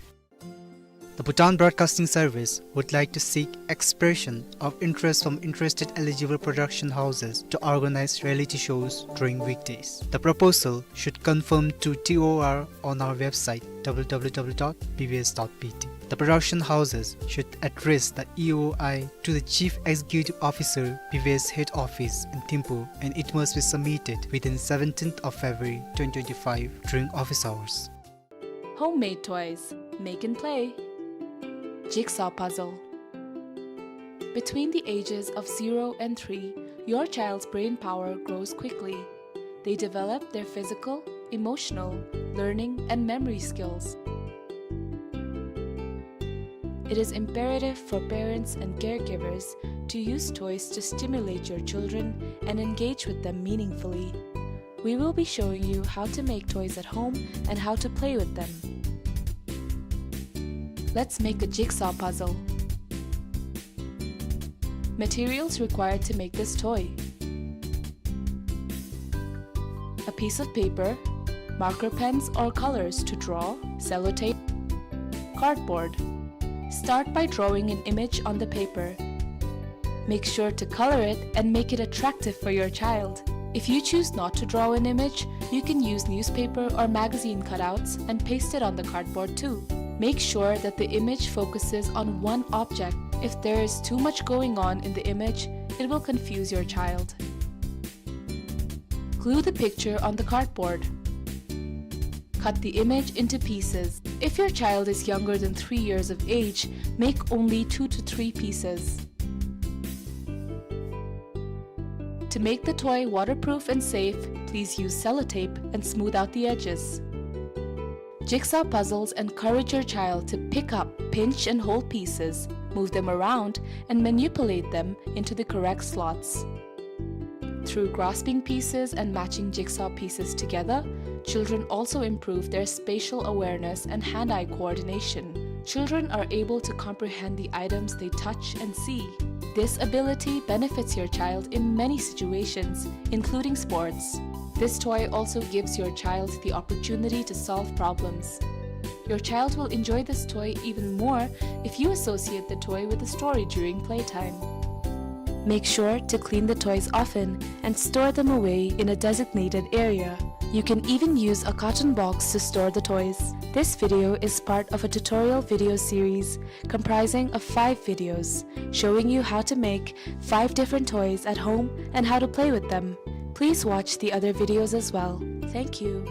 The Bhutan Broadcasting Service would like to seek expression of interest from interested eligible production houses to organize reality shows during weekdays. The proposal should conform to T O R on our website, W W W dot B B S dot B T. The production houses should address the E O I to the Chief Executive Officer, B B S Head Office in Thimphu, and it must be submitted within seventeenth of February twenty twenty-five during office hours. Homemade toys. Make and play. Jigsaw puzzle. Between the ages of zero and three, your child's brain power grows quickly. They develop their physical, emotional, learning, and memory skills. It is imperative for parents and caregivers to use toys to stimulate your children and engage with them meaningfully. We will be showing you how to make toys at home and how to play with them. Let's make a jigsaw puzzle. Materials required to make this toy: a piece of paper, marker pens or colors to draw, sellotape, cardboard. Start by drawing an image on the paper. Make sure to color it and make it attractive for your child. If you choose not to draw an image, you can use newspaper or magazine cutouts and paste it on the cardboard too. Make sure that the image focuses on one object. If there is too much going on in the image, it will confuse your child. Glue the picture on the cardboard. Cut the image into pieces. If your child is younger than three years of age, make only two to three pieces. To make the toy waterproof and safe, please use sellotape and smooth out the edges. Jigsaw puzzles encourage your child to pick up, pinch, and hold pieces, move them around, and manipulate them into the correct slots. Through grasping pieces and matching jigsaw pieces together, children also improve their spatial awareness and hand-eye coordination. Children are able to comprehend the items they touch and see. This ability benefits your child in many situations, including sports. This toy also gives your child the opportunity to solve problems. Your child will enjoy this toy even more if you associate the toy with a story during playtime. Make sure to clean the toys often and store them away in a designated area. You can even use a carton box to store the toys. This video is part of a tutorial video series comprising of five videos showing you how to make five different toys at home and how to play with them. Please watch the other videos as well. Thank you.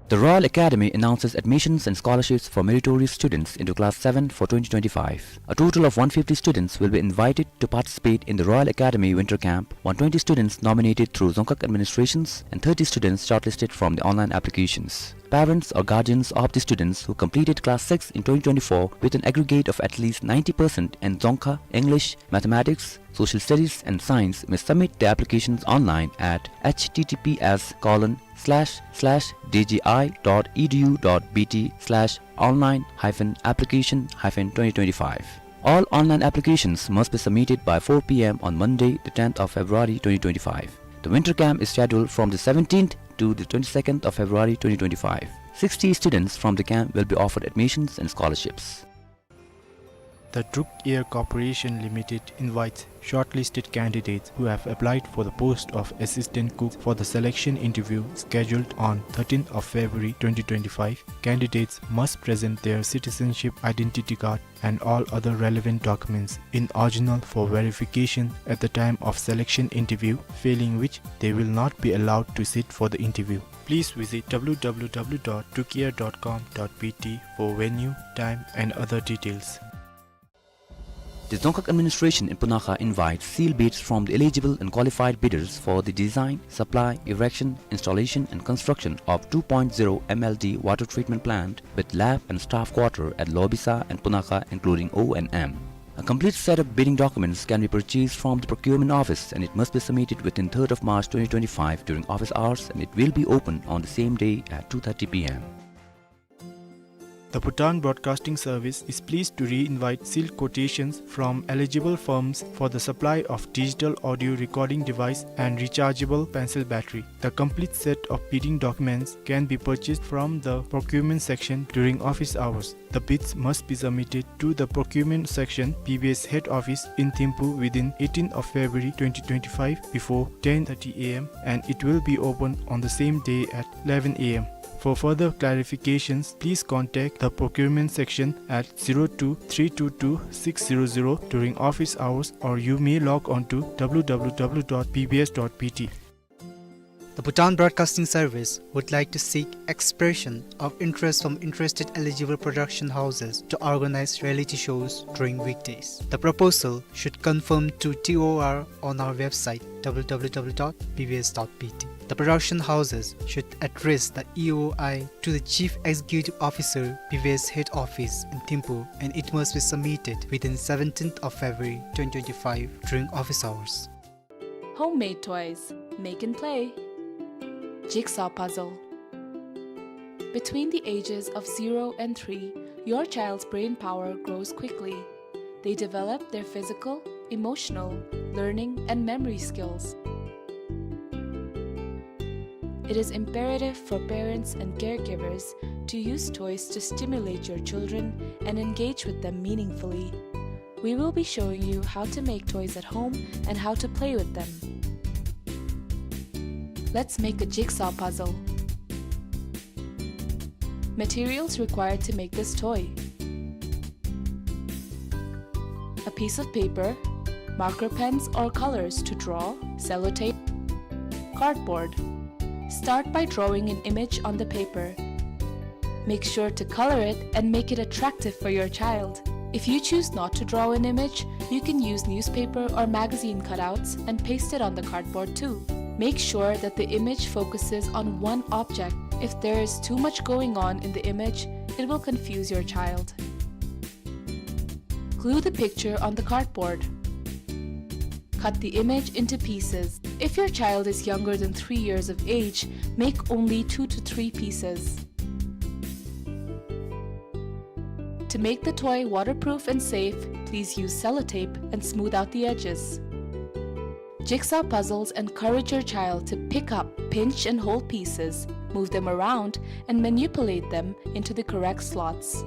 The Royal Academy announces admissions and scholarships for meritorious students into Class seven for twenty twenty-five. A total of one fifty students will be invited to participate in the Royal Academy Winter Camp, one twenty students nominated through Dzongkhag administrations and thirty students shortlisted from the online applications. Parents or guardians of the students who completed Class six in twenty twenty-four with an aggregate of at least ninety percent in Dzongkha, English, Mathematics, Social Studies and Science may submit their applications online at H T T P S colon slash slash D G I dot E D U dot B T slash online hyphen application hyphen twenty twenty-five. All online applications must be submitted by four P M on Monday, the tenth of February twenty twenty-five. The winter camp is scheduled from the seventeenth to the twenty-second of February twenty twenty-five. Sixty students from the camp will be offered admissions and scholarships. The Druk Air Corporation Limited invites shortlisted candidates who have applied for the post of assistant cook for the selection interview scheduled on thirteenth of February twenty twenty-five. Candidates must present their citizenship identity card and all other relevant documents in original for verification at the time of selection interview, failing which they will not be allowed to sit for the interview. Please visit W W W dot drukair dot com dot B T for venue, time and other details. The Dzongkhag administration in Punakha invites sealed bids from the eligible and qualified bidders for the design, supply, erection, installation and construction of two point zero M L D water treatment plant with lab and staff quarter at Lobisa and Punakha, including O and M. A complete set of bidding documents can be purchased from the procurement office and it must be submitted within third of March twenty twenty-five during office hours and it will be open on the same day at two thirty P M. The Bhutan Broadcasting Service is pleased to re-invite sealed quotations from eligible firms for the supply of digital audio recording device and rechargeable pencil battery. The complete set of bidding documents can be purchased from the procurement section during office hours. The bids must be submitted to the procurement section, B B S head office in Thimphu within eighteenth of February twenty twenty-five before ten thirty A M and it will be open on the same day at eleven A M. For further clarifications, please contact the procurement section at zero two three two two six zero zero during office hours, or you may log on to W W W dot B B S dot B T. The Bhutan Broadcasting Service would like to seek expression of interest from interested eligible production houses to organize reality shows during weekdays. The proposal should conform to T O R on our website, W W W dot B B S dot B T. The production houses should address the E O I to the Chief Executive Officer, B B S head office in Thimphu, and it must be submitted within seventeenth of February twenty twenty-five during office hours. Homemade toys. Make and play. Jigsaw puzzle. Between the ages of zero and three, your child's brain power grows quickly. They develop their physical, emotional, learning, and memory skills. It is imperative for parents and caregivers to use toys to stimulate your children and engage with them meaningfully. We will be showing you how to make toys at home and how to play with them. Let's make a jigsaw puzzle. Materials required to make this toy: a piece of paper, marker pens or colors to draw, sellotape, cardboard. Start by drawing an image on the paper. Make sure to color it and make it attractive for your child. If you choose not to draw an image, you can use newspaper or magazine cutouts and paste it on the cardboard too. Make sure that the image focuses on one object. If there is too much going on in the image, it will confuse your child. Glue the picture on the cardboard. Cut the image into pieces. If your child is younger than three years of age, make only two to three pieces. To make the toy waterproof and safe, please use sellotape and smooth out the edges. Jigsaw puzzles encourage your child to pick up, pinch, and hold pieces, move them around, and manipulate them into the correct slots.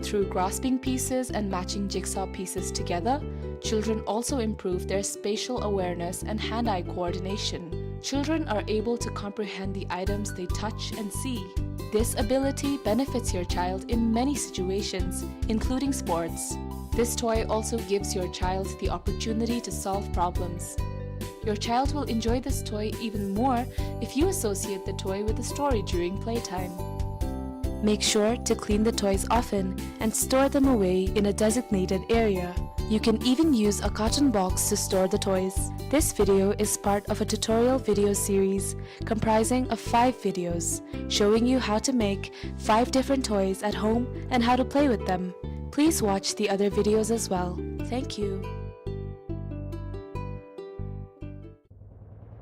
Through grasping pieces and matching jigsaw pieces together, children also improve their spatial awareness and hand-eye coordination. Children are able to comprehend the items they touch and see. This ability benefits your child in many situations, including sports. This toy also gives your child the opportunity to solve problems. Your child will enjoy this toy even more if you associate the toy with a story during playtime. Make sure to clean the toys often and store them away in a designated area. You can even use a carton box to store the toys. This video is part of a tutorial video series comprising of five videos showing you how to make five different toys at home and how to play with them. Please watch the other videos as well. Thank you.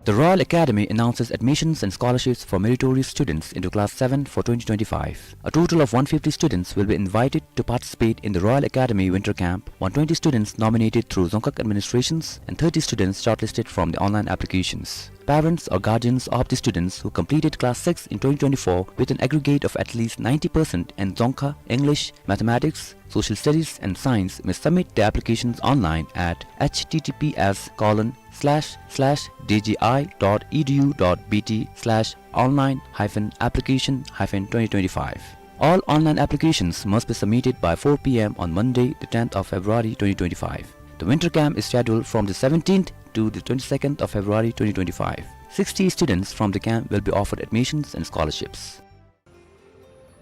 The Royal Academy announces admissions and scholarships for meritorious students into Class seven for twenty twenty-five. A total of one fifty students will be invited to participate in the Royal Academy Winter Camp, one twenty students nominated through Dzongkhag administrations and thirty students shortlisted from the online applications. Parents or guardians of the students who completed Class six in twenty twenty-four with an aggregate of at least ninety percent in Dzongkha, English, Mathematics, Social Studies and Science may submit their applications online at H T T P S colon slash slash D G I dot E D U dot B T slash online hyphen application hyphen twenty twenty-five. All online applications must be submitted by four P M on Monday, the tenth of February twenty twenty-five. The winter camp is scheduled from the seventeenth to the twenty-second of February twenty twenty-five. Sixty students from the camp will be offered admissions and scholarships.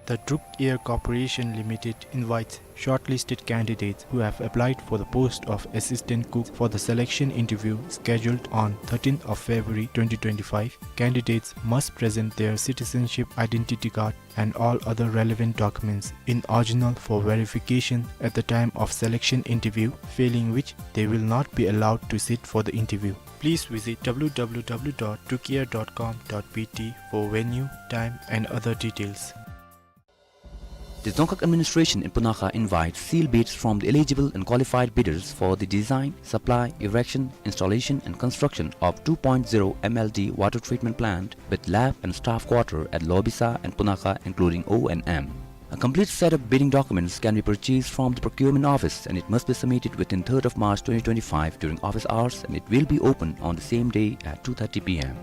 The Druk Air Corporation Limited invites shortlisted candidates who have applied for the post of assistant cook for the selection interview scheduled on thirteenth of February twenty twenty-five. Candidates must present their citizenship identity card and all other relevant documents in original for verification at the time of selection interview, failing which they will not be allowed to sit for the interview. Please visit W W W dot drukair dot com dot B T for venue, time and other details. The Dzongkhag administration in Punakha invites sealed bids from the eligible and qualified bidders for the design, supply, erection, installation and construction of two point zero M L D water treatment plant with lab and staff quarter at Lobisa and Punakha, including O and M. A complete set of bidding documents can be purchased from the procurement office and it must be submitted within third of March twenty twenty-five during office hours and it will be open on the same day at two thirty P M.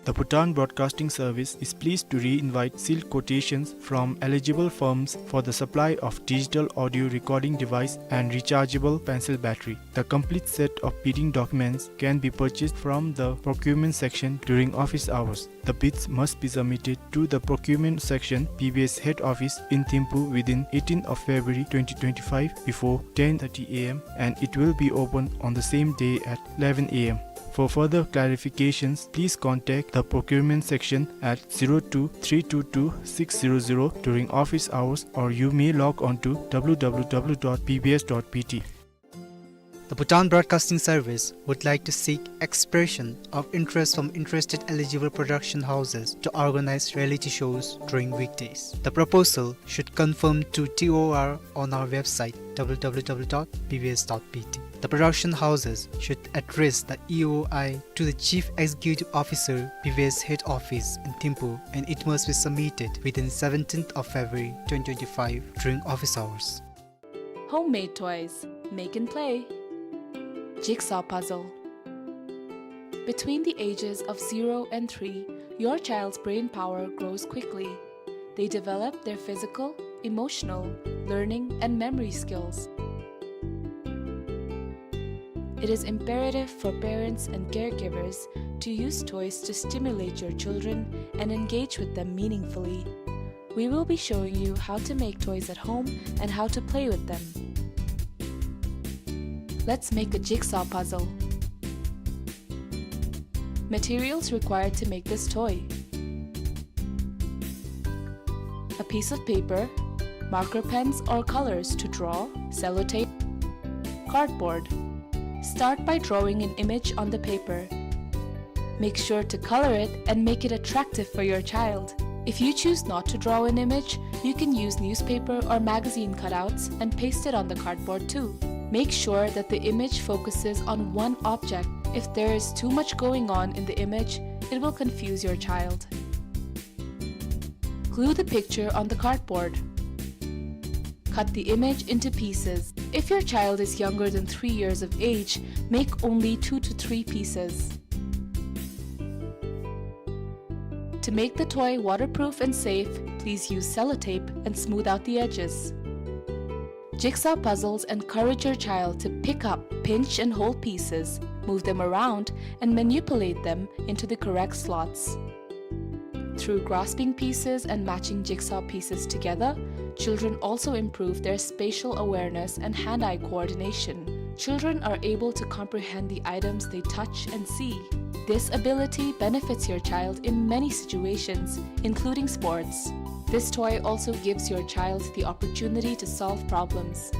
The Bhutan Broadcasting Service is pleased to re-invite sealed quotations from eligible firms for the supply of digital audio recording device and rechargeable pencil battery. The complete set of bidding documents can be purchased from the procurement section during office hours. The bids must be submitted to the procurement section, B B S head office in Thimphu within eighteenth of February twenty twenty-five before ten thirty A M and it will be open on the same day at eleven A M. For further clarifications, please contact the procurement section at zero two three two two six zero zero during office hours, or you may log on to W W W dot B B S dot B T. The Bhutan Broadcasting Service would like to seek expression of interest from interested eligible production houses to organize reality shows during weekdays. The proposal should confirm to T O R on our website, W W W dot B B S dot B T. The production houses should address the E O I to the Chief Executive Officer, B B S Head Office in Thimphu, and it must be submitted within seventeenth of February twenty twenty-five during office hours. Homemade toys. Make and play. Jigsaw puzzle. Between the ages of zero and three, your child's brain power grows quickly. They develop their physical, emotional, learning, and memory skills. It is imperative for parents and caregivers to use toys to stimulate your children and engage with them meaningfully. We will be showing you how to make toys at home and how to play with them. Let's make a jigsaw puzzle. Materials required to make this toy: a piece of paper, marker pens or colors to draw, sellotape, cardboard. Start by drawing an image on the paper. Make sure to color it and make it attractive for your child. If you choose not to draw an image, you can use newspaper or magazine cutouts and paste it on the cardboard too. Make sure that the image focuses on one object. If there is too much going on in the image, it will confuse your child. Glue the picture on the cardboard. Cut the image into pieces. If your child is younger than three years of age, make only two to three pieces. To make the toy waterproof and safe, please use sellotape and smooth out the edges. Jigsaw puzzles encourage your child to pick up, pinch, and hold pieces, move them around, and manipulate them into the correct slots. Through grasping pieces and matching jigsaw pieces together, children also improve their spatial awareness and hand-eye coordination. Children are able to comprehend the items they touch and see. This ability benefits your child in many situations, including sports. This toy also gives your child the opportunity to solve problems.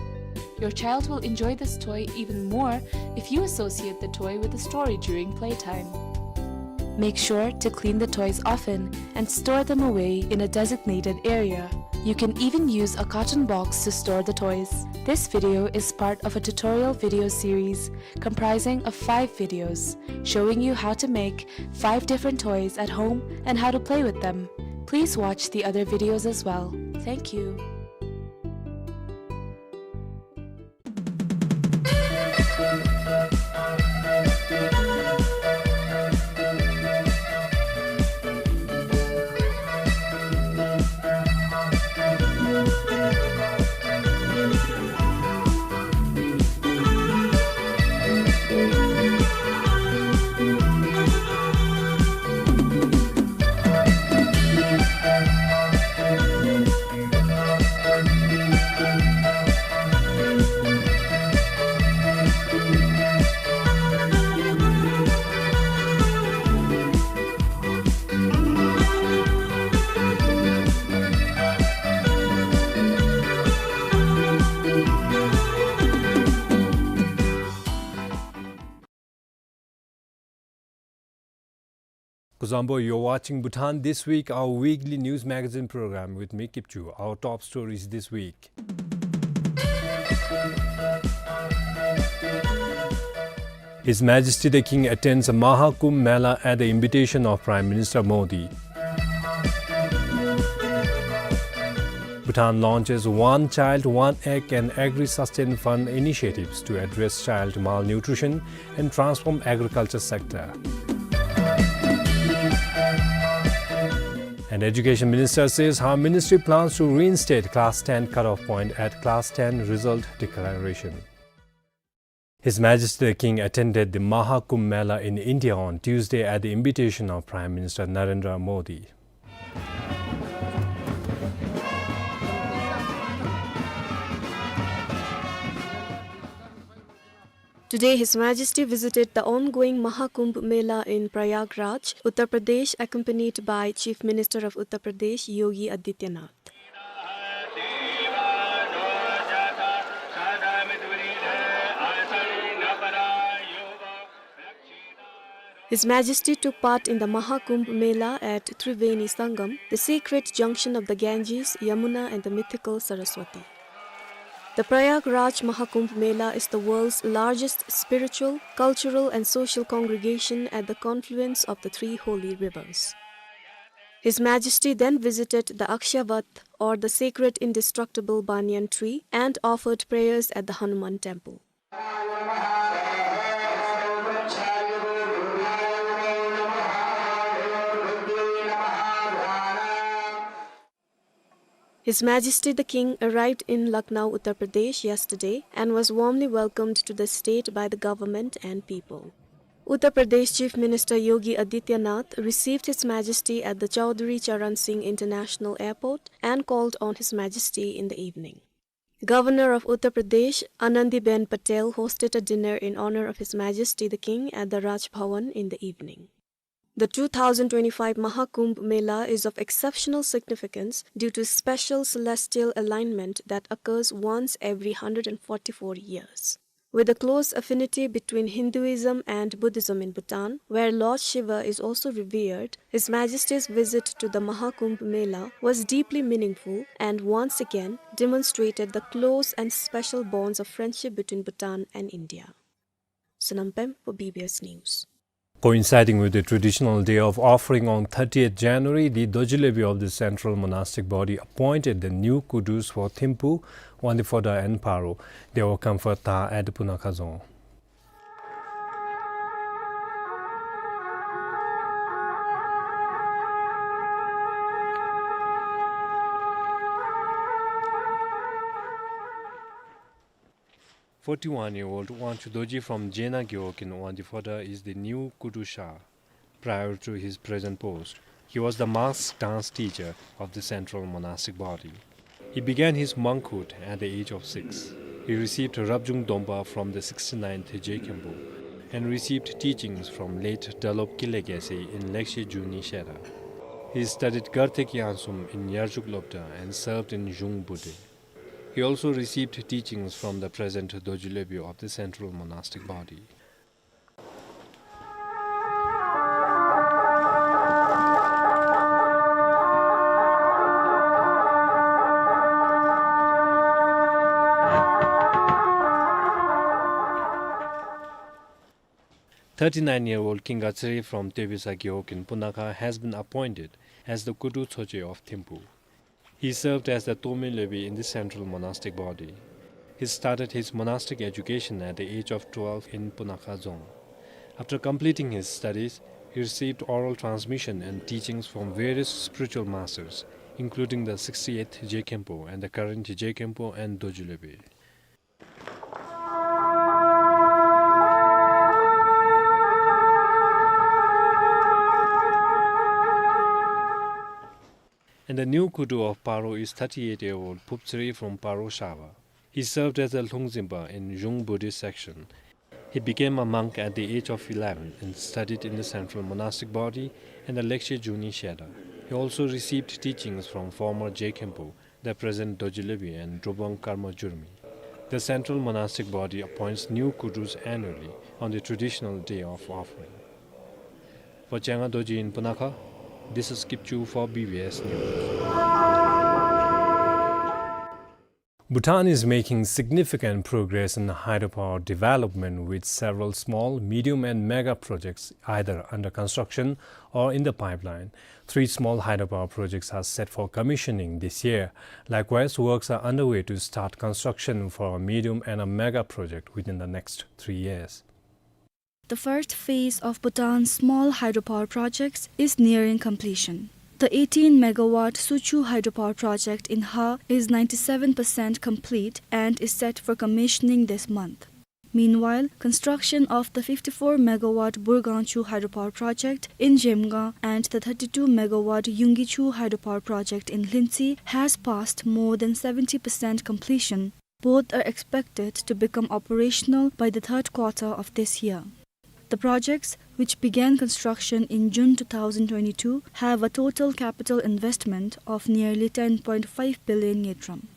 Your child will enjoy this toy even more if you associate the toy with a story during playtime. Make sure to clean the toys often and store them away in a designated area. You can even use a carton box to store the toys. This video is part of a tutorial video series comprising of five videos showing you how to make five different toys at home and how to play with them. Please watch the other videos as well. Thank you. Kuzuzangpo, you're watching Bhutan This Week, our weekly news magazine program with me, Kipchu. Our top stories this week. His Majesty the King attends Maha Kumbh Mela at the invitation of Prime Minister Modi. Bhutan launches One Child, One Egg and Agri-Sustain Fund initiatives to address child malnutrition and transform agriculture sector. And Education Minister says her ministry plans to reinstate class ten cutoff point at class ten result declaration. His Majesty the King attended the Maha Kumbh Mela in India on Tuesday at the invitation of Prime Minister Narendra Modi. Today, His Majesty visited the ongoing Maha Kumbh Mela in Prayagraj, Uttar Pradesh, accompanied by Chief Minister of Uttar Pradesh, Yogi Adityanath. His Majesty took part in the Maha Kumbh Mela at Triveni Sangam, the sacred junction of the Ganges, Yamuna and the mythical Saraswati. The Prayagraj Maha Kumbh Mela is the world's largest spiritual, cultural and social congregation at the confluence of the three holy rivers. His Majesty then visited the Akshavat, or the sacred indestructible banyan tree, and offered prayers at the Hanuman temple. His Majesty the King arrived in Lucknow, Uttar Pradesh yesterday and was warmly welcomed to the state by the government and people. Uttar Pradesh Chief Minister Yogi Adityanath received His Majesty at the Chaudhary Charan Singh International Airport and called on His Majesty in the evening. Governor of Uttar Pradesh, Anandiben Patel, hosted a dinner in honor of His Majesty the King at the Raj Bhavan in the evening. The two thousand twenty-five Maha Kumbh Mela is of exceptional significance due to special celestial alignment that occurs once every hundred and forty-four years. With a close affinity between Hinduism and Buddhism in Bhutan, where Lord Shiva is also revered, His Majesty's visit to the Maha Kumbh Mela was deeply meaningful and once again demonstrated the close and special bonds of friendship between Bhutan and India. Sonam Pem for B B S News. Coinciding with the traditional day of offering on thirtieth January, the Dorji Lwebe of the Central Monastic Body appointed the new kudus for Thimphu, Wangdue Phodrang and Paro. They were conferred at Punakha Dzong. Forty-one-year-old Wangchuk Dorji from Jena Gewog in Wangdue Phodrang is the new Kudu Sha. Prior to his present post, he was the mass dance teacher of the central monastic body. He began his monkhood at the age of six. He received Rabjung Dongpa from the sixty-ninth Je Khenpo and received teachings from late Dralop Kile Gyalse in Lekshe Juni Shedra. He studied Garthek Yangsum in Yarjuk Lobda and served in Zhung Bude. He also received teachings from the present Dorji Lobyu of the central monastic body. Thirty-nine-year-old Kinga Tsere from Tebisa Gewog in Punakha has been appointed as the Kudu Tsoche of Thimphu. He served as the Tome Lobyu in the central monastic body. He started his monastic education at the age of twelve in Punakha Dzong. After completing his studies, he received oral transmission and teachings from various spiritual masters, including the sixty-eighth Je Khenpo and the current Je Khenpo and Dorji Lobyu. And the new Kudu of Paro is thirty-eight-year-old Phup Tsere from Paro Shaba. He served as a Lhungzimpa in Zhung Buddhist section. He became a monk at the age of eleven and studied in the central monastic body and the Lekshe Juni Shedra. He also received teachings from former Je Khenpo, the present Dorji Lobyu, and Drobang Karma Jurmi. The central monastic body appoints new Kudus annually on the traditional day of offering. For Changa Dorji in Punakha, this is Kipchu for B B S News. Bhutan is making significant progress in hydropower development, with several small, medium and mega projects either under construction or in the pipeline. Three small hydropower projects are set for commissioning this year. Likewise, works are underway to start construction for a medium and a mega project within the next three years. The first phase of Bhutan's small hydropower projects is nearing completion. The eighteen megawatt Suchu hydropower project in Ha is ninety-seven percent complete and is set for commissioning this month. Meanwhile, construction of the fifty-four megawatt Burgangchu hydropower project in Zhemgang and the thirty-two megawatt Yunggichu hydropower project in Lhintse has passed more than seventy percent completion. Both are expected to become operational by the third quarter of this year. The projects, which began construction in June two thousand twenty-two, have a total capital investment of nearly ten point five billion ngultrum.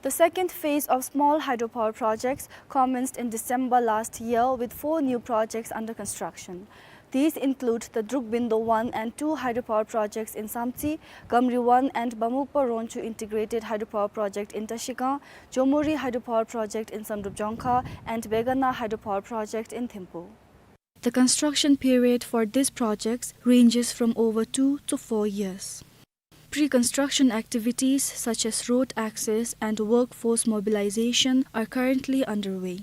The second phase of small hydropower projects commenced in December last year, with four new projects under construction. These include the Drukbindo one and two hydropower projects in Samtse, Gamri one and Bamukpa Rongchu integrated hydropower project in Trashigang, Jomuri hydropower project in Samdrup Jongkha, and Begana hydropower project in Thimphu. The construction period for these projects ranges from over two to four years. Pre-construction activities such as road access and workforce mobilization are currently underway.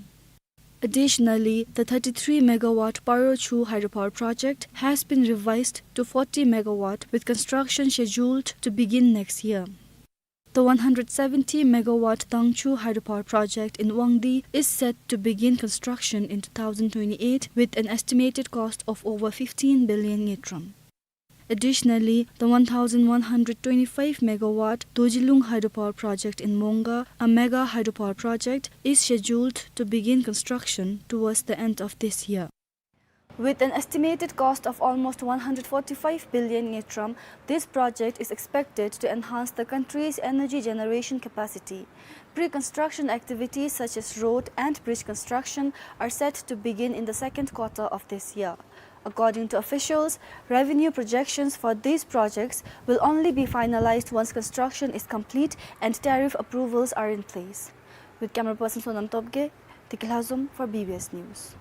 Additionally, the thirty-three megawatt Parochu hydropower project has been revised to forty megawatt, with construction scheduled to begin next year. The one hundred seventy megawatt Dangchu hydropower project in Wangdue is set to begin construction in two thousand twenty-eight, with an estimated cost of over fifteen billion ngultrum. Additionally, the one thousand one hundred twenty-five megawatt Dojilung hydropower project in Monga, a mega hydropower project, is scheduled to begin construction towards the end of this year. With an estimated cost of almost one hundred forty-five billion ngultrum, this project is expected to enhance the country's energy generation capacity. Pre-construction activities such as road and bridge construction are set to begin in the second quarter of this year. According to officials, revenue projections for these projects will only be finalized once construction is complete and tariff approvals are in place. With camera person Sonam Topge, Tikilhazum for B B S News.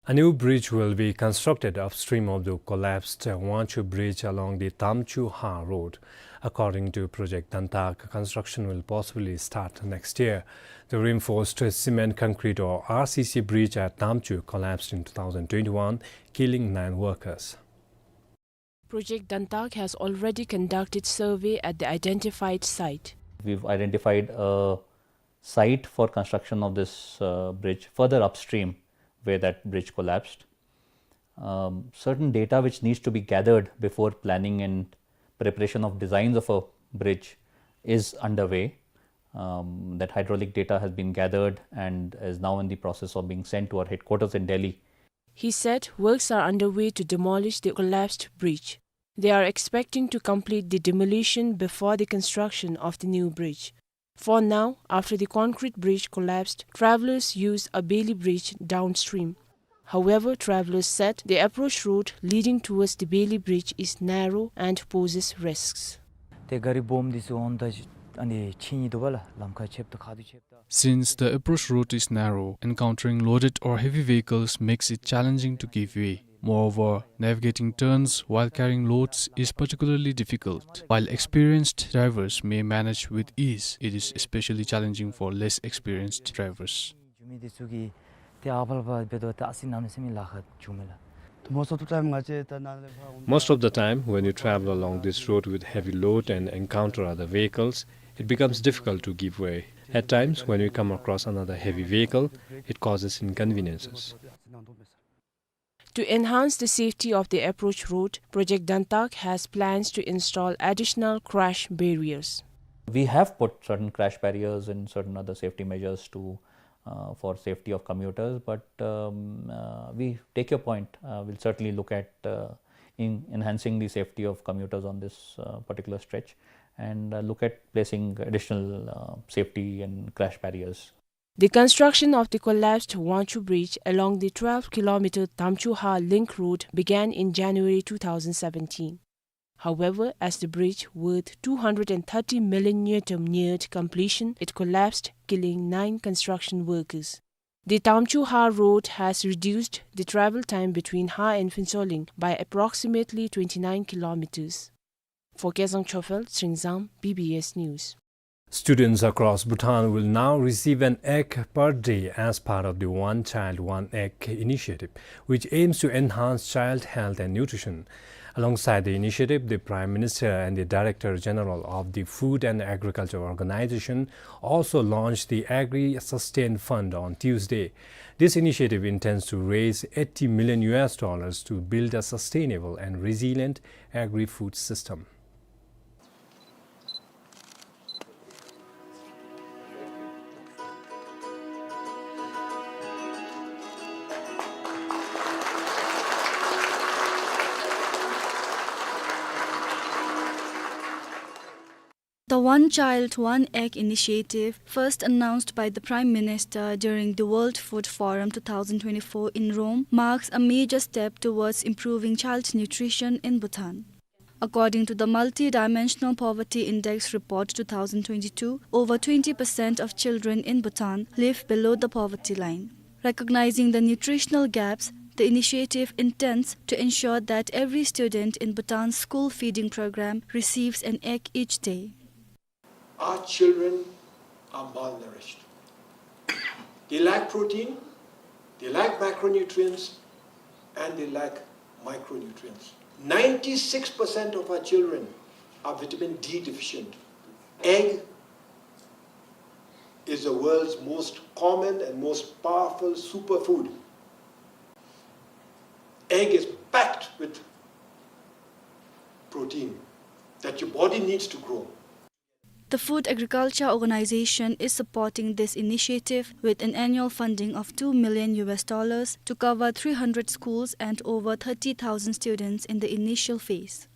A new bridge will be constructed upstream of the collapsed Wangchu Bridge along the Tamchu Ha Road. According to Project Dantak, construction will possibly start next year. The reinforced cement concrete or R C C bridge at Tamchu collapsed in two thousand twenty-one, killing nine workers. Project Dantak has already conducted survey at the identified site. We've identified a site for construction of this, uh, bridge further upstream where that bridge collapsed. Um, certain data which needs to be gathered before planning and preparation of designs of a bridge is underway. Um, that hydraulic data has been gathered and is now in the process of being sent to our headquarters in Delhi. He said works are underway to demolish the collapsed bridge. They are expecting to complete the demolition before the construction of the new bridge. For now, after the concrete bridge collapsed, travelers use a bailey bridge downstream. However, travelers said the approach road leading towards the bailey bridge is narrow and poses risks. ཏེ་ག་རི་སྦོམ་འདི་ཚུ་འོངམ་ད་ཨ་ནི་ཕྱི་ཉིལ་འདུག་པ་ལགས། ལམ་ཁ་ཆེཝ་ད་ཁ་ཐུག་ཆེཝ་ད། Since the approach road is narrow, encountering loaded or heavy vehicles makes it challenging to give way. Moreover, navigating turns while carrying loads is particularly difficult. While experienced drivers may manage with ease, it is especially challenging for less experienced drivers. Most of the time, when you travel along this road with heavy load and encounter other vehicles, it becomes difficult to give way. At times, when we come across another heavy vehicle, it causes inconveniences. To enhance the safety of the approach road, Project Dantak has plans to install additional crash barriers. We have put certain crash barriers and certain other safety measures to, uh, for safety of commuters, but, um, uh, we take your point. Uh, we'll certainly look at, uh, in enhancing the safety of commuters on this, uh, particular stretch and, uh, look at placing additional, uh, safety and crash barriers. The construction of the collapsed Wangchhu Bridge along the twelve kilometer Tamchu Har link road began in January two thousand seventeen. However, as the bridge, worth two hundred and thirty million ngultrum, neared completion, it collapsed, killing nine construction workers. The Tamchu Har road has reduced the travel time between Har and Phuentsholing by approximately twenty-nine kilometers. For Kezang Chophel, Tshering Zam, B B S News. Students across Bhutan will now receive an egg per day as part of the One Child, One Egg initiative, which aims to enhance child health and nutrition. Alongside the initiative, the Prime Minister and the Director General of the Food and Agriculture Organization also launched the Agri Sustain Fund on Tuesday. This initiative intends to raise eighty million U S dollars to build a sustainable and resilient agri-food system. The One Child, One Egg initiative, first announced by the Prime Minister during the World Food Forum two thousand twenty-four in Rome, marks a major step towards improving child nutrition in Bhutan. According to the Multidimensional Poverty Index Report two thousand twenty-two, over twenty percent of children in Bhutan live below the poverty line. Recognizing the nutritional gaps, the initiative intends to ensure that every student in Bhutan's school feeding program receives an egg each day. Our children are malnourished. They lack protein, they lack macronutrients, and they lack micronutrients. Ninety-six percent of our children are vitamin D deficient. Egg is the world's most common and most powerful superfood. Egg is packed with protein that your body needs to grow. The Food Agriculture Organization is supporting this initiative with an annual funding of two million U S dollars to cover three hundred schools and over thirty thousand students in the initial phase.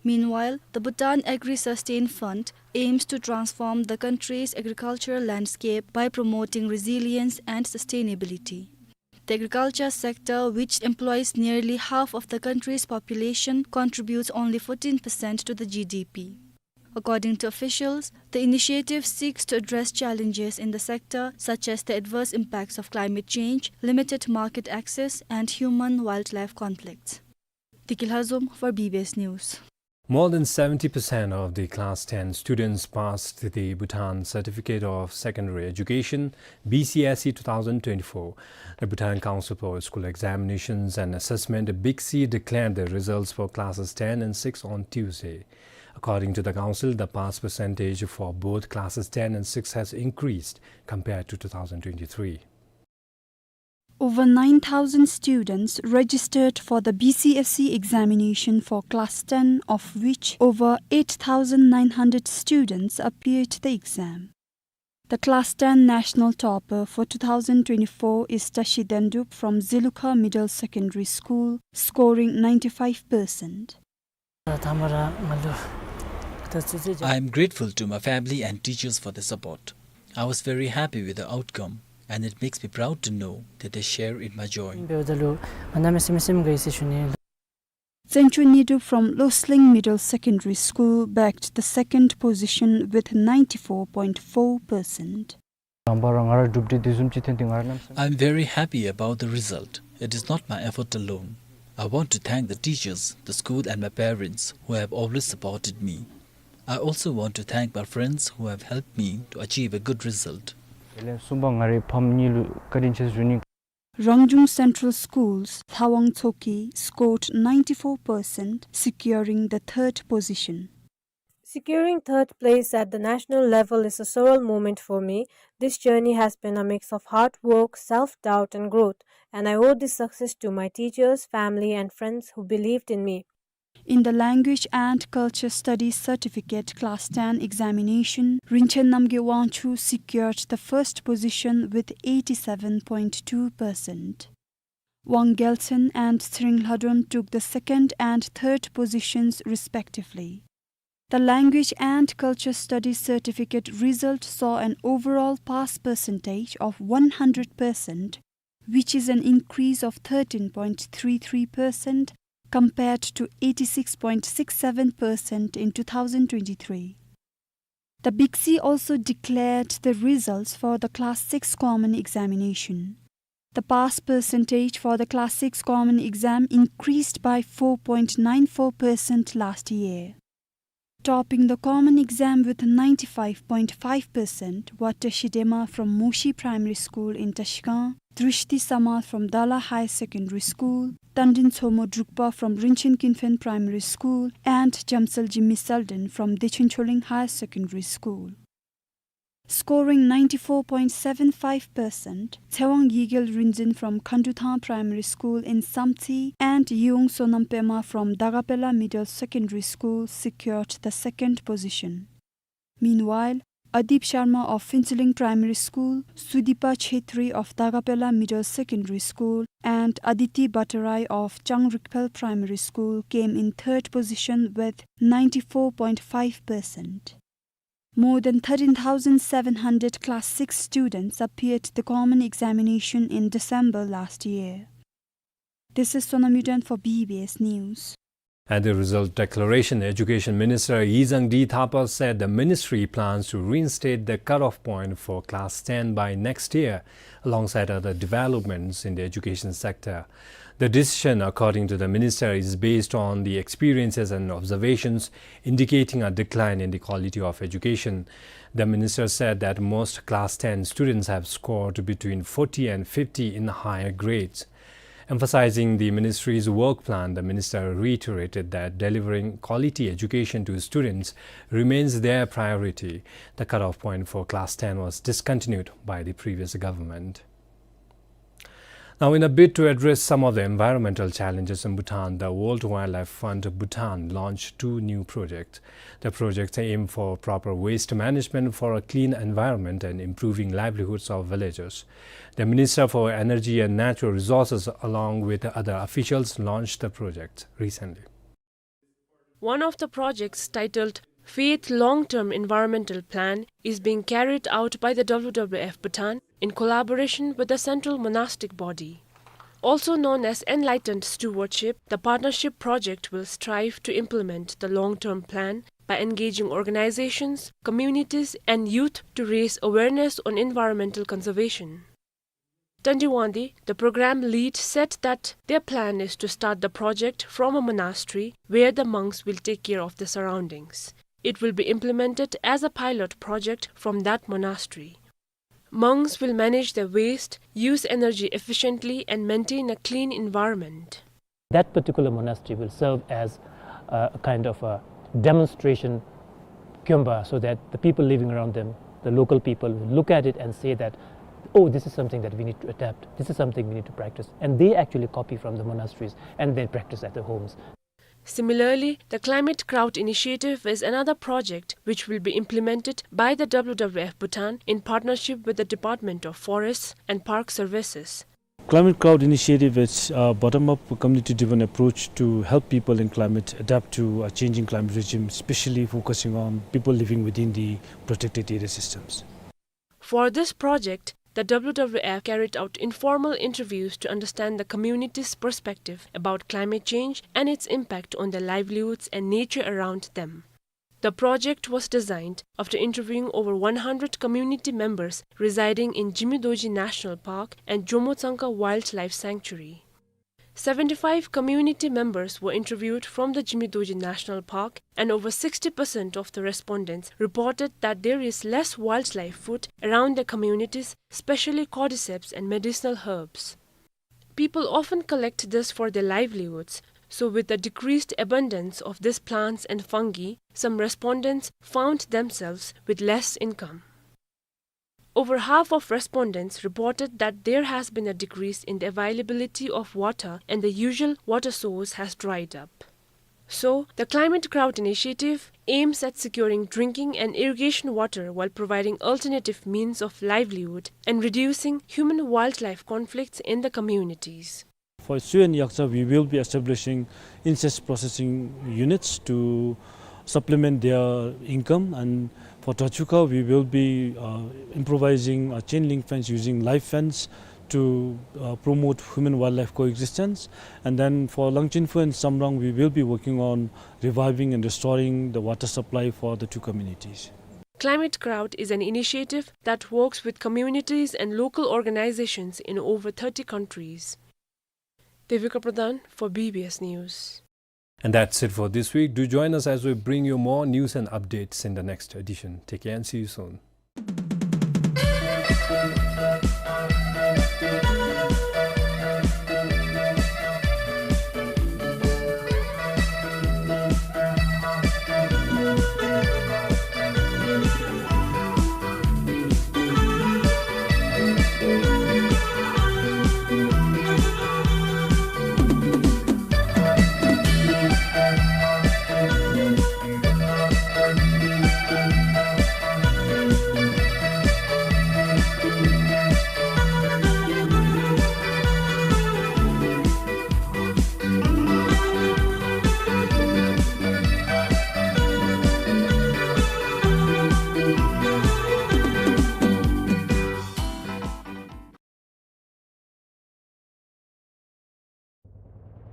Meanwhile, the Bhutan Agri-Sustain Fund aims to transform the country's agricultural landscape by promoting resilience and sustainability. The agriculture sector, which employs nearly half of the country's population, contributes only fourteen percent to the G D P. According to officials, the initiative seeks to address challenges in the sector, such as the adverse impacts of climate change, limited market access, and human-wildlife conflicts. Deki Lhazom for B B S News. More than seventy percent of the class ten students passed the Bhutan Certificate of Secondary Education, B C S E, two thousand twenty-four. The Bhutan Council for School Examinations and Assessment, BCSE, declared the results for classes ten and six on Tuesday. According to the council, the pass percentage for both classes ten and six has increased compared to two thousand twenty-three. Over nine thousand students registered for the B C S E examination for class ten, of which over eight thousand nine hundred students appeared the exam. The class ten national topper for two thousand twenty-four is Tashi Dendup from Zilukha Middle Secondary School, scoring ninety-five percent. I am grateful to my family and teachers for the support. I was very happy with the outcome, and it makes me proud to know that they share in my joy. Tsencho Nidu from Losling Middle Secondary School bagged the second position with ninety-four point four percent. རང་པ་རང་ང་ར་གྲུབ་འབྲས་དེ་བཟུམ་ཅིག་ཐོན་ཏེ་ང་ར་གནམ་མེད་ས་མེད། I'm very happy about the result. It is not my effort alone. I want to thank the teachers, the school and my parents who have always supported me. I also want to thank my friends who have helped me to achieve a good result. དེ་ལས་གསུམ་པ་ང་རའི་ཕམ་གཉིས་ལུ་བཀའ་དྲིན་ཆེ་ཞུ་ནི། Rangjung Central School's Thawang Tsoki scored ninety-four percent, securing the third position. Securing third place at the national level is a surreal moment for me. This journey has been a mix of hard work, self-doubt, and growth, and I owe this success to my teachers, family, and friends who believed in me. In the Language and Culture Studies Certificate Class ten examination, Rinchen Namgay Wangchuk secured the first position with eighty-seven point two percent. Wang Gelchen and Tsering Lhadon took the second and third positions respectively. The Language and Culture Studies Certificate result saw an overall pass percentage of one hundred percent, which is an increase of thirteen point three three percent compared to eighty-six point six seven percent in two thousand twenty-three. The BICSE also declared the results for the Class six Common Examination. The pass percentage for the Class six Common Exam increased by four point nine four percent last year. Topping the common exam with ninety-five point five percent were Tashi Dema from Moshi Primary School in Tashikang, Drishti Samal from Dala Higher Secondary School, Tandin Tsomo Drukpa from Rinchen Kinphen Primary School, and Jamsalji Misalden from Dechen Choling Higher Secondary School. Scoring ninety-four point seven five percent, Tsewang Yigel Rinzin from Khanduthang Primary School in Samtse and Yeong Sonam Pema from Dagapela Middle Secondary School secured the second position. Meanwhile, Adip Sharma of Phuentsholing Primary School, Sudipa Chhetri of Dagapela Middle Secondary School, and Aditi Bhattarai of Changrikphel Primary School came in third position with ninety-four point five percent. More than thirteen thousand seven hundred Class six students appeared the common examination in December last year. This is Sonam Yuden for B B S News. At the result declaration, Education Minister Yizang D Thapa said the ministry plans to reinstate the cutoff point for Class ten by next year, alongside other developments in the education sector. The decision, according to the minister, is based on the experiences and observations indicating a decline in the quality of education. The minister said that most Class ten students have scored between forty and fifty in the higher grades. Emphasizing the ministry's work plan, the minister reiterated that delivering quality education to students remains their priority. The cutoff point for Class ten was discontinued by the previous government. Now, in a bid to address some of the environmental challenges in Bhutan, the World Wildlife Fund Bhutan launched two new projects. The projects aim for proper waste management, for a clean environment, and improving livelihoods of villagers. The Minister for Energy and Natural Resources, along with other officials, launched the project recently. One of the projects, titled Faith Long-Term Environmental Plan, is being carried out by the W W F Bhutan in collaboration with the Central Monastic Body. Also known as Enlightened Stewardship, the partnership project will strive to implement the long-term plan by engaging organizations, communities, and youth to raise awareness on environmental conservation. Tandi Wangdi, the program lead, said that their plan is to start the project from a monastery where the monks will take care of the surroundings. It will be implemented as a pilot project from that monastery. Monks will manage their waste, use energy efficiently, and maintain a clean environment. That particular monastery will serve as a kind of a demonstration གྱོན་པ, so that the people living around them, the local people, will look at it and say that, "Oh, this is something that we need to adapt. This is something we need to practice." And they actually copy from the monasteries and then practice at their homes. Similarly, the Climate Crowd Initiative is another project which will be implemented by the W W F Bhutan in partnership with the Department of Forests and Park Services. Climate Crowd Initiative is a bottom-up, community-driven approach to help people in climate adapt to a changing climate regime, especially focusing on people living within the protected area systems. For this project, the W W F carried out informal interviews to understand the community's perspective about climate change and its impact on their livelihoods and nature around them. The project was designed after interviewing over one hundred community members residing in Jimmy Dorji National Park and Jomo Tsangka Wildlife Sanctuary. Seventy-five community members were interviewed from the Jimmy Dorji National Park, and over sixty percent of the respondents reported that there is less wildlife food around their communities, especially cordyceps and medicinal herbs. People often collect this for their livelihoods, so with the decreased abundance of these plants and fungi, some respondents found themselves with less income. Over half of respondents reported that there has been a decrease in the availability of water and the usual water source has dried up. So, the Climate Crowd Initiative aims at securing drinking and irrigation water while providing alternative means of livelihood and reducing human-wildlife conflicts in the communities. For Sui and Yakcha, we will be establishing insect processing units to supplement their income, and for Tachuka, we will be, uh, improvising a chain link fence using live fence to, uh, promote human-wildlife coexistence. And then for Langchinfu and Samrang, we will be working on reviving and restoring the water supply for the two communities. Climate Crowd is an initiative that works with communities and local organizations in over thirty countries. Devika Pradhan for B B S News. And that's it for this week. Do join us as we bring you more news and updates in the next edition. Take care and see you soon.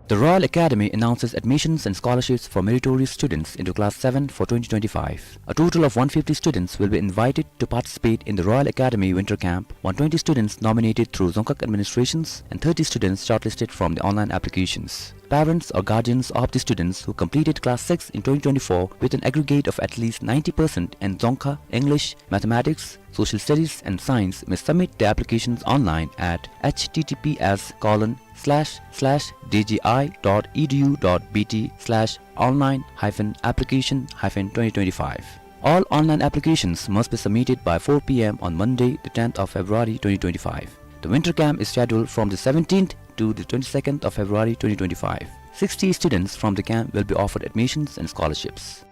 The Royal Academy announces admissions and scholarships for meritorious students into Class seven for twenty twenty-five. A total of one fifty students will be invited to participate in the Royal Academy Winter Camp, one twenty students nominated through Dzongkhag administrations, and thirty students shortlisted from the online applications. Parents or guardians of the students who completed Class six in twenty twenty-four with an aggregate of at least ninety percent in Dzongkha, English, Mathematics, Social Studies and Science may submit their applications online at H T T P S colon slash slash D G I dot E D U dot B T slash online hyphen application hyphen twenty twenty-five. All online applications must be submitted by four P M on Monday, the tenth of February twenty twenty-five. The winter camp is scheduled from the seventeenth to the twenty-second of February twenty twenty-five. Sixty students from the camp will be offered admissions and scholarships.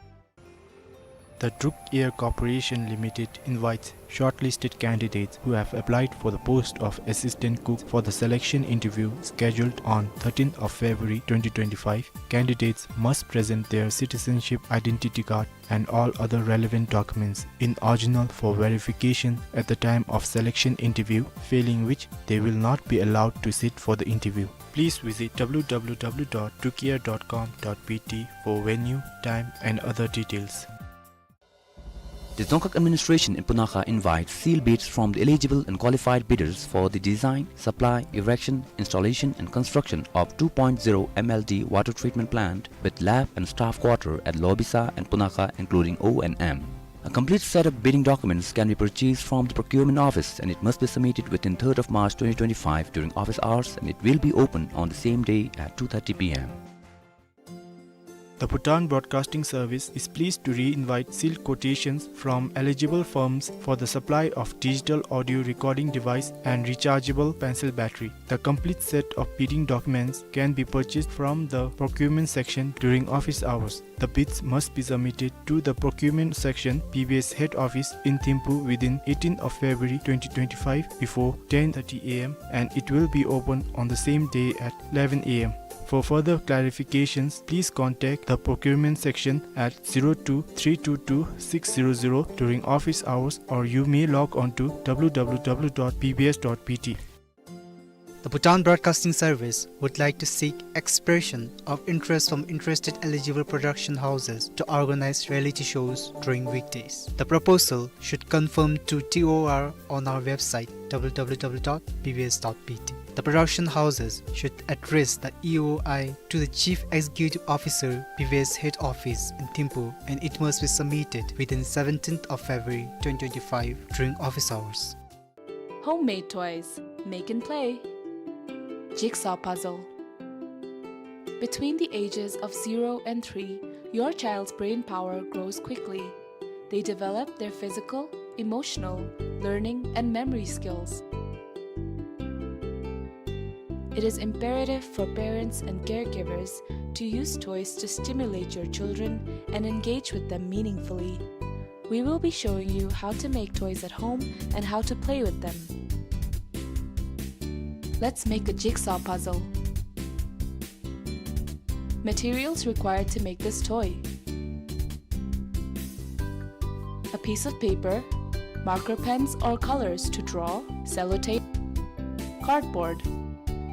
The Druk Air Corporation Limited invites shortlisted candidates who have applied for the post of assistant cook for the selection interview scheduled on thirteenth of February twenty twenty-five. Candidates must present their citizenship identity card and all other relevant documents in original for verification at the time of selection interview, failing which they will not be allowed to sit for the interview. Please visit W W W dot drukair dot com dot B T for venue, time and other details. The Dzongkhag administration in Punakha invites sealed bids from the eligible and qualified bidders for the design, supply, erection, installation and construction of two point zero M L D water treatment plant with lab and staff quarter at Lobisa and Punakha, including O and M. A complete set of bidding documents can be purchased from the procurement office, and it must be submitted within third of March twenty twenty-five during office hours, and it will be open on the same day at two thirty P M. The Bhutan Broadcasting Service is pleased to re-invite sealed quotations from eligible firms for the supply of digital audio recording device and rechargeable pencil battery. The complete set of bidding documents can be purchased from the procurement section during office hours. The bids must be submitted to the procurement section, B B S head office in Thimphu, within eighteenth of February twenty twenty-five before ten thirty A M, and it will be open on the same day at eleven A M. For further clarifications, please contact the procurement section at zero two three two two six zero zero during office hours, or you may log on to W W W dot B B S dot B T. The Bhutan Broadcasting Service would like to seek expression of interest from interested eligible production houses to organize reality shows during weekdays. The proposal should confirm to T O R on our website, W W W dot B B S dot B T. The production houses should address the E O I to the Chief Executive Officer, B B S head office in Thimphu, and it must be submitted within seventeenth of February twenty twenty-five during office hours. Homemade toys. Make and play. Jigsaw puzzle. Between the ages of zero and three, your child's brain power grows quickly. They develop their physical, emotional, learning, and memory skills. It is imperative for parents and caregivers to use toys to stimulate your children and engage with them meaningfully. We will be showing you how to make toys at home and how to play with them. Let's make a jigsaw puzzle. Materials required to make this toy: a piece of paper, marker pens or colors to draw, sellotape, cardboard.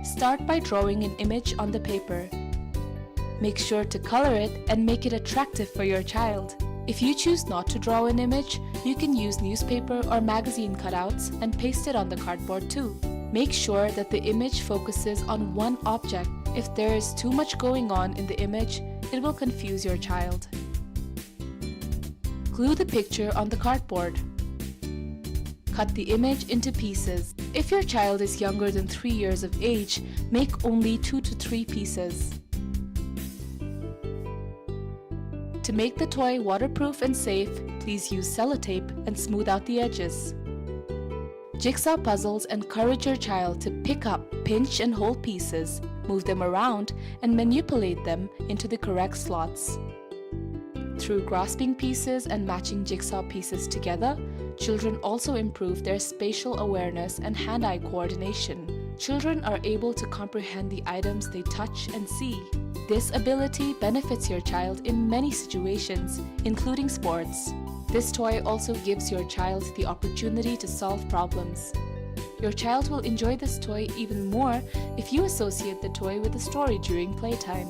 Start by drawing an image on the paper. Make sure to color it and make it attractive for your child. If you choose not to draw an image, you can use newspaper or magazine cutouts and paste it on the cardboard too. Make sure that the image focuses on one object. If there is too much going on in the image, it will confuse your child. Glue the picture on the cardboard. Cut the image into pieces. If your child is younger than three years of age, make only two to three pieces. To make the toy waterproof and safe, please use sellotape and smooth out the edges. Jigsaw puzzles encourage your child to pick up, pinch, and hold pieces, move them around, and manipulate them into the correct slots. Through grasping pieces and matching jigsaw pieces together, children also improve their spatial awareness and hand-eye coordination. Children are able to comprehend the items they touch and see. This ability benefits your child in many situations, including sports. This toy also gives your child the opportunity to solve problems. Your child will enjoy this toy even more if you associate the toy with a story during playtime.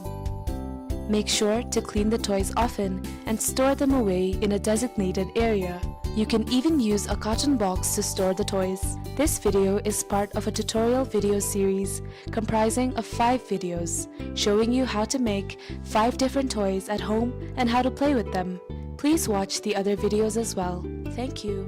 Make sure to clean the toys often and store them away in a designated area. You can even use a carton box to store the toys. This video is part of a tutorial video series comprising of five videos showing you how to make five different toys at home and how to play with them. Please watch the other videos as well. Thank you.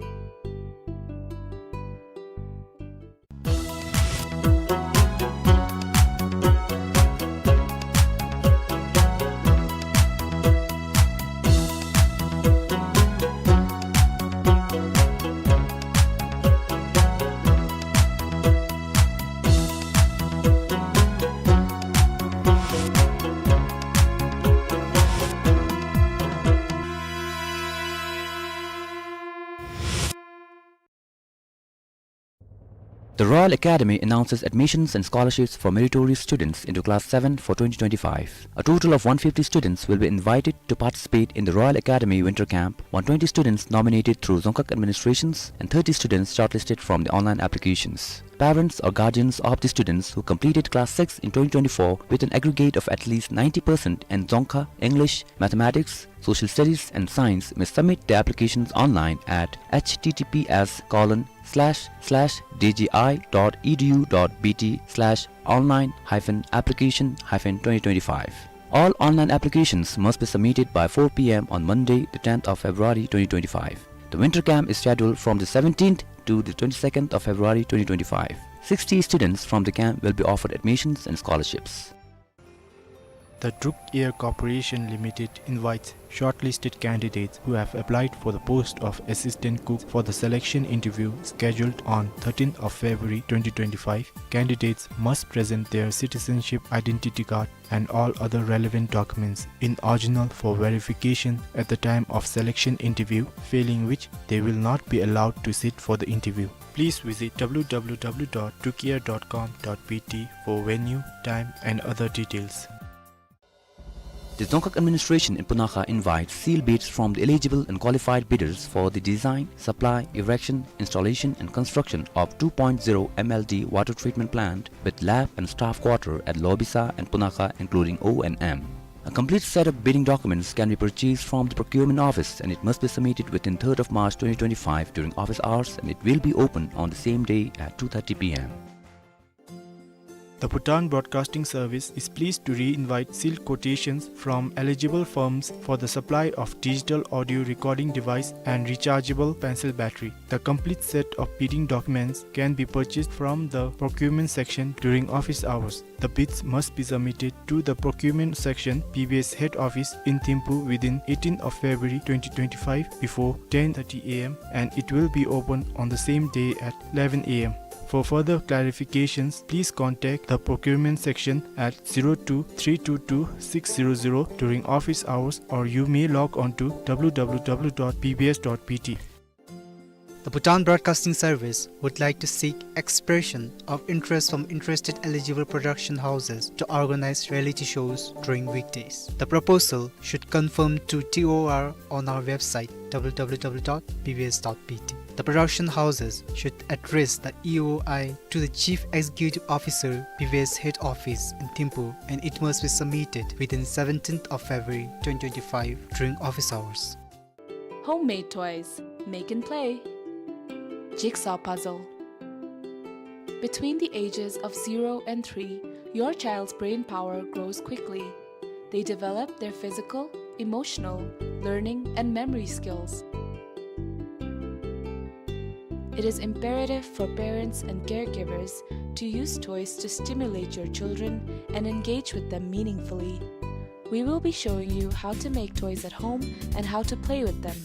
The Royal Academy announces admissions and scholarships for meritorious students into Class seven for twenty twenty-five. A total of one fifty students will be invited to participate in the Royal Academy Winter Camp. One twenty students nominated through Dzongkhag administrations and thirty students shortlisted from the online applications. Parents or guardians of the students who completed Class six in twenty twenty-four with an aggregate of at least ninety percent in Dzongkha, English, Mathematics, Social Studies and Science may submit their applications online at H T T P S colon slash slash D G I dot E D U dot B T slash online hyphen application hyphen twenty twenty-five. All online applications must be submitted by four P M on Monday, the tenth of February twenty twenty-five. The winter camp is scheduled from the seventeenth to the twenty-second of February twenty twenty-five. Sixty students from the camp will be offered admissions and scholarships. The Druk Air Corporation Limited invites shortlisted candidates who have applied for the post of assistant cook for the selection interview scheduled on thirteenth of February twenty twenty-five. Candidates must present their citizenship identity card and all other relevant documents in original for verification at the time of selection interview, failing which they will not be allowed to sit for the interview. Please visit W W W dot drukair dot com dot B T for venue, time and other details. The Dzongkhag Administration in Punakha invites sealed bids from the eligible and qualified bidders for the design, supply, erection, installation and construction of two point zero M L D water treatment plant with lab and staff quarter at Lobisa and Punakha, including O and M. A complete set of bidding documents can be purchased from the procurement office, and it must be submitted within third of March twenty twenty-five during office hours, and it will be open on the same day at two thirty P M. The Bhutan Broadcasting Service is pleased to re-invite sealed quotations from eligible firms for the supply of digital audio recording device and rechargeable pencil battery. The complete set of bidding documents can be purchased from the procurement section during office hours. The bids must be submitted to the procurement section, B B S head office in Thimphu within eighteenth of February twenty twenty-five before ten thirty A M, and it will be open on the same day at eleven A M. For further clarifications, please contact the procurement section at zero two three two two six zero zero during office hours, or you may log on to W W W dot B B S dot B T. The Bhutan Broadcasting Service would like to seek expression of interest from interested eligible production houses to organize reality shows during weekdays. The proposal should confirm to T O R on our website, W W W dot B B S dot B T. The production houses should address the E O I to the Chief Executive Officer, B B S Head Office in Thimphu, and it must be submitted within seventeenth of February twenty twenty-five during office hours. Homemade toys. Make and play. Jigsaw puzzle. Between the ages of zero and three, your child's brain power grows quickly. They develop their physical, emotional, learning, and memory skills. It is imperative for parents and caregivers to use toys to stimulate your children and engage with them meaningfully. We will be showing you how to make toys at home and how to play with them.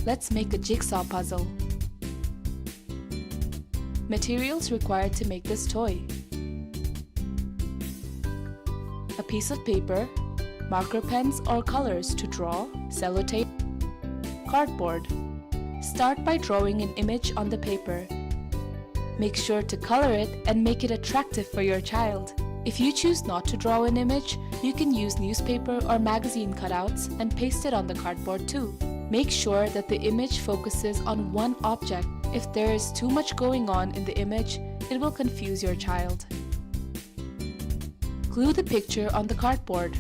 Let's make a jigsaw puzzle. Materials required to make this toy: a piece of paper, marker pens or colors to draw, sellotape, cardboard. Start by drawing an image on the paper. Make sure to color it and make it attractive for your child. If you choose not to draw an image, you can use newspaper or magazine cutouts and paste it on the cardboard too. Make sure that the image focuses on one object. If there is too much going on in the image, it will confuse your child. Glue the picture on the cardboard.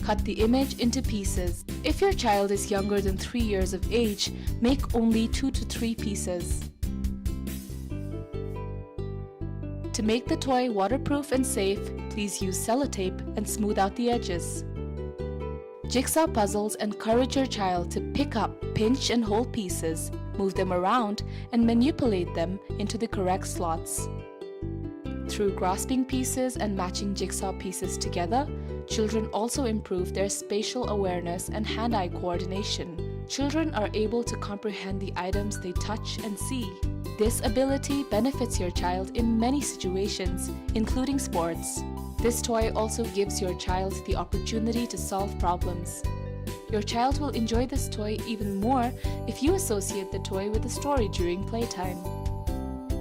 Cut the image into pieces. If your child is younger than three years of age, make only two to three pieces. To make the toy waterproof and safe, please use sellotape and smooth out the edges. Jigsaw puzzles encourage your child to pick up, pinch, and hold pieces, move them around, and manipulate them into the correct slots. Through grasping pieces and matching jigsaw pieces together, children also improve their spatial awareness and hand-eye coordination. Children are able to comprehend the items they touch and see. This ability benefits your child in many situations, including sports. This toy also gives your child the opportunity to solve problems. Your child will enjoy this toy even more if you associate the toy with a story during playtime.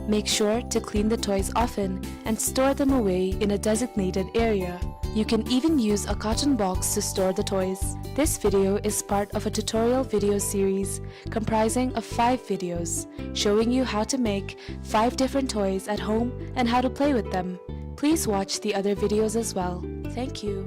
Make sure to clean the toys often and store them away in a designated area. You can even use a carton box to store the toys. This video is part of a tutorial video series comprising of five videos showing you how to make five different toys at home and how to play with them. Please watch the other videos as well. Thank you.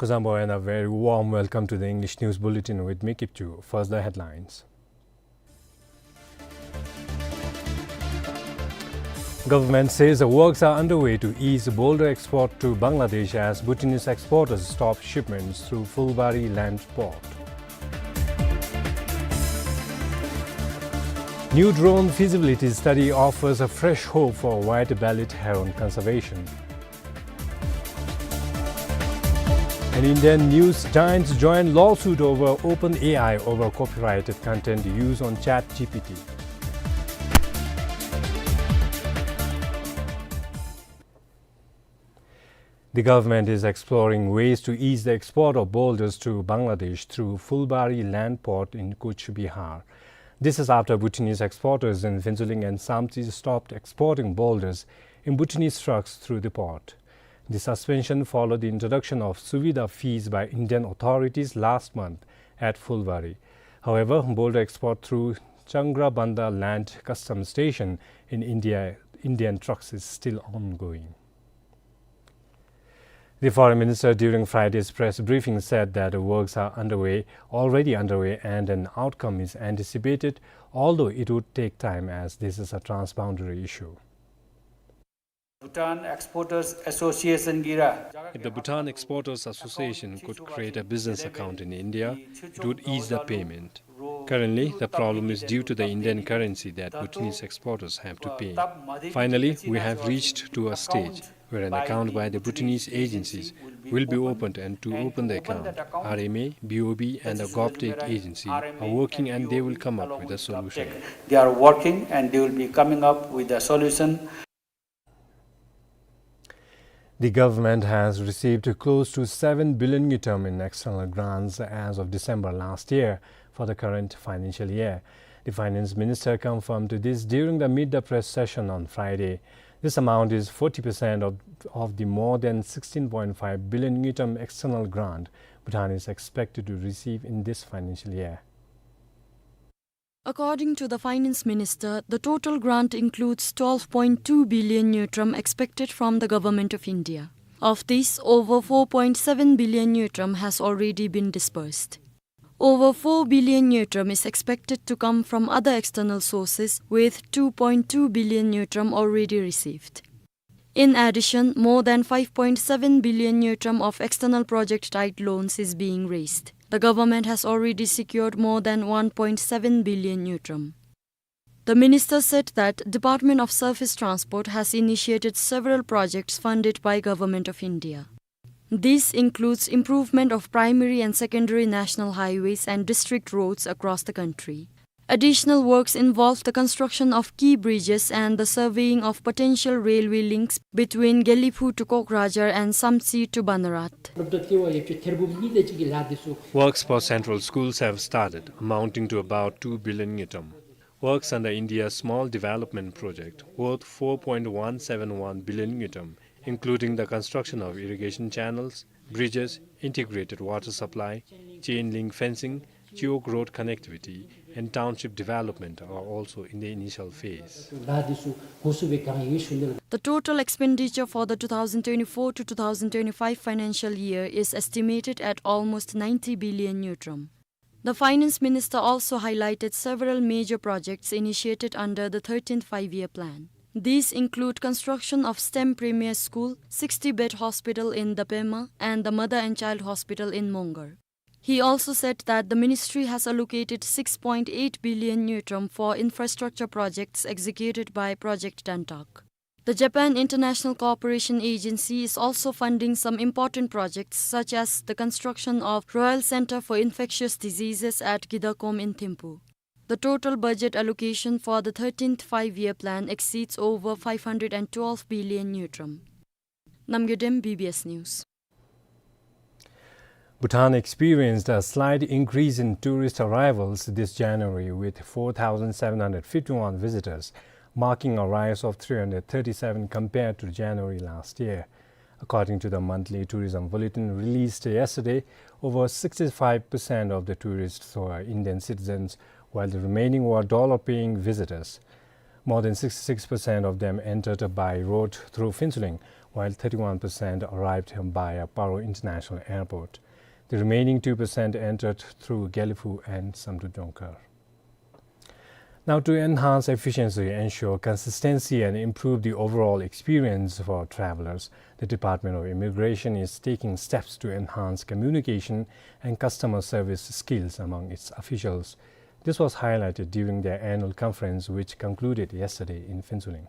Kuzuzangpo and a very warm welcome to the English News Bulletin with me, Kipchu. First, the headlines. Government says the works are underway to ease boulder export to Bangladesh as Bhutanese exporters stop shipments through Phulbari land port. New drone feasibility study offers a fresh hope for white-bellied heron conservation. And Indian news giants join lawsuit over OpenAI over copyrighted content used on ChatGPT. The government is exploring ways to ease the export of boulders to Bangladesh through Phulbari land port in Cooch Behar. This is after Bhutanese exporters in Phuentsholing and Samtse stopped exporting boulders in Bhutanese trucks through the port. The suspension followed the introduction of suvidha fees by Indian authorities last month at Phulbari. However, boulder export through Changrabanda Land Customs Station in India, Indian trucks is still ongoing. The foreign minister during Friday's press briefing said that the works are underway, already underway, and an outcome is anticipated, although it would take time as this is a transboundary issue. Bhutan Exporters Association gira. If the Bhutan Exporters Association could create a business account in India, it would ease the payment. Currently, the problem is due to the Indian currency that Bhutanese exporters have to pay. Finally, we have reached to a stage where an account by the Bhutanese agencies will be opened, and to open the account, R M A, B O B, and the GovTech agency are working, and they will come up with a solution. They are working and they will be coming up with a solution. The government has received close to seven billion ngultrum in external grants as of December last year for the current financial year. The finance minister confirmed this during the meet the press session on Friday. This amount is forty percent of, of the more than sixteen point five billion ngultrum external grant Bhutan is expected to receive in this financial year. According to the finance minister, the total grant includes twelve point two billion ngultrum expected from the Government of India. Of this, over four point seven billion ngultrum has already been disbursed. Over four billion ngultrum is expected to come from other external sources, with two point two billion ngultrum already received. In addition, more than five point seven billion ngultrum of external project-tied loans is being raised. The government has already secured more than one point seven billion ngultrum. The minister said that Department of Surface Transport has initiated several projects funded by Government of India. This includes improvement of primary and secondary national highways and district roads across the country. Additional works involve the construction of key bridges and the surveying of potential railway links between Gelephu to Kokrajhar and Samtse to Banrat. Works for central schools have started, amounting to about two billion ngultrum. Works under India's Small Development Project, worth four point one seven one billion ngultrum, including the construction of irrigation channels, bridges, integrated water supply, chain link fencing, geo-road connectivity, and township development, are also in the initial phase. The total expenditure for the two thousand twenty-four to two thousand twenty-five financial year is estimated at almost ninety billion ngultrum. The finance minister also highlighted several major projects initiated under the thirteenth Five-Year Plan. These include construction of STEM Premier School, sixty-bed hospital in the Pema, and the Mother and Child Hospital in Mongar. He also said that the ministry has allocated six point eight billion ngultrum for infrastructure projects executed by Project Dantak. The Japan International Cooperation Agency is also funding some important projects, such as the construction of Royal Center for Infectious Diseases at Kidakom in Thimphu. The total budget allocation for the thirteenth Five-Year Plan exceeds over five hundred and twelve billion ngultrum. Namgay Dem, B B S News. Bhutan experienced a slight increase in tourist arrivals this January, with four thousand seven hundred fifty-one visitors, marking a rise of three hundred thirty-seven compared to January last year. According to the monthly tourism bulletin released yesterday, over sixty-five percent of the tourists were Indian citizens, while the remaining were dollar-paying visitors. More than sixty-six percent of them entered by road through Phuentsholing, while thirty-one percent arrived via Paro International Airport. The remaining two percent entered through Gelephu and Samdrup Jongkhar. Now, to enhance efficiency, ensure consistency, and improve the overall experience for travelers, the Department of Immigration is taking steps to enhance communication and customer service skills among its officials. This was highlighted during their annual conference, which concluded yesterday in Phuentsholing.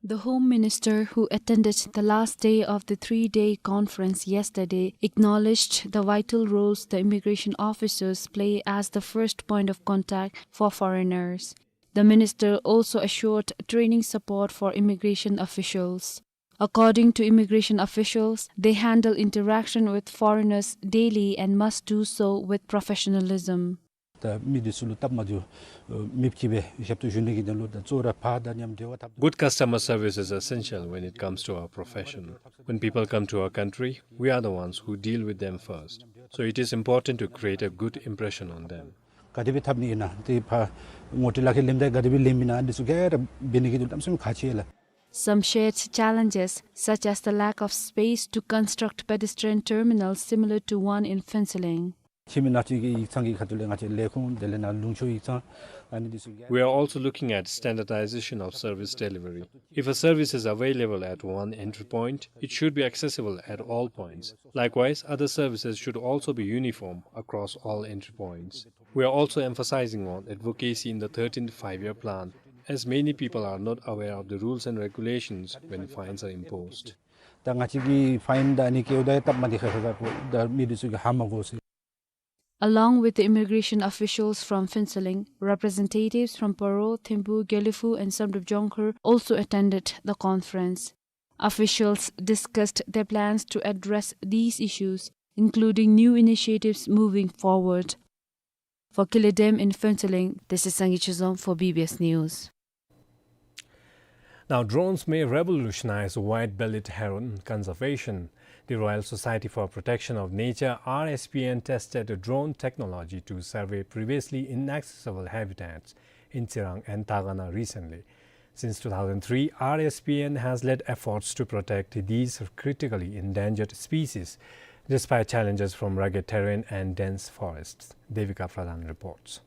The Home Minister, who attended the last day of the three-day conference yesterday, acknowledged the vital roles the immigration officers play as the first point of contact for foreigners. The minister also assured training support for immigration officials. According to immigration officials, they handle interaction with foreigners daily and must do so with professionalism. ད་མི་འདི་ཚུ་ལུ་སྟབས་མ་བདེཝ་མེདཔ་ཅིག་སྦེ་ཞབས་ཏོག་ཞུ་ནི་གི་དོན་ལུ་ད་གཙོ་བོ་ར་ཕར་དང་མཉམ་འབྲེལ་བ་འཐབ། Good customer service is essential when it comes to our profession. When people come to our country, we are the ones who deal with them first. So it is important to create a good impression on them. ག་དེ་སྦེ་འཐབ་ནི་ཨིན་ན། ཏེ་ཕར་ངོ་སྤྲོད་ལག་ཁྱེར་ལེནམ་ད་ག་དེ་སྦེ་ལེནམ་ཨིན་ན། འདི་ཚུ་ག་ར་འབད་ནི་གི་དོན་ལུ་གནམ་མེད་ས་མེད་ཁག་ཆེ་ལགས། Some shared challenges, such as the lack of space to construct pedestrian terminals similar to one in Phuentsholing. ཁྱིམ་ནང་ཅིག་གི་ཡིག་ཚང་གི་ཁ་ཐུག་ལས་ང་བཅས་ལས་ཁུངས་དེ་ལས་ནཱ་ལུང་ཕྱོགས་ཡིག་ཚང་ཨ་ནི་འདི་ཚུ་གི། We are also looking at standardization of service delivery. If a service is available at one entry point, it should be accessible at all points. Likewise, other services should also be uniform across all entry points. We are also emphasizing on advocacy in the thirteenth Five-Year Plan, as many people are not aware of the rules and regulations when fines are imposed. ད་ང་བཅས་ཀྱིས་ཕའིན་དང་ཨ་ནི་བཀལཝ་ད་སྟབས་མ་བདེ་ཁག་ཁག་ད་མི་འདི་ཚུ་གིས་ཧ་མ་གོ་ཟེར། Along with the immigration officials from Phuentsholing, representatives from Paro, Thimphu, Gelephu and Samdrup Jongkhar also attended the conference. Officials discussed their plans to address these issues, including new initiatives moving forward. For Kile Dem in Phuentsholing, this is Sangay Chizom for B B S News. Now, drones may revolutionize white-bellied heron conservation. The Royal Society for Protection of Nature, R S P N, tested drone technology to survey previously inaccessible habitats in Tsirang and Tagana recently. Since two thousand three, R S P N has led efforts to protect these critically endangered species, despite challenges from rugged terrain and dense forests. Devika Pradhan reports.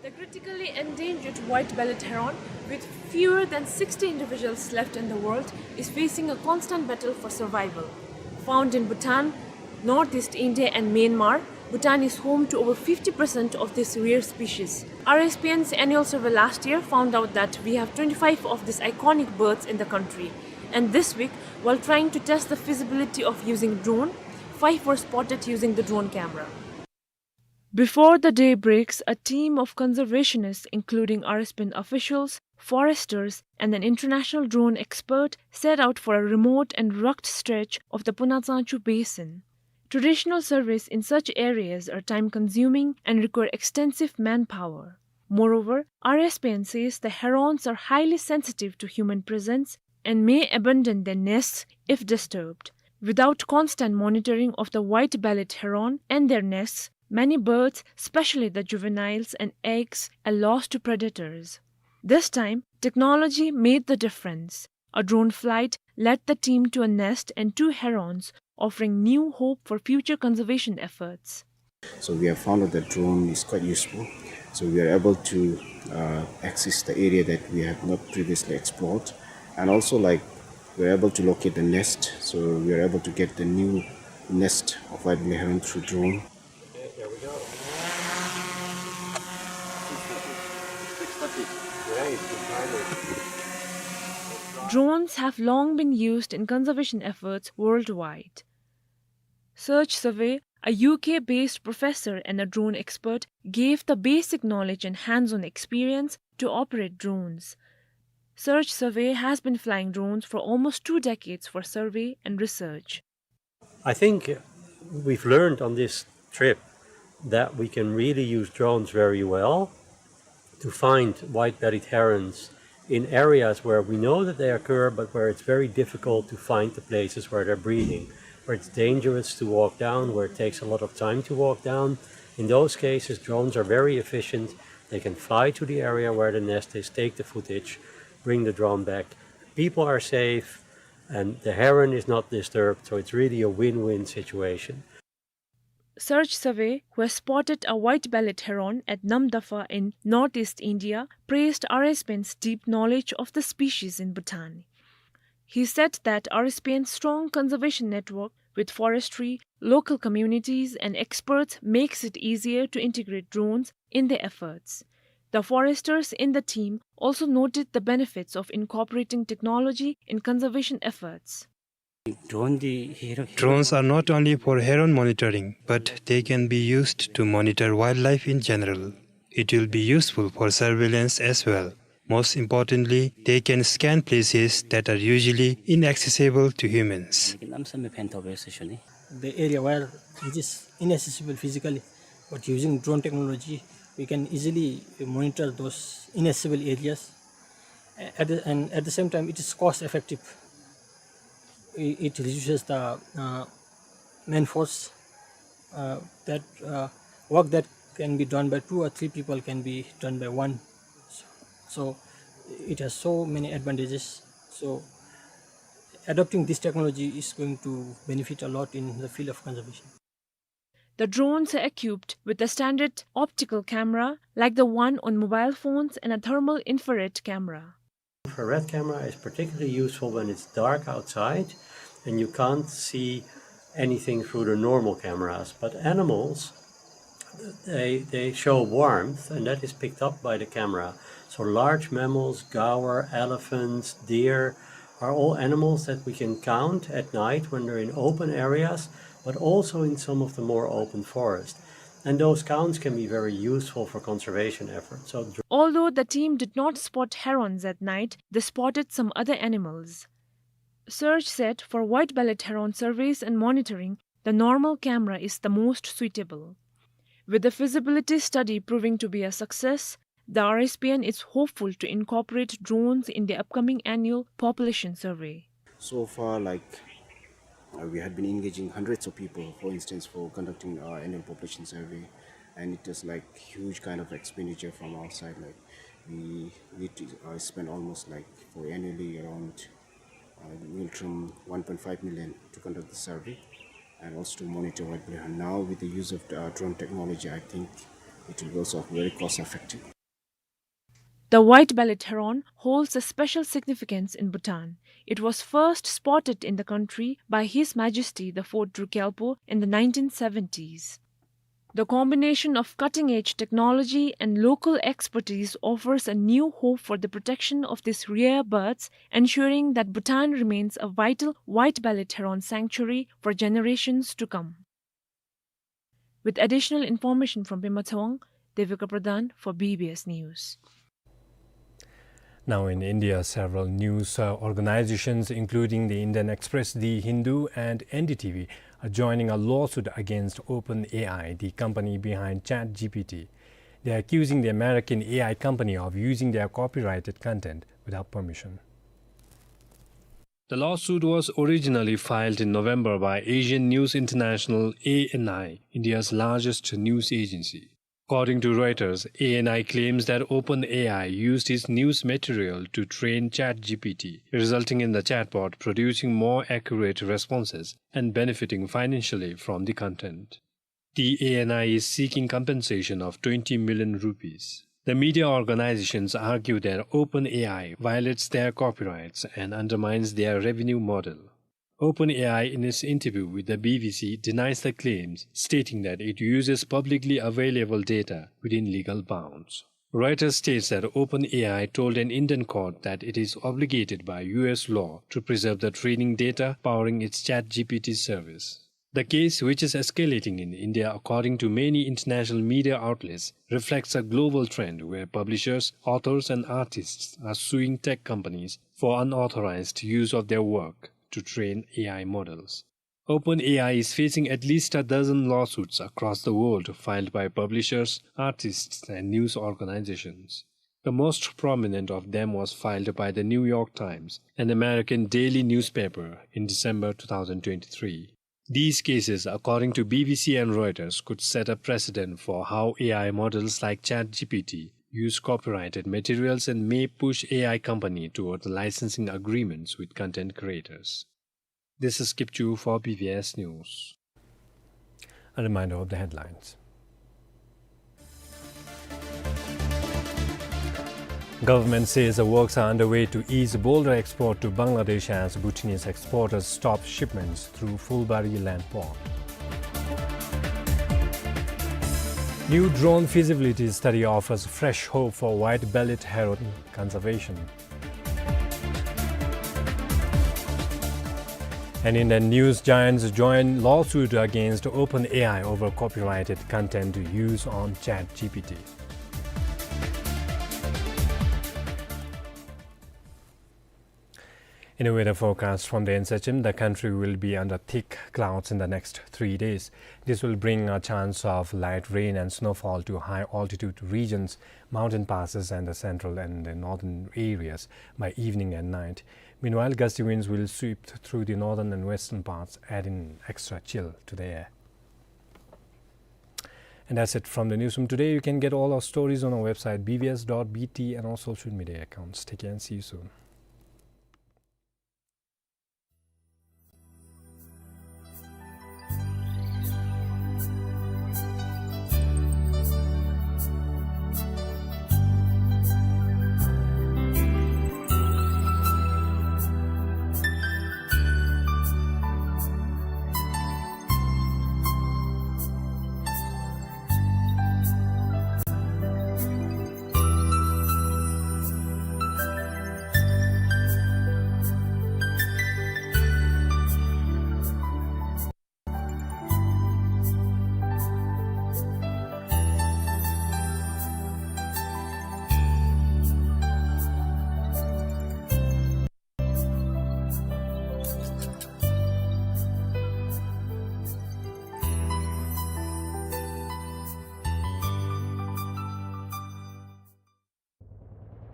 The critically endangered white-bellied heron, with fewer than sixty individuals left in the world, is facing a constant battle for survival. Found in Bhutan, northeast India and Myanmar, Bhutan is home to over fifty percent of this rare species. R S P N's annual survey last year found out that we have twenty-five of these iconic birds in the country. And this week, while trying to test the feasibility of using drone, five were spotted using the drone camera. Before the day breaks, a team of conservationists, including R S P N officials, foresters, and an international drone expert, set out for a remote and rugged stretch of the Puna Tsangchu Basin. Traditional surveys in such areas are time-consuming and require extensive manpower. Moreover, R S P N says the herons are highly sensitive to human presence and may abandon their nests if disturbed. Without constant monitoring of the white-bellied heron and their nests, many birds, especially the juveniles and eggs, are lost to predators. This time, technology made the difference. A drone flight led the team to a nest and two herons, offering new hope for future conservation efforts. So we have found out that drone is quite useful. So we are able to, uh, access the area that we have not previously explored. And also, like, we are able to locate the nest. So we are able to get the new nest of white-bellied heron through drone. Drones have long been used in conservation efforts worldwide. Search Survey, a U K-based professor and a drone expert, gave the basic knowledge and hands-on experience to operate drones. Search Survey has been flying drones for almost two decades for survey and research. I think we've learned on this trip that we can really use drones very well to find white-bellied herons in areas where we know that they occur, but where it's very difficult to find the places where they're breeding, where it's dangerous to walk down, where it takes a lot of time to walk down. In those cases, drones are very efficient They can fly to the area where the nest is, take the footage, bring the drone back. People are safe, and the heron is not disturbed, so it's really a win-win situation. Surge Survey, who has spotted a white-bellied heron at Namdapha in northeast India, praised R S P N's deep knowledge of the species in Bhutan. He said that R S P N's strong conservation network with forestry, local communities, and experts makes it easier to integrate drones in their efforts. The foresters in the team also noted the benefits of incorporating technology in conservation efforts. Drones are not only for heron monitoring, but they can be used to monitor wildlife in general. It will be useful for surveillance as well. Most importantly, they can scan places that are usually inaccessible to humans. The area where it is inaccessible physically, but using drone technology, we can easily monitor those inaccessible areas. At the, and at the same time, it is cost effective. I-, it reduces the, uh, man force, uh, that, uh, work that can be done by two or three people can be done by one. So, so it has so many advantages. So adopting this technology is going to benefit a lot in the field of conservation. The drones are equipped with a standard optical camera like the one on mobile phones and a thermal infrared camera. Infrared camera is particularly useful when it's dark outside and you can't see anything through the normal cameras. But animals, they, they show warmth, and that is picked up by the camera. So large mammals, gaur, elephants, deer, are all animals that we can count at night when they're in open areas, but also in some of the more open forest. And those counts can be very useful for conservation efforts. So dr- Although the team did not spot herons at night, they spotted some other animals. Surge said for white-bellied heron surveys and monitoring, the normal camera is the most suitable. With the feasibility study proving to be a success, the R S P N is hopeful to incorporate drones in the upcoming annual population survey. So far, like, uh, we had been engaging hundreds of people, for instance, for conducting our annual population survey, and it was, like, huge kind of expenditure from our side. Like, we need to, uh, spend almost, like, for annually around, uh, we'll trim one point five million to conduct the survey and also to monitor white-bellied heron. Now, with the use of, uh, drone technology, I think it will be also very cost effective. The white-bellied heron holds a special significance in Bhutan. It was first spotted in the country by His Majesty the Fourth Druk Gyalpo in the nineteen seventies. The combination of cutting-edge technology and local expertise offers a new hope for the protection of these rare birds, ensuring that Bhutan remains a vital white-bellied heron sanctuary for generations to come. With additional information from Pema Tshewang, Devika Pradhan for B B S News. Now in India, several news, uh, organizations, including the Indian Express, The Hindu, and N D T V, are joining a lawsuit against OpenAI, the company behind ChatGPT. They are accusing the American A I company of using their copyrighted content without permission. The lawsuit was originally filed in November by Asian News International, A N I, India's largest news agency. According to Reuters, A N I claims that OpenAI used its news material to train ChatGPT, resulting in the chatbot producing more accurate responses and benefiting financially from the content. The A N I is seeking compensation of twenty million rupees. The media organizations argue that OpenAI violates their copyrights and undermines their revenue model. OpenAI, in its interview with the B B C, denies the claims, stating that it uses publicly available data within legal bounds. Reuters states that OpenAI told an Indian court that it is obligated by U S law to preserve the training data powering its ChatGPT service. The case, which is escalating in India, according to many international media outlets, reflects a global trend where publishers, authors, and artists are suing tech companies for unauthorized use of their work to train A I models. OpenAI is facing at least a dozen lawsuits across the world filed by publishers, artists, and news organizations. The most prominent of them was filed by the New York Times, an American daily newspaper, in December two thousand twenty-three. These cases, according to B B C and Reuters, could set a precedent for how A I models like ChatGPT use copyrighted materials and may push A I company toward licensing agreements with content creators. This is Kipchu for B B S News. A reminder of the headlines. Government says the works are underway to ease border export to Bangladesh as Bhutanese exporters stop shipments through Phulbari land port. New drone feasibility study offers fresh hope for white-bellied heron conservation. And in the news, giants join lawsuit against OpenAI over copyrighted content use on ChatGPT. In a weather forecast from the N S H M, the country will be under thick clouds in the next three days. This will bring a chance of light rain and snowfall to high altitude regions, mountain passes, and the central and the northern areas by evening and night. Meanwhile, gusty winds will sweep th-, through the northern and western parts, adding extra chill to the air. And that's it from the newsroom today. You can get all our stories on our website, B B S dot B T, and our social media accounts. Take care and see you soon.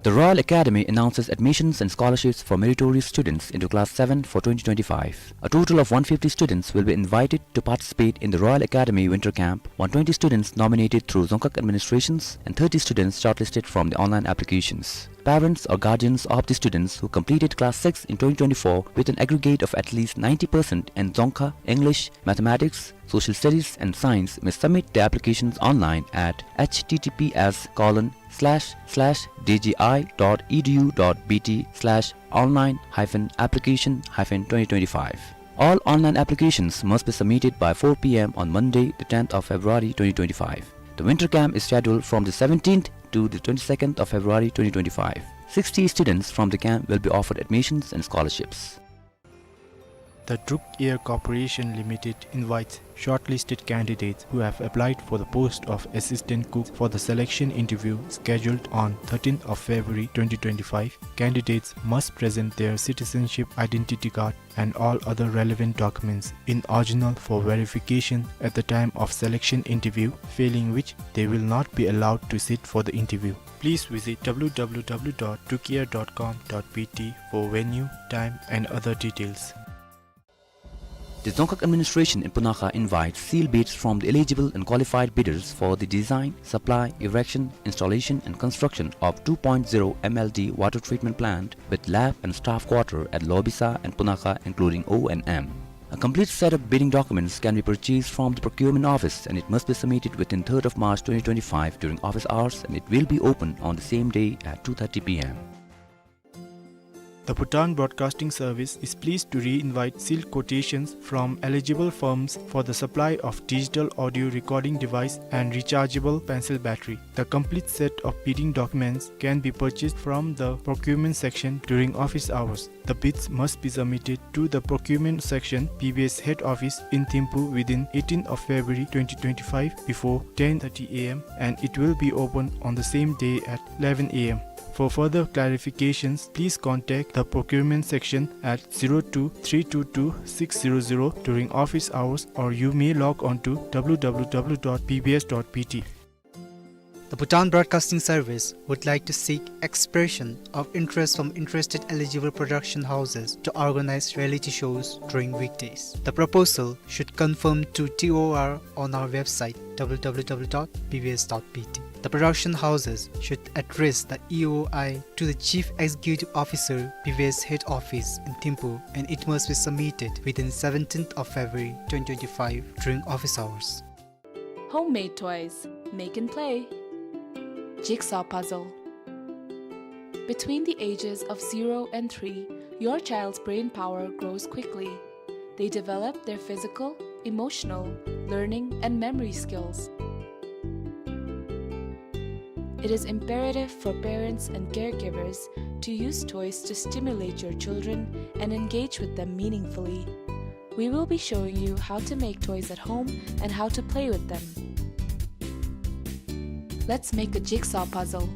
The Royal Academy announces admissions and scholarships for meritorious students into Class seven for twenty twenty-five. A total of one fifty students will be invited to participate in the Royal Academy Winter Camp, one twenty students nominated through Dzongkhag administrations and thirty students shortlisted from the online applications. Parents or guardians of the students who completed Class six in twenty twenty-four with an aggregate of at least ninety percent in Dzongkha, English, Mathematics, Social Studies and Science may submit their applications online at H T T P S colon slash slash D G I dot E D U dot B T slash online hyphen application hyphen twenty twenty-five. All online applications must be submitted by four P M on Monday, the tenth of February twenty twenty-five. The winter camp is scheduled from the seventeenth to the twenty-second of February twenty twenty-five. Sixty students from the camp will be offered admissions and scholarships. The Druk Air Corporation Limited invites shortlisted candidates who have applied for the post of assistant cook for the selection interview scheduled on thirteenth of February twenty twenty-five. Candidates must present their citizenship identity card and all other relevant documents in original for verification at the time of selection interview, failing which they will not be allowed to sit for the interview. Please visit W W W dot drukair dot com dot B T for venue, time and other details. The Dzongkhag administration in Punakha invites sealed bids from the eligible and qualified bidders for the design, supply, erection, installation and construction of two point zero M L D water treatment plant with lab and staff quarter at Lobisa and Punakha, including O and M. A complete set of bidding documents can be purchased from the procurement office, and it must be submitted within third of March twenty twenty-five during office hours, and it will be open on the same day at two thirty P M. The Bhutan Broadcasting Service is pleased to re-invite sealed quotations from eligible firms for the supply of digital audio recording device and rechargeable pencil battery. The complete set of bidding documents can be purchased from the procurement section during office hours. The bids must be submitted to the procurement section, B B S head office in Thimphu within eighteenth of February twenty twenty-five before ten thirty A M, and it will be open on the same day at eleven A M. For further clarifications, please contact the procurement section at zero two three two two six zero zero during office hours, or you may log on to W W W dot B B S dot B T. The Bhutan Broadcasting Service would like to seek expression of interest from interested eligible production houses to organize reality shows during weekdays. The proposal should confirm to T O R on our website, W W W dot B B S dot B T. The production houses should address the E O I to the Chief Executive Officer, P V S Head Office in Thimphu, and it must be submitted within seventeenth of February twenty twenty-five during office hours. Homemade toys. Make and play. Jigsaw puzzle. Between the ages of zero and three, your child's brain power grows quickly. They develop their physical, emotional, learning, and memory skills. It is imperative for parents and caregivers to use toys to stimulate your children and engage with them meaningfully. We will be showing you how to make toys at home and how to play with them. Let's make a jigsaw puzzle.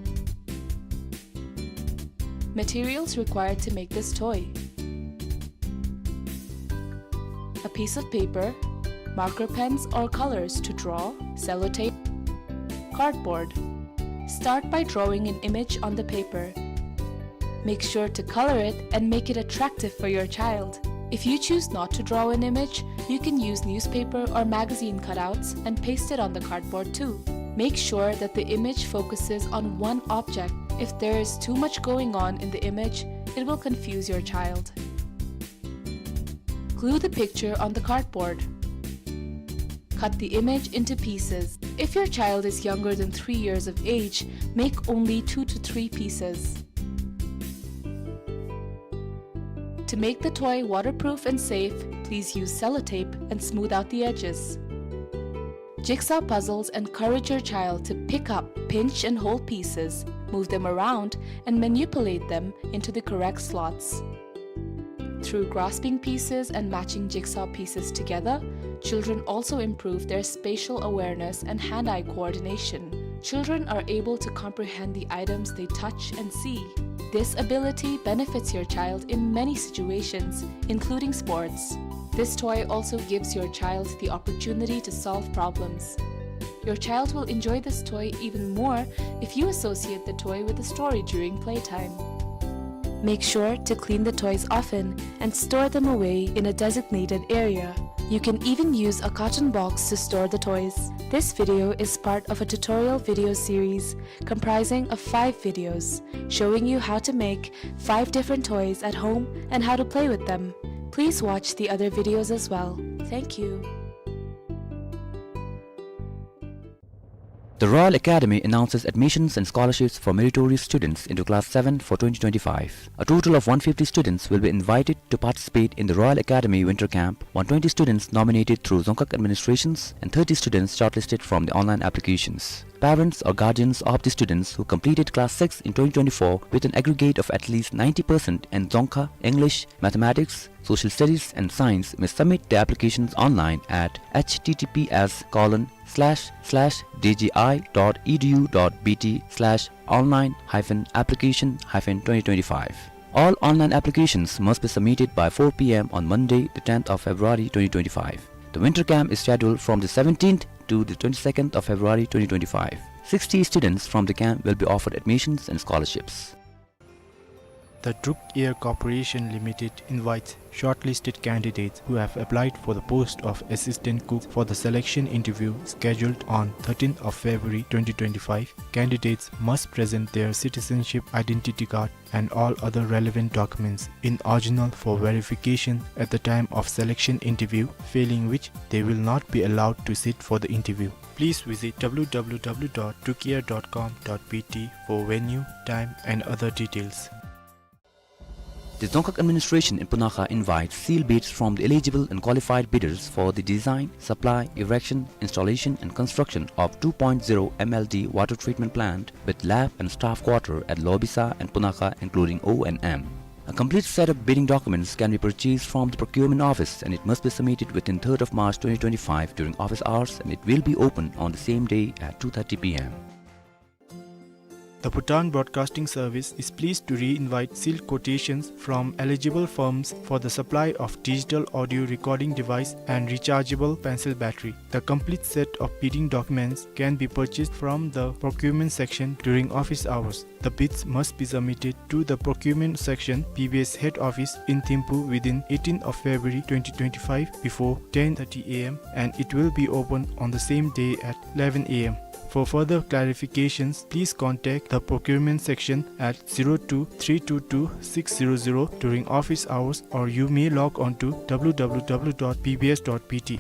Materials required to make this toy: a piece of paper, marker pens or colors to draw, sellotape, cardboard. Start by drawing an image on the paper. Make sure to color it and make it attractive for your child. If you choose not to draw an image, you can use newspaper or magazine cutouts and paste it on the cardboard too. Make sure that the image focuses on one object. If there is too much going on in the image, it will confuse your child. Glue the picture on the cardboard. Cut the image into pieces. If your child is younger than three years of age, make only two to three pieces. To make the toy waterproof and safe, please use sellotape and smooth out the edges. Jigsaw puzzles encourage your child to pick up, pinch, and hold pieces, move them around, and manipulate them into the correct slots. Through grasping pieces and matching jigsaw pieces together, children also improve their spatial awareness and hand-eye coordination. Children are able to comprehend the items they touch and see. This ability benefits your child in many situations, including sports. This toy also gives your child the opportunity to solve problems. Your child will enjoy this toy even more if you associate the toy with a story during playtime. Make sure to clean the toys often and store them away in a designated area. You can even use a carton box to store the toys. This video is part of a tutorial video series comprising of five videos showing you how to make five different toys at home and how to play with them. Please watch the other videos as well. Thank you. The Royal Academy announces admissions and scholarships for meritorious students into Class seven for twenty twenty-five. A total of one fifty students will be invited to participate in the Royal Academy Winter Camp, one twenty students nominated through Dzongkhag administrations and thirty students shortlisted from the online applications. Parents or guardians of the students who completed Class six in twenty twenty-four with an aggregate of at least ninety percent in Dzongkha, English, Mathematics, Social Studies and Science may submit their applications online at H T T P S colon slash slash D G I dot E D U dot B T slash online hyphen application hyphen twenty twenty-five. All online applications must be submitted by four P M on Monday, the tenth of February twenty twenty-five. The winter camp is scheduled from the seventeenth to the twenty-second of February twenty twenty-five. Sixty students from the camp will be offered admissions and scholarships. The Druk Air Corporation Limited invites shortlisted candidates who have applied for the post of assistant cook for the selection interview scheduled on thirteenth of February twenty twenty-five. Candidates must present their citizenship identity card and all other relevant documents in original for verification at the time of selection interview, failing which they will not be allowed to sit for the interview. Please visit W W W dot druk air dot com dot B T for venue, time and other details. The Dzongkhag administration in Punakha invites sealed bids from the eligible and qualified bidders for the design, supply, erection, installation and construction of two point zero M L D water treatment plant with lab and staff quarter at Lobisa and Punakha, including O and M. A complete set of bidding documents can be purchased from the procurement office and it must be submitted within third of March twenty twenty-five during office hours and it will be open on the same day at two thirty P M. The Bhutan Broadcasting Service is pleased to re-invite sealed quotations from eligible firms for the supply of digital audio recording device and rechargeable pencil battery. The complete set of bidding documents can be purchased from the procurement section during office hours. The bids must be submitted to the procurement section, P B S head office in Thimphu within eighteenth of February twenty twenty-five before ten thirty A M and it will be open on the same day at eleven A M. For further clarifications, please contact the procurement section at zero two three two two six zero zero during office hours, or you may log on to W W W dot B B S dot B T.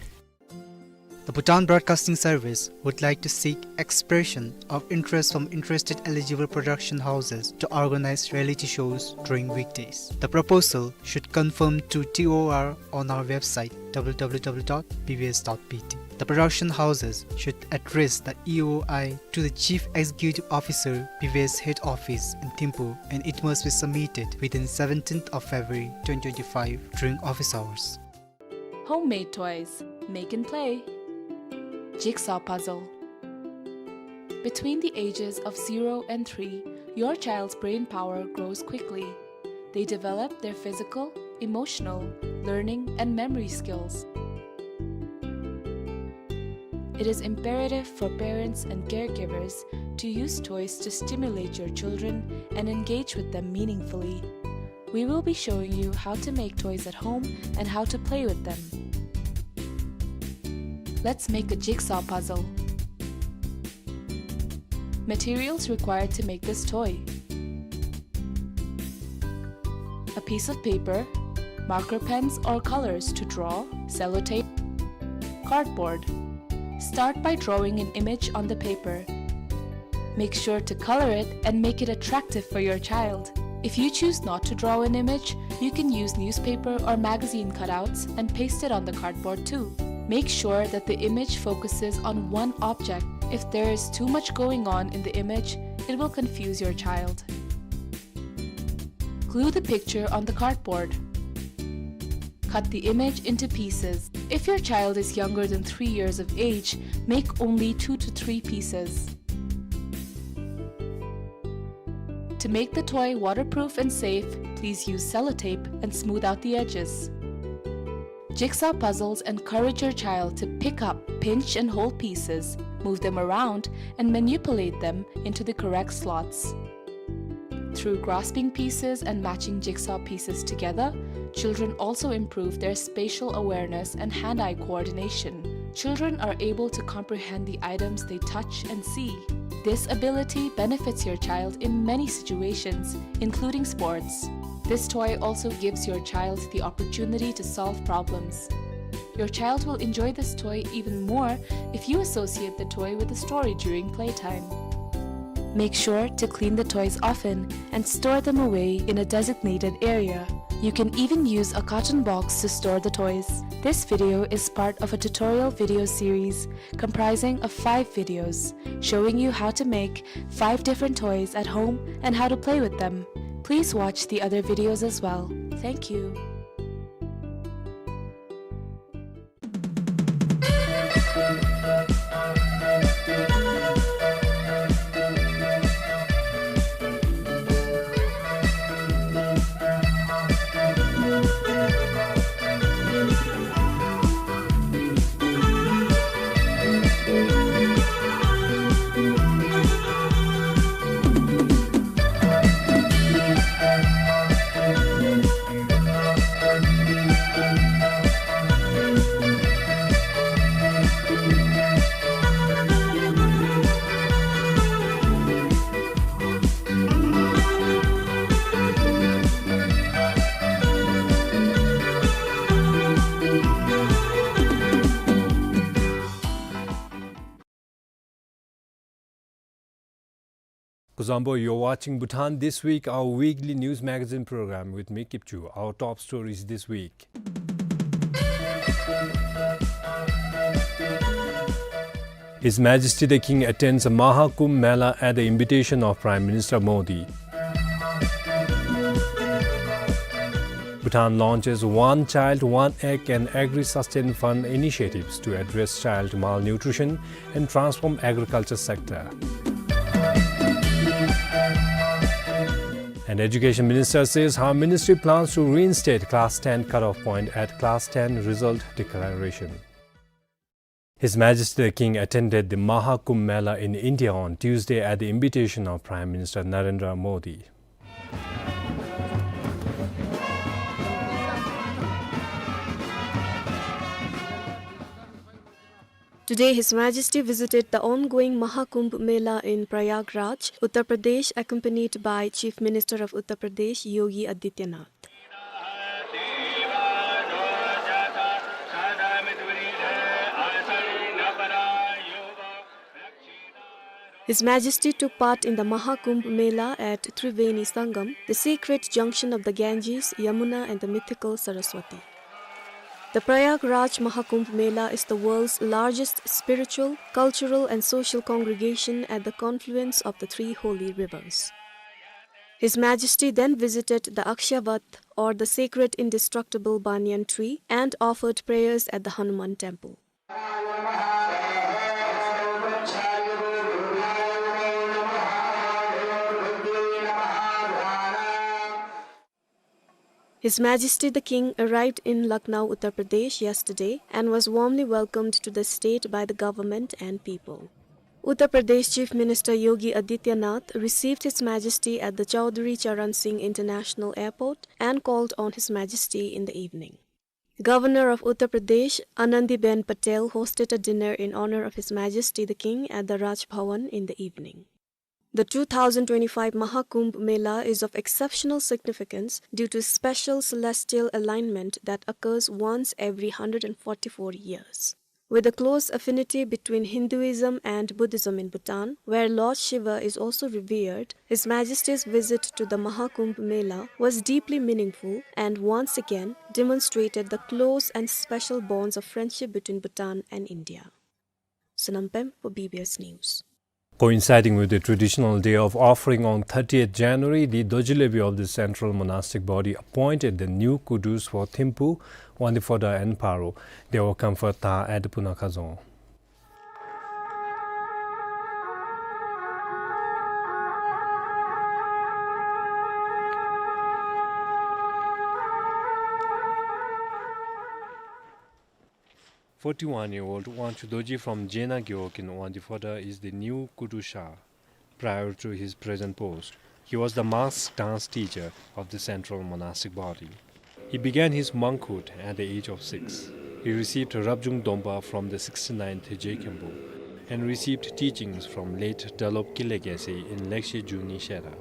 The Bhutan Broadcasting Service would like to seek expression of interest from interested eligible production houses to organize reality shows during weekdays. The proposal should conform to T O R on our website, W W W dot B B S dot B T. The production houses should address the E O I to the Chief Executive Officer, B B S Head Office in Thimphu, and it must be submitted within seventeenth of February twenty twenty-five during office hours. Homemade toys. Make and play. Jigsaw puzzle. Between the ages of zero and three, your child's brain power grows quickly. They develop their physical, emotional, learning, and memory skills. It is imperative for parents and caregivers to use toys to stimulate your children and engage with them meaningfully. We will be showing you how to make toys at home and how to play with them. Let's make a jigsaw puzzle. Materials required to make this toy: a piece of paper, marker pens or colors to draw, sellotape, cardboard. Start by drawing an image on the paper. Make sure to color it and make it attractive for your child. If you choose not to draw an image, you can use newspaper or magazine cutouts and paste it on the cardboard too. Make sure that the image focuses on one object. If there is too much going on in the image, it will confuse your child. Glue the picture on the cardboard. Cut the image into pieces. If your child is younger than three years of age, make only two to three pieces. To make the toy waterproof and safe, please use sellotape and smooth out the edges. Jigsaw puzzles encourage your child to pick up, pinch, and hold pieces, move them around, and manipulate them into the correct slots. Through grasping pieces and matching jigsaw pieces together, children also improve their spatial awareness and hand-eye coordination. Children are able to comprehend the items they touch and see. This ability benefits your child in many situations, including sports. This toy also gives your child the opportunity to solve problems. Your child will enjoy this toy even more if you associate the toy with a story during playtime. Make sure to clean the toys often and store them away in a designated area. You can even use a carton box to store the toys. This video is part of a tutorial video series comprising of five videos showing you how to make five different toys at home and how to play with them. Please watch the other videos as well. Thank you. Kuzuzangpo, you're watching Bhutan This Week, our weekly news magazine program with me, Kipchu. Our top stories this week. His Majesty the King attends Maha Kumbh Mela at the invitation of Prime Minister Modi. Bhutan launches One Child, One Egg and Agri-Sustain Fund initiatives to address child malnutrition and transform agriculture sector. And Education Minister says how ministry plans to reinstate class ten cutoff point at class ten result declaration. His Majesty the King attended the Maha Kumbh Mela in India on Tuesday at the invitation of Prime Minister Narendra Modi. Today, His Majesty visited the ongoing Mahakumbh Mela in Prayagraj, Uttar Pradesh, accompanied by Chief Minister of Uttar Pradesh, Yogi Adityanath. His Majesty took part in the Mahakumbh Mela at Triveni Sangam, the sacred junction of the Ganges, Yamuna, and the mythical Saraswati. The Prayagraj Mahakumbh Mela is the world's largest spiritual, cultural, and social congregation at the confluence of the three holy rivers. His Majesty then visited the Akshavat, or the sacred indestructible banyan tree, and offered prayers at the Hanuman temple. His Majesty the King arrived in Lucknow, Uttar Pradesh yesterday and was warmly welcomed to the state by the government and people. Uttar Pradesh Chief Minister Yogi Adityanath received His Majesty at the Chaudhary Charan Singh International Airport and called on His Majesty in the evening. Governor of Uttar Pradesh, Anandiben Patel, hosted a dinner in honor of His Majesty the King at the Raj Bhavan in the evening. The two thousand twenty-five Mahakumbh Mela is of exceptional significance due to special celestial alignment that occurs once every hundred and forty-four years. With a close affinity between Hinduism and Buddhism in Bhutan, where Lord Shiva is also revered, His Majesty's visit to the Mahakumbh Mela was deeply meaningful and once again demonstrated the close and special bonds of friendship between Bhutan and India. Sonam Pem for B B S News. Coinciding with the traditional day of offering on thirtieth January, the Dorji Lwebe of the Central Monastic Body appointed the new Kudus for Thimphu, Wangdue Phodrang and Paro. They were conferred at Punakha Dzong. Forty-one-year-old Wangchuk Dorji from Jena Gewog in Wangdue Phodrang is the new Kudu Sha, prior to his present post. He was the masked dance teacher of the Central Monastic Body. He began his monkhood at the age of six. He received Rabjung Donpa from the sixty-ninth Je Khenpo and received teachings from late Dralop Kinley Gyaltse in Lekshe Juni Shera.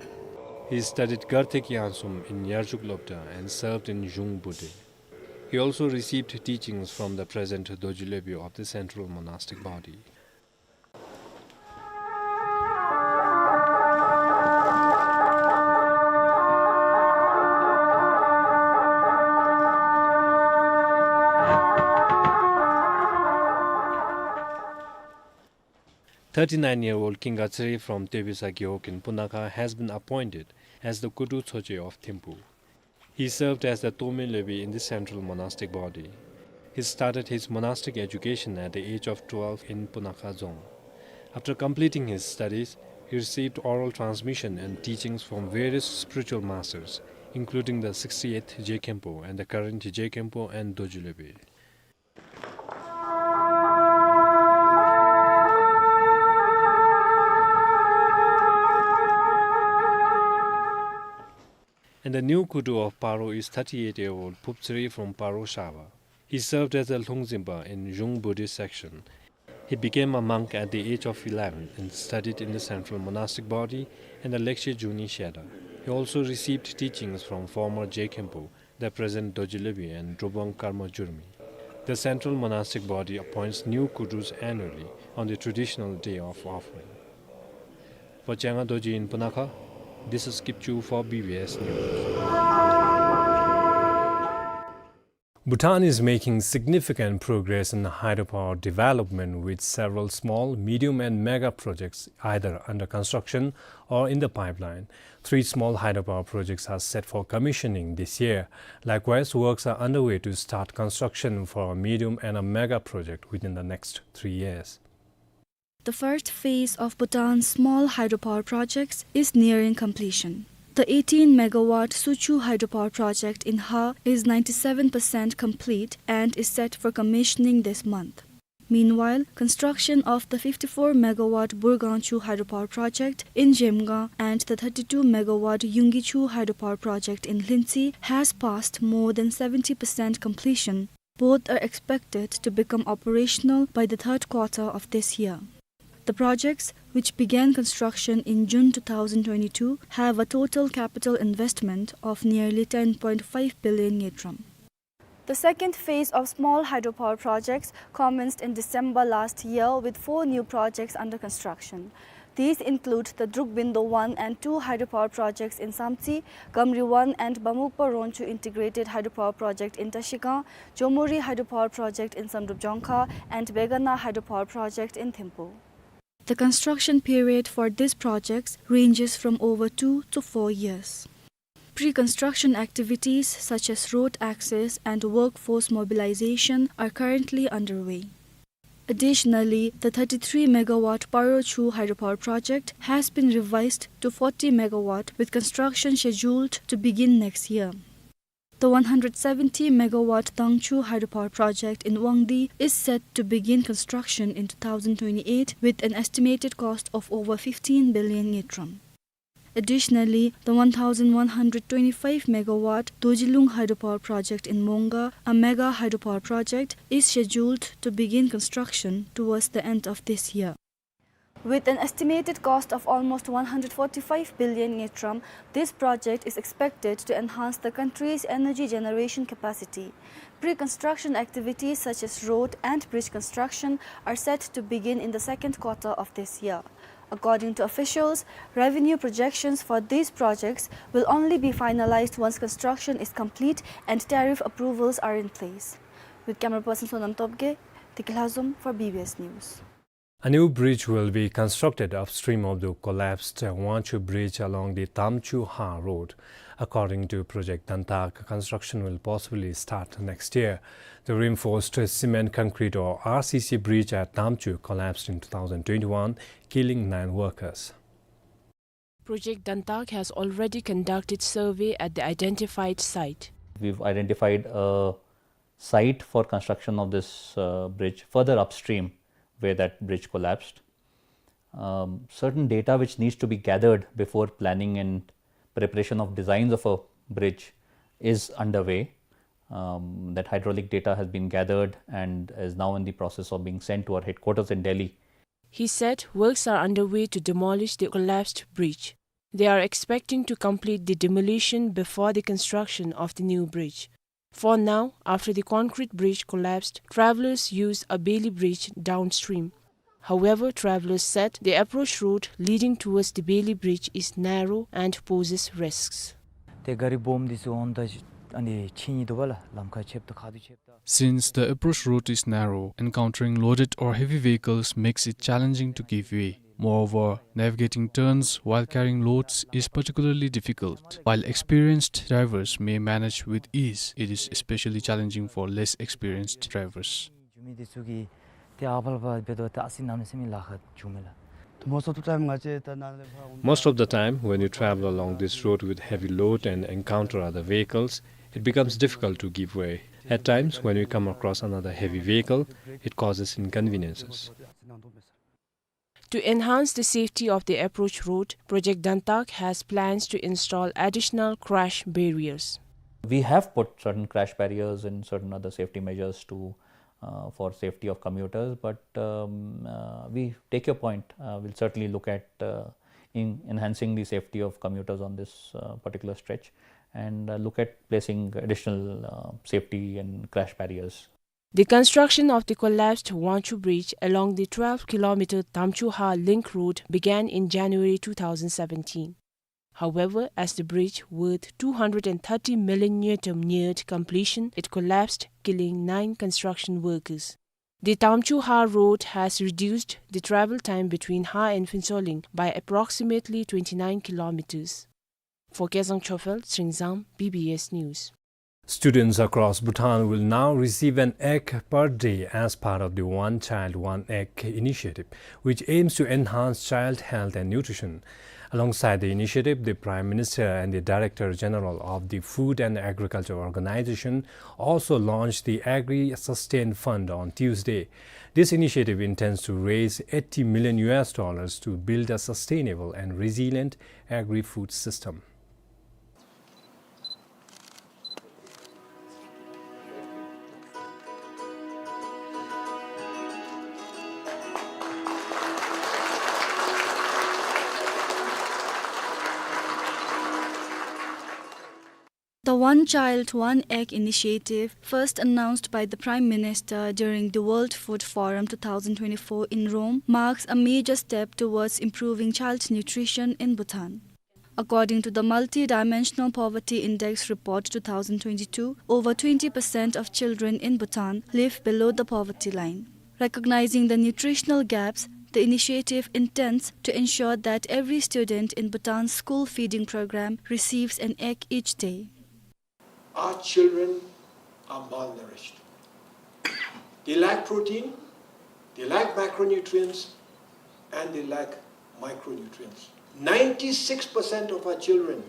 He studied Garthe Kyangsum in Yarjuk Lobda and served in Zhung Bude. He also received teachings from the present Dorji Lwebe of the Central Monastic Body. Thirty-nine-year-old Kinga Tsere from Tebesa Gewog in Punakha has been appointed as the Kudu Tsoje of Thimphu. He served as the Tome Lwebe in the Central Monastic Body. He started his monastic education at the age of twelve in Punakha Dzong. After completing his studies, he received oral transmission and teachings from various spiritual masters, including the sixty-eighth Je Khenpo and the current Je Khenpo and Dorji Lwebe. And the new Kudu of Paro is thirty-eight-year-old Phup Tsere from Paro Shabwa. He served as a Lhung Dzinpa in Zhung Buddhist section. He became a monk at the age of eleven and studied in the Central Monastic Body and the Lekshe Juni Shera. He also received teachings from former Je Khenpo, the present Dorji Lwebe, and Drobang Karma Jurmi. The Central Monastic Body appoints new Kudus annually on the traditional day of offering. For Changa Dorji in Punakha, this is Kipchu for B B S News. Bhutan is making significant progress in hydropower development, with several small, medium and mega projects either under construction or in the pipeline. Three small hydropower projects are set for commissioning this year. Likewise, works are underway to start construction for a medium and a mega project within the next three years. The first phase of Bhutan's small hydropower projects is nearing completion. The eighteen megawatt Suchu hydropower project in Ha is ninety-seven percent complete and is set for commissioning this month. Meanwhile, construction of the fifty-four megawatt Burgangchu hydropower project in Zhemgang and the thirty-two megawatt Yunggichu hydropower project in Lhintse has passed more than seventy percent completion. Both are expected to become operational by the third quarter of this year. The projects, which began construction in June two thousand twenty-two, have a total capital investment of nearly ten point five billion ngultrum. The second phase of small hydropower projects commenced in December last year, with four new projects under construction. These include the Drukbindo one and two hydropower projects in Samtse, Gamri one and Bamukpa Ronchu Integrated Hydropower Project in Trashigang, Chomori Hydropower Project in Samdrup Jongkha, and Begana Hydropower Project in Thimphu. The construction period for these projects ranges from over two to four years. Pre-construction activities such as road access and workforce mobilization are currently underway. Additionally, the thirty-three megawatt Parochu hydropower project has been revised to forty megawatt, with construction scheduled to begin next year. The one hundred seventy megawatt Dangchu hydropower project in Wangdue is set to begin construction in two thousand twenty-eight, with an estimated cost of over fifteen billion ngultrum. Additionally, the one thousand one hundred twenty-five megawatt Dojilung hydropower project in Monga, a mega hydropower project, is scheduled to begin construction towards the end of this year. With an estimated cost of almost one hundred forty-five billion ngultrum, this project is expected to enhance the country's energy generation capacity. Pre-construction activities such as road and bridge construction are set to begin in the second quarter of this year. According to officials, revenue projections for these projects will only be finalized once construction is complete and tariff approvals are in place. With camera person Sonam Topge, Tikilhazum for B B S News. A new bridge will be constructed upstream of the collapsed Wangchu Bridge along the Tamchu Ha Road. According to Project Dantak, construction will possibly start next year. The reinforced cement concrete or R C C bridge at Tamchu collapsed in two thousand twenty-one, killing nine workers. Project Dantak has already conducted survey at the identified site. We've identified a site for construction of this, uh, bridge further upstream where that bridge collapsed. Um, certain data which needs to be gathered before planning and preparation of designs of a bridge is underway. Um, that hydraulic data has been gathered and is now in the process of being sent to our headquarters in Delhi. He said works are underway to demolish the collapsed bridge. They are expecting to complete the demolition before the construction of the new bridge. For now, after the concrete bridge collapsed, travelers use a bailey bridge downstream. However, travelers said the approach road leading towards the bailey bridge is narrow and poses risks. ཏེ་ག་རི་སྦོམ་འདི་ཚུ་འོངམ་ད་ཨ་ནི་ཕྱི་ཉིལ་འདུག་པ་ལགས། ལམ་ཁ་ཆདཔ་ད་ཁ་ཐུག་ཆདཔ་ད། Since the approach road is narrow, encountering loaded or heavy vehicles makes it challenging to give way. Moreover, navigating turns while carrying loads is particularly difficult. While experienced drivers may manage with ease, it is especially challenging for less experienced drivers. ཇུ་མི་འདི་ཚུ་གིས་ཏེ་ཨ་ཕར་ལས་ཕར་འབད་དོ་ཏེ་ཨ་ཙི་གནམ་མེད་ས་མེད་ལཱ་ཁག་བྱུངམ་མས་ལགས། Most of the time, ང་བཅས་ད་ནཱ་ལས་ཕར་འོང་། Most of the time, when you travel along this road with heavy load and encounter other vehicles, it becomes difficult to give way. At times, when we come across another heavy vehicle, it causes inconveniences. To enhance the safety of the approach road, Project Dantak has plans to install additional crash barriers. We have put certain crash barriers and certain other safety measures to, uh, for safety of commuters, but, um, uh, we take your point. Uh, we'll certainly look at, uh, in enhancing the safety of commuters on this, uh, particular stretch and, uh, look at placing additional, uh, safety and crash barriers. The construction of the collapsed Wangchu Bridge along the twelve kilometer Tamchu Ha Link Road began in January two thousand seventeen. However, as the bridge, worth two hundred and thirty million ngultrum, neared completion, it collapsed, killing nine construction workers. The Tamchu Ha Road has reduced the travel time between Ha and Phuentsholing by approximately twenty-nine kilometers. For Kezang Chofel, Sringzang, B B S News. Students across Bhutan will now receive an egg per day as part of the One Child, One Egg initiative, which aims to enhance child health and nutrition. Alongside the initiative, the Prime Minister and the Director General of the Food and Agriculture Organization also launched the Agri Sustain Fund on Tuesday. This initiative intends to raise eighty million U S dollars to build a sustainable and resilient agri-food system. One Child, One Egg initiative, first announced by the Prime Minister during the World Food Forum two thousand twenty-four in Rome, marks a major step towards improving child nutrition in Bhutan. According to the Multidimensional Poverty Index Report two thousand twenty-two, over twenty percent of children in Bhutan live below the poverty line. Recognizing the nutritional gaps, the initiative intends to ensure that every student in Bhutan's school feeding program receives an egg each day. Our children are malnourished. They lack protein, they lack macronutrients, and they lack micronutrients. Ninety-six percent of our children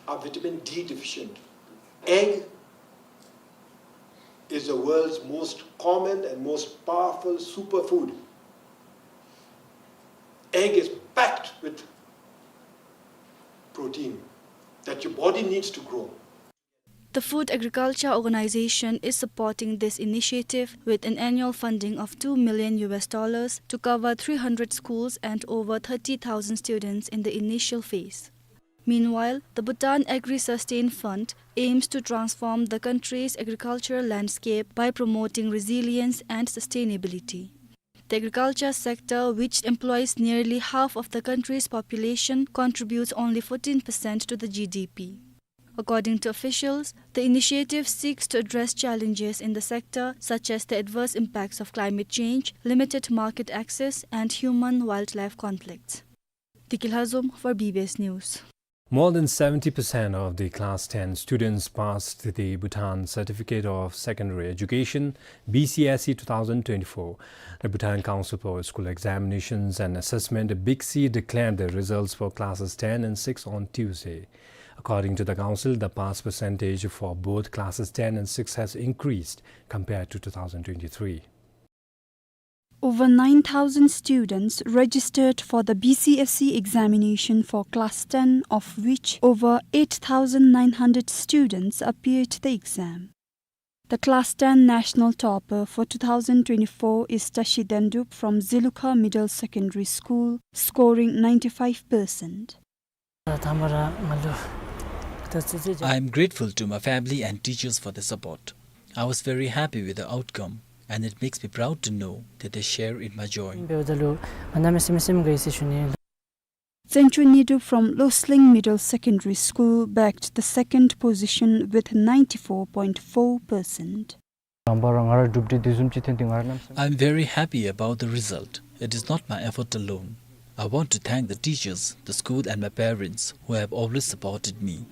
are vitamin D deficient. Egg is the world's most common and most powerful superfood. Egg is packed with protein that your body needs to grow. The Food Agriculture Organization is supporting this initiative with an annual funding of two million U S dollars to cover three hundred schools and over thirty thousand students in the initial phase. Meanwhile, the Bhutan Agri-Sustain Fund aims to transform the country's agricultural landscape by promoting resilience and sustainability. The agriculture sector, which employs nearly half of the country's population, contributes only fourteen percent to the G D P. According to officials, the initiative seeks to address challenges in the sector, such as the adverse impacts of climate change, limited market access, and human-wildlife conflicts. Dikil Hazum for B B S News. More than seventy percent of the class ten students passed the Bhutan Certificate of Secondary Education, B C S E two thousand twenty-four. The Bhutan Council for School Examinations and Assessment, BICSE, declared the results for classes ten and six on Tuesday. According to the council, the pass percentage for both classes ten and six has increased compared to two thousand twenty-three. Over nine thousand students registered for the B C S E examination for class ten, of which over eight thousand nine hundred students appeared the exam. The class ten national topper for two thousand twenty-four is Tashi Dendup from Zilukha Middle Secondary School, scoring ninety-five percent. I am grateful to my family and teachers for their support. I was very happy with the outcome, and it makes me proud to know that they share in my joy. Tsencho Nidup from Losling Middle Secondary School bagged the second position with ninety-four point four percent. I am very happy about the result. It is not my effort alone. I want to thank the teachers, the school, and my parents who have always supported me.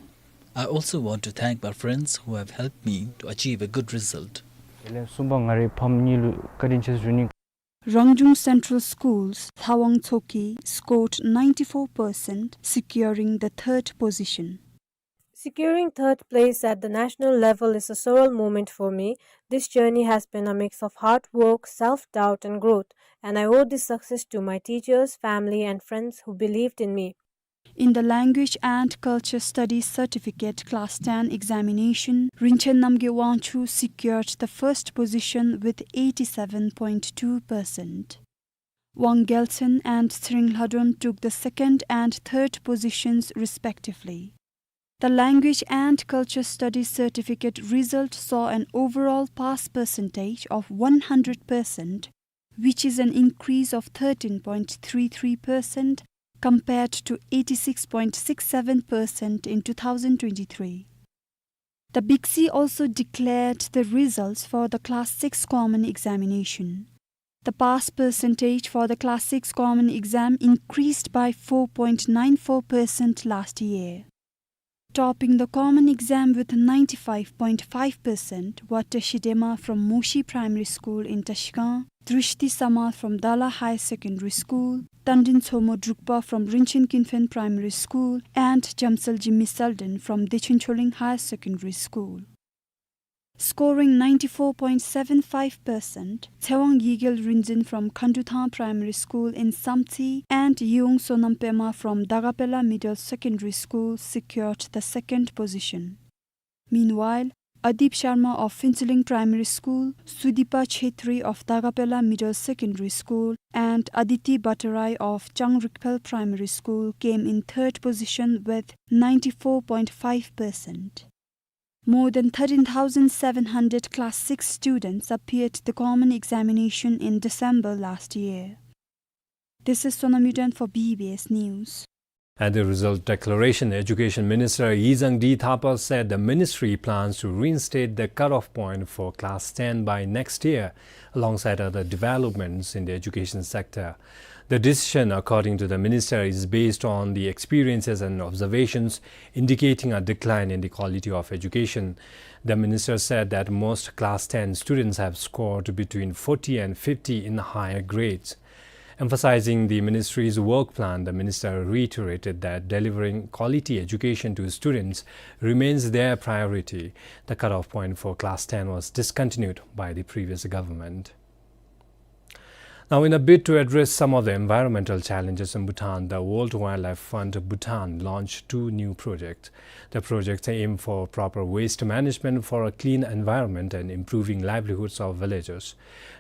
I also want to thank my friends who have helped me to achieve a good result. Rangjung Central School's Thawang Tsoki scored ninety-four percent, securing the third position. Securing third place at the national level is a surreal moment for me. This journey has been a mix of hard work, self-doubt, and growth, and I owe this success to my teachers, family, and friends who believed in me. In the Language and Culture Studies Certificate Class ten examination, Rinchen Namgay Wangchuk secured the first position with eighty-seven point two percent. Wang Gelchen and Tsering Lhadon took the second and third positions respectively. The Language and Culture Studies Certificate result saw an overall pass percentage of one hundred percent, which is an increase of thirteen point three three percent compared to eighty-six point six seven percent in two thousand twenty-three. The BICSE also declared the results for the Class six Common Examination. The pass percentage for the Class six Common Exam increased by four point nine four percent last year. Topping the common exam with ninety-five point five percent were Tashi Dema from Moshi Primary School in Tashikang, Drishti Samal from Dala Higher Secondary School, Tandin Tsomo Drukpa from Rinchen Kinphen Primary School, and Jamsalji Misalden from Dechen Choling Higher Secondary School. Scoring ninety-four point seven five percent, Tsewang Yigel Rinzin from Khanduthang Primary School in Samtse and Yeong Sonam Pema from Dagapela Middle Secondary School secured the second position. Meanwhile, Adip Sharma of Phuentsholing Primary School, Sudipa Chhetri of Dagapela Middle Secondary School, and Aditi Bhattarai of Changrikphel Primary School came in third position with ninety-four point five percent. More than thirteen thousand seven hundred Class six students appeared the common examination in December last year. This is Sonam Yuden for B B S News. At the result declaration, Education Minister Yizang D Thapa said the ministry plans to reinstate the cutoff point for Class ten by next year, alongside other developments in the education sector. The decision, according to the minister, is based on the experiences and observations indicating a decline in the quality of education. The minister said that most Class ten students have scored between forty and fifty in the higher grades. Emphasizing the ministry's work plan, the minister reiterated that delivering quality education to students remains their priority. The cutoff point for Class ten was discontinued by the previous government. Now, in a bid to address some of the environmental challenges in Bhutan, the World Wildlife Fund Bhutan launched two new projects. The projects aim for proper waste management for a clean environment and improving livelihoods of villagers.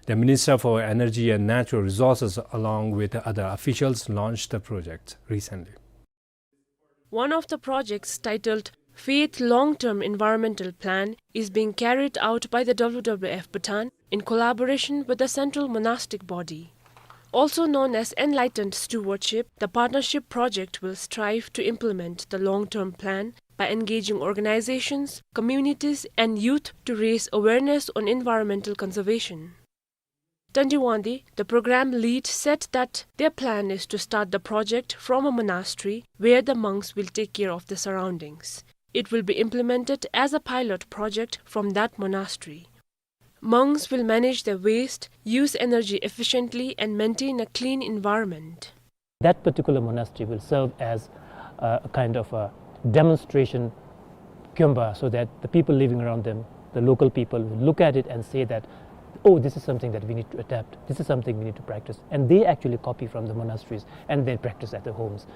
The Minister for Energy and Natural Resources, along with other officials, launched the project recently. One of the projects, titled Faith Long-Term Environmental Plan, is being carried out by the W W F Bhutan in collaboration with the Central Monastic Body. Also known as Enlightened Stewardship, the partnership project will strive to implement the long-term plan by engaging organizations, communities, and youth to raise awareness on environmental conservation. Tandi Wangdi, the program lead, said that their plan is to start the project from a monastery where the monks will take care of the surroundings. It will be implemented as a pilot project from that monastery. Monks will manage their waste, use energy efficiently, and maintain a clean environment. That particular monastery will serve as a, a kind of a demonstration kyonpa, so that the people living around them, the local people, will look at it and say that, "Oh, this is something that we need to adapt. This is something we need to practice." And they actually copy from the monasteries and then practice at their homes.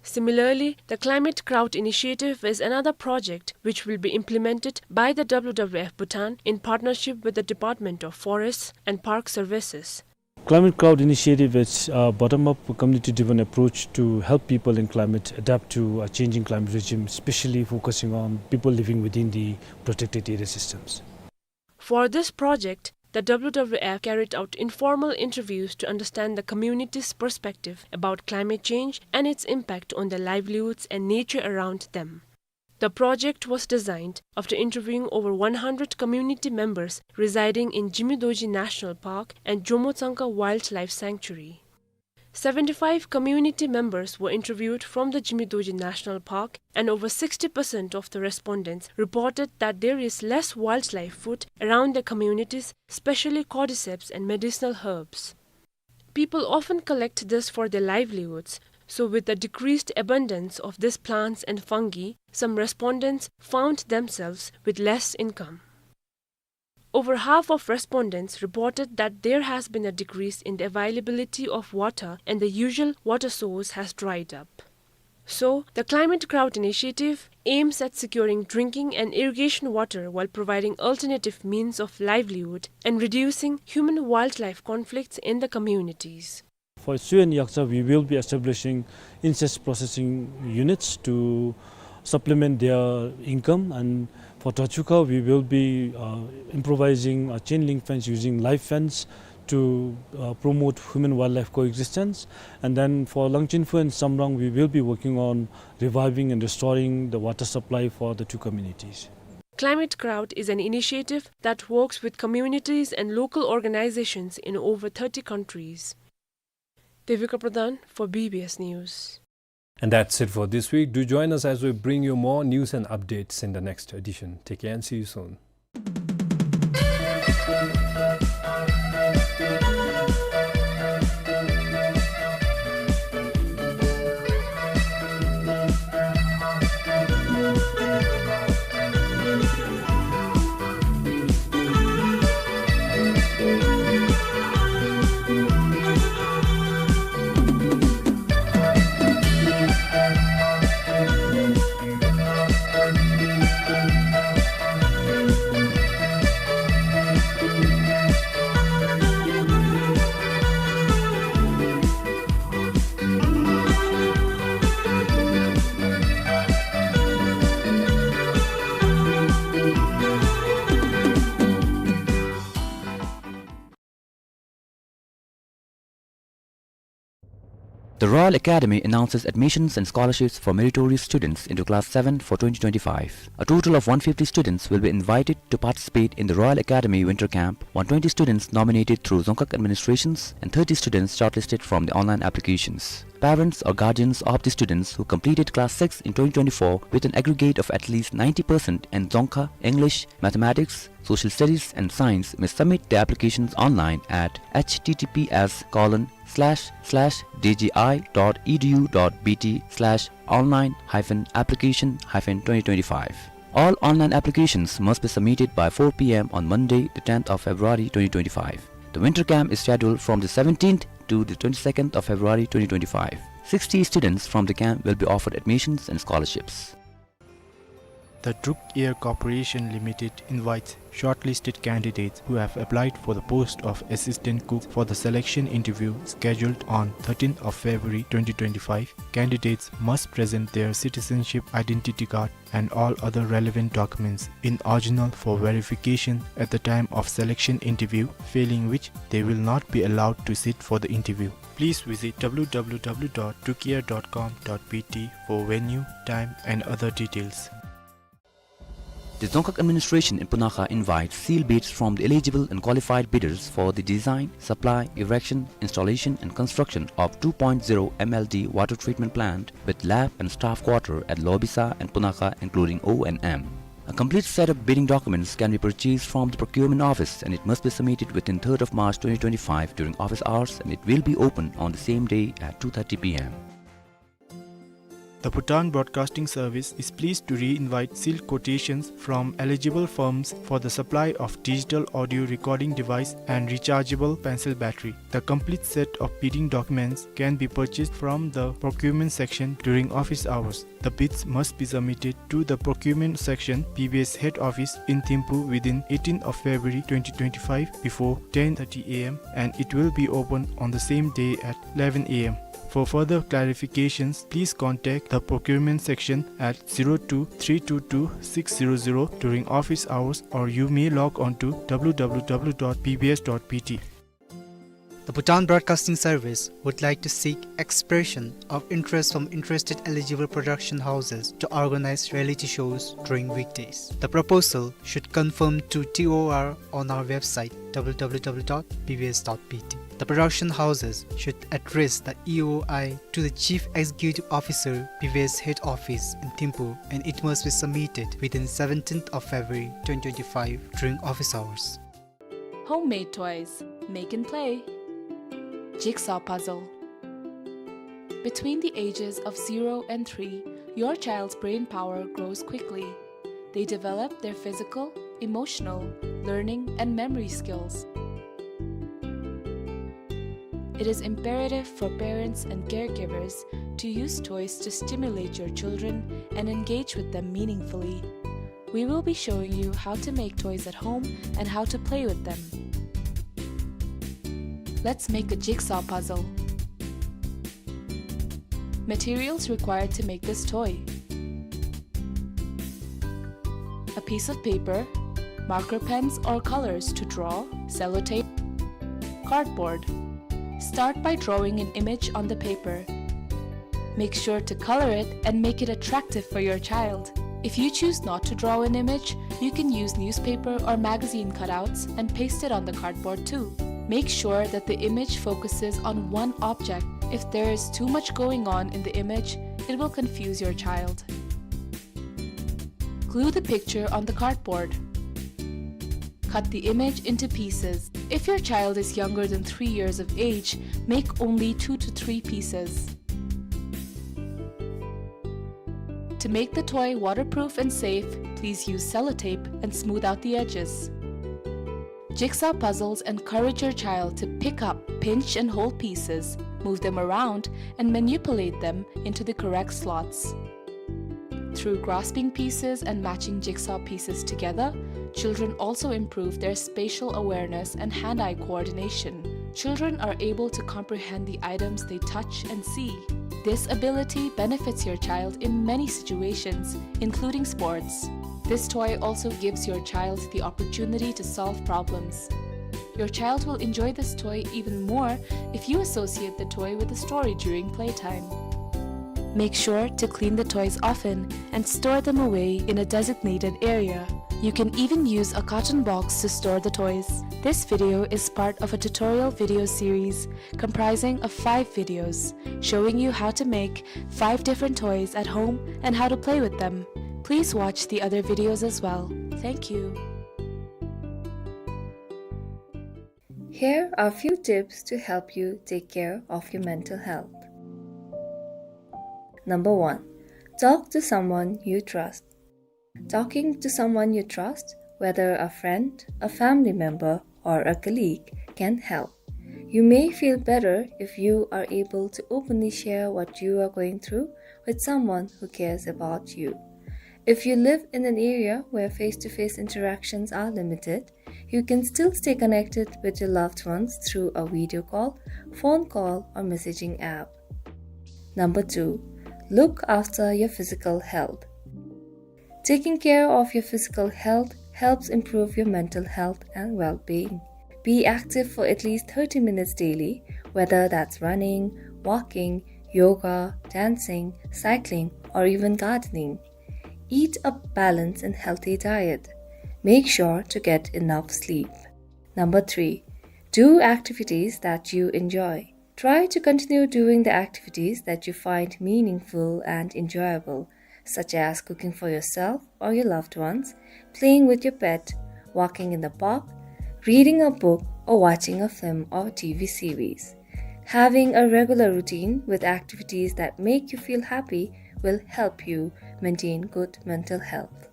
Similarly, the Climate Crowd Initiative is another project which will be implemented by the W W F Bhutan in partnership with the Department of Forests and Park Services. Climate Crowd Initiative is a bottom-up, community-driven approach to help people in climate adapt to a changing climate regime, especially focusing on people living within the protected area systems. For this project, the W W F carried out informal interviews to understand the community's perspective about climate change and its impact on their livelihoods and nature around them. The project was designed after interviewing over one hundred community members residing in Jimmy Dorji National Park and Jomo Tsangka Wildlife Sanctuary. Seventy-five community members were interviewed from the Jimmy Dorji National Park, and over sixty percent of the respondents reported that there is less wildlife food around their communities, especially cordyceps and medicinal herbs. People often collect this for their livelihoods, so with the decreased abundance of these plants and fungi, some respondents found themselves with less income. Over half of respondents reported that there has been a decrease in the availability of water and the usual water source has dried up. So, the Climate Crowd Initiative aims at securing drinking and irrigation water while providing alternative means of livelihood and reducing human-wildlife conflicts in the communities. For Sui and Yakcha, we will be establishing insect processing units to supplement their income, and for Tachuka, we will be, uh, improvising a chain link fence using live fence to, uh, promote human-wildlife coexistence. And then for Langchinfu and Samrang, we will be working on reviving and restoring the water supply for the two communities. Climate Crowd is an initiative that works with communities and local organizations in over thirty countries. Devika Pradhan for B B S News. And that's it for this week. Do join us as we bring you more news and updates in the next edition. Take care and see you soon. The Royal Academy announces admissions and scholarships for meritorious students into Class seven for twenty twenty-five. A total of one fifty students will be invited to participate in the Royal Academy Winter Camp, one twenty students nominated through Dzongkhag administrations and thirty students shortlisted from the online applications. Parents or guardians of the students who completed Class six in twenty twenty-four with an aggregate of at least ninety percent in Dzongkha, English, Mathematics, Social Studies and Science may submit their applications online at H T T P S colon slash slash D G I dot E D U dot B T slash online hyphen application hyphen twenty twenty-five. All online applications must be submitted by four P M on Monday, the tenth of February twenty twenty-five. The winter camp is scheduled from the seventeenth to the twenty-second of February twenty twenty-five. Sixty students from the camp will be offered admissions and scholarships. The Druk Air Corporation Limited invites shortlisted candidates who have applied for the post of assistant cook for the selection interview scheduled on thirteenth of February twenty twenty-five. Candidates must present their citizenship identity card and all other relevant documents in original for verification at the time of selection interview, failing which they will not be allowed to sit for the interview. Please visit W W W dot drukair dot com dot B T for venue, time and other details. The Dzongkhag administration in Punakha invites sealed bids from the eligible and qualified bidders for the design, supply, erection, installation and construction of two point zero M L D water treatment plant with lab and staff quarter at Lobisa and Punakha, including O and M. A complete set of bidding documents can be purchased from the procurement office, and it must be submitted within third of March twenty twenty-five during office hours, and it will be open on the same day at two thirty P M. The Bhutan Broadcasting Service is pleased to re-invite sealed quotations from eligible firms for the supply of digital audio recording device and rechargeable pencil battery. The complete set of bidding documents can be purchased from the procurement section during office hours. The bids must be submitted to the procurement section, B B S head office in Thimphu within eighteenth of February twenty twenty-five before ten thirty A M, and it will be open on the same day at eleven A M. For further clarifications, please contact the procurement section at zero two three two two six zero zero during office hours, or you may log on to W W W dot B B S dot B T. The Bhutan Broadcasting Service would like to seek expression of interest from interested eligible production houses to organize reality shows during weekdays. The proposal should conform to T O R on our website, W W W dot B B S dot B T. The production houses should address the E O I to the Chief Executive Officer, B B S head office in Thimphu, and it must be submitted within seventeenth of February twenty twenty-five during office hours. Homemade toys. Make and play. Jigsaw puzzle. Between the ages of zero and three, your child's brain power grows quickly. They develop their physical, emotional, learning, and memory skills. It is imperative for parents and caregivers to use toys to stimulate your children and engage with them meaningfully. We will be showing you how to make toys at home and how to play with them. Let's make a jigsaw puzzle. Materials required to make this toy: a piece of paper, marker pens or colors to draw, sellotape, cardboard. Start by drawing an image on the paper. Make sure to color it and make it attractive for your child. If you choose not to draw an image, you can use newspaper or magazine cutouts and paste it on the cardboard too. Make sure that the image focuses on one object. If there is too much going on in the image, it will confuse your child. Glue the picture on the cardboard. Cut the image into pieces. If your child is younger than three years of age, make only two to three pieces. To make the toy waterproof and safe, please use sellotape and smooth out the edges. Jigsaw puzzles encourage your child to pick up, pinch, and hold pieces, move them around, and manipulate them into the correct slots. Through grasping pieces and matching jigsaw pieces together, children also improve their spatial awareness and hand-eye coordination. Children are able to comprehend the items they touch and see. This ability benefits your child in many situations, including sports. This toy also gives your child the opportunity to solve problems. Your child will enjoy this toy even more if you associate the toy with a story during playtime. Make sure to clean the toys often and store them away in a designated area. You can even use a carton box to store the toys. This video is part of a tutorial video series comprising of five videos showing you how to make five different toys at home and how to play with them. Please watch the other videos as well. Thank you. Here are few tips to help you take care of your mental health. Number one, talk to someone you trust. Talking to someone you trust, whether a friend, a family member, or a colleague, can help. You may feel better if you are able to openly share what you are going through with someone who cares about you. If you live in an area where face-to-face interactions are limited, you can still stay connected with your loved ones through a video call, phone call, or messaging app. Number two, look after your physical health. Taking care of your physical health helps improve your mental health and well-being. Be active for at least thirty minutes daily, whether that's running, walking, yoga, dancing, cycling, or even gardening. Eat a balanced and healthy diet. Make sure to get enough sleep. Number three, do activities that you enjoy. Try to continue doing the activities that you find meaningful and enjoyable, such as cooking for yourself or your loved ones, playing with your pet, walking in the park, reading a book, or watching a film or T V series. Having a regular routine with activities that make you feel happy will help you maintain good mental health.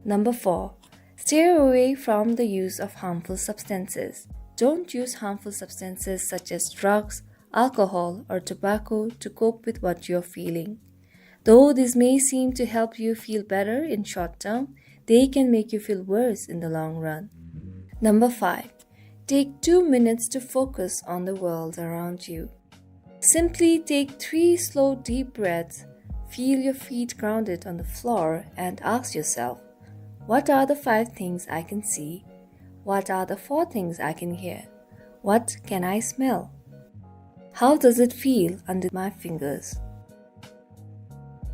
Number four, stay away from the use of harmful substances. Don't use harmful substances such as drugs, alcohol, or tobacco to cope with what you're feeling. Though this may seem to help you feel better in short term, they can make you feel worse in the long run. Number five, take two minutes to focus on the world around you. Simply take three slow, deep breaths, feel your feet grounded on the floor, and ask yourself, "What are the five things I can see? What are the four things I can hear? What can I smell? How does it feel under my fingers?"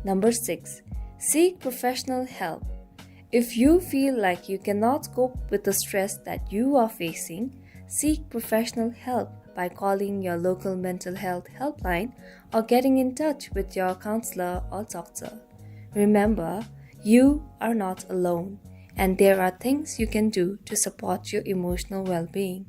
Number six, seek professional help. If you feel like you cannot cope with the stress that you are facing, seek professional help by calling your local mental health helpline or getting in touch with your counselor or doctor. Remember, you are not alone, and there are things you can do to support your emotional well-being.